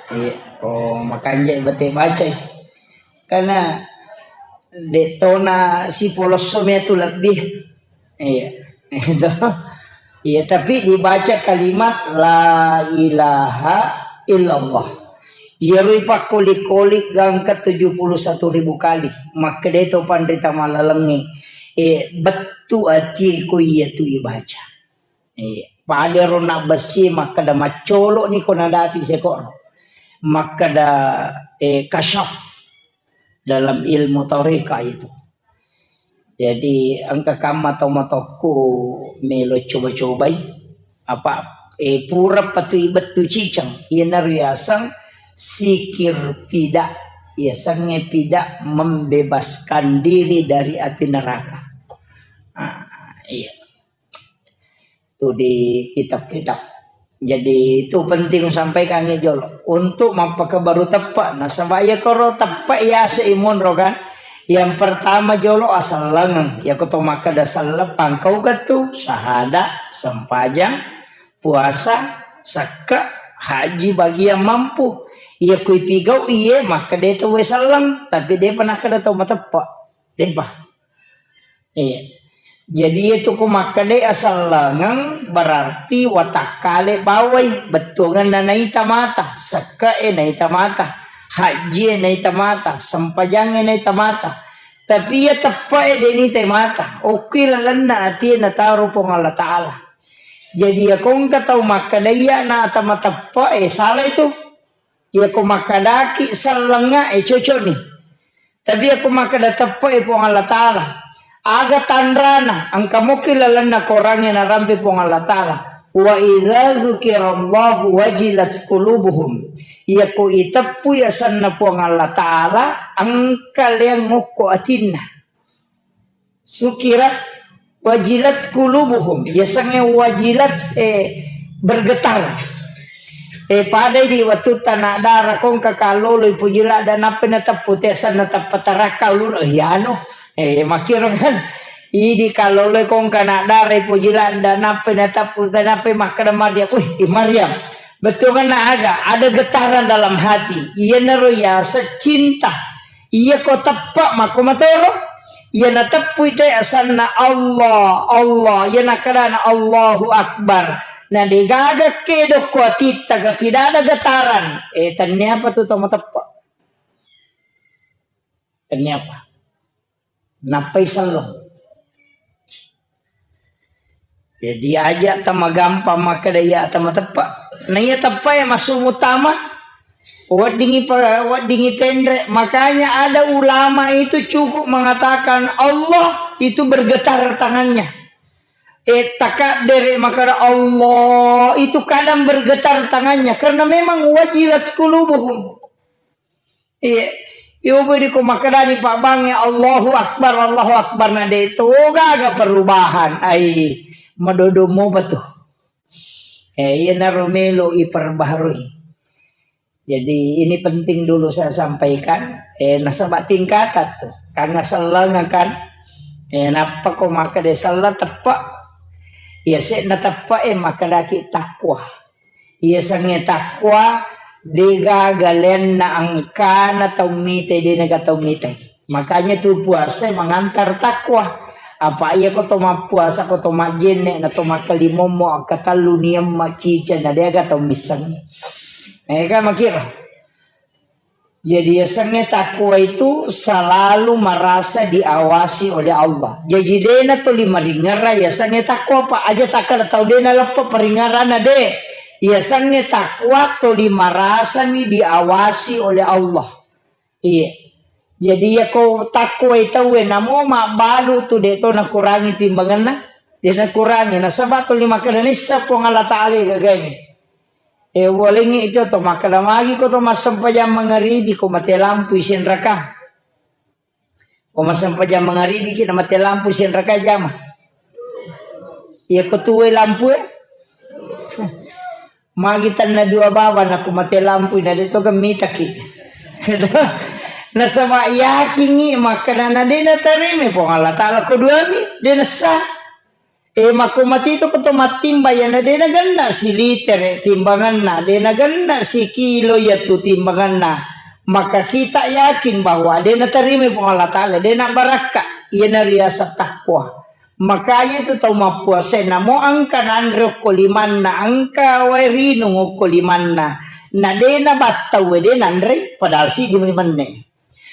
Iya. Ko makanja bete bacai. Karena de tona sipolosso metu lebih. Iya. Itu. Iya, tapi dibaca kalimat la ilaha illallah. Iyaro ipakkoli-koli gangka tujuh puluh satu ribu kali. Makkeda to panrita malalengnge. Eh, bettu ati ko iya tu ibaca. Eh, pada ro nabbessi makkeda maccolo ni ko nadapi sekoro. Makkeda, eh, kasyaf dalam ilmu toreka itu. Jadi engka kamma tau matokku melo coba-cobai apa, eh, pura patui bettu ciceng. Iyanaro yaseng sikir pida. Yasengnge pida membebaskan diri dari api neraka. Ah, iya. Itu di kitab-kitab. Jadi itu penting sampaikan ya jolo untuk mappakabaru teppe. Nasaba ya koro teppe ya seimun ro kan. Yang pertama jolo asallengeng. Ya ko to makkeda selleng pangkau ketu sahada, sempajang, puasa, sekke, haji bagi yang mampu. Iya kui pigau iye makkeda to we selleng, tapi de pernah kada tau mateppe. Depa. Iya. Jadi itu ko makkeda asallengeng berarti watakkale bawai bettuangenna naita mata, sekke e naita mata, haji e naita mata, sempajang e naita mata. Tapi iya teppe e de nita mata. Okki lalenna atie nataro Puang Allah Ta'ala. Jadi ya kongka tau makkeda iya na ata mateppe e salah itu. Iya ko makkedaki sellengnga e cocok ni. Tapi iya ko makkeda teppe e Puang Allah Ta'ala. Aga tanrana, engka mokki lalenna korangnge narampe Puang Allah Ta'ala. Wa idza dzukirallahu wajilat qulubuhum. Iya ko iteppu yasenna Puang Allah Ta'ala, engka leang ngokko atinna. Sukirat wajilat qulubuhum. Yasengnge wajilat, eh, bergetar. Eh, padai di wettu tana dara kongka kalolo ipuji ladda nappa nateppu tesanna tappa tarakka ulun, eh, yano. Eh, makiro kan. Idi kalolo kongka na dara ipuji ladda nappa nateppu tanappa makkeda Maryam. Wih, i Maryam. Betul kan aga? Ada getaran dalam hati. Iyanaro yaseng cinta. Iya ko teppa makko matoro. Iya nateppui te asanna Allah, Allah. Iya nakkedana Allahu Akbar. Na degaga kedo ko atitta ga tidak ada getaran. Eh, tenniapa tu tau mateppa? Tenniapa? Nappai selleng. Jadi aja tama gampang makkeda iya tama teppa. Na iya teppa ya masuk utama. Weddingi pa-, weddingi tenre. Makanya ada ulama itu cukup mengatakan Allah itu bergetar tangannya. Eh, takabere makkeda Allah itu kadang bergetar tangannya karena memang wajilat qulubuhum. Iya. Iya, boy, di ko makkedani pabbangnge, "Allahu Akbar, Allahu Akbar," na de to gaga perubahan. Ai, madodo mopa tu. Eh, iya naro melo iperbaharui. Jadi, ini penting dulu saya sampaikan. Eh, nasaba tingkatan tu. Kanga selleng kan. Eh, nappa ko makkeda selleng teppa. Iya, se na teppa, eh, makkedaki takwa. Iya sengnge takwa, degaga lenna engkana tau mitai, denaga tau mitai. Makanya tu puasa mengantar takwa. Apa iya ko to mappuasa, ko to majjenne, na to makkalimommo, akkatellu niamma cica, na deaga tau misseng. Eh, kan makira. Jadi yasengnge takwa itu selalu merasa diawasi oleh Allah. Jaji dena tuli maringerra yasengnge takwa, Pak. Aja takkada tau dena leppa paringerrana, de. Yasengnge takwa tuli merasami diawasi oleh Allah. Iya. Jadi yako takwa tauwe namo mabbalu tu de to nakurangi timbangenna. De nakurangi nasaba tuli makkeda nissa Puang Allah Ta'ala gagawe. Eh, walengngi itu to, makkeda magi ko to massempajang mangaribi ko mate lampu isenraka. Ko massempajang mangaribi ki na mate lampu isenraka jama. Iya ko tuwe lampu e. Magi tanna dua baba na ko mate lampu na de to gemitaki. Nasaba yakingi makkeda na de natarime Puang Allah Ta'ala ko duami, de nessa. E, makko matitu ko to mattimbang, iyana de nagenna silitere timbanganna, de nagenna sikilo iyatu timbanganna, maka kita yakin bahwa de natarima Puang Allah Ta'ala, de nabarakka, iyana riaseng takwa. Makanya itu tau mappuasa, namo engka nanre okko limanna, engka wae rinung okko limanna, na de nabattau, de nanre, padahal siddi menne.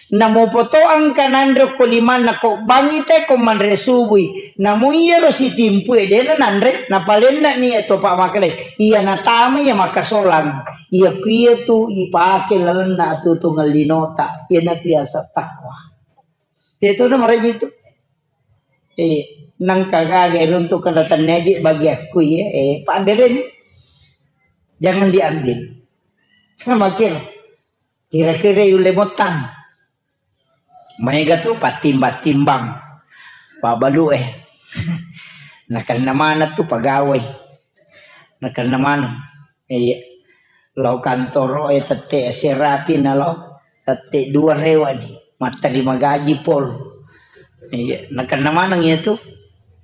Namo poto engka nanre okko limanna, ko bangi te ko manre subui. Namo iyaro sitimpu e dena nanre, napalenna ni to pa makale. Iya natama iya makasolang. Iya kuya tu ipake lalenna atutungan linota. Iya natu yaseng takwa. Itu na maraji tu. Eh, nangka gaga runtuk kada tanneji bagi aku ya. Eh, Pak Beren, jangan diambil. Sama kira. Kira-kira yulle mottang. Maega tu pattimbang-timbang. Pabalu eh. Nakenna maneng tu pegawai. Nakenna maneng. Iya. Lao kantoro e tette serapi na lao. Tette dua rewa ni. Matterima gaji pol. Iya. Nakenna maneng iya tu.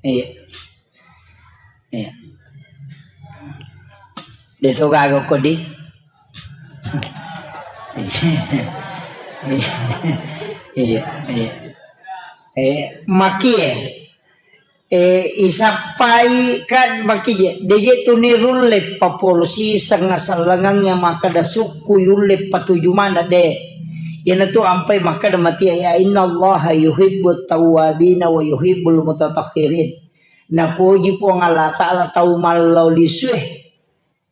Iya. Iya. De to gaga ko di. Iya, iya. Eh, maki e. Eh, isappai kan maki je. De je tu ni rulle papolosi sengasallangang yang makkada sukku yulle patuju mana de. Iyana tu ampai makkada mati ya, innallaha yuhibbut tawwabina wa yuhibbul mutatahhirin. Napoji Puang Allah Ta'ala tau mallau lisue.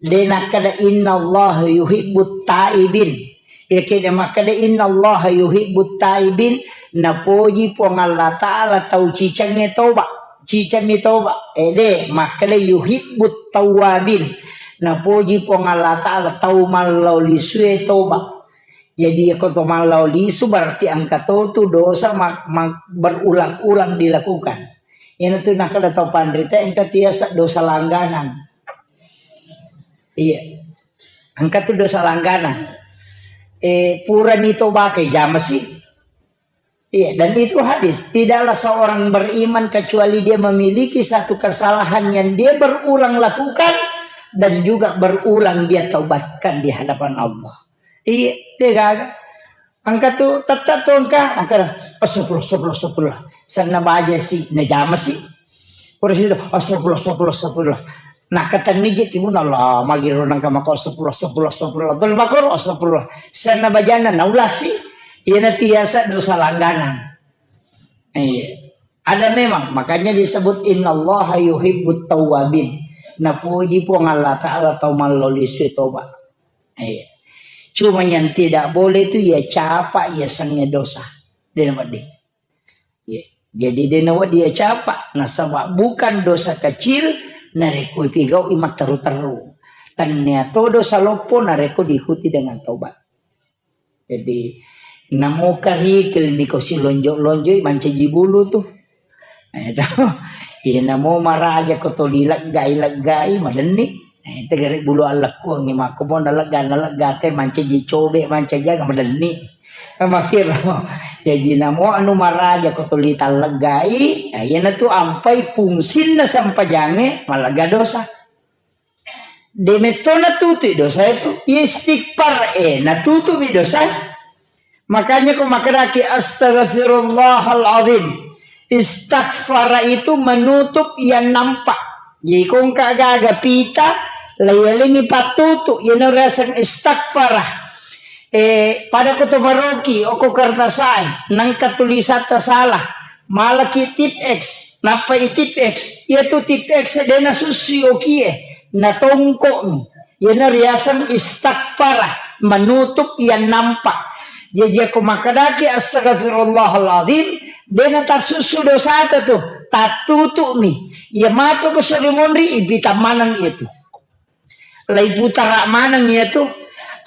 De nakkeda, "Innallaha yuhibbut taibin." Iya keda makkeda, "Innallaha yuhibbut taibin." Napoji Puang Allah Ta'ala tau cicengnge toba. Cicengmi toba. Ede makkeda, "Yuhibbut tawwabin." Napoji Puang Allah Ta'ala tau mallau lisue toba. Jadi, ko to mallau lisu berarti engka to tu dosa ma-, ma-, berulang-ulang dilakukan. Iyana tu nakkeda tau panrita engka tiasa dosa langganan. Iya. Engka tu dosa langganan. Eh, purani to bakai jamasi. Iya, dan itu hadis. Tidaklah seorang beriman kecuali dia memiliki satu kesalahan yang dia berulang lakukan dan juga berulang dia taubatkan di hadapan Allah. Iya, de gaga. Engka tu tette tu engka, engka, astagfirullah, astagfirullah, astagfirullah. Senna baja si, najama si. Pura situ, astagfirullah, astagfirullah, astagfirullah. Nakkatenni je timunna, Allah, magiro nengka mako astagfirullah, astagfirullah, astagfirullah. Tol bakoro, astagfirullah. Senna bajana naulasi. Iyana tiasa dosa langganan. Iya. Ada memang, makanya disebut innallaha yuhibbut tawwabin. Napoji Puang Allah Ta'ala tau mallau lisue toba. Iya. Cuma yang tidak boleh itu ya capa, ya sengnge dosa. De nawedding. Iya. Jadi de nawedding ya capa, nasaba bukan dosa kecil, narekko ipigau'i matteru-teru. Tennia to dosa loppo, narekko diikuti dengan tobat. Jadi, namo karikil niko silonjo-lonjoi mancaji bulu tu. Eh, to. Iya, namo maraja ko toli leggai-leggai, madenni. Eh, tegere bulu allekkuangngi makko mo nalegga, nalegga te mancaji cobe, mancaji aga, madenni. Makkiro. Jaji, namo anu maraja ko toli talleggai, eh, iyana tu ampai fungsinna sempajangnge malegga dosa. De metto natutui dosa itu. Istighfar, eh, natutumi dosa. Makanya ko makkedaki, "Astaghfirullahal azim." Istaghfara itu menutup yang nampak. Jadi ko engka gaga pita, layalengi pattutu, iyana riaseng istaghfara. Eh, pada ko to maroki, oko kertasai, nangka tulisatta salah. Malaki tip X, nappa i tip X. Iyatu tip X de nasussui okie, natongko'mi. Iyana riaseng istaghfara, menutup yang nampak. Jaji ko makkedaki astaghfirullahaladzim, de natassussu dosata tu, tattutu'mi. Iya matu ko sori monri, ipita maneng iyatu. Laiputara maneng iyatu,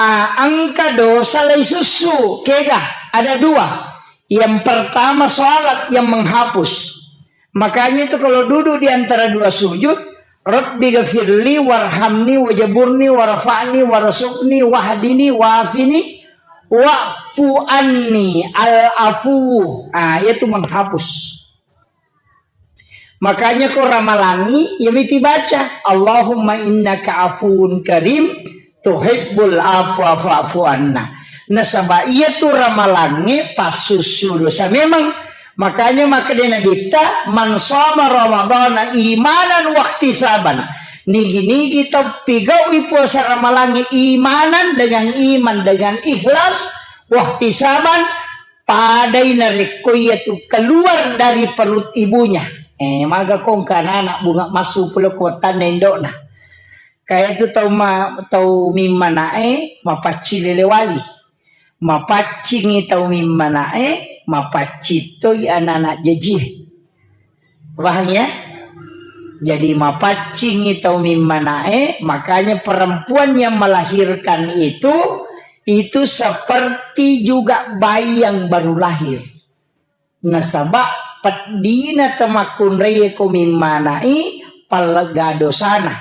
ah, engka dosa laisussu, kega? Ada dua. Yang pertama, salat yang menghapus. Makanya itu kalau duduk di antara dua sujud, "Rabbi ghafirli warhamni wajaburni warfa'ni warzuqni wahdini wafini wa'fu anni." Al-afu. Ah, itu menghapus. Makanya ko ramalangi, ya miti baca, "Allahumma innaka afuwun karim, tuhibbul afwa fa'fu anna." Nasaba iya tu ramalangi passussu dosa memang. Makanya makkeda Nabitta, "Man shoma Ramadhana imanan wahtisaban." Nigi-nigi tau pigau'i puasa ramalangi imanan, dengan iman, dengan ikhlas, wahtisaban, padai narekko iya tu keluar dari perut ibunya. Eh, maga kongka anak bunga massu pole ko wattanna indo'na. Kaya tu tau ma-, tau mimmana'e mapaccing lele wali. Mapaccingi tau mimmana'e, mapaccing toi anak-anak jajie. Paham ya? Jadi mapaccingi tau mimmana'e, makanya perempuan yang melahirkan itu, itu seperti juga bayi yang baru lahir. Nasaba peddina tamakkunraie ko mimmana'i, pallega dosana.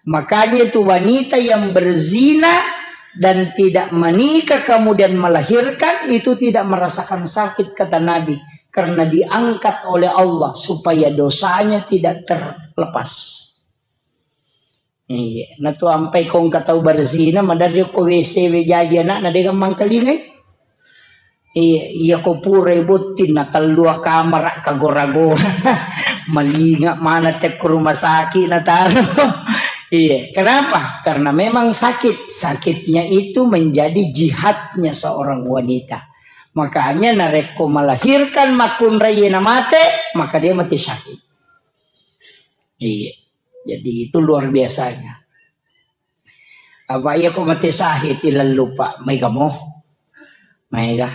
Makanya itu wanita yang berzina dan tidak menikah kemudian melahirkan itu tidak merasakan sakit, kata Nabi, karena diangkat oleh Allah supaya dosanya tidak terlepas. Iya, natu ampai kongka tau berzina, maderri ko W C we jaji anakna, de gammang kalingai. Iya, iya ko pura botting na tellua kamara kagora-gora. Malinga mana te ko rumah sakit na taro. Iya, kenapa? Karena memang sakit. Sakitnya itu menjadi jihadnya seorang wanita. Makanya narekko melahirkan makkunraie na mate, maka dia mati syahid. Iya. Jadi itu luar biasanya. Apa iya ko mati syahid ilallupa, maega mo. Maega.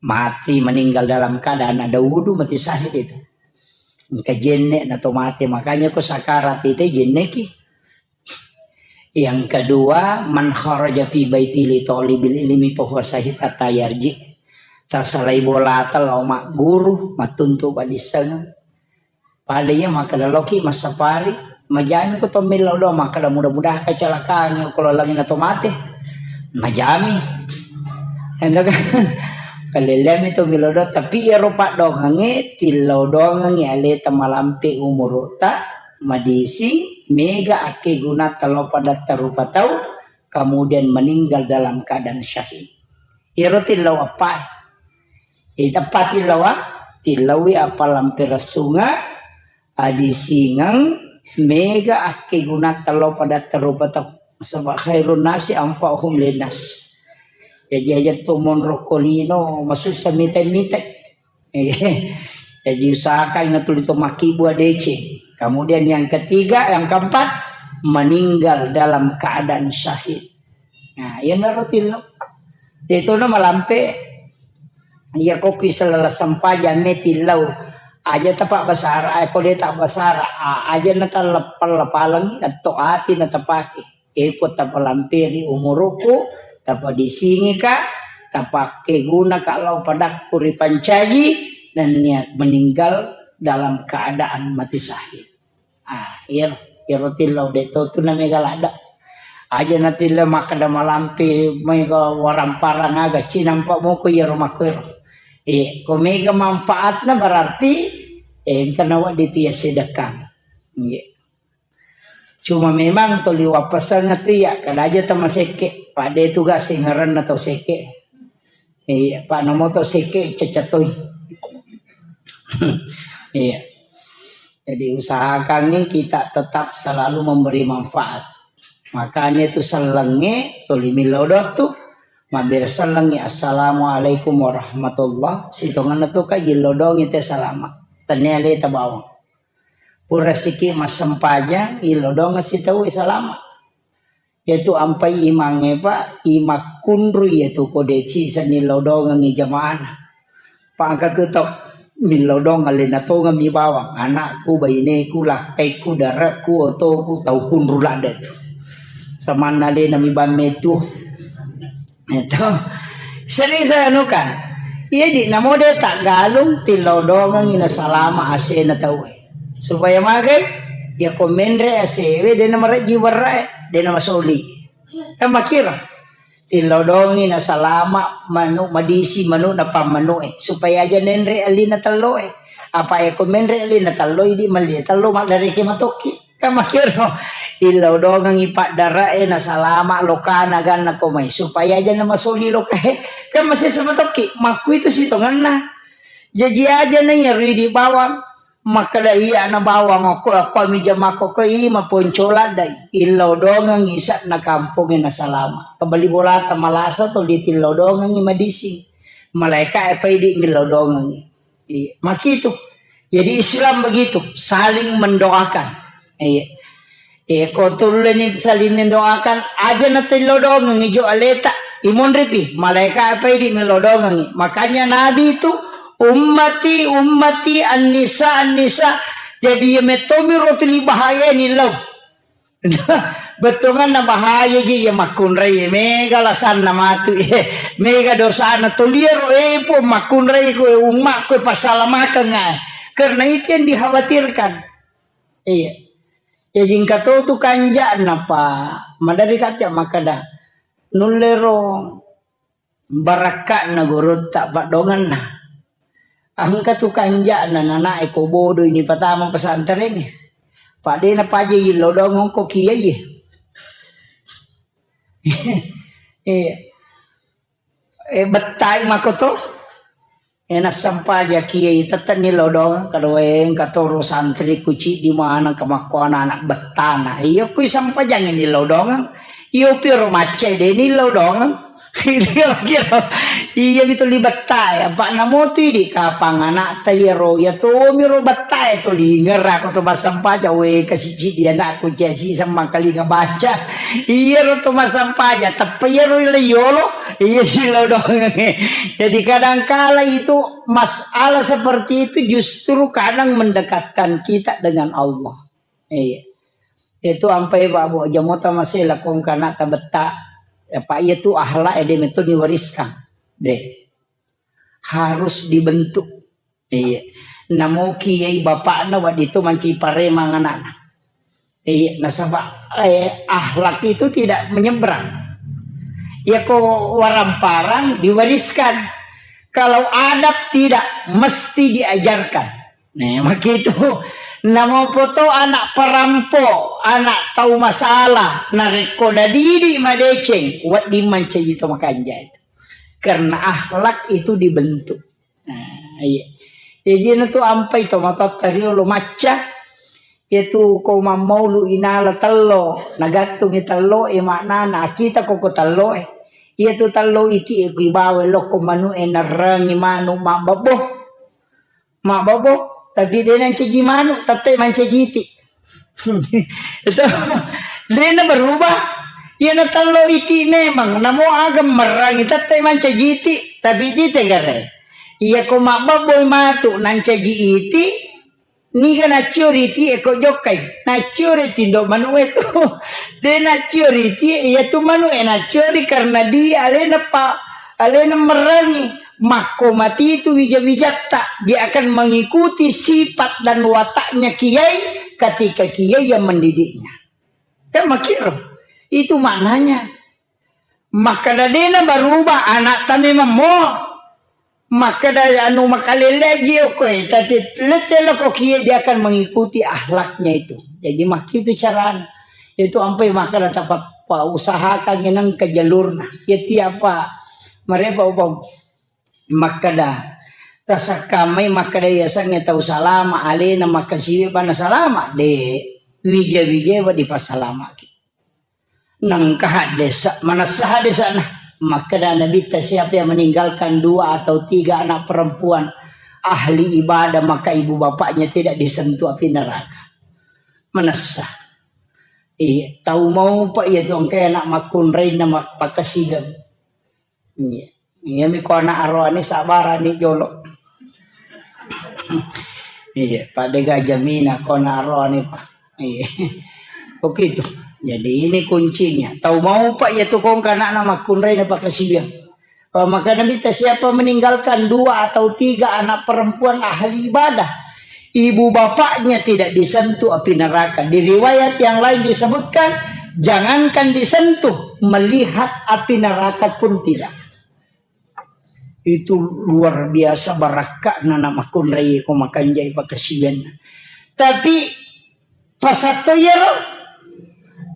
Mati meninggal dalam keadaan ada wudu, mati syahid itu. Engka jenne na to mati, makanya ko sakarat itu jenneki. Yang kedua, "Man kharaja fi baiti li talibil ilmi fahuwa syahid hatta yarji." Tasalai bolata lao magguru, mattuntu padissengeng. Pada iya makkeda loki massapari, majami ko to millau doang makkeda mudah-mudahan kecelakaan ko lalangi na to mate. Majami. Ento kan. Kalelleami to millau doang, tapi iyaro paddoangengnge tillau doangengngi aleta malampe umuru'ta, madising, mega akkegunata lao padatta rupa tau, kemudian meninggal dalam keadaan syahid. Iyaro tillau eppa. Iteppa tillaua, tillaui appalampe ressunga, adisingeng, mega akkegunata lao padatta rupa tau. Saba khairun nasi anfa'uhum linnas. Jaji aja to monro ko lino, masussa mita-mita. Jadi usahakan na tuli to makkibua deceng. Kemudian yang ketiga, yang keempat, meninggal dalam keadaan syahid. Nah, iyanaro tillau. Itu na malampe, iya ko ki selala sempajang me tillau. Aja tapa basara, eh, ko de tak basara, a-, aja na talleppal-lepalengi, atau ati na tapake. Iko tapalamperi umuruku, tapadisingika, tapakkeguna ka lao padakku ripancaji, dan niat meninggal dalam keadaan mati syahid. Ah, iyaro, iyaro tillau de to tu na mega ladda. Aja na tillau makkeda malampe mega waramparang aga cinampa moko iyaro makkuero. Eh, ko mega manfaatna berarti, eh, engka nawa ditia sedekah. Nggih. Cuma memang toli wappaseng tu iya, kada aja tama sekke, pada itu gak singerenna tau sekke. Iya, Pak, namo tau sekke cecatoi. Iya. Jadi usahakan nih kita tetap selalu memberi manfaat. Makanya itu sellengnge toli millau doang tu. Mabbere sellengngi, "Assalamualaikum warahmatullah." Sitongenna tu ka jillau doang te salama. Tania leta bawang. Pura siki massempajang, illau doang sitaue salama. Iyatu ampai imangnge, Pak, imakkunru iyatu ko deci senni lao dongengngi jamaana. Pak, engka tu tau millau dongeng alena tongeng mi bawang, anakku, baineku, lakkaiku, darekku, otoku, tau kunru ladde tu. Samanna alena mi bamme tu. Itu. Sering saya anukan. Iya di namo de tak galung, tillau dongengngi na salama asena tau. Supaya magai, ya ko menre asewe, dena marejji warrae, dena masoli. Kan makira. Tillau dongi na salama manu madisi manu na pammanue. Supaya aja nenre alina telloe. Apa eko menre' li na tello idi melli tello maddareke matokki. Kan makkero, illau dongengi paddarae na salama lokana ganna ko mai, supaya aja na masoli lokae. Kan masessa matokki, makkuitu sitongenna. Jaji aja na iya ridi bawang, makkeda iya na bawang okko, okko ami jamakko ko i maponcola dai. Illau dongengi sa na kamponge na salama. Kebali bolata malasa to ditillau dongengi madisi. Malaika e paidi millau dongengi. Iya, makitu. Jadi Islam begitu, saling mendoakan. Iya. Iya, ko tulleni saling mendoakan, aja na tillau dongengi jo aleta, imonripi, malaika apa idi millau dongengi. Makanya Nabi itu, "Ummati, ummati, an-nisa, an-nisa." Jadi iya mettomi ro tuli bahaya ni lau. Bettuanna bahaya ji iya makkunrai, mega lasanna matu, mega dosana toliero, eh, po makkunrai ko ummakku pasalamakeng, eh. Karena itu yang dikhawatirkan. Iya. Ya jingka to tu kanja'na pa, madari kaca makada. Nullero barakka'na gurutta paddongenna. Engka tu kanja'na nanae ko bodo ini patama pesantren e. Padena paja illau dongeng ko kiai. Eh, eh, bettai makoto. Eh, nassampaja kiai tettenni illau dongeng, kada wae engka toro santri kuci di mana kemakkuana anak bettana. Iya kui sampajangi illau dongeng. Iyo piro macca deni illau dongeng. Iya, kira. Iya, mi tuli bettae. Apa namo tu idi kapang anakta iyaro, iya tomi ro bettae tuli ngerako to bassampaja, we, kasicidi anakku cia siseng mangkalinga baca. Iyaro to massampaja, teppa iyaro le yolo, iya sillau dongeng. Jadi kadangkala itu masalah seperti itu justru kadang mendekatkan kita dengan Allah. Iya. Itu ampai babu jamota masih lakong kana tabetta. Apa iya tu akhlak ede metu diwariskan. Deh. Harus dibentuk. Iya. Namo kiai bapakna wadi tu manci paremang anakna. Iya, nasaba, eh, akhlak itu tidak menyeberang. Ya ko waramparang diwariskan. Kalau adab tidak, mesti diajarkan. Nah, begitu. Namo poto anak perampo, anak tau masalah, narekko nadidi madeceng, wedding mancaji to makanja itu. Karena akhlak itu dibentuk. Nah, iya. Jadi na tu ampai to matotta riolo macca. Iya tu ko mammaulu inala tello, nagattungi tello e maknana akita koko tello e. Iya tu tello iti e kui bawa lokko manu e narrangi manu mabbabbo. Mabbabbo, tapi de nancaji manu, tette mancaji iti. Itu de na berubah. Iya na tello iti memang namo aga merrangi tette mancaji iti, tapi iti tegare. Iya ko mabbabbo matu nancaji iti, niga nacciori iti e ko jokkai. Nacciori tindo manu e tu. De nacciori iti iya tu manu e nacciori karena di alena pa, alena merrangi. Makko mati itu wija-wijatta, dia akan mengikuti sifat dan wataknya kiai ketika kiai yang mendidiknya. Kan makiro. Itu maknanya. Makkada dena berubah anak tami memmo. Makkada anu makalele jio koe, tapi lete loko kiai dia akan mengikuti akhlaknya itu. Jadi makitu carana. Itu ampai makkada tapa pa usahakan ngenang ke jalurna. Ya tiapa marepa upam. Makkada, tasakkamai makkada yasengnge tau salama, alena makkasiwi bana salama, de wija-wija wa dipasalamaki. Nengka haddesa, manessa haddesa na. Makkada Nabitta, siapa yang meninggalkan dua atau tiga anak perempuan ahli ibadah, maka ibu bapaknya tidak disentuh api neraka. Manessa. Iya, tau mau pak iya tu engka anak makkunrai na mak-, pakasigang. Iya. Iya mi ko anak aroane sabarani jolo. Iya, pada gajah mina ko anak aroane pak. Iya. Begitu. Jadi ini kuncinya. Tau mau pak ya tu kong anak na makkunrai na pakasibiang. Maka Nabi ta siapa meninggalkan dua atau tiga anak perempuan ahli ibadah, ibu bapaknya tidak disentuh api neraka. Di riwayat yang lain disebutkan, jangankan disentuh, melihat api neraka pun tidak. Itu luar biasa barakka'na na makkunrai ko makanjai pakasiwianna. Tapi pasatto iyaro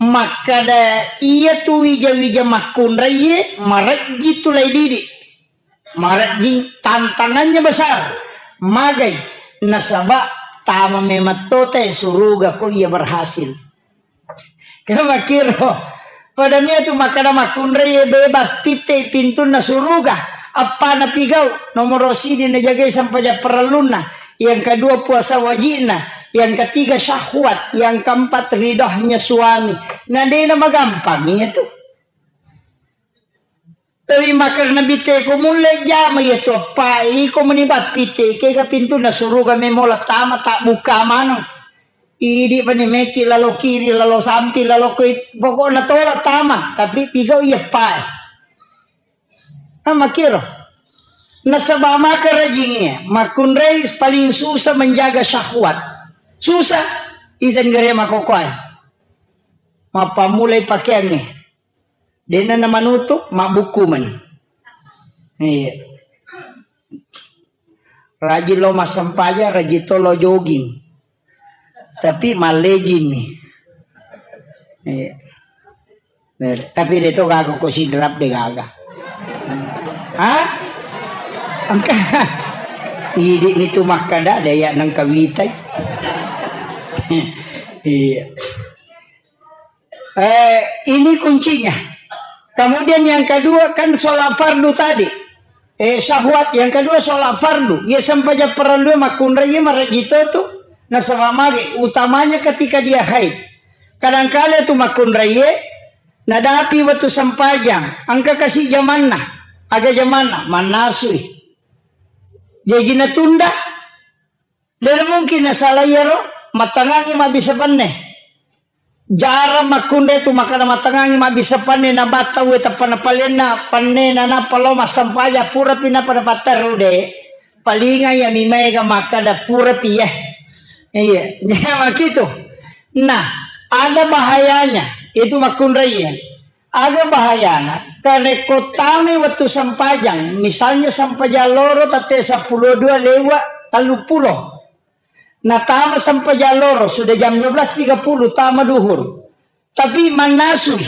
makkada iya tu wija-wija makkunraie marejji tu lai didi. Marejjing tantangannya besar. Magai nasaba tama memang tote suruga ko iya berhasil. Kamakiro. Pada mia tu makkada makkunrai bebas pitte pintunna suruga. Appana pigau, nomoro sidi najagai sampaja parellunna. Yang kedua puasa wajibna. Yang ketiga syahwat. Yang keempat ridhonya suami. Na dena magampang iya tu. Tapi makkada nabitte ko mulle jama iya tu appa iko meni bappitte kega pintunna suruga memola tama tak buka maneng. Idi pani meki lalo kiri, lalo sampi, lalo koi, pokokna tola tama, tapi pigau iya pae. Amakiro. Nasaba maka rajingi, makkunrai paling susah menjaga syahwat. Susah. Iten gare makokoai. Mappamulai pakeangnge. Dena namanutu, mabbuku mani. Iya. Rajin lo massempajang, rajin to lo jogging. Tapi mallejing nih. Iya. Tapi de to gaga ko sidrap de gaga. Hah? Engka. Idi itu makkada de ya nang kawitai. Iya. Eh, ini kuncinya. Kemudian yang kedua kan sholat fardu tadi. Eh, syahwat. Yang kedua sholat fardu. Ya sempajang parellu makkunrai marajito tu. Nasaba magi utamanya ketika dia haid. Kadangkala tu makkunrai nadapi waktu sempajang. Angka kasih jamanna. Aga jamanna manasui. Jadi natunda. Dan mungkin nasala iyaro matangangi mabisa penne. Jarang makkunrai tu makkada matangangi mabbissa panne na batta uwe tappa na palenna panne na nappa lo massampaja pura pi nappa na patterru de. Palinga iya mi maega makkada pura pi eh. Iya, makitu. Nah, ada bahayanya itu makkunrai. Aga bahayana? Karekko tamai wettu sempajang, misalnya sempajang loro tette seppulo dua lewat telluppulo. Natama sempajang loro, sudah jam dua belas tiga puluh, tama duhur. Tapi mannasui.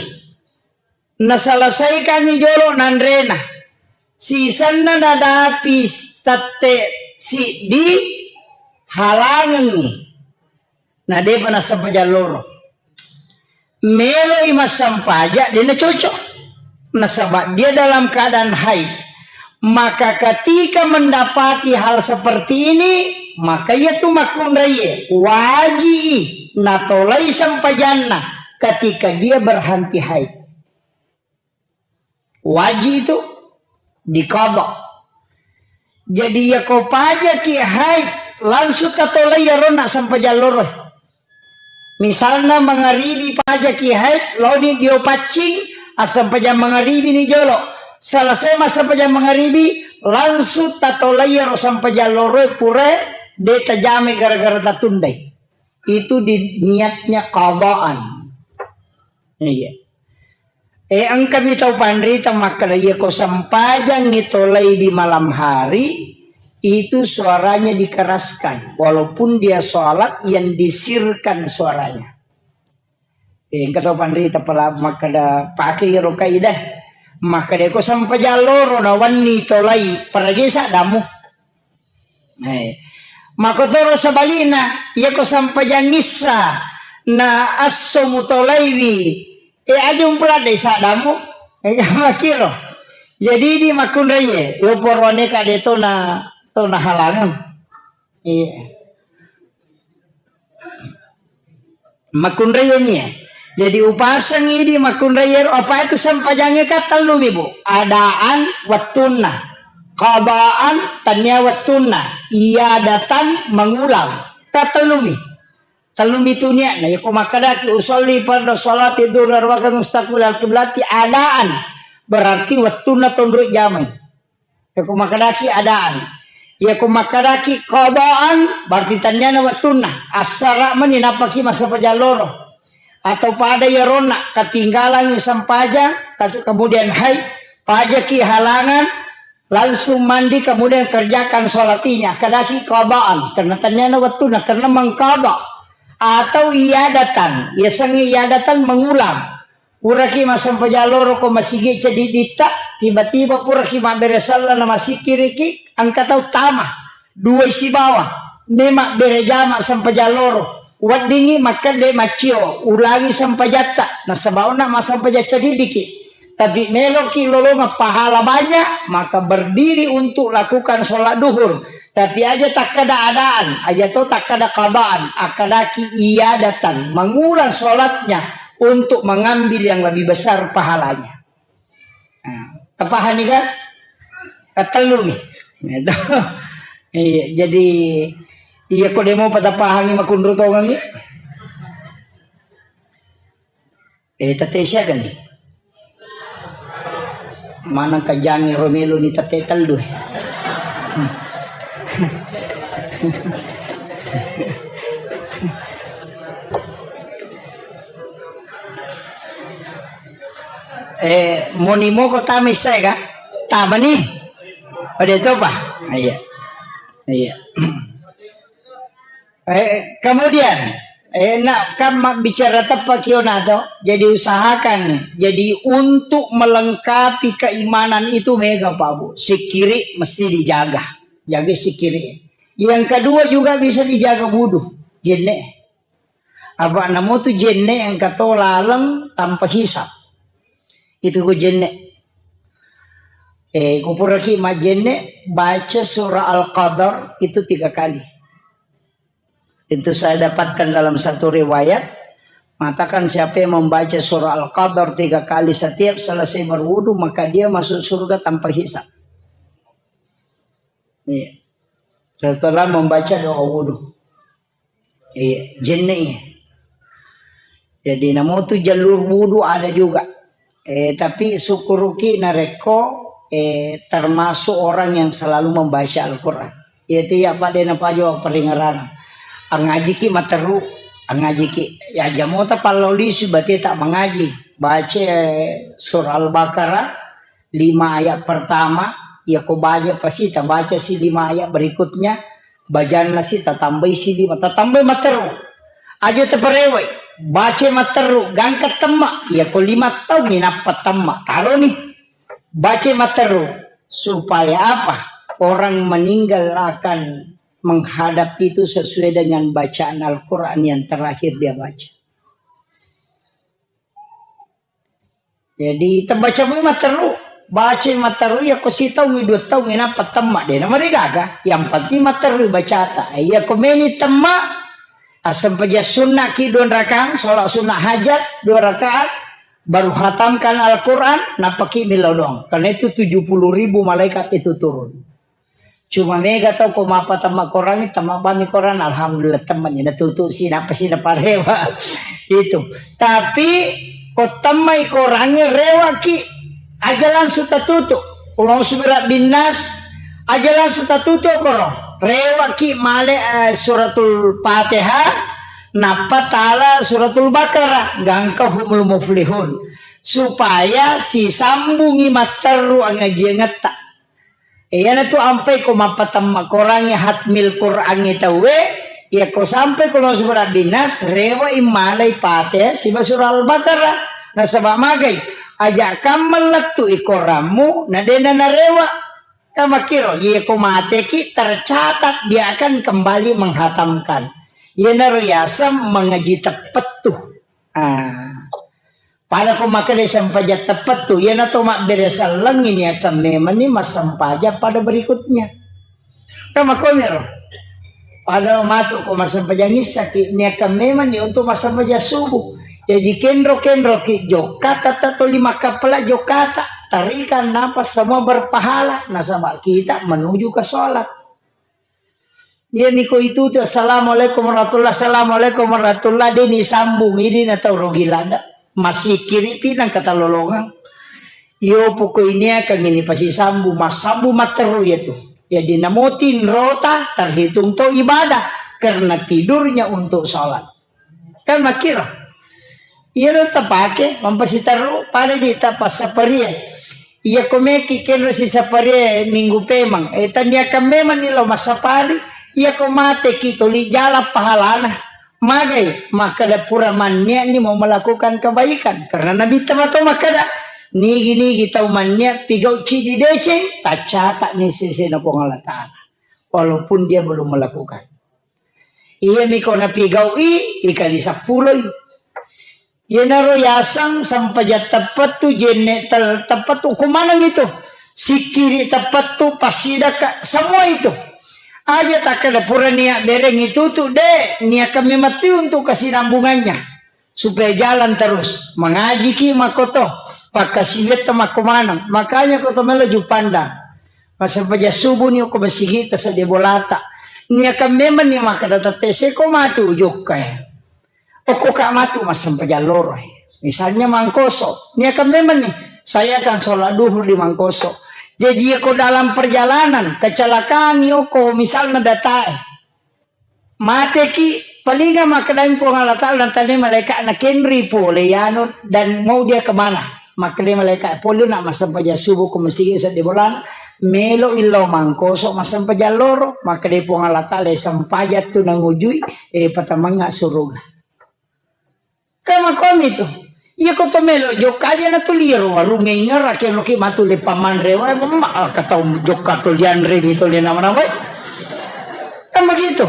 Naselesaikangngi jolo nanrena. Sisenna nadapi tette siddi, halangengngi. Na depa nassempajang loro. Meloi massampaja, dena cocok. Nasaba dia dalam keadaan haid. Maka ketika mendapati hal seperti ini, maka ia tu makkunraie waji natolai sempajanna ketika dia berhenti haid. Waji itu diqadha. Jadi, yako pajaki haid, langsung tatolai yarona sempajang loro. Misalna mangaribi pajaki haid, laoni dio paccing, assempajang mangaribi ni jolo. Selesai massempajang mangaribi, langsung tatolai yaro sempajang loro pura de tajamai gara-gara tatundai. Itu di niatnya qadaan. Iya. Eh, engkami tau panrita makkeda, iya ko sempajangngi tolai di malam hari, itu suaranya dikeraskan. Walaupun dia sholat, yang disirkan suaranya. Eh, engka tau panrita pala makkeda, pake iyaro kaidah. Makkeda ko sempajang loro na wenni tolai, parajai saddamu. Eh, makotoro sebalikna, yako sempajang issa na esso mutolaiwi, eh, aja umpeladdai saddamu. Eh, makiro. Jadi di makkunraie, yo poroane kade tona, tona halangan. Iya. Makkunraiengngi. Jadi upasengngi di makkunraiero, apa itu sempajangnge ka tellumi, Bu. Adaan wettunna, qadaan tania wettunna, iadatan mengulang. Ka tellumi. Tellumi tu niatna. Yako makkedaki usolli farda sholati duhri arbakan mustaqbil al-qiblati adaan. Berarti wettunna tonro jamai. Yako makkedaki adaan. Yako makkedaki qadaan, berarti tanniana wettunna. Assara meni nappaki massempajang loro. Atau pada yaronna, ketinggalangi sempajang, kat-, kemudian haid, pajaki halangan, Langsung mandi, kemudian kerjakan sholat ini, akkadaki qadaan, karena taniana wettunna, karena mengqada. Atau iyadatan, yasengnge iyadatan, mengulang. Puraki massempajang loro ko masigi ceddiditta, tiba-tiba puraki mabbere selleng na masikkiriki, engka tau tama, duai sibawa, memabbere jama sempajang loro, weddingngi makkedde maccio, ulangi sempajatta, nasaba onna massempajang ceddiddiki. Tapi meloki lolongeng pahala banyak, maka berdiri untuk lakukan sholat duhur. Tapi aja takkada adaan, aja to takkada qadaan, akkadaki iyadatan, mengulang sholatnya untuk mengambil yang lebih besar pahalanya. Nah, tapahani kan? Katellu nih. Gitu. Iya, jadi iya ko demo patapahangi makunru tongengi. Eh, tette siaga ni? Maneng kajangi romelo ni tette tellu. Eh, moni moko tama issae ka? Tama ni? Pada itu apa? Iya. Iya. Eh, kemudian, eh, nak kan mak bicara tepat kio nato. Jadi usahakan. Jadi untuk melengkapi keimanan itu mega Pak Bu. Sikiri mesti dijaga. Jaga sikiri. Yang kedua juga bisa dijaga wudhu. Jenne. Apa namu tu jenne yang kato laleng tanpa hisap. Itu ku jenne. Eh, kupuraki majenne baca surah Al-Qadar itu tiga kali. Itu saya dapatkan dalam satu riwayat, mengatakan siapa yang membaca surah Al-Qadar tiga kali setiap selesai berwudu, maka dia masuk surga tanpa hisab. Iya. Setelah membaca doa wudu. Iya, jenne iya. Jadi namu tu jalur wudu ada juga. Eh, tapi syukuruki narekko, eh, termasuk orang yang selalu membaca Al-Quran. Yaitu ya Pak Dena Pajo peringeran. Angajiki materu, angajiki. Ya jamota pallolisu berarti tak mengaji. Baca, eh, surah Al-Baqarah, lima ayat pertama, ya ko baca pasti tabaca si lima ayat berikutnya, bajanna si tatambai si lima, tatambai materu. Aja taparewai, baca materu, gangka temma, ya ko lima tahun minappa temma, taro nih, baca materu. Supaya apa? Orang meninggal akan menghadap itu sesuai dengan bacaan Al-Quran yang terakhir dia baca. Jadi, tabaca mu materu, baca materu, ya ko sitaung, dua taung, inappa temma, de na marigaga. Yang penting materu bacata. Ya ko meni temma, asempajang sunna ki dua rakaat, sholat sunnah hajat dua rakaat, baru hatamkan Al-Quran, napaki milodong. Karena itu tujuh puluh ribu malaikat itu turun. Cuma mega tau ko mappatemma Korangnge, temma bami Korang, alhamdulillah, temmani natutu si, nappa si naparewa. Itu. Tapi ko temmai Korangnge, rewaki, aja langsung tatutu. Ulong subira binnas, aja langsung tatutu koro. Rewaki male, eh, suratul Fatihah, nappa tala suratul Baqarah, gangka humul muflihun. Supaya sisambungi matteru angajiangetta. Iyanatu ampai ko mappatemma Korangnge, hatmil Korangnge tauwe, iya ko sampai ko lo surah Binnas, rewa immalai Fatihah siba surah Al-Baqarah. Nasaba magai, aja kamma lettu i Korammu, na dena narewa. Kamakiro, iya ko mateki tercatat dia akan kembali menghatamkan. Iyanaro yaseng mengaji teppettu. Ah. Pada ko makkeda sempajang teppettu, iyana to mabbere sellengngi niakang memenni massempajang pada berikutnya. Kan makkoniro. Pada matu ko massempajang issaki niakang memenni untuk massempajang subuh. Jaji kenro-kenroki jokka tata to lima kappala jokkata. Tarikan napa semua berpahala nasaba kita menuju ke sholat. Iyami ko itu tu, "Assalamualaikum warahmatullah, assalamualaikum warahmatullah," de ni sambung, idi na tau rugi lada. Masikiri pi nang katalolongang. Iyo poko ini akan ini pasti sambung, massambung matteru ya tu. Jadi namotin rota terhitung to ibadah karena tidurnya untuk sholat. Kan makkiro. Iyaro tapake mampasiterru pada di tapassaparie. Iyako meki kenro sisaparie minggu pemang, eh, taniakan memang ni lo massapari, iyako mateki toli jalan pahalana. Magai, makkeda pura mannia'ni mau melakukan kebaikan. Karena Nabi tama to makkeda, nigi-nigi tau mannia pigau cidi deceng, taccatak ni sesena Puang Allah Ta'ala. Walaupun dia belum melakukan. Iyami ko napigau'i, ikali sappuloi. Iyanaro yaseng sempajang teppettu, jenne tel-, teppettu, ko maneng itu. Sikkiri teppettu, passidakka, semua itu. Aja takkeda pura nia bereng itu tu, de, niakan memang tu untuk kesinambungannya. Supaya jalan terus. Mengajiki makkoto, pakkasiwiatta makko maneng. Makanya koto melo jupanda. Massempajang subuh ni okko masigi ta sedde bolata. Niakan memang ni makkeda tette seko matu jokka e. Okko ka matu massempajang loro e. Misalnya mangkoso. Niakan memang ni, saya akan sholat duhur di Mangkoso. Jadi ko dalam perjalanan, kecelakaan ni okko misalnya datae. Mateki, palinga makkedai Puang Allah Ta'ala natanai malaika'na, kenri pole yanu dan mau dia kemana? Makkedai malaikat, pole nak massempajang subuh ko masigi sedde bolana, melo illau Mangkoso massempajang loro, makkedai Puang Allah Ta'ala, sempajang tu nangujui, eh, patamangnga suruga. Kan makkomi tu. Iya ko to melo jokka aja na tuli ro warungnge ingerra ke loki matu le pamanre wae, ma, ah, katau jokka to lianre mi to le nama-nama. Kan begitu.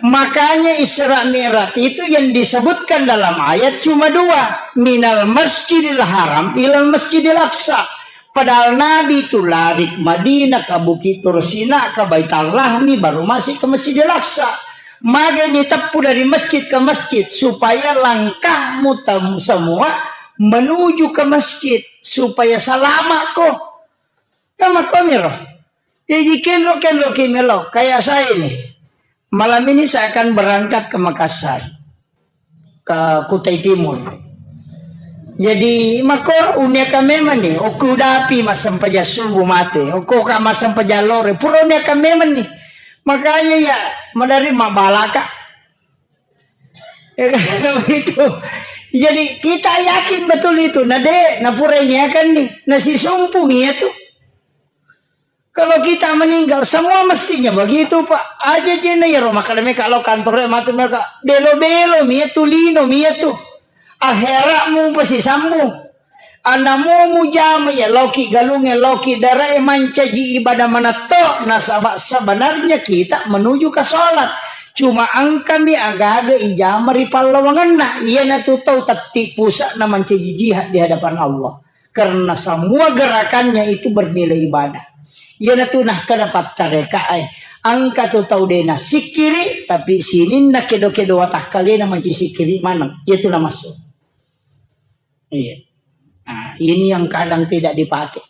Makanya Isra Mi'raj itu yang disebutkan dalam ayat cuma dua, minal masjidil haram ilal masjidil aqsa. Padahal Nabi itu lari ke Madinah, ke Bukit Tursina, ke Baitul Lahmi, baru masuk ke Masjidil Aqsa. Magai diteppu dari masjid ke masjid, supaya langkahmu tem-, semua menuju ke masjid, supaya selamat ko. Kan makkomiro. Jadi kenro-kenro ki melo, kayak saya ini. Malam ini saya akan berangkat ke Makassar, ke Kutai Timur. Jadi, makko uniaka memang ni, okko udapi massempajang subuh mate, okko ka massempajang loro, pura uniaka memang ni. Makanya ya, madari mabalaka. Ya kan, begitu. Jadi, kita yakin betul itu. Nah, dek, nah pura ini akan ni, nah si sumpung iya tu. Kalau kita meninggal, semua mestinya begitu, Pak. Aja jena ya rumah kalau mereka lo kantor mati mereka belo-belo mia tu lino mia tu. Akhiratmu pasti sambung. Anamu mujama ya loki galunge loki darae mancaji ibadah manatto. Nasaba sebenarnya kita menuju ke sholat. Cuma angkami agaga ijama ri pallawangenna. Iya natu tau tatti pusat na mancaji jihad di hadapan Allah. Karena semua gerakannya itu bernilai ibadah. Iyanatu nakkeda pattarekae, engka tu tau de nassikkiri, tapi sininna kedo-kedo watakkalena manci sikkiri maneng. Iyatu namassu. Iya. Nah, ini yang kadang tidak dipakai.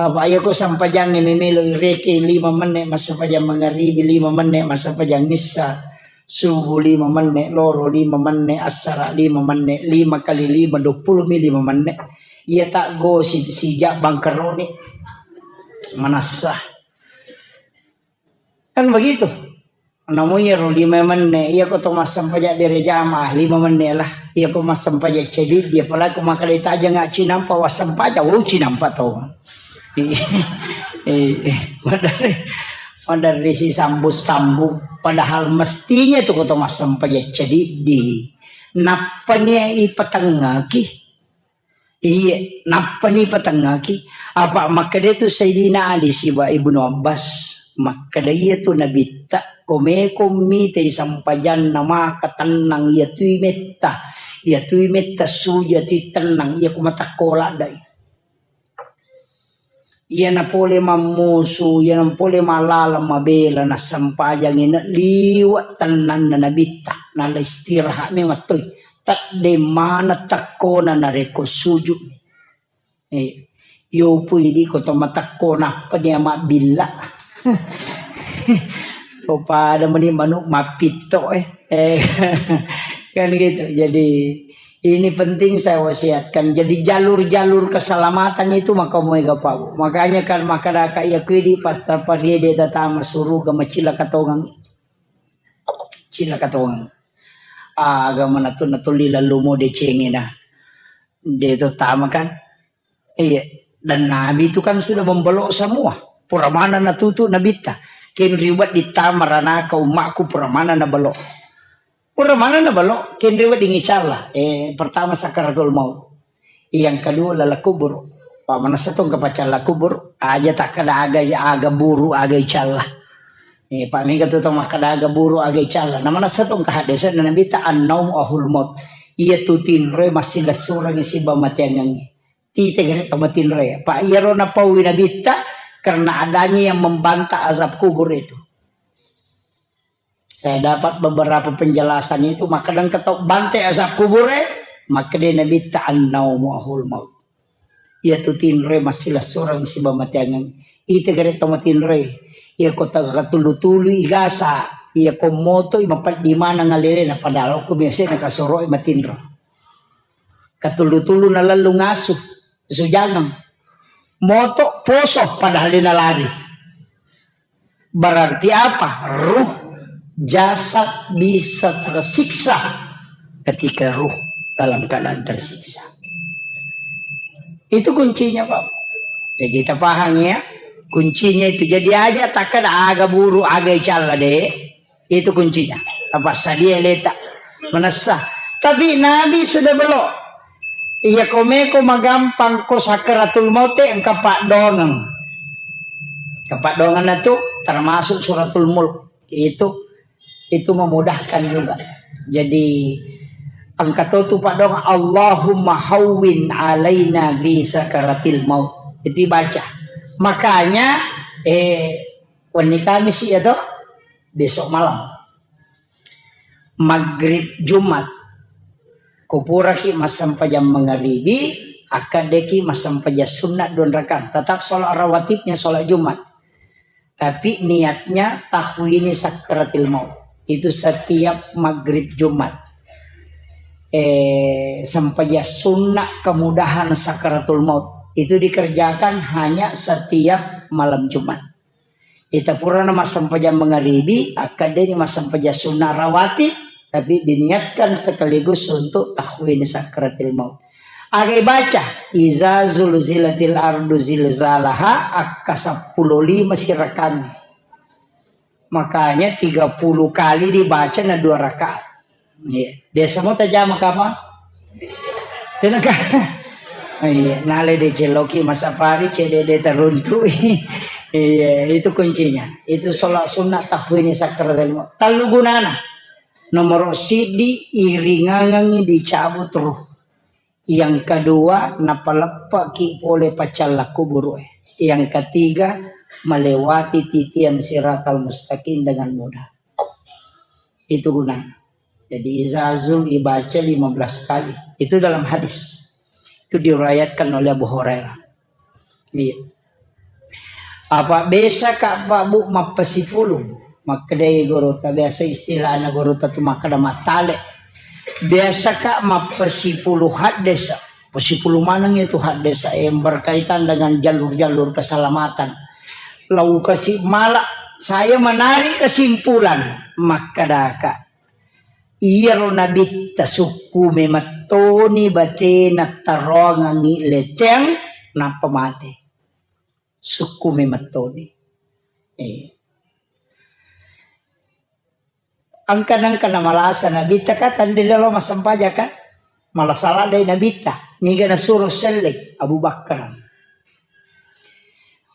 Apa iya ko sampajangnge memelo ireke lima menne massapajang mangaribi, lima menne massapajang issa. Subuh lima menne, loro lima menne, assara lima menne, lima kali lima, dua puluh mi lima menne. Iya tak gosip sijak bangkeroni. Manassa. Kan begitu. Namu iyaro lima menne, iya ko to massempajang bere jamaah, lima menne lah. Iya ko massempajang cedidi, apalagi ko makkeda tajang cinampa wassempajang, oh cinampa to. Eh, eh, maderri, maderri sisambung-sambung. Padahal mestinya tu ko to massempajang cedidi. Nappani ipatengngaki. Iya, nappani ipatengngaki. Apa makkeda tu Sayyidina Ali siba Ibnu Abbas. Makkeda iya tu nabitta. Ko meko mitai sampajanna maka tennang iya tui metta. Iya tui metta suja tui tennang. Iya ku matakkola dai. Iyana pole mammusu, iyana pole mallalang mabela, nassempajangi na liwe' tennanna nabitta, nala istirahat memang toi. Tedde maneng tekkona narekko sujudni. Eh, yopu idi ko to matekko nappa dia mabbilla. To pada meni manuk mappitto, eh. Eh, kan gitu. Jadi, ini penting saya wasiatkan. Jadi, jalur-jalur keselamatan itu maka muega pau. Makanya kan makkadaka iya kuidi pas tapariede tatama suruga macilaka tongang. Cilaka tongang. Aga manatu natulli lallumo decengena. De' to tama kan? Iya, dan Nabi itu kan sudah membelok semua. Pura mana natutu Nabitta. Kenri wedding tama ranaka ummakku pura mana nabelok. Pura mana nabelok, kenri wedding icalla. Eh, pertama sakaratul maut. Yang kedua lala kubur. Pak manessa tong kapacalla kubur, aja takkada aga, aga buru, aga icalla. Eh, pak mega tu tong makkada aga buru, aga icalla. Na manessa tong kahaddesa Nabitta annaumu ahul maut. Iya tu tinroe massilessurengngi siba mateangengngi. Tite gare to matinroe. Pak iyaro napaui Nabitta karena adanya yang membantah azab kubur itu. Saya dapat beberapa penjelasan itu, makkeda engka tau bante azab kubure, makkeda Nabitta annaumu ahul maut. Iya tu tinroe massilessureng siba mateangeng. Ite gare to matinroe. Iya ko taga katulu-tulu igasa, iya ko moto i mapeddi maneng alelena padahal ko biasa na kasoro i matinro. Katulu-tulu nalallu ngasu, sujangeng. Moto poso padahal de nalari. Berarti apa? Ruh, jasad bisa tersiksa ketika ruh dalam keadaan tersiksa. Itu kuncinya, Pak. Ya, kita paham ya. Kuncinya itu. Jadi aja takkada aga buru, aga icalla de. Itu kuncinya. Apa sadia leta. Manessa. Tapi Nabi sudah belok. Iya komeko magampang ko sakaratul maut engka paddoangeng. Engka paddoangeng itu termasuk suratul mulk. Itu itu memudahkan juga. Jadi engka to tu paddoangeng Allahumma hawwin alaina bi sakaratil maut. Itu baca. Makanya eh wenni Kamis ya toh besok malam. Maghrib Jumat. Kupuraki massempajang mangaribi, akkaddeki massempajang sunna dua rakaat. Tetap sholat rawatibnya sholat Jumat. Tapi niatnya tahwini sakaratil maut. Itu setiap maghrib Jumat. Eh, sempajang sunna kemudahan sakaratul maut. Itu dikerjakan hanya setiap malam Jumat. Ita purana massempajang mangaribi, akkaddeni massempajang sunna rawatib, tapi diniatkan sekaligus untuk tahwini sakaratil maut. Aga baca, iza zulzilatil ardu zilzalaha, akka seppulo lima sirakami. Makanya tiga puluh kali dibaca na dua rakaat. Iya. Biasa mo tajama kapang? Tenaka. Iya, nale de celoki masapari cede de teruntu. Iya, itu kuncinya. Itu sholat sunnah tahwini sakaratul maut. Tellu gunana. Nomor sidi iringangangi dicabut ruh. Yang kedua, napaleppaki pole pacalla kuburu. Yang ketiga, melewati titian siratal mustaqim dengan mudah. Itu gunanya. Jadi izazul ibaca lima belas kali. Itu dalam hadis. Itu diriwayatkan oleh Abu Hurairah. Iya. Apa biasa ka Pak Bu mappasipulung? Makkedai gurutta, biasa istilahna gurutta tu makkeda mattale. Biasa ka mappasipulu haddesa. Pasipulu maneng itu haddesa yang berkaitan dengan jalur-jalur keselamatan. Lau kasi mala, saya menarik kesimpulan makkadaka. Iyaro nabitta sukku memettoni batena tarongangi leteng nappa mate. Sukku memettoni. Eh. Angka nangka namalasa nabitta ka tandilalo massempajang ka. Malasa ladde nabitta. Niga nasuro selleng Abu Bakar.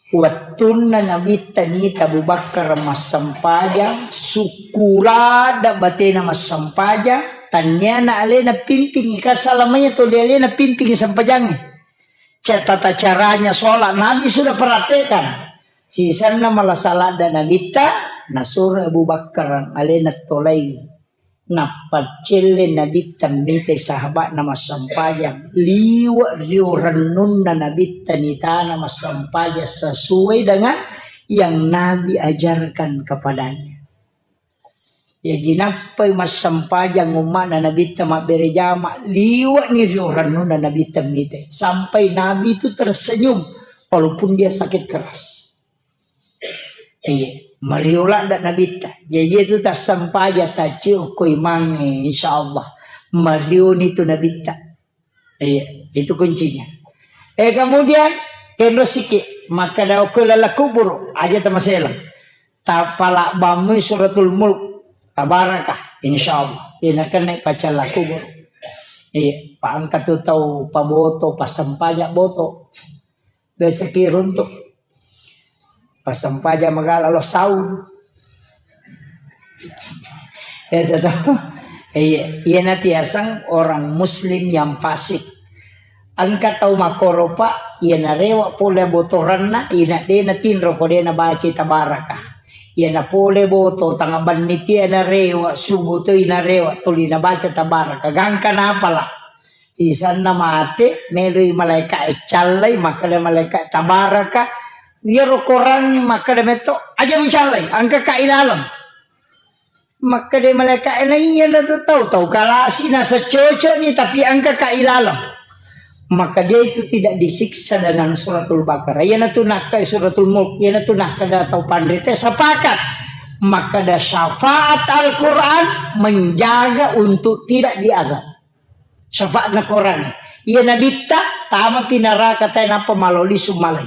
Wettunna nabitta nita Abu Bakar massempajang, sukku ladde batena massempajang, tanniana alena pimpingi, ka salamanya tuli alena pimpingi sempajangnge. Ca-, tata caranya sholat Nabi sudah praktekkan. Sisenna malasa ladde nabitta, nasuro Abu Bakar alena tolai. Nappa celle nabitta mitai sahabatna massempajang. Liwe rio rennunna nabitta nitana massempajang sesuai dengan yang Nabi ajarkan kepadanya. Jaji nappai massempajang umma'na nabitta mabbere jama, liwe'ni rio rennunna nabitta mitai. Sampai Nabi itu tersenyum walaupun dia sakit keras. Iya, mario ladde nabitta. Jaji itu tassempajang taciu ko imangnge, insyaallah. Marioni tu nabitta. Iya. Itu kuncinya. Eh, kemudian, kenro siki, makkeda okko lala kubur, aja tamaseleng. Tapalabbammui suratul mulk, tabaraka, insyaallah. Ina kenne pacalla kubur. Iya, pa engka tu tau paboto, passempaja boto. Biasa ki runtuk. Passempaja magala lo saung. Biasa to. Iya, iya natiasang orang muslim yang fasik. Engka tau makkoro, Pak, iya narewa pole botoranna, ina de natinro ko de nabaca tabaraka. Iya napole boto tanga banni tia narewa, subuh to inarewa, tuli nabaca tabaraka. Gangka napala. Sisanna mate, meloi malaika e callai, makkeda malaika tabaraka, iyaro korangnge makkeda metto, aja mucallai, engka ka ilaleng. Makkeda malaika e, na iya na tu tau, tau kalasi nasa cocok ni, tapi engka ka ilaleng. Maka dia itu tidak disiksa dengan suratul Baqarah. Iya na tu nakkai suratul Mulk, iya na tu nakkeda tau panrita sepakat. Makkeda syafaat Al-Quran menjaga untuk tidak diazab. Syafaatna Quran. Iya nabitta, tama pi naraka tae nappa maloli sumalai.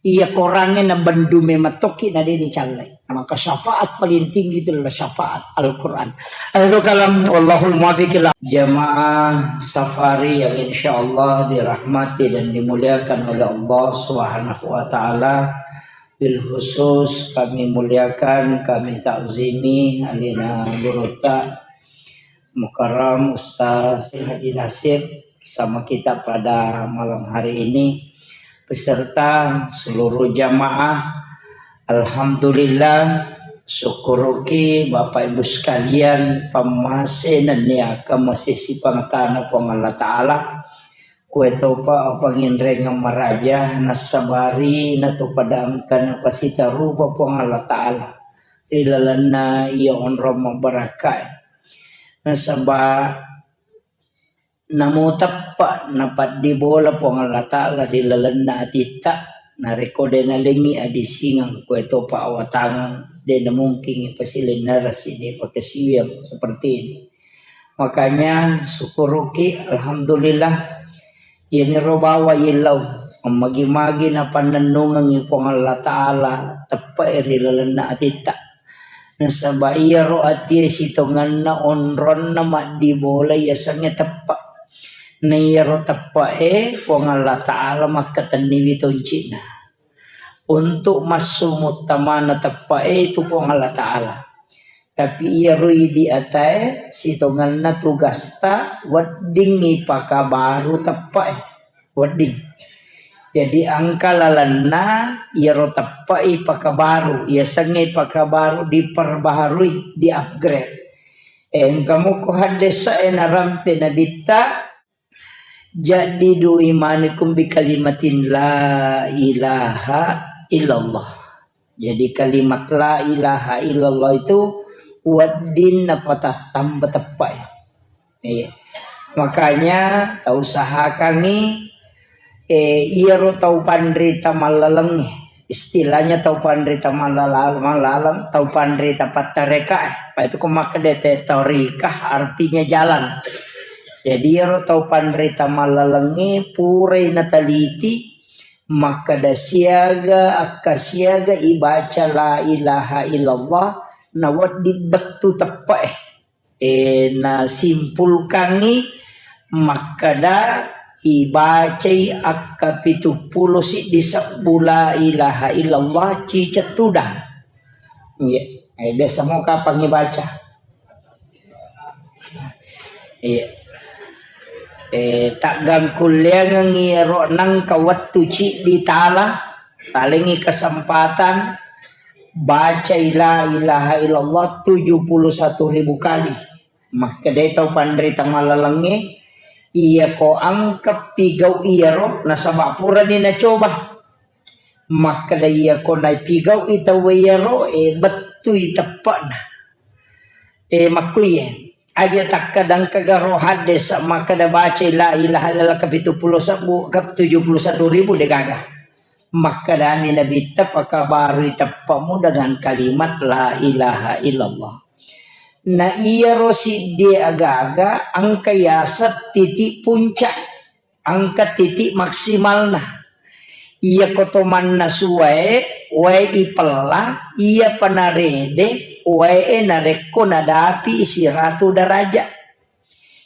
Iya korangnge na bendu memettoki na de dicallai. Maka syafaat paling tinggi itu adalah syafaat Al-Quran. Ayo kalam, wallahul muwaffiq ila. Jamaah safari yang insyaallah dirahmati dan dimuliakan oleh Allah Subhanahu wa Ta'ala. Bil khusus kami muliakan, kami takzimi alina gurutta Mukarram Ustaz Haji Nasir bersama kita pada malam hari ini beserta seluruh jamaah. Alhamdulillah, syukuruki Bapak Ibu sekalian, pammase nennia kemasi sipangtana Puang Allah Ta'ala. Kuetopa apanginrengeng maraja, nassabari natopadangkan pasitarupa Puang Allah Ta'ala ri lalenna iya onrong mabbarakkae. Nasaba namo teppa napaddibola Puang Allah Ta'ala ri lalenna atitta, narekko de nalengngi adisingeng, kuetopa awatangeng, de namungkingi pasilennerasi, de pakasiwiang seperti ini. Makanya syukuruki, alhamdulillah. Iyaniro bawa illau, magi-magi napannennungengi Puang Allah Ta'ala teppe'e ri lalenna atitta. Nasaba iyaro atie sitongenna onronna maddibola yasengnge teppa. Na iyaro teppe'e Puang Allah Ta'ala makkatenniwi toncina. Untuk massu muttamana teppae itu Puang Allah Ta'ala. Tapi iyaro idi atae sitongenna tugasta wedding ipakabaru teppae. Wedding. Jadi engka lalenna iyaro teppae ipakabaru, yasengnge ipakabaru, diperbaharui, di-upgrade. Engka muko haddesa e narampe nabitta, Jaddidu imanikum bi kalimatin la ilaha illallah. Jadi kalimat la ilaha illallah itu wedding napatattamba teppa ya. Iya. Makanya tau usahakangi, eh, iyaro tau panrita mallalengnge. Istilahnya tau panrita mallala-, mallaleng, tau panrita pattareka, eh. Pa itu ko makkeda te torikah artinya jalan. Jadi iyaro tau panrita mallalengnge purai nataliti makkeda siaga, akka siaga ibaca la ilaha illallah, nawedding bettu teppa, eh. Eh, nasimpulkangngi makkeda ibacai akka pitu pulo siddi sebbu la ilaha illallah ciceng tudang. Iya, eh, biasa mo kapang ibaca. Iya. Eh, taggangkulleangengngi ero nangka wettu ciddi tala, talengngi kesempatan, bacai la ilaha illallah tujuh puluh satu ribu kali. Makkedai tau panrita mallalengnge, iyako engka pigau iyaro, nasaba purani nacoba. Makkeda iyako napigau'i tauwe iyaro, e, bettui teppa'na. E, makkuiye, aja takkadangkaga ro haddesa makkeda bacai la ilaha illallah kapitu pulo sebbu, ka tujuh puluh satu ribu degaga. Makkedami Nabitta, pakabarui teppa'mu dengan kalimat la ilaha illallah. Na iyaro siddie aga-aga engka yaseng titik puncak. Engka titik maksimalna. Iyako to mannasu wae, wae ipella, iyapa narede, wae narekko nadapi siratu derajat.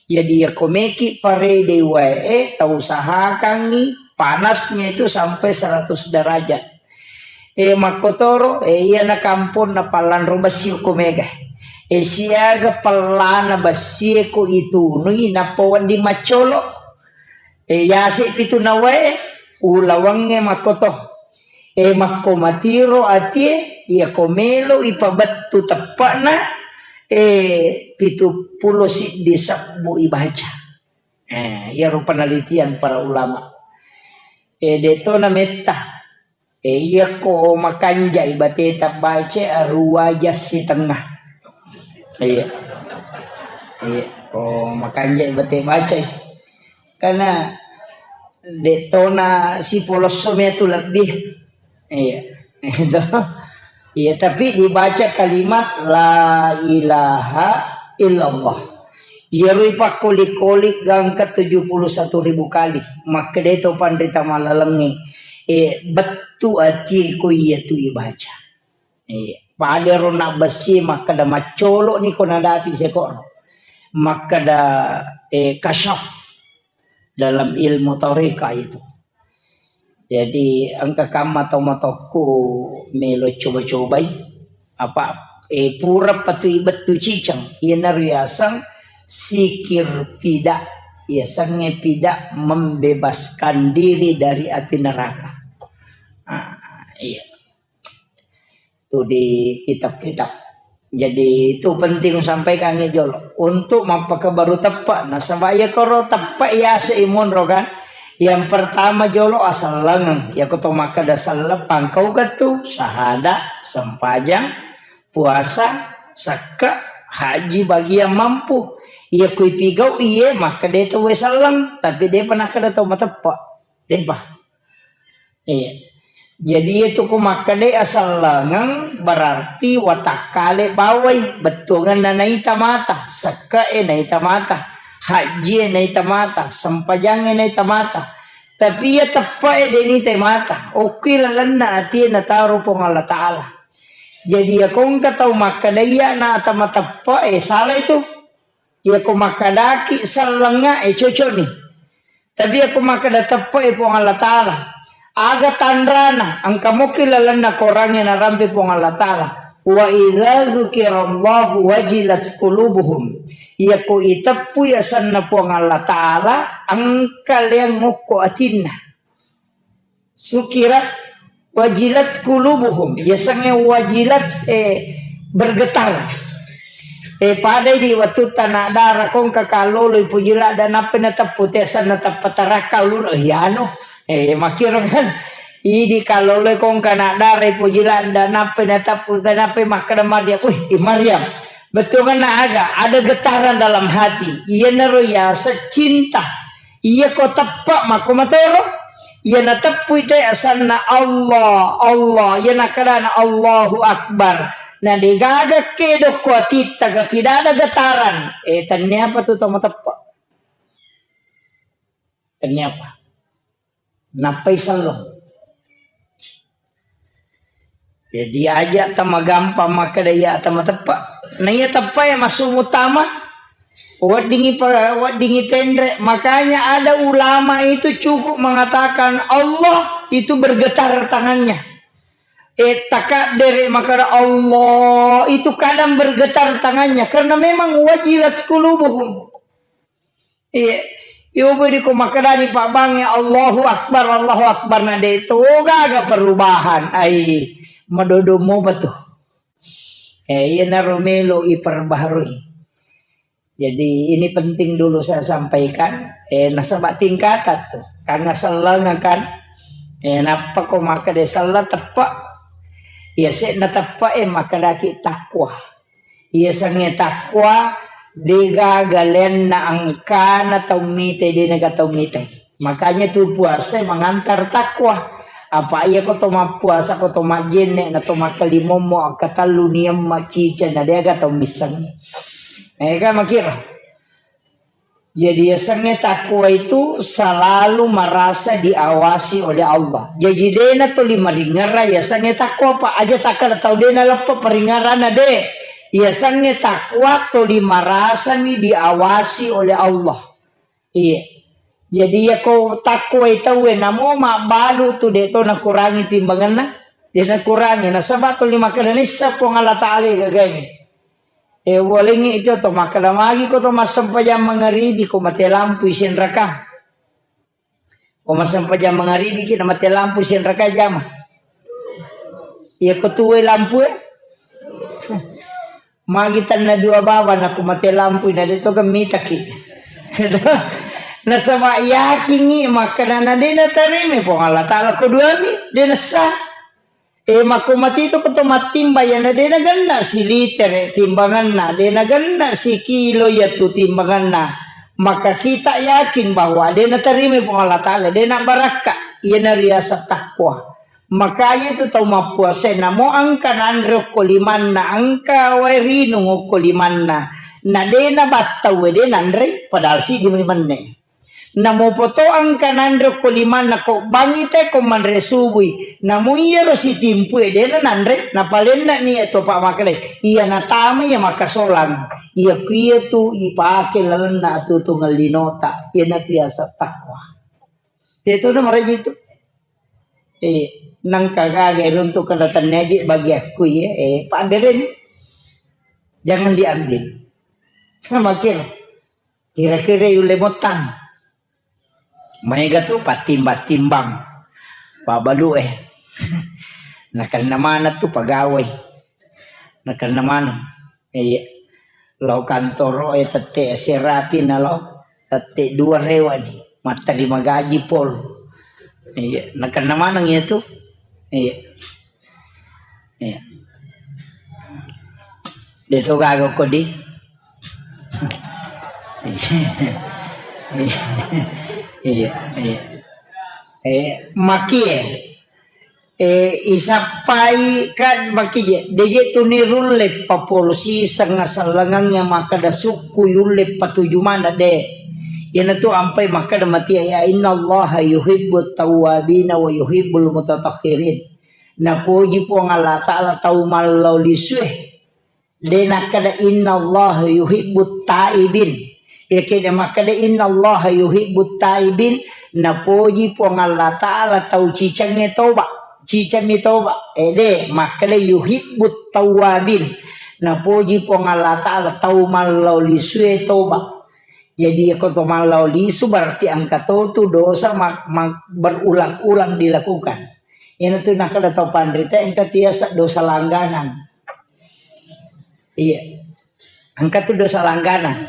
Jadi, iyako meki parede wae, tausahakangngi panasnya itu sampai seratus derajat. E, makkotoro, e, iyana kamponna pallanro bessi ko mega. E, siaga pellana bessi ko itunui, nappa wedding maccolo. E, yase pitu nawae, ulawangnge makkoto. E, makko matiro atie, iyako melo ipabettu teppa'na, e, pitu pulo siddi sebbu ibaca. E, iyaro penelitian para ulama. E, deto na metta. E, iyako makanjai bateta baca, aruwa jas sitengnga. Iya. Iya, ko makanjai bate bacai. Karena deto na sipolosso metu lebih. Iya. Itu. Iya, tapi dibaca kalimat la ilaha illallah. Iyaro ipakkoli-koli gangka tujuh puluh satu ribu kali. Makkeda to panrita malalengnge, e, bettu atie ko iyatu ibaca. E, pada ro nabbessi makkeda maccolo ni ko nadapi sekoro. Makkeda, e, kasyaf dalam ilmu tarekat itu. Jadi, engka kamma tau matokku melo coba-cobai. Apa, e, pura patui bettu ciceng. Iyana riaseng sikir pidak. Yasengnge pidak membebaskan diri dari api neraka. Ah, iya. Itu di kitab-kitab. Jadi, itu penting sampaikan jolo. Untuk mappakabaru teppe'. Nasaba iya koro teppe' yase imunro kan. Yang pertama jolo asellengeng. Iyako to makkeda selleng pangkau kettu, sahada, sempajang, puasa, sekke, haji bagi yang mampu. Iyako ipigau iye makkeda to we selleng, tapi depa nakkeda to mateppe'. Depa. Iya. Jadi, itu ku makkeda asellengeng berarti watakkale bawai, bettuangenna naita mata, sekke'e naita mata, hajjie naita mata, sempajangnge naita mata. Tapi iya teppe'e de' nitai mata, okki lalenna atie nataro Puang Allah Ta'ala. Jadi, iya kongka tau makkeda iya na ata mateppe'e, salah itu. Iyako makkedaki sellengnga, e, cocokni. Tapi iyako makkeda teppe'e Puang Allah Ta'ala, aga tanrana, engka moki lalenna korangnge narampe Puang Allah Ta'ala. Wa idza dzukirallahu wajilat qulubuhum. Iyako iteppui asenna Puang Allah Ta'ala, engka leang ngokko atinna. Sukirat wajilat qulubuhum. Yasengnge wajilat, eh, bergetar. Eh, padai di wettu tana dara kongka kalolo ipuji ladda nappa nateppu te asenna teppa tarakka uluna. Eh, anu. Eh, makkiro kan. Idi kalolo kongka na dara ipuji ladda nappa nateppu te nappa makkeda Maryam. Wih, Maryam. Bettuanna aga? Ada getaran dalam hati. Iyanaro yaseng cinta. Iyako teppa makko matoro. Iya nateppui te asenna Allah, Allah. Iya nakkedana Allahu Akbar. Na degaga kedo ko atitta ga, tidak ada getaran. Eh, tenniapa tu tau mateppa? Tenniapa? Nappai selleng. Jadi aja tama gampang makkeda iya tama teppa. Na iya teppa ya masuk utama. Weddingi pa-, weddingi tenre. Makanya ada ulama itu cukup mengatakan Allah itu bergetar tangannya. Eh, takabere makkeda Allah itu kadang bergetar tangannya karena memang wajilat qulubuhum. Iya. Yobo di ko makkedani pabbangnge, "Allahu Akbar, Allahu Akbar," na de to gaga perubahan. Ai, madodo mopa tu. Eh, iyanaro melo iperbaharui. Jadi, ini penting dulu saya sampaikan. Eh, nasaba tingkatan tu. Kanga selleng kan. Eh, nappa ko makkeda selleng teppa. Iya, se na teppa, eh, makkedaki takwa. Iya, sengnge takwa, degaga lenna angkana tau mite, denaga tau mite. Makanya tu puasa mengantar takwa. Apa iya ko to mappuasa, ko to majjenne, na to makkalimommo, akkatellu niamma cica, na deaga tau misseng. Eh, kan makira. Jadi, yasengnge takwa itu selalu merasa diawasi oleh Allah. Jaji, dena toli maringerra yasengnge takwa, Pak. Aja takkada tau dena leppa paringerrana, de. Yasengnge takwa toli marasami diawasi oleh Allah. Iya. Jadi, yako takwai tauwe, namo mabbalu tu de to nakurangi timbangenna, de nakurangi. Nasaba toli makkeda nissa Puang Allah Taala gagae. E, walengngi itu to makkeda magi ko to massempajang mangaribi ko mate lampu isenraka. Ko massempajang mangaribi ki na mate lampu isenraka jama. Iya ko tuwe lampu e. Magi tanna dua baba na ko mate lampu na de to kan mitaki. Nasaba yakingi makkeda na de natarimi Puang Allah Taala ko duami de nessa. E, makko matitu ko to mattimba, iyana de nagenna silitere timbanganna, de nagenna sikilo iyatu timbanganna, maka kita yakin bahwa de natarima Puang Allah Taala, de nabarakka, iyana riaseng takwa. Makanya itu tau mappuasa, namo engka nanre okko limanna, engka wae rinung okko limanna, na de nabattau, de nanre, padahal siddi menne. Namo poto engka nanre ko limanna ko bangi te ko manre subui. Namo iyaro sitimpu e dena nanre, napalenna ni to pa makale. Iya natama iya makasolang. Iya kuiya tu ipake lalenna atutu ngellinota. Iya na biasa takwa. Itu na maraji tu. Eh, nangka gaga runtuk kada tanne aji bagi aku ya. Eh, Pak Deren. Jangan diambil. Makin. Kira-kira yulle mottang. Maega tu pattimbang-timbang. Pabalu e. Nakenna maneng tu pegawai. Nakenna maneng. Iya. Lao kantoro e tette serapi na lao. Tette dua rewa ni. Matterima gaji pol. Iya. Nakenna maneng iya tu. Iya. Iya. De to gaga ko di. Iya, iya. Eh, makie. Eh, isappai kan makie. De je tu ni rulle papolosi sengasallangang yang makkeda sukku yulle patuju mana de. Iyana tu ampai makkeda matia ya innallaha yuhibbut tawwabina wa yuhibbul mutatahhirin. Napoji Puang Allah Ta'ala tau mallau lisue. De nakkeda, "Innallaha yuhibbut taibin." Iya keda makkeda, "Innallaha yuhibbut taibin." Napoji Puang Allah Ta'ala tau cicengnge toba. Cicengmi toba. Eh, de, makkeda, "Yuhibbut tawabin." Napoji Puang Allah Ta'ala tau mallau lisue toba. Jadi, iya ko to mallau lisu berarti engka to tu dosa ma-, ma-, berulang-ulang dilakukan. Iyana tu nakkeda tau panrita engka tiasa dosa langganan. Iya. Engka tu dosa langganan.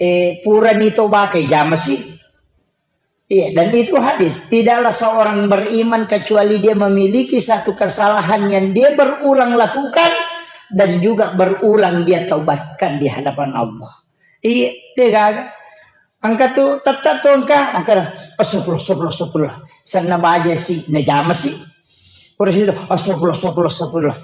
Eh, purani tobakai jamasi. Iya, dan itu hadis. Tidaklah seorang beriman kecuali dia memiliki satu kesalahan yang dia berulang lakukan dan juga berulang dia taubatkan di hadapan Allah. Iya, de gaga. Engka tu, tette tu engka, engka, "Astagfirullah, astagfirullah, astagfirullah." Senna baja si, najama si. Pura situ, "Astagfirullah, astagfirullah, astagfirullah."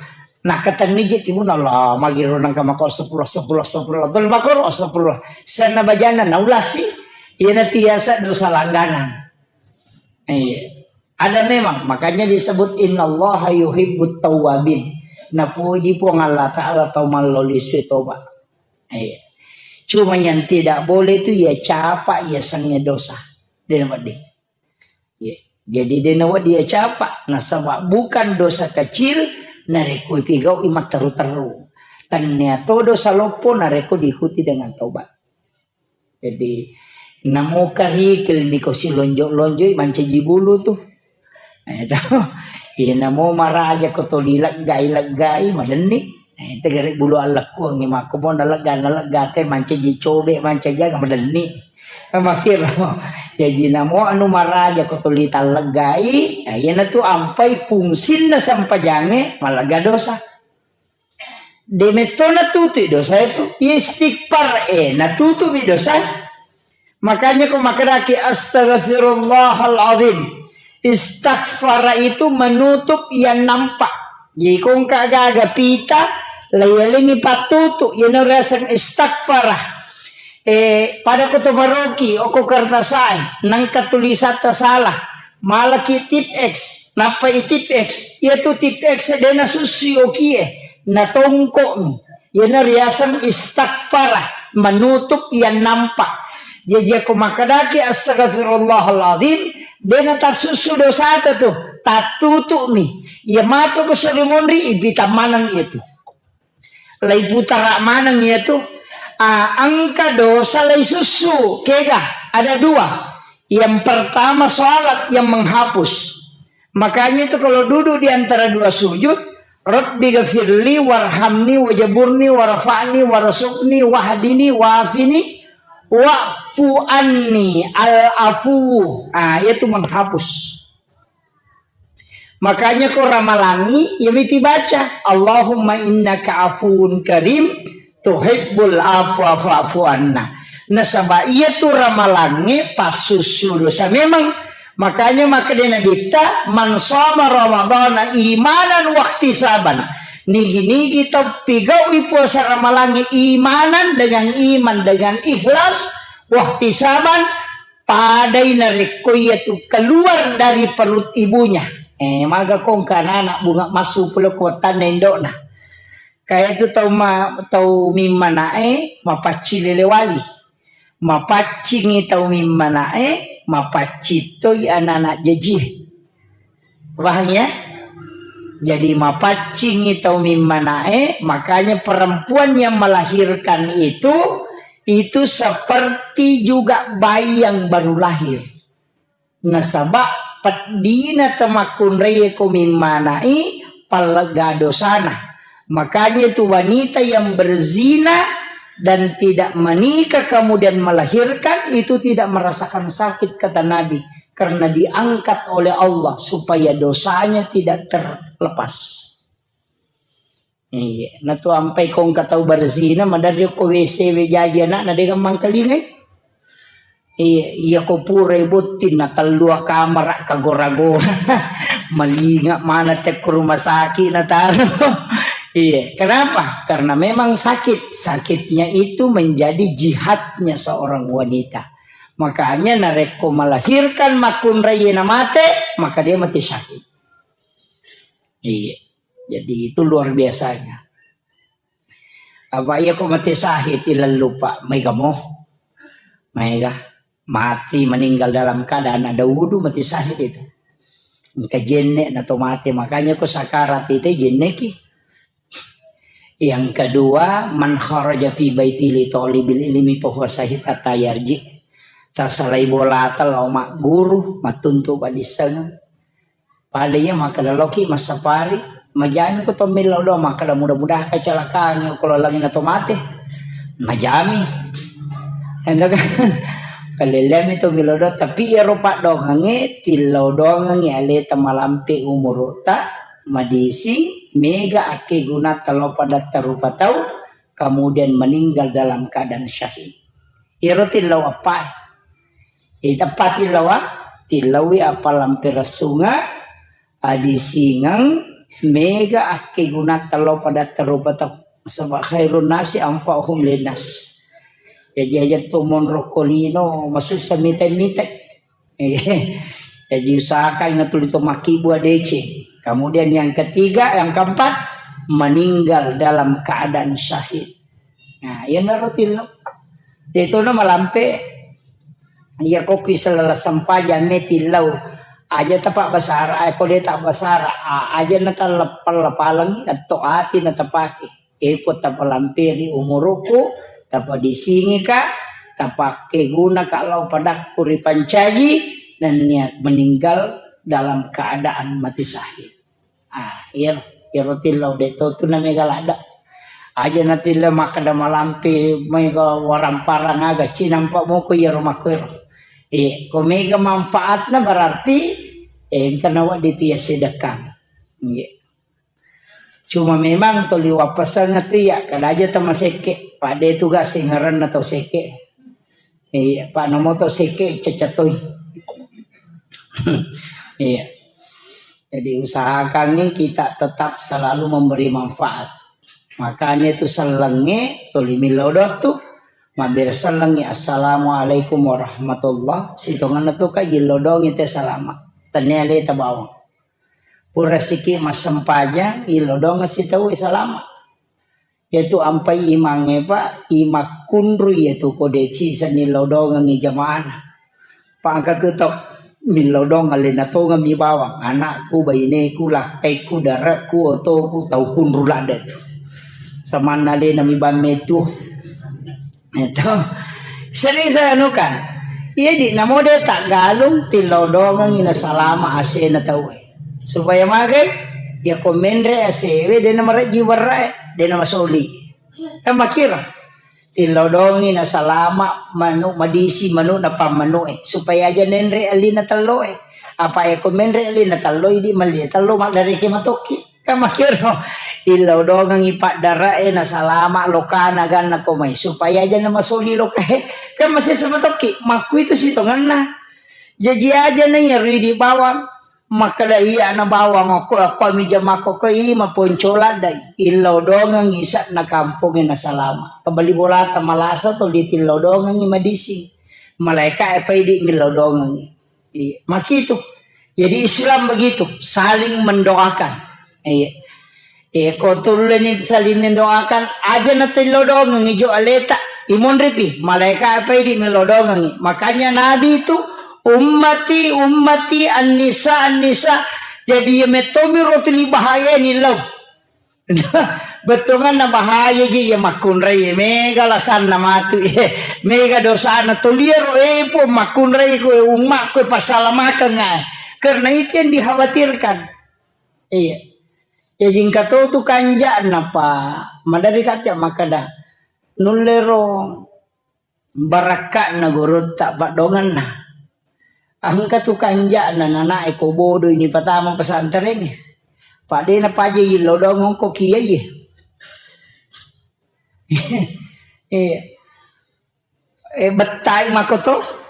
Nakkatenni je timun, Allah, magiro nangka mako, "Astagfirullah, astagfirullah, astagfirullah." Tol bakoro, "Astagfirullah." Senna bajana, naulasi. Iyana tiasa dosa langganan. Iya. Ada memang, makanya disebut, "Innallaha yuhibbut tawwabin." Napoji Puang Allah Ta'ala tau mallau lisue toba. Iya. Cuma yang tidak boleh itu ya capa, ya sengnge dosa. Dia nama deh. Iya. Jadi dia nama dia capa. Nasaba bukan dosa kecil, narekko pigau imatteru-teru. Tania to dosa loppo, narekko diikuti dengan tobat. Jadi, namo karikil niko silonjo-lonjoi mancaji bulu tu. Eh, to. Iya, namo maraja ko toli leggai-leggai, madenni. Eh, tegere bulu allekkuangngi makko mo nalegga, nalegga te mancaji cobe, mancaji aga madenni. Makkiro. Jaji, namo anu maraja ko toli talleggai, eh, iyana tu ampai fungsinna sempajangnge malegga dosa. De metto natutui dosa itu. Istighfar, eh, natutumi dosa. Makanya ko makkadaki, "Astaghfirullahal azim." Istaghfara itu menutup yang nampak. Jadi ko engka gaga pita, layalengi pattutu, iyana riaseng istaghfara. Eh, pada ko to maroki, oko kertasae, nangka tulisatta salah. Malaki tip X, nappa i tip X. Iya tu tip X de' nasussu okie, natongko'mi. Iyana riaseng istaghfara, menutup yang nampak. Jaji ko makkedaki astaghfirullahaladzim, de' natassussu dosata tu, tattutu'mi. Iya matu ko sori monri, ipita maneng itu. Laiputara maneng iyatu. Ah, engka dosa laisussu, kega? Ada dua. Yang pertama, salat yang menghapus. Makanya itu kalau duduk di antara dua sujud, "Rabbi ghafirli warhamni wajaburni warfa'ni warzuqni wahdini wafini wa'fu anni." Al-afu. Ah, itu menghapus. Makanya ko ramalangi, ya miti baca, "Allahumma innaka afuwun karim, tuhibbul afwa fa'fu anna." Nasaba iya tu ramalangi passussu dosa memang. Makanya makkeda Nabitta, "Man shoma Ramadana imanan wahtisaban." Nigi-nigi tau pigaui puasa ramalangi imanan, dengan iman, dengan ikhlas, wahtisaban, padai narekko iya tu keluar dari perut ibunya. Eh, maga kongka anak bunga massu pole ko wattanna indo'na. Kaya tu tau ma-, tau mimmana'e mapaccing lele wali. Mapaccingi tau mimmana'e, mapaccing toi anak-anak jajie. Paham ya? Jadi mapaccingi tau mimmana'e, makanya perempuan yang melahirkan itu, itu seperti juga bayi yang baru lahir. Nasaba peddina tau makkunraie ko mimmana'i, pallega dosana. Makanya itu wanita yang berzina dan tidak menikah kemudian melahirkan itu tidak merasakan sakit, kata Nabi, karena diangkat oleh Allah supaya dosanya tidak terlepas. Iya, natu ampai kongka tau berzina, maderri ko W C we jaji anakna de' gammang kalingai. Iya, iya ko purai botting na tellua kamara kagora-gora. Malinga mana te ko rumah sakit na taro. Iya, kenapa? Karena memang sakit. Sakitnya itu menjadi jihadnya seorang wanita. Makanya narekko melahirkan makkunraie na mate, maka dia mati syahid. Iya. Jadi itu luar biasanya. Apa iya ko mati syahid ilallu, Pak? Maega mo. Maega. Mati meninggal dalam keadaan ada wudu, mati syahid itu. Engka jenne na to mati, makanya ko sakarat itu jenneki. Yang kedua, "Man kharaja fi baiti li talibil ilmi fa huwa syahid hatta yarji." Tasalai bolata lao magguru, mattuntu padissengeng. Pada iya makkeda loki massapari, majami ko to millau doang makkeda mudah-mudahan kecelakaan ko lalenna to mate. Majami. Ento kan. Kalelleami to millau doang, tapi iyaro paddoangengnge tillau doangengngi aleta malampe umuru'ta, madising, mega akkegunatta lao padatta rupa tau, kemudian meninggal dalam keadaan syahid. Iyaro tillau appae. Iteppa tillawa, tillaui appalampe ressunga, adisingeng, mega akkegunatta lao padatta rupa tau. Saba khairun nasi anfa'uhum linnas. Jaji aja to monro ko lino, masussa mite-mite. Jadi usahakan na tuli to makkibua deceng. Kemudian yang ketiga, yang keempat, meninggal dalam keadaan syahid. Nah, iyanaro tillau. De'tona malampe, iya ko ki selala sempajang me tillau. Aja tapa basara, eh, ko de' ta basara, a-, aja na taleppang lapalengi, atto ati na tapake. Eko tapalamperi umuruku, tapadisingika, tapakkeguna ka lao padakku ripancaji, nennia meninggal dalam keadaan mati syahid. Ah, iyaro, iyaro tillau de'to tu na mega ladda. Aja na tillau makkeda malampe mega waramparang aga cinampa moko iyaro makkuero. Eh, ko mega manfaatna berarti, eh, engka nawedding tu iya sedekah. Nggih. Cuma memang toli wappaseng tu iya, kada aja tamasekke, pada itu ga singerenna tau sekke. Iya, Pak, namo to seke cecatoi. Iya. Jadi usahakan nih kita tetap selalu memberi manfaat. Makanya itu sellengnge tuli millau doang tu. Mabbere sellengngi, "Assalamualaikum warahmatullah." Sitongenna tu ka yillodongi te salama. Tennia leta bawang. Pura siki massempajang, yillodongeng sitaue salama. Yaitu ampai imangnge, Pak, imakkunru yaitu kode sisa nillodongengi jamaana. Pak, engka tu tau millodong alena tongeng mi bawang, anakku, baineku, lakkaiku, darekku, otoku, tau kunru ladde tu. Samanna alena mi bamme tu. Itu. Sering saya anukan. Iya di namo de taggalung tillodongengi nasalama asena tauwe. Supaya magai, ya ko menre asewe, de namarejji warrae, de namasoli. Kan makira. Tillodongi nasalama manu madisi manu na pammanu'e. Supaya aja nenre alina telloe. Apa e ko menre alina tello, idi malie tello maddareke matokki. Kan makiro. Illodongengi paddara'e nasalama lokana ganna ko mai. Supaya aja namasoli lokae. Kan masessa matokki. Makku itu sitongenna. Jaji aja na iya ridi bawang. Makkeda iya na bawang okko, okko mi jamakko ko i maponcola dai. Illodongengi sa'na kamponge nasalama. Kebali bolata malasa to ditillodongengi madisi. Malaika e paidi millodongengi. Iya, makitu. Jadi Islam begitu, saling mendoakan. Iya. Iya, ko tulleni saling mendoakan, aja na tillodongengi jo aleta, imonripi, malaika apa idi mellodongengi. Makanya Nabi itu, "Ummati, ummati, an-nisa, an-nisa." Jadi iya mettomi ro tuli bahaya ni lau. Bettuanganna bahaya ji iya makkunrai, mega lasanna matu, mega dosana tulia ro, eh, pun makkunrai ko umma ko pasalamakeng, eh. Karena itu yang dikhawatirkan. Iya. Ya jingka to tu kanja'na, Pak. Madari kaca makkeda, nullero barakka'na gurutta paddongenna. Engka tu kanja'na nanae ko bodo ini patama pesantren. Pak de napaja yillodongeng ko kiai. Iya. Eh, bettai makoto.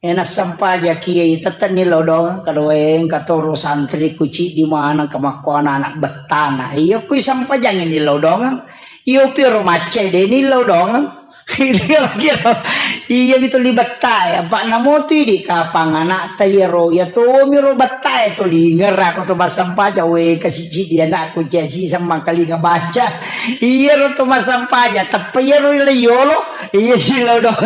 Eh, nassempajaki, eh, tette nillodongeng, kadoeng katoro santri kuci di mana kemakkuana anak bettana. Iya, kui sempajangi nillodongeng. Iyo, piro macca de nillodongeng. Iya, kira. Iya, mi tuli bettai. Apa namo tu di kapang anak ta iyaro, ya to miro bettai to lingerako to bassempaja, we, kasiji di anakku, casi semmang kalinga baca. Iyaro to massempaja, teppa iyaro le yolo. Iya, silo dong.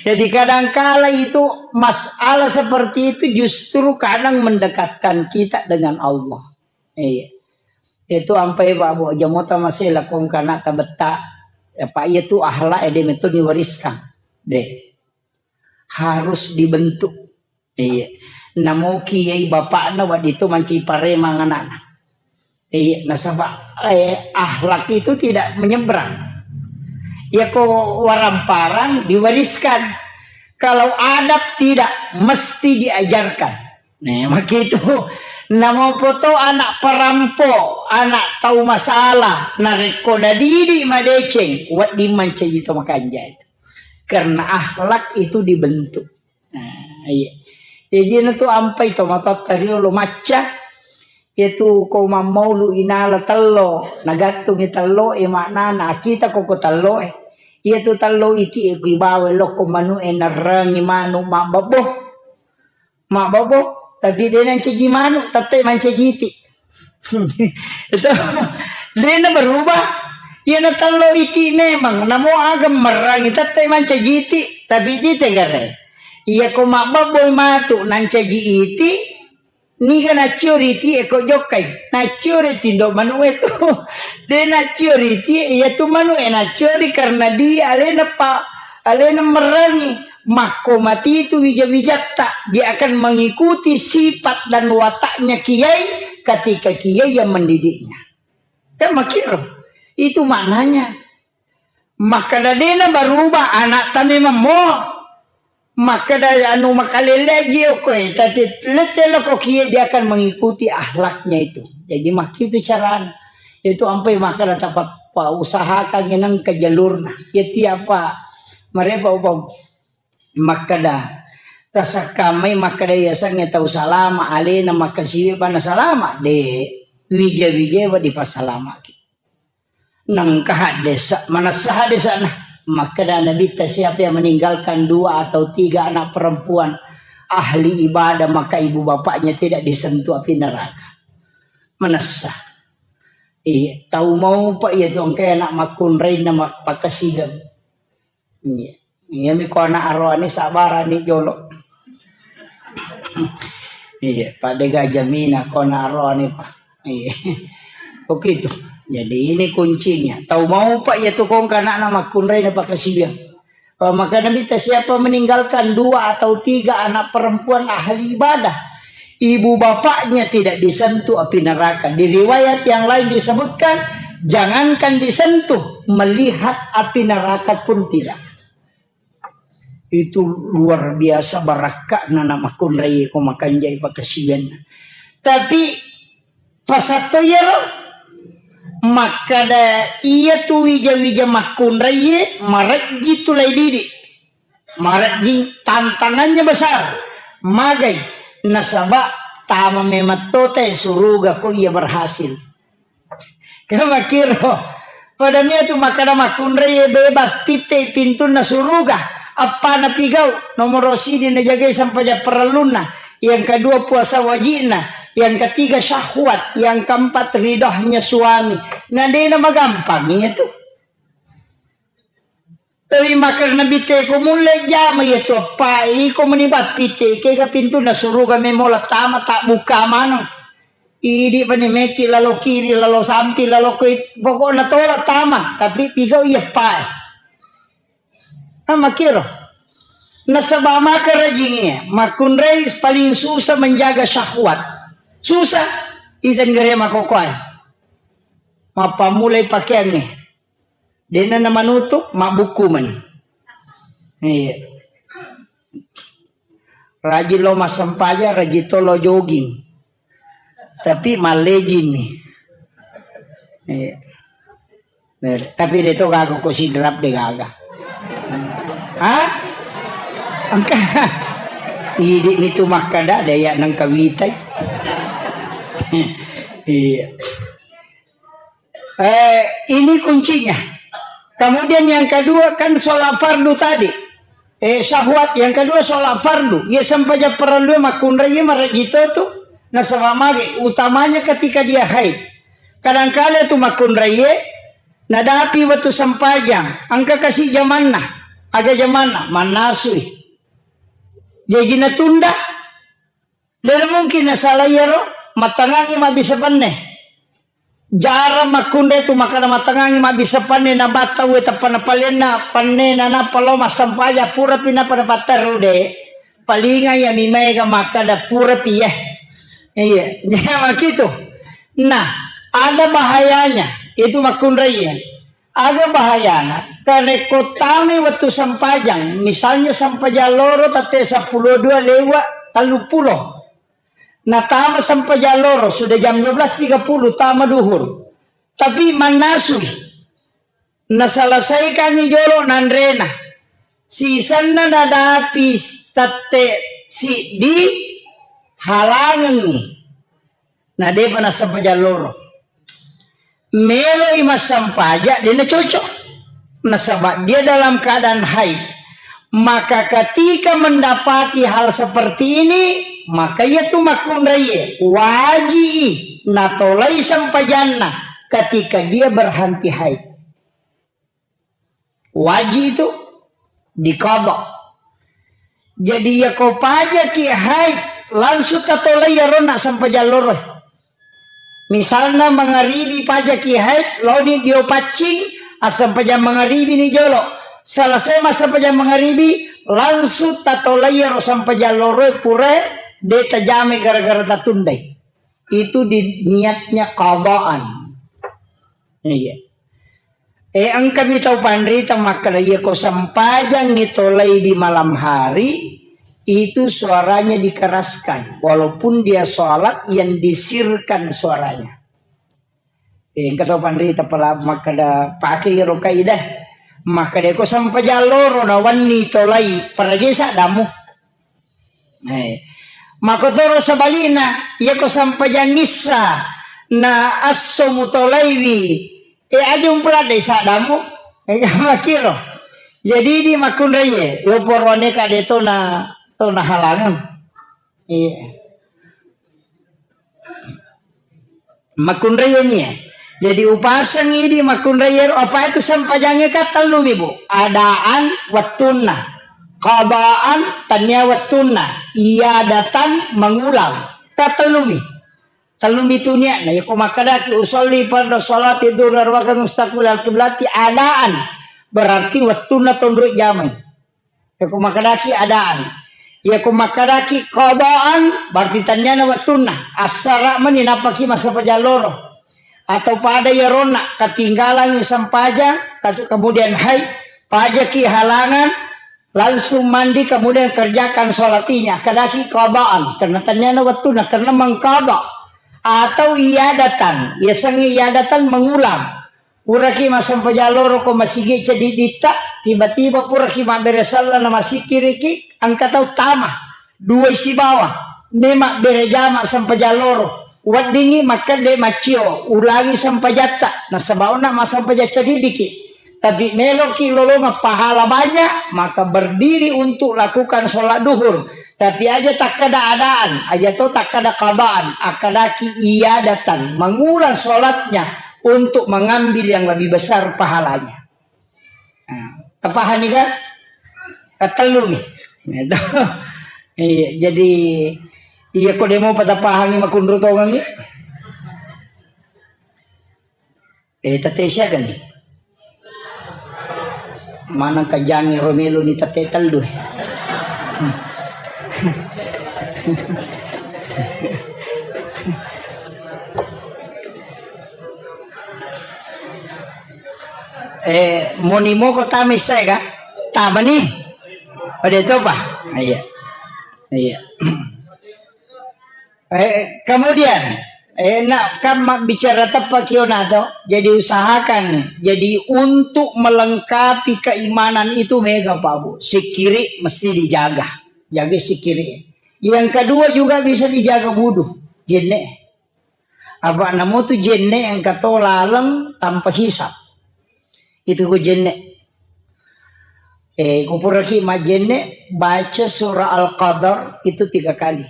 Jadi kadangkala itu masalah seperti itu justru kadang mendekatkan kita dengan Allah. Iya. Itu ampai Pak Bu jamota masih lakon kana tabetta. Ya, Pak, iya tu akhlak ede metu diwariskan. Deh. Harus dibentuk. Iya. Namoki yai bapakna waddi tu manci paremang anakna. Iya, nasaba, eh, akhlak itu tidak menyeberang. Ya ko waramparang diwariskan. Kalau adab tidak, mesti diajarkan. Nah, makitu. Namo poto anak parampo, anak tau masalah, narekko nadidi madeceng, wedding mancaji to makanja itu. Karena akhlak itu dibentuk. Nah, iya. Jadi na tu ampai to matotta riolo macca. Iya tu ko mammaulu inala tello, nagattungi tello e maknana akita koko tello e. Iya tu tello iti e kui bawa lokko manu e narrangi manu mabbabbo. Mabbabbo, tapi de nancaji manu, tette mancaji iti. Itu de na berubah. Iya na tello iti memang namo aga merrangi tette mancaji iti, tapi iti tegare. Iya ko mabbabbo matu nancaji iti, niga naccio riti e ko jokkai. Naccio riti ndo manu e tu. De naccio riti iya tu manu e naccio ri karena di alena pa, alena merrangi. Makko mati itu wija-wijatta, dia akan mengikuti sifat dan wataknya kiai ketika kiai yang mendidiknya. Kan makiro. Itu maknanya. Makkeda dena berubah anak ta memang mo. Makkeda anu makaleleji okko e, tapi lette loko kiai dia akan mengikuti akhlaknya itu. Jadi makitu carana. Itu ampai makkeda tapa pa usahakan ngeneng ke jalurna. Ya tiapa marepa upam. Makkeda, tasakkamai makkeda yasengnge tau salama, alena makkasiwi bana salama, de, wija-wija wa dipassalamaki. Nengka haddesa, manessa haddesana. Makkeda Nabitta, siapa yang meninggalkan dua atau tiga anak perempuan ahli ibadah, maka ibu bapaknya tidak disentuh api neraka. Manessa. Iya, tau maupa iya tu engka anak makkunrai na mak-, pakkasigeng. Iya. Iya mi ko anak aroane sabarani jolo. Iya, pada gajah mina ko anak aroane pa. Iya. Begitu. Jadi ini kuncinya. Tau maupa iya tu kongka anakna makkunrai na pakkasigeng. Maka Nabitta, siapa meninggalkan dua atau tiga anak perempuan ahli ibadah, ibu bapaknya tidak disentuh api neraka. Di riwayat yang lain disebutkan, jangankan disentuh, melihat api neraka pun tidak. Itu luar biasa barakka'na na makkunrai ko makanjai pakasiwianna. Tapi pasatto iyaro makkada iya tu wija-wija makkunraiye marejji tu lai didi. Marejjing, tantangannya besar. Magai nasaba tama memang tote suruga ko iya berhasil. Kamakiro. Pada mia tu makkada makkunrai bebas pitte pintunna suruga. Appana pigau, nomoro sidi najagai sampajang parellunna. Yang kedua puasa wajibna. Yang ketiga syahwat. Yang keempat ridhonya suami. Nah, dena magampang iya tu. Tapi makkada Nabitta ko mulle jama iya tu appa iko meni bappitte kega pintunna suruga memola tama tak buka maneng. Idi pani meki lalo kiri, lalo sampi, lalo koi, pokokna tola tama, tapi pigau iya appa. Amakiro. Nasaba maka rajingi, makkunrai paling susah menjaga syahwat. Susah, iten gare makokoai. Mappamulai pakeangnge. Dena na manutu, mabbukku mani. Iya. Rajin lo massempajang, rajin to lo jogging. Tapi mallejing ni. Iya. Tapi de to gaga ko sidrap de gaga. Hah? Engka. Idi mi tu makkada de ya nengka witai. Iya. Eh, ini kuncinya. Kemudian yang kedua kan sholat fardu tadi. Eh, syahwat. Yang kedua sholat fardu. Iya sempajang parellu makkunrai iya marejji to tu. Nasaba magi utamanya ketika dia haid. Kadangkala tu makkunrai iya nadapi wettu sempajang. Engka kasi jamanna. Aga jamanna? Mannasui. Jaji natunda. Dena mungkin nasala iyaro, mattangangi mabbissa penne. Jarang makkunrai tu makkada mattangangi mabbissa penne, nabatta uwe tappa napalenna penne na nappa lo massempajang purapi nappa napatteru de. Palinga iya mi maega makkada purapi ya. Iya, jadi makitu. Nah, ada bahayanya itu makkunrai ya. Aga bahayana, karekko tamai wettu sempajang, misalnya sempajang loro tette seppulo dua lewat telluppulo. Natama sempajang loro, sudah jam dua belas tiga puluh, tama duhur. Tapi mannasui. Naselesaikangi jolo nanrena. Sisenna nadapi tette siddi, halangengi. Na depa nassempajang loro. Meloi massempajang, dena cocok. Nasaba dia dalam keadaan haid. Maka ketika mendapati hal seperti ini, maka iya tu makkunrai waji natolai sempajanna ketika dia berhenti haid. Waji itu diqadha. Jadi, iya ko pajaki haid, langsung tatolai iyaro na sempajang loro. Misalna, mangaribi pajaki haid, laoni dio paccing, assempajang mangaribi ni jolo. Selesai massempajang mangaribi, langsung tatolai iyaro sempajang loro pura de tajamai gara-gara tatundai. Itu di niatnya qadaan. Iya. Eh, engkami tau panrita makkeda, iya ko sempajangngi tolai di malam hari, itu suaranya dikeraskan. Walaupun dia sholat, yang disirkan suaranya. Eh, engka tau panrita pala makkeda, pake iyaro kaidah. Makkeda, ko sempajang loro na wenni tolai, parajai saddamu. Eh, makotoro sebalikna, iya ko sempajang issa na esso mutolaiwi, eh, aja umpeladdai saddamu. Eh, makiro. Jadi di makkunraie, yo poroane ka de to na, to na halangeng. Iya. Makkunraie ni. Jadi upaseng idi makkunraie ro, apa itu sempajangnge ka tellumi, Bu. Adaan wettunna. Qadaan tania wettunna. Iadatan mengulang. Ka tellumi. Tellumi tu niatna, yako makkedaki usolli fardu sholati dhuhri arba'atan mustaqbilal kiblati adaan, berarti wettunna tonroi jamai. Yako makkedaki adaan. Yako makkedaki qadaan, berarti tanniana wettunna. Assara meni nappaki massempajang loro. Atau pada yaronna, ketinggalangi sempajang, kat-, kemudian haid, pajaki halangan, langsung mandi, kemudian kerjakan sholat ini, akkadaki qadaan, karena tanniana wettunna, karena mengqada. Atau iadatan, yasengnge iadatan mengulang. Puraki massempajang loro ko masigi ceddiditta, tiba-tiba puraki mabbere salla na masikkiriki, engka tau tama. Duai sibawa, memabbere jama sempajang loro. Weddingngi makkedde maccio, ulangi sempajatta, nasaba onna massempajang cedidiki. Tapi meloki lolongeng pahala banyak, maka berdiri untuk lakukan sholat duhur. Tapi aja takkada adaan, aja to takkada qadaan, akkadaki iadatan, mengulang sholatnya untuk mengambil yang lebih besar pahalanya. Nah, tapahani kan? Katellu nih. Gitu. Iya, jadi iya ko demo patapahangi makunru tongangi. Eh, tete siaga nih? Manang kajangi romelo ni tete tellu. Eh, moni moko tama issae ka? Tama ni. Pada itu apa? Iya. Iya. Eh, kemudian, eh, nak kan mak bicara tepat kio nato. Jadi usahakan. Jadi untuk melengkapi keimanan itu mega Pak Bu. Sikiri mesti dijaga. Jaga sikiri. Yang kedua juga bisa dijaga wudhu. Jenne. Apa namu tu jenne yang kata laleng tanpa hisab. Itu ku jenne. Eh, kupuraki majenne baca surah Al-Qadar itu tiga kali.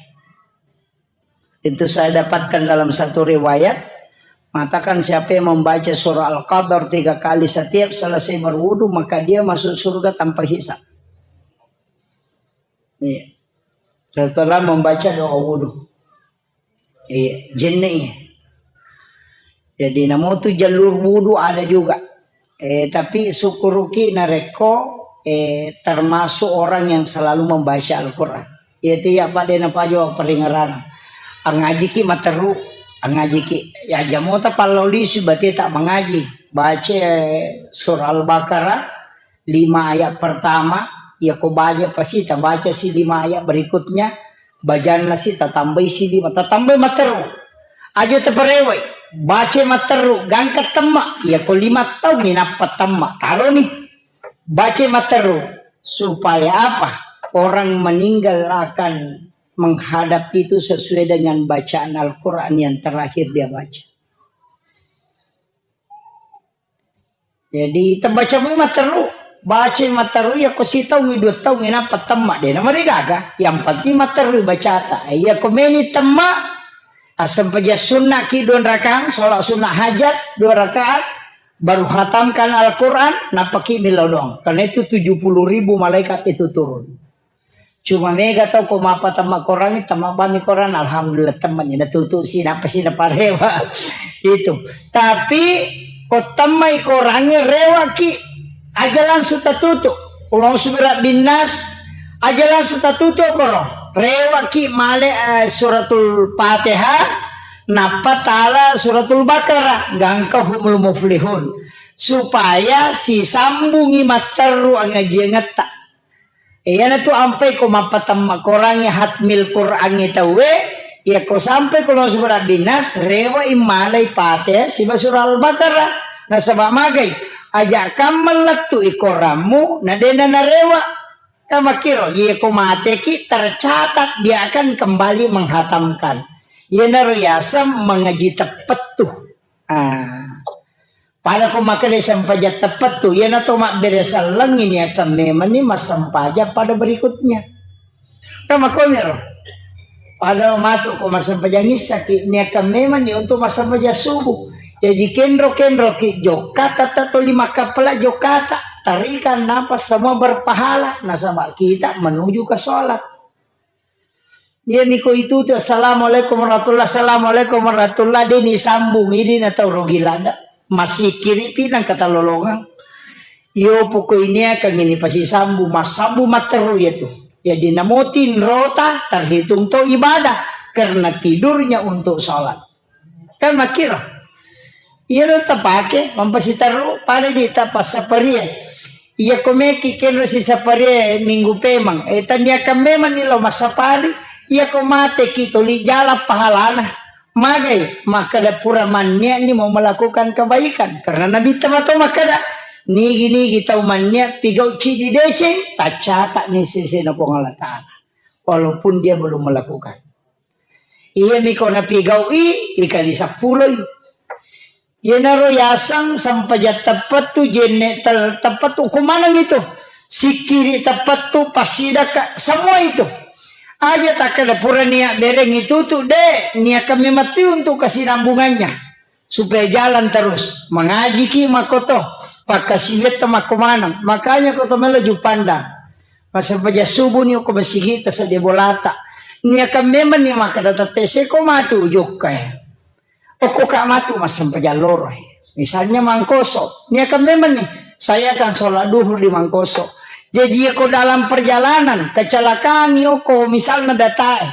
Itu saya dapatkan dalam satu riwayat, mengatakan siapa yang membaca surah Al-Qadar tiga kali setiap selesai berwudu, maka dia masuk surga tanpa hisab. Iya. Setelah membaca doa wudu. Iya, jenne iya. Jadi namotu jalur wudu ada juga. Eh, tapi syukuruki narekko, eh, termasuk orang yang selalu membaca Al-Quran. Yaitu ya pada napajo peringeran. Angajiki materu, angajiki. Ya jamota pallolisu berarti tak mengaji. Baca, eh, surah Al-Baqarah, lima ayat pertama, ya ko baca pasti tabaca si lima ayat berikutnya, bajanna si tatambai si lima, tatambai materu. Aja taparewai, baca materu, gangka temma, ya ko lima taung ni nappa temma, taro ni. Baca materu, supaya apa? Orang meninggal akan menghadap itu sesuai dengan bacaan Al-Quran yang terakhir dia baca. Jadi, tabaca mu materu, baca materu, ya ko sitaung, dua taung, nappa temma, de namarigaga. Yang penting materu bacata. Iya ko meni temma, asempajang sunna ki dua rakaat, sholat sunnah hajat dua rakaat, baru hatamkan Al-Quran, nappaki millau doang. Karena itu tujuh puluh ribu malaikat itu turun. Cuma mega tau ko mappatemma Korangnge, temma bami Korang, alhamdulillah temma ni natutu si, nappa si naparewa. Itu. Tapi ko temmai Korangnge rewaki, aja langsung tatutu. Qul a'udzu birabbin nas, aja langsung tatutu koro. Rewaki male, eh, suratul Fatihah, nappa tala suratul Baqarah, gangka humul muflihun. Supaya sisambungi matteru angajiangetta. Iyanatu ampai ko mappatemma Korangnge hatmil Korangnge tauwe, iya ko sampai ko lao sura binas, rewa immalai pate siba surah Al-Baqarah. Nasaba magai, aja kammeng lettu i Korammu, na dena narewa. Kamakkiro, iya ko mateki, tercatat dia akan kembali menghatamkan. Iyanaro yaseng mengaji teppettu. Ah. Pada ko makkeda sempajang teppettu, iyana to mabbere sellengngi niakang memanni massempajang pada berikutnya. Kan makkomiro. Pada matu ko massempajang issaki, niakang memanni untuk massempajang subuh. Jaji kenro-kenroki jokka, tata toli makkappala jokkata. Tarikan napa semua berpahala. Nasaba kita menuju ke sholat. Iyami ko itu tu, "Assalamualaikum warahmatullah, assalamualaikum warahmatullah," de' ni sambung, idi na tau rugi lada. Masikiri pi nang katalolongang. Iyo poko ini akan ini pasi sambung, massambung matteru ya tu. Jadi namotin rota terhitung to ibadah karena tidurnya untuk sholat. Kan makkiro. Iyaro tapake mampasiterru pada di tapassaparie. Iya ko meki kenro sisaparie minggu pemang. Eh, tania kan memang ni lo massapari. Iya ko mate ki toli jala pahalana. Magai, makkeda pura manniani mau melakukan kebaikan. Karena Nabi tamato makkeda, nigi-nigi tau mannia pigau cidi deceng, taccatak ni sesena Puang Allah Ta'ala. Walaupun dia belum melakukan. Iyami ko napigau'i, ikali sappuloi. Iyanaro yaseng sempajang teppettu, jenne tel-, teppettu, ko maneng itu. Sikkiri teppettu, passidakka, semua itu. Aja takkeda pura niat bereng itu tu, de', niakkan memang tu untuk kesinambungannya. Supaya jalan terus. Mangajiki makkoto, pakkasiwiatta makko maneng. Makanya ko to melo jupandang. Massempajang subuh ni okko masigita sedde bolata. Niakang memang ni makkeda tette seko matu jokka e. Okko ka matu massempajang loro e. Misalnya Mangkoso. Niakang memang ni, saya akan sholat duhur di Mangkoso. Jadi ko dalam perjalanan, kecelakaan ni okko misalnya datae.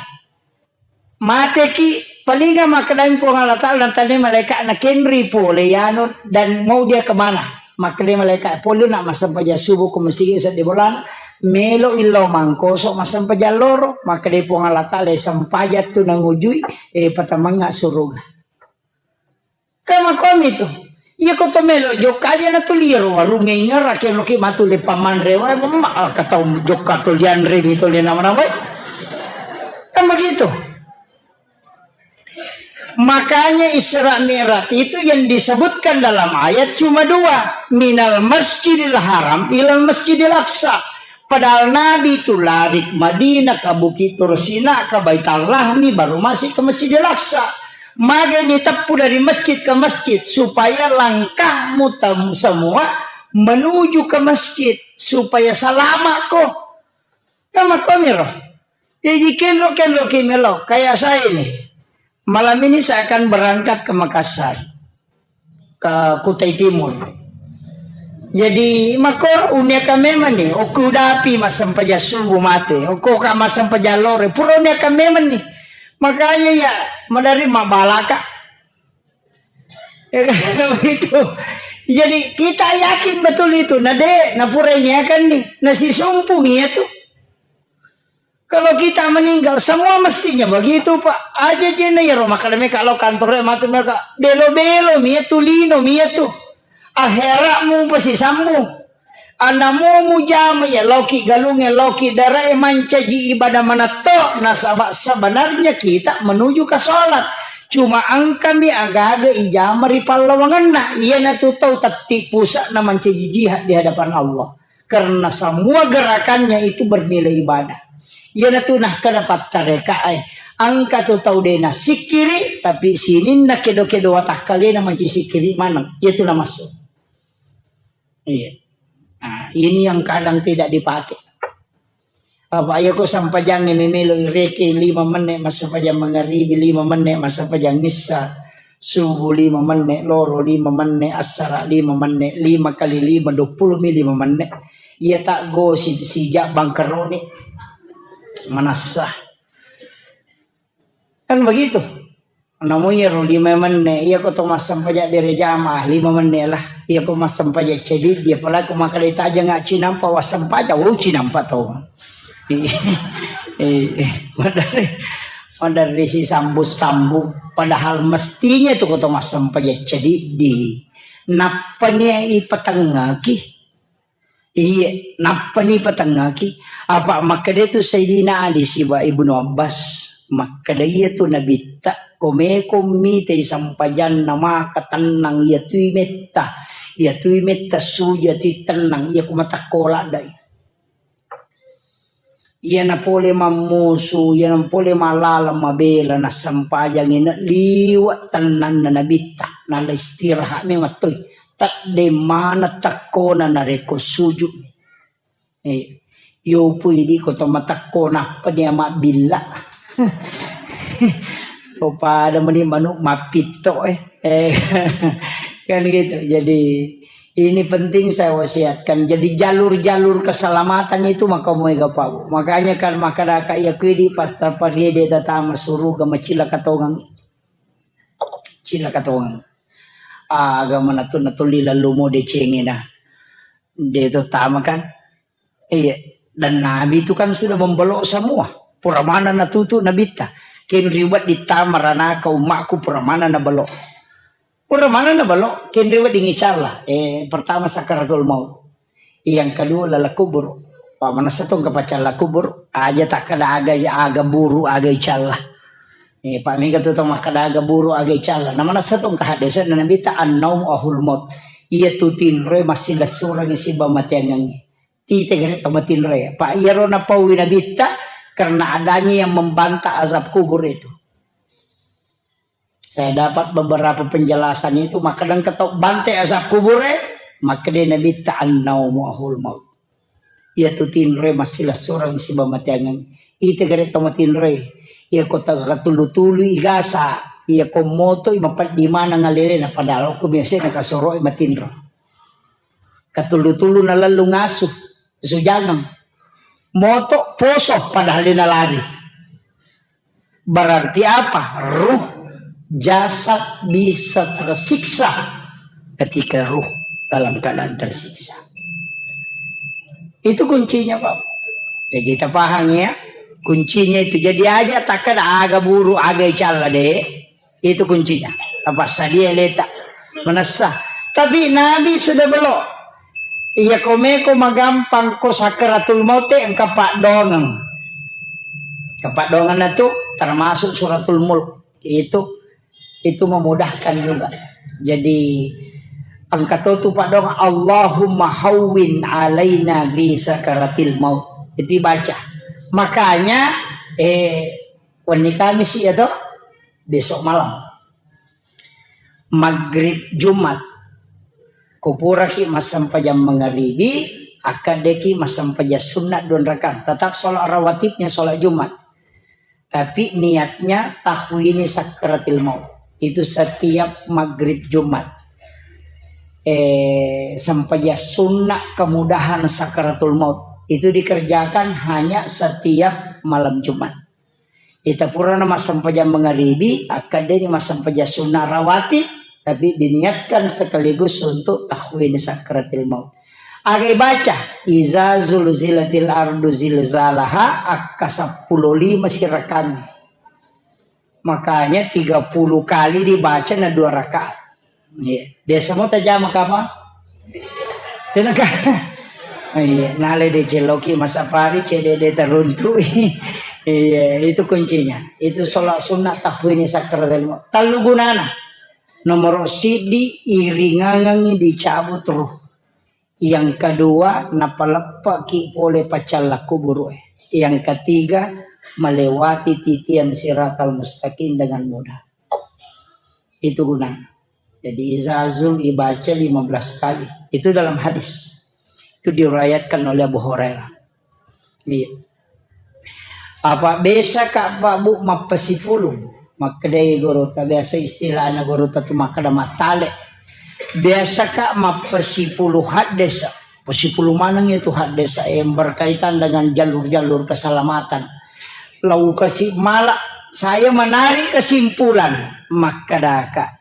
Mateki, palinga makkedai Puang Allah Ta'ala, natane malaika'na, "Kenri pole yanu dan mau dia kemana?" Makkedai malaikat, "Pole nak massempajang subuh ko masigi sedde bolana, melo illau Mangkoso massempajang loro." Makkedai Puang Allah Ta'ala, "Sempajang tu nangujui, eh, patamangnga suruga." Kan makkomi tu. Iya ko to melo jokka aja na tu liaro warungnge, ingerake loki matu le pamanre wae, memma, ah, katau jokka to lianre mi to le nama-nama. Kan begitu. Makanya Isra Mi'raj itu yang disebutkan dalam ayat cuma dua, minal Masjidil Haram ilal Masjidil Aqsa. Padahal Nabi itu lari ke Madinah, ke Bukit Tursina, ke Baitul Lahmi, baru masuk ke Masjidil Aqsa. Magai ni teppu dari masjid ke masjid, supaya langkahmu tem-, semua menuju ke masjid, supaya selamat ko. Kan makkomiro. Jadi kenro-kenro ki melo, kayak saya ini. Malam ini saya akan berangkat ke Makassar, ke Kutai Timur. Jadi, makko uniakan memang nih, oku dapi massempajang subuh mate, oku ka massempajang lore, pura uniakan memang nih. Makanya ya, madari mabalaka. Ya kan, begitu. Jadi, kita yakin betul itu. Nah, dek, nah pura ini akan nih, nah si sumpung ya tuh. Kalau kita meninggal, semua mestinya begitu, Pak. Aja jena ya rumah kada meka lo kantor matu mereka. Belo-belo mia tu, lino mia tu. Akhiratmu pasti sambung. Anamu mujama ya loki galunge loki darae mancaji ibadah manatto. Nasaba sebenarnya kita menuju ke sholat. Cuma angkami agaga ijama ri pallawanganna. Iyana tu tau tatti pusat na mancaji jihad di hadapan Allah. Karena semua gerakannya itu bernilai ibadah. Iyanatu nakkeda pattarekae, engka tu tau de' nassikkiri, tapi sininna kedo-kedo watakkalena manci sikkiri maneng. Iyatu namassu. Iya. Nah, ini yang kadang tidak dipakai. Apa iya ko sampajangnge memelo ireke lima menit massempajang mangaribi, lima menit massempajang issa. Subuh lima menne, loro lima menne, assara lima menne, lima kali lima, dua puluh mi lima menne. Iya tak gosip sijak bangkeroni. Manassa. Kan begitu. Namu iya ro lima menne, iya ko to massempajang bere jamaah, lima menne lah. Iya ko massempajang ceddi, dia pala ko makkeda tajang nggak cinampa, wassempajang, wow, cinampa to. Eh, eh, maderri, maderri sisambung-sambung. Padahal mestinya tu ko to massempajang ceddi. Nappani ipatengngaki. Iya, nappani ipatengngaki. Apa makkeda tu Sayyidina Ali siba Ibnu Abbas. Makkeda iyatu nabitta, ko meko mitei sampajanna maka tennang, iyatui metta, iyatui metta suju, iyatui tennang, iya ko matakko laddai. Iyana pole mammusu, iyana pole mallaleng mabela, nassampajangi na liwa tennanna nabitta, nala istirahat memang toi. Tadde maneng takkona narekko sujud. Eh, yopu idi ko to matakko nappa dia mabbilla. To pada meni manuk mappitto, eh. Eh, kan gitu. Jadi ini penting saya wasiatkan. Jadi jalur-jalur keselamatan itu maka moega pau. Makanya kan maka daka iya kuidi pas tapariede datama suruga macila katongang. Cila katongang. Aga manatu natulli lalu mo decengena. De to tama kan. Iya, dan Nabi itu kan sudah membelok semua. Pura mana natutu nabitta. Ken riwet ditama ranaka ummakku pura mana nabelok. Pura mana nabelok, ken riwet dingicalla. Eh, pertama sakaratul maut. Yang kedua lala kubur. Pak manessa tong kapacalla kubur, aja takkada aga, aga buru, aga icalla. Eh, Pak mega tu tong makkada aga buru, aga icalla. Na manessa tong kahaddesan nabitta annaum ahul maut. Iya tu tinroe massilessureng siba mateangengnge. Tite gare tamatinroe. Pak iyaro napaui nabitta karena adanya yang membantah azab kubur itu. Saya dapat beberapa penjelasan itu, makkeda engka tau bante azab kubure, makkeda nabitta annaumu ahul maut. Iya tu tinroe massilessureng siba mateangeng. Ite gare tamatinroe. Iya ko tagatulu-tulu igasa, iya ko moto i mapeddi maneng alelena padahal ko biasa na kasoro matinro. Katulu-tulu nalallu ngasu, sujangeng. Moto poso padahal dia nalari. Berarti apa? Ruh, jasad bisa tersiksa ketika ruh dalam keadaan tersiksa. Itu kuncinya, Pak. Jadi kita paham ya. Kuncinya itu. Jadi aja takkada aga buru, aga icalla de. Itu kuncinya. Apa sadia leta. Manessa. Tapi Nabi sudah belok. Iya komeko magampang ko sakaratul maut e engka paddoangeng. Engka paddoangeng natu termasuk suratul mulk. Itu itu memudahkan juga. Jadi engka to tu paddoangeng Allahumma hawwin alaina bi sakaratil maut. Itu baca. Makanya eh wenni Kamis ya to besok malam. Maghrib Jumat. Kupuraki massempajang mangaribi, akkaddeki massempajang sunna dua rakaat. Tetap sholat rawatibnya sholat Jumat. Tapi niatnya tahwini sakaratil maut. Itu setiap maghrib Jumat. Eh, sempajang sunna kemudahan sakaratul maut. Itu dikerjakan hanya setiap malam Jumat. Ita purana massempajang mangaribi, akkaddeni massempajang sunna rawatib, tapi diniatkan sekaligus untuk tahwini sakaratil maut. Aga baca, iza zulzilatil ardu zilzalaha, akka seppulo lima sirakami. Makanya tiga puluh kali dibaca na dua rakaat. Iya. Biasa mo tajama kapang? Tenaka. Iya, nale de celoki masapari cede de teruntu. Iya, itu kuncinya. Itu sholat sunnah tahwini sakaratil maut. Tellu gunana. Nomor sidi iringangangi dicabut ruh. Yang kedua, napaleppaki pole pacalla kuburu e. Yang ketiga, melewati titian siratal mustaqim dengan mudah. Itu gunanya. Jadi izazul ibaca lima belas kali. Itu dalam hadis. Itu diriwayatkan oleh Abu Hurairah. Iya. Apa biasa ka Pak Bu mappasipulung? Makkedai gurutta, biasa istilahna gurutta tu makkeda mattale. Biasa ka mappasipulung haddesa. Pasipulung maneng itu haddesa yang berkaitan dengan jalur-jalur keselamatan. Lau kasi mala, saya menarik kesimpulan, makkedaka.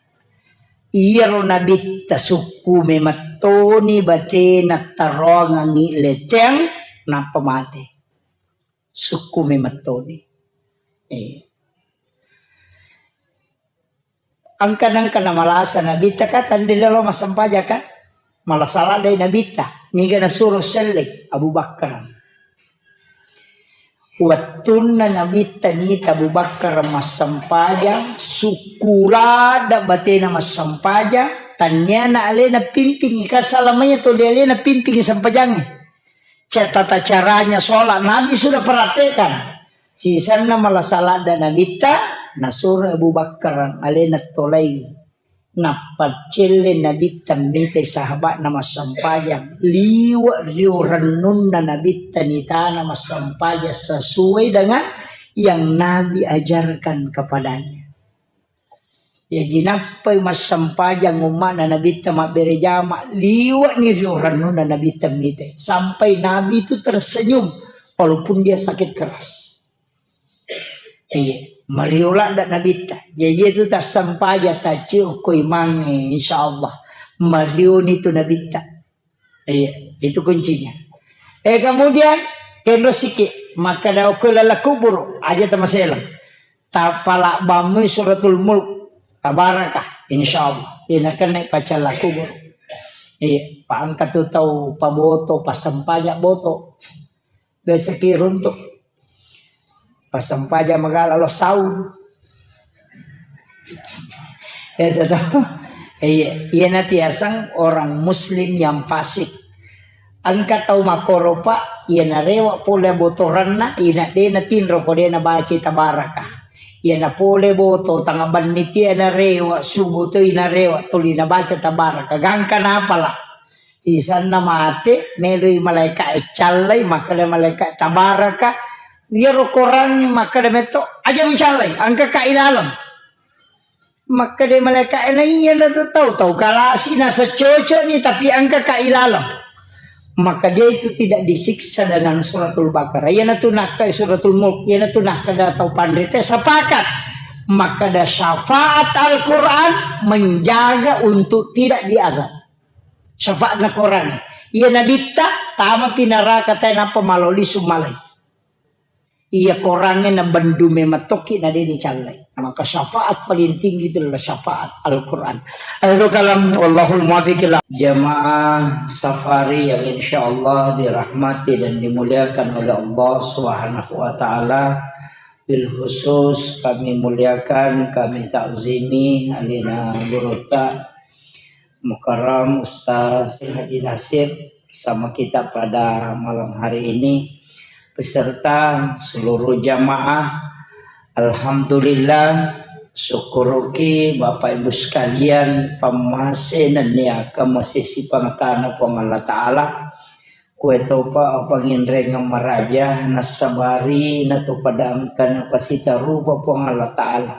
Iyaro nabitta sukku memettoni batena taroangangi leteng nappa mate. Sukku memettoni. Eh. Angka-angka namalasa nabitta ka tandilalo massempajang ka. Malasa ladde nabitta. Niga nasuro selleng Abu Bakar. Wettunna Nabitta nita Abu Bakar massempajang, sukkuladda batena massempajang, tanniana alena pimpingi, ka salamanya tuli alena pimpingi sempajangnge. Ca-, tata caranya sholat Nabi sudah praktekkan. Sisanna malasa ladda Nabitta, nasuro Abu Bakar alena tolaiwi. Nappa celle Nabitta mitai sahabatna massempajang, liwe' rio rennunna Nabitta nitana massempajang sesuai dengan yang Nabi ajarkan kepadanya. Jaji nappai massempajang umma'na Nabitta mabbere jama, liwe'ni rio rennunna Nabitta mitai. Sampai Nabi itu tersenyum walaupun dia sakit keras. Iya, mario ladda Nabitta. Jaji itu tassempajang tacio ko imangnge, insyaallah. Marioni tu Nabitta. Iya, itu kuncinya. Eh, kemudian kenro siki, maka da okko lala kubur, aja tamaselang. Tapalabbamui suratul mulk, tabaraka, insyaallah. Ina kena pacalla kubur. Iya, paangka tu tau paboto, passempajang boto. Biasa ki runtuk. Passempajang magala lo saung. Biasa to. Iya, iya natiasang orang muslim yang fasik. Engka tau makkoro, Pak, iya narewa pole botoranna, ina de natinro ko de nabaca tabaraka. Iya napole boto tanga banni tia narewa, subuh to inarewa, tuli nabaca tabaraka. Gangka napala. Sisanna mate, meloi malaika'e callai, makkeda malaika'e, "Tabaraka, iyaro korangnge makkeda metto, aja mucallai, engkaka ilaleng." Makkeda malaika'e, "Na iya na tu tau, tau kalasi nasa cocokni, tapi engkaka ilaleng." Maka dia itu tidak disiksa dengan suratul Baqarah. Iyanatu nakkai suratul Mulk, iyanatu nakkeda tau panrita sepakat. Makkeda syafaat Al-Quran menjaga untuk tidak diazab. Syafaatna korangnge. Iya nabitta, tamapi naraka tae nappa maloli sumalai. Iya korangnge nabendu memettoki na de nicallai. Maka syafaat paling tinggi itu adalah syafaat Al-Quran. Akhirul kalam, wallahul muwaffiq ila. Jamaah safari yang insyaallah dirahmati dan dimuliakan oleh Allah Subhanahu wa Ta'ala. Bil khusus kami muliakan, kami takzimi alina gurutta Mukarram Ustaz Haji Nasir bersama kita pada malam hari ini, beserta seluruh jamaah. Alhamdulillah, syukuruki Bapak Ibu sekalian, pammase nenniaka masisi pangatana Puang Allah Ta'ala, kue topa panginrengeng maraja, nasabari, natopadangkan pasita rupa Puang Allah Ta'ala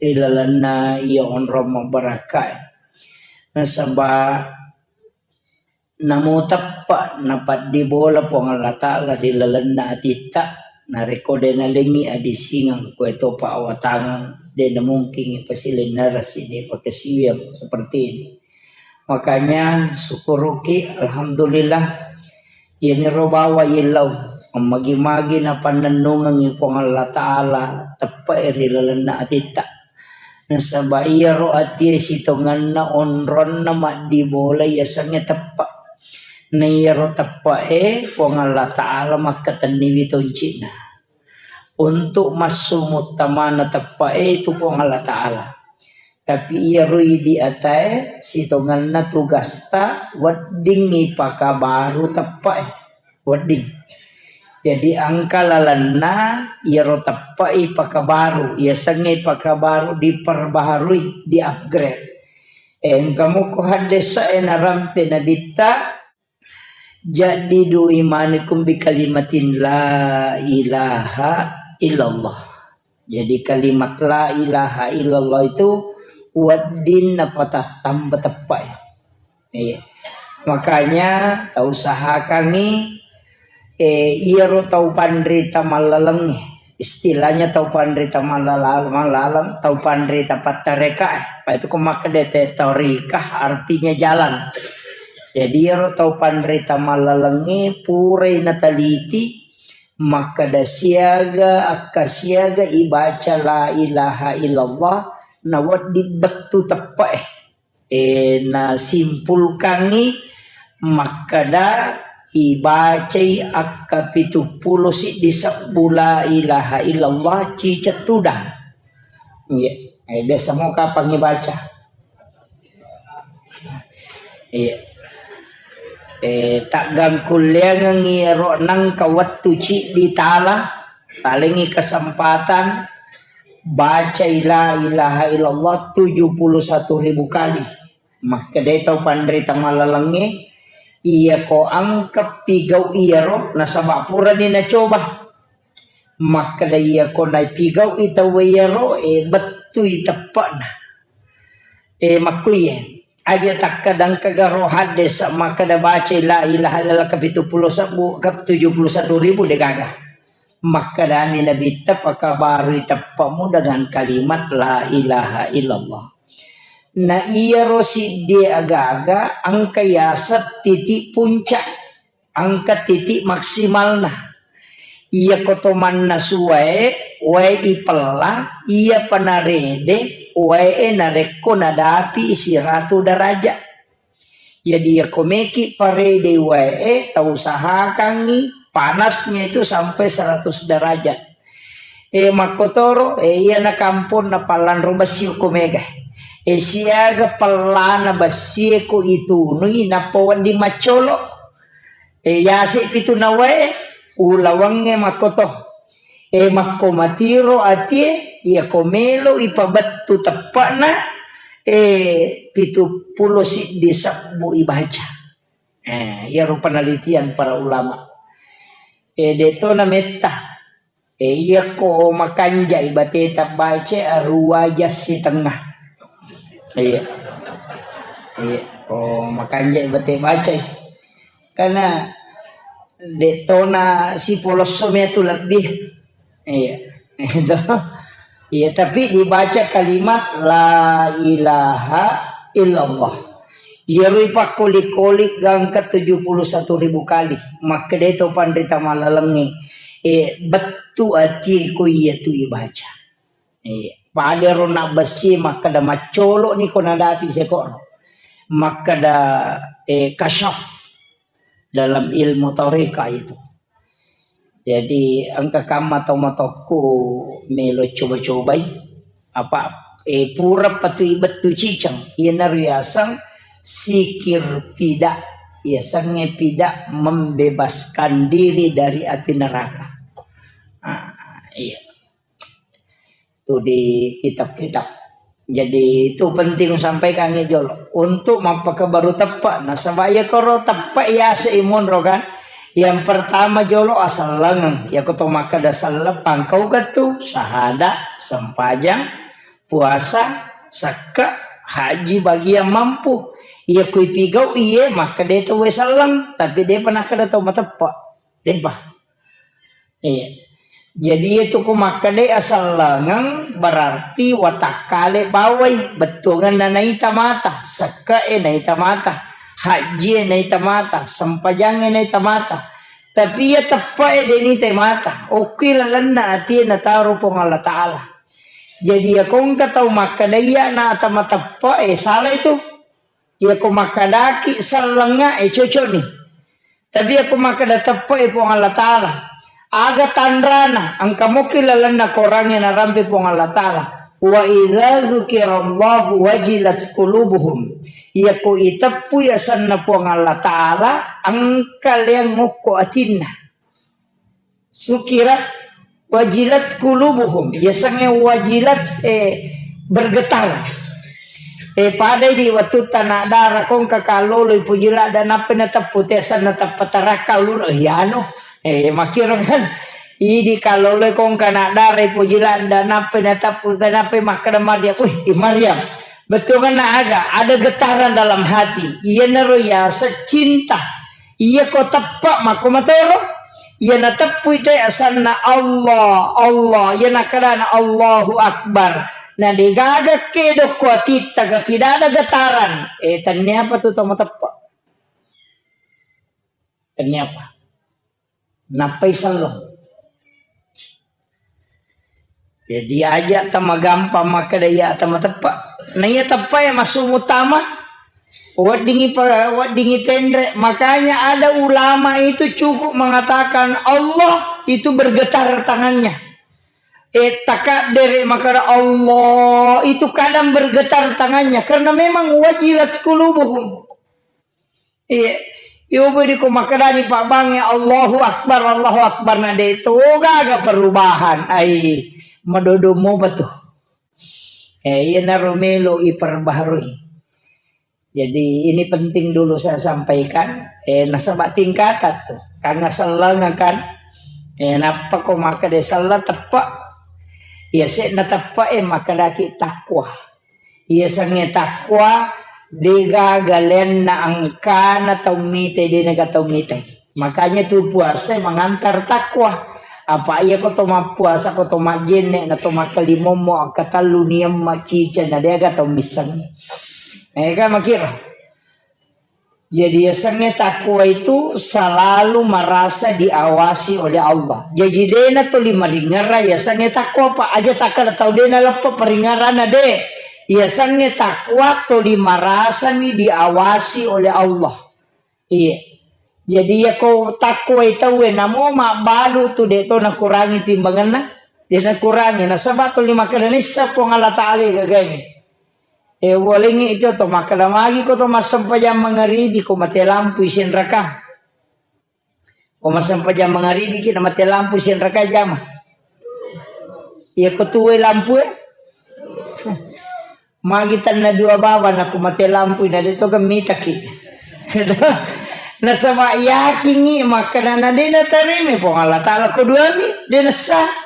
ri lalenna iya onrong mabbarakkae. Nasaba namo teppa napaddi bola Puang Allah Ta'ala ri lalenna atitta, narekko de nalengngi adisingeng, kue topa awatangeng, de namungkingi pasilennerasi, de pakasiwiang seperti ini. Makanya syukuruki, alhamdulillah, iyaniro bawa yillau, magi-magi napannennungengi Puang Allah Ta'ala teppa ri lalenna atitta. Nasaba iyaro atie sitongenna onronna maddibola yasengnge teppa. Na iyaro teppae Puang Allah Ta'ala makkatenniwi tonci'na. Untuk massumuttamana teppae itu Puang Allah Ta'ala. Tapi iyaro idi atae sitongenna tugasta weddingngi pakabaru teppae. Wedding. Jadi engka lalenna iyaro teppai pakabaru, yasengnge pakabaru diperbaharui, di-upgrade. Engka muko haddesa'e narampe nabitta, "Jaddidu imanikum bi kalimatin la ilaha illallah." Jadi kalimat la ilaha illallah itu wedding napatattamba teppai. Iya. Makanya tausahakangngi, eh, iyaro tau panrita mallalengnge. Istilahnya tau panrita mallala-, mallaleng, tau panrita pattareka, eh. Apa itu ko makkeda te torikah artinya jalan. Jadi iyaro tau panrita mallalengnge purai nataliti, makkeda siaga, akka siaga ibaca la ilaha illallah, nawedding bettu teppe'e. Eh, nasimpulkangngi makkeda ibacai akka pitu pulo siddi sebbu la ilaha illallah ciceng tudang. Iya, eh, biasa mo kapang ibaca. Iya. Eh, taggangkulleangengngi ero nangka wettu ciddi tala, talengngi kesempatan, bacai la ilaha illallah tujuh puluh satu ribu kali. Makkedai tau panrita malalengnge, iyako engka pigau iyaro, nasaba purani nacoba. Makkeda iyako napigau'i tauwe iyaro, e, bettui teppe'na. E, makkuiye, aja takkeda engkaga ro haddesa makkeda bacai la ilaha illallah kapitu pulo sebbu, ka tujuh puluh satu ribu degaga. Makkedami Nabitta, pakabarui teppe'mu dengan kalimat la ilaha illallah. Na iyaro siddie agaga engka yaseng titik puncak. Engka titik maksimalna. Iyako to mannasu wae, wae ipella, iyapa narede wae e narekko nadapi siratu derajat. Jadi iyako meki parede wae e, tausahakangngi panasnya itu sampai seratus derajat. E, makkotoro, e, iyana kamponna pallanro bessi ko mega. E, siaga pellana bessie ko itunui nappa wedding maccolo. E, yase pitu nawae, ulawangnge makkoto. E, makko matiro atie, iyako melo ipabettu teppe'na, e, pitu pulo siddi sebbu ibaca. E, iyaro penelitian para ulama. E, deto na metta. E, iyako makanjai bateta baca aruwa jang sitengnga. Iya. Iya, ko makanjai bate bacai. Karena dettona sipolosso metu lebih. Iya. Itu. Iya, tapi dibaca kalimat la ilaha illallah. Iyaro ipakkoli-koli gangka tujuh puluh satu ribu kali. Makkedai to panrita malalengnge, e, bettu atie ko iyatu ibaca. E, padero nabbessi makkeda maccolo ni ko nadapi sekoro. Makkeda, e, kasyaf dalam ilmu toreka itu. Jadi, engka kamma tau matokku melo coba-cobai. Apa, eh, pura patui bettu ciceng. Iyanaro yaseng sikir pida. Yasengnge pida membebaskan diri dari api neraka. Ah, iya. Itu di kitab-kitab. Jadi, itu penting sampaikan ya, jolo. Untuk mappakabaru teppe'. Nasaba iya koro teppe' yase imunro kan. Yang pertama jolo asellengeng. Iya ko to makkeda selleng pangkau kettu, sahada, sempajang, puasa, sekke', haji bagi yang mampu. Iya kui pigau iye makkeda to we selleng, tapi depa nakkeda to mateppe'. Depa. Iya. Jadi, itu ku makkeda asellengeng berarti watakkale bawai, bettuangenna naita mata, sekke'e naita mata, hajjie naita mata, sempajangnge naita mata. Tapi iya teppe'e de' nitai mata, okki lalenna atie nataro Puang Allah Ta'ala. Jadi, iya kongka tau makkeda iya na ata mateppe'e, salah itu. Iya ko makkedaki sellengnga, e, cocok ni. Tapi iya ko makkeda teppe'e Puang Allah Ta'ala, aga tanrana, engka moki lalenna korangnge narampe Puang Allah Ta'ala. Wa idza dzukirallahu wajilat qulubuhum. Iya ko iteppui asenna Puang Allah Ta'ala, engka leang ngokko atinna. Sukirat wajilat qulubuhum. Yasengnge wajilat, eh, bergetar. Eh, padai di wettu tana dara kongka kalolo ipuji ladda nappa nateppu tesan nateppa tarakka ulun. Eh, yanu. Eh, makkiro kan. Idi kalolo kongka na dara ipuji ladda nappa nateppu, nappa makkeda Maryam. Wih, i Maryam. Bettuanna aga? Ada getaran dalam hati. Iyanaro yaseng cinta. Iya ko teppa mako matoro. Iya nateppui te asanna Allah, Allah. Iya nakkedana Allahu Akbar. Na degaga kedo ko atitta ga tidak ada getaran. Eh, tenniapa tu to mateppa? Tenniapa? Nappai selleng. Jadi aja tamagampang makkeda iya tama teppa. Na iya teppa ya masuk utama. Weddingi pa-, weddingi tenre. Makanya ada ulama itu cukup mengatakan Allah itu bergetar tangannya. Eh, takabbere, makkeda Allah itu kadang bergetar tangannya karena memang wajilat qulubuhum. Iya. Yobo diko makkedani Pak Bang, ya Allahu Akbar, Allahu Akbar, na de to gaga perubahan. Ai, madodo mopa tu. Eh, iyanaro melo iperbaharui. Jadi ini penting dulu saya sampaikan. Eh, nasaba tingkatan tu. Kanga selleng kan. Eh, nappa ko makkeda selleng teppe. Iya se'na teppe, eh, makkedaki takwa. Iya sengnge takwa, de gaga lenna engkana tau mitai, de naga tau mitai. Makanya tu puasa mengantar takwa. Apa iya ko to mappuasa, ko to majjenne, na to makkalimommo, akkatellu niamma cica, na deaga tau misseng. Eh, kan makira. Jadi yasengnge takwa itu selalu merasa diawasi oleh Allah. Jaji dena toli maringerra yasengnge takwa, Pak. Aja takkada tau dena leppa paringerrana, de. Yasengnge takwa toli merasami diawasi oleh Allah. Iya. Jadi ya ko takwai tauwe namo mabbalu tu de to nakurangi timbanganna. De nakurangi nasaba toli makkada nissa Puang Allah Taala gagaimi. Eh, walengngi itu to makkada magi ko to massempajang mangaribi ko mate lampu isenraka. Ko massempajang mangaribi ki na mate lampu isenraka jama. Iya ko tuwe lampu, eh. Magi tanna dua bawang nako mate lampu na de to gamitaki. Nasaba yakingi makkada na de natarimi Puang Allah Taala ko duami, de nassa.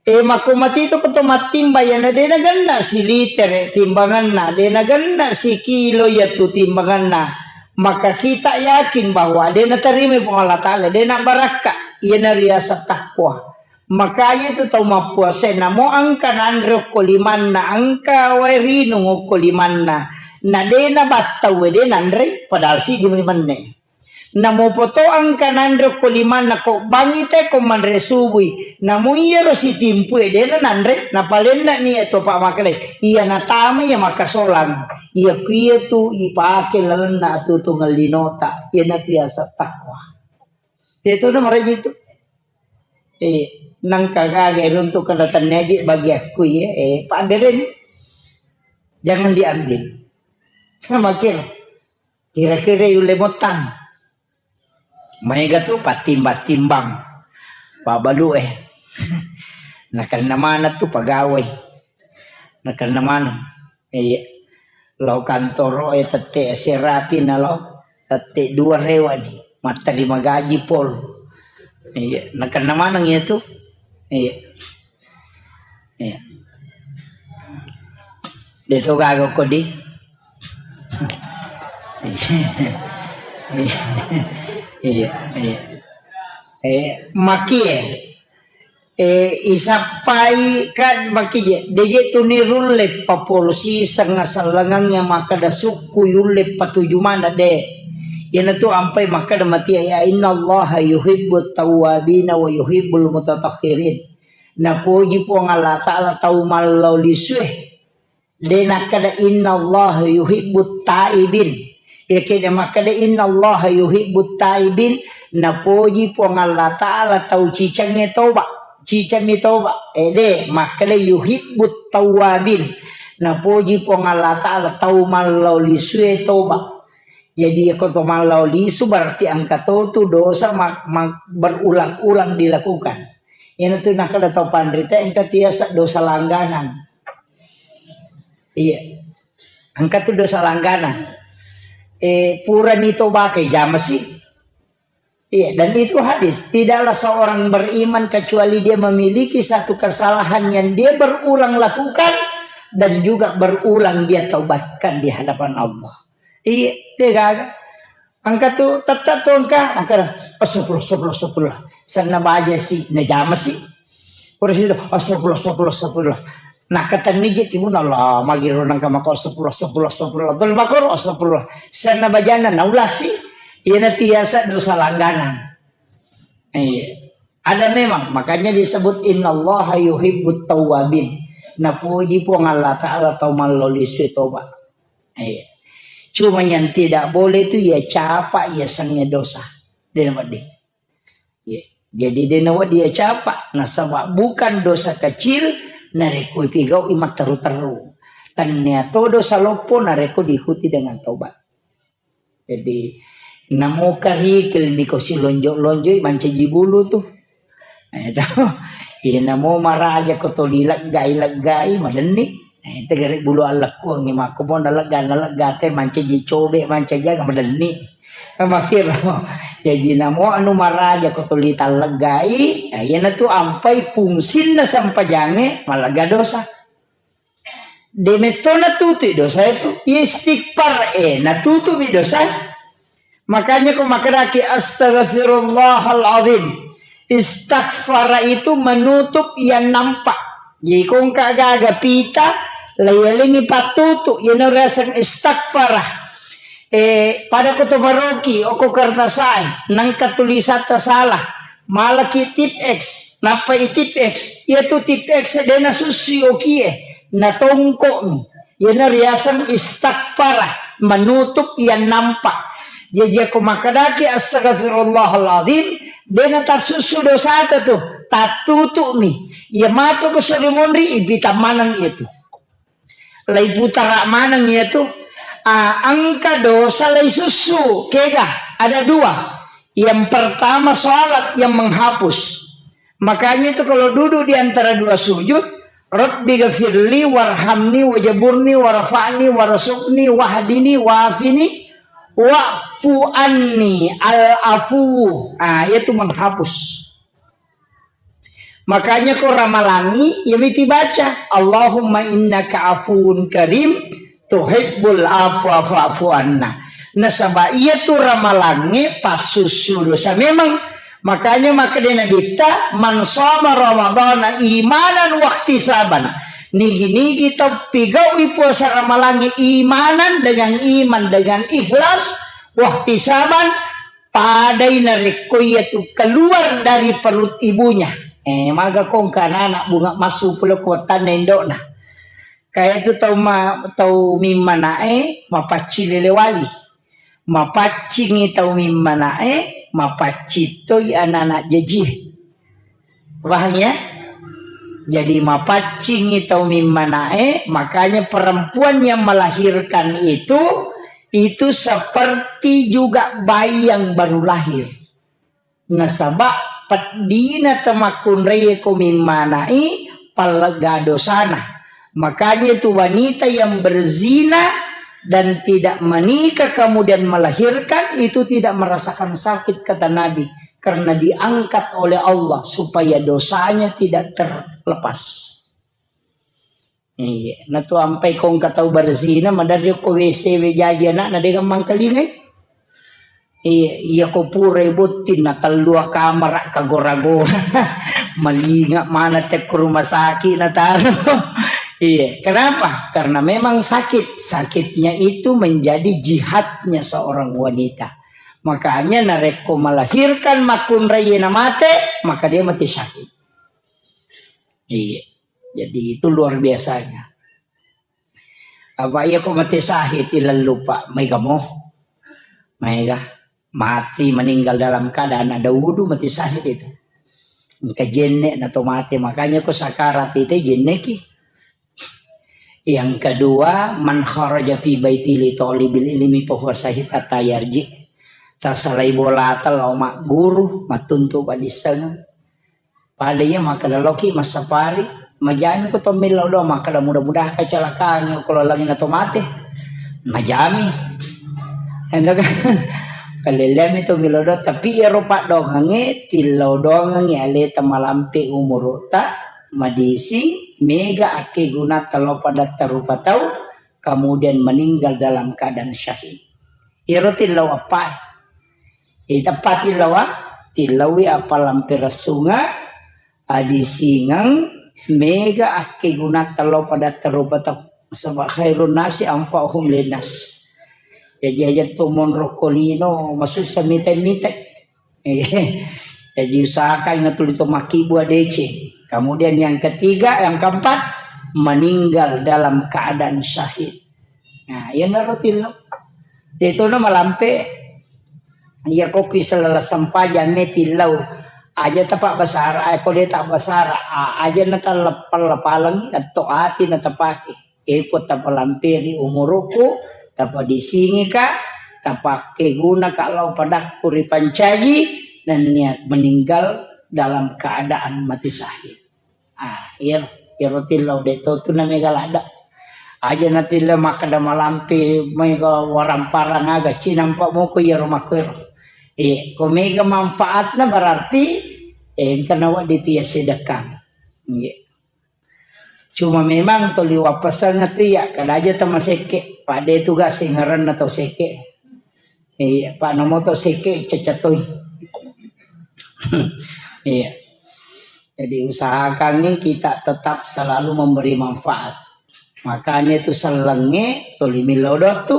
Eh, makko matitu ko to mattimba, iyana de nagenna silitere timbanganna, de nagenna sikilo iyatu timbanganna. Maka kita yakin bahwa de natarima Puang Allah Taala, de nabarakka, iyana riaseng takwa. Makanya tu tau mappuasa namo engka nanre okko limanna, engka wae rinung okko limanna. Na de nabattau de nanre, padahal siddi mani menne. Namo poto engka nanre ko limanna ko bangi te ko manre subui. Namo iyaro sitimpue dena nanre, napalenna ni eto pa makale. Iya natama iya makasolang. Iya kuiya tu ipake lalenna atutu ngellinota. Iya natu yasa takwa. Itu na maraji tu. Eh, nangka gaga runtuk kada tanneji bagi aku ya. Eh, Pak Beren, jangan diambil. Makin kira-kira yulle mottang. Maega tu pattimbang-timbang. Pabalu eh. Nakenna maneng tu pegawai. Nakenna maneng. Iya. Lao kantoro e tette serapi na lao. Tette dua rewa ni. Matterima gaji pol. Iya. Nakenna maneng iya tu. Iya. Iya. De to gaga ko di. Iya, iya. Eh, makie. Eh, isappai kan makie. De je tu nirulle papolosi sengasallangannya makkada sukku yulle patuju mana de. Iyana tu ampai makkada matia ya innallaha yuhibbut tawwabina wa yuhibbul mutatahhirin. Napoji Puang Allah Ta'ala tau mallau lisue. De nakkeda, "Innallaha yuhibbut taibin." Iyakiya de makkeda, "Innallaha yuhibbut taibin." Napoji Puang Allah Ta'ala tau cicengnge toba. Cicengmi toba. Eh, de makkeda, "Yuhibbut tawwabin." Napoji Puang Allah Ta'ala tau mallau lisue toba. Jadi, iya ko to mallau lisu berarti engka to tu dosa ma-, ma-, berulang-ulang dilakukan. Iyanatu nakkeda tau panrita engka tiasa dosa langganan. Iya. Engka tu dosa langganan. Eh, purani to bakai jamasi. Iya, dan itu hadis. Tidaklah seorang beriman kecuali dia memiliki satu kesalahan yang dia berulang lakukan dan juga berulang dia taubatkan di hadapan Allah. Iya, de gaga. Engka tu, tette tu engka, engka, "Astagfirullah, astagfirullah, astagfirullah." Senna baja si, najama si. Pura situ, "Astagfirullah, astagfirullah, astagfirullah." Nakkatenni je timunna, Allah, magiro nangka mako, "Astagfirullah, astagfirullah, astagfirullah." Tol bakoro, "Astagfirullah." Senna bajana, naulasi. Iyana tiasa dosa langganan. Iya. Ada memang, makanya disebut, "Innallaha yuhibbut tawwabin." Napuji Puang Allah Ta'ala tau mallau lisue toba. Iya. Cuma yang tidak boleh itu ya capa, ya sangnya dosa. Dia nama dia. Iya. Jadi dia nawa dia capa, nasaba bukan dosa kecil, narekko ipigau imatteru-teru. Tannia to dosa loppo, narekko diikuti dengan tobat. Jadi, namo karikil niko silonjo-lonjoi mancaji bulu tu. Eh, to. Iya, namo maraja ko toli leggai-leggai, madenni. Eh, tegere bulu allekkuangngi makko mo nalegga, nalegga te mancaji cobe, mancaji aga, madenni. Makiro. Jaji namo anu maraja ko tuli talleggai, eh, iyanatu ampai fungsinna sempajangnge malega dosa. Demetto natutui dosa itu. Istighfar, eh, natutui dosa. Makanya ko makedaki astagfirullahaladzim. Istighfar itu menutup yang nampak. Jadi ko engka gaga pita, layalengi patutu, iyana riaseng istighfar. Eh, pada ko to maroki, oko kertasae, nengka tulisatta salah. Malaki tip X, nappa i tip X. Iya tu tip X de nasussu okie, natongko mi. Iyana riaseng istighfar, menutup yang nampak. Jaji ko makedaki astagfirullahaladzim, de natassussu dosata tu, tattutu mi. Iya matu ko sori monri, ipita maneng iya tu. Laiputara maneng iya tu. Ah, engka dosa laisussu. Kega? Ada dua. Yang pertama, salat yang menghapus. Makanya itu kalau duduk di antara dua sujud, Rabbi ghafirli warhamni wajaburni warfa'ni warzuqni wahdini wafini wa'fu anni, al-afu. Ah, itu menghapus. Makanya ko ramalangi, ya miti baca, Allahumma innaka afuwun karim, tuhibbul afwa fa'fu anna. Nasaba iya tu ramalangi passussu dosa memang. Makanya makkeda Nabitta, man shoma ramadhana imanan wahtisaban. Nigi-nigi tau pigaui puasa ramalangi imanan, dengan iman, dengan ikhlas, wahtisaban, padai narekko iyatu keluar dari perut ibunya. Eh, maga kongka anak bunga massu pole ko wattanna indo'na. Kaya tu tau ma-, tau mimmanae mapaccing lele wali. Mapaccingi tau mimmanae, mapaccing toi anak-anak jaji. Paham ya? Jadi mapaccingi tau mimmanae, makanya perempuan yang melahirkan itu, itu seperti juga bayi yang baru lahir. Nasaba peddina tamakkunrai ko mimmanai pallega dosana. Makanya itu wanita yang berzina dan tidak menikah kemudian melahirkan itu tidak merasakan sakit, kata Nabi, karena diangkat oleh Allah supaya dosanya tidak terlepas. Iya, natu ampai kongka tau berzina, maderri ko W C we jaji anakna de gampang kalingai. Iya, iya ko pura botting na tellua kamara kagora-gora. Malinga mana te ko rumah sakit na taro. Iya, kenapa? Karena memang sakit. Sakitnya itu menjadi jihadnya seorang wanita. Makanya narekko melahirkan makkunrai na mate, maka dia mati syahid. Iya. Jadi itu luar biasanya. Apa iya ko mate syahid ilallu, Pak? Maega mo. Maega. Mati meninggal dalam keadaan ada wudu, mati syahid itu. Engka jenne na to mate, makanya ko sakarat itu jenneki. Yang kedua, man kharaja fi baiti li talibil ilmi fa huwa syahid hatta yarji. Tasalai bolata lao magguru, mattuntu padissengeng. Pada iya makkeda loki massapari, majami ko to millau doang makkeda mudah-mudahan kecelakaan ko lalangi na to mate. Majami. Ento kan. Kalelleami to millau doang, tapi iyaro paddoangengnge tillau doangengngi aleta malampe umuru'ta, madising, mega akkegunatta lao padatta rupa tau, kemudian meninggal dalam keadaan syahid. Iyaro tillau appae. Iteppa tillawa, tillaui appalampe ressunga, adisingeng, mega akkegunatta lao padatta rupa tau. Saba khairun nasi anfa'uhum linnas. Jaji aja to monro ko lino, masussa mita-mita. Jadi usahakan tuli to makkibbu A D C. Kemudian yang ketiga, yang keempat, meninggal dalam keadaan syahid. Nah, iyanaro tillau. De' tona malampe, iya ko ki selala sempajang me tillau. Aja tapa basara, eh, ko de' ta basara, a-, aja na talla-, palla palengi, atto ati na tapake. Eko tapalamperi umuruku, tapadisingika, tapakkeguna ka lao padakku ripancaji, nennia meninggal dalam keadaan mati syahid. Ah, iyaro, iyaro tillau de' to tu na mega ladda. Aja na tillau makkeda malampe mega waramparang aga cinampa moko iyaro makkuero. Eh, ko mega manfaatna berarti, eh, engka nawa ditia sedekah. Nggih. Cuma memang toli wappaseng tu ya, kada aja tama sekke, pada tugas ngaranna tau sekke. Iya, Pak, namo tau sekke cacatoi. Iya. Jadi usahakan nih kita tetap selalu memberi manfaat. Makanya itu sellengnge tuli millau doang tu.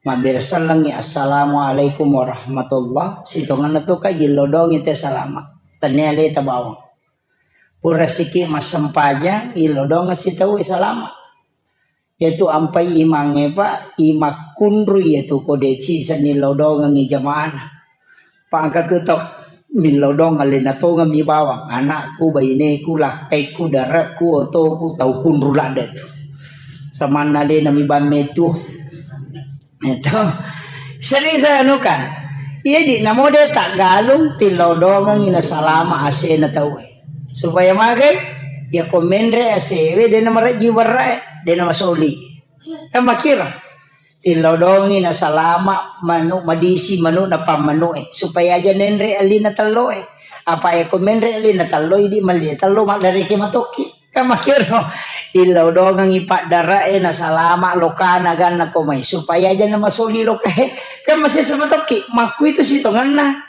Mabbere sellengnge, "Assalamualaikum warahmatullah." Sitongenna tu ka yillau doang ite salama. Tania leta bawang. Pura siki massempajang, yillau doang sitau salama. Iyatu ampai imangnge, Pak, imakkunrui iyatu ko de'si senni lao dongengngi jamaahna. Pak, engka tu tau millau dongeng alena tongeng mi bawang, anakku, baineku, lakkaiku, darekku, otoku, tau kunru ladde tu. Samanna alena mi banne tu. Itu. Sering saya anukan. Iya di namo de taggalung tillau dongengngi nasalama asena tauwe. Supaya magai, ya ko menre asewe, dena marejji werrae, dena masoli. Kan makira. Tillau dongi nasalama manu madisi manu na pammanue. Supaya aja nenre alina telloe. Apa ya ko menre alina telloi di malia tello maddareke matoki. Kan makira. Illau dongengi paddarae nasalama lokana ganna ko mai. Supaya aja na masoli lokae. Kan masih sama toki. Makku itu sitongenna.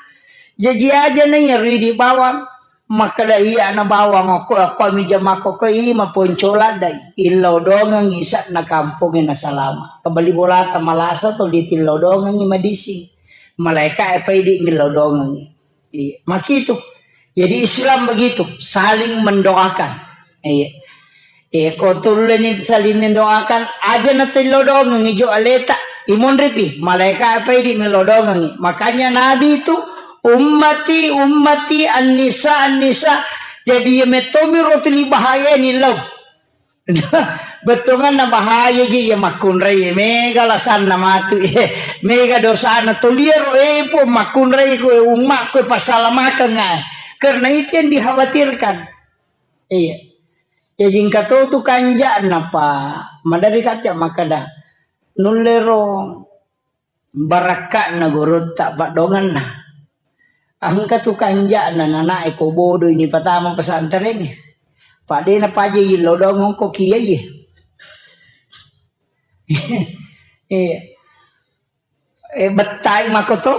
Jaji aja na iya ridi bawang. Makkeda iya na bawang okko, okko mi jamakko ko i maponcola dai. Illau dongengi sa'na kampongnge nasalama. Kebali bolata malasa to ditillau dongengi madisi. Malaika e paidi millau dongengi. Iya, makitu. Jadi Islam begitu, saling mendoakan. Iya. Eh, ko tulleni saling mendoakan, aja na tillau dongengi jo aleta, imonripi, malaika apa idi millau dongengi. Makanya Nabi itu, "Ummati, ummati, an-nisa, an-nisa." Jadi, ya metomi rotuli bahaya ni lau. Bettuanna bahaya ji, ya makkunrai, ya mega lasanna matu, ya mega dosana tuliero, eh, pun makkunrai ko, eh, umma ko, eh, pasalamakeng, eh. Karena itu yang dikhawatirkan. Iya. Jaji engka to tu kanja'na, Pak. Maderri kacca makkeda, nullero barakka'na gurutta, paddoangenna. Engka tu kanja'na nanae ko bodo ini patama pesantren. Pak de napaja illau dongeng ko kiai. Iya. Eh, bettai mako to.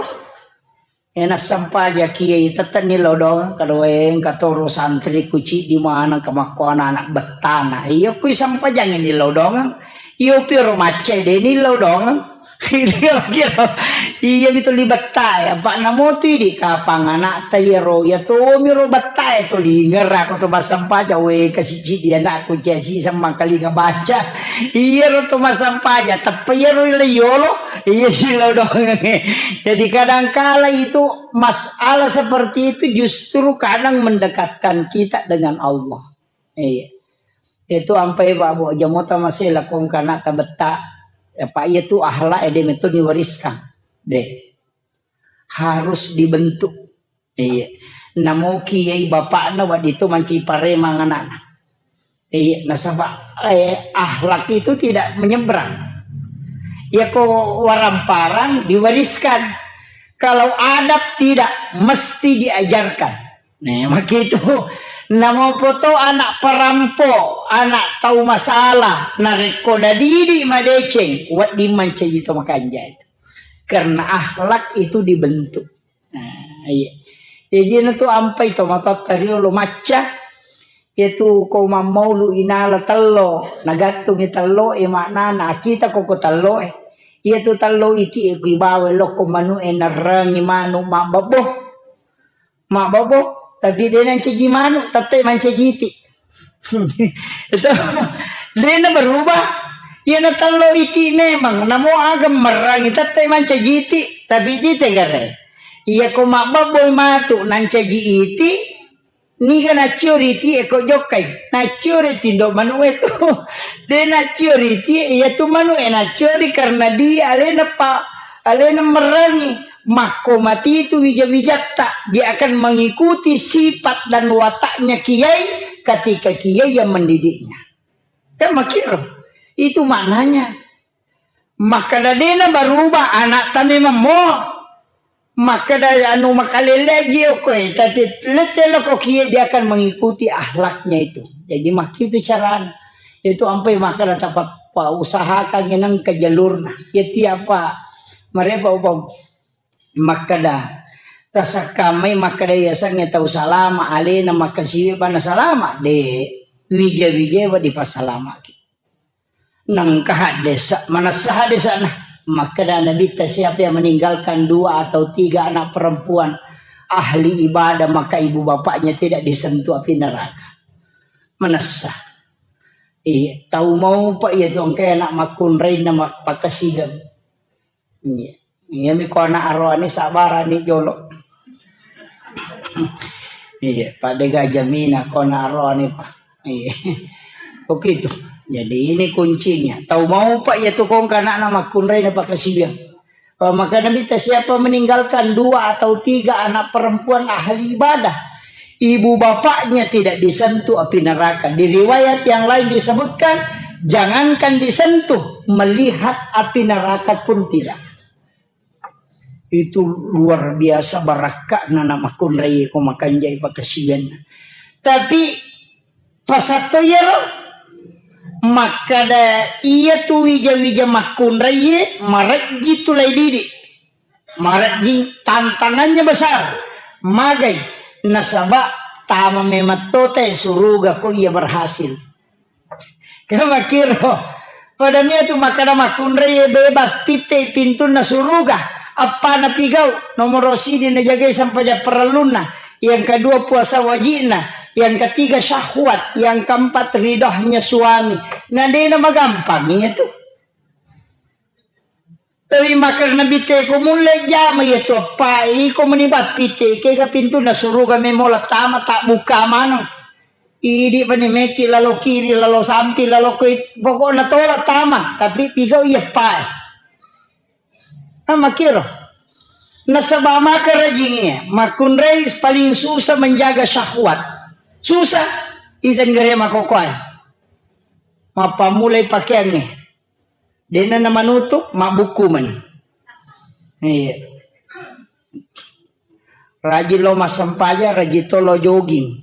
Eh, nassampaja kiai, tettenni lao dongeng, kada wae engka toro santri ku ciddi maneng ka makko anak-anak bettana. Iya, kui sampajangi ni lao dongeng. Iyo, pioro macca de ni lao dongeng. Kira-kira. Iya, mi tuli bettai. Apa namo tu idi kapang anak ta iyaro, iya to miro bettai to lingera ko to bassampaja, we, kasi ciddi anakku cia siseng mangkalinga baca. Iyaro to massampaja, teppa iyaro le yolo. Iya, silodongengnge. Jadi kadangkala itu masalah seperti itu justru kadang mendekatkan kita dengan Allah. Iya. Itu ampai Pak Bu jamota masih lakon kana tabetta. Ya, Pak, iya tu akhlak ya, dia metto diwariskan. Deh. Harus dibentuk. Iya. Namoki yai bapakna waddi tu manci paremang anakna. Iya, nasaba, eh, akhlak itu tidak menyeberang. Ya ko waramparang diwariskan. Kalau adab tidak, mesti diajarkan. Nah, begitu. Namo poto anak parampo, anak tau masalah, narekko nadidi madeceng, wedding mancaji to makanja itu. Karena akhlak itu dibentuk. Nah, iya. Jadi na tu ampai to matotta riolo macca. Iya tu ko mammaulu inala tello, nagattungi tello e maknana akita koko tello e. Iya tu tello iti e kui bawa lokko manu e narrangi manu mabbabbo. Mabbabbo, tapi de nancaji manu, tette mancaji iti. Itu de na berubah. Iya natallo iti memang, namo aga merrangi tette mancaji iti, tapi iti tegare. Iya ko mabbabboi matu nancaji iti, niga naccio riti e ko jokkai. Naccio ri tindo manu e tu. De naccio riti e, iya tu manu e naccio ri karena dia alena pa, alena merrangi. Makko mati itu wija-wijatta, dia akan mengikuti sifat dan wataknya kiai ketika kiai yang mendidiknya. Kan makkiro. Itu maknanya. Makkeda dena berubah anakta memang mo. Makkeda anu makalele ji okko e, tapi lette loko kie dia akan mengikuti akhlaknya itu. Jadi makkitu carana. Itu ampai makkeda tapa pa usahakan ngenang ke jalurna. Ya tiapa marepa upam makkeda tasakkamai makkeda yasengnge tau salama alena makkasiwi bana salama de wija-wija wa dipasalamaki. Nengka haddesa, manessa haddesana. Makkeda Nabitta, siapa yang meninggalkan dua atau tiga anak perempuan ahli ibadah, maka ibu bapaknya tidak disentuh api neraka. Manessa. Iya, tau mau pak iya tu engkai anak makkunrainna mak-, pakkasidang. Iya. Iya mi ko anak aroani sabarani jolo. Iya, pada gajah mina ko anak aroani pak. Iya. Begitu. Jadi ini kuncinya. Tau mau pak ya tu kong anak makkunrai na pakasibiang. Maka Nabi ta siapa meninggalkan dua atau tiga anak perempuan ahli ibadah, ibu bapaknya tidak disentuh api neraka. Di riwayat yang lain disebutkan, jangankan disentuh, melihat api neraka pun tidak. Itu luar biasa barakka'na na makkunrai ko makanjai pakasiwianna. Tapi pasatto iyaro makkada iya tu wija-wija makkunrai marejji tu lai didi. Marejjing tantangannya besar. Magai nasaba tama memang tote suruga ko iya berhasil. Kamakiro. Pada mia tu makkada makkunrai bebas pitte pintunna suruga. Appana pigau, nomoro sidi najagai sampaja parellunna. Yang kedua puasa wajibna. Yang ketiga syahwat. Yang keempat ridhonya suami. Nah, dena magampang iya tu. Tapi makkada Nabi te ko mulle jama iya tu appai ko meni bappi te kega pintunna suruga memola tama tak buka maneng. Idi pani meki lalo kiri lalo sampi lalo koi pokokna tola tama tapi pigau iya appai. Nah, makkiro. Nasaba makarajing iya makkunrai paling susah menjaga syahwat. Susah. Iten gare makokoai. Mappammulai pakeangnge. Dena na manutu, mabbukku mani. Iya. Rajin lo massempajang, rajin to lo jogging.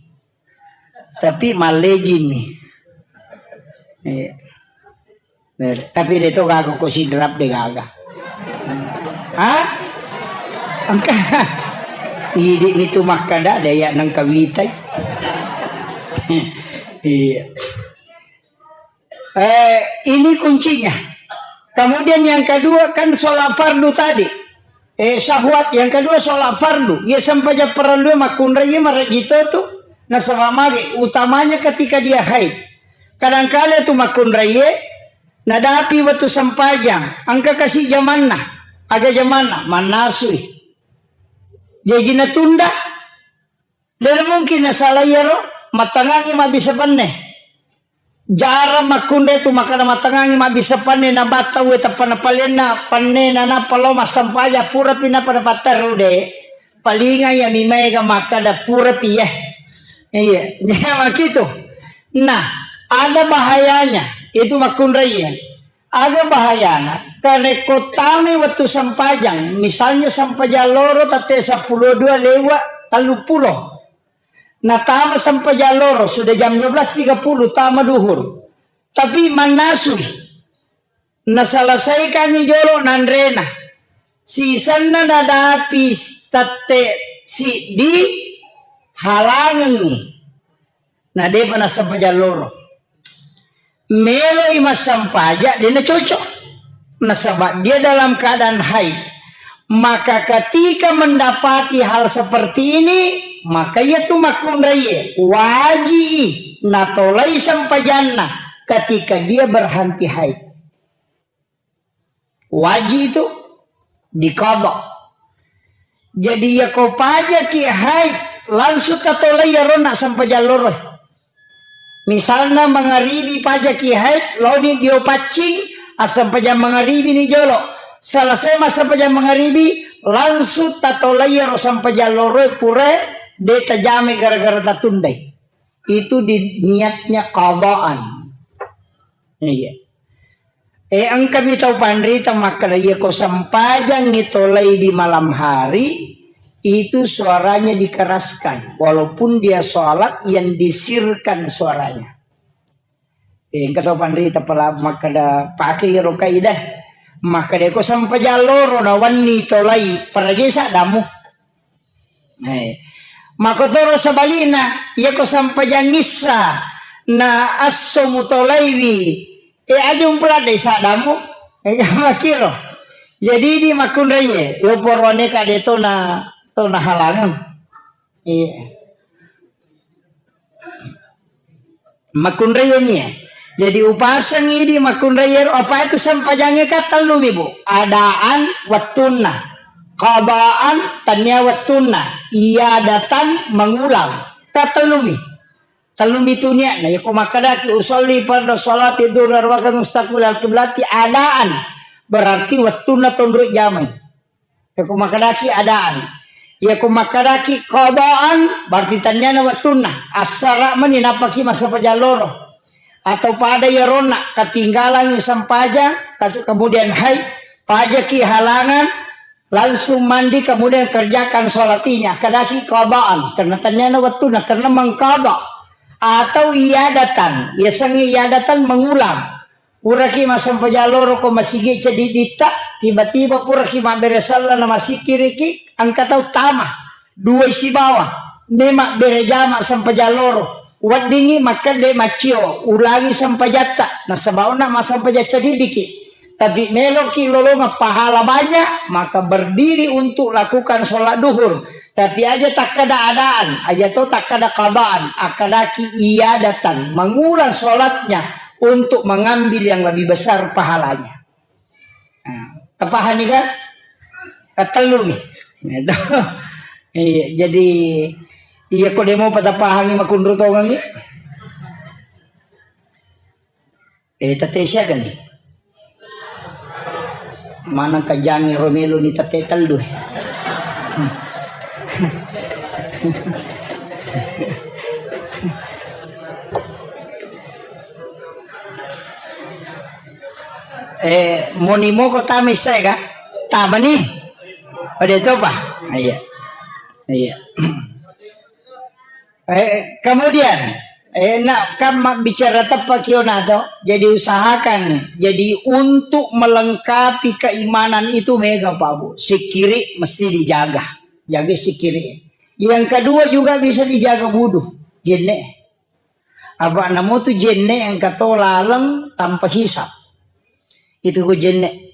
Tapi mallejing mi. Iya. Tapi de to gaga ko sidrap de gaga. Hah? Engka. Idi mi tu makkada de ya nengka witai. Iya. Eh, ini kuncinya. Kemudian yang kedua kan sholat fardu tadi. Eh, syahwat. Yang kedua sholat fardu. Iya sempajang parellu makkunrai iya marejji to tu. Nasaba mage utamanya ketika dia haid. Kadangkala tu makkunrai iya nadapi waktu sempajang. Engka kasi jamanna. Aga jamanna? Mannasui. Jaji natunda. Dena mungkin nasala iyaro, mattangangi mabbissa penne. Jarang makkunrai tu makkada mattangangi mabbissa penne nabatta uwe tappa napalenna penne na nappa lo massempajang purapi nappa napatteru de. Palinga iya mi maega makkada purapi ya. Iya, jadi makitu. Nah, ada bahayanya itu makkunrai ya. Aga bahayana? Karekko tamai wettu sempajang, misalnya sempajang loro tette seppulo dua lewat telluppulo. Natama sempajang loro, sudah jam dua belas tiga puluh tama duhur. Tapi mannasui. Naselesaikangngi jolo nanrena. Sisenna nadapi tette siddi halangengngi. Na depa nassempajang loro. Meloi massempaja, de na cocok. Nasaba dia dalam keadaan haid. Maka ketika mendapati hal seperti ini, maka ia tu makkunraie waji'i natolai sempajanna ketika dia berhenti haid. Wajib itu diqadha. Jadi, yako pajaki haid, langsung tatolai iyaro na sempajang loro. Misalna, mangaribi pajaki haid, laoni dio paccing, assempajang mangaribi ni jolo. Selesai massempajang mangaribi, langsung tatolai iyaro sempajang loro pura de tajamai gara-gara tatundai. Itu di niatnya qadaan. Iya. Eh, engkami tau panrita makkeda, iya ko sempajangngi tolai di malam hari, itu suaranya dikeraskan. Walaupun dia sholat, yang disirkan suaranya. Eh, engka tau panrita pala makkeda, pake iyaro kaidah. Makkeda ko sempajang loro na wenni tolai, parajai saddamu. Eh, makotoro sebalikna, iya ko sempajang issa na esso mutolaiwi, eh, aja umpeladdai saddamu. Eh, makiro. Jadi di makkunraie, yo poroane kade tona, tona halangan. Iya. Makkunrai mi. Jadi upaseng idi makkunrai ero, apa itu sempajangnge ka tellumi, Bu. Adaan wettunna. Qadaan tania wettunna. Iadatan mengulang. Ka tellumi. Tellumi tu niatna. Ya ko makkadaki usolli fardu sholati dhuhri arba'a rakaat mustaqbilal kiblati adaan. Berarti wettunna tonro jamai. Yako makkadaki adaan. Yako makkadaki qadaan, berarti taniana wettunna. Assara mani nappaki massempajang loro. Atau pada yaronna, ketinggalan sempajang, kat-, kemudian haid, pajaki halangan, langsung mandi, kemudian kerjakan sholat ini. Makkadaki qadaan, karena taniana wettunna, karena mengqadha. Atau iadatan, yasengnge iadatan mengulang. Puraki massempajang loro ko masigi ceddi'ditta, tiba-tiba puraki mabbere selleng na massikkiriki, engka tau tama, duai sibawa, memabbere jama sempajang loro. Weddingngi makkedde maccio, ulangi sempajatta, nasaba onna massempajang ceddi'diki. Tapi meloki lolongeng pahala banyak, maka berdiri untuk lakukan sholat duhur. Tapi aja takkada adaan, aja to takkada qadaan, akkadaki iadatan, mengulang sholatnya untuk mengambil yang lebih besar pahalanya. Nah, tapahani kan? Katellu nih. Gitu. Iya, jadi iya ko demo patapahangi makunru tongangi. Eh, tette siaga ni? Maneng kajangi romelo ni tette tellu. Eh, moni moko tama issae ka? Tama ni? Pada itu apa? Iya. Iya. Eh, kemudian, eh, nak kan mak bicara tepat kio nato. Jadi usahakan. Jadi untuk melengkapi keimanan itu mega Pak Bu. Sikiri mesti dijaga. Jaga sikiri. Yang kedua juga bisa dijaga wudu. Jenne. Apa namu tu jenne yang kato laleng tanpa hisap. Itu ku jenne.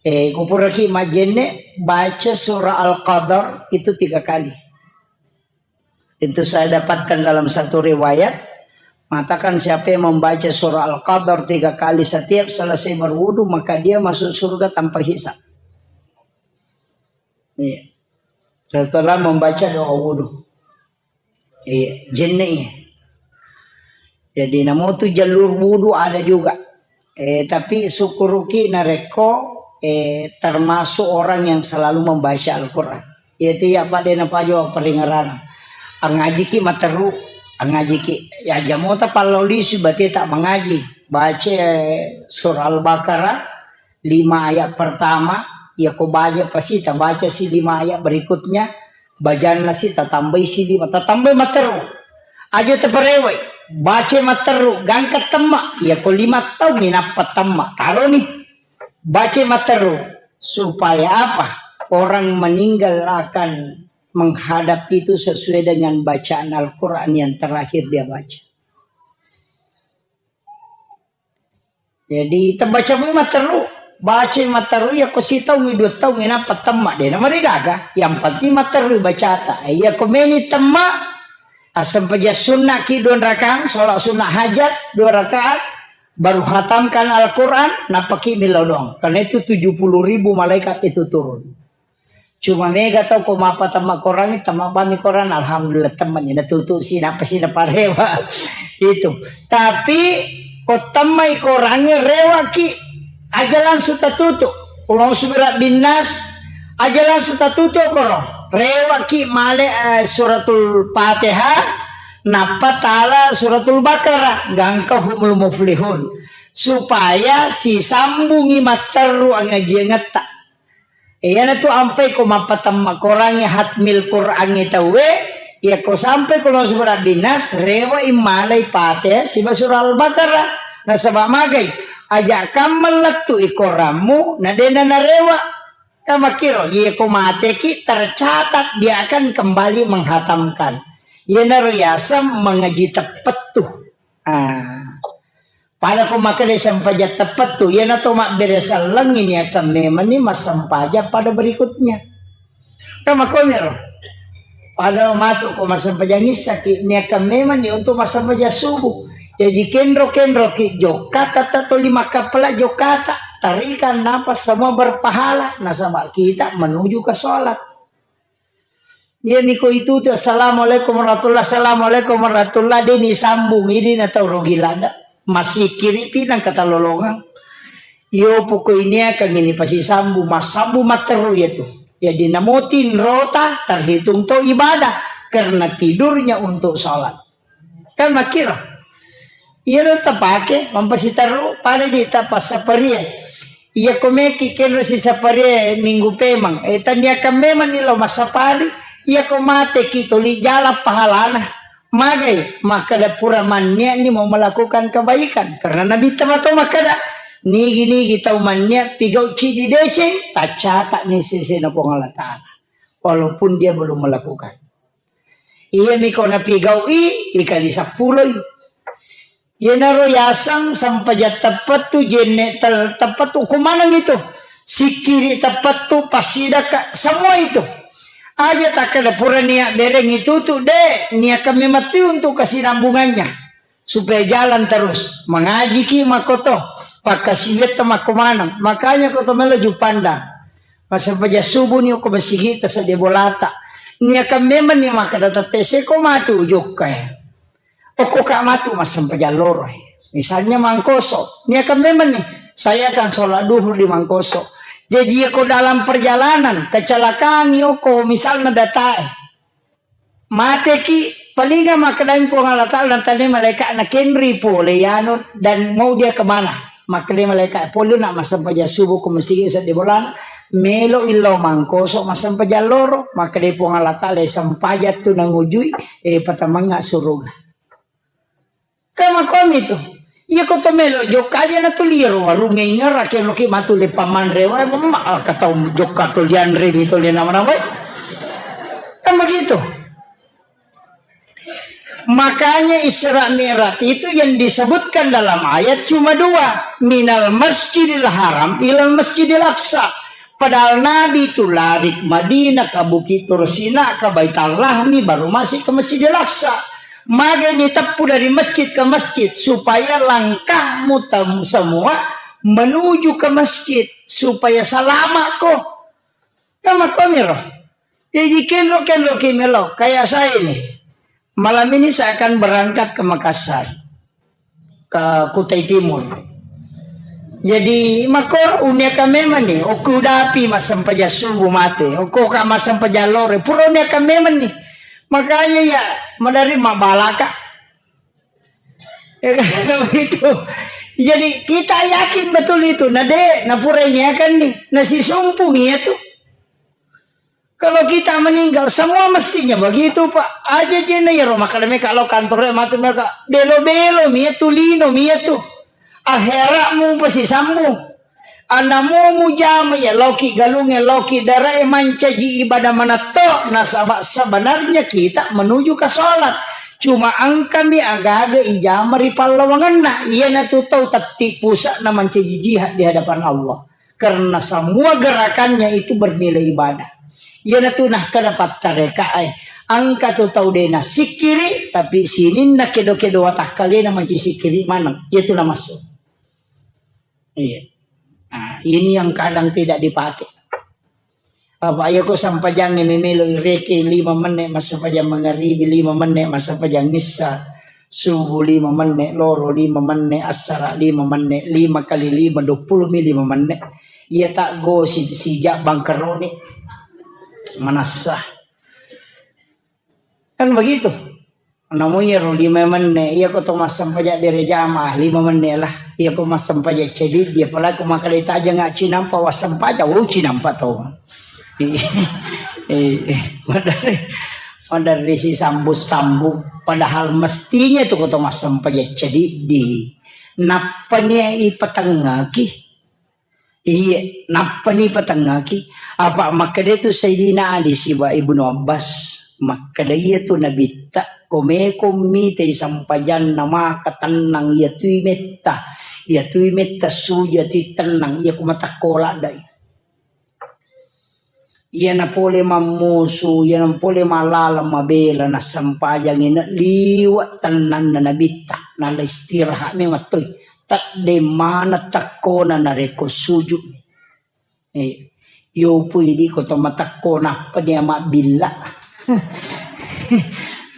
Eh, kupuraki majenne baca surah Al-Qadar itu tiga kali. Itu saya dapatkan dalam satu riwayat, mengatakan siapa yang membaca surah Al-Qadar tiga kali setiap selesai berwudu, maka dia masuk surga tanpa hisab. Iya. Setelah membaca doa wudu. Iya, jenne iya. Jadi namu tu jalur wudu ada juga. Eh, tapi syukuruki narekko, eh, termasuk orang yang selalu membaca Al-Quran. Yaitu ya Pak Dena Pajo peringeran. Angajiki materu, angajiki. Ya jamota pallolisu berarti tak mengaji. Baca, eh, surah Al-Baqarah, lima ayat pertama, ya ko baca pasti tak baca si lima ayat berikutnya, bajanna si tatambai si lima, tatambai materu. Aja teperewai, baca materu, gangka temma, ya ko lima tahun minappa temma. Taro nih. Baca matteru, supaya apa? Orang meninggal akan menghadap itu sesuai dengan bacaan Al-Quran yang terakhir dia baca. Jadi, terbaca mu matteru, baca matteru ya ko sitaung, dua tahun, inappa temma, de na marigaga. Yang penting matteru bacata. Ya ko meni temma, asempajang sunna ki dua rakaat, sholat sunnah hajat dua rakaat, Baru hatamkan Al-Quran, nappaki millau doang. Karena itu tujuh puluh ribu malaikat itu turun. Cuma mega tau ko mappatamma Quran, tamma bami Quran, alhamdulillah, teman ini tutu si, napa si, napa rewa. Itu. Tapi ko tammai Quran, rewaki, aja langsung tatutu. Qul a'udzu birabbin nas, aja langsung tatutu koro. Rewaki male, eh, suratul Fatihah, nappa tala suratul Baqarah, gangka humul muflihun. Supaya sisambungi matteru angajiangetta. Iyanatu ampai ko mappatamma Qurangnge, hatmil Qurangnge tauwe, iya ko sampai ko lo surah binas, rewa immalai Fatihah siba surah Al-Baqarah. Nasaba magai, aja kammel lettu i Quranmu, na dena narewa. Kamakiro, iya ko mateki tercatat dia akan kembali menghatamkan. Iyanaro yaseng mengaji teppettu. Ah. Pada ko makkeda sempajang teppettu, iyana to mabbere sellengngi niakang memenni massempajang pada berikutnya. Kan makkoniro. Pada matu ko massempajang issaki, niakang memenni untuk massempajang subuh. Jaji kenro-kenroki jokka, tata toli makkappala jokkata. Tarikan napa semua berpahala, nasaba kita menuju ke sholat. Iyami ko itu tu, "Assalamualaikum warahmatullah, assalamualaikum warahmatullah," de ni sambung, idi na tau rugi lada. Masikiri pi nang katalolongang. Iyo poko ini akan ini pasti sambung, massambung matteru ya tu. Jadi namo tinrota terhitung to ibadah karena tidurnya untuk sholat. Kan makkiro. Iyaro tapake mampasiterru pada di tapassaparie. Iya ko meki kenro sisaparie minggu pemang. Eh, taniakan memang ni lo massapari. Iya ko mate ki toli jala pahalana. Magai, makkeda pura manniani mau melakukan kebaikan. Karena Nabi tamato makkeda, nigi-nigi tau mannia pigau cidi deceng, taccatak ni sesena Puang Allah Ta'ala. Walaupun dia belum melakukan. Iyami ko napigau'i, ikali sappuloi. Iyanaro yaseng sempajang teppettu, jenne tel-, teppettu, ko maneng itu. Sikkiri teppettu, passidakka, semua itu. Aja takkeda pura nia bereng itu tu, de, niakan memang tu untuk kesinambungannya. Supaya jalan terus. Mangajiki makkoto, pakkasiwiatta makko maneng. Makanya ko to melo jupanda. Massempajang subuh ni okko masigi ta sedde bolata. Niakan memang ni makkeda tette seko matu jokka e. Okko ka matu massempajang loro e. Misalnya Mangkoso. Niakan memang ni, saya akan sholat duhur di Mangkoso. Jadi ya ko dalam perjalanan kecelakaan ni okko misalnya datae. Mateki, palinga makkedai Puang Allah Ta'ala, natanai malaika'na, "Kenri pole yanu dan mau dia kemana?" Makkedai malaikat, "Pole nak massempajang subuh ko masigi sedde bolana, melo illau Mangkoso massempajang loro." Makkedai Puang Allah Ta'ala, "Sempajang tu nangujui, eh, patamangnga suruga." Kan makkomi tu. Iya ko to melo jokka aja na tu liaro warungnge ingerake loki matu le pamanre wae, ma, ah, katau jokka to lianre mi to le nama-nama. Kan begitu. Makanya Isra Mi'raj itu yang disebutkan dalam ayat cuma dua, minal masjidil haram ilal masjidil aqsa. Padahal Nabi itu lari ke Madinah, ke Bukit Tursina, ke Baitul Lahmi, baru masuk ke Masjidil Aqsa. Magai ni teppu dari masjid ke masjid, supaya langkahmu tem-, semua menuju ke masjid, supaya selamat ko. Kan makkomiro. Jadi kenro-kenro ki melo, kayak saya ini. Malam ini saya akan berangkat ke Makassar, ke Kutai Timur. Jadi, makko uniakan memang ni, okko dapi massempajang subuh mate, okko ka massempajang loro, pura uniakan memang ni. Makanya ya, madari mabalaka. Ya kan, begitu. Jadi, kita yakin betul itu. Nah, dek, nah, pura ini akan nih. Nah, si sumpung iya tuh. Kalau kita meninggal, semua mestinya begitu, Pak. Aja jena ya, rumah kalau mereka lo kantornya mati mereka. Belo-belo, mia tuh, lino, mia tuh. Akhiratmu pasti sambung. Anamu mujama ya, loki galunge, loki darae mancaji ibadah manatto. Nasaba sebenarnya kita menuju ke sholat. Cuma angkami agaga ijama ri pallawanganna. Iya natu tau tatti pusat na mancaji jihad di hadapan Allah. Karena semua gerakannya itu bernilai ibadah. Iyanatu nah kada pattarekae. Angka tu tau dena sikkiri, tapi sininna kedo-kedo watakkalena manci sikkiri maneng. Iyatu namassu. Iya. Nah, ini yang kadang tidak dipakai. Apa iya ko sampajangnge memelo ireke lima menit massempajang mangaribi, lima menit massempajang issa, subuh lima menit, loro lima menit, assara lima menit, lima kali lima, dua puluh mi lima menit. Iya tak gosip sijak bangkeroni. Manassa. Kan begitu. Namu iyaro lima menit, iya ko to massempajang berjamaah lima menit lah. Iya ko massempajang cedidi, apalagi ko makkeda tajang nggak cinampa wassempajang, oh cinampa to. Eh, eh, maderri, maderri si sambung-sambung. Padahal mestinya tu ko to massempajang cedidi. Nappa nia ipatengngaki. Iye, nappani patengngaki. Apa makkeda tu Sayyidina Ali siba Ibnu Abbas, makkeda iya tu nabitta, ko meko mitai sampajanna maka tennang iya tui metta, iya tui metta suju, iya tui tennang, iya ku matakko laddai. Iyana pole mammusu, iyana pole mallalang mabela, nassempajangi na liwa tennanna nabitta, nala istirahat memang toi. Tadde maneng takkona narekko sujud. Eh, yopu idi ko to matakko nappa dia mabbilla.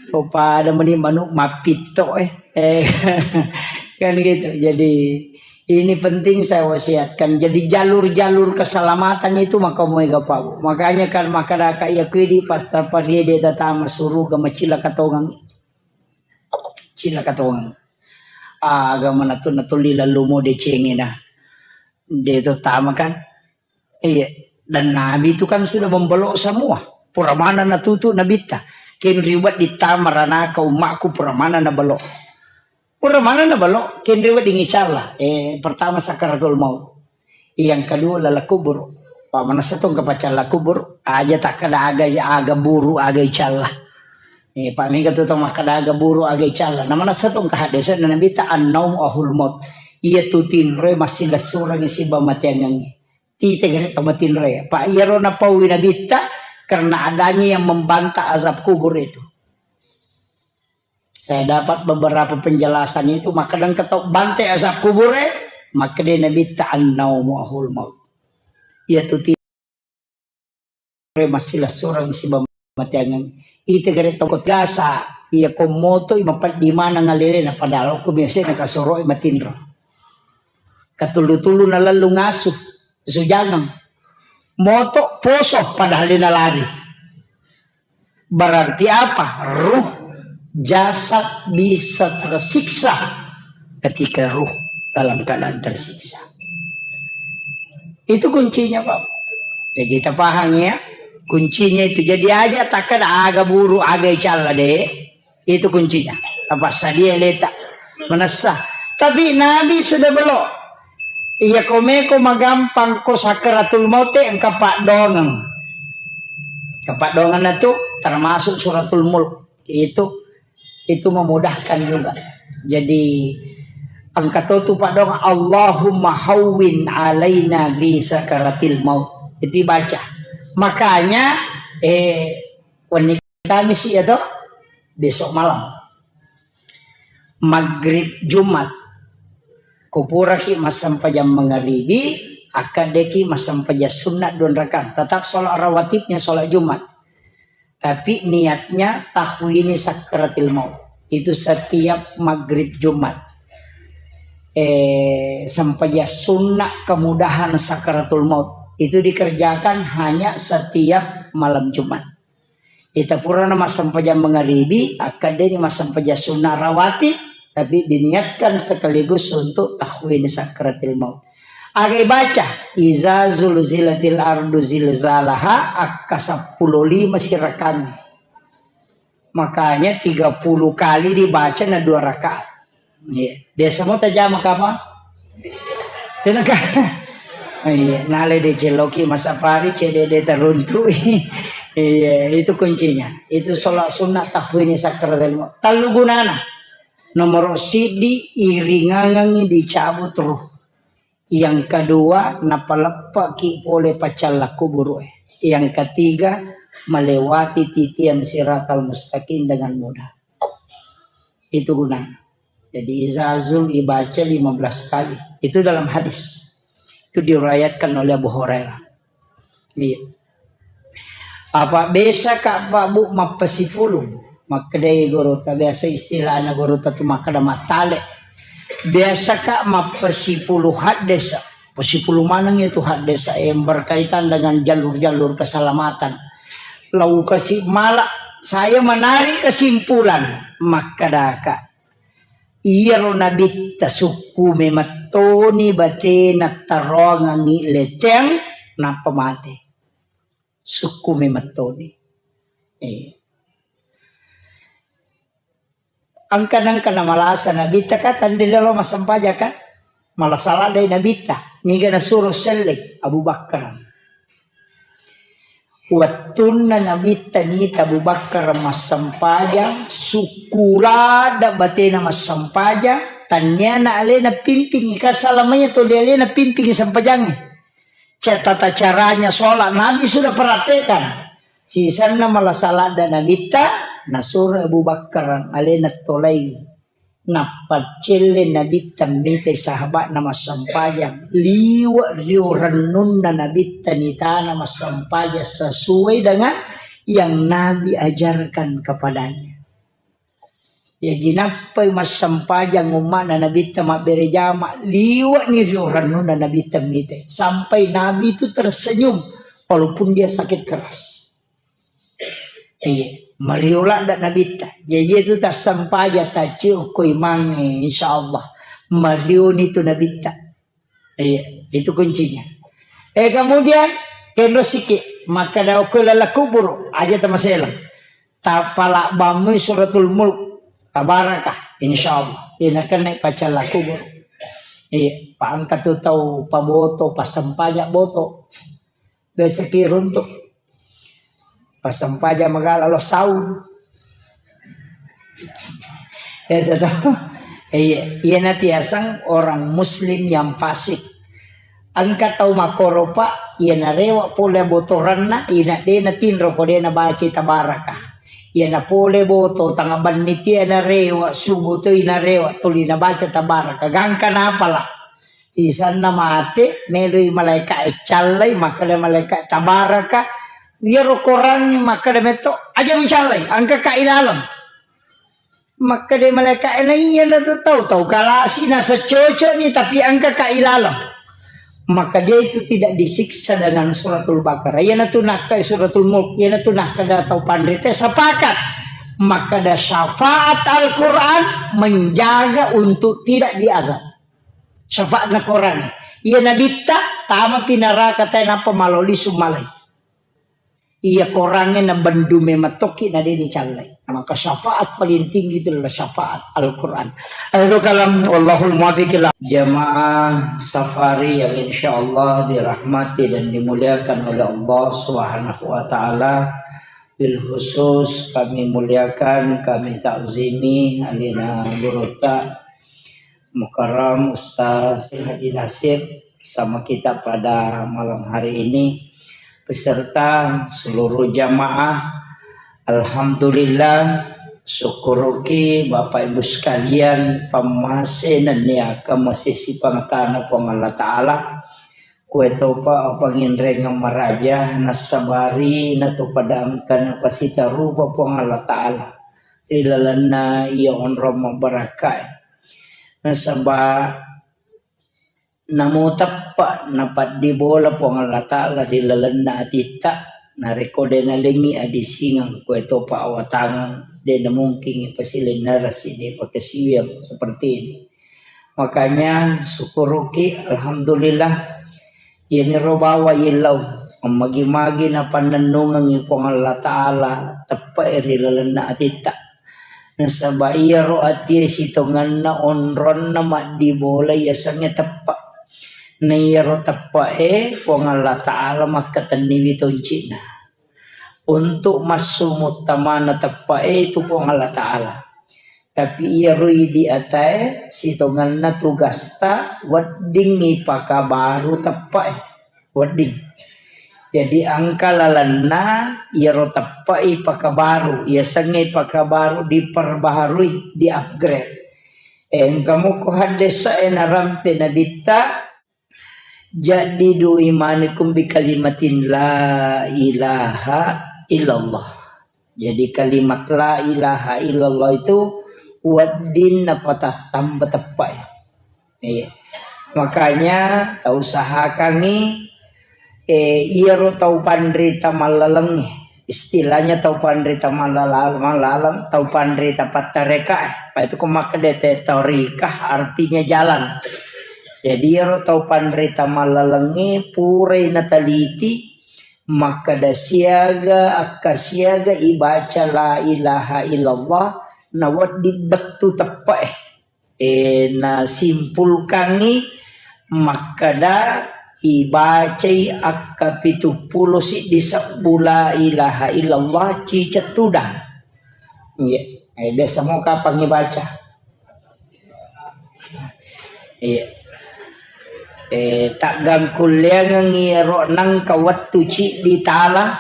To pada meni manuk mappitto, eh. Eh, kan gitu. Jadi ini penting saya wasiatkan. Jadi jalur-jalur keselamatan itu maka muega pau. Makanya kan makkadaka iya kuidi pas tapariede tatama suruga macilla katongang. Cilla katongang. Aga manatu natulli lallumo decengena. De to tama kan. Iya. Dan Nabi itu kan sudah membelok semua. Pura mana natutu nabitta. Kenriwat ditama ranaka ummaku pura mana nabelok. Pura mana nabelok, kenriwat dingicalla. Eh, pertama sakaratul maut. Yang kedua lala kubur. Pak manessa tong kapacalla kubur, aja takkada aga, aga buru, aga icalla. Eh, Pak mega tu tong makkada aga buru, aga icalla. Na manessa tong kahaddesa na nabitta annaumu ahul maut. Iya tu tinroe massilessurangi siba mateangengi. Ite gare to matinroe. Pak iyaro napaui nabitta karena adanya yang membantah azab kubur itu. Saya dapat beberapa penjelasan itu, makkeda engka tau bante azab kubure, makkeda nabitta annaumu ahul maut. Iya tu ti-, massilessureng siba mateangeng. Ite gare tau gasa, iya ko moto i mapeddi maneng alelena padahal ko biasa na kasoro i matinro. Katullu-tullu nalallu ngasu, sujangeng. Moto poso padahal de nalari. Berarti apa? Ruh, jasad bisa tersiksa ketika ruh dalam keadaan tersiksa. Itu kuncinya, Pak. Jadi kita paham ya. Kuncinya itu. Jadi aja takkada aga buru, aga icalla de. Itu kuncinya. Apa sadia leta. Manessa. Tapi Nabi sudah belok. Iya komeko magampang ko sakaratul maut engka paddongeng. Engka paddongeng itu termasuk suratul mulk. Itu itu memudahkan juga. Jadi engka to tu paddongeng Allahumma hawwin alaina fi sakaratil maut. Itu baca. Makanya eh wenni Kamis ya to, besok malam. Maghrib Jumat. Kupuraki massempajang mangaribi, akkaddeki massempajang sunna dua rakaat. Tetap sholat rawatibnya sholat Jumat. Tapi niatnya tahwini sakaratil maut. Itu setiap maghrib Jumat. Eh, sempajang sunna kemudahan sakaratul maut. Itu dikerjakan hanya setiap malam Jumat. Ita purana massempajang mangaribi, akkaddeni massempajang sunna rawatib, tapi diniatkan sekaligus untuk tahwini sakaratil maut. Aga ibaca, iza zulzilatil ardu zilzalaha, akka seppulo lima sirakami. Makanya tiga puluh kali dibaca na dua rakaat. Iya. Biasa mo tajama kapang? Tenaka. Iya, nale de celoki masapari cede de teruntu. Iya, itu kuncinya. Itu sholat sunnah tahwini sakaratil maut. Tellu gunana. Nomor sidi iringangangi dicabut ruh. Yang kedua, napaleppaki pole paccalla kuburu e. Yang ketiga, melewati titian siratal mustaqim dengan mudah. Itu gunanya. Jadi izazul ibaca lima belas kali. Itu dalam hadis. Itu diriwayatkan oleh Abu Hurairah. Iya. Apa biasa ka Pak Bu mappasipulung? Makkedai gurutta, biasa istilahna gurutta tu makkeda mattale. Biasa ka mappasipulu haddesa. Pasipulu maneng itu haddesa yang berkaitan dengan jalur-jalur keselamatan. Lau kasi mala, saya menarik kesimpulan, makkedaka. Iyaro nabitta sukku memettoni batena taroangangi leteng, nappa mate. Sukku memettoni. Eh. Angka nangka namalasa nabitta ka tandilalo massempajang ka? Malasa ladde nabitta. Niga nasuro selleng Abu Bakar. Wettunna nabitta nita Abu Bakar massempajang, sukku ladde batena massempajang, tanniana alena pimpingi, ka salamanya tuli alena pimpingi sempajangnge. Ca-, tata caranya sholat Nabi sudah praktekkan. Sisanna malasa ladde nabitta, nasuro Abu Bakar alena tolai. Nappa celle nabitta mitai sahabatna massempajang. Liwe rio rennunna nabitta nitana massempajang sesuai dengan yang Nabi ajarkan kepadanya. Jaji nappai massempajang umma'na nabitta mabbere jama, liwe'ni rio rennunna nabitta mitai. Sampai Nabi itu tersenyum walaupun dia sakit keras. Iya, mario ladde nabitta. Jaji itu tassempajang taccio ko imangnge, insyaallah. Marioni tu nabitta. Iya, itu kuncinya. Eh, kemudian kenro siki, makkeda okko lala kuburu, aja tamaselang. Tapala bamui suratul mulk, tabaraka, insyaallah. Ina kena pacalla kuburu. Iya, pa engka tu tau paboto, pasempajang boto. Biasa ki runtuk. Pasempajang magala lo saung. Biasa to. Iya, iya natiasang orang muslim yang fasik. Engka tau makkoro, Pak, iya narewa pole botoranna, ina de natinro ko de nabaca tabaraka. Iya napole boto tanga banni tia narewa, subuh to inarewa, tuli nabaca tabaraka. Gangka napala. Sisanna mate, meloi malaika e callai, makkeda malaika e, "Tabaraka, iyaro korangnge makkeda metto, aja mucallai, engka ka ilaleng." Makkeda malaika e, "Na iya na tu tau, tau kalasi nasa cocok ni, tapi engka ka ilaleng." Maka dia itu tidak disiksa dengan suratul Baqarah. Iya na tu nakka suratul Mulk, iya na tu nakka da tau panrite sepakat. Makkeda syafaat Al-Quran menjaga untuk tidak diazab. Syafaatna Korang. Iya nabitta, tamapi naraka tae nappa maloli summalai. Iya Korangnge nabendu memettoki na de nicallai. Maka syafaat paling tinggi itu adalah syafaat Al-Quran. Akhirul kalam, wallahul muwaffiq ila. Jamaah safari yang insyaallah dirahmati dan dimuliakan oleh Allah Subhanahu wa Ta'ala, bil khusus kami muliakan, kami takzimi alina gurutta Mukarram Ustaz Haji Nasir bersama kita pada malam hari ini, beserta seluruh jamaah. Alhamdulillah, syukuruki Bapak Ibu sekalian, pammasé nenniya kamasé sipangatana Puang Allah Ta'ala, kué topa apanginrengeng maraja, nassabari natopadangka napasitarupa Puang Allah Ta'ala ri lalenna iya onrong mabbarakkaé. Nasaba namo teppa napaddibola Puang Allah Ta'ala ri lalenna atitta, narekko dé nalengngi adisingeng, kué topa awatangeng, dé namungkingngi pasilennerasi, dé pakasiwiang seperti ini. Makanya syukuruki, alhamdulillah, Iyaniro bawa yellau, magi-magi napannennungengngi Puang Allah Ta'ala teppe'e ri lalenna atitta. Nasaba iyaro atie sitongenna onronna maddibola yasengnge teppe'. Na iyaro teppe'e Puang Allah Ta'ala makkatenniwi tonci'na. Untuk massu muttamana teppe'e itu Puang Allah Ta'ala. Tapi iyaro idi atae sitongenna tugasta wedding ipakabaru teppe'e. Wedding. Jadi engka lalenna iyaro teppe'e ipakabaru, yasengnge ipakabaru, diperbaharui, di-upgrade. Engka muko haddesa'e narampe nabitta, Jaddidu imanakum bi kalimatin la ilaha illallah. Jadi kalimat la ilaha illallah itu wedding napatattamba teppa ya. Iya. Makanya tau usahakangi, eh, iyaro tau panrita mallalengnge. Istilahnya tau panrita mallala-, mallaleng, tau panrita pattareka, eh. Apa itu ko makkeda te torikah artinya jalan. Jadi iyaro tau panrita mallalengnge purai nateliti makkeda siaga, akka siaga ibaca la ilaha illallah, nawedding bettu teppa eh. Eh, nasimpulkangngi makkeda ibacai akka pitu pulo siddi sebbu la ilaha illallah ciceng tudang. Iya, eh, biasa mo kapang ibaca. Iya. Eh, taggangkulleangengngi ero nangka wettu ciddi tala,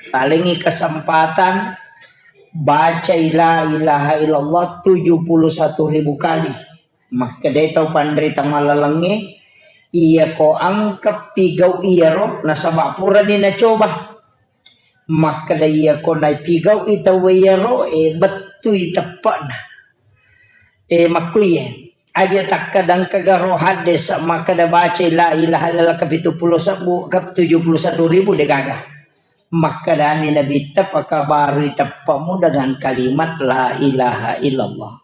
palengngi kesempatan bacai la ilaha illallah tujuh puluh satu ribu kali. Makkedai tau panrita mallalengnge, iyako engka pigau iyaro nasaba purani nacoba. Makkeda iyako naipigau'i tauwe iyaro, eh, bettui teppa'na. Eh, makkuiye, aja takkadang kagaro haddesa makkeda bacai la ilaha illallah ke pitu pulo sebbu, ke tujuh puluh satu ribu degaga. Makkedami Nabitta, pakabarui teppa'mu dengan kalimat la ilaha illallah.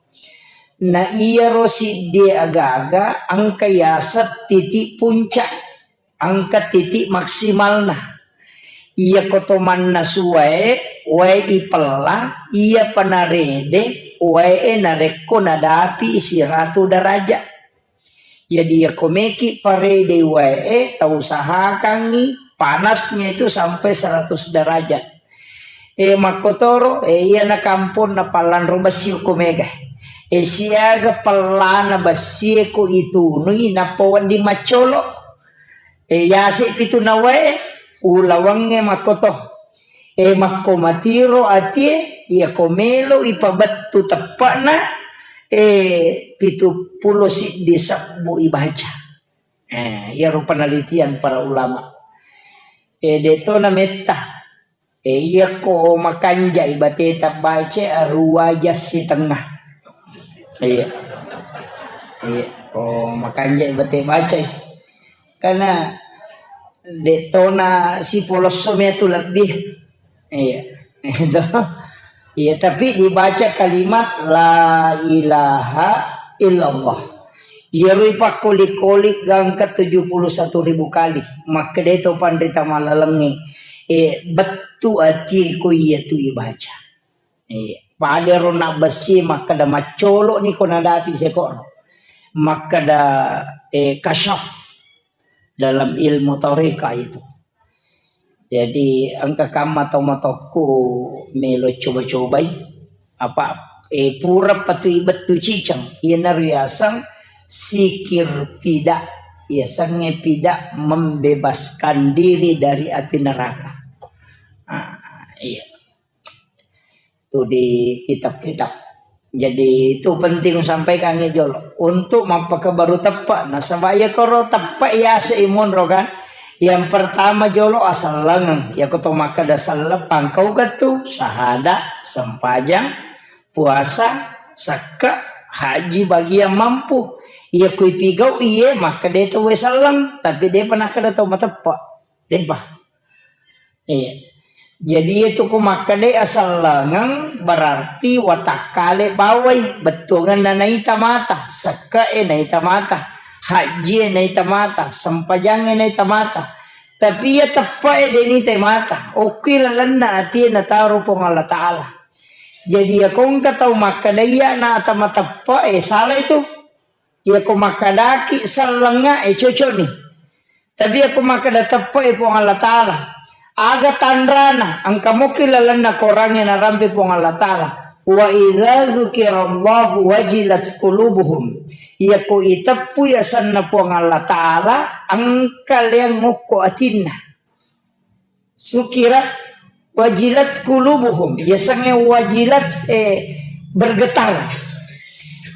Na iyaro siddie aga-aga engka yaseng titik puncak. Engka titik maksimalna. Iyako to mannasu wae, wae ipella, iyapa narede wae narekko nadapi siratu derajat. Jadi iyako meki parede wae, tau usahakangngi panasnya itu sampai seratus derajat. Eh, makkotoro, eh, iyana kamponna pallanro bessi ko mega. Eh, siaga pellana bessie ko itunui nappa wedding maccolo. Eh, yase pitu nawae, ulawangnge makkoto. Eh, makko matiro atie, iyako melo ipabettu teppa'na, eh, pitu pulo siddi sebbu ibaca. Eh, iyaro penelitian para ulama. Eh, deto na metta. Eh, iyako makanjai bateta baca aruwa jas sitengnga. Iya. Iya, ko makanjai bate bacai. Karena dettona sipolosso metu lebih. Iya. Itu. Iya, tapi dibaca kalimat la ilaha illallah. Iyaro ipakkoli-koli gangka tujuh puluh satu ribu kali. Makkedai to panrita malalengnge, eh, bettu atie ko iyatu ibaca. Eh, pada ro nabbessi makkeda maccolo ni ko nadapi sekoro. Makkeda, eh, kasyaf dalam ilmu torika itu. Jadi, engka kamma tau matokku melo coba-cobai. Apa, eh, pura patui bettu ciceng. Iyana riaseng sikir pida. Yasengnge pida membebaskan diri dari api neraka. Ah, iya. Itu di kitab-kitab. Jadi, itu penting sampaikan jolo. Untuk mappakabaru teppe'. Nasaba iya koro teppe' yase imunro kan. Yang pertama jolo asellengeng. Iya ko to makkeda selleng pangkau gatu. Sahada, sempajang, puasa, sekke', haji bagi yang mampu. Iya kui pigau iye makkeda to we selleng. Tapi depa nakkeda to mateppe'. Depa. Iya. Jadi, itu ku makkeda asellengeng berarti watakkale bawai, bettuangenna naita mata, sekke'e naita mata, hajjie naita mata, sempajangnge naita mata. Tapi iya teppe'e de' nita mata, okki lalenna atie nataro Puang Allah Ta'ala. Jadi, iya kongka tau makkeda iya na ata mateppe'e, salah itu. Iya ko makkedaki sellengnga, eh, cocok ni. Tapi iya ko makkeda teppe'e Puang Allah Ta'ala. Aga tanrana, engka mokki lalenna korangnge narampe Puang Allah Ta'ala. Wa idza dzukirallahu wajilat qulubuhum. Iya ko iteppu yasenna Puang Allah Ta'ala, engka leang ngokko atinna. Sukirat wajilat qulubuhum. Yasengnge wajilat, eh, bergetar.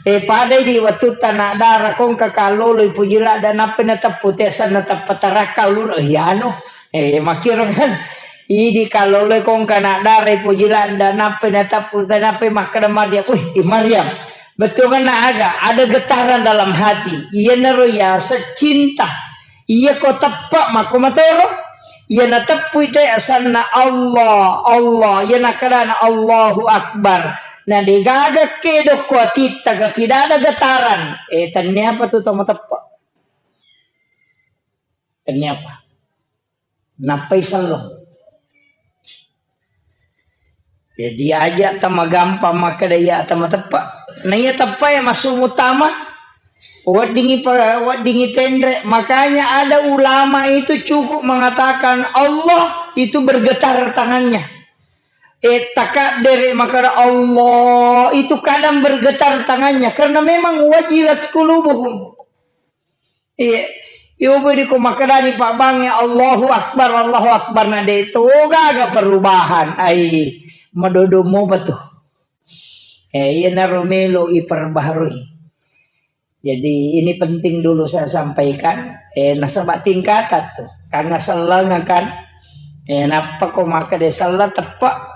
Eh, padai di wettu tana dara kongka kalolo ipuji ladda nappa nateppu te asanna teppa tarakka ulun, eh, anu. Eh, makkiro kan. Idi kalolo kongka na dara ipuji ladda nappa nateppu te nappa makkeda Maryam, "Wih, i Maryam, bettuanna aga? Ada getaran dalam hati." Iyanaro yaseng cinta. Iya ko teppa makko matoro. Iya nateppui te asanna Allah, Allah. Iya nakedana Allahu Akbar. Na degaga kedokko atitta ga tidak ada getaran. Eh, tenniapa tu tau mateppa? Tenniapa? Nappai selleng. Jadi aja tama gampang makkeda iya tama teppa. Na iya teppa ya masuk mutama. Weddingi pa-, weddingi penre. Makanya ada ulama itu cukup mengatakan Allah itu bergetar tangannya. Eh, takabbere makkeda Allah itu kadang bergetar tangannya karena memang wajilat qulubuhum. Iya. Yobo di ko makkedani pabbangnge Allahu Akbar, Allahu Akbar na de to gaga perubahan. Ai, madodo mopa tu. Eh, iyanaro melo iperbaharui. Jadi ini penting dulu saya sampaikan. Eh, nasaba tingkatan tu. Kanga selleng kan. Eh, nappa ko makkeda selleng teppa.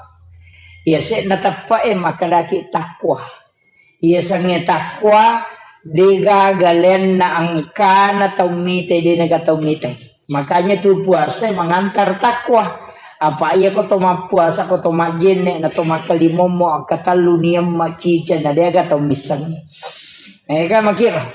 Iya sekna teppa eh makkedaki takwa. Iya sengnge takwa, degaga lenna engkana tau mitai, denaga tau mitai. Makanya tu puasa mengantar takwa. Apa iya ko to mappuasa, ko to majjenne, na to makkalimommo, akkatellu niamma cica, na deaga tau misseng. Eh, kan makira.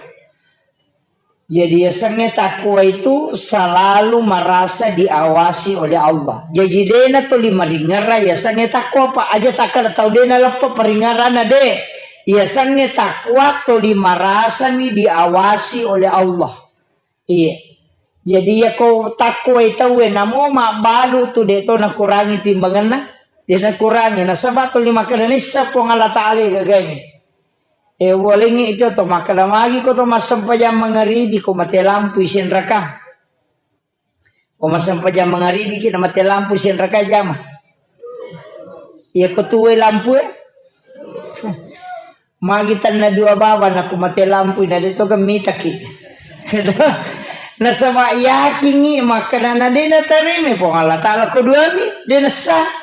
Jadi yasengnge takwa itu selalu merasa diawasi oleh Allah. Jadi dena tuli maringerra yasengnge takwa, Pak. Aja takkada tau dena leppa paringerrana, de. Yasengnge takwa tuli merasami diawasi oleh Allah. Iya. Jadi yako takwa tauwe namo mabbalu tu de to nakurangi timbangenna. De nakurangi nasaba tuli makkada nissa Puang Allah Taala gagaimi. Eh, walengngi itu to makkeda magi ko to massempajang mangaribi ko mate lampu isin raka. Ko massempajang mangaribi ki na mate lampu isin raka jama. Iya ko tuwe lampu e. Magi tanna dua baba na ko mate lampu na de to gemmitaki. Nasaba yakingi makkeda na de na tarime Puang Allah Taala ko duami de nessa.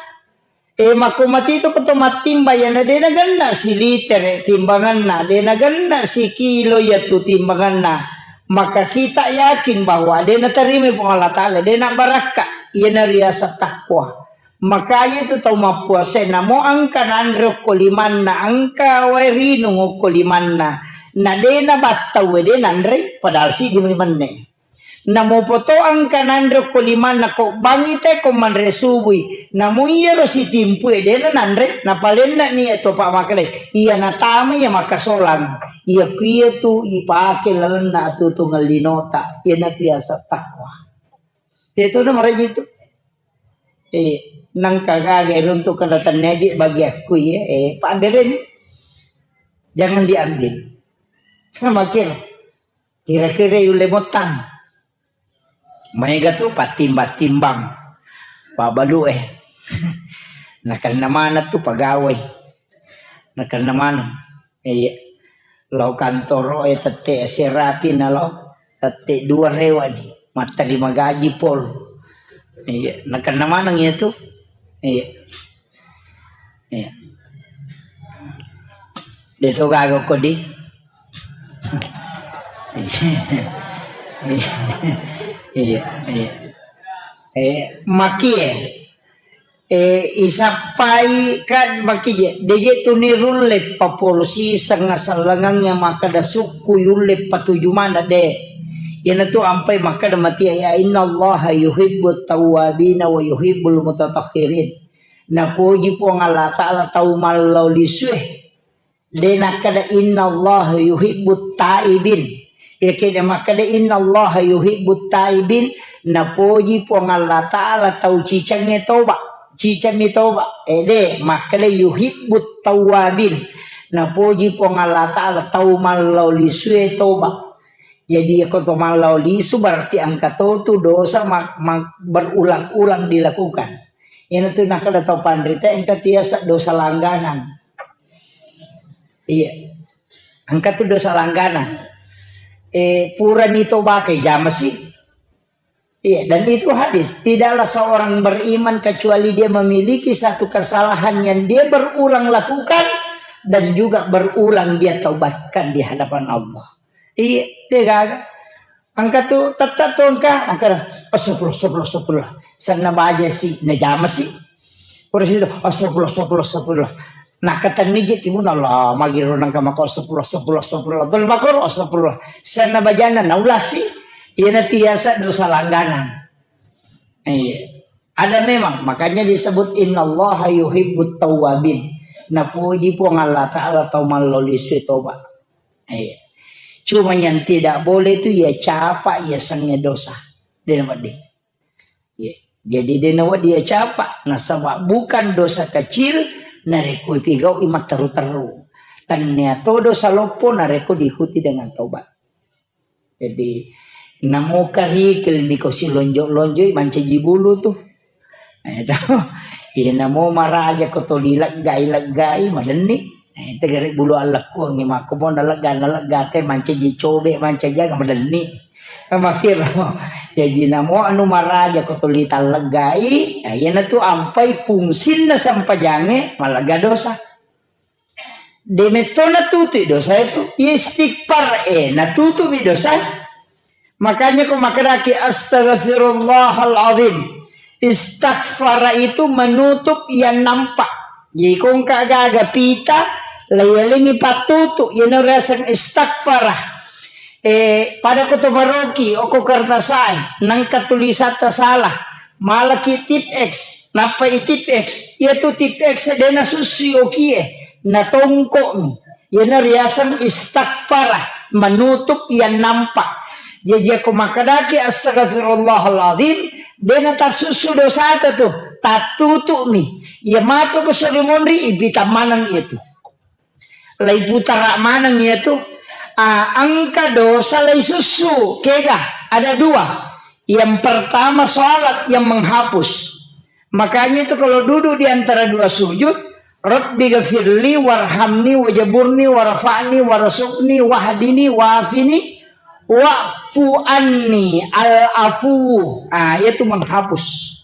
Eh, makko matito ko to mattimba, iyana de nagenna silitere timbanganna, de nagenna sikilo iyatu timbanganna. Maka kita yakin bahwa de natarima Puang Allah Taala, de nabarakka, iyana riaseng takwa. Makanya itu tau mappuasa namo engka nanre okko limanna, engka wae rinung okko limanna. Na de nabattau de nanre, padahal siddi menne. Namo poto engka nanre ko limanna ko bangi te ko manre subui. Namo iyaro sitimpu e dena nanre, napalenna ni to pa makale. Iya natama iya makasolang. Iya kuiya tu ipake lalenna atutu ngellinota. Iya natu yaseng takwa. Itu na maraji tu. Eh, nangka gaga runtuk kada tanneji bagi aku ya. Eh, Pak Beren, jangan diambil. Makin kira-kira yulle mottang. Maega tu pattimbang-timbang. Pabbalu e. Nakenna maneng tu pegawai. Nakenna maneng. Iya. Lao kantoro e tette serapi na lao. Tette dua rewa ni. Matterima gaji pol. Iya. Nakenna maneng iya tu. Iya. Iya. De to gaga ko di. Iya, iya. Eh, maki e. Eh, isappai kan maki je. De je tu ni rulle papolosi senga sellengang yang makkada sukku yulle patuju mana de. Iyana tu ampai makkada mati ya innallaha yuhibbut tawwabina wa yuhibbul mutatahhirin. Napoji Puang Allah Ta'ala tau mallau lisue. De nakkeda innallaha yuhibbut taibin. Yakede makkeda innallaha yuhibbut taibin, napoji Puang Allah Ta'ala tau cicengnge toba. Cicengnge toba. Ede makkeda yuhibbut tawwabin. Napoji Puang Allah Ta'ala tau mallau lisue toba. Jadi, yako to mallau lisu berarti engka to tu dosa ma-, ma-, berulang-ulang dilakukan. Iyanatu nakkeda tau panrita engka tiasa dosa langganan. Iya. Engka tu dosa langganan. Eh, purani tobakai, jamasi. Iya, dan itu hadis. Tidaklah seorang beriman kecuali dia memiliki satu kesalahan yang dia berulang lakukan dan juga berulang dia taubatkan di hadapan Allah. Iya, de' gaga. Engka tu, tette' tu engka, engka, astagfirullah, astagfirullah, astagfirullah. Senna bajasi, najamasi. Pura situ, astagfirullah, astagfirullah, astagfirullah. Nakkatenni je timunna, Allah, magiro nengka mako astagfirullah, astagfirullah, astagfirullah. Tolli makoro, astagfirullah. Senna bajana, naulasi. Iyana tiasa dosa langganan. Iya. Ada memang, makanya disebut innallaha yuhibbut tawwabin. Napuji Puang Allah Ta'ala tau mallolisui toba. Iya. Cuma yang tidak boleh itu ya capa, ya sange dosa. De' nawedding. Iya. Jadi de' nawedding ya capa. Nasaba bukan dosa kecil, narekko ipigau'i matteru-teru. Tannia to dosa loppo, narekko diikuti dengan tobat. Jadi, namo karikil niko silonjo-lonjoi mancaji bulu tu. Eh, to. Iya, namo maraja ko toli leggai-leggai, madenni. Eh, tegare bulu allekkuangngi makko mo nalegga, nalegga te mancaji cobe, mancaji aga, madenni. Makkiro. Jaji, namo anu maraja ko toli talleggai, eh, iyanatu ampai fungsinna sempajangnge, malegga dosa. De' metto natutu'i dosa itu. Istighfar, eh, natutu'mi dosa. Makanya ko makkedaki, "Astaghfirullahal azim." Istaghfara itu menutup yang nampak. Jadi ko engka gaga pita, layalengi pattutu, iyana riaseng istaghfara. Eh, pada ko to maroki, oko kertasai, nengka tulisatta salah. Malaki tip X, nappa i tip X. Iyatu tip X de' nasussui okie, natongko'mi. Iyana riaseng istaghfara, menutup yang nampak. Jaji ko makkedaki astaghfirullahaladzim, de' natassussu dosata tu, tattutu'mi. Iya matu ko sori monri, ipita maneng iyatu. Laiputara maneng iyatu, ah, engka dosa laisussu, kega, ada dua. Yang pertama salat yang menghapus. Makanya itu kalau duduk di antara dua sujud, Rabbi ghafirli warhamni wajaburni warfa'ni warzuqni wahdini wafini wa'fu anni, al-afu. Ah, itu menghapus.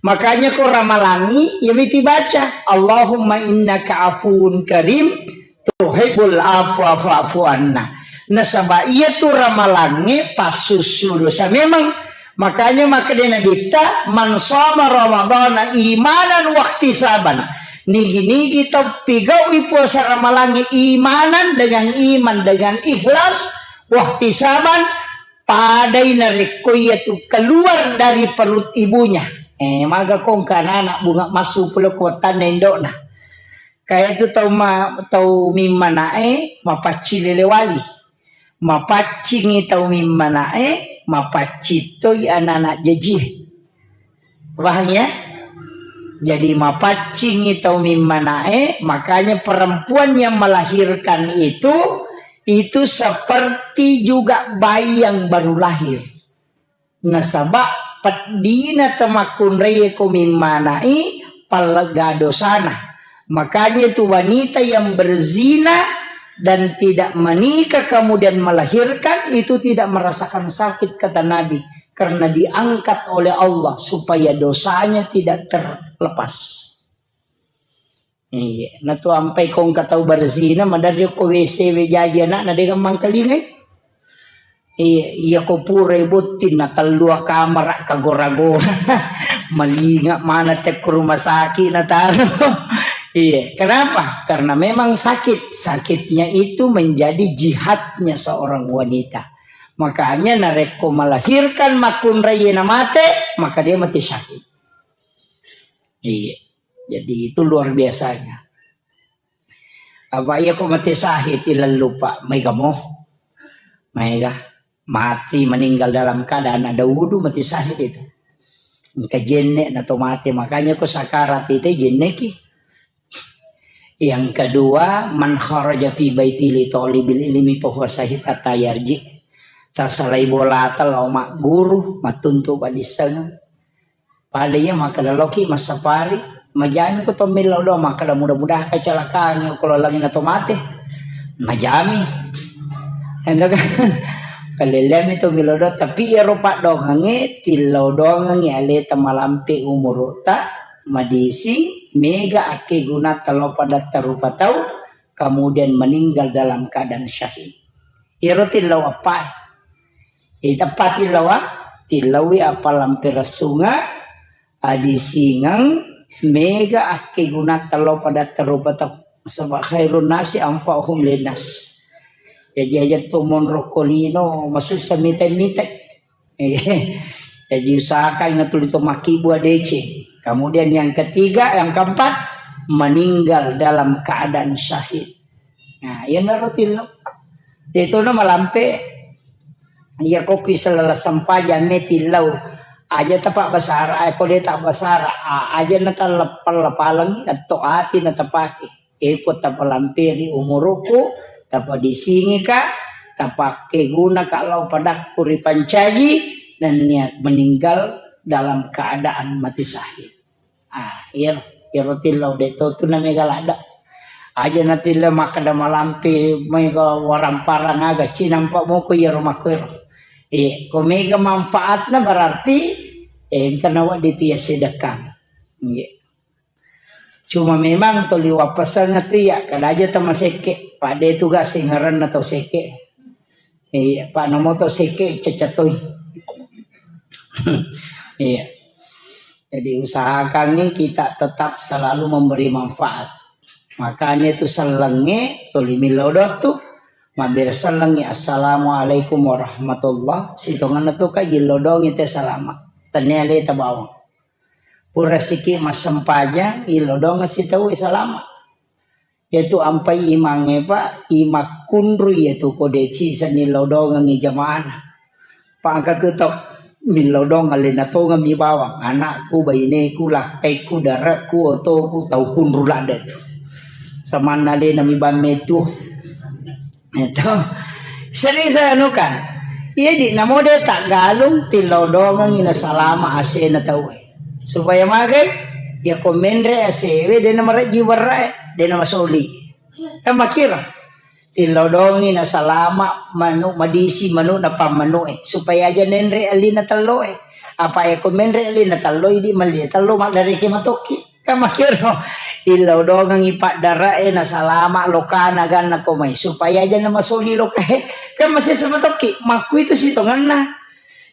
Makanya ko ramalangi, iya miti baca, "Allahumma innaka afuwun karim, tuhibbul afwa fa'fu anna." Nasaba iyatu ramalangnge passussu dosa memang. Makanya makkeda Nabitta, "Man shoma Ramadana imanan wahtisaban." Nigi-nigi tau pigau'i puasa ramalangnge imanan, dengan iman, dengan ikhlas, wahtisaban, padai narekko iyatu keluar dari perut ibunya. Eh, maga ko engka anak-anak bunga massu pole ko wattanna indo'na. Kaya tu tau ma-, tau mimmana'e mapaccing lele wali. Mapaccingi tau mimmana'e, mapaccing toi anak-anak jajie. Paham ya? Jadi mapaccingi tau mimmana'e, makanya perempuan yang melahirkan itu, itu seperti juga bayi yang baru lahir. Nasaba peddina tamakkunraie ko mimmana'i pallegga dosana. Makanya itu wanita yang berzina dan tidak menikah kemudian melahirkan itu tidak merasakan sakit, kata Nabi, karena diangkat oleh Allah supaya dosanya tidak terlepas. Iya, natu ampai ko engka tau berzina, maderri ko W C we jaji anakna, de gampang kalingai. Iya, iya ko pura botting na tellua kamara kagora-gora. Malinga mana te ko rumah sakit na taro. Iya, kenapa? Karena memang sakit. Sakitnya itu menjadi jihadnya seorang wanita. Makanya narekko melahirkan makkunraie na mate, maka dia mati syahid. Iya. Jadi itu luar biasanya. Apa iya ko mati syahid ilallu, Pak? Maega mo. Maega. Mati meninggal dalam keadaan ada wudu, mati syahid itu. Engka jenne na to mati, makanya ko sakarat itu jenneki. Yang kedua, man kharaja fi baiti li talibil ilmi fa huwa syahid hatta yarji. Tasalai bolata lao magguru, mattuntu padissengeng. Pada iya makkeda loki massapari, majami ko to millau doang makkeda mudah-mudahan kecelakaan ko laleng na to mate. Majami. Ento kan, kalelleami to milodo, tapi iyaro paddoangengnge, tillau doangengngi aleta malampe umuru'ta, madising, mega akkegunatta lao padatta rupa tau, kemudian meninggal dalam keadaan syahid. Iyaro tillau appae. Itappa tillaua, tillaui appalampe rassunga, adisingeng, mega akkegunatta lao padatta rupa tau. Saba khairun nasi anfa'uhum linnas. Jadi aja to monro ko lino, masussa mita-mita. Jadi usahakan na tuli to makkibbu adeceng. Kemudian yang ketiga, yang keempat, meninggal dalam keadaan syahid. Nah, iyanaro tillau. De tona malampe, iya ko ki selala sempajang me tillau. Aja tapa basara, eh, ko de tak basara, a-, aja na taleppang lapalengi, atau ati na tapake. Eko tapalamperi umuruku, tapadisingika, tapakkeguna ka lao padakku ripancaji, nennia meninggal dalam keadaan mati syahid. Ah, iyaro, iyaro tillau de to tu na mega ladda. Aja na tillau makkeda malampe mega waramparang aga cinampa moko iyaro makkuero. Eh, ko mega manfaatna berarti, eh, engka nawa ditia sedekah. Nggih. Cuma memang toli wappasang tu ya, kada aja tamasekke, pade tu ga singaranna tau sekke. Iya, Pak, namo tau sekke cecetoi. Iya. Jadi usahakan nih kita tetap selalu memberi manfaat. Makanya itu sellengnge tuli milodong tu, mabbere sellengnge assalamualaikum warahmatullah. Sitonganna tu ka yillodongi te salama. Tenne aleta bawang. Pura siki massempajang, ilodong sitau salama. Yaitu ampai imangnge, Pak, imakkunrui yaitu kode siseng nilodongengi jamaana. Pak, angka tu tau, milodong alena tongeng mi bawang, anakku, baineku, lakkaiku, dare'ku, otoku, tau kunru ladde tu. Samanna alena mi banne tu. Itu. Sering saya anukan. Iya di, namo de tak galung, tilodongengi na salama asena tau. Supaya magai, ya ko menre asewe, dena marejji warrae, dena masoli. Kan makira. Tilodongi na salama manu madisi manu na pammanue. Supaya aja nenre alina telloe. Apa ya ko menre alina telloi di malia tello maddareke matoki. Kan makira. Tilodongengi paddarae na salama lokana ganna ko mai. Supaya aja na masoli lokae. Kan masih sama toki. Makku itu sitonganna.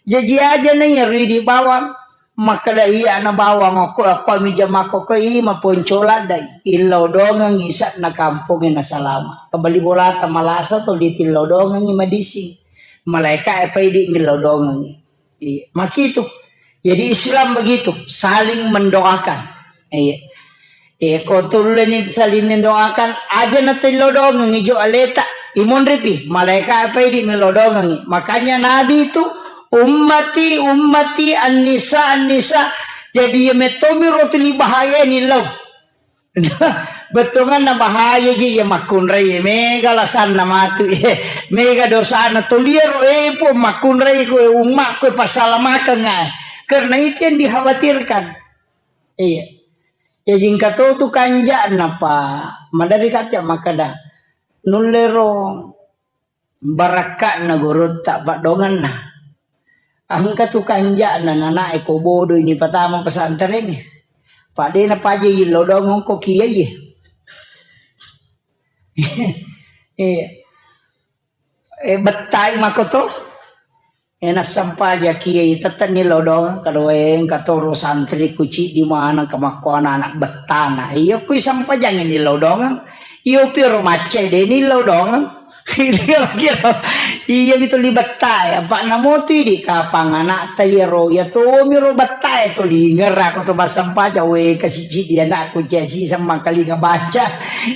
Jaji aja na iya ridi bawang. Makkeda iya na bawang okko, okko mi jamakko ko i maponcola dai. Illau dongengi sa'na kampongnge na salama. Kebali bolata malasa to ditillau dongengi madising. Malaika e paidi millau dongengi. Iya, makitu. Jadi Islam begitu, saling mendoakan. Iya. Eh, ko tulleni saling mendoakan, aja na tillau dongengi jo aleta. Imonripi, malaika apa idi millau dongengi. Makanya Nabi itu ummati, ummati, an-nisa, an-nisa. Jadi ya metomi rotuli bahaya ni lau. Bettuanna bahaya ji ya makkunrai ya mega lasanna matu ya. Mega dosana tuliero eh pun makkunrai ko umma ko pasalamakeng. Karena itu yang dikhawatirkan. Iya. Jaji engka to tu kanja'na, Pak. Maderri kacca makkeda, nullero barakka'na gurutta paddoangenna. Engka tu kanja'na nana'e ko bodo ini patama pesantren e. Pak de napaja yillau dongeng ko kiai. Iya. Eh, bettai makoto. Eh, nassampaja kiai tettenni lodong, kadoe engka toro santri kuciddi maneng kamakkuana anak bettana. Iya kui sampajangi ni lodong. Iyo piro macca deni lodong. Kira-kira. Iya mitu li bettai, apa namotu di kapang anak tayero ya to miro bettai to lingera ko to bassampaja we kasicidi anakku jasi semmang kalinga baca.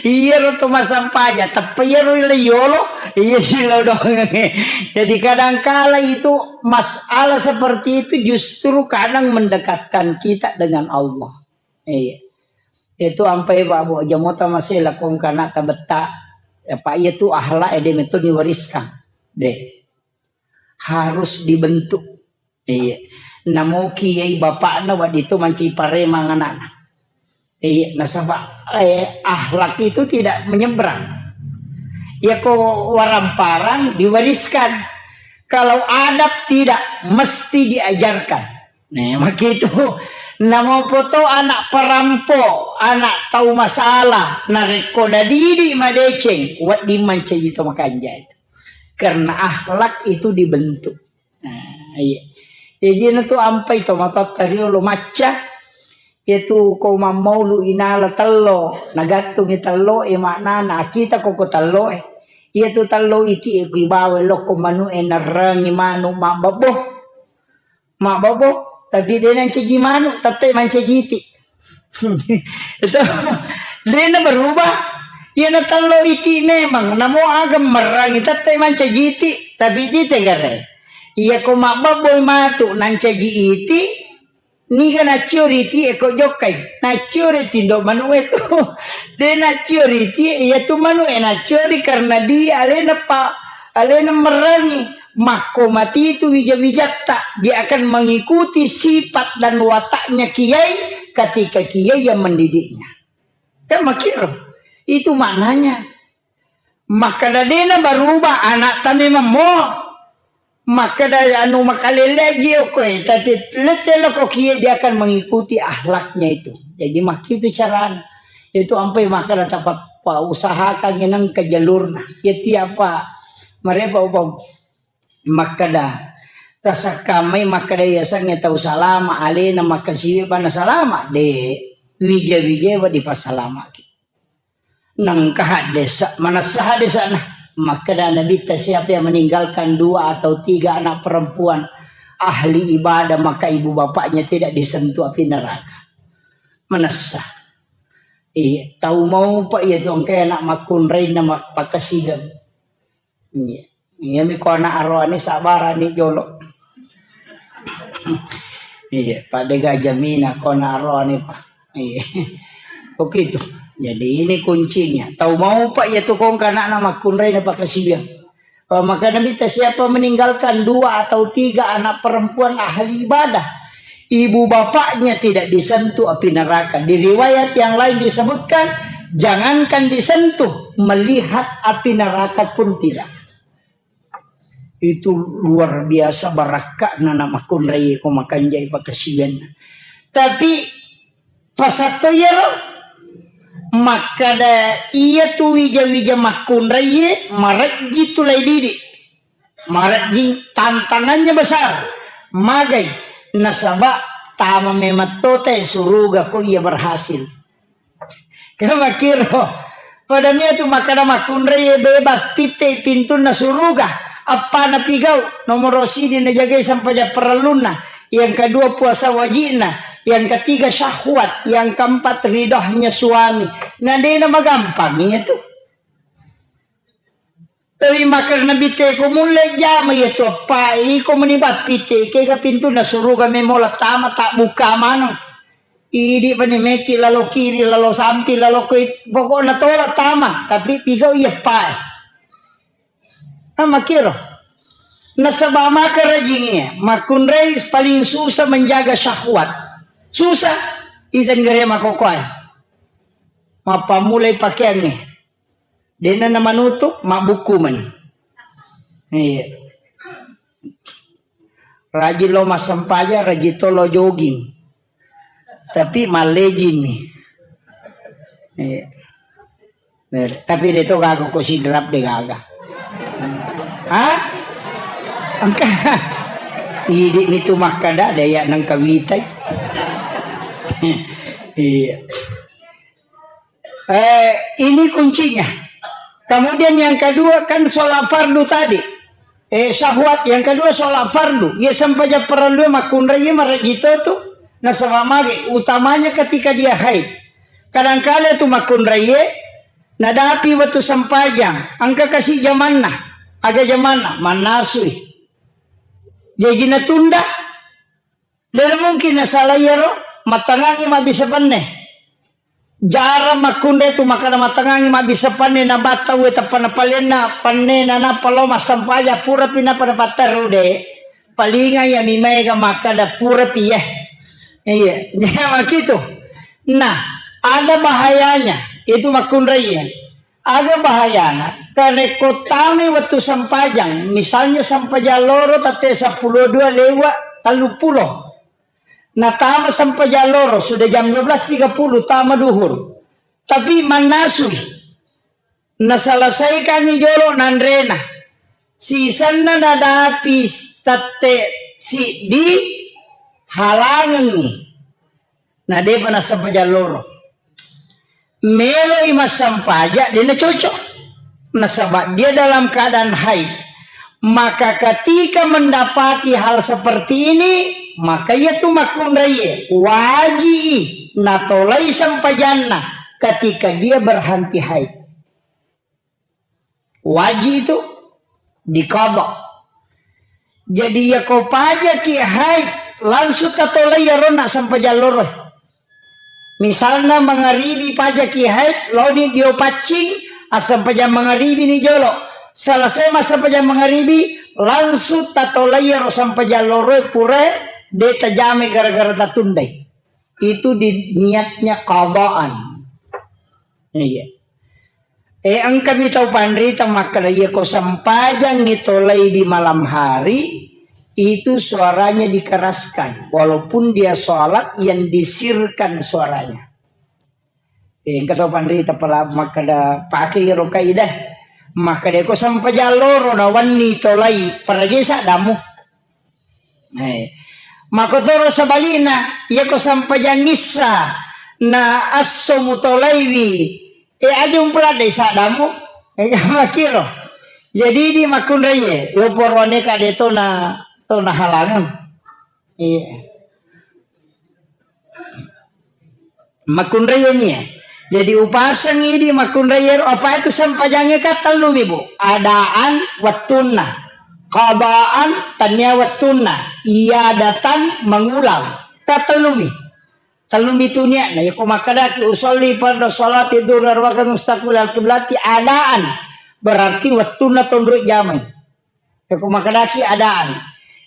Iyaro to massampaja, teppa iyaro le yolo, iya silodongengnge. Jadi kadangkala itu masalah seperti itu justru kadang mendekatkan kita dengan Allah. Iya. Itu ampai Pak Bu jamota masih lakon kana tabetta. Ya Pak, iya tu akhlak ya dia metode diwariskan. Deh. Harus dibentuk. Iya. Namoki yai bapakna waditu manci paremang anakna. Iya, nasaba eh, akhlak itu tidak menyeberang. Iyako waramparang diwariskan. Kalau adab tidak, mesti diajarkan. Nah, makitu. Namo poto anak parampo, anak tau masalah, narekko nadidi madeceng, wedding mancaji to makanja itu. Karena akhlak itu dibentuk. Nah, iya. Jadi na tu ampai to matotta riolo macca. Iyatu ko mammaulu inala tello, nagattungi tello e maknana, akita ko ko tello e. Iyatu tello iti e ku ibawa lokko manu e narrangi manu mabbabbo. Mabbabbo, tapi de nancaji manu, tette mancaji iti. Itu de na berubah. Iya na tello iti memang, namo aga merrangi tette mancaji iti, tapi iti tegare. Iya ko mabbabbo matu nancaji iti, Niga nacciori iti e ko jokkai? Nacciori tindo manu e tu. De nacciori iti e, iya tu manu e nacciori karena dia alena pa, alena merangi. Makko mati itu wija-wijatta, dia akan mengikuti sifat dan wataknya kiai ketika kiai yang mendidiknya. Kan makiro. Itu maknanya. Makkeda dena berubah anakta memang mo. Makkeda anu makalele ji okko e, tapi lette loko kie dia akan mengikuti akhlaknya itu. Jadi makkitu carana. Itu ampai makkeda tapa pa usahakan nengka jalurna. Ya tiapa marepa upam makkeda tasakkamai makkeda yasengnge tau salama alena makkasiwi bana salama de wija-wija wa dipasalamaki. Nengka haddesa, manessa haddesana. Makkeda Nabitta, siapa yang meninggalkan dua atau tiga anak perempuan ahli ibadah, maka ibu bapaknya tidak disentuh api neraka. Manessa. Iya, tau mau pak iya tu engkai anak makkunrainna mak-, pakkasidang. Iya. Iya mi ko anak aroane sabarani jolo. Iya, pada gajah mina ko anak aroane pak. Iya. Begitu. Jadi ini kuncinya. Tau mau pak ya tu kong anakna makkunrai na pakasibiang. Maka Nabi ta siapa meninggalkan dua atau tiga anak perempuan ahli ibadah, ibu bapaknya tidak disentuh api neraka. Di riwayat yang lain disebutkan, jangankan disentuh, melihat api neraka pun tidak. Itu luar biasa barakka'na na makkunrai ko makanjai pakasiwianna. Tapi pasatto iyaro makkada iya tu wija-wija makkunrai marejji tu lai didi. Marejjing tantangannya besar. Magai nasaba tama memang tote suruga ko iya berhasil. Kemakkiro. Pada mia tu makkada makkunrai bebas pitte pintunna suruga. Appana pigau, nomoro sidi najagai sampaja parellunna. Yang kedua puasa wajibna. Yang ketiga syahwat. Yang keempat ridhonya suami. Nah, dena magampang iya tu. Tapi makkada Nabitta ko mulle jama iya tu appa iko meni bappitte kega pintunna suruga memola tama tak buka maneng. Idi pani meki lalo kiri, lalo sampi, lalo koi, pokokna tola tama, tapi pigau iya pae. Amakiro. Nasaba maka rajingi, makkunrai paling susah menjaga syahwat. Susah, itan gare makokoe. Mappamulai pakeangnge. Dena na manutu, mabbukku mani. Iya. Rajin lo massempajang, rajin to lo jogging. Tapi mallejing mi. Iya. Tapi de to gaga ko sidrap de gaga. Hah? Engka. Idi mi tu makkada de ya nengka witai. Iya. Eh, ini kuncinya. Kemudian yang kedua kan sholat fardu tadi. Eh, syahwat. Yang kedua sholat fardu. Iya sempajang parellu makkunrai iya marajito tu. Nasaba mage, utamanya ketika dia haid. Kadangkala tu makkunrai iya, nadapi waktu sempajang. Engka kasi jamanna. Aga jamanna? Mannasui. Jaji natunda. Dena mungkin nasala iyaro, mattangangi mabbissa penne. Jarang makkunrai tu makkada mattangangi mabbissa penne, nabatta uwe tappa napalenna penne, nanappa lo massampaja purapi napa napatterru de. Palinga iya mi maega makkada purapi ya. Iya, makitu. Nah, ada bahayanya itu makkunrai ya. Aga bahayana? Karekko tamai wettu sempajang, misalnya sempajang loro tette seppulo dua lewat telluppulo. Natama sempajang loro, sudah jam dua belas tiga puluh, tama duhur. Tapi mannasui. Naselesaikangngi jolo nanrena. Sisenna nadapi tette siddi, halangengngi. Na depa nassempajang loro. Meloi massempaja, de nacocok. Nasaba dia dalam keadaan haid. Maka ketika mendapati hal seperti ini, maka iya tu makkunraie waji'i natolai sempajanna ketika dia berhenti haid. Waji itu diqadha. Jadi, iya ko pajaki haid, langsung tatolai iyaro na sempajang loro. Misalna mangaribi pajaki haid, laoni dio paccing, assempajang mangaribi ni jolo. Selesai massempajang mangaribi, langsung tatolai iyaro sempajang loro pura de tajamai gara-gara tatundai. Itu di niatnya qadaan. Iya. Eh, engkami tau panrita makkeda, iya ko sempajangngi tolai di malam hari, itu suaranya dikeraskan. Walaupun dia sholat, yang disirkan suaranya. Eh, engka tau panrita pala makkeda, pake iyaro kaidah. Makkeda ko sempajang loro na wenni tolai, parajai saddamu. Eh, makotoro sebalikna, iya ko sempajang issa na esso mutolaiwi, eh, aja umpeladdai saddamu. Eh, makiro. Jadi di makkunraie, yo poroane kade tona, tona halangan. Iya. Makkunraiye mi, eh. Jadi upaseng idi makkunraiye ro, apa itu sempajangnge ka tellumi, Bu. Adaan wettunna. Qadaan tania wettunna. Iyadatan mengulang. Ka tellumi. Tellumi tu niatna. Yako makkedaki usolli fardu sholati dhuhri arba'a rakaat mustaqbilal kiblati adaan. Berarti wettunna tonro jamai. Yako makkedaki adaan.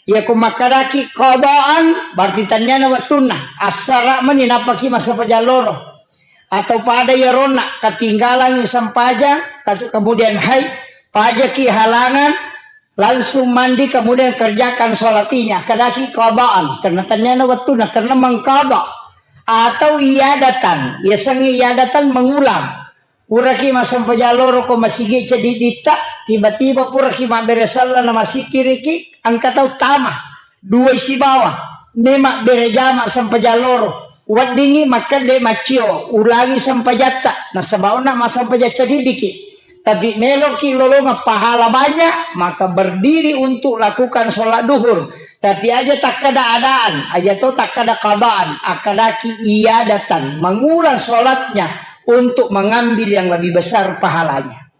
Yako makkedaki qadaan, berarti tanniana wettunna. Assara meni nappaki massempajang loro. Atau pada iyaronna, ketinggalangi sempajang, kat-, kemudian haid, pajaki halangan, langsung mandi, kemudian kerjakan sholat ini. Kedaki qadaan, karena tanniana wettunna, karena mengqadha. Atau iyadatan, yasengnge iyadatan mengulang. Puraki massempajang loro ko masigi ceddi'ditta, tiba-tiba puraki mabbere selleng na massikkiriki, engka tau tama, duai sibawa, memabbere jama sempajang loro. Weddingngi makkedde maccio, ulangi sempajatta, nasaba onna massempajang ceddi'diki. Tapi meloki lolongeng pahala banyak, maka berdiri untuk lakukan sholat duhur. Tapi aja takkada adaan, aja to takkada qadaan, akkadaki iyadatan, mengulang sholatnya untuk mengambil yang lebih besar pahalanya.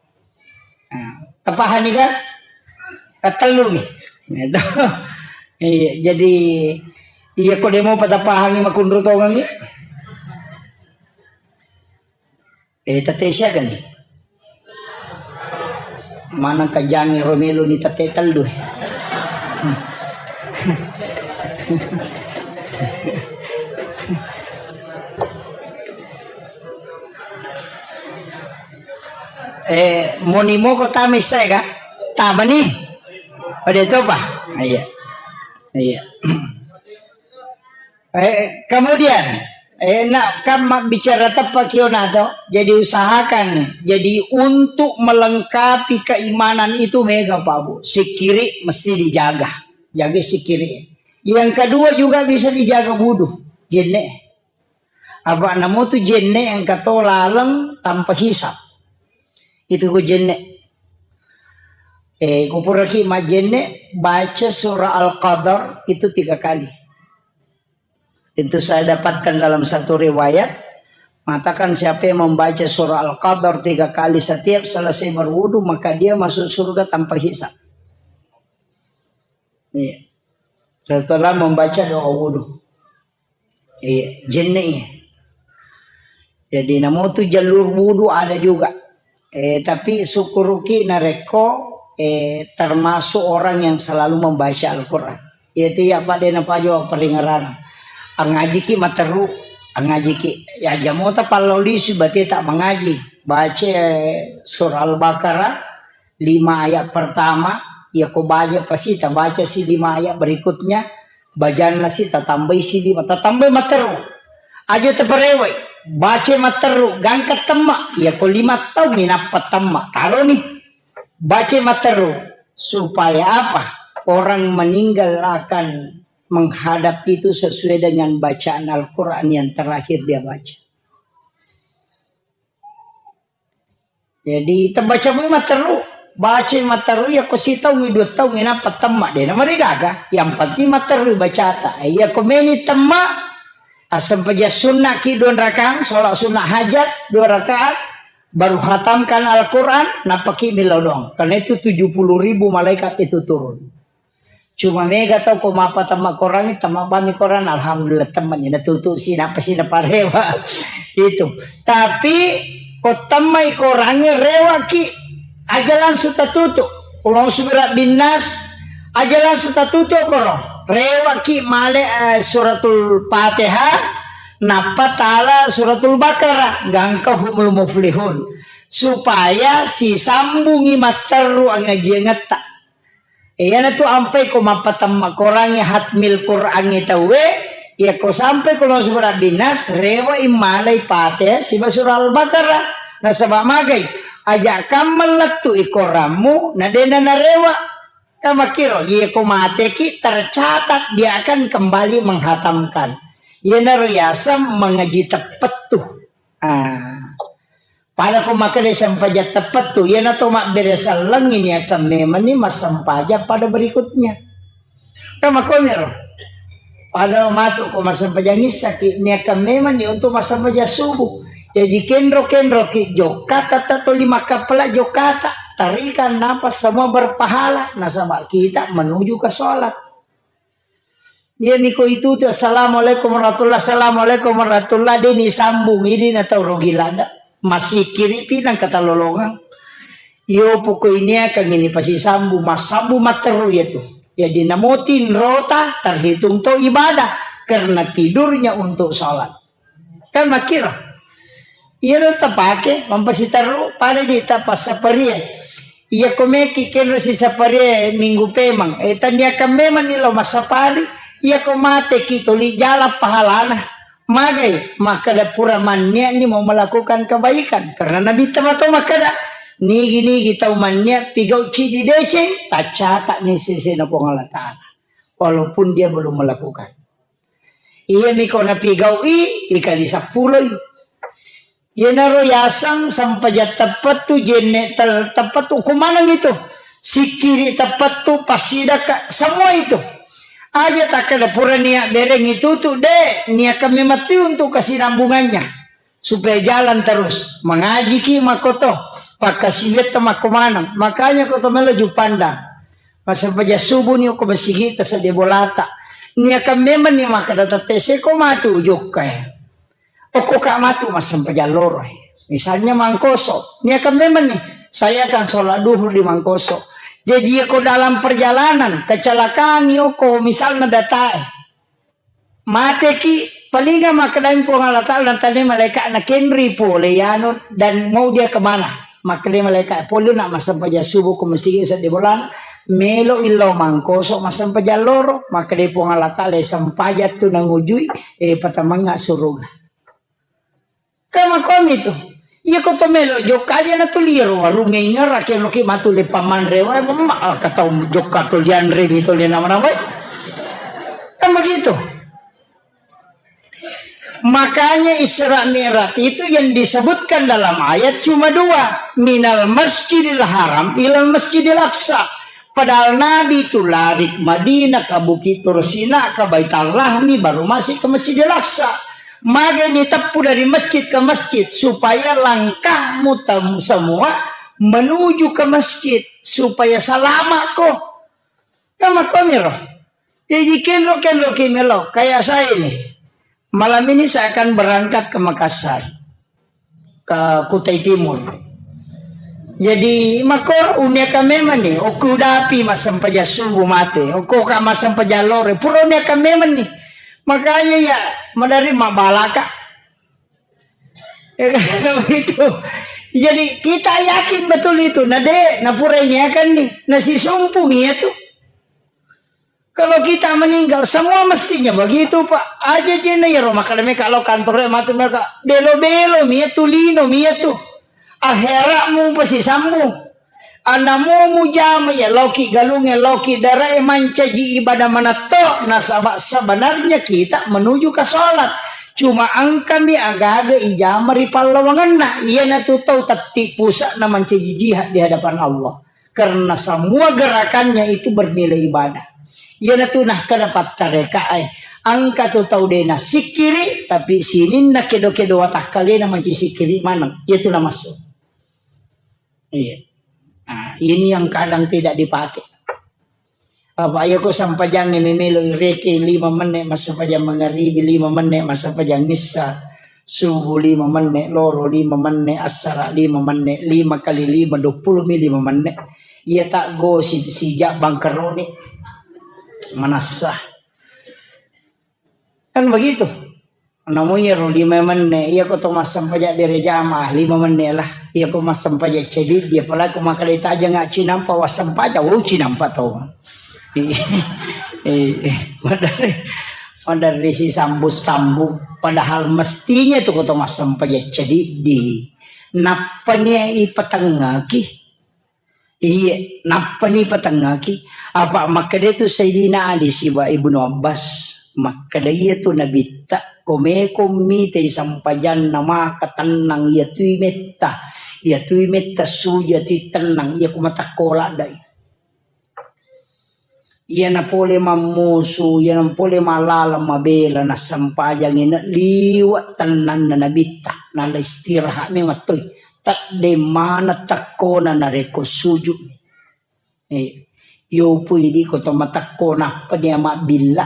Nah, tapahani kan? Katellumi. Gitu. Iya, jadi iya ko demo patapahangi makunru tongengi. Eh, tette siaga ni? Maneng kajangi romelo ni tette tellu. Eh, moni moko tama issae ka? Tama ni? Ode topa? Iya. Iya. Eh, kemudian, eh, nak kan mak bicara tepat kio nato. Jadi usahakan, jadi untuk melengkapi keimanan itu mega Pak Bu. Sikiri mesti dijaga. Jaga sikiri. Yang kedua juga bisa dijaga wudu. Jenne. Apa namu tu jenne yang kata laleng tanpa hisap. Itu ku jenne. Eh, kupuraki majenne, baca surah Al-Qadar itu tiga kali. Itu saya dapatkan dalam satu riwayat, mengatakan siapa yang membaca surah Al-Qadar tiga kali setiap selesai berwudu, maka dia masuk surga tanpa hisab. Iya. Setelah membaca doa wudu. Iya, jenne iya. Jadi namu tu jalur wudu ada juga. Eh, tapi syukuruki narekko, eh, termasuk orang yang selalu membaca Al-Quran. Yaitu ya Pak Dena Pajo peringeran. Angajiki materu, angajiki. Ya jamota pallau lisu berarti tak mengaji. Baca surah Al-Baqarah, lima ayat pertama, ya ko baca pasti tabaca si lima ayat berikutnya, bajanna si tatambai si lima, tatambai matteru. Aja taparewai, baca matteru, gangka temma, ya ko lima taung inappa temma, taro ni, baca matteru, supaya apa? Orang meninggal akan menghadap itu sesuai dengan bacaan Al-Quran yang terakhir dia baca. Jadi, tabaca mui matteru, baca matteru, ya ko sitaung, dua taung, inappa temma, de na marigaga. Yang penting matteru bacata. Iya ko meni temma, asempajang sunna ki dua rakaat, sholat sunnah hajat dua rakaat, baru hatamkan Al-Quran, napaki milodong. Karena itu tujuh puluh ribu malaikat itu turun. Cuma mega tau ko mappatemma Korangnge, temma bami Korang, alhamdulillah, temma ni natutu si, napa si naparewa. Itu. Tapi ko temmai Korangnge, rewaki, aja langsung tatutu. Qul a'udzu birabbin nas, aja langsung tatutu koro. Rewaki male, eh, suratul Fatihah, nappa tala suratul Baqarah, gangka humul muflihun. Supaya sisambungi matteru angajiangetta. Iyanatu ampai ko mappatemma Korangnge, hatmil Korangnge tauwe, iya ko sampai ko lo surah Binas, rewa immalai Fatihah siba surah Al-Baqarah. Nasaba magai, aja kammel lettu i Korammu, na dena narewa. Kamakkiro, iya ko mateki tercatat dia akan kembali menghatamkan. Iyanaro yaseng mengaji teppettu. Ah. Pada ko makkeda sempajang teppettu, iyana to mabbere sellengngi niakang memenni massempajang pada berikutnya. Kan makkoniro. Pada matu ko massempajang issaki, niakang memenni untuk massempajang subuh. Jaji kenro-kenroki jokka, tette toli makkappala jokkata. Tarikan nafas semua berpahala, nasaba kita menuju ke sholat. Iya miko itu tu, "Assalamualaikum warahmatullah, assalamualaikum warahmatullah," de ni sambung, ini na tau rogi lada. Masikiri pi nang katalolongang. Iyo poko ini akan ini pasti sambung, massambung matteru ya tu. Jadi namotin rota terhitung to ibadah karena tidurnya untuk sholat. Kan makkiro. Iyaro tapake, mampasiterru, pada di tapassaparie. Iya ko meki kenro sisaparie minggu pemeng. Eh, taniakan memang ni lo massapari. Iya ko mate ki toli jala pahalana. Magai, makkeda pura mannia ni mau melakukan kebaikan. Karena Nabi tama to makkeda, nigi-nigi tau mannia pigau cidi deceng, taccatak ni sesena Puang Allah Ta'ala. Walaupun dia belum melakukan. Iyami ko napigau'i, ikali sappuloi. Iyanaro yaseng sempajang teppettu, jenne tel-, teppettu, ko maneng itu. Sikkiri teppettu, passidakka, semua itu. Aja takkeda pura nia bereng itu tu, de, niakan memang tu untuk kesinambungannya. Supaya jalan terus. Mengajiki makkoto, pakkasiwiatta makko maneng. Makanya ko to melo jupandang. Massempajang subuh ni okko masigita sedde bolata. Niakan memang ni makkeda tette seko matu jokka e. Okko ka matu massempajang loro e. Misalnya Mangkoso, niakan memang ni, saya akan sholat duhur di Mangkoso. Jadi ko dalam perjalanan kecelakaan ni okko misalnya datae. Mateki, palinga makkedai Puang Allah Ta'ala, natanai malaika'na, "Kenri pole yanu dan mau dia kemana?" Makkedai malaikat, "Pole nak massempajang subuh ko masigi seddi bolana, melo illau Mangkoso massempajang loro." Makkedai Puang Allah Ta'ala, "Sempajang tu nangujui, eh, patamengnga suruga." Kan makkomi tu. Iya ko to melo jokka aja na tu liaro warungnge ingerake loki matu le pamanre wa ma, ah, katau jokka to lianre mi to le nama-nama. Kan begitu. Makanya Isra Mi'raj itu yang disebutkan dalam ayat cuma dua, minal masjidil haram ilal masjidil aqsa. Padahal Nabi itu lari ke Madinah, ke Bukit Tursina, ke Baitul Lahmi, baru masuk ke Masjidil Aqsa. Magai ni teppu dari masjid ke masjid, supaya langkahmu tem-, semua menuju ke masjid, supaya selamat ko. Kan makkomiro. Jadi kenro-kenro ki melo, kayak saya ini. Malam ini saya akan berangkat ke Makassar, ke Kutai Timur. Jadi, makko uniaka memang ni, okko udapi massempajang subuh mate, okko ka massempajang loro, pura uniaka memang ni. Makanya ya, madari mabalaka. Ya kan, begitu. Jadi kita yakin betul itu, na de, na pura ini akan nih, na si sumpung iya tuh. Kalau kita meninggal, semua mestinya begitu, Pak. Aja jena ya rumah kalau mereka lo kantor matu mereka belo-belo mia tu lino mia tu. Akhiratmu pasti sambung. Anamu mujama ya loki galunge loki darae mancaji ibadah manatto nasaba sebenarnya kita menuju ke sholat. Cuma engkami agaga ijama ri pallawangenna. Iya natu tau tetti pusat na mancaji jihad di hadapan Allah. Karena semua gerakannya itu bernilai ibadah. Iyanatu nakkeda pattarekae, engka tu tau de nasikkiri, tapi sininna kedo-kedo watakkalena manci sikkiri maneng. Iyatu namassu. Iya. Nah, ini yang kadang tidak dipakai. Apa iya ko sampajangnge memelo ireke lima menit massempajang mangaribi, lima menit massempajang issa. Subuh lima menit, loro lima menit, assara lima menit, lima kali lima, dua puluh mi lima menit. Iya tak gosip sijak bangkeroni. Manassa. Kan begitu. Namu iyaro lima menit, iya ko to massempajang bere jamaah, lima menit lah. Iya ko massempajang cediddi, apalagi ko makkeda tajang nggak cinampa, wassempajang, oh cinampa to. Eh, eh, maderri, maderri si sambung-sambung. Padahal mestinya tu koto massempajang cediddi. Nappani ipatengngaki. Iya, nappani ipatengngaki. Apa makkeda tu Sayyidina Ali siba Ibnu Abbas. Makkeda iya tu nabitta. Komeko mitai sampajanna maka tennang iya tui metta. Iya tui metta suju, iya tui tennang. Iya ku matakkola dai. Iyana pole mammusu, iyana pole mallalang mabela, nassempajangi na liwe' tennanna nabitta, nala istirahat memang toi. Tedde maneng tekkona narekko sujud. Eh, yopu idi ko to matekko nappa dia mabbilla.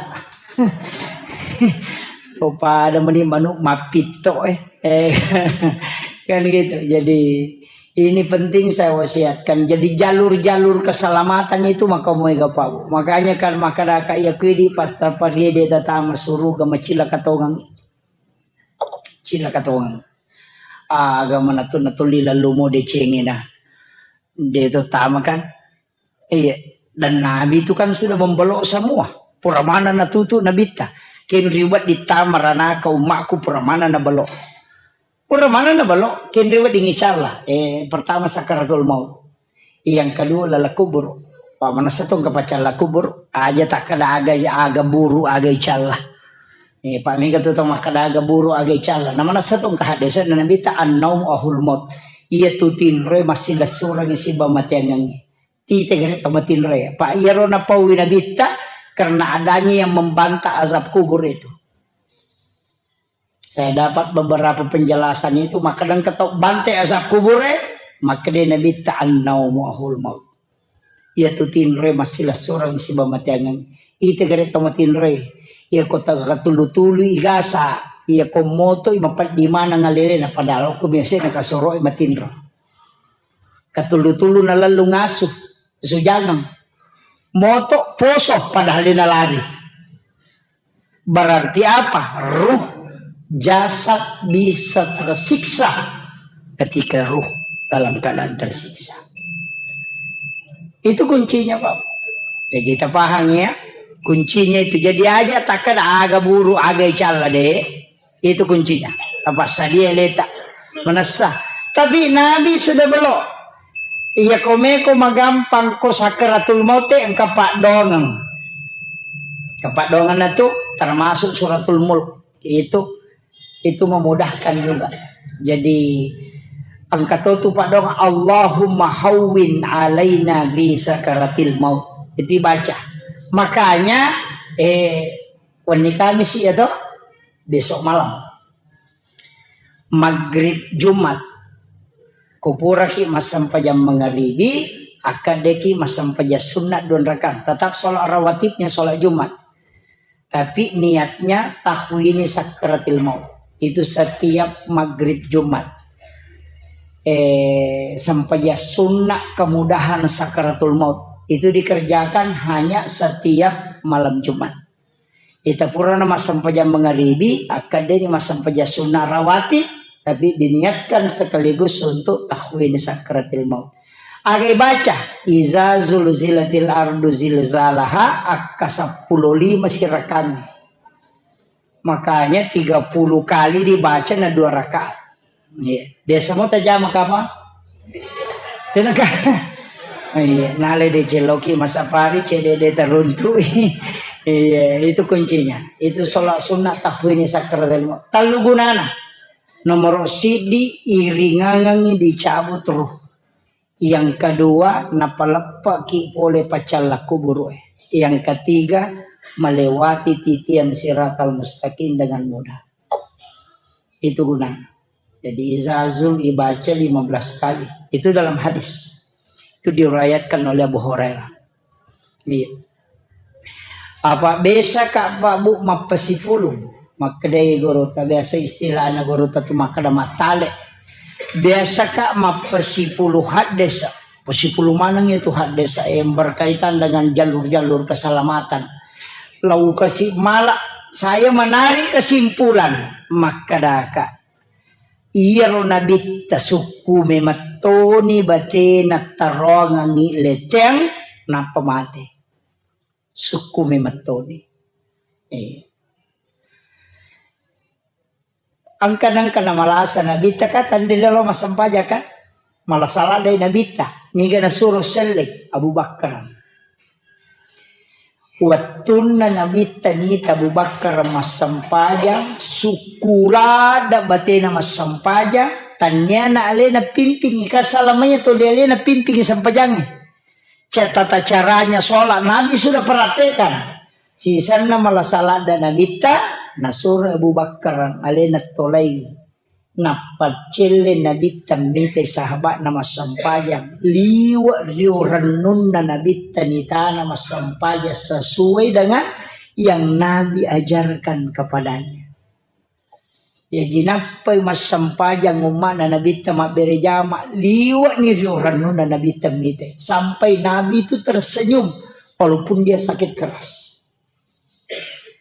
To pada meni manuk mappitto eh. Eh, kan gitu. Jadi ini penting saya wasiatkan. Jadi jalur-jalur keselamatan itu maka moe gapau. Makanya kan maka daka iya kuidi pas tapariede tatama suruga macilla katongang. Cilla katongang. Aga manatu natulli lalu mo decengena. De to tama kan. Iya, dan Nabi itu kan sudah membelok semua. Pura mana natutu Nabitta. Kenri wedding tama ranaka ummakku pura mana nabelok. Pura mana nabelok, kenri wedding icalla. Eh, pertama sakaratul maut. Yang kedua lala kubur. Pak manessa tong kapacalla kubur, aja takkada aga aga buru aga icalla. Eh, pak mega tu tong makkada aga buru aga icalla. Na manessa tong kahaddesenna Nabitta annaumu ahul maut. Iya tu tinroe massilessurangi siba mateangengnge. Ite gare to matinroe. Pak iyaro napaui Nabitta karena adanya yang membantah azab kubur itu. Saya dapat beberapa penjelasan itu, makkeda engka tau bante azab kubure, makkeda Nabitta annaumu ahul maut. Iya tu tinroe massilessureng siba mateangeng. Ite gare to matinroe. Iya ko taga katulu-tulu igasa, iya ko moto i mapeddi maneng alelena padahal ko biasa na kasoro i matinro. Katulu-tulu nalellung asu, sujangeng. Moto poso padahal dena lari. Berarti apa? Ruh jasad bisa tersiksa ketika ruh dalam keadaan tersiksa. Itu kuncinya, Pak. Ya, kita paham ya. Kuncinya itu. Jadi aja takkada aga buru, aga icalla de. Itu kuncinya. Apa sadia leta. Manessa. Tapi Nabi sudah belok. Iya komeko magampang ko sakaratul maut engka paddoangeng. Engka paddoangenna tu termasuk suratul mulk. Itu itu memudahkan juga. Jadi engka to tu paddoang Allahumma hawwin alaina fi sakaratil maut. Itu baca. Makanya eh wenni Kamis ya to besok malam. Maghrib Jumat. Kupuraki massempajang mangaribi, akkaddeki massempajang sunnah dua rakaat. Tetap sholat rawatibnya sholat Jumat. Tapi niatnya tahwini sakaratil maut. Itu setiap maghrib Jumat. Eh, sempajang sunnah kemudahan sakaratul maut. Itu dikerjakan hanya setiap malam Jumat. Ita purana massempajang mangaribi, akkaddeni massempajang sunnah rawatib, Tapi diniatkan sekaligus untuk tahwini sakratil maut. Aga ibaca, "Iza zulzilatil ardu zilzalaha", akka seppulo lima sirakangnge. Makanya tiga puluh kali dibaca na dua rakaat. Iya. Biasa mo tajama kapang? Tenaka. Iya, nale de celoki masapari cede de teruntu. Iya, itu kuncinya. Itu sholat sunnah tahwini sakratil maut. Tellu gunana. Nomor siddi, iringangengi dicabut ruh. Yang kedua, napaleppeki pole paccalla kuburu'e. Yang ketiga, melewati titian siratal mustaqim dengan mudah. Itu gunanya. Jadi izazul ibaca lima belas kali. Itu dalam hadis. Itu diriwayatkan oleh Abu Hurairah. Iya. Apa biasa ka Pak Bu mappasipulung? Makkedai gurutta, biasa istilahna gurutta tu makkeda mattale. Biasa ka mappasipulung haddesa. Pasipulung maneng itu haddesa yang berkaitan dengan jalur-jalur keselamatan. Lau kasi mala, saya menarik kesimpulan, makkedaka. Iyaro nabitta sukku memettoni batena taroangengi leteng, nappa mate. Sukku memettoni. Eh. Angka-angka namalasa nabitta ka tandilalo massempajang ka. Malasa ladde nabitta. Niga nasuro selleng Abu Bakar. Wettunna nabitta nita Abu Bakar massempajang, sukku ladde batena massempajang, tanniana alena pimpingi, ka salamanya tuli alena pimpingi sempajangnge. Ca-, tata caranya sholat Nabi sudah praktekkan. Sisanna malasa ladde nabitta, nasuro Abu Bakar alena tolai. Nappa celle nabitta mitai sahabatna massempajang. Liwa rio rennunna nabitta nitana massempajang sesuai dengan yang Nabi ajarkan kepadanya. Jaji nappai massempajang umma'na nabitta mabbere jama, liwa'ni rio rennunna nabitta mitai. Sampai Nabi itu tersenyum walaupun dia sakit keras.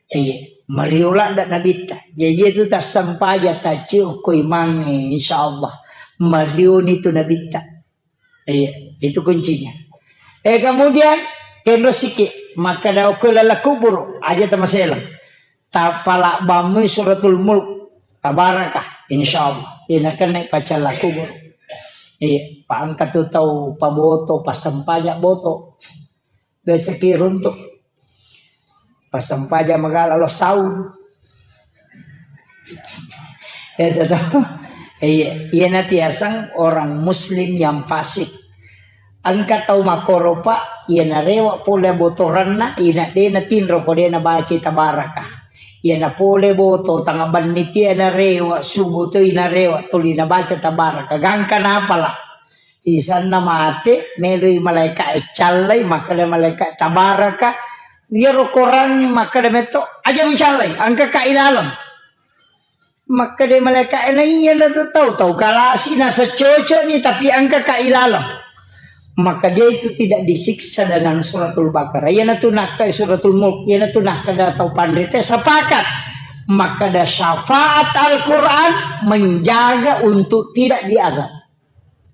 Iya, mario ladde nabitta. Jaji itu tassempajang taccio ko imangnge, insyaallah. Marioni tu nabitta. Iya, itu kuncinya. Eh, kemudian kenro siki, makkeda okko lala kubur, aja tamaselang. Tapala bamui suratul mulk, tabaraka, insyaallah. Ina kena pacalla kubur. Iya, paangka tu tau paboto, passempajang boto. Biasa ki runtuk. Passempajang magala lo saung. Biasa to. Iya, iyana tiaseng orang muslim yang fasik. Engka tau makkoro, Pak, iyana rewa pole botoranna, ina de natinro ko de nabaca tabaraka. Iyana pole boto tanga banni tia narewa, subuh to inarewa, tuli nabaca tabaraka. Gangka napala. Sisanna mate, meloi malaika'e callai, makkeda malaika tabaraka, iyaro korangnge makkeda metto, aja mucallai, engkaka ilaleng. Makkeda malaika'e, na iyana tu tau, tau kalasi naseng cocokni, tapi engkaka ilaleng. Maka dia itu tidak disiksa dengan suratul Baqarah. Iyanatu nakkai suratul Mulk, iyanatu nakkeda tau panrita sepakat. Makkeda syafaat Al-Quran menjaga untuk tidak diazab.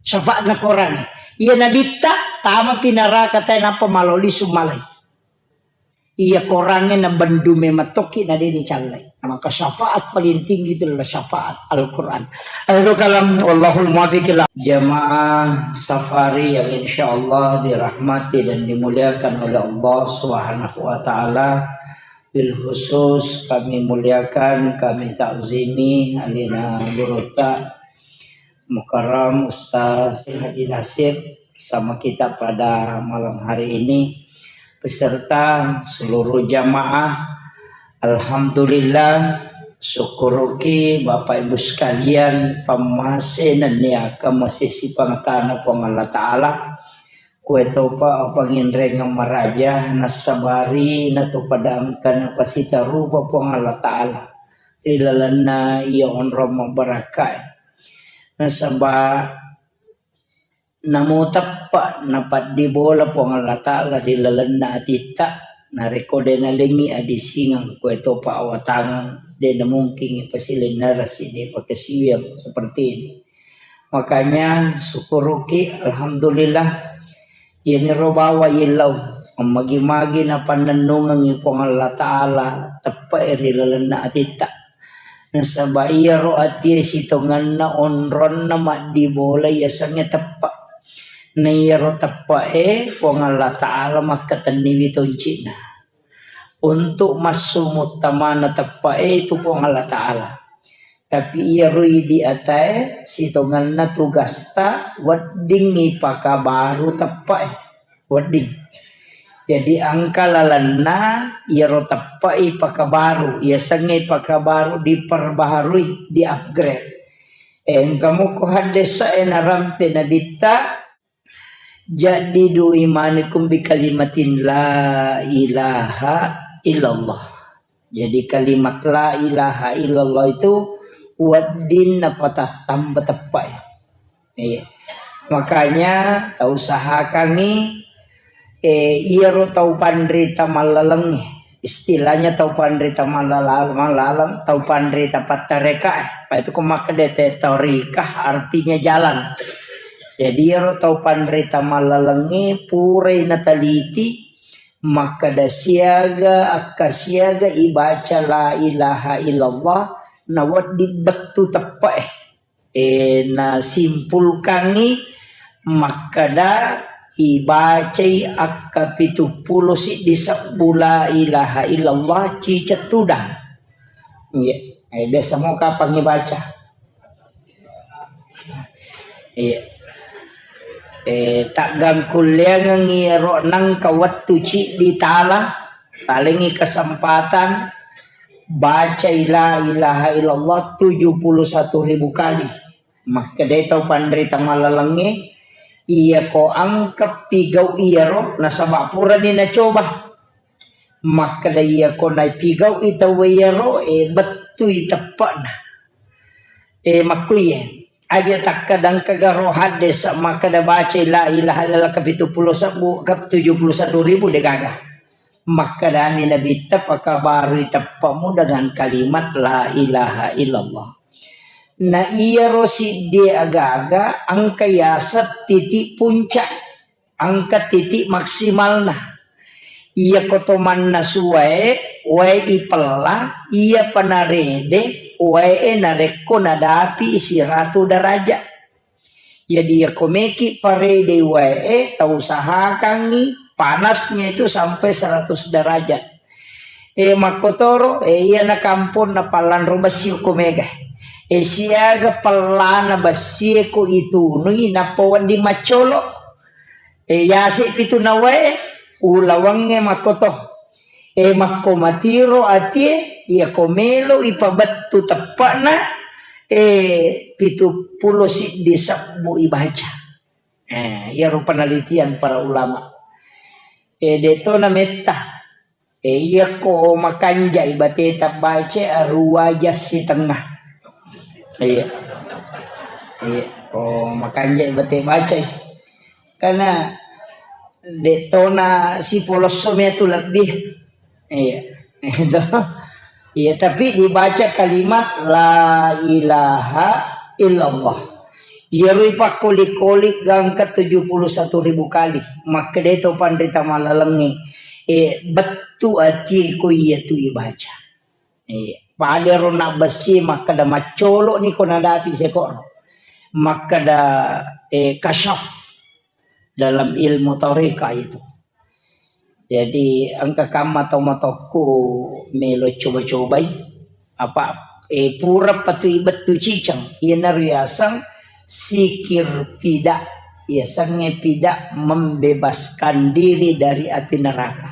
Syafaatna Korang. Iya nabitta, tamapi naraka tae nappa malao lisu malai. Iya Korangnge nabendu memettoki na de nicallai. Maka syafaat paling tinggi itu adalah syafaat Al-Quran. Akhirul kalam, wallahul muwaffiq ila. Jamaah safari yang insyaallah dirahmati dan dimuliakan oleh Allah Subhanahu wa taala. Bil khusus kami muliakan, kami takzimi alina gurutta Mukarram Ustaz Haji Nasir bersama kita pada malam hari ini beserta seluruh jamaah. Alhamdulillah, syukuruki Bapak Ibu sekalian, pammasena niaka masisi pangatana Puang Allah Ta'ala. Kue topa panginrengeng maraja, nasabari, natopada engka napasita rupa Puang Allah Ta'ala ri lalenna iya onrong mabbarakkae. Nasaba namo teppa napaddi bola Puang Allah Ta'ala ri lalenna atitta, narekko de nalengngi adisingeng, kue topa awatangeng Tidak mungkin ipasilenna rasi de pakasiwiang seperti ini. Makanya syukuruki, alhamdulillah. Iyaniro bawa illau, magi-magi napannennungengi Puang Allah Ta'ala, teppe'e ri lalenna atitta. Nasaba iyaro atie sitongenna onronna maddibola yasengnge teppe'. Na iyaro teppe'e Puang Allah Ta'ala makkatenniwi toncina. Untuk massu muttamana teppe'e itu Puang Allah Ta'ala. Tapi iyaro idi atae sitongenna tugasta wedding ipakabaru teppe'e. Wedding. Jadi engka lalenna iyaro teppe'e ipakabaru, yasengnge ipakabaru, diperbaharui, di-upgrade. Engka muko haddesa'e narampe nabitta, jaddidu imanikum bi kalimatin la ilaha illallah. Jadi kalimat la ilaha illallah itu wedding napatattamba teppe'e. Iya. Makanya tausahakangi, eh, iyaro tau panrita mallalengnge. Istilahnya tau panrita mallala-, mallaleng, tau panrita pattareka, eh. Apa itu ko makkeda te torikah artinya jalan. Jadi iyaro tau panrita mallalengnge purai nataliti makkeda siaga, akka siaga ibaca la ilaha illallah, nawedding bettu teppe'e. Eh, nasimpulkangngi makkeda ibacai akka pitu pulo siddi sebbu la ilaha illallah ciceng tudang. Iya, eh, biasa mo kapang ibaca. Iya. Eh, taggangkulleangengngi ro nangka wettu ciddi tala, talengngi kesempatan bacai la ilaha illallah tujuh puluh satu ribu kali. Makkedai tau panrita malalengnge, iyako engka pigau iyaro, nasaba purani nacoba. Makkeda iyako napigau'i tauwe iyaro, e, bettui teppe'na. E, makkuiye, aja takkadangkaga ro haddesa makkeda bacai la ilaha illallah kapitu pulo sebbu, ka tujuh puluh satu ribu degaga. Makkedami Nabitta, pakabarui teppe'mu dengan kalimat la ilaha illallah. Na iyaro siddie aga-aga engka yaseng titik puncak. Engka titik maksimalna. Iyako to mannasu wae, wae ipella, iyapa narede, wae narekko nadapi siratu derajat. Jadi iyako meki parede wae, tausahakangngi panasnya itu sampai seratus derajat. E, makkotoro, e, iyana kamponna pallanro bessi ko mega. E, siaga pellana bessie ko itunui, nappa wedding maccolo. E, yase pitu nawae, ulawangnge makkoto. E, makko matiro atie, iyako melo ipabettu teppe'na, e, pitu pulo siddi sebbu ibaca. E, iyaro penelitian para ulama. E, de'to na metta. E, iyako makanjai bateta bace aruwa jassi tengnga. Iya. Iya, ko makanjai bate bacai. Karena de' tona sipolosso metu lebih. Iya. Itu. Iya, tapi dibaca kalimat la ilaha illallah. Iyaro ipakkoli-koli gangka tujuh puluh satu ribu kali. Makkedai to panrita malalengnge, e, bettu atiku iyatu ibaca. E, padero nabbessi makkeda maccolo'ni ko nadapi sekoro. Makkeda, e, kasyaf dalam ilmu tarekat itu. Jadi, engka kamma tau matokku melo coba-cobai. Apa, e, pura patui bettu ciceng. Iyana riaseng sikir pida. Iasengnge pida membebaskan diri dari api neraka.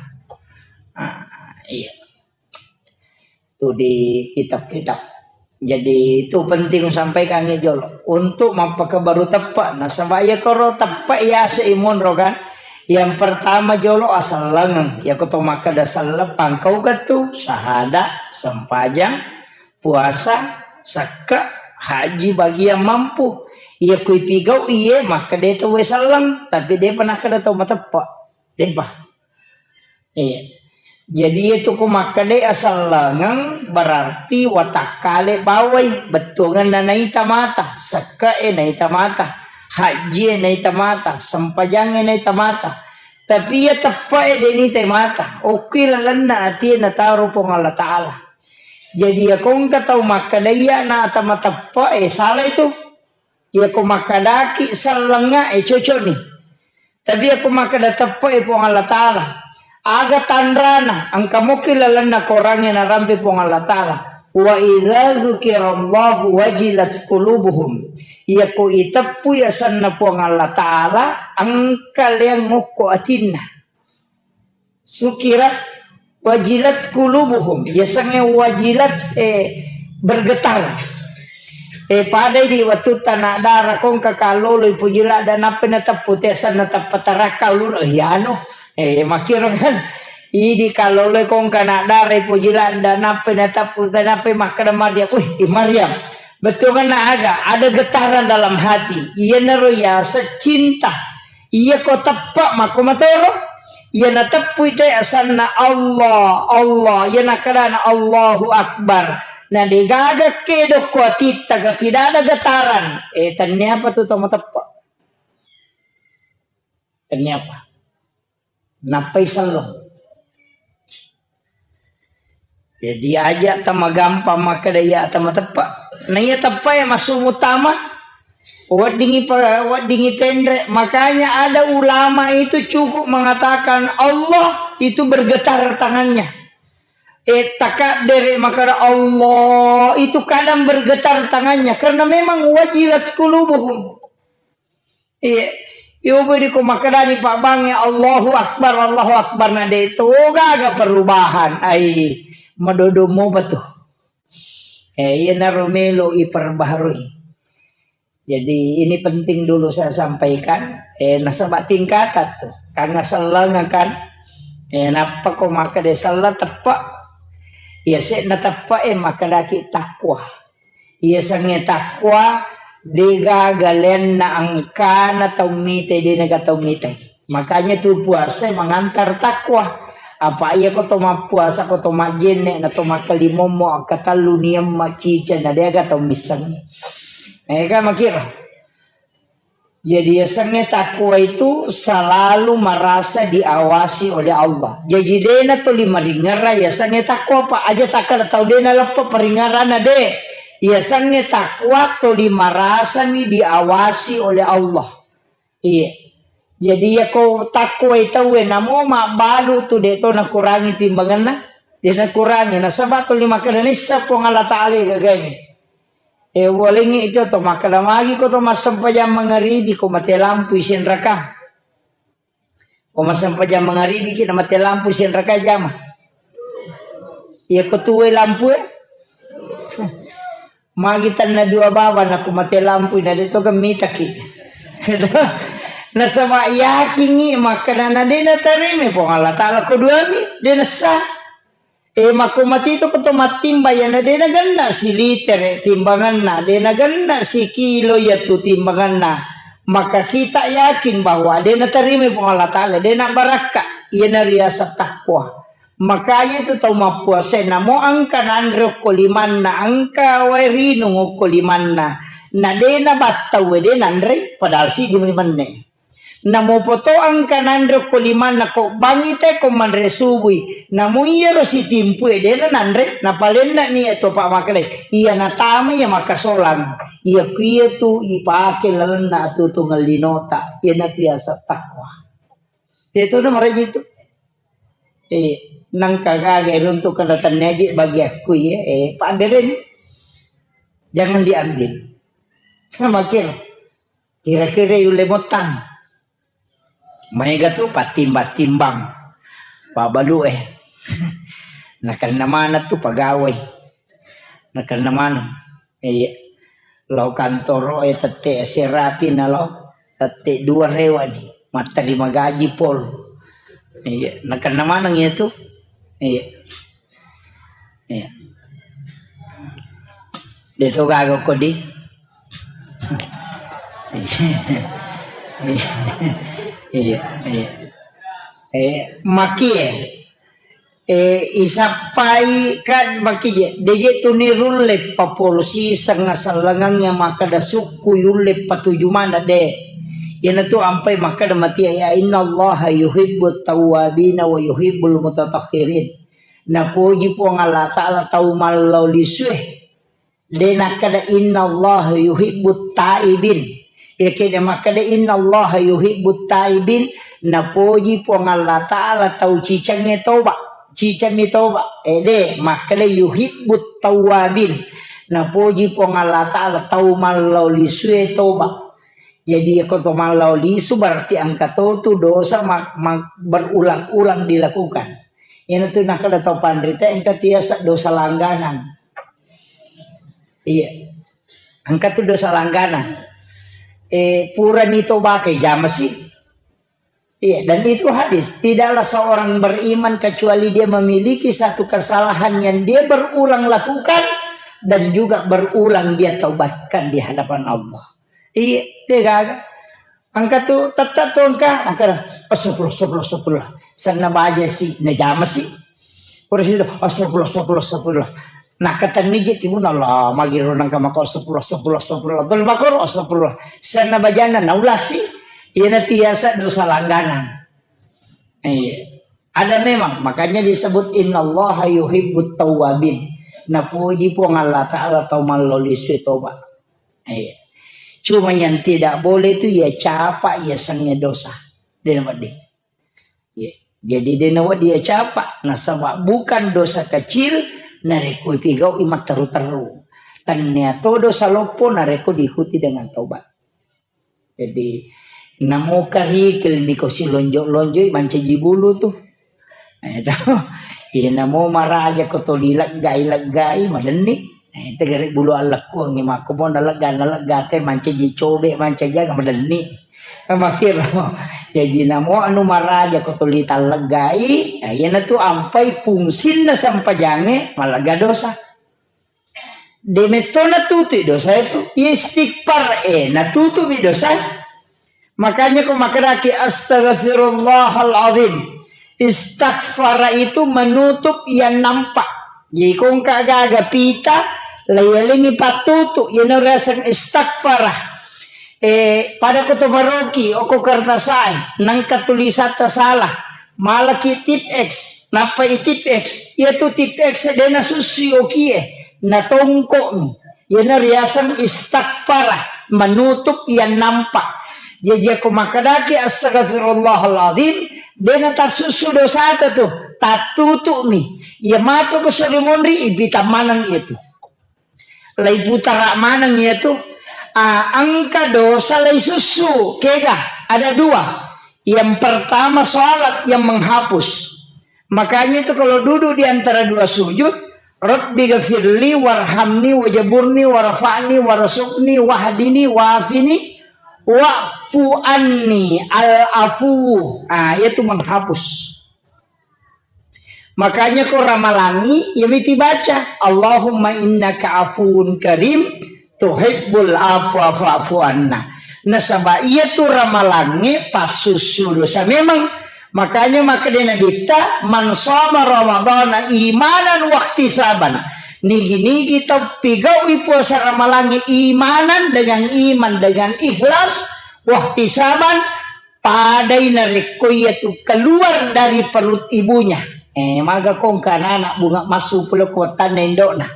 Ah, iya. Itu di kitab-kitab. Jadi, itu penting sampaikan ya, jolo. Untuk mappakabaru teppe'. Nasaba iya koro teppe' yase imunro kan. Yang pertama jolo asellengeng. Iya ko to makkeda selleng pangkau gatu, sahada, sempajang, puasa, sakka, haji bagi yang mampu. Iya kui pigau iye makkeda to we selleng, tapi depa nakkeda to mateppe'. Depa. Iya. Jadi, itu ko makkedai asellengeng, berarti watakkale bawai, bettuangenna naita mata, sekke'e naita mata, hajjie naita mata, sempajangnge naita mata. Tapi iya teppe'e de' nitai mata, okki lalenna atie nataro Puang Allah Ta'ala. Jadi, iya ko engka tau makkedai iya na ata mateppe'e, salah itu. Iya ko makkedaki sellengnga, eh, cocokni. Tapi iya ko makkeda teppe'e Puang Allah Ta'ala, aga tanrana, engka mokki lalenna korangnge narampe Puang Allah Ta'ala. Wa idza dzukirallahu wajilat qulubuhum. Iya ko iteppui asenna Puang Allah Ta'ala, engka leang ngokko atinna. Sukirat wajilat qulubuhum. Yasengnge wajilat, eh, bergetar. Eh, padai di wettu tana dara kongka kalolo ipuji ladda nappa nateppu tesanna tappa tarakka ulun. Eh, anu. Eh, makiro kan. Idi kalolo kongka na dara ipuji ladda nappa nateppu, nappa makkeda Maryam. Wih, i Maryam. Bettuanna aga? Ada getaran dalam hati. Iyanaro yaseng cinta. Iya ko teppa makko matoro. Iya nateppui te asanna Allah, Allah. Iya nakedana Allahu Akbar. Na degaga kedo ko atitta ga tidak ada getaran. Eh, tenniapa tu tau mateppa? Tenniapa? Nappai selleng. Jadi aja tama gampang makkeda iya tama teppa. Na iya teppa ya masuk utama. Weddingi pa-, weddingi penre. Makanya ada ulama itu cukup mengatakan Allah itu bergetar tangannya. Eh, takabbere makkeda Allah itu kadang bergetar tangannya karena memang wajilat qulubuhum. Iya. Yobo di ko makkedani pabbangnge, "Allahu Akbar, Allahu Akbar," na de to gaga perubahan. Ai, madodo mopa tu. Eh, iyanaro melo iperbaharui. Jadi, ini penting dulu saya sampaikan. Eh, nasaba tingkatan tu. Kanga selleng kan. Eh, nappa ko makkeda selleng teppa. Iya, se na teppa, eh, makkedaki takwa. Iya sengnge takwa, degaga lenna engkana tau mitai, denaga tau mitai. Makanya tu puasa mengantar takwa. Apa iya ko to mappuasa, ko to majjenne, na to makkalimommo, akkatellu niamma cica, na deaga tau misseng. Eh, kan makira. Jadi, yasengnge takwa itu selalu merasa diawasi oleh Allah. Jaji, dena tuli maringerra yasengnge takwa, Pak. Aja takkada tau dena leppa paringerrana, de. Yasengnge takwa tuli merasami diawasi oleh Allah. Iya. Jadi, iya ko takwa tauwe namo mabbalu tu de to nakurangi timbanganna. De nakurangi. Nasaba tuli makkada nissa Puang Allah Ta'ala gagaimi. Eh, walengngi itu to makkeda magi ko to massempajang mangaribi ko mate lampu isenraka. Ko massempajang mangaribi ki na mate lampu isenraka jama. Iya ko tuwe lampu e. Magi tanna dua baba na ko mate lampu na de to gemmitaki. Nasaba yakingi makkeda na de na tarime Puang Allah Ta'ala ko duami de nessa. Eh, makko matito ko to mattimba, iyana de nagenna silitere timbanganna, de nagenna sikilo iyatu timbanganna. Maka kita yakin bahwa de natarima Puang Allah Ta'ala, de nabbarakka, iyana riaseng takwa. Makanya itu tau mappuasa, namo engka nanre okko limanna, engka wae rinung okko limanna, na de nabattau, de nanre, padahal siddi menne. Namo poto engka nanre ko limanna ko bangi te ko manre subui. Namo iyaro sitimpu e dena nanre, napalenna ni to pa makale. Iya natama iya makasolang. Iya kuiya tu ipake lalenna atutungan linota. Iya natu yaseng takwa. Itu udah maraji tu. Eh, nangka gaga runtuk kada tanneji bagi aku ya. Eh, paderin. Jangan diambil. Makin. Kira-kira yulle mottang. Maega tu pattimbang-timbang. Pabbalu e. Nakenna maneng tu pagawai. Nakenna maneng. Iya. Lao kantoro e tette serapi na lao. Tette dua rewa ni. Matterima gaji pol. Iya. Nakenna maneng iya tu. Iya. Iya. De to gaga ko di. Iya, iya. Eh, makie. Eh, isappai kan makije, deje tu nirulle papolosi sengasallangang yang makkada sukku yulle patuju mana de. Yana tu ampai makkada mati ya, inna Allah yuhibbut tawwabina wa yuhibbul mutatahhirin. Napoji Puang Allah Ta'ala tau mallau lisue. De nakkada inna Allah yuhibbut taibin. Iya keda makkada inna Allah yuhibbut taibin, napoji Puang Allah Ta'ala tau cicangnge toba. Cicammi toba. Eh, de, makkada yuhibbut tawwabin. Napoji Puang Allah Ta'ala tau mallau lisue toba. Jadi, ko to mallau lisu berarti engka to tu dosa mak-, mak-, berulang-ulang dilakukan. Iyanatu nakkada tau panrita engka tiasa dosa langganan. Iya. Engka tu dosa langganan. Eh, purani toba ke jamasi. Iya, dan itu hadis. Tidaklah seorang beriman kecuali dia memiliki satu kesalahan yang dia berulang lakukan dan juga berulang dia taubatkan di hadapan Allah. Iya, de gaga. Engka tu, tetta tu engka, engka, astagfirullah, astagfirullah, astagfirullah. Senna baja si, najama si. Pura situ, astagfirullah, astagfirullah, astagfirullah. Nakkatenni je timunna, Allah, magiro nangka mako astagfirullah, astagfirullah, astagfirullah. Tol bakor, astagfirullah. Senna bajana, naulasi. Iyana tiasa dosa langganan. Iya. Ada memang, makanya disebut innallaha yuhibbut tawwabin. Napuji Puang Allah Ta'ala tau mallo lisui toba. Iya. Cuma yang tidak boleh itu ya capa, ya sengnge dosa. Dia nama dia. Iya. Jadi dia nama dia capa. Nasaba bukan dosa kecil, narekko ipigau imat teru-teru. Tania to dosa loppo, narekko diikuti dengan tobat. Jadi, namo karikil niko silonjo-lonjoi mancaji bulu tu. Eh, to. Iya, namo maraja ko toli leggai-leggai, madenni. Eh, tegare bulu allekkuangngi makko mo nalegga, nalegga te mancaji cobe, mancaji aga, madenni. Eh, makkiro. Jaji, namo anu maraja ko toli talleggai, eh, iyanatu ampai fungsinna sempajangnge malegga dosa. De metto natutu'i dosa itu. Istighfar, eh, natutu'mi dosa. Makanya ko makkadaki, "Astaghfirullahal azim." Istaghfara itu menutup yang nampak. Jadi ko engka gaga pita, layalengi pattutu, iyana riaseng istaghfara. Eh, pada ko to maroki, oko kertasae, nangka tulisatta salah. Malaki tip X, nappa i tip X. Iyatu tip X de nasussui okie, natongko'mi. Iyana riaseng istaghfara, menutup yang nampak. Jaji ko makkadaki astaghfirullahaladzim, de natassussu dosata tu, tattutu'mi. Iya matu ko sori monri, ipita maneng itu. Laiputara maneng iyatu, ah, engka dosa laisussu, kega? Ada dua. Yang pertama, salat yang menghapus. Makanya itu kalau duduk di antara dua sujud, "Rabbi ghafirli warhamni wajaburni warfa'ni warzuqni wahdini wafini wa'fu anni." Al-afu. Ah, itu menghapus. Makanya ko ramalangi, ya miti baca, "Allahumma innaka afuwun karim, tuhibbul afwa fa'fu anna." Nasaba iyatu ramalangi passussu dosa memang. Makanya makkeda Nabitta, "Man shoma Ramadana imanan wahtisaban." Nigi-nigi tau pigaui puasa ramalangi imanan, dengan iman, dengan ikhlas, wahtisaban, padai narekko iyatu keluar dari perut ibunya. Eh, maga ko engka anak-anak bunga massu pole ko wattanna indo'na.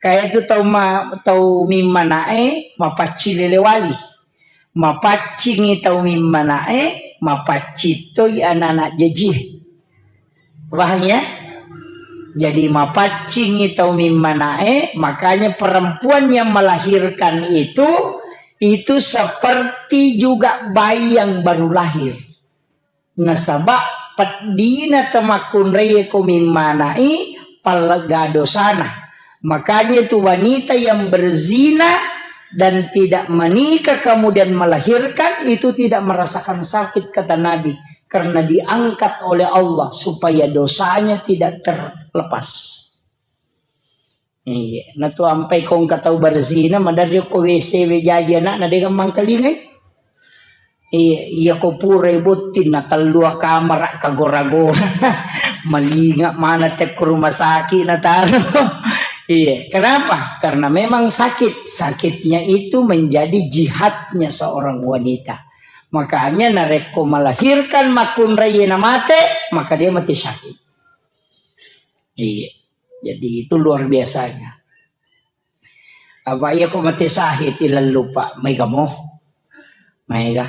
Kaya tu tau ma-, tau mimmanae mapaccing lele wali. Mapaccingi tau mimmanae, mapaccing toi anak-anak jajie. Paham ya? Jadi mapaccingi tau mimmanae, makanya perempuan yang melahirkan itu, itu seperti juga bayi yang baru lahir. Nasaba peddina tamakkunraie ko mimmanai, pallegga dosana. Makanya itu wanita yang berzina dan tidak menikah kemudian melahirkan itu tidak merasakan sakit, kata Nabi, karena diangkat oleh Allah supaya dosanya tidak terlepas. Iya, natu ampai ko engka tau berzina, maderri ko W C we jaji anakna de gammang kalingai. Iya, iya ko purai botting na tellua kamara kagora-gora. Malinga mana te ke rumah sakit nataro. Iya, kenapa? Karena memang sakit. Sakitnya itu menjadi jihadnya seorang wanita. Makanya narekko melahirkan makkunrai na mate, maka dia mati syahid. Iya. Jadi itu luar biasanya. Apa iya kok mati syahid ilallu, Pak? Maega mo. Maega.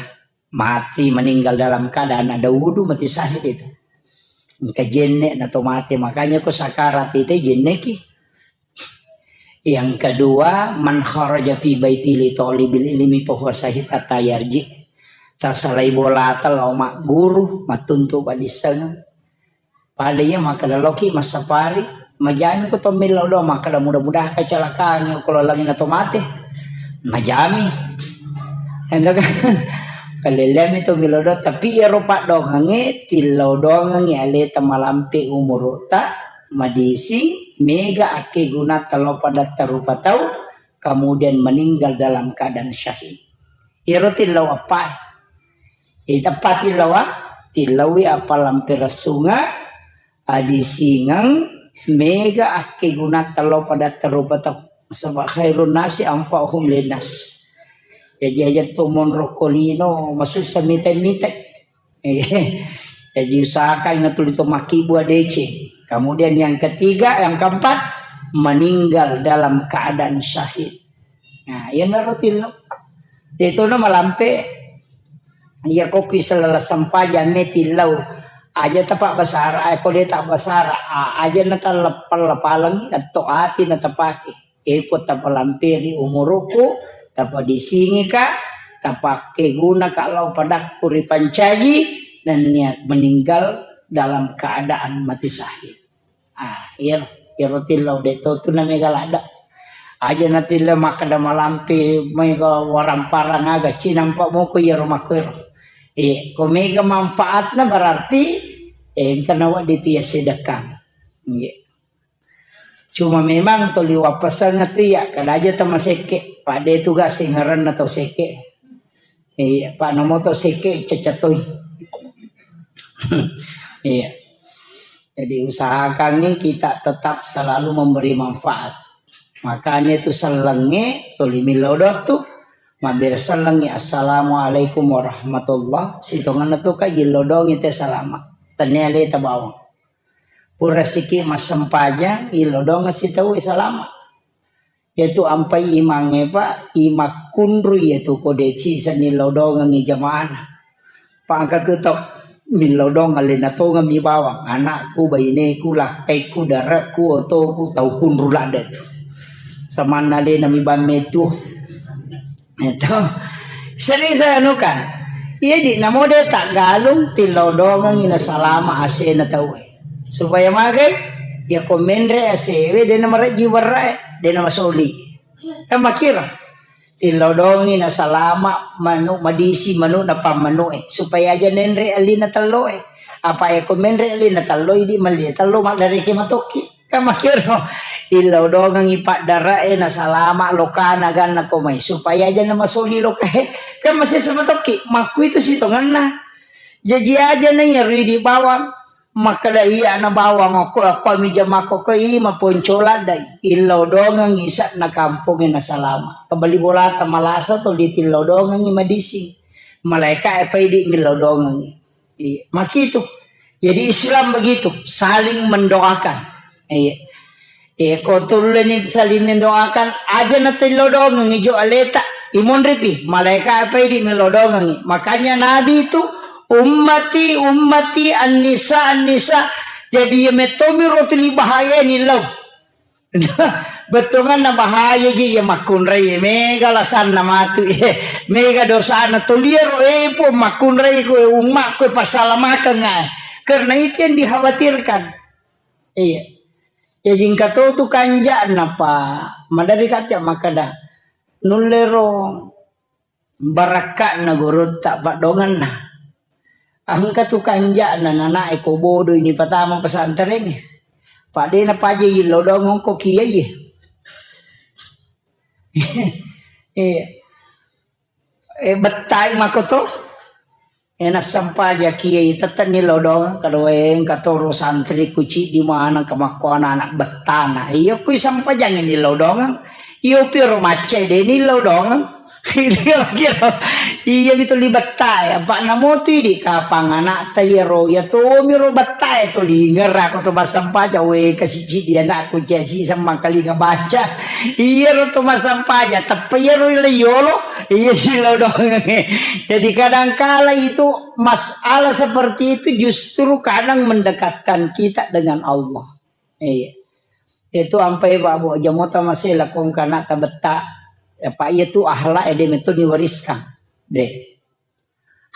Mati meninggal dalam keadaan ada wudu, mati syahid itu. Engka jenne na to mati, makanya ko sakarat itu jenneki. Yang kedua, man kharaja fi baiti li talibil ilmi fa huwa syahid hatta yarji. Tasalai bolata lao magguru, mattuntu padissengeng. Pada iya makkeda loki massapari, majami ko to millau doang makkeda mudah-mudahan kecelakaan ko lalangi na to mate. Majami. Ento kan. Kalelleami to millau doang, tapi iyaro paddoangengnge tillau doangengngi aleta malampe umuru'ta, madising, mega akkegunata lao padatta rupa tau, kemudian meninggal dalam keadaan syahid. Iyaro tillau appae. Iteppa tillawa, tillaui appalampe ressunga, adisingeng, mega akkegunata lao padatta rupa tau. Nasaba khairun nasi anfa'uhum linnas. Jaji aja to monro ko lino, masussa mite-mite. Jadi usahakan na tuli to makkibua deceng. Kemudian yang ketiga, yang keempat, meninggal dalam keadaan syahid. Nah, iyanaro tillau. De'tona malampe, iya ko ki selala sempajang me tillau. Aja tapa basara, eh, ko de ta basara, a-, aja na taleppal-lepalengi, atto ati na tapake. Eko tapalamperi umuruku, tapadisingika, tapakkeguna ka lao padakku ripancaji, dan niat meninggal dalam keadaan mati syahid. Ah, iyaro, iyaro tillau de to tu na mega ladda. Aja na tillau makkeda malampe mega waramparang aga cinampa moko iyaro makkuero. Eh, ko mega manfaatna berarti, eh, engka nawa de tu ya sedekah. Nggih. Cuma memang toli wappaseng tu ya, kada aja tama sekke, pada tu ga singaranna tau sekke. Iya, Pak, namo to sekke cecatoi. Iya. Jadi usahakan nih kita tetap selalu memberi manfaat. Makanya itu sellengnge toli millau doang tu. Mabbere sellengnge, "Assalamualaikum warahmatullah." Sitongenna tu ka jillau doang te salama. Tania leta bawang. Pura siki massempajang, illau doang sitau salama. Iyatu ampai imangnge, Pak, imakkunru iyatu ko deci senni lao dongengngi jamaana. Pak, engka tu tau millau dongeng lena tongeng mi bawang, anakku, baineku, lakkaiku, darekku, otoku, tau kunru ladde tu. Samanna lena mi bamme tu. Itu. Sering saya anukan. Iya di namo de taggalung tillau dongengngi na salama asena tauwe. Supaya magai, ya ko menre asewe, dena marejji warrae, dena masoli. Kan makira. Tillau dongi na salama manu madisi manu na pammanue. Supaya aja nenre alina telloe. Apa ya ko menre alina telloi di malia tello maddareke matokki. Kan makira. Illau dongengi paddarae na salama lokana ganna ko mai. Supaya aja na masoli lokae. Kan masih sama tokki. Makku itu sitongenna. Jaji aja na iya ridi bawang. Makkeda iyana bawang okko, okko ami jamakko ko i maponco laddai. Illau dongengngi isa'na kampongnge nasalama. Kebali bolata malasa to ditillau dongengngi madising. Malaika e paidi millau dongengngi. Iya, makitu. Jadi Islam begitu, saling mendoakan. Iya. Eh, ko tulleni saling mendoakan, aja na tillau dongengngi jo aleta, imonripi, malaika apa idi millau dongengngi. Makanya Nabi itu, "Ummati, ummati, an-nisa, an-nisa." Jadi, ya mettomi rotuli bahaya ni lau. Bettuanna bahaya ji ya makkunrai, mega lasanna matu, eh, mega dosana tuliero, eh, po makkunrai ko ummakku pasalamakeng, eh. Karena itu yang dikhawatirkan. Iya. Jaji engka to tu kanja'na, Pak. Maderri kacca makkeda, nullero barakka'na gurutta paddoangenna. Engka tu kanja'na nana'e ko bodo ini patama pesantren. Pak, de napaja illau doang ko kiai. Iya. Eh, bettai makoto. Ena sampajaki iye tettenni lodong, kada wae engka toro santri kuci di mana kemakkuana anak bettana. Iya kui sampajangi ni lodong. Iyo piro macce de ni lodong. Kira-kira iya mitu li bettae, apa namo tu idi kapang anak ta iyaro, iya to miro bettae to li ngerako to masampaja we kasiji di anakku jasi sama kali ngabaca. Iyaro to masampaja, teppe iyaro le yolo. Iya sih lo dong. Jadi kadangkala itu masalah seperti itu justru kadang mendekatkan kita dengan Allah. Iya. Itu ampai babu jamota masih lakon kana tabetta. Ya, Pak, iya tu akhlak ede metode diwariskan. Deh.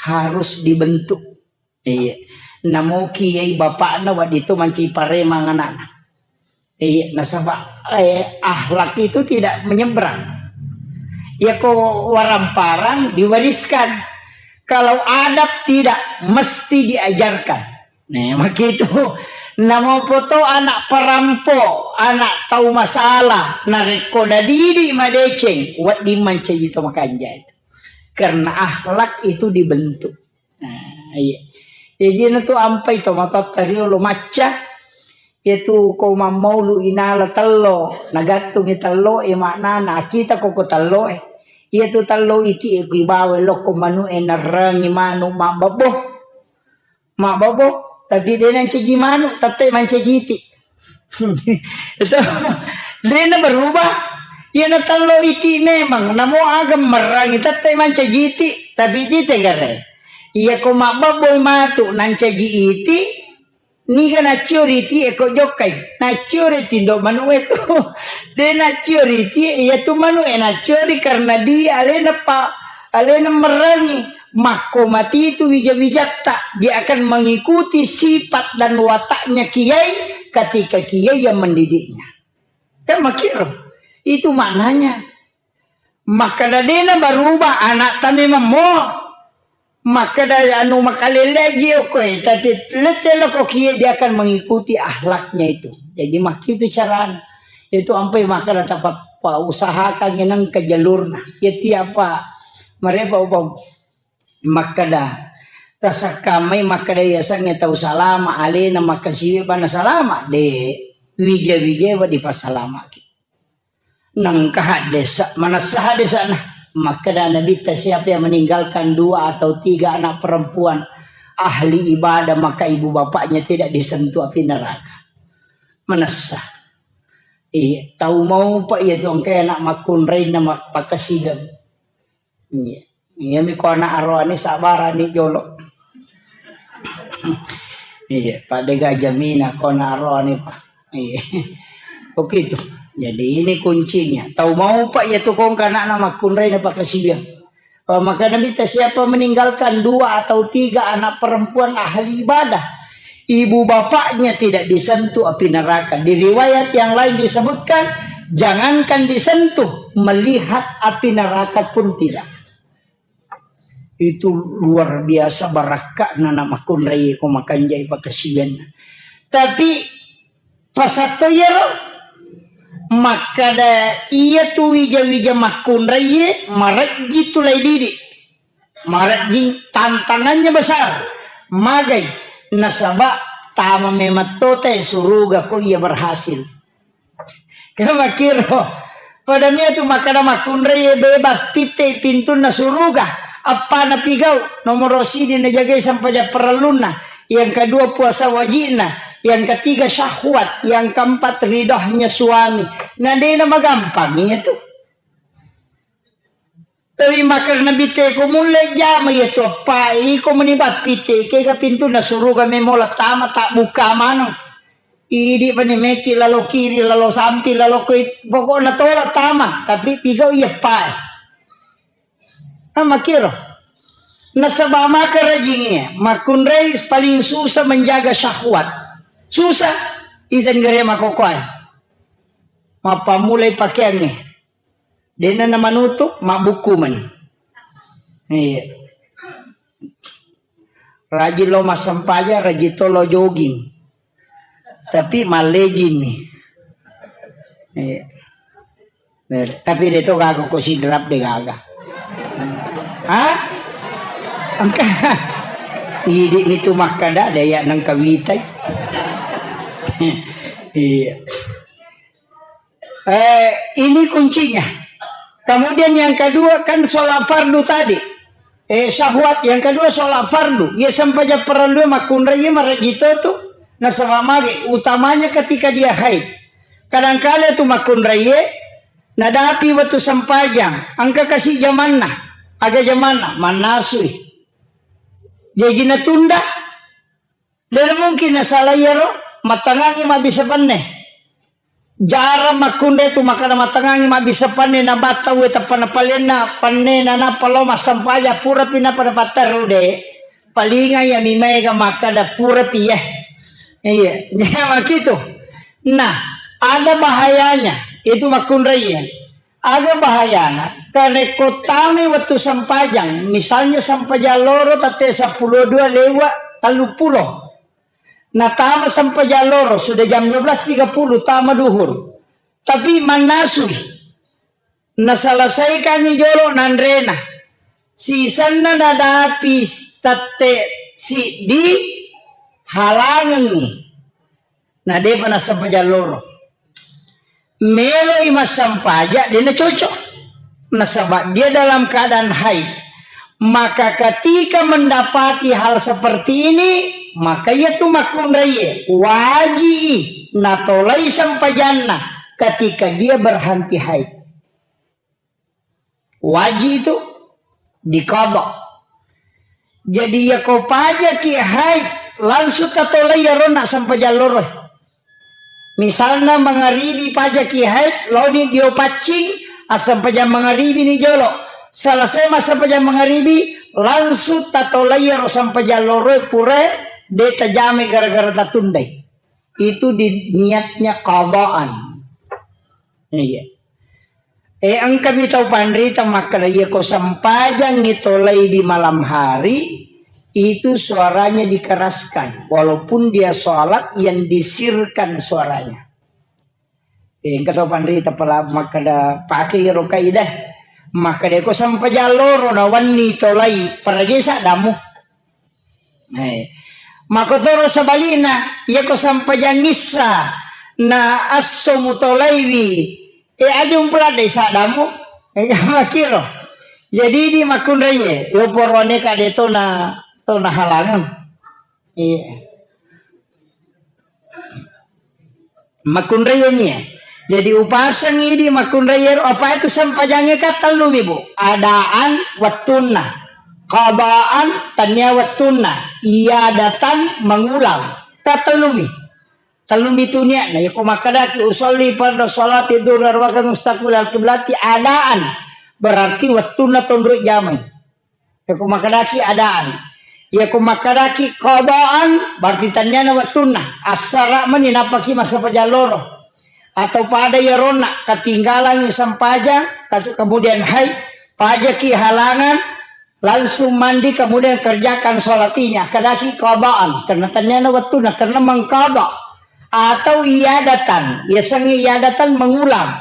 Harus dibentuk. Iya. Namoki yai bapakna waddi tu manci paremang anakna. Iya, nasaba eh, akhlak itu tidak menyeberang. Ya ko waramparang diwariskan. Kalau adab tidak, mesti diajarkan. Nah, begitu. Namo poto anak parampo, anak tau masalah, narekko dadidi madeceng, wedding mancaji to makanja itu. Karena akhlak itu dibentuk. Nah, iya. Jadi na tu ampai to matotta riolo macca. Iya tu ko mammaulu inala tello, nagattungi tello e maknana akita ko ko tello e. Iya tu tello iti e kui bawa lokko manu e narangi manu mabbabbo. Mabbabbo, tapi de nancaji manu, tette mancaji iti. Itu de na berubah. Iya na tello iti memang, namo aga merangi tette mancaji iti, tapi iti tegare. Iya ko mabbabbo matu nancaji iti, niga naccio riti e ko jokkai. Naccio riti ndo manu e tu. De naccio riti e, iya tu manu e naccio ri karena dia alena pa, alena merangi. Makko mati itu wija-wijatta, dia akan mengikuti sifat dan wataknya kiai ketika kiai yang mendidiknya. Kan makiro. Itu maknanya. Makkeda dena berubah anak tami memmo. Makkeda anu makalele jio koe, tapi lette loko kiai dia akan mengikuti akhlaknya itu. Jadi makitu carana. Itu ampai makkeda tapa pa usahakan ngeneng ke jalurna. Ya tiapa mereka ubang. Makkeda, tasakkamai makkeda yasengnge tau salama, alena makkasiwi bana salama, de wija-wija wa dipasalamaki. Nengka haddesa, manessa haddesana. Makkeda Nabitta, siapa yang meninggalkan dua atau tiga anak perempuan ahli ibadah, maka ibu bapaknya tidak disentuh api neraka. Manessa. Iya, tau mau pak iya tu engka anak makkunrai na mak-, pakasigang. Iya. Iya mi ko anak aroane sabarani jolo. Iya, pada gajah mina ko anak aroane pa. Iya. Begitu. Jadi ini kuncinya. Tau mau pak ya tukong anak na makkunrai na pakasibiang. Maka Nabi ta siapa meninggalkan dua atau tiga anak perempuan ahli ibadah, ibu bapaknya tidak disentuh api neraka. Di riwayat yang lain disebutkan, jangankan disentuh, melihat api neraka pun tidak. Itu luar biasa barakka'na na makkunrai ko makanjai pakasiwianna. Tapi pasatto iyaro makkada iya tu wija-wija makkunrai marejji tu lai didi. Marejjing tantangannya besar. Magai nasaba tama memang tote suruga ko iya berhasil. Kemakiro. Pada mia tu makkada makkunrai bebas pitte pintunna suruga. Apa na pigau nomoro sidi najagai sampaja parellunna. Yang kedua puasa wajibna. Yang ketiga syahwat. Yang keempat ridhohnya suami. Nah dena magampang iya tu. Tapi makkada Nabi te ko mulle jama iya tu appa iko meni bappi te kega pintunna suruga memola tama tak buka maneng. Idi pani meki lalo kiri lalo sampi lalo koi pokokna tola tama tapi pigau iya pae. Amakiro. Nasaba maka rajingi makkunrai paling susah menjaga syahwat. Susah. Iten gare makokoai. Mappamulai pakeangnge. Dena na manutu, mabbukku mani. Iya. Rajin lo massempajang, rajin to lo jogging. Tapi mallejing mi. Iya. Tapi de to gaga ko sidrap de gaga. Hah? Engka. Idi itu makkada, daya nang kawitai. Iya. Eh, ini kuncinya. Kemudian yang kedua kan sholat fardu tadi. Eh, syahwat. Yang kedua sholat fardu. Iya sempajang parellu makkunrai iya maraji to tu. Nasaba magi utamanya ketika dia haid. Kadangkala tu makkunrai iya nadapi wettu sempajang. Engka kasi jamanna. Aga jamanna? Mannasui. Jaji natunda. Dena mungkin nasala iyaro, mattangangi mabbissa penne. Jarang makkunrai tu makkada mattangangi mabbissa penne, nabatta uwe tappa napalenna penne, nanappa lao massampaja, purapi nappa napatteru de. Palinga iya mi maega makkada purapi ya. Iya, jadi makitu. Nah, ada bahayanya itu makkunrai ya. Aga bahayana? Karekko tamai wettu sempajang, misalnya sempajang loro tette seppulo dua lewat telluppulo. Natama sempajang loro, sudah jam dua belas tiga puluh tama duhur. Tapi mannasui. Naselesaikangi jolo nanrena. Sisenna nadapi tette siddi halangengi. Na depa nassempajang loro. Meloi massampaja, dena cocok. Nasaba dia dalam keadaan haid. Maka ketika mendapati hal seperti ini, maka iya tu makkunraie waji'i natolai sempajanna ketika dia berhenti haid. Waji itu diqadha. Jadi, iya ko pajaki haid, langsung tatolai iyarona sempajang loro. Misalna mangaribi pajaki haid, laoni dio paccing, assempajang mangaribi ni jolo. Selesai massempajang mangaribi, langsung tatolai iyaro sempajang loro pura de tajamai gara-gara tatundai. Itu di niatnya qadaan. Iya. Eh, engkami tau panrita makkeda, iya ko sempajangngi tolai di malam hari, itu suaranya dikeraskan. Walaupun dia sholat, yang disirkan suaranya. Eh, engka tau panrita pala makkeda, pake iyaro kaidah. Makkeda, ko sempajang loro na wenni tolai, parajai saddamu. Eh, makotoro sebalikna, iya ko sempajang issa na esso mutolaiwi, eh, aja umpeladdai saddamu. Eh, makiro. Jadi di makkunraie, yo poroane kade tona, tona halangan. Iya. Makkunraie ni, eh. Jadi upaseng idi makkunraie ro, apa itu sempajangnge ka tellumi, Bu. Adaan wettunna. Qadaan tania wettunna. Iadatan mengulang. Ka tellumi. Tellumi tu niatna. Ya ko makkedaki usolli fardu sholati duhri arba'a rakaat mustaqbilal kiblati adaan. Berarti wettunna tonro jamai. Yako makkedaki adaan. Yako makkedaki qadaan, berarti tanniana wettunna. Assara meni nappaki massempajang loro. Atau pada yaronna, ketinggalangi sempajang, kat-, kemudian haid, pajaki halangan, langsung mandi, kemudian kerjakan sholat ini. Makkedaki qadaan, karena tanniana wettunna, karena mengqadha. Atau iadatan, yasengnge iadatan mengulang.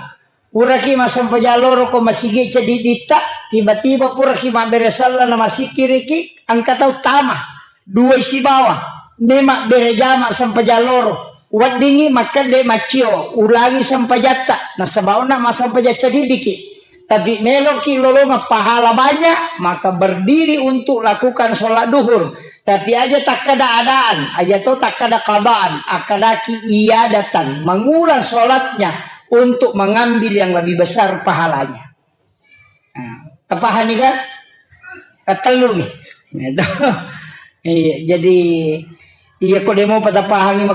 Puraki massempajang loro ko masigi ceddiditta, tiba-tiba puraki mabbere selleng na massikkiriki, engka tau tama, duai sibawa, memabbere jama sempajang loro, weddingngi makkedde maccio, ulangi sempajatta, nasaba onna massempajang ceddiddiki. Tapi meloki lolongeng pahala banyak, maka berdiri untuk lakukan sholat duhur. Tapi aja takkeda adaan, aja to takkeda qadaan, akkedaki iadatan, mengulang sholatnya untuk mengambil yang lebih besar pahalanya. Nah, tapahani kan? Katellu nih. Gitu. Iya, jadi iya ko demo pada pahangi